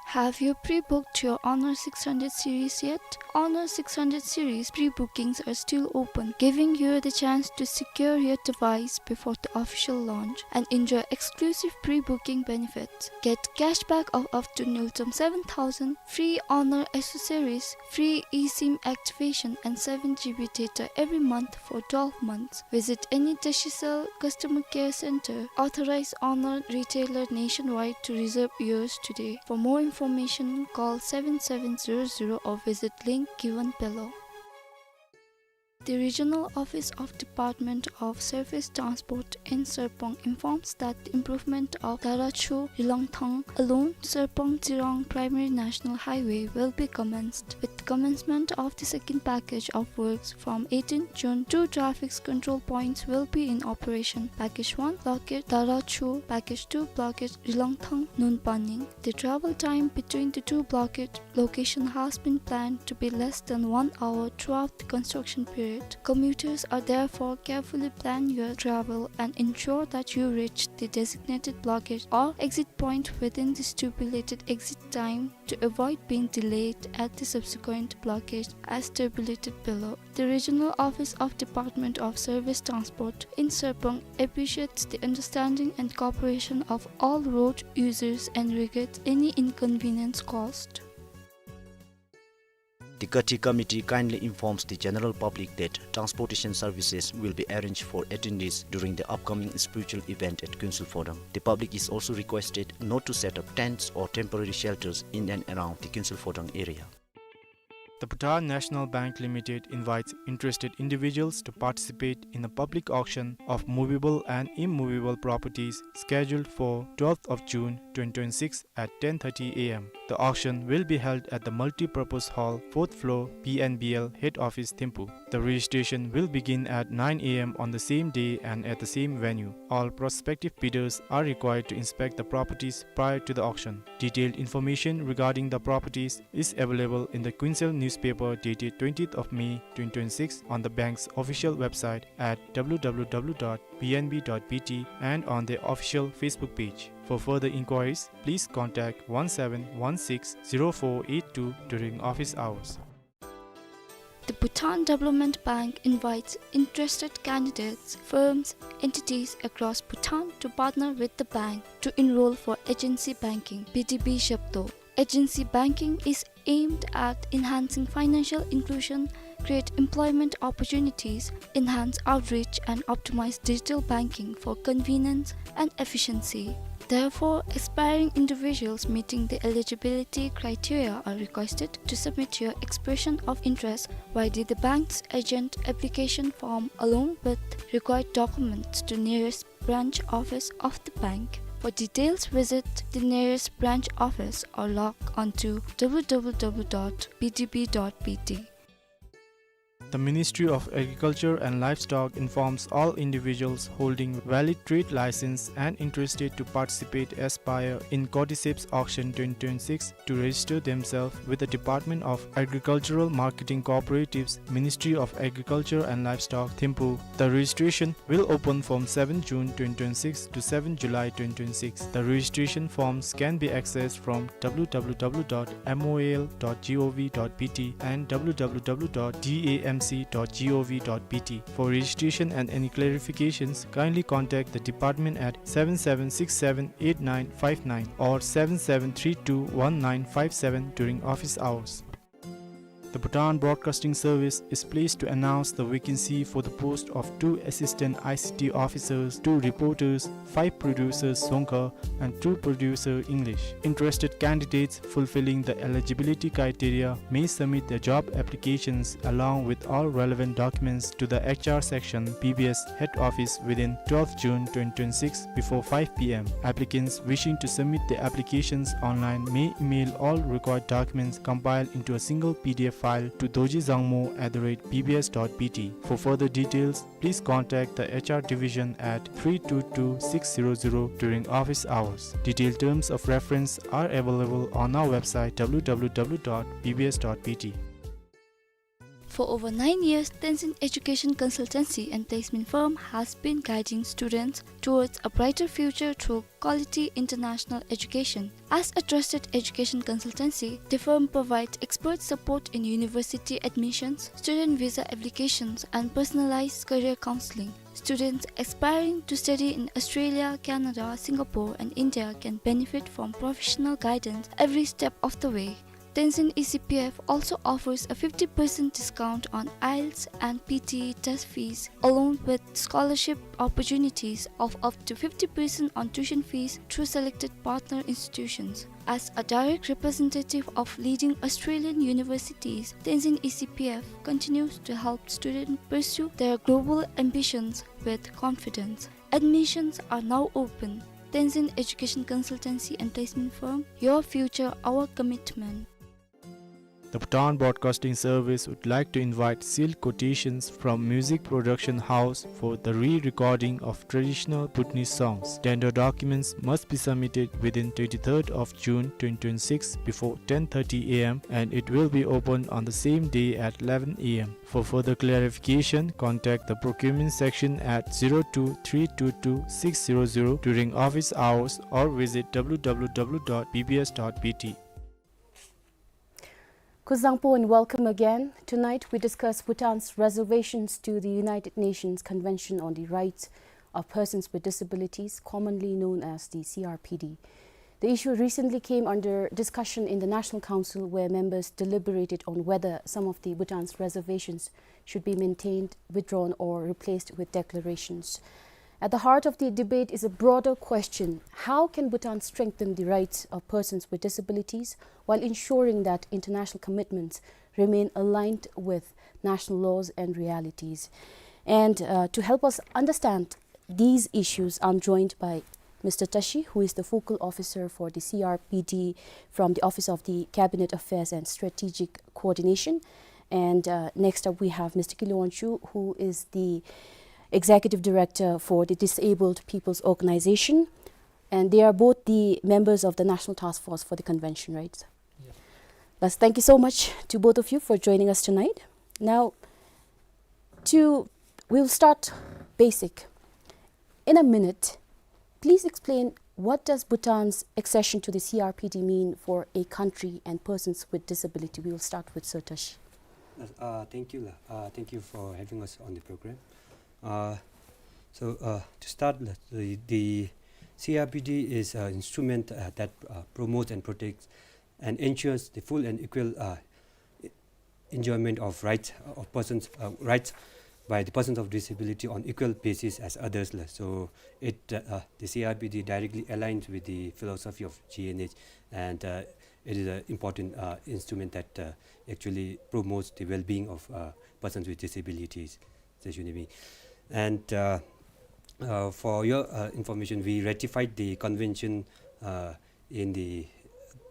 Have you pre-booked your Honor six hundred series yet? Honor six hundred series pre-bookings are still open, giving you the chance to secure your device before the official launch and enjoy exclusive pre-booking benefits. Get cashback of up to ngultrum seven thousand, free Honor accessories, free eSIM activation, and seven G B data every month for twelve months. Visit any Digicel customer care center, authorized Honor retailer nationwide to reserve yours today. For more information, call seven seven zero zero or visit link given below. The Regional Office of Department of Surface Transport in Serpong informs that the improvement of Darachu Rilangthang along Serpong Tsirang Primary National Highway will be commenced, with commencement of the second package of works from eighteenth June. Two traffic control points will be in operation. Package one, blockade Darachu. Package two, blockade Rilangthang Nunpaning. The travel time between the two blockade location has been planned to be less than one hour throughout the construction period. Commuters are therefore carefully plan your travel and ensure that you reach the designated blockade or exit point within the stipulated exit time to avoid being delayed at the subsequent blockade as tabulated below. The Regional Office of Department of Surface Transport in Serpong appreciates the understanding and cooperation of all road users and regrets any inconvenience caused. The Kathi Committee kindly informs the general public that transportation services will be arranged for attendees during the upcoming spiritual event at Kuensel Phodrang. The public is also requested not to set up tents or temporary shelters in and around the Kuensel Phodrang area. The Bhutan National Bank Limited invites interested individuals to participate in a public auction of movable and immovable properties scheduled for twelfth of June twenty twenty-six at ten thirty A M. The auction will be held at the multipurpose hall, fourth floor, B N B L head office, Thimphu. The registration will begin at nine A M on the same day and at the same venue. All prospective bidders are required to inspect the properties prior to the auction. Detailed information regarding the properties is available in the Kuensel newspaper dated twentieth of May twenty twenty-six on the bank's official website at W W W dot B N B dot B T and on their official Facebook page. For further inquiries, please contact one seven one six zero four eight two during office hours. The Bhutan Development Bank invites interested candidates, firms, entities across Bhutan to partner with the bank to enroll for agency banking, B D B Shepto. Agency banking is aimed at enhancing financial inclusion, create employment opportunities, enhance outreach, and optimize digital banking for convenience and efficiency. Therefore, aspiring individuals meeting the eligibility criteria are requested to submit your expression of interest via the bank's agent application form along with required documents to nearest branch office of the bank. For details, visit the nearest branch office or log on to w w w dot b d b dot b t. The Ministry of Agriculture and Livestock informs all individuals holding valid trade license and interested to participate, aspire in Cordyceps Auction twenty twenty-six to register themselves with the Department of Agricultural Marketing Cooperatives, Ministry of Agriculture and Livestock, Thimphu. The registration will open from seventh June twenty twenty-six to seventh July twenty twenty-six. The registration forms can be accessed from w w w dot m o a l dot g o v dot b t and w w w dot d a m c dot g o v dot b t. For registration and any clarifications, kindly contact the department at seven seven six seven eight nine five nine or seven seven three two one nine five seven during office hours. The Bhutan Broadcasting Service is pleased to announce the vacancy for the post of two assistant I C T officers, two reporters, five producers Dzongkha, and two producer English. Interested candidates fulfilling the eligibility criteria may submit their job applications along with all relevant documents to the H R section, B B S head office within twelfth June twenty twenty-six before five p m. Applicants wishing to submit their applications online may email all required documents compiled into a single P D F file to dorji dzangmo at the rate b b s dot b t. For further details, please contact the H R division at three two two six zero zero during office hours. Detailed terms of reference are available on our website w w w dot b b s dot b t. For over nine years, Tenzin Education Consultancy and Placement Firm has been guiding students towards a brighter future through quality international education. As a trusted education consultancy, the firm provides expert support in university admissions, student visa applications, and personalized career counseling. Students aspiring to study in Australia, Canada, Singapore, and India can benefit from professional guidance every step of the way. Tenzin E C P F also offers a fifty percent discount on IELTS and P T E test fees, along with scholarship opportunities of up to fifty percent on tuition fees through selected partner institutions. As a direct representative of leading Australian universities, Tenzin E C P F continues to help students pursue their global ambitions with confidence. Admissions are now open. Tenzin Education Consultancy and Placement Firm, your future, our commitment. The Bhutan Broadcasting Service would like to invite sealed quotations from music production house for the re-recording of traditional Bhutanese songs. Tender documents must be submitted within twenty-third of June twenty twenty-six before ten thirty a m and it will be opened on the same day at eleven a m. For further clarification, contact the procurement section at zero two three two two six zero zero during office hours or visit w w w dot b b s dot b t. Kuzuzangpo and welcome again. Tonight we discuss Bhutan's reservations to the United Nations Convention on the Rights of Persons with Disabilities, commonly known as the C R P D. The issue recently came under discussion in the National Council, where members deliberated on whether some of the Bhutan's reservations should be maintained, withdrawn, or replaced with declarations. At the heart of the debate is a broader question: how can Bhutan strengthen the rights of persons with disabilities while ensuring that international commitments remain aligned with national laws and realities? And, uh, to help us understand these issues, I'm joined by Mister Tashi, who is the focal officer for the C R P D from the Office of the Cabinet Affairs and Strategic Coordination. And, uh, next up, we have Mister Kilo Wangchuk, who is the Executive Director for the Disabled People's Organization. And they are both the members of the National Task Force for the Convention, right? Yes. Thus, thank you so much to both of you for joining us tonight. Now, to, we'll start basic. In a minute, please explain, what does Bhutan's accession to the C R P D mean for a country and persons with disability? We will start with Sir Tashi. Uh, thank you, la. Uh, thank you for having us on the program. Uh, so, uh, to start, la, the, the C R P D is an instrument, uh, that, uh, promotes and protects and ensures the full and equal, uh, enjoyment of rights, uh, of persons, uh, rights by the persons of disability on equal basis as others la. So it, uh, uh, the C R P D directly aligns with the philosophy of G N H, and, uh, it is an important, uh, instrument that, uh, actually promotes the well-being of, uh, persons with disabilities. And, uh, uh, for your, uh, information, we ratified the convention, uh, in the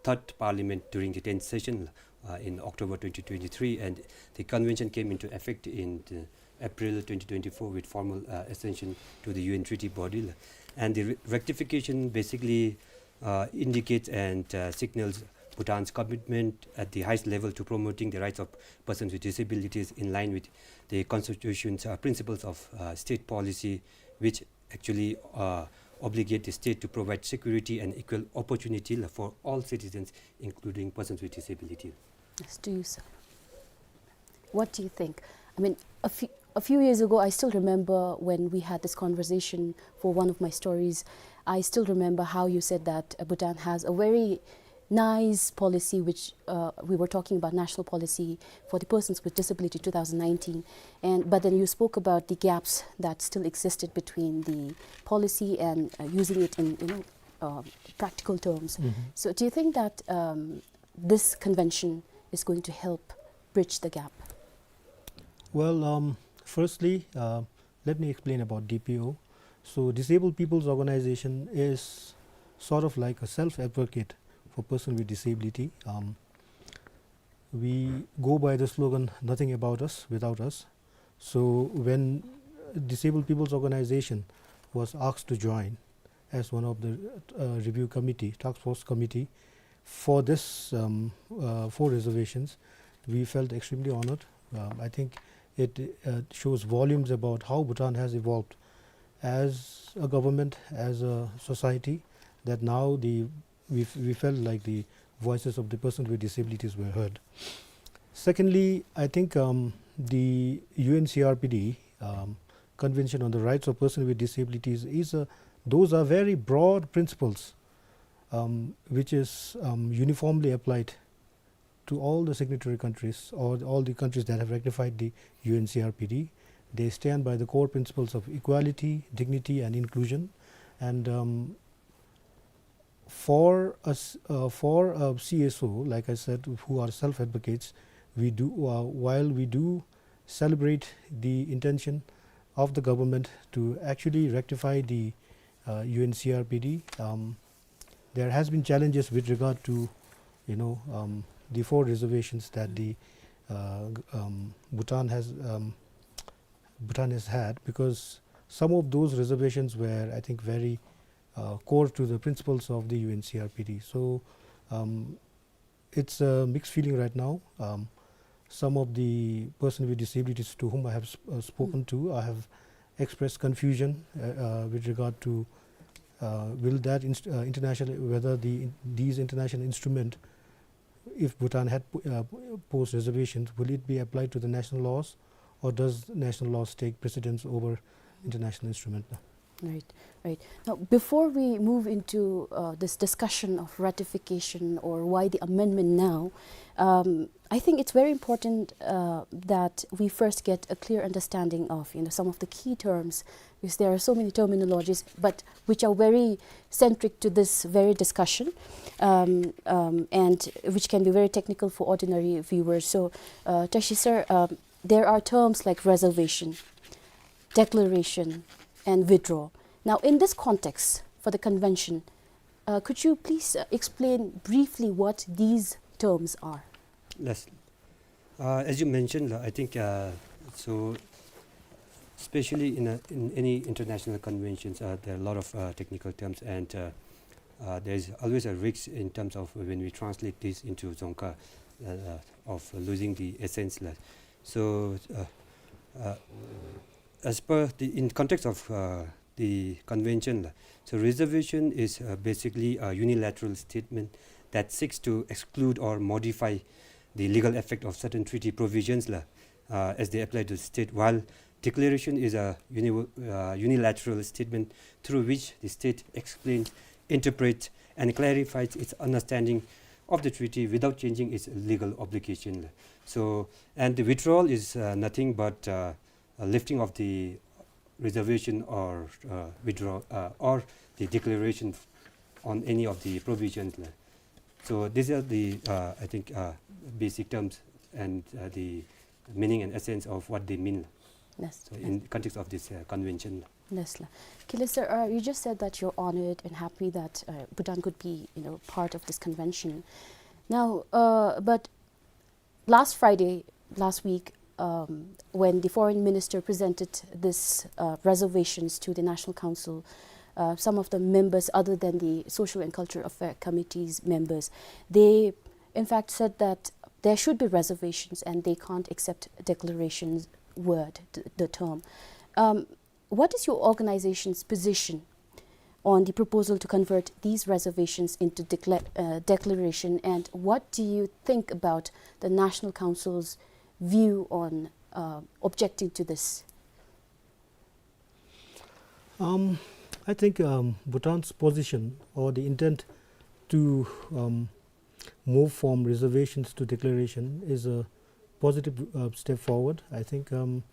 third parliament during the tenth session, uh, in October twenty twenty-three, and the convention came into effect in the April twenty twenty-four with formal, uh, accession to the U N treaty body. And the re-, ratification basically, uh, indicates and, uh, signals Bhutan's commitment at the highest level to promoting the rights of persons with disabilities in line with the Constitution's, uh, principles of, uh, state policy, which actually, uh, obligate the state to provide security and equal opportunity for all citizens, including persons with disability. Yes, to you, sir. What do you think? I mean, a few, a few years ago, I still remember when we had this conversation for one of my stories. I still remember how you said that, uh, Bhutan has a very nice policy, which, uh, we were talking about national policy for the persons with disability two thousand nineteen. And, but then you spoke about the gaps that still existed between the policy and, uh, using it in, you know, uh, practical terms. Mm-hmm. So do you think that, um, this convention is going to help bridge the gap? Well, um, firstly, uh, let me explain about D P O. So, Disabled People's Organization is sort of like a self-advocate for person with disability. Um, we go by the slogan, "Nothing about us without us." So, when Disabled People's Organization was asked to join as one of the, uh, review committee, task force committee, for this, um, uh, four reservations, we felt extremely honored. Um, I think it, uh, shows volumes about how Bhutan has evolved as a government, as a society, that now the, we, we felt like the voices of the persons with disabilities were heard. Secondly, I think, um, the U N C R P D, um, Convention on the Rights of Persons with Disabilities is a, those are very broad principles, um, which is, um, uniformly applied to all the signatory countries or all the countries that have ratified the U N C R P D. They stand by the core principles of equality, dignity, and inclusion. And, um, for us, uh, for a C S O, like I said, who are self-advocates, we do, uh, while we do celebrate the intention of the government to actually rectify the, uh, U N C R P D, um, there has been challenges with regard to, you know, um, the four reservations that the, uh, g-, um, Bhutan has, um, Bhutan has had, because some of those reservations were, I think, very, uh, core to the principles of the U N C R P D. So, um, it's a mixed feeling right now. Um, some of the person with disabilities to whom I have sp-, uh, spoken to, I have expressed confusion, uh, uh, with regard to, uh, will that inst-, uh, international, whether the in-, these international instrument, if Bhutan had po-, uh, posed reservations, will it be applied to the national laws, or does national laws take precedence over international instrument? Right, right. Now, before we move into, uh, this discussion of ratification or why the amendment now, um, I think it's very important, uh, that we first get a clear understanding of, you know, some of the key terms, because there are so many terminologies, but which are very centric to this very discussion, um, um, and which can be very technical for ordinary viewers. So, uh, Tashi sir, um, there are terms like reservation, declaration, and withdrawal. Now, in this context, for the convention, uh, could you please, uh, explain briefly what these terms are? Yes. Uh, as you mentioned, uh, I think, uh, so especially in a, in any international conventions, uh, there are a lot of, uh, technical terms, and, uh, uh, there is always a risk in terms of when we translate this into Dzongkha, uh, uh, of losing the essence la. So, uh, uh, as per the, in context of, uh, the convention la, so reservation is, uh, basically a unilateral statement that seeks to exclude or modify the legal effect of certain treaty provisions la, uh, as they apply to the state, while declaration is a uni-, uh, unilateral statement through which the state explains, interprets, and clarifies its understanding of the treaty without changing its legal obligation la. So, and the withdrawal is, uh, nothing but, uh, uh, lifting of the reservation or, uh, withdraw, uh, or the declaration on any of the provisions la. So these are the, uh, I think, uh, basic terms and, uh, the meaning and essence of what they mean. Yes. So in context of this, uh, convention. Yes, la. Kile sir, uh, you just said that you're honored and happy that, uh, Bhutan could be, you know, part of this convention. Now, uh, but last Friday, last week, um, when the foreign minister presented this, uh, reservations to the National Council, uh, some of the members, other than the Social and Cultural Affair Committee's members, they in fact said that there should be reservations and they can't accept declarations word, th-, the term. Um, what is your organization's position on the proposal to convert these reservations into decla-, uh, declaration, and what do you think about the National Council's view on, uh, objecting to this? Um, I think, um, Bhutan's position or the intent to, um, move from reservations to declaration is a positive, uh, step forward. I think, um,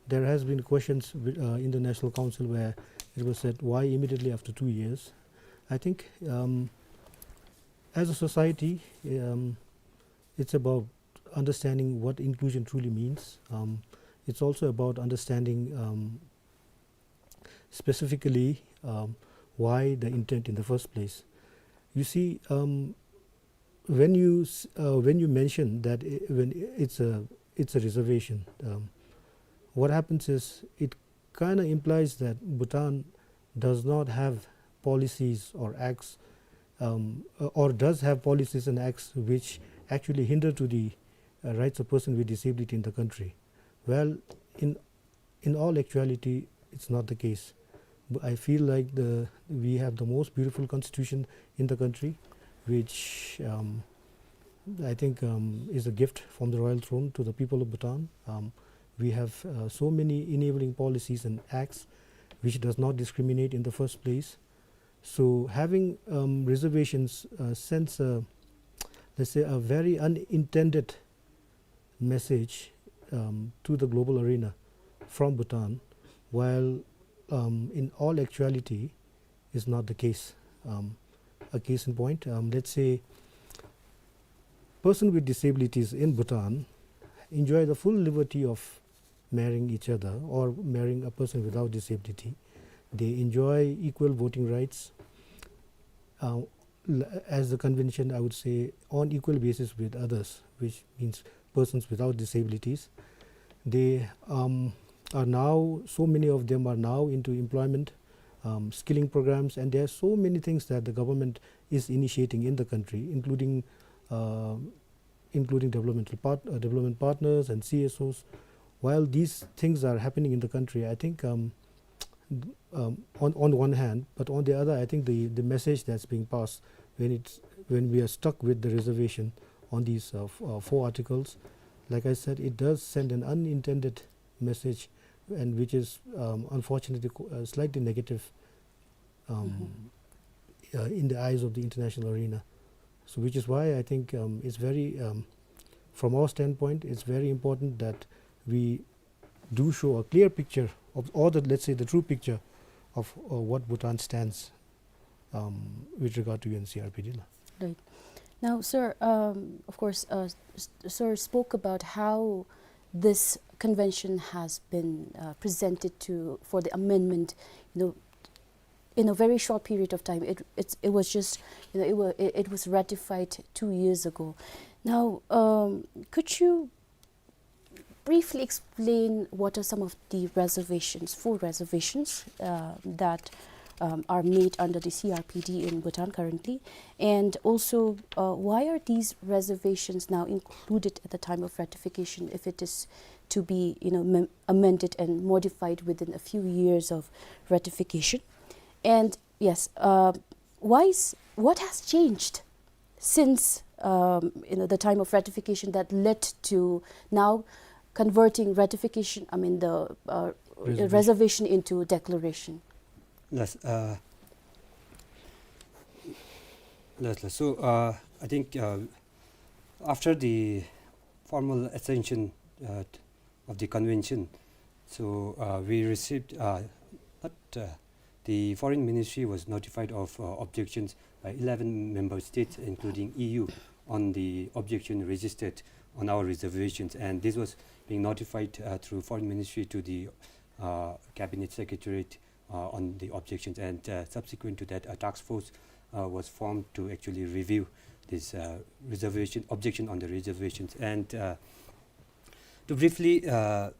there has been questions wi-, uh, in the National Council where it was said, "Why immediately after two years?" I think, um, as a society, um, it's about understanding what inclusion truly means. Um, it's also about understanding, um, specifically, um, why the intent in the first place. You see, um, when you s-, uh, when you mention that i-, when i-, it's a, it's a reservation, um, what happens is it kinda implies that Bhutan does not have policies or acts, um, uh, or does have policies and acts which actually hinder to the, uh, rights of person with disability in the country. Well, in in all actuality, it's not the case. B-, I feel like the, we have the most beautiful constitution in the country, which, um, I think, um, is a gift from the royal throne to the people of Bhutan. Um, we have, uh, so many enabling policies and acts which does not discriminate in the first place. So having, um, reservations, uh, sends a, let's say, a very unintended message, um, to the global arena from Bhutan, while, um, in all actuality is not the case. Um, a case in point, um, let's say, person with disabilities in Bhutan enjoy the full liberty of marrying each other or marrying a person without disability. They enjoy equal voting rights. Uh, l-, as the convention, I would say, on equal basis with others, which means persons without disabilities. They, um, are now, so many of them are now into employment, um, skilling programs, and there are so many things that the government is initiating in the country, including, uh, including developmental part-, uh, development partners and C S Os. While these things are happening in the country, I think, um, um, on, on one hand, but on the other, I think the, the message that's being passed when it's, when we are stuck with the reservation on these, uh, f-, uh, four articles, like I said, it does send an unintended message, and which is, um, unfortunately co-, uh, slightly negative, um, uh, in the eyes of the international arena. So, which is why I think, um, it's very, um, from our standpoint, it's very important that we do show a clear picture of, or the, let's say, the true picture of, uh, what Bhutan stands, um, with regard to U N C R P D la. Right. Now, sir, um, of course, uh, s-, sir spoke about how this convention has been, uh, presented to, for the amendment, you know, in a very short period of time. It, it's, it was just, you know, it wa-, it, it was ratified two years ago. Now, um, could you briefly explain what are some of the reservations, four reservations, uh, that, um, are made under the C R P D in Bhutan currently? And also, uh, why are these reservations now included at the time of ratification if it is to be, you know, mem-, amended and modified within a few years of ratification? And yes, uh, why is, what has changed since, um, you know, the time of ratification that led to now converting ratification, I mean, the, uh, reservation. Reservation into declaration? Yes, uh, yes, yes. So, uh, I think, uh, after the formal accession, uh, of the convention, So, uh, we received, uh, not, uh, the Foreign Ministry was notified of, uh, objections by eleven member states, including E U, on the objection registered on our reservations. And this was being notified, uh, through Foreign Ministry to the, uh, Cabinet Secretariat, uh, on the objections. And, uh, subsequent to that, a task force, uh, was formed to actually review this, uh, reservation, objection on the reservations. And, uh, to briefly, uh,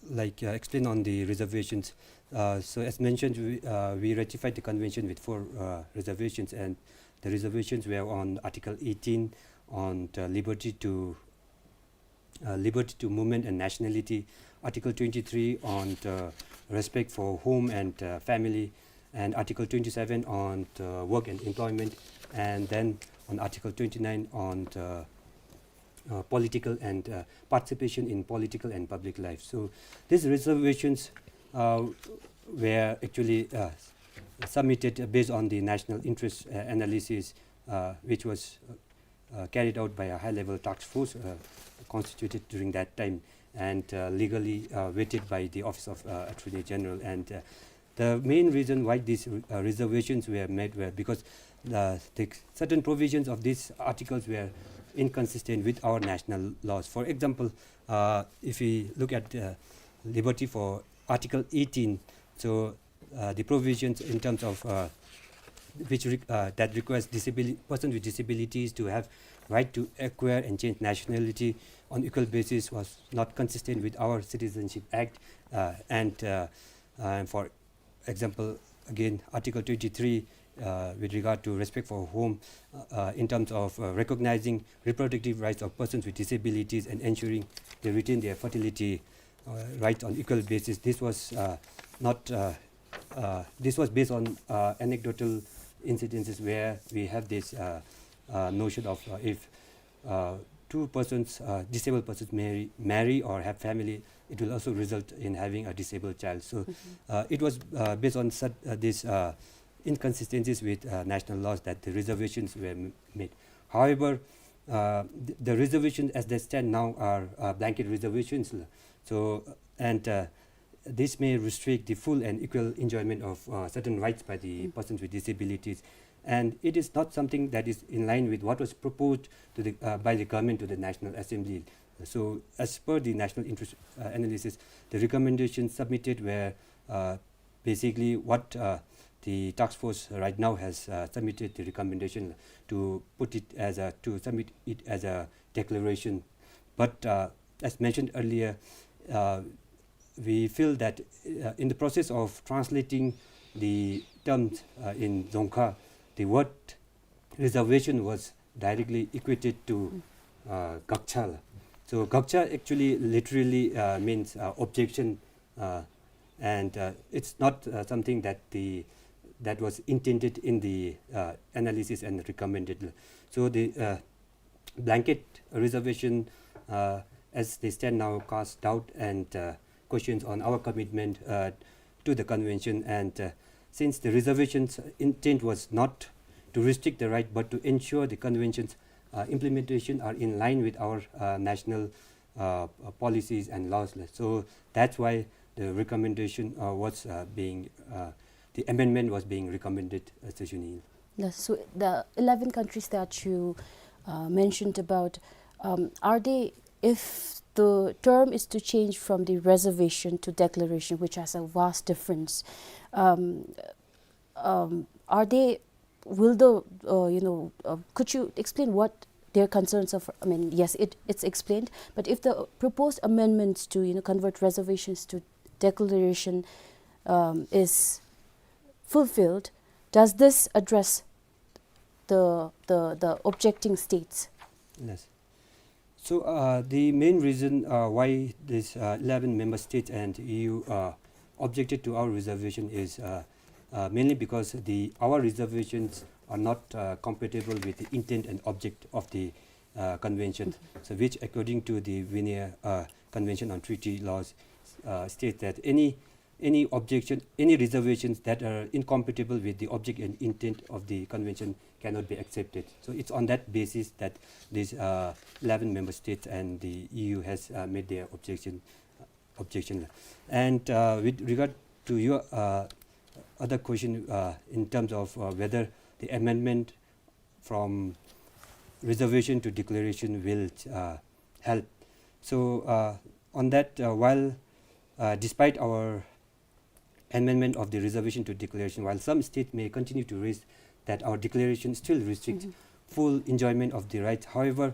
like, uh, explain on the reservations. Uh, so as mentioned, we, uh, we ratified the convention with four, uh, reservations, and the reservations were on Article eighteen on the liberty to, uh, liberty to movement and nationality, Article twenty-three on the respect for home and, uh, family, and Article twenty-seven on the work and employment, and then on Article twenty-nine on the uh, political and, uh, participation in political and public life. So these reservations, uh, were actually, uh, submitted based on the national interest, uh, analysis, uh, which was, uh, carried out by a high-level task force, uh, constituted during that time and, uh, legally, uh, vetted by the Office of, uh, Attorney General. And, uh, the main reason why these, uh, reservations were made were because, uh, the certain provisions of these articles were inconsistent with our national laws. For example, uh, if we look at, uh, liberty for Article eighteen, so, uh, the provisions in terms of, uh, which re-, uh, that requires disabili-, persons with disabilities to have right to acquire and change nationality on equal basis was not consistent with our Citizenship Act, uh, and, uh, uh, for example, again, Article twenty-three, uh, with regard to respect for home, uh, uh, in terms of, uh, recognizing reproductive rights of persons with disabilities and ensuring they retain their fertility, uh, rights on equal basis. This was, uh, not, uh, uh, this was based on, uh, anecdotal incidences where we have this, uh, uh, notion of, uh, if uh, two persons, uh, disabled persons marry, marry or have family, it will also result in having a disabled child. So, uh, it was, uh, based on such, uh, these, uh, inconsistencies with, uh, national laws that the reservations were m-, made. However, uh, the, the reservations as they stand now are, uh, blanket reservations. So, and, uh, this may restrict the full and equal enjoyment of, uh, certain rights by the persons with disabilities. And it is not something that is in line with what was proposed to the, uh, by the government to the National Assembly. So, as per the national interest, uh, analysis, the recommendations submitted were, uh, basically what, uh, the task force right now has, uh, submitted the recommendation to put it as a, to submit it as a declaration. But, uh, as mentioned earlier, uh, we feel that, uh, in the process of translating the terms, uh, in Dzongkha, the word reservation was directly equated to, uh, gakcha. So gakcha actually literally, uh, means, uh, objection, uh, and, uh, it's not, uh, something that the, that was intended in the, uh, analysis and recommended. So the, uh, blanket reservation, uh, as they stand now, cast doubt and, uh, questions on our commitment, uh, to the convention. And, uh, since the reservation's intent was not to restrict the right, but to ensure the convention's, uh, implementation are in line with our, uh, national, uh, policies and laws. So that's why the recommendation, uh, was, uh, being, uh, the amendment was being recommended, uh, Sir Shunil. Yes, so the eleven countries that you, uh, mentioned about, um, are they, if the term is to change from the reservation to declaration, which has a vast difference, um, um, are they, will the, uh, you know, uh, could you explain what their concerns are? I mean, yes, it, it's explained, but if the proposed amendments to, you know, convert reservations to declaration, um, is fulfilled, does this address the, the, the objecting states? Yes. So, uh, the main reason, uh, why this, uh, eleven member states and E U, uh, objected to our reservation is, uh, uh, mainly because the, our reservations are not, uh, compatible with the intent and object of the, uh, convention. So, which, according to the Vienna, uh, Convention on Treaty Laws, uh, states that any any objection, any reservations that are incompatible with the object and intent of the convention cannot be accepted. So it's on that basis that these, uh, eleven member states and the E U has, uh, made their objection. objection. And, uh, with regard to your, uh, other question, uh, in terms of, uh, whether the amendment from reservation to declaration will, uh, help. So, uh, on that, uh, while, uh, despite our amendment of the reservation to declaration, while some states may continue to raise that our declaration still restricts full enjoyment of the rights. However,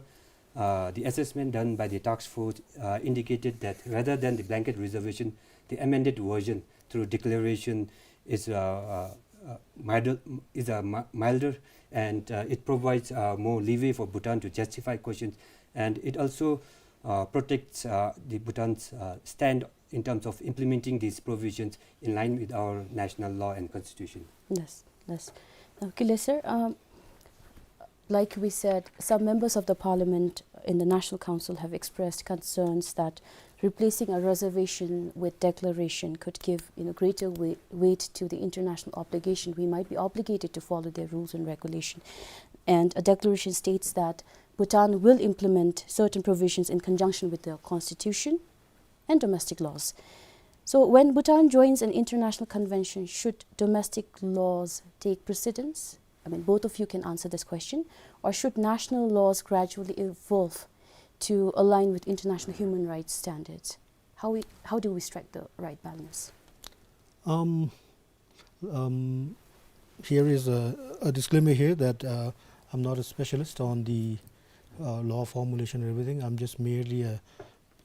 uh, the assessment done by the task force, uh, indicated that rather than the blanket reservation, the amended version through declaration is, uh, uh, uh, milder, is a mi-, milder, and, uh, it provides, uh, more leeway for Bhutan to justify questions, and it also, uh, protects, uh, the Bhutan's, uh, stand in terms of implementing these provisions in line with our national law and constitution. Yes, yes. Now, Kile sir, um, like we said, some members of the parliament in the National Council have expressed concerns that replacing a reservation with declaration could give, you know, greater wei-, weight to the international obligation. We might be obligated to follow their rules and regulation. And a declaration states that Bhutan will implement certain provisions in conjunction with the constitution and domestic laws. So when Bhutan joins an international convention, should domestic laws take precedence? I mean, both of you can answer this question. Or should national laws gradually evolve to align with international human rights standards? How we, how do we strike the right balance? Um, um, here is a, a disclaimer here that, uh, I'm not a specialist on the, uh, law formulation and everything. I'm just merely a,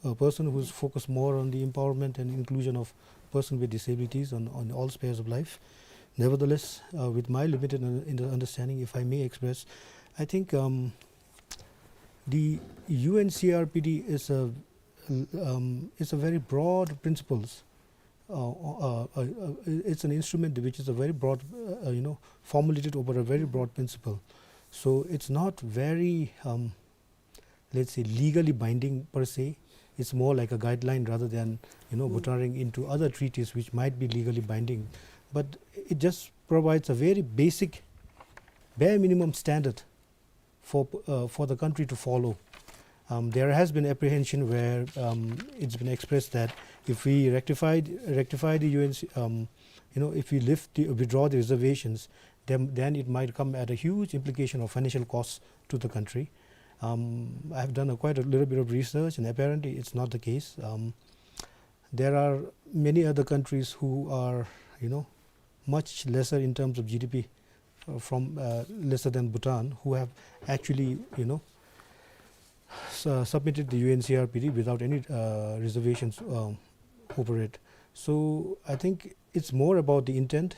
a person who's focused more on the empowerment and inclusion of persons with disabilities on, on all spheres of life. Nevertheless, uh, with my limited un-, in the understanding, if I may express, I think, um, the U N C R P D is a, um, is a very broad principles. Uh, uh, uh, uh, it's an instrument which is a very broad, uh, uh, you know, formulated over a very broad principle. So it's not very, um, let's say, legally binding per se. It's more like a guideline rather than, you know, buttressing into other treaties which might be legally binding. But it just provides a very basic, bare minimum standard for, uh, for the country to follow. Um, there has been apprehension where, um, it's been expressed that if we rectify, rectify the U N C, um, you know, if we lift the, withdraw the reservations, then, then it might come at a huge implication of financial costs to the country. Um, I've done a quite a little bit of research, and apparently it's not the case. Um, there are many other countries who are, you know, much lesser in terms of G D P, uh, from, uh, lesser than Bhutan, who have actually, you know, su-, submitted the U N C R P D without any, uh, reservations, um, over it. So I think it's more about the intent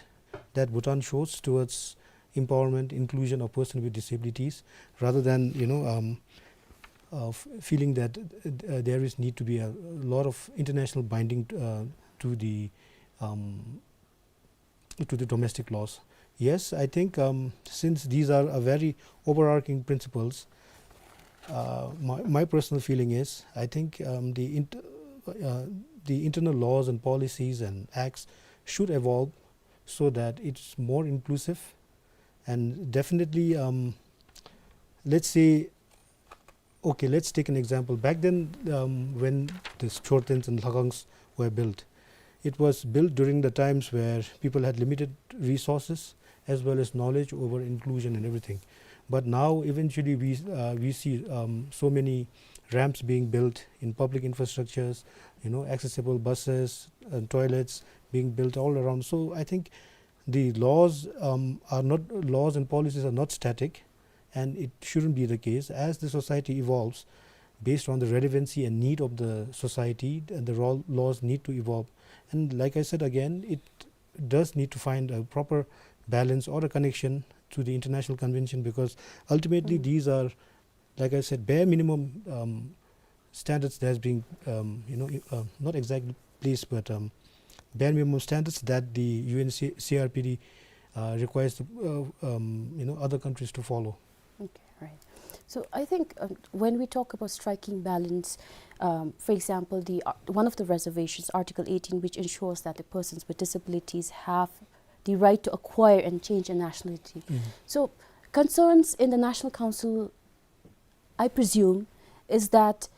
that Bhutan shows towards empowerment, inclusion of persons with disabilities, rather than, you know, um, uh, f-, feeling that, uh, there is need to be a lot of international binding, uh, to the, um, to the domestic laws. Yes, I think, um, since these are a very overarching principles, uh, my, my personal feeling is, I think, um, the int-, uh, the internal laws and policies and acts should evolve so that it's more inclusive. And definitely, um, let's say, okay, let's take an example. Back then, um, when the Chortens and Lhakangs were built, it was built during the times where people had limited resources as well as knowledge over inclusion and everything. But now, eventually, we, uh, we see, um, so many ramps being built in public infrastructures, you know, accessible buses and toilets being built all around. So I think the laws, um, are not, laws and policies are not static, and it shouldn't be the case. As the society evolves, based on the relevancy and need of the society, and the ro-, laws need to evolve. And like I said again, it does need to find a proper balance or a connection to the international convention, because ultimately these are, like I said, bare minimum, um, standards that has been, um, you know, i-, uh, not exactly placed, but, um, bare minimum standards that the U N C R P D, uh, requires the, uh, um, you know, other countries to follow. Okay, right. So I think, um, when we talk about striking balance, um, for example, the, uh, one of the reservations, Article eighteen, which ensures that the persons with disabilities have the right to acquire and change a nationality. So concerns in the National Council, I presume, is that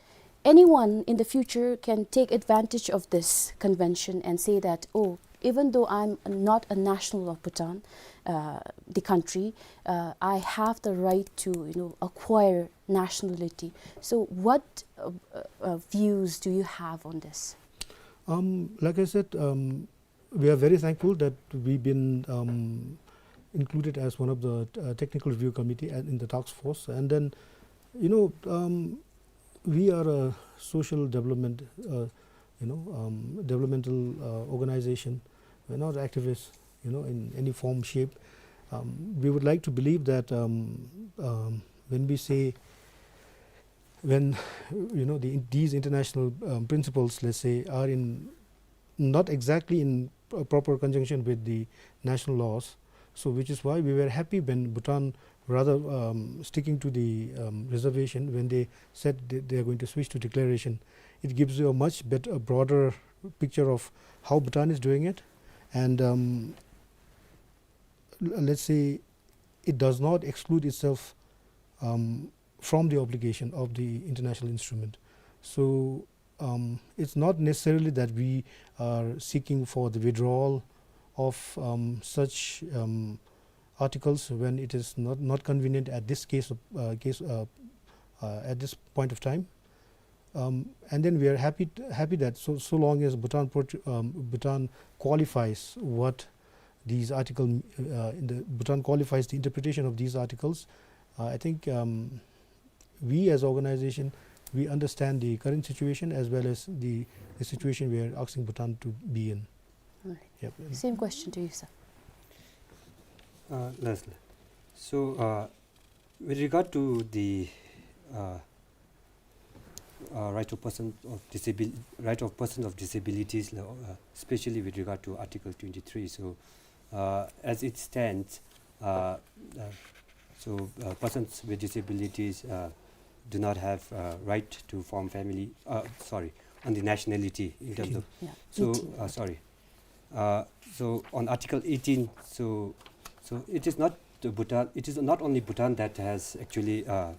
Anyone in the future can take advantage of this convention and say that, "Oh, even though I'm not a national of Bhutan, uh, the country, uh, I have the right to, you know, acquire nationality." So what, uh, uh, uh, views do you have on this? Um, like I said, um, we are very thankful that we've been, um, included as one of the, uh, technical review committee and in the task force. And then, you know, um, we are a social development, uh, you know, um, developmental, uh, organization. We're not activists, you know, in any form, shape. Um, we would like to believe that, um, um, when we say, when, you know, the, these international, um, principles, let's say, are in not exactly in p-, proper conjunction with the national laws. So, which is why we were happy when Bhutan, rather, um, sticking to the, um, reservation, when they said they, they are going to switch to declaration. It gives you a much better, a broader picture of how Bhutan is doing it, and, um, l-, let's say, it does not exclude itself, um, from the obligation of the international instrument. So, um, it's not necessarily that we are seeking for the withdrawal of, um, such, um, articles when it is not, not convenient at this case of, uh, case, uh, uh, at this point of time. Um, and then we are happy, happy that so, so long as Bhutan, Port-, um, Bhutan qualifies what these article, uh, in the Bhutan qualifies the interpretation of these articles, uh, I think, um, we as organization, we understand the current situation as well as the, the situation we are asking Bhutan to be in. All right. Yep. Same question to you, sir. Uh, Leslie. So, uh, with regard to the, uh, uh, right of person of disabil-, right of persons of disabilities, uh, especially with regard to Article twenty-three. So, uh, as it stands, uh, uh, so, uh, persons with disabilities, uh, do not have, uh, right to form family, uh, sorry, on the nationality in terms of, yeah, so, eighteen. Uh, sorry. Uh, so on Article eighteen, so, so it is not the Bhutan, it is not only Bhutan that has actually, uh,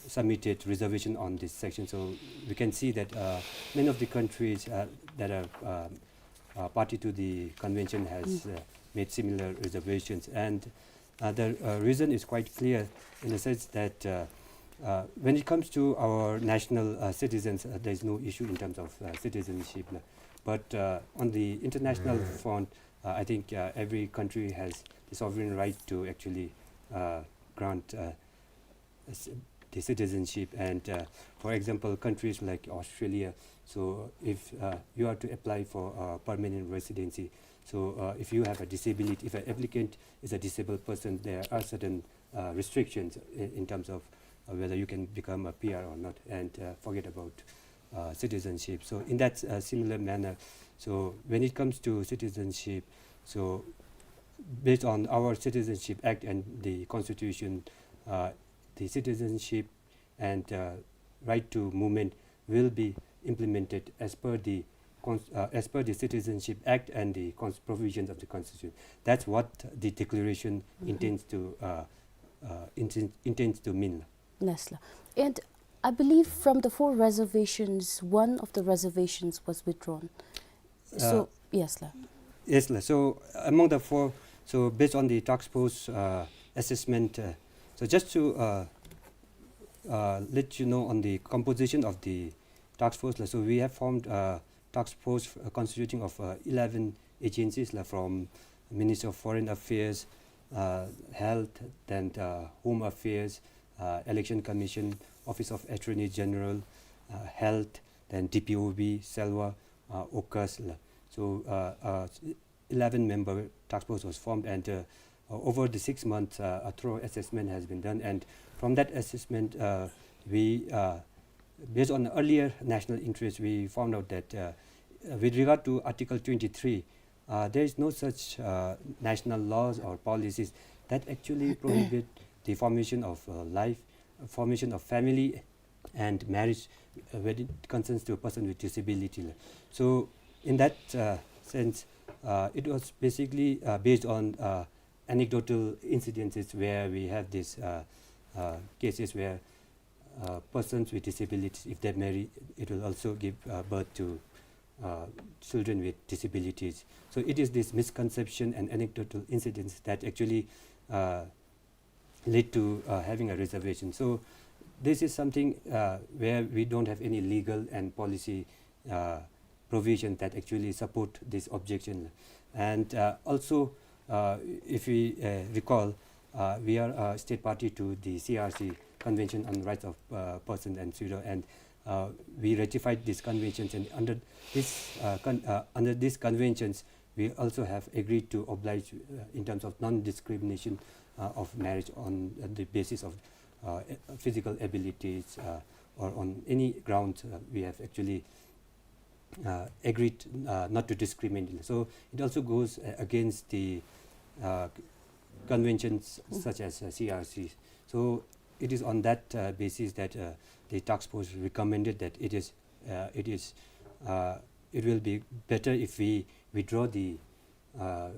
submitted reservation on this section. So we can see that, uh, many of the countries, uh, that are, um, uh, party to the convention has, mm, uh, made similar reservations. And, uh, the, uh, reason is quite clear in the sense that, uh, uh, when it comes to our national, uh, citizens, uh, there is no issue in terms of, uh, citizenship. But, uh, on the international front, uh, I think, uh, every country has the sovereign right to actually, uh, grant, uh, c-, the citizenship. And, uh, for example, countries like Australia, so if, uh, you are to apply for, uh, permanent residency, so, uh, if you have a disability, if an applicant is a disabled person, there are certain, uh, restrictions in, in terms of, uh, whether you can become a P R or not, and, uh, forget about, uh, citizenship. So in that, uh, similar manner, so when it comes to citizenship, so based on our Citizenship Act and the Constitution, uh, the citizenship and, uh, right to movement will be implemented as per the cons-, uh, as per the Citizenship Act and the cons-, provisions of the Constitution. That's what the declaration, mm-hmm, intends to, uh, uh, inten-, intends to mean. Yes, la. And I believe from the four reservations, one of the reservations was withdrawn. So, uh, yes, la. Yes, la. So among the four, so based on the task force, uh, assessment, uh, so just to, uh, uh, let you know on the composition of the task force, la. So we have formed, uh, task force, uh, constituting of, uh, eleven agencies, la, from Ministry of Foreign Affairs, uh, Health, then, uh, Home Affairs, uh, Election Commission, Office of Attorney General, uh, Health, then D P O B, SELWA, uh, OCUS, la. So, uh, uh, eleven member task force was formed, and, uh, uh, over the six months, uh, a thorough assessment has been done. And from that assessment, uh, we, uh, based on earlier national interest, we found out that, uh, uh, with regard to Article twenty-three, uh, there is no such, uh, national laws or policies that actually prohibit the formation of, uh, life, formation of family and marriage, uh, when it concerns to a person with disability. So in that, uh, sense, uh, it was basically, uh, based on, uh, anecdotal incidences where we have these, uh, uh, cases where uh, persons with disabilities, if they marry, it will also give, uh, birth to, uh, children with disabilities. So it is this misconception and anecdotal incidents that actually, uh, lead to, uh, having a reservation. So this is something, uh, where we don't have any legal and policy, uh, provision that actually support this objection. And, uh, also, uh, if we, uh, recall, uh, we are a state party to the C R C, Convention on Rights of, uh, Persons and Suitor, and, uh, we ratified these conventions. And under this, uh, con-, uh, under these conventions, we also have agreed to oblige, uh, in terms of non-discrimination, uh, of marriage on, uh, the basis of, uh, physical abilities, uh, or on any grounds, uh, we have actually, uh, agreed, uh, not to discriminate. So it also goes, uh, against the, uh, conventions such as, uh, C R C. So it is on that, uh, basis that, uh, the task force recommended that it is, uh, it is, uh, it will be better if we withdraw the, uh,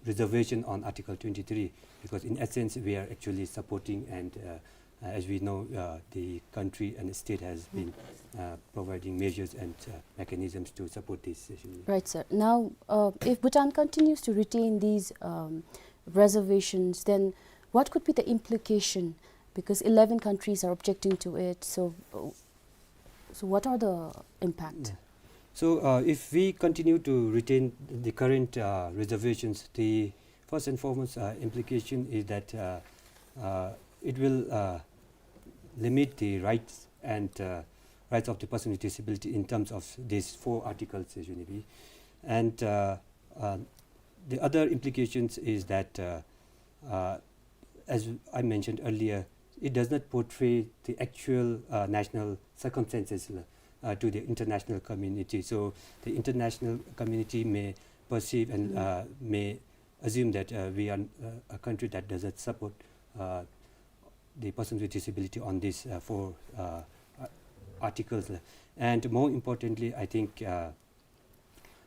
reservation on Article twenty-three, because in essence we are actually supporting and, uh, uh, as we know, uh, the country and the state has been, uh, providing measures and, uh, mechanisms to support this situation. Right, sir. Now, uh, if Bhutan continues to retain these, um, reservations, then what could be the implication? Because eleven countries are objecting to it. So, uh, so what are the impact? Yeah. So, uh, if we continue to retain the current, uh, reservations, the first and foremost, uh, implication is that, uh, uh, it will, uh, limit the rights and, uh, rights of the person with disability in terms of these four articles, uh, Junibi. And, uh, uh, the other implications is that, uh, uh, as I mentioned earlier, it does not portray the actual, uh, national circumstances, uh, to the international community. So the international community may perceive and, mm, uh, may assume that, uh, we are, uh, a country that doesn't support, uh, the persons with disability on these, uh, four, uh, uh, articles. And more importantly, I think, uh,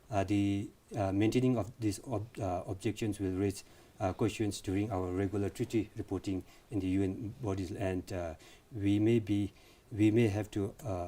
uh, the, uh, maintaining of these ob-, uh, objections will raise, uh, questions during our regular treaty reporting in the U N bodies, and, uh, we may be, we may have to, uh,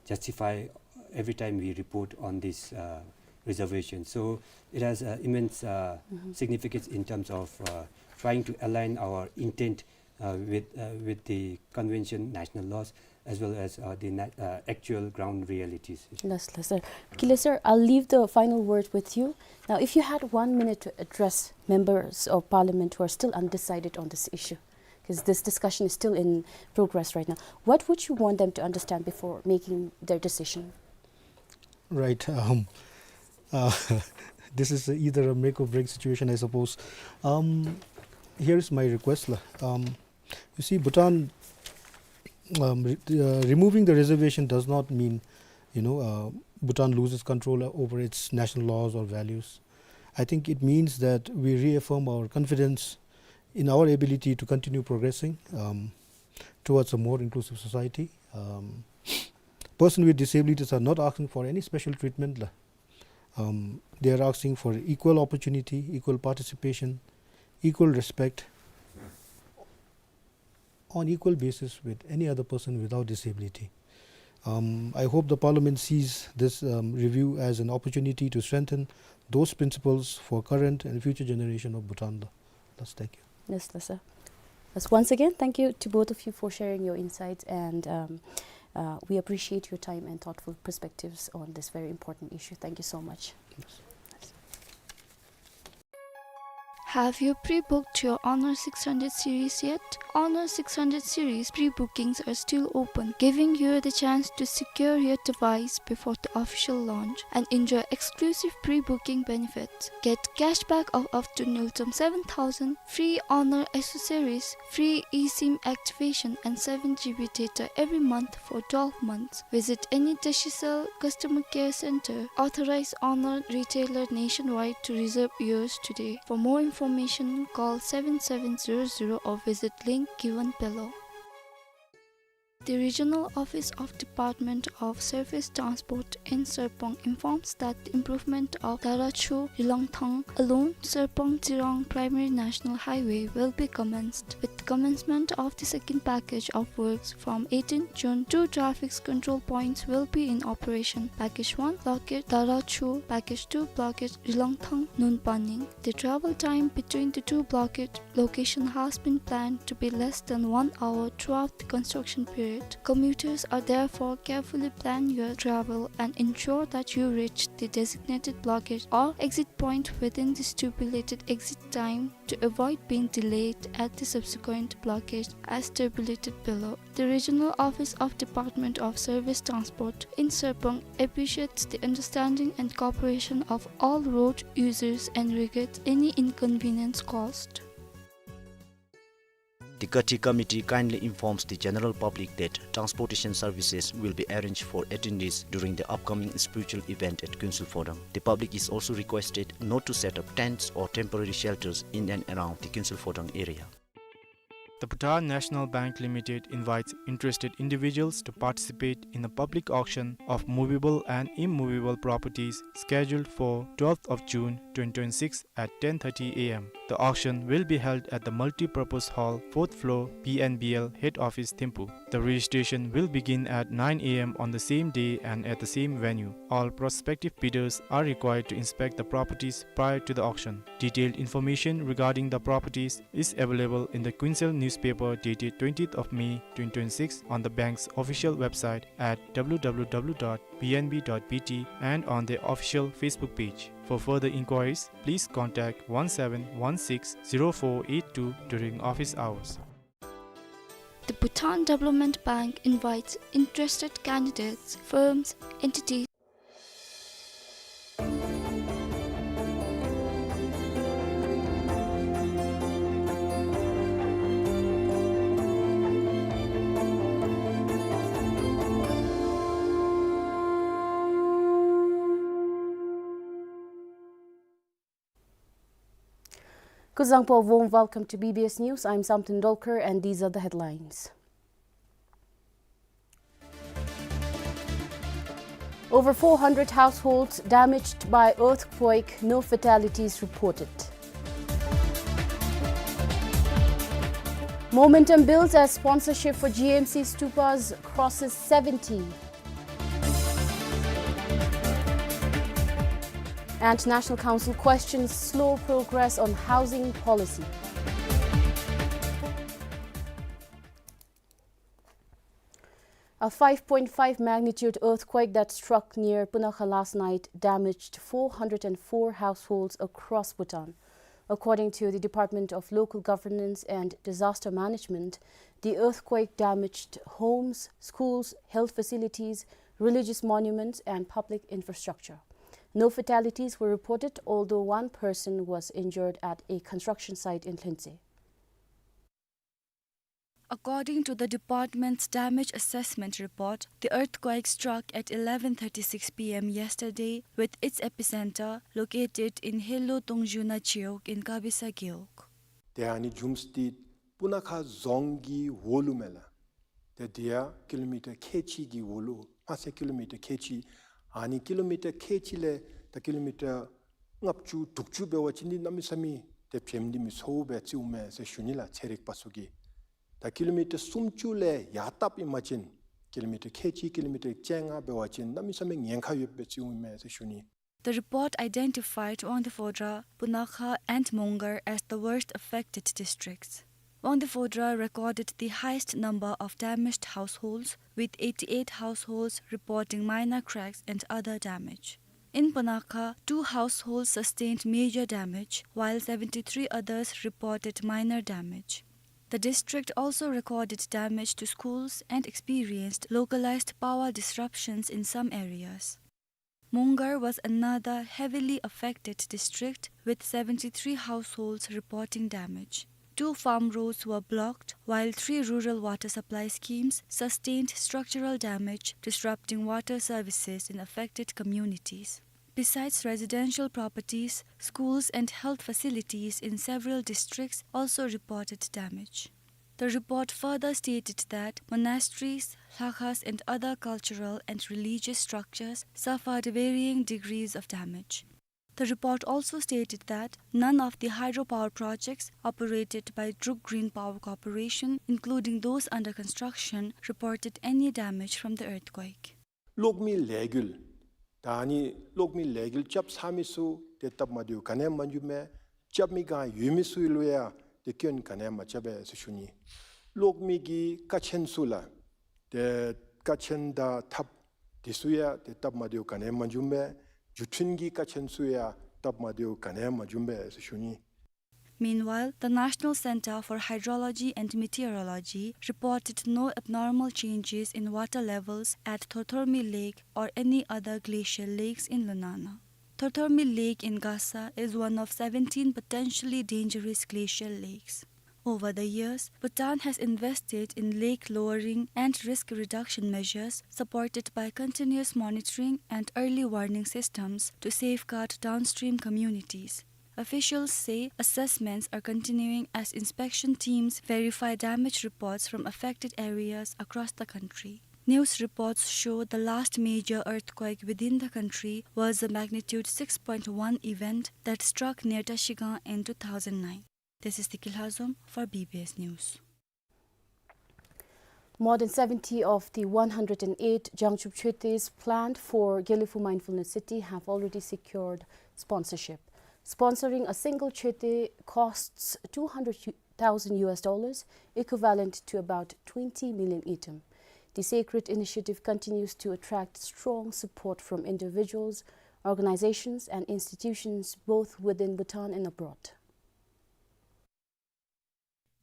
justify every time we report on this, uh, reservation. So it has, uh, immense, uh, mm-hmm, significance in terms of, uh, trying to align our intent, uh, with, uh, with the convention national laws as well as, uh, the na-, uh, actual ground realities. Yes, yes, sir. Kile sir, I'll leave the final word with you. Now, if you had one minute to address members of parliament who are still undecided on this issue, 'cause this discussion is still in progress right now, what would you want them to understand before making their decision? Right. Um, uh, this is either a make or break situation, I suppose. Um, here is my request, la. Um, you see, Bhutan, um, re-, uh, removing the reservation does not mean, you know, uh, Bhutan loses control over its national laws or values. I think it means that we reaffirm our confidence in our ability to continue progressing, um, towards a more inclusive society. Um, persons with disabilities are not asking for any special treatment, la. Um, they are asking for equal opportunity, equal participation, equal respect on equal basis with any other person without disability. Um, I hope the Parliament sees this, um, review as an opportunity to strengthen those principles for current and future generation of Bhutan. That's, thank you. Yes, yes, sir. Yes, once again, thank you to both of you for sharing your insights, and, um, uh, we appreciate your time and thoughtful perspectives on this very important issue. Thank you so much. Yes. Have you pre-booked your Honor six hundred series yet? Honor six hundred series pre-bookings are still open, giving you the chance to secure your device before the official launch and enjoy exclusive pre-booking benefits. Get cashback of up to nil point seven thousand, free Honor accessories, free eSIM activation, and seven G B data every month for twelve months. Visit any Digicel customer care center, authorized Honor retailer nationwide to reserve yours today. For more information, call seven seven zero zero or visit link given below. The Regional Office of Department of Surface Transport in Serpong informs that the improvement of Darachu Rilongthang along Serpong Tsirang Primary National Highway will be commenced. With commencement of the second package of works from eighteenth June, two traffic control points will be in operation. Package one, blockade Darachu, package two, blockade Rilongthang Nunpaning. The travel time between the two blockade location has been planned to be less than one hour throughout the construction period. Commuters are therefore carefully plan your travel and ensure that you reach the designated blockade or exit point within the stipulated exit time to avoid being delayed at the subsequent blockade as tabulated below. The Regional Office of Department of Surface Transport in Serpong appreciates the understanding and cooperation of all road users and regrets any inconvenience caused. The Kathi Committee kindly informs the general public that transportation services will be arranged for attendees during the upcoming spiritual event at Kunsel Phodang. The public is also requested not to set up tents or temporary shelters in and around the Kunsel Phodang area. The Bhutan National Bank Limited invites interested individuals to participate in a public auction of movable and immovable properties scheduled for twelfth of June twenty twenty-six at ten thirty A M. The auction will be held at the multi-purpose hall, fourth floor, B N B L head office, Thimphu. The registration will begin at nine A M on the same day and at the same venue. All prospective bidders are required to inspect the properties prior to the auction. Detailed information regarding the properties is available in the Kunsel newspaper dated twentieth of May twenty twenty-six, on the bank's official website at W W W dot B N B dot B T, and on the official Facebook page. For further inquiries, please contact one seven one six zero four eight two during office hours. The Bhutan Development Bank invites interested candidates, firms, entities, Kuzuzangpo, warm welcome to B B S News. I'm Samten Dolkar, and these are the headlines. Over four hundred households damaged by earthquake, no fatalities reported. Momentum builds as sponsorship for G M C stupas crosses seventy. And National Council questions slow progress on housing policy. A five point five magnitude earthquake that struck near Punakha last night damaged four hundred and four households across Bhutan. According to the Department of Local Governance and Disaster Management, the earthquake damaged homes, schools, health facilities, religious monuments, and public infrastructure. No fatalities were reported, although one person was injured at a construction site in Lhintse. According to the department's damage assessment report, the earthquake struck at eleven thirty-six P M yesterday, with its epicenter located in Helo Tongju Nacheok in Kabisa Gewog. ཏེ་ཨ་ནི་འབྱུངམ་འདི་སྤུ་ན་ཁ་རྫོང་གི་འོག་ལུ་མས་ལགས། ཏེ་འདི་ཡང་ཀི་ལོ་མི་ཊར་ཁལ་གཅིག་གི་འོག་ལུ་མ་ཚད་ཀི་ལོ་མི་ཊར་ཁལ་གཅིག། ཨ་ནི་ཀི་ལོ་མི་ཊར་ཁལ་གཅིག་ལས་ད་ཀི་ལོ་མི་ཊར་ལྔ་བཅུ་དྲུག་ཅུ་འབད་བ་ཅིན་འདི་གནམ་མེད་ས་མེད་ཏེ་བྱེམ་འདི་མི་ཚུ་འབད་རྩིཝ་མས་ཟེར་ཞུ་ནི་ལགས། ཚན་རིག་པ་ཚུ་གིས། ད་ཀི་ལོ་མི་ཊར་སུམ་ཅུ་ལས་ཡར་བཏབ་ཨིན་པ་ཅིན་ཀི་ལོ་མི་ཊར་ཁལ་གཅིག་ཀི་ལོ་མི་ཊར་བཅོ་ལྔ་འབད་བ་ཅིན་གནམ་མེད་ས་མེད་ཉེན་ཁ་ཡོདཔ་སྦེ་རྩིཝ་མས་ཟེར་ཞུ་ནི། The report identified Wangdue Phodrang, Punakha and Mongar as the worst affected districts. Wangdue Phodrang recorded the highest number of damaged households, with eighty-eight households reporting minor cracks and other damage. In Punakha, two households sustained major damage, while seventy-three others reported minor damage. The district also recorded damage to schools and experienced localized power disruptions in some areas. Mongar was another heavily affected district, with seventy-three households reporting damage. Two farm roads were blocked, while three rural water supply schemes sustained structural damage, disrupting water services in affected communities. Besides residential properties, schools and health facilities in several districts also reported damage. The report further stated that monasteries, lakhas, and other cultural and religious structures suffered varying degrees of damage. The report also stated that none of the hydropower projects operated by Druk Green Power Corporation, including those under construction, reported any damage from the earthquake. གློག་མེ་ལས་འགུལ། ད་ཨ་ནི་གློག་མེ་ལས་འགུལ་རྐྱབ་ཚར་མི་ཚུ་ཏེ་སྟབས་མ་བདེཝ་ག་ནི་ཡང་མ་བྱུང་མས། རྐྱབ་མི་ག་ཡོད་མི་ཚུ་ལུ་ཡང་ཏེ་སྐྱོན་ག་ནི་ཡང་མ་རྐྱབ་པས་ཟེར་ཞུ་ནི། གློག་མེ་གི་ཀ་ཆེན་ཚུ་ལགས། ཏེ་ཀ་ཆེན་དང་ཐགཔ་དེ་ཚུ་ཡང་ཏེ་སྟབས་མ་བདེཝ་ག་ནི་ཡང་མ་བྱུང་མས། འགྲུལ་འཕྲིན་གྱི་ཀ་ཆེན་ཚུ་ཡང་སྟབས་མ་བདེཝ་ག་ནི་ཡང་མ་བྱུང་པས་ཟེར་ཞུ་ནི། Meanwhile, the National Center for Hydrology and Meteorology reported no abnormal changes in water levels at Thorthormi Lake or any other glacial lakes in Lunana. Thorthormi Lake in Gasa is one of seventeen potentially dangerous glacial lakes. Over the years, Bhutan has invested in lake lowering and risk reduction measures supported by continuous monitoring and early warning systems to safeguard downstream communities. Officials say assessments are continuing as inspection teams verify damage reports from affected areas across the country. News reports show the last major earthquake within the country was a magnitude six point one event that struck near Trashigang in two thousand nine. This is Tiki Lhazom for B B S News. More than seventy of the one hundred and eight Jangchub Choetes planned for Gelephu Mindfulness City have already secured sponsorship. Sponsoring a single Choete costs two hundred thousand U S dollars, equivalent to about twenty million ngultrum. The sacred initiative continues to attract strong support from individuals, organizations, and institutions both within Bhutan and abroad.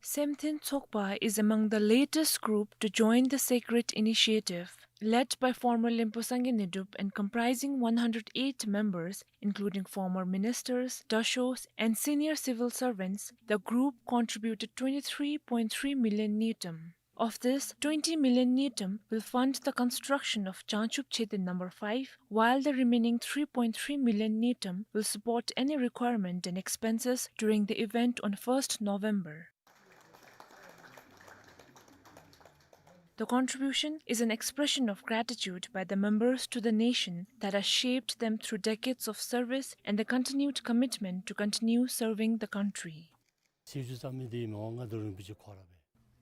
Semthen Tsokpa is among the latest group to join the sacred initiative. Led by former Lempo Sangay Nidrup and comprising one hundred eight members, including former ministers, dashos, and senior civil servants, the group contributed twenty-three point three million ngultrum. Of this, twenty million ngultrum will fund the construction of Jangchub Choete number five, while the remaining three point three million ngultrum will support any requirement and expenses during the event on first November. The contribution is an expression of gratitude by the members to the nation that has shaped them through decades of service and the continued commitment to continue serving the country.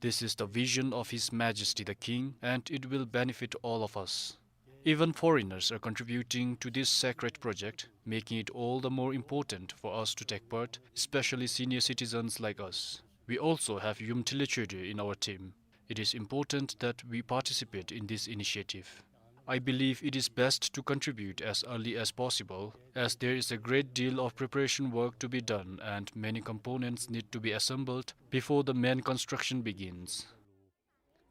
This is the vision of His Majesty the King, and it will benefit all of us. Even foreigners are contributing to this sacred project, making it all the more important for us to take part, especially senior citizens like us. We also have Yum Thille Choete in our team. It is important that we participate in this initiative. I believe it is best to contribute as early as possible, as there is a great deal of preparation work to be done and many components need to be assembled before the main construction begins.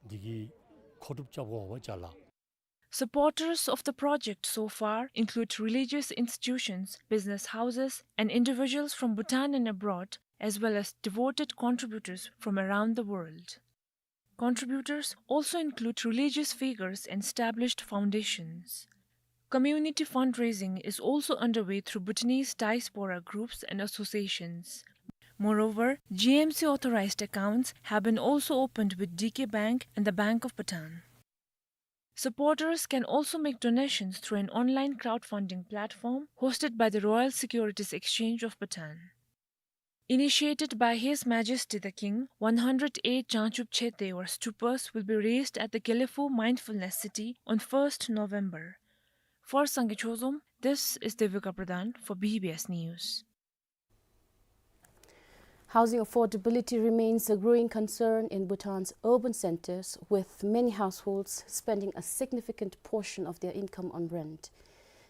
འདི་གི་མཁོ་སྒྲུབ་རྐྱབ་དགོ་པ་ཅ་ལག། Supporters of the project so far include religious institutions, business houses, and individuals from Bhutan and abroad, as well as devoted contributors from around the world. Contributors also include religious figures and established foundations. Community fundraising is also underway through Bhutanese diaspora groups and associations. Moreover, G M C authorized accounts have been also opened with D K Bank and the Bank of Bhutan. Supporters can also make donations through an online crowdfunding platform hosted by the Royal Securities Exchange of Bhutan. Initiated by His Majesty the King, one hundred eight Jangchub Choete or stupas will be raised at the Gelephu Mindfulness City on first November. For Sangay Chozom, this is Devika Pradhan for B B S News. Housing affordability remains a growing concern in Bhutan's urban centers, with many households spending a significant portion of their income on rent.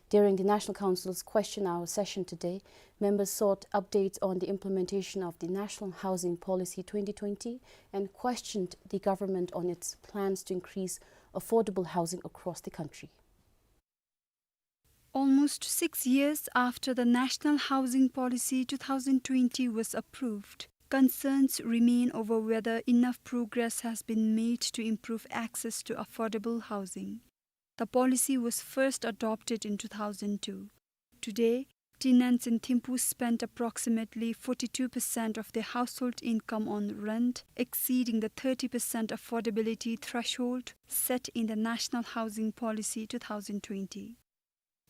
During the National Council's Question Hour session today, members sought updates on the implementation of the National Housing Policy twenty twenty and questioned the government on its plans to increase affordable housing across the country. Almost six years after the National Housing Policy two thousand twenty was approved, concerns remain over whether enough progress has been made to improve access to affordable housing. The policy was first adopted in two thousand two. Today, Tenants in Thimphu spend approximately forty-two percent of their household income on rent, exceeding the thirty percent affordability threshold set in the National Housing Policy two thousand twenty.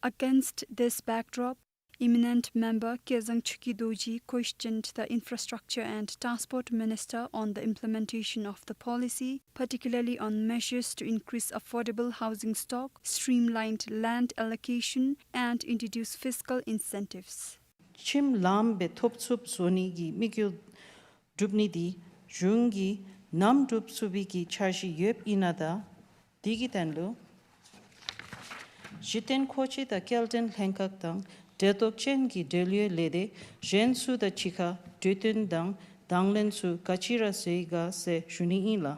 Against this backdrop, eminent member Kezang Chuki Dorji questioned the Infrastructure and Transport Minister on the implementation of the policy, particularly on measures to increase affordable housing stock, streamlined land allocation, and introduce fiscal incentives. ཁྱིམ་ལམ་སྦེ་ཐོབ་ཚུགསཔ་བཟོ་ནི་གི་དམིགས་ཡུལ་སྒྲུབ་ནི་འདི་གཞུང་གིས་ནམ་སྒྲུབ་ཚུགས་པའི་གི་འཆར་གཞི་ཡོདཔ་ཨིན་ན་དང་། དེ་གི་དོན་ལུ་གཞི་རྟེན་མཁོ་ཆས་དང་སྐྱེལ་འདྲེན་ལྷན་ཁག་དང་འབྲེལ་གཏོགས་ཅན་གྱི་འབྲེལ་ཡོད་ལས་སྡེ་གཞན་ཚུ་དང་གཅིག་ཁར་གྲོས་བསྟུན་དང་དང་ལེན་ཚུ་ག་ཅི་ར་བཟོ་ཡི་ག་ཟེར་ཞུ་ནི་ཨིན་ལགས།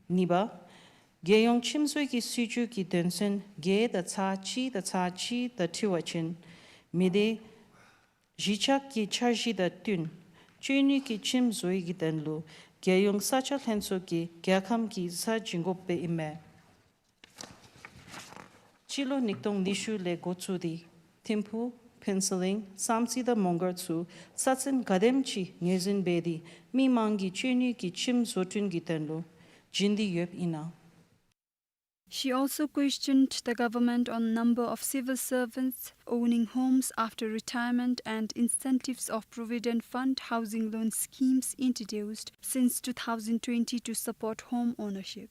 གཉིས་པ། རྒྱལ་ཡོངས་ཁྱིམ་བཟོ་གི་སྲིད་བྱུས་ཀྱི་དོན་ཚན་བརྒྱད་དང་ཚག་གཅིག་དང་ཚག་གཅིག་དང་འཁྲིལ་བ་ཅིན་མི་སྡེ་གཞིས་ཆགས་ཀྱི་འཆར་གཞི་དང་བསྟུན་སྤྱོད་ནུས་ཀྱི་ཁྱིམ་བཟོ་ཡི་གི་དོན་ལུ་རྒྱལ་ཡོངས་ས་ཆ་ལྷན་ཚོགས་ཀྱིས་རྒྱལ་ཁམས་ཀྱི་ས་བྱིན་དགོཔ་སྦེ་ཨིན་མས། སྤྱི་ལོ་ཉིས་སྟོང་ཉི་ཤུ་ལས་འགོ་བཙུགས་ཏེ་ཐིམ་ཕུ་ཕུན་ཚོགས་གླིང་བསམ་རྩེ་དང་མོང་སྒར་ཚུ་ས་ཚན་ག་དེམ་ཅིག་ངོས་འཛིན་འབད་དེ་མི་མང་གི་སྤྱོད་ནུས་ཀྱི་ཁྱིམ་བཟོ་སྐྲུན་གྱི་དོན་ལུ་བྱིན་ཏེ་ཡོདཔ་ཨིན་ན། She also questioned the government on number of civil servants owning homes after retirement and incentives of Provident Fund housing loan schemes introduced since two thousand twenty to support home ownership.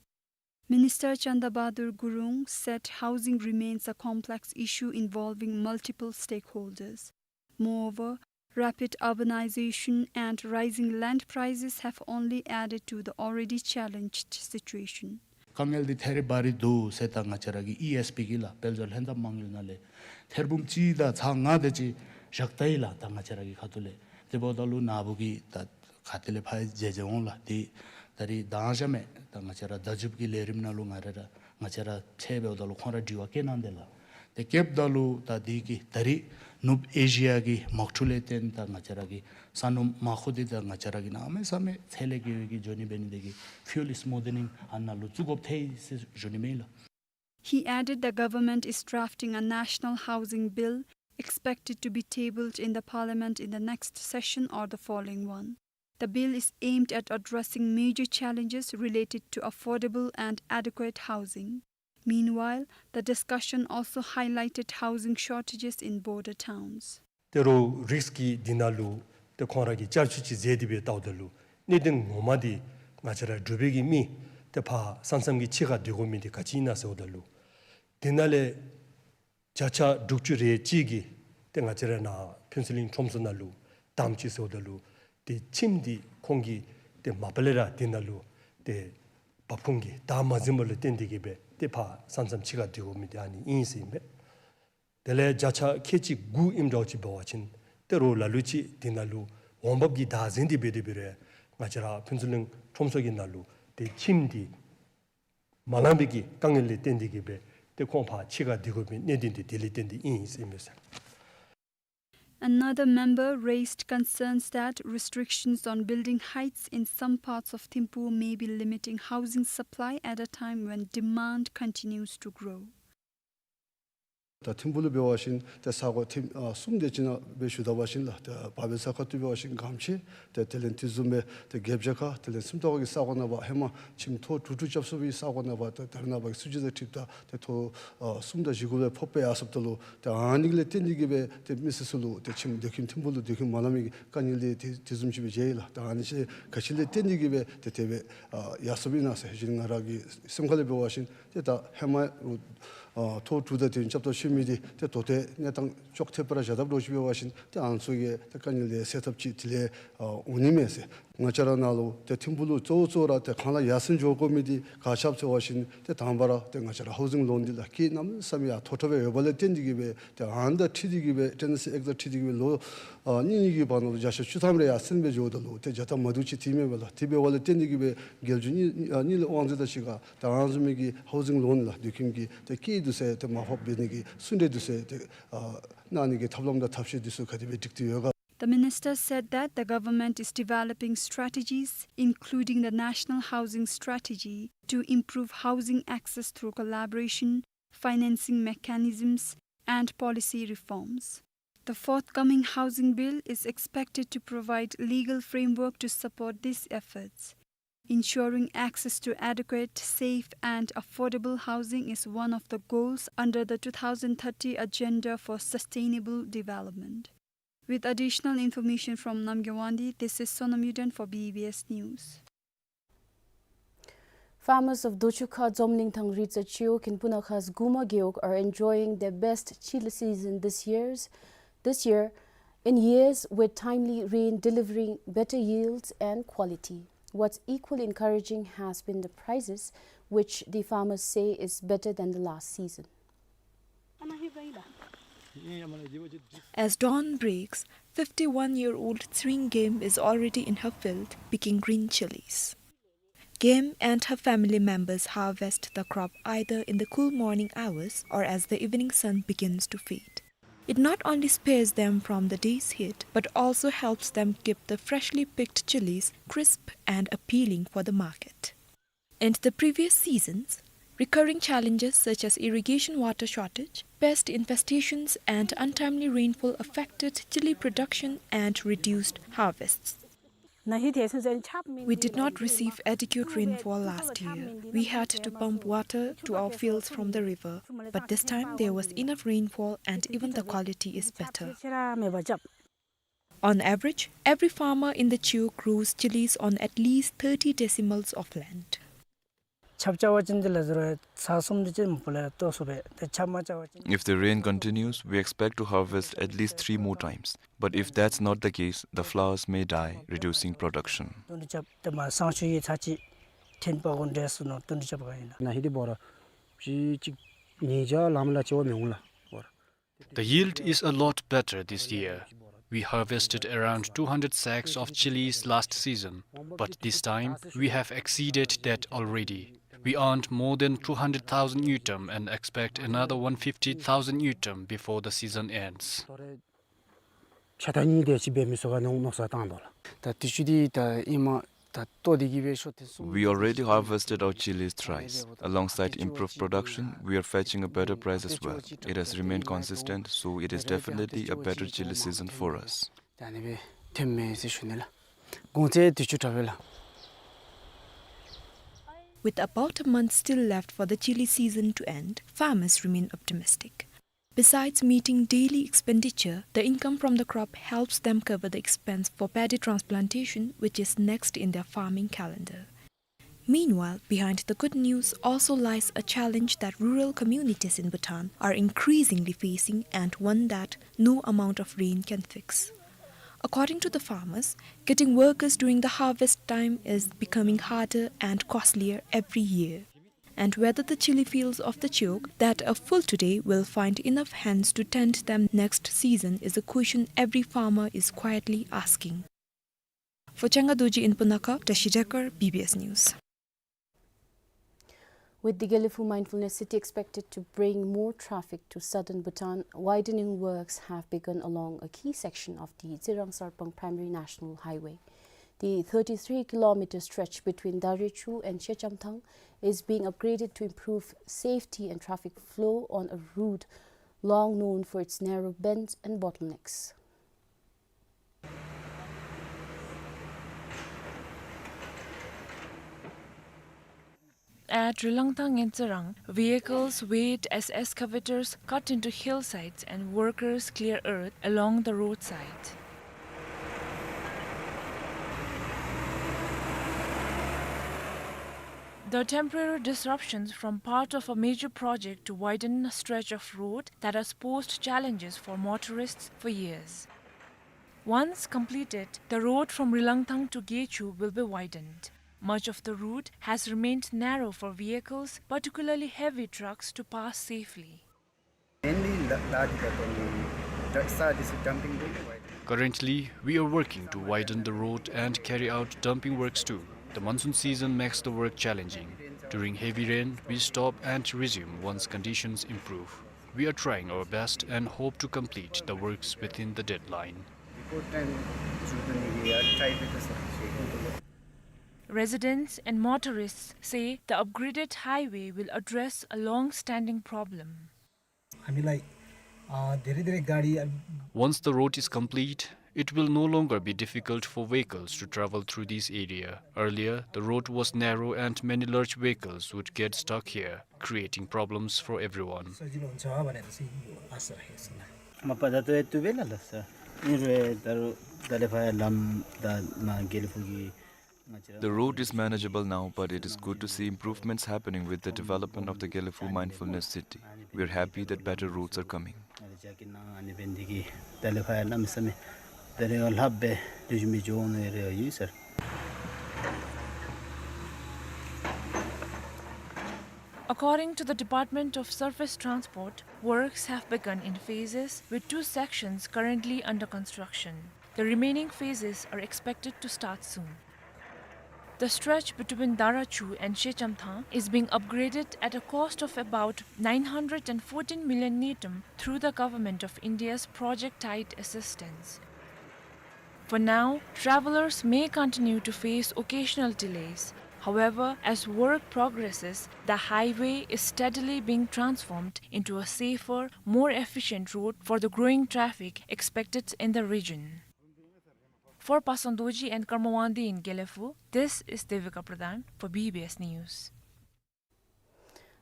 Minister Chanda Bahadur Gurung said housing remains a complex issue involving multiple stakeholders. Moreover, rapid urbanization and rising land prices have only added to the already challenged situation. དཀའ་ངལ་འདི་ཐེ་རི་བ་རི་འདུག་ཟེར་ད་ང་བཅས་ར་གི་ཨི་ཨེསི་པི་གི་ལགས་དཔལ་འབྱོར་ལྷན་ཐབས་མ་དངུལ་ནང་ལས་ཐེར་འབུམ་གཅིག་དང་ཚག་ལྔ་དེ་ཅིག་བཞག་ད་ཡི་ལགས། ད་ང་བཅས་ར་གི་ཁ་ཐུག་ལས་དེ་འབདཝ་ད་ལུ་ནཱ་བུ་གི་ད་ག་ཏེ་ལས་ཕར་མཇལ་མཇལ་འོང་ལགས། དེ་ད་རིས་དང་ཞག་མེད་ད་ང་བཅས་ར་བརྡ་བརྒྱུདཔ་གི་ལས་རིམ་ནང་ལུ་ང་ར་ར་ང་བཅས་ར་ཕྱད་འབདཝ་ད་ལུ་ཁོང་ར་དྲི་བ་བཀོད་གནང་དེས་ལགས། དེ་བཀོདཔ་ད་ལུ་ད་དེ་གིས་ད་རིས་ནུབ་ཨེ་ཤི་ཡ་གི་དམག་འཁྲུག་ལས་བརྟེན་ད་ང་བཅས་ར་གི་ས་སྣུམ་མར་ཁུ་འདི་ད་ང་བཅས་ར་གིས་གནམ་མེད་ས་མེད་ཚད་ལས་བརྒལ་བའི་གི་འགྱོ་ནི་འབད་ནི་དེ་གིས་ཕིའུལ་སྨུ་དི་ནིང་ཨ་ནཱ་ལུ་བཙུགས་དགོཔ་ཐལ་ཡི་ཟེར་ཞུ་ནི་མས་ལགས། He added the government is drafting a national housing bill expected to be tabled in the parliament in the next session or the following one. The bill is aimed at addressing major challenges related to affordable and adequate housing. Meanwhile, the discussion also highlighted housing shortages in border towns. ཏེ་རོགས་རིགས་ཀྱི་འདི་ནང་ལུ་ཏེ་ཁོང་ར་གིས་བསྐྱར་བཅོས་ཅིག་མཛད་དེ་སྦེ་བལྟཝ་ད་ལུ་གནད་དོན་ངོ་མ་འདི་ང་བཅས་ར་འབྲུག་པའི་གི་མི་ཏེ་ཕར་ས་མཚམས་ཀྱི་ཕྱི་ཁར་སྡོད་དགོ་མི་འདི་ག་ཅི་ཨིན་ན་ཟེརཝ་ད་ལུ་འདི་ནང་ལས་བརྒྱ་ཆ་དྲུག་ཅུ་རེ་གཅིག་གིས་ཏེ་ང་བཅས་ར་ནཱ་ཕུན་ཚོགས་གླིང་ཁྲོམ་ཚོགས་ནང་ལུ་གདམ་ཅི་ཟེརཝ་ད་ལུ་ཏེ་ཁྱིམ་འདི་ཁོང་གིས་ཏེ་མ་པ་ལས་ར་འདི་ནང་ལུ་ཏེ་འབབ་ཁུངས་ཀྱི་བདག་མ་འཛིན་པ་ལུ་བརྟེན་ཏེ་གིས་སྦེ་ཏེ་ཕར་ས་མཚམས་ཕྱི་ཁར་སྡོད་དགོ་མི་འདི་ཨ་ནི་ཨིན་ཟེར་ཨིན་པས། དེ་ལས་བརྒྱ་ཆ་ཁལ་གཅིག་དགུ་ཨིནམ་འདྲཝ་ཅིག་འབད་བ་ཅིན་ཏེ་རོགས་ལ་ལུ་ཅིག་འདི་ནང་ལུ་འོང་འབབ་ཀྱི་བདག་འཛིན་འདི་འབད་དེ་འབད་རུང་ང་བཅས་ར་ཕུན་ཚོགས་གླིང་ཁྲོམ་ཚོགས་ཀྱི་ནང་ལུ་ཏེ་ཁྱིམ་འདི་མ་ལང་པའི་གི་དཀའ་ངལ་ལས་བརྟེན་ཏེ་གིས་སྦེ་ཏེ་ཁོང་ཕར་ཕྱི་ཁར་སྡོད་དགོ་པའི་གནད་དོན་འདི་དེ་ལས་བརྟེན་ཏེ་ཨིན་ཟེར་ཨིན་མས་ཟེར། Another member raised concerns that restrictions on building heights in some parts of Thimphu may be limiting housing supply at a time when demand continues to grow. ད་ཐིམ་ཕུག་ལུ་འབད་བ་ཅིན་ཏེ་ས་གོ་ཐིམ་ཨ་གསུམ་དེ་ཅིག་ནང་སྦེ་ཞུ་ད་པ་ཅིན་ལགས། ཏེ་བར་པའི་ས་ཁ་ཐུག་འབད་བ་ཅིན་སྒམ་ཕྱེ་ཏེ་དེ་ལས་དེ་བཟུམ་སྦེ་ཏེ་རྒྱབ་བྱ་ཁ་དེ་ལས་སུམ་ཐོག་གི་ས་གོ་ནང་པ་ཧེ་མ་ཁྱིམ་ཐོག་དྲུག་དྲུག་རྐྱབ་ཚུགས་པའི་ས་གོ་ནང་པ་ཏེ་ད་རེས་ནངས་པ་གི་སྲིད་བྱུས་དང་འཁྲིལཝ་ད་ཏེ་ཐོག་ཨ་གསུམ་དང་བཞི་དགུ་སྦེ་ཕབ་སྦེ་ཡར་སོངམ་ད་ལུ་ཏེ་ཨ་ནི་གི་ལས་བརྟེན་ཏེ་གིས་སྦེ་ཏེ་མི་སེར་ཚུ་ལུ་ཏེ་ཁྱིམ་སྡོད་ཁྱིམ་ཐིམ་ཕུག་ལུ་སྡོད་ཁྱིམ་མ་ལང་མི་གི་དཀའ་ངལ་འདི་ཏེ་དེ་བཟུམ་ཅིག་སྦེ་མཇལ་ཡི་ལགས། ད་ཨ་ནི་ཅིག་ག་ཅི་ལས་བརྟེན་ཏེ་གིས་སྦེ་ཏེ་དེ་སྦེ་ཨ་ཡར་སོངམ་ཨིན་ན་ཟེར་ཞུ་ནི། ང་ར་གི་སེམས་ཁ་ལས་འབད་བ་ཅིན་ཏེ་ད་ཧེ་མ་ཨ་ཐོག་དྲུག་དང་དེ་རྐྱབ་ད་ཞུ་མི་འདི་ཏེ་ད་ལྟོ་གནས་སྟངས་ཅོག་འཐདཔ་ར་བཞག་དཔ་འདྲཝ་ཅིག་འབད་བ་ཅིན་ཏེ་ཨ་ནི་ཚུ་གི་ཏེ་དཀའ་ངལ་འདི་སེལ་ཐབས་ཅིག་དེ་ལས་ཨ་འོང་ནི་མས་ཟེར། ང་བཅས་ར་ནཱ་ལུ་ཏེ་ཐིམ་ཕུག་ལུ་གཙོ་བོ་གཙོ་བོ་ར་ཏེ་གང་ལས་ཡར་སེང་འགྱོ་དགོ་མི་འདི་ག་ཅི་སྦེ་ཟེར་བ་ཅིན་ཏེ་དང་པ་ར་ཏེ་ང་བཅས་ར་ཧའུ་ཟིང་ལོན་འདི་ལགས་ཀྱི་གནམ་མེད་ས་མེད་ཡར་མཐོ་དྲགས་སྦེ་ཡོད་པ་ལས་བརྟེན་ཏེ་གིས་སྦེ་ཏེ་ཨ་ནི་དང་འཁྲིལ་ཏེ་གིས་སྦེ་ཊེ་ནེ་སི་ཨེཀཊ་དང་འཁྲིལ་ཏེ་གིས་སྦེ་ལོ་ཨ་གཉིས་གཉིས་ཀྱི་བར་ན་ལུ་བརྒྱ་ཆ་བཅུ་ཐམ་རེ་ཡར་སེང་སྦེ་འགྱོཝ་ད་ལུ་ཏེ་བྱ་སྟབས་མ་བདེཝ་ཅིག་ཐོནམ་མས་པ་ལགས། དེ་འབདཝ་ལས་བརྟེན་ཏེ་གིས་སྦེ་རྒྱལ་གཞུང་དངུལ་ཨ་དངུལ་དབང་འཛིན་དང་གཅིག་ཁར་ད་ཨ་ནི་བཟུམ་མའི་གི་ཧའུ་ཟིང་ལོན་ལགས་སྡོད་ཁྱིམ་གྱི་ཏེ་སྐྱིད་སྡུག་ཟེར་ཏེ་མར་ཕབ་འབད་ནི་གི་གསུང་གྲོས་འདི་ཚུ་ཏེ་ཨ་གནང་ནི་གི་ཐབས་ལམ་དང་ཐབས་ཤེས་འདི་ཚུ་ག་དེ་སྦེ་སྒྲིག་སྟེ་ཡོད་ག། The minister said that the government is developing strategies, including the National Housing Strategy, to improve housing access through collaboration, financing mechanisms, and policy reforms. The forthcoming housing bill is expected to provide legal framework to support these efforts. Ensuring access to adequate, safe, and affordable housing is one of the goals under the two thousand thirty Agenda for Sustainable Development. With additional information from Namgay Wangdi, this is Sonam Yuden for B B S News. Farmers of Dochukha, Dzomlingthang, Ritsa Chiwog in Punakha's Guma Gewog are enjoying their best chili season this year's, this year, in years, with timely rain delivering better yields and quality. What's equally encouraging has been the prices, which the farmers say is better than the last season. As dawn breaks, fifty-one-year-old Tsering Game is already in her field picking green chilies. Game and her family members harvest the crop either in the cool morning hours or as the evening sun begins to fade. It not only spares them from the day's heat, but also helps them keep the freshly picked chilies crisp and appealing for the market. In the previous seasons, recurring challenges such as irrigation water shortage, pest infestations, and untimely rainfall affected chili production and reduced harvests. We did not receive adequate rainfall last year. We had to pump water to our fields from the river, but this time there was enough rainfall and even the quality is better. On average, every farmer in the Chiwog grows chilies on at least thirty decimals of land. ཆརཔ་རྐྱབ་པ་ཅིན་དེ་ལས་ཟེར་བ་ཚར་གསུམ་དེ་ཅིག་མ་པ་ལས་ལྟོ་སོ་བས། དེ་ཆརཔ་མ་རྐྱབ་པ་ཅིན། If the rain continues, we expect to harvest at least three more times. But if that's not the case, the flowers may die, reducing production. དུང་རུ་རྐྱབ་དེ་མ་སང་ཞུ་ཡི་ཚར་གཅིག་ཐེན་པ་གོ་འདྲེས་སུ་ནོ་དུང་རུ་རྐྱབ་ག་ཡིན་ན། ན་ཧི་དེ་བོར་ཅི་ཅིག་ཉིས་བརྒྱ་ལམ་ལ་ཅི་བ་མི་འོང་ལ་བོར། The yield is a lot better this year. We harvested around two hundred sacks of chilies last season, but this time we have exceeded that already. We earned more than two hundred thousand ngultrum and expect another one fifty thousand ngultrum before the season ends. ཆ་ད་ཉིས་དེ་ཅི་འབད་མི་སོ་ག་ནོ་ནོ་ས་བཏང་དོ་ལ། ད་དུས་ཅི་དེ་ད་ཨིན་མ། We already harvested our chilies thrice. Alongside improved production, we are fetching a better price as well. It has remained consistent, so it is definitely a better chili season for us. With about a month still left for the chili season to end, farmers remain optimistic. Besides meeting daily expenditure, the income from the crop helps them cover the expense for paddy transplantation, which is next in their farming calendar. Meanwhile, behind the good news also lies a challenge that rural communities in Bhutan are increasingly facing, and one that no amount of rain can fix. According to the farmers, getting workers during the harvest time is becoming harder and costlier every year. And whether the chili fields of the Chiwog that are full today will find enough hands to tend them next season is a question every farmer is quietly asking. For Changa Dorji in Punakha, Tashi Dekar, B B S News. With the Gelephu Mindfulness City expected to bring more traffic to southern Bhutan, widening works have begun along a key section of the Tsirang Sarpang Primary National Highway. The thirty-three kilometer stretch between Darechu and Shechamthang is being upgraded to improve safety and traffic flow on a route long known for its narrow bends and bottlenecks. At Rilangthang in Tsirang, vehicles wait as excavators cut into hillsides and workers clear earth along the roadside. The temporary disruptions form part of a major project to widen a stretch of road that has posed challenges for motorists for years. Once completed, the road from Rilangthang to Gechu will be widened. Much of the route has remained narrow for vehicles, particularly heavy trucks, to pass safely. Mainly la-, large truck only. Truck start is dumping very wide. Currently, we are working to widen the road and carry out dumping works too. The monsoon season makes the work challenging. During heavy rain, we stop and resume once conditions improve. We are trying our best and hope to complete the works within the deadline. Residents and motorists say the upgraded highway will address a long-standing problem. हामीलाई अ, धेरै धेरै गाडी अब Once the road is complete, it will no longer be difficult for vehicles to travel through this area. Earlier, the road was narrow and many large vehicles would get stuck here, creating problems for everyone. सजिलो हुन्छ भनेर चाहिँ आशा राखेको छु। म पदा त यत्तु बेला ल सर। इन्रे दरु दले फाया लम द मा गेलफुगी The road is manageable now, but it is good to see improvements happening with the development of the Gelephu Mindfulness City. We are happy that better roads are coming. According to the Department of Surface Transport, works have begun in phases, with two sections currently under construction. The remaining phases are expected to start soon. The stretch between Darachu and Shechamthang is being upgraded at a cost of about nine hundred and fourteen million ngultrum through the Government of India's Project Tide assistance. For now, travelers may continue to face occasional delays. However, as work progresses, the highway is steadily being transformed into a safer, more efficient road for the growing traffic expected in the region. For Pasan Dorji and Karma Wangdi in Gelephu, this is Devika Pradhan for B B S News.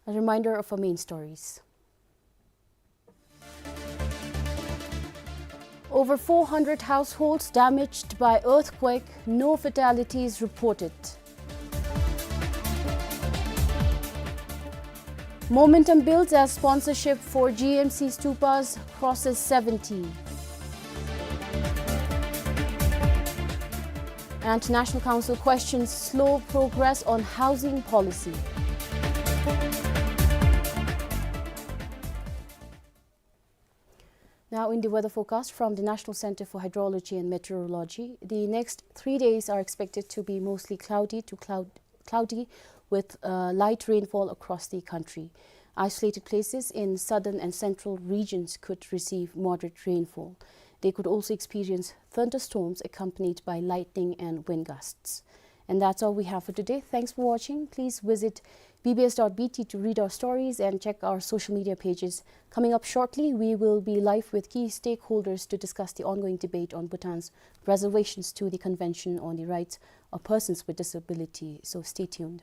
A reminder of our main stories. Over four hundred households damaged by earthquake, no fatalities reported. Momentum builds as sponsorship for G M C stupas crosses seventy. And National Council questions slow progress on housing policy. Now, in the weather forecast from the National Center for Hydrology and Meteorology, the next three days are expected to be mostly cloudy to cloud-, cloudy with, uh, light rainfall across the country. Isolated places in southern and central regions could receive moderate rainfall. They could also experience thunderstorms accompanied by lightning and wind gusts. And that's all we have for today. Thanks for watching. Please visit B B S dot B T to read our stories and check our social media pages. Coming up shortly, we will be live with key stakeholders to discuss the ongoing debate on Bhutan's reservations to the Convention on the Rights of Persons with Disability. So stay tuned.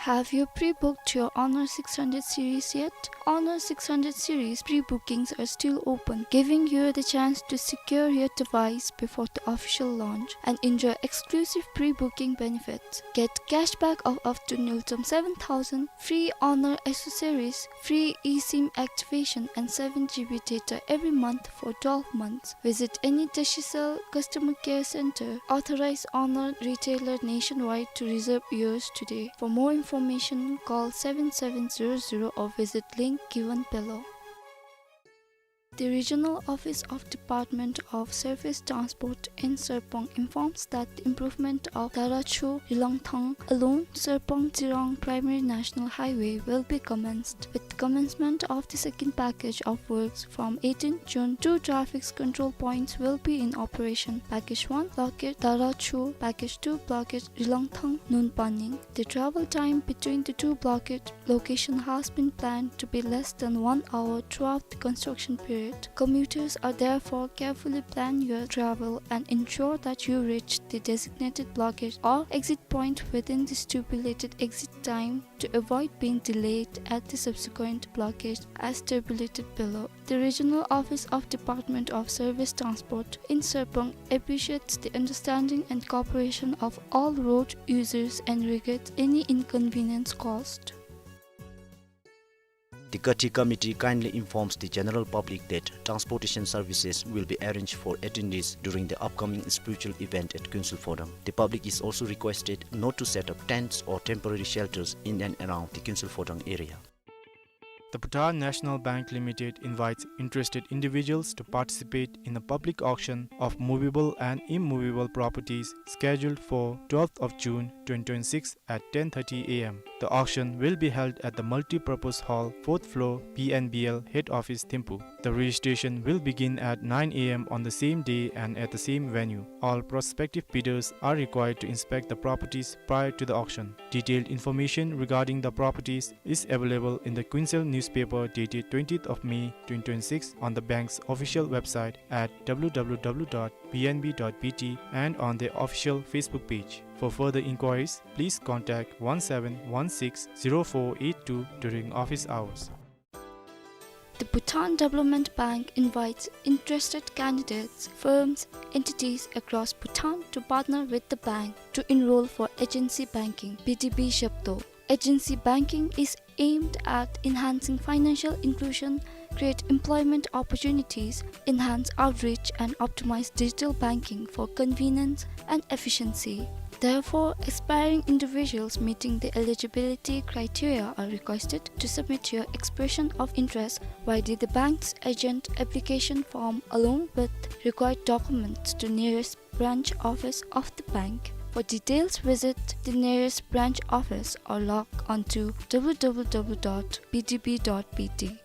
Have you pre-booked your Honor six hundred series yet? Honor six hundred series pre-bookings are still open, giving you the chance to secure your device before the official launch and enjoy exclusive pre-booking benefits. Get cashback of up to ngultrum seven thousand, free Honor accessories, free eSIM activation and seven G B data every month for twelve months. Visit any Digicel customer care center, authorized Honor retailer nationwide to reserve yours today. For more information, call seven seven zero zero or visit link given below. The Regional Office of Department of Surface Transport in Serpong informs that the improvement of Darachu Rilangthang along Serpong Tsirang Primary National Highway will be commenced. With commencement of the second package of works from eighteenth June, two traffic control points will be in operation. Package one, blockade Darachu. Package two, blockade Rilangthang Nunpaning. The travel time between the two blockade location has been planned to be less than one hour throughout the construction period. Commuters are therefore carefully plan your travel and ensure that you reach the designated blockade or exit point within the stipulated exit time to avoid being delayed at the subsequent blockade as tabulated below. The Regional Office of Department of Surface Transport in Serpong appreciates the understanding and cooperation of all road users and regrets any inconvenience caused. The Kathi Committee kindly informs the general public that transportation services will be arranged for attendees during the upcoming spiritual event at Kuensel Phodang. The public is also requested not to set up tents or temporary shelters in and around the Kuensel Phodang area. The Bhutan National Bank Limited invites interested individuals to participate in a public auction of movable and immovable properties scheduled for twelfth of June twenty twenty-six at ten thirty A M. The auction will be held at the Multipurpose Hall, fourth floor, P N B L Head Office, Thimphu. The registration will begin at nine A M on the same day and at the same venue. All prospective bidders are required to inspect the properties prior to the auction. Detailed information regarding the properties is available in the Quincel newspaper dated twentieth of May twenty twenty-six on the bank's official website at W W W dot B N B dot B T and on their official Facebook page. For further inquiries, please contact one seven one six zero four eight two during office hours. The Bhutan Development Bank invites interested candidates, firms, entities across Bhutan to partner with the bank to enroll for agency banking, B D B Shepto. Agency banking is aimed at enhancing financial inclusion, create employment opportunities, enhance outreach, and optimize digital banking for convenience and efficiency. Therefore, aspiring individuals meeting the eligibility criteria are requested to submit your expression of interest via the bank's agent application form along with required documents to nearest branch office of the bank. For details, visit the nearest branch office or log on to W W W dot B D B dot B T.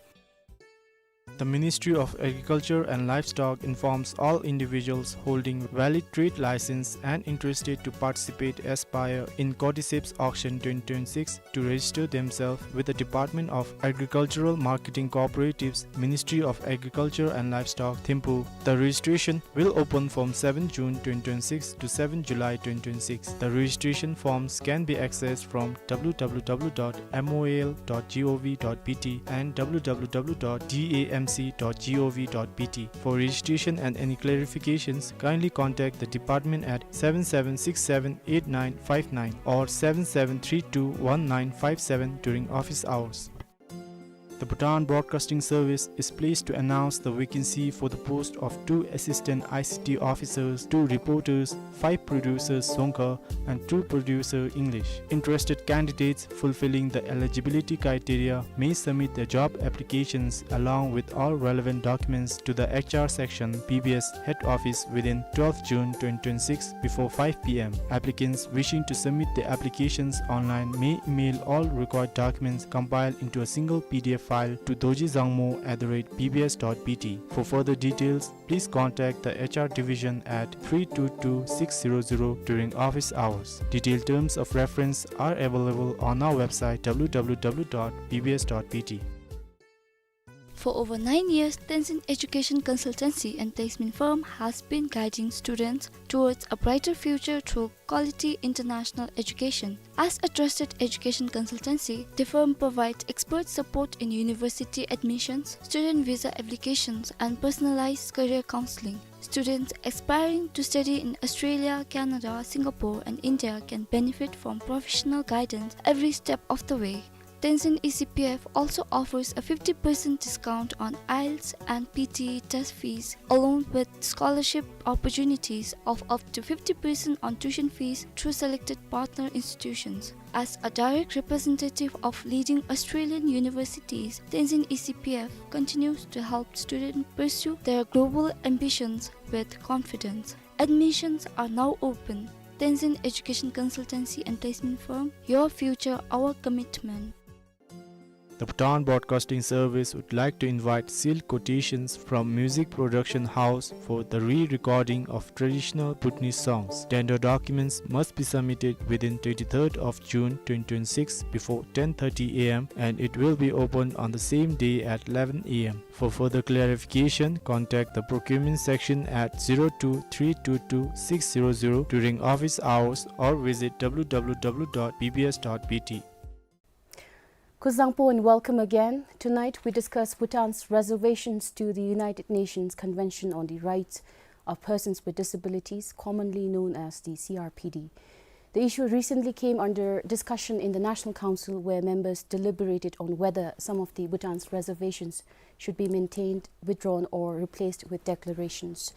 The Ministry of Agriculture and Livestock informs all individuals holding valid trade license and interested to participate as buyer in Cordyceps Auction twenty twenty-six to register themselves with the Department of Agricultural Marketing Cooperatives, Ministry of Agriculture and Livestock, Thimphu. The registration will open from seventh June twenty twenty-six to seventh July twenty twenty-six. The registration forms can be accessed from W W W dot M O A L dot G O V dot B T and W W W dot D A M C dot G O V dot B T. For registration and any clarifications, kindly contact the department at seven seven six seven eight nine five nine or seven seven three two one nine five seven during office hours. The Bhutan Broadcasting Service is pleased to announce the vacancy for the post of two assistant I C T officers, two reporters, five producers Dzongkha, and two producer English. Interested candidates fulfilling the eligibility criteria may submit their job applications along with all relevant documents to the H R section, B B S head office within twelfth June twenty twenty-six before five P M. Applicants wishing to submit their applications online may email all required documents compiled into a single P D F file to dorji dzangmo at the rate B B S dot B T. For further details, please contact the H R division at three two two six zero zero during office hours. Detailed terms of reference are available on our website W W W dot B B S dot B T. For over nine years, Tenzin Education Consultancy and Placement Firm has been guiding students towards a brighter future through quality international education. As a trusted education consultancy, the firm provides expert support in university admissions, student visa applications, and personalized career counseling. Students aspiring to study in Australia, Canada, Singapore, and India can benefit from professional guidance every step of the way. Tenzin E C P F also offers a fifty percent discount on IELTS and P T E test fees, along with scholarship opportunities of up to fifty percent on tuition fees through selected partner institutions. As a direct representative of leading Australian universities, Tenzin E C P F continues to help students pursue their global ambitions with confidence. Admissions are now open. Tenzin Education Consultancy and Placement Firm, your future, our commitment. The Bhutan Broadcasting Service would like to invite sealed quotations from music production house for the re-recording of traditional Bhutanese songs. Tender documents must be submitted within twenty-third of June twenty twenty-six before ten thirty A M and it will be opened on the same day at eleven A M. For further clarification, contact the procurement section at zero two three two two six zero zero during office hours or visit W W W dot B B S dot B T. Kuzuzangpo and welcome again. Tonight we discuss Bhutan's reservations to the United Nations Convention on the Rights of Persons with Disabilities, commonly known as the C R P D. The issue recently came under discussion in the National Council, where members deliberated on whether some of the Bhutan's reservations should be maintained, withdrawn, or replaced with declarations.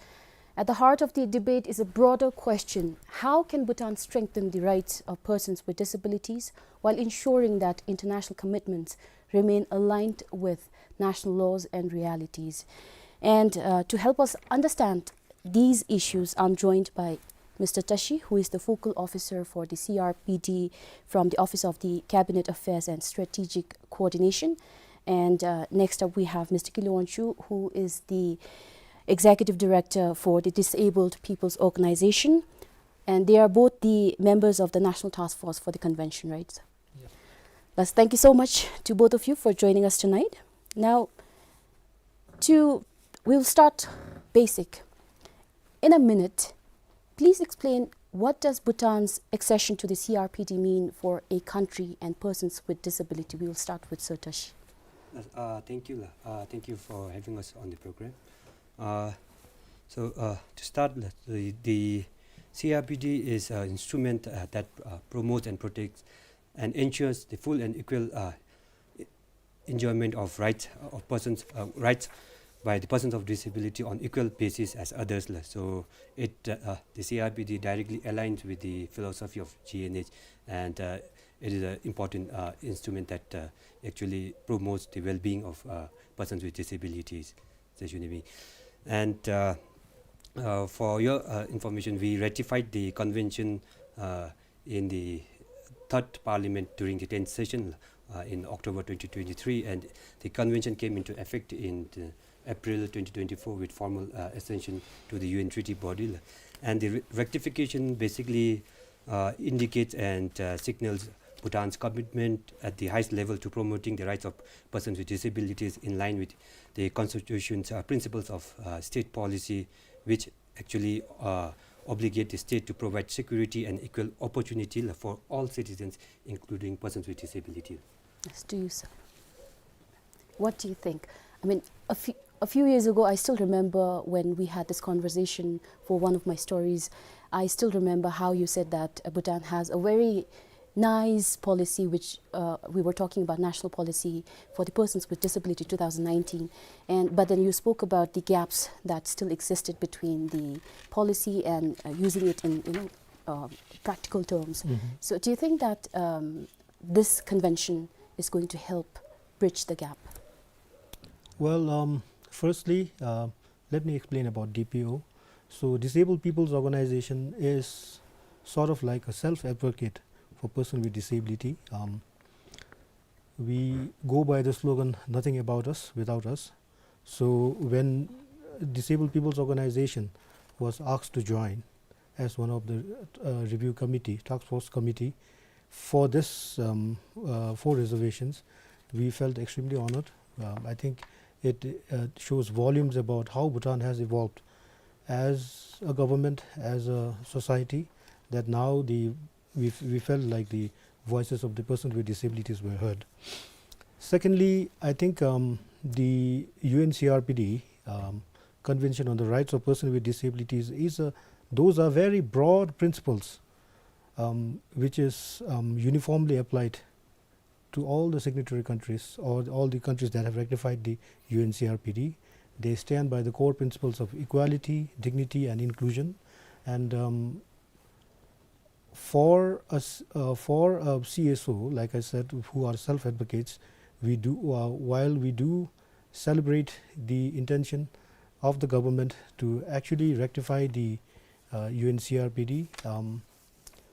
At the heart of the debate is a broader question: how can Bhutan strengthen the rights of persons with disabilities while ensuring that international commitments remain aligned with national laws and realities? And, uh, to help us understand these issues, I'm joined by Mister Tashi, who is the focal officer for the C R P D from the Office of the Cabinet Affairs and Strategic Coordination. And, uh, next up, we have Mister Kili Wangchuk, who is the executive director for the Disabled People's Organization. And they are both the members of the National Task Force for the convention, right? Yes. Thus, thank you so much to both of you for joining us tonight. Now, to, we'll start basic. In a minute, please explain, what does Bhutan's accession to the C R P D mean for a country and persons with disability? We will start with Sir Tashi. Uh, thank you, la. Uh, thank you for having us on the program. Uh, so, uh, to start, la, the, the C R P D is an instrument, uh, that, uh, promotes and protects and ensures the full and equal, uh, enjoyment of rights, uh, of persons, uh, rights by the persons of disability on equal basis as others, la. So it, uh, uh, the C R P D directly aligns with the philosophy of G N H, and, uh, it is an important, uh, instrument that, uh, actually promotes the well-being of, uh, persons with disabilities. And, uh, uh, for your, uh, information, we ratified the convention, uh, in the third parliament during the tenth session, uh, in October twenty twenty-three, and the convention came into effect in the April twenty twenty-four with formal, uh, accession to the U N treaty body. And the re-, ratification basically, uh, indicates and, uh, signals Bhutan's commitment at the highest level to promoting the rights of persons with disabilities in line with the constitution's, uh, principles of, uh, state policy, which actually, uh, obligate the state to provide security and equal opportunity, la, for all citizens, including persons with disability. Yes, to you, sir. What do you think? I mean, a few, a few years ago, I still remember when we had this conversation for one of my stories. I still remember how you said that, uh, Bhutan has a very nice policy, which, uh, we were talking about national policy for the persons with disability two thousand nineteen. And, but then you spoke about the gaps that still existed between the policy and, uh, using it in, you know, uh, practical terms. Mm-hmm. So do you think that, um, this convention is going to help bridge the gap? Well, um, firstly, uh, let me explain about D P O. So, Disabled People's Organization is sort of like a self-advocate for person with disability. Um, we go by the slogan, "Nothing about us without us." So, when Disabled People's Organization was asked to join as one of the, uh, review committee, task force committee, for this, um, uh, four reservations, we felt extremely honored. Um, I think it, uh, shows volumes about how Bhutan has evolved as a government, as a society, that now the, we, we felt like the voices of the persons with disabilities were heard. Secondly, I think, um, the U N C R P D, um, Convention on the Rights of Persons with Disabilities is a, those are very broad principles, um, which is, um, uniformly applied to all the signatory countries or all the countries that have ratified the U N C R P D. They stand by the core principles of equality, dignity, and inclusion. And, um, for us, uh, for, uh, C S O, like I said, who are self-advocates, we do, uh, while we do celebrate the intention of the government to actually rectify the, uh, U N C R P D, um,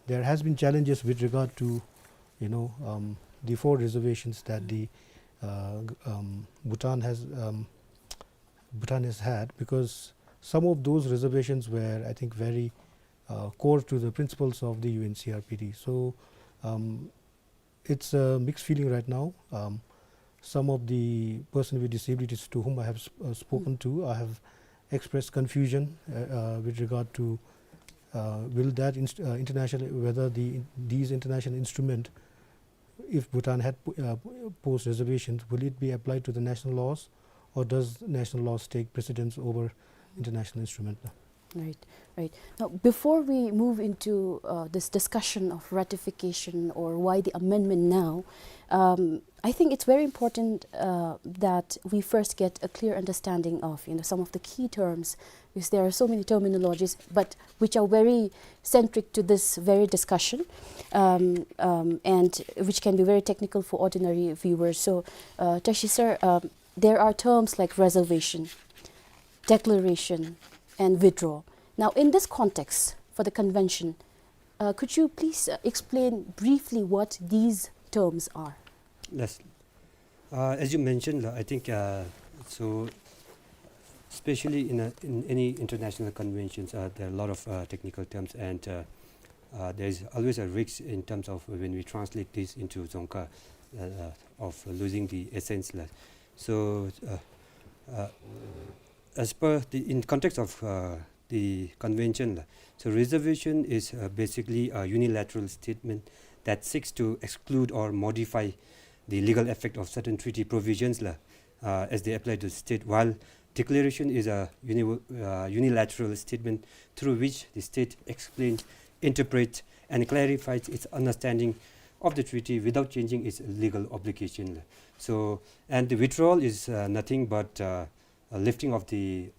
there has been challenges with regard to, you know, um, the four reservations that the, uh, g-, um, Bhutan has, um, Bhutan has had, because some of those reservations were, I think, very, uh, core to the principles of the U N C R P D. So, um, it's a mixed feeling right now. Um, some of the person with disabilities to whom I have sp-, uh, spoken to, I have expressed confusion, uh, uh, with regard to, uh, will that inst-, uh, international, whether the, these international instrument, if Bhutan had po-, uh, posed reservations, will it be applied to the national laws, or does national laws take precedence over international instrument? Right, right. Now, before we move into, uh, this discussion of ratification or why the amendment now, um, I think it's very important, uh, that we first get a clear understanding of, you know, some of the key terms, because there are so many terminologies, but which are very centric to this very discussion, um, um, and which can be very technical for ordinary viewers. So, uh, Tashi sir, um, there are terms like reservation, declaration, and withdrawal. Now, in this context, for the convention. Uh, could you please, uh, explain briefly what these terms are? Yes. Uh, as you mentioned, uh, I think, uh, so especially in, a, in any international conventions, uh, there are a lot of, uh, technical terms, and, uh, uh, there is always a risk in terms of when we translate this into Dzongkha, uh, uh, of losing the essence la. So, uh, uh, as per the, in context of, uh, the convention la, so reservation is, uh, basically a unilateral statement that seeks to exclude or modify the legal effect of certain treaty provisions la, uh, as they apply to the state, while declaration is a uni-, uh, unilateral statement through which the state explains, interprets, and clarifies its understanding of the treaty without changing its legal obligation la. So, and the withdrawal is, uh, nothing but, uh, a lifting of the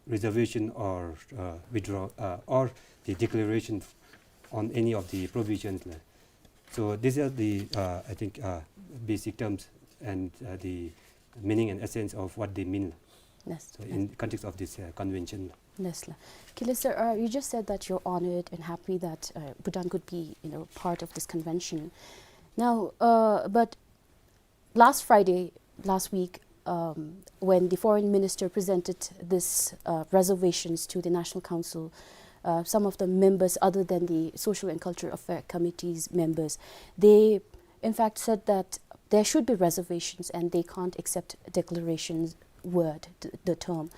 reservation or, uh, withdraw, uh, or the declaration on any of the provisions la. So these are the, uh, I think, uh, basic terms and, uh, the meaning and essence of what they mean. Yes. So in context of this, uh, convention. Yes la. Kile sir, uh, you just said that you're honored and happy that, uh, Bhutan could be, you know, part of this convention. Now, uh, but last Friday, last week, um, when the foreign minister presented this, uh, reservations to the National Council, uh, some of the members, other than the Social and Cultural Affair Committee's members, they in fact said that there should be reservations and they can't accept declarations word, th-, the term.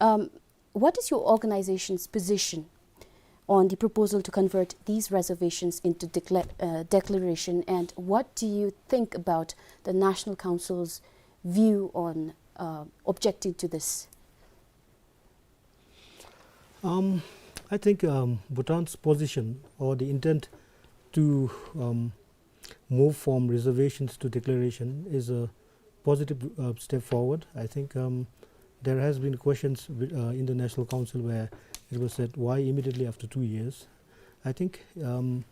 Um, what is your organization's position on the proposal to convert these reservations into decla-, uh, declaration, and what do you think about the National Council's view on, uh, objecting to this? Um, I think, um, Bhutan's position or the intent to, um, move from reservations to declaration is a positive, uh, step forward. I think, um, there has been questions wi-, uh, in the National Council where it was said, "Why immediately after two years?" I think, um,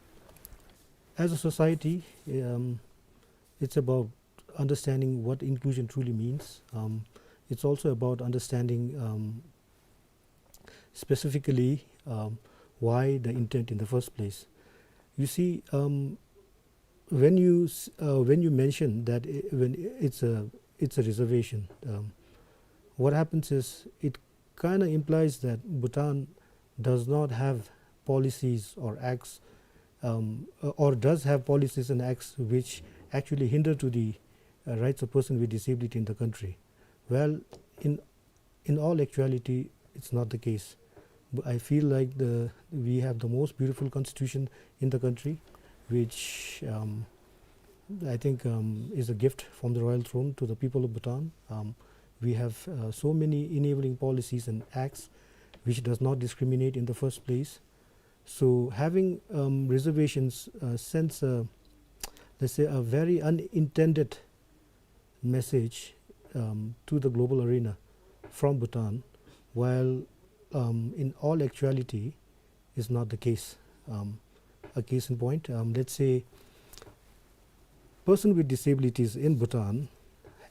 as a society, um, it's about understanding what inclusion truly means. Um, it's also about understanding, um, specifically, um, why the intent in the first place. You see, um, when you s-, uh, when you mention that i-, when i-, it's a, it's a reservation, um, what happens is it kinda implies that Bhutan does not have policies or acts, um, uh, or does have policies and acts which actually hinder to the, uh, rights of person with disability in the country. Well, in in all actuality, it's not the case. B-, I feel like the, we have the most beautiful constitution in the country, which, um, I think, um, is a gift from the royal throne to the people of Bhutan. Um, we have, uh, so many enabling policies and acts which does not discriminate in the first place. So having, um, reservations, uh, sends a, let's say, a very unintended message, um, to the global arena from Bhutan, while, um, in all actuality is not the case. Um, a case in point, um, let's say, person with disabilities in Bhutan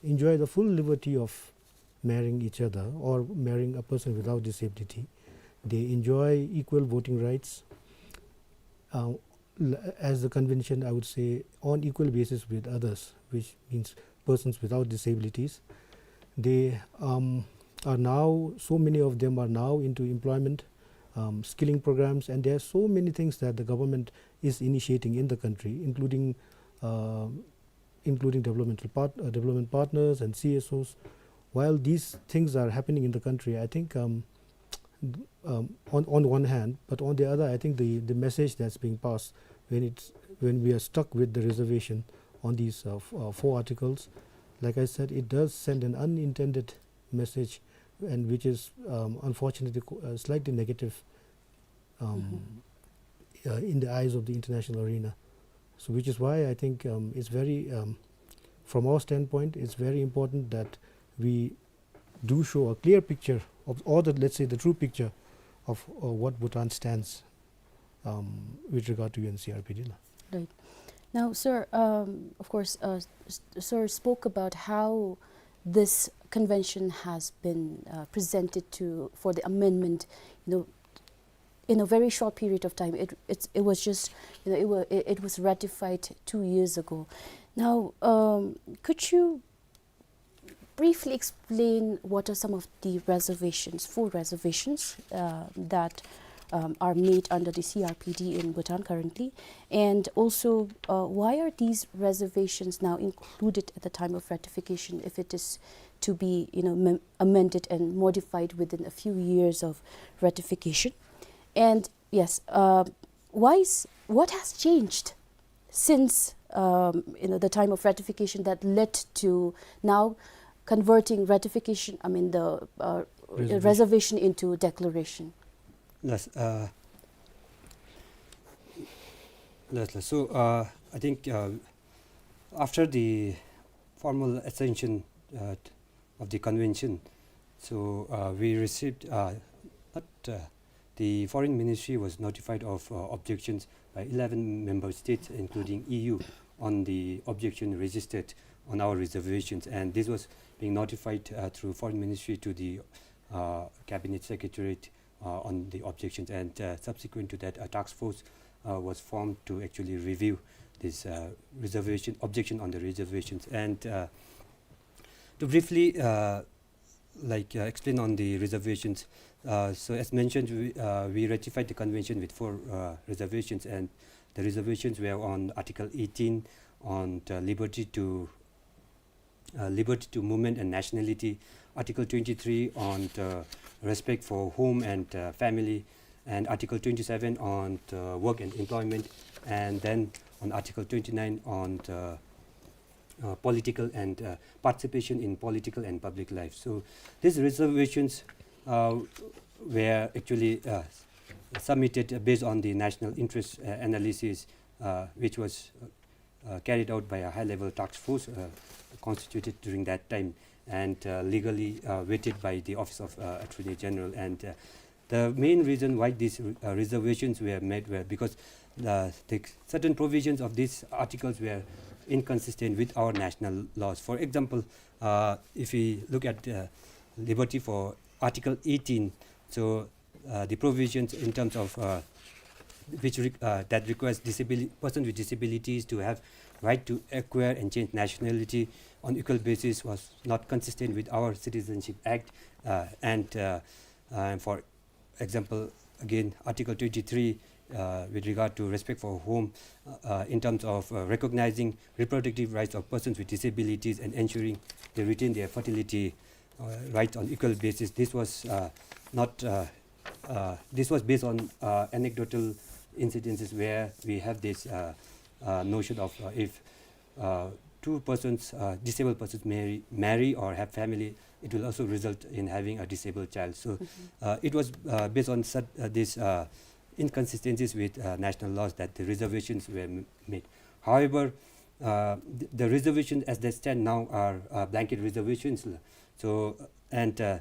enjoy the full liberty of marrying each other or marrying a person without disability. They enjoy equal voting rights. Uh, l-, as the convention, I would say, on equal basis with others, which means persons without disabilities. They, um, are now, so many of them are now into employment, um, skilling programs, and there are so many things that the government is initiating in the country, including, uh, including developmental part-, uh, development partners and C S Os. While these things are happening in the country, I think, um, um, on, on one hand, but on the other, I think the, the message that's being passed when it's, when we are stuck with the reservation on these, uh, f-, uh, four articles, like I said, it does send an unintended message, and which is, um, unfortunately, co-, uh, slightly negative, um, uh, in the eyes of the international arena. So, which is why I think, um, it's very, um, from our standpoint, it's very important that we do show a clear picture of, or the, let's say, the true picture of, uh, what Bhutan stands, um, with regard to U N C R P D la. Right. Now, sir, um, of course, uh, s-, s-, sir spoke about how this convention has been, uh, presented to, for the amendment, you know, in a very short period of time. It, it's, it was just, you know, it, wa- it it was ratified two years ago. Now, um, could you briefly explain what are some of the reservations, four reservations, uh, that um, are made under the C R P D in Bhutan currently? And also, uh, why are these reservations now included at the time of ratification if it is to be, you know, mem- amended and modified within a few years of ratification? And yes, uh, why is, what has changed since, um, you know, the time of ratification that led to now converting ratification, I mean, the uh, reservation into declaration? Yes, uh, yes, yes. So, uh, I think, uh, after the formal accession, uh, of the convention, so, uh, we received, uh, not, uh, the foreign ministry was notified of, uh, objections by eleven member states, including E U, on the objection registered on our reservations. And this was being notified, uh, through foreign ministry to the, uh, cabinet secretariat, uh, on the objections. And, uh, subsequent to that, a task force, uh, was formed to actually review this, uh, reservation, objection on the reservations. And, uh, to briefly, uh, like, uh, explain on the reservations. Uh, so as mentioned, we, uh, we ratified the convention with four, uh, reservations, and the reservations were on Article eighteen on the liberty to, uh, liberty to movement and nationality, Article twenty-three on the respect for home and, uh, family, and Article twenty-seven on the work and employment, and then on Article twenty-nine on the uh, political and, uh, participation in political and public life. So these reservations, uh, were actually, uh, submitted based on the national interest, uh, analysis, uh, which was, uh, carried out by a high-level task force, uh, constituted during that time and, uh, legally, uh, vetted by the Office of, uh, Attorney General. And, uh, the main reason why these, uh, reservations were made were because, uh, the certain provisions of these articles were inconsistent with our national laws. For example, uh, if we look at, uh, liberty for Article eighteen, so, uh, the provisions in terms of, uh, which re- uh, that requires disabili- persons with disabilities to have right to acquire and change nationality on equal basis was not consistent with our Citizenship Act, uh, and, uh, uh, for example, again, Article twenty-three, uh, with regard to respect for home, uh, uh, in terms of, uh, recognizing reproductive rights of persons with disabilities and ensuring they retain their fertility, uh, rights on equal basis. This was, uh, not, uh, uh, this was based on, uh, anecdotal incidences where we have this, uh, uh, notion of, uh, if uh, two persons, uh, disabled persons marry, marry or have family, it will also result in having a disabled child. So, uh, it was, uh, based on such, uh, these, uh, inconsistencies with, uh, national laws that the reservations were m- made. However, uh, the, the reservations as they stand now are, uh, blanket reservations. So, and, uh,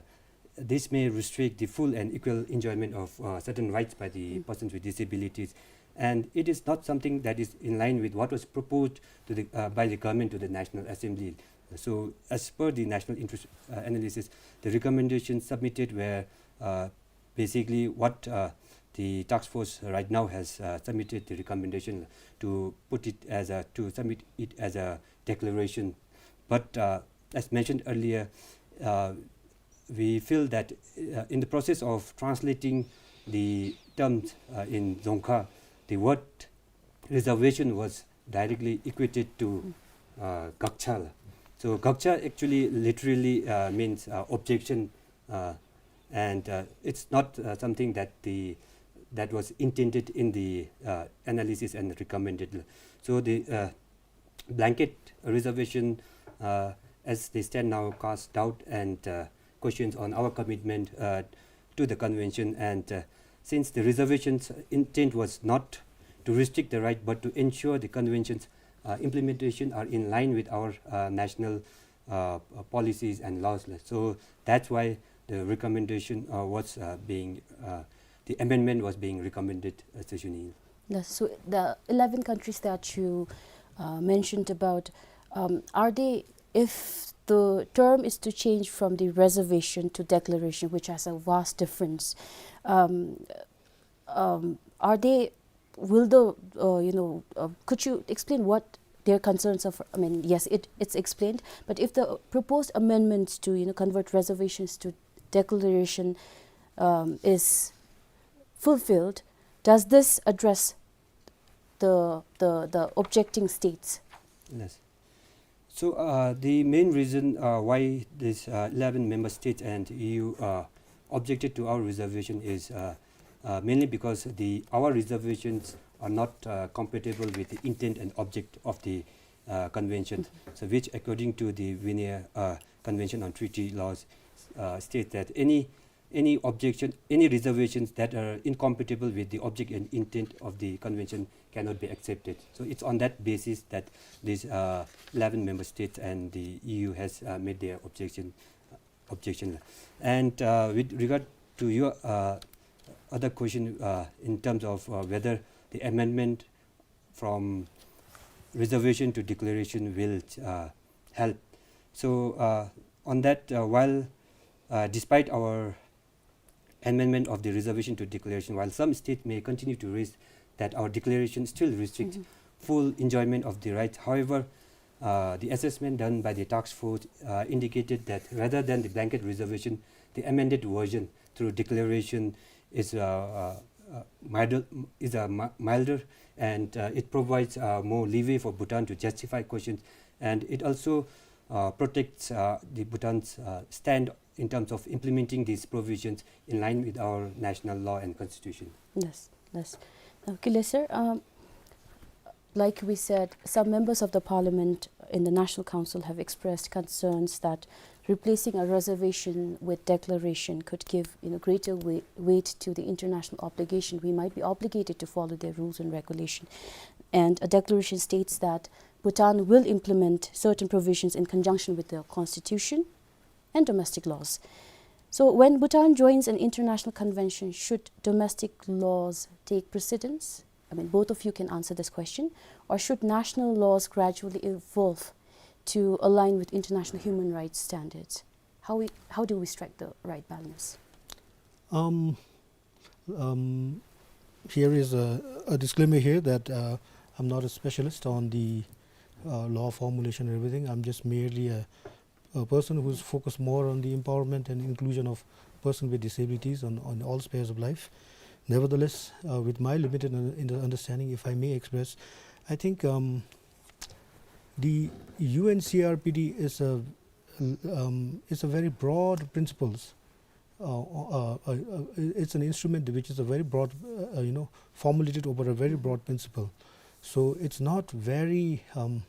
this may restrict the full and equal enjoyment of, uh, certain rights by the persons with disabilities. And it is not something that is in line with what was proposed to the, uh, by the government to the National Assembly. So, as per the national interest, uh, analysis, the recommendations submitted were, uh, basically what, uh, the task force right now has, uh, submitted the recommendation to put it as a, to submit it as a declaration. But, uh, as mentioned earlier, uh, we feel that, uh, in the process of translating the terms, uh, in Dzongkha, the word reservation was directly equated to, uh, gakcha. So gakcha actually literally, uh, means, uh, objection, uh, and, uh, it's not, uh, something that the, that was intended in the, uh, analysis and recommended. So the, uh, blanket reservation, uh, as they stand now, cast doubt and, uh, questions on our commitment, uh, to the convention. And, uh, since the reservation's intent was not to restrict the right, but to ensure the convention's, uh, implementation are in line with our, uh, national, uh, policies and laws. So that's why the recommendation, uh, was, uh, being, uh, the amendment was being recommended, uh, Sir Shuning. Yes, so the eleven countries that you, uh, mentioned about, um, are they, if the term is to change from the reservation to declaration, which has a vast difference, um, um, are they, will the, uh, you know, uh, could you explain what their concerns are? For, I mean, yes, it, it's explained, but if the proposed amendments to, you know, convert reservations to declaration, um, is fulfilled, does this address the, the, the objecting states? Yes. So, uh, the main reason, uh, why this, uh, eleven member states and E U, uh, objected to our reservation is, uh, uh, mainly because the, our reservations are not, uh, compatible with the intent and object of the, uh, convention. So, which, according to the Vienna, uh, Convention on Treaty Laws, uh, states that any any objection, any reservations that are incompatible with the object and intent of the convention cannot be accepted. So it's on that basis that these, uh, eleven member states and the E U has, uh, made their objection, objection. And, uh, with regard to your, uh, other question, uh, in terms of, uh, whether the amendment from reservation to declaration will, uh, help. So, uh, on that, uh, while, uh, despite our amendment of the reservation to declaration, while some states may continue to raise that our declaration still restricts full enjoyment of the rights. However, uh, the assessment done by the task force, uh, indicated that rather than the blanket reservation, the amended version through declaration is, uh, uh, uh, milder, is a mi-, milder, and, uh, it provides, uh, more leeway for Bhutan to justify questions, and it also, uh, protects, uh, the Bhutan's, uh, stand in terms of implementing these provisions in line with our national law and constitution. Yes, yes. Now, Kile sir, um, like we said, some members of the parliament in the National Council have expressed concerns that replacing a reservation with declaration could give, you know, greater wei-, weight to the international obligation. We might be obligated to follow their rules and regulation. And a declaration states that Bhutan will implement certain provisions in conjunction with the constitution and domestic laws. So when Bhutan joins an international convention, should domestic laws take precedence? I mean, both of you can answer this question. Or should national laws gradually evolve to align with international human rights standards? How we, how do we strike the right balance? Um, um, here is a, a disclaimer here that, uh, I'm not a specialist on the, uh, law formulation and everything. I'm just merely a, a person who's focused more on the empowerment and inclusion of persons with disabilities on, on all spheres of life. Nevertheless, uh, with my limited un-, in the understanding, if I may express, I think, um, the U N C R P D is a, um, is a very broad principles. Uh, uh, uh, uh, it's an instrument which is a very broad, uh, uh, you know, formulated over a very broad principle. So it's not very, um,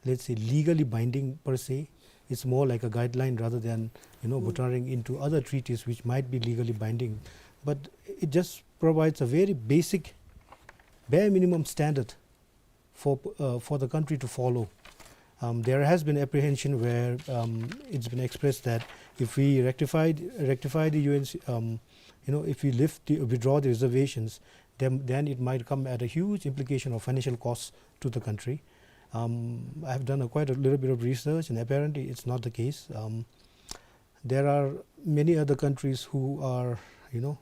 let's say, legally binding per se. It's more like a guideline rather than, you know, buttressing into other treaties which might be legally binding. But it just provides a very basic, bare minimum standard for, uh, for the country to follow. Um, there has been apprehension where, um, it's been expressed that if we rectify, rectify the U N C, um, you know, if we lift the, withdraw the reservations, then, then it might come at a huge implication of financial costs to the country. Um, I have done a quite a little bit of research, and apparently it's not the case. Um, there are many other countries who are, you know,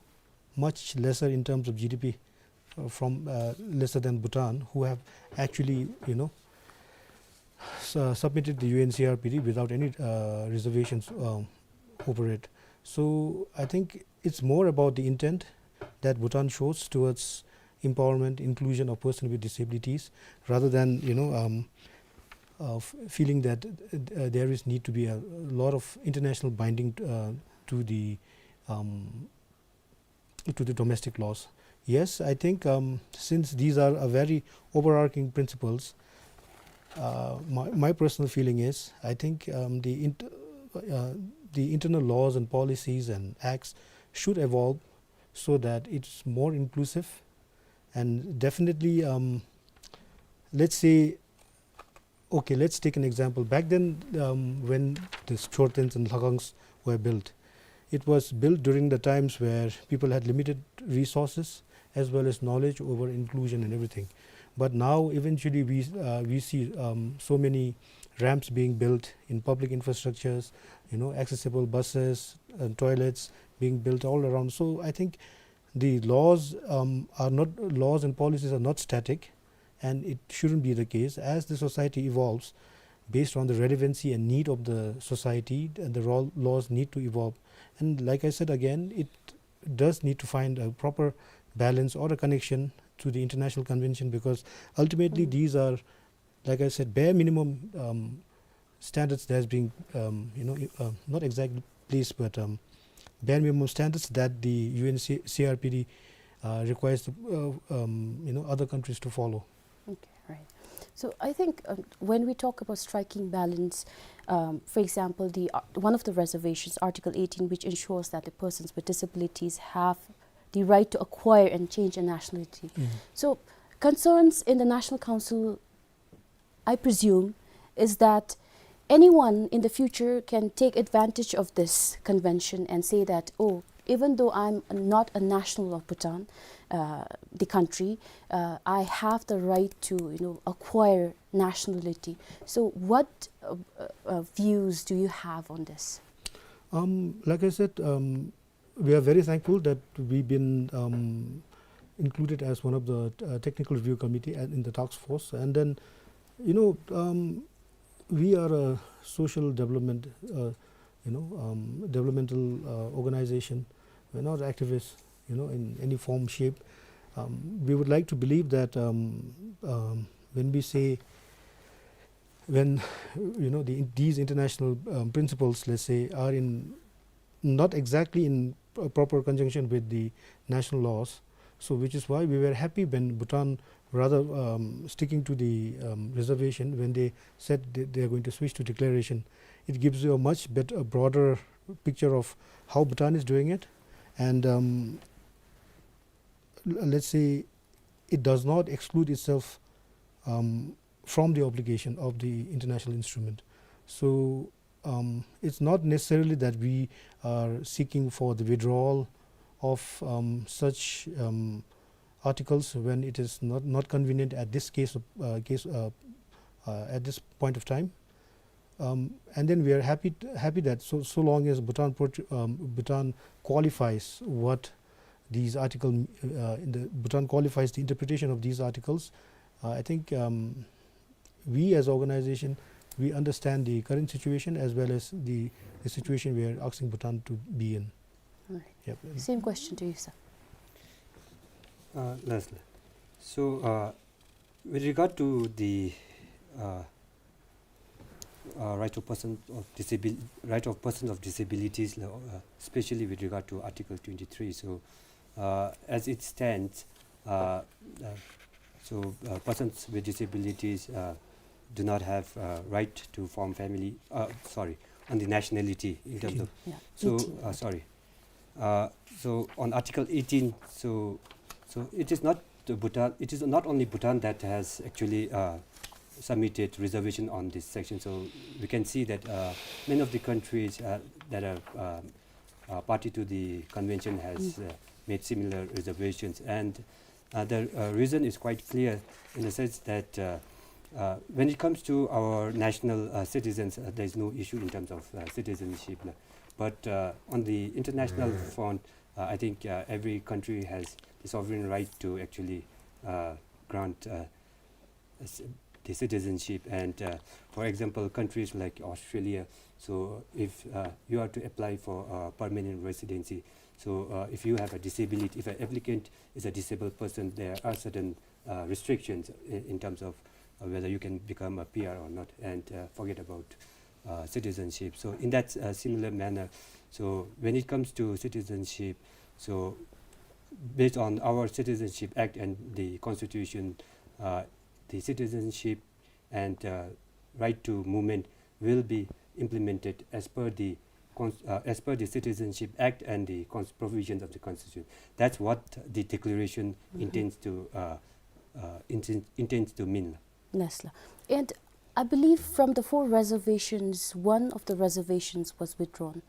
much lesser in terms of G D P, uh, from, uh, lesser than Bhutan, who have actually, you know, su-, submitted the U N C R P D without any, uh, reservations, um, over it. So I think it's more about the intent that Bhutan shows towards empowerment, inclusion of persons with disabilities, rather than, you know, um, uh, f-, feeling that, uh, there is need to be a lot of international binding, uh, to the, um, to the domestic laws. Yes, I think, um, since these are a very overarching principles, uh, my, my personal feeling is, I think, um, the int-, uh, the internal laws and policies and acts should evolve so that it's more inclusive. And definitely, um, let's say, okay, let's take an example. Back then, um, when the Chortens and Lhagangs were built, it was built during the times where people had limited resources as well as knowledge over inclusion and everything. But now, eventually, we, uh, we see, um, so many ramps being built in public infrastructures, you know, accessible buses and toilets being built all around. So I think the laws, um, are not, laws and policies are not static, and it shouldn't be the case. As the society evolves, based on the relevancy and need of the society, and the ro-, laws need to evolve. And like I said again, it does need to find a proper balance or a connection to the international convention, because ultimately, mm, these are, like I said, bare minimum, um, standards that has been, um, you know, uh, not exactly placed, but, um, bare minimum standards that the U N C-, C R P D, uh, requires the, uh, um, you know, other countries to follow. Okay, right. So I think, um, when we talk about striking balance, um, for example, the, uh, one of the reservations, Article eighteen, which ensures that the persons with disabilities have the right to acquire and change a nationality. Mm. So concerns in the National Council, I presume, is that anyone in the future can take advantage of this convention and say that, "Oh, even though I'm not a national of Bhutan, uh, the country, uh, I have the right to, you know, acquire nationality." So what, uh, uh, uh, views do you have on this? Um, like I said, um, we are very thankful that we've been, um, included as one of the, uh, technical review committee and in the task force. And then, you know, um, we are a social development, uh, you know, um, developmental, uh, organization. We're not activists, you know, in any form, shape. Um, we would like to believe that, um, um, when we say, when, you know, the, these international, um, principles, let's say, are in, not exactly in p-, proper conjunction with the national laws. So, which is why we were happy when Bhutan, rather, um, sticking to the, um, reservation, when they said they, they are going to switch to declaration, it gives you a much better, a broader picture of how Bhutan is doing it. And, um, l-, let's say, it does not exclude itself, um, from the obligation of the international instrument. So, um, it's not necessarily that we are seeking for the withdrawal of, um, such, um, articles when it is not, not convenient at this case of, uh, case, uh, uh, at this point of time. Um, and then we are happy, happy that so, so long as Bhutan pro-, um, Bhutan qualifies what these article, uh, in the Bhutan qualifies the interpretation of these articles, uh, I think, um, we as organization, we understand the current situation as well as the, the situation we are asking Bhutan to be in. All right. Yep. Same question to you, sir. Uh, Leslie. So, uh, with regard to the, uh, uh, right of person of disabil-, right of persons of disabilities, uh, especially with regard to Article twenty-three. So, uh, as it stands, uh, uh, so, uh, persons with disabilities, uh, do not have, uh, right to form family, uh, sorry, on the nationality in terms of, yeah, so, eighteen. Uh, sorry. Uh, so on Article eighteen, so, so it is not the Bhutan, it is not only Bhutan that has actually, uh, submitted reservation on this section. So we can see that, uh, many of the countries, uh, that are, uh, uh, party to the convention has, mm, uh, made similar reservations. And, uh, the, uh, reason is quite clear in the sense that, uh, uh, when it comes to our national, uh, citizens, uh, there is no issue in terms of, uh, citizenship. But, uh, on the international front, uh, I think, uh, every country has the sovereign right to actually, uh, grant, uh, c-, the citizenship. And, uh, for example, countries like Australia, so if, uh, you are to apply for, uh, permanent residency, so, uh, if you have a disability, if an applicant is a disabled person, there are certain, uh, restrictions in, in terms of, uh, whether you can become a P R or not, and, uh, forget about, uh, citizenship. So in that, uh, similar manner, so when it comes to citizenship, so based on our Citizenship Act and the Constitution, uh, the citizenship and, uh, right to movement will be implemented as per the cons-, uh, as per the Citizenship Act and the cons-, provisions of the Constitution. That's what the declaration, mm-hmm, intends to, uh, uh, inten-, intends to mean. Yes, la. And I believe from the four reservations, one of the reservations was withdrawn.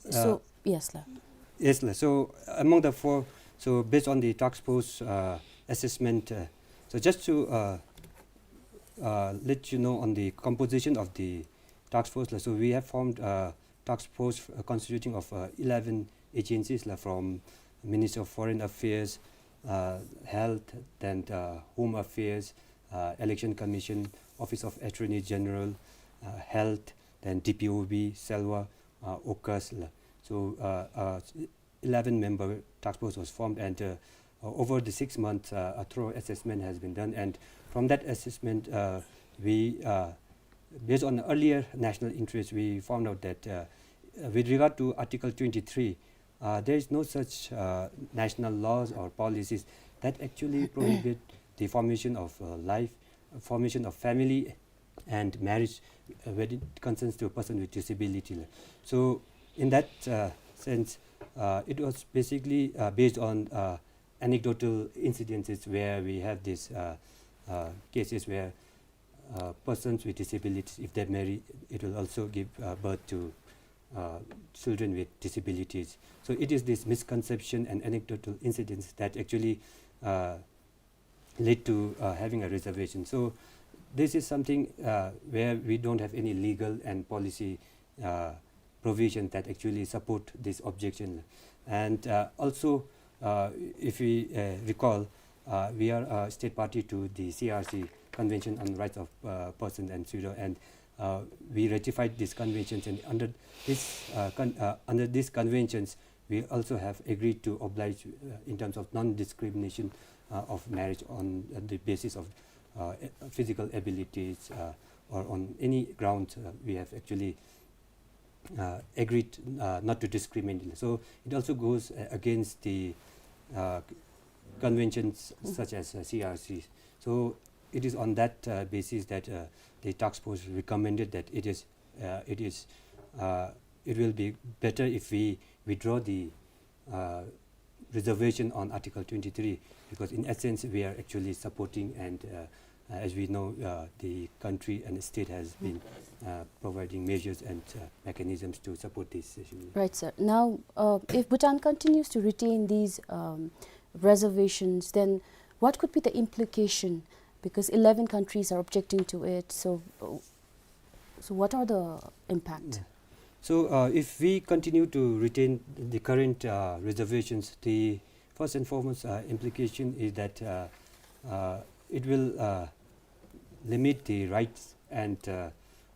So, uh, yes, la. Yes, la. So among the four, so based on the task force, uh, assessment, uh, so just to, uh, uh, let you know on the composition of the task force, la. So we have formed a task force, uh, constituting of, uh, eleven agencies, la, from, Ministry of Foreign Affairs, uh, Health, then, uh, Home Affairs, uh, Election Commission, Office of Attorney General, uh, Health, then D P O B, SELWA, uh, OCUS la. So, uh, uh, eleven member task force was formed, and, uh, uh, over the six months, uh, a thorough assessment has been done. And from that assessment, uh, we, uh, based on earlier national interest, we found out that, uh, uh, with regard to Article twenty-three, uh, there is no such, uh, national laws or policies that actually prohibit the formation of, uh, life, formation of family and marriage, uh, when it concerns to a person with disability. So in that, uh, sense, uh, it was basically, uh, based on, uh, anecdotal incidences where we have these, uh, uh, cases where, uh, persons with disabilities, if they marry, it will also give, uh, birth to, uh, children with disabilities. So it is this misconception and anecdotal incidents that actually, uh, lead to, uh, having a reservation. So this is something, uh, where we don't have any legal and policy, uh, provision that actually support this objection. And, uh, also, uh, if we, uh, recall, uh, we are a state party to the C R C, Convention on Rights of, uh, Persons and Children, and, uh, we ratified these conventions. And under this, uh, con-, uh, under these conventions, we also have agreed to oblige, uh, in terms of non-discrimination, uh, of marriage on, uh, the basis of, uh, physical abilities, uh, or on any grounds. Uh, we have actually, uh, agreed, uh, not to discriminate. So it also goes, uh, against the, uh, conventions such as, uh, C R C. So it is on that, uh, basis that, uh, the task force recommended that it is, uh, it is, uh, it will be better if we withdraw the, uh, reservation on Article twenty-three, because in essence we are actually supporting and, uh, uh, as we know, uh, the country and the state has been, uh, providing measures and, uh, mechanisms to support this issue. Right, sir. Now, uh, if Bhutan continues to retain these, um, reservations, then what could be the implication? Because eleven countries are objecting to it. So, uh, so what are the impact? Yeah. So, uh, if we continue to retain the current, uh, reservations, the first and foremost, uh, implication is that, uh, uh, it will, uh, limit the rights and, uh,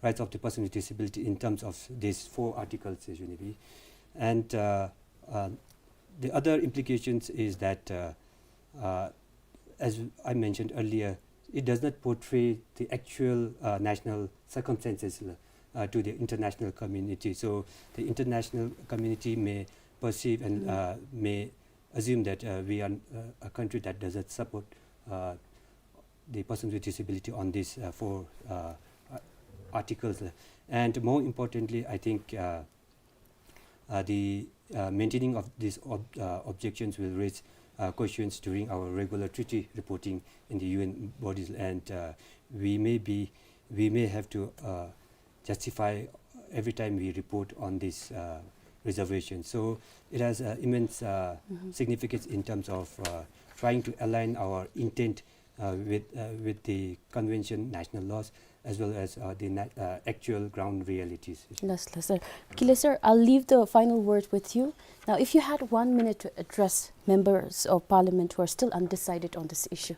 rights of the person with disability in terms of these four articles, actually. And, uh, uh, the other implications is that, uh, uh, as I mentioned earlier, it does not portray the actual, uh, national circumstances, uh, to the international community. So the international community may perceive and, uh, may assume that, uh, we are, uh, a country that does not support, uh, the persons with disability on these, uh, four, uh, uh, articles. And more importantly, I think, uh, uh, the, uh, maintaining of these ob-, uh, objections will raise, uh, questions during our regular treaty reporting in the U N bodies, and, uh, we may be, we may have to, uh, justify every time we report on this, uh, reservation. So it has, uh, immense, uh, significance in terms of, uh, trying to align our intent, uh, with, uh, with the convention national laws as well as, uh, the na-, uh, actual ground realities. Yes, yes, sir. Kile sir, I'll leave the final word with you. Now, if you had one minute to address members of parliament who are still undecided on this issue,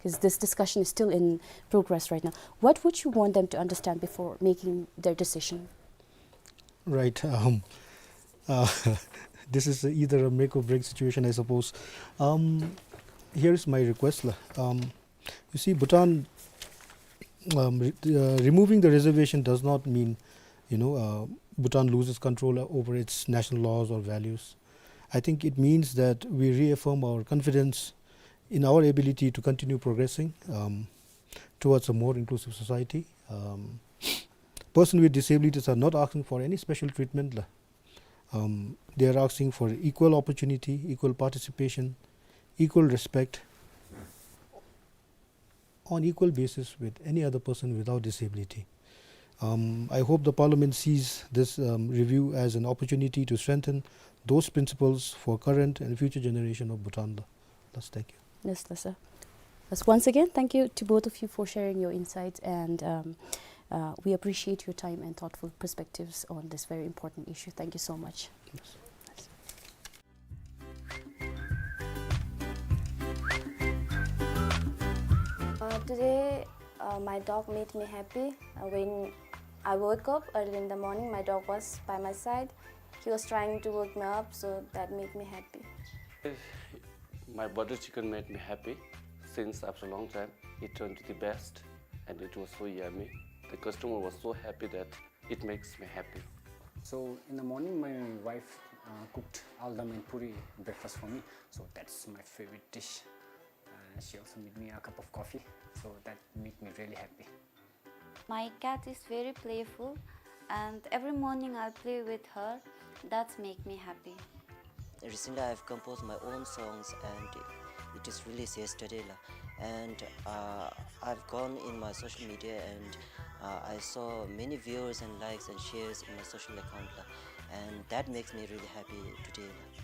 'cause this discussion is still in progress right now, what would you want them to understand before making their decision? Right. Um, uh, this is either a make or break situation, I suppose. Um, here is my request, la. Um, you see, Bhutan, um, re-, uh, removing the reservation does not mean, you know, uh, Bhutan loses control over its national laws or values. I think it means that we reaffirm our confidence in our ability to continue progressing, um, towards a more inclusive society. Um, persons with disabilities are not asking for any special treatment, la. Um, they are asking for equal opportunity, equal participation, equal respect, on equal basis with any other person without disability. Um, I hope the Parliament sees this, um, review as an opportunity to strengthen those principles for current and future generation of Bhutan. Thus, thank you. Yes, yes, sir. Yes, once again, thank you to both of you for sharing your insights, and, um, uh, we appreciate your time and thoughtful perspectives on this very important issue. Thank you so much. Yes. Today, uh, my dog made me happy. Uh, when I woke up early in the morning, my dog was by my side. He was trying to wake me up, so that made me happy. My butter chicken made me happy since after a long time. It turned to the best and it was so yummy. The customer was so happy that it makes me happy. So in the morning, my wife uh, cooked aldam and puri breakfast for me. So that's my favorite dish. Uh, she also made me a cup of coffee. So that made me really happy. My cat is very playful, and every morning I play with her. That make me happy. Recently, I've composed my own songs, and it is released yesterday, la. And uh, I've gone in my social media, and uh, I saw many viewers and likes and shares in my social account, la. And that makes me really happy today, la.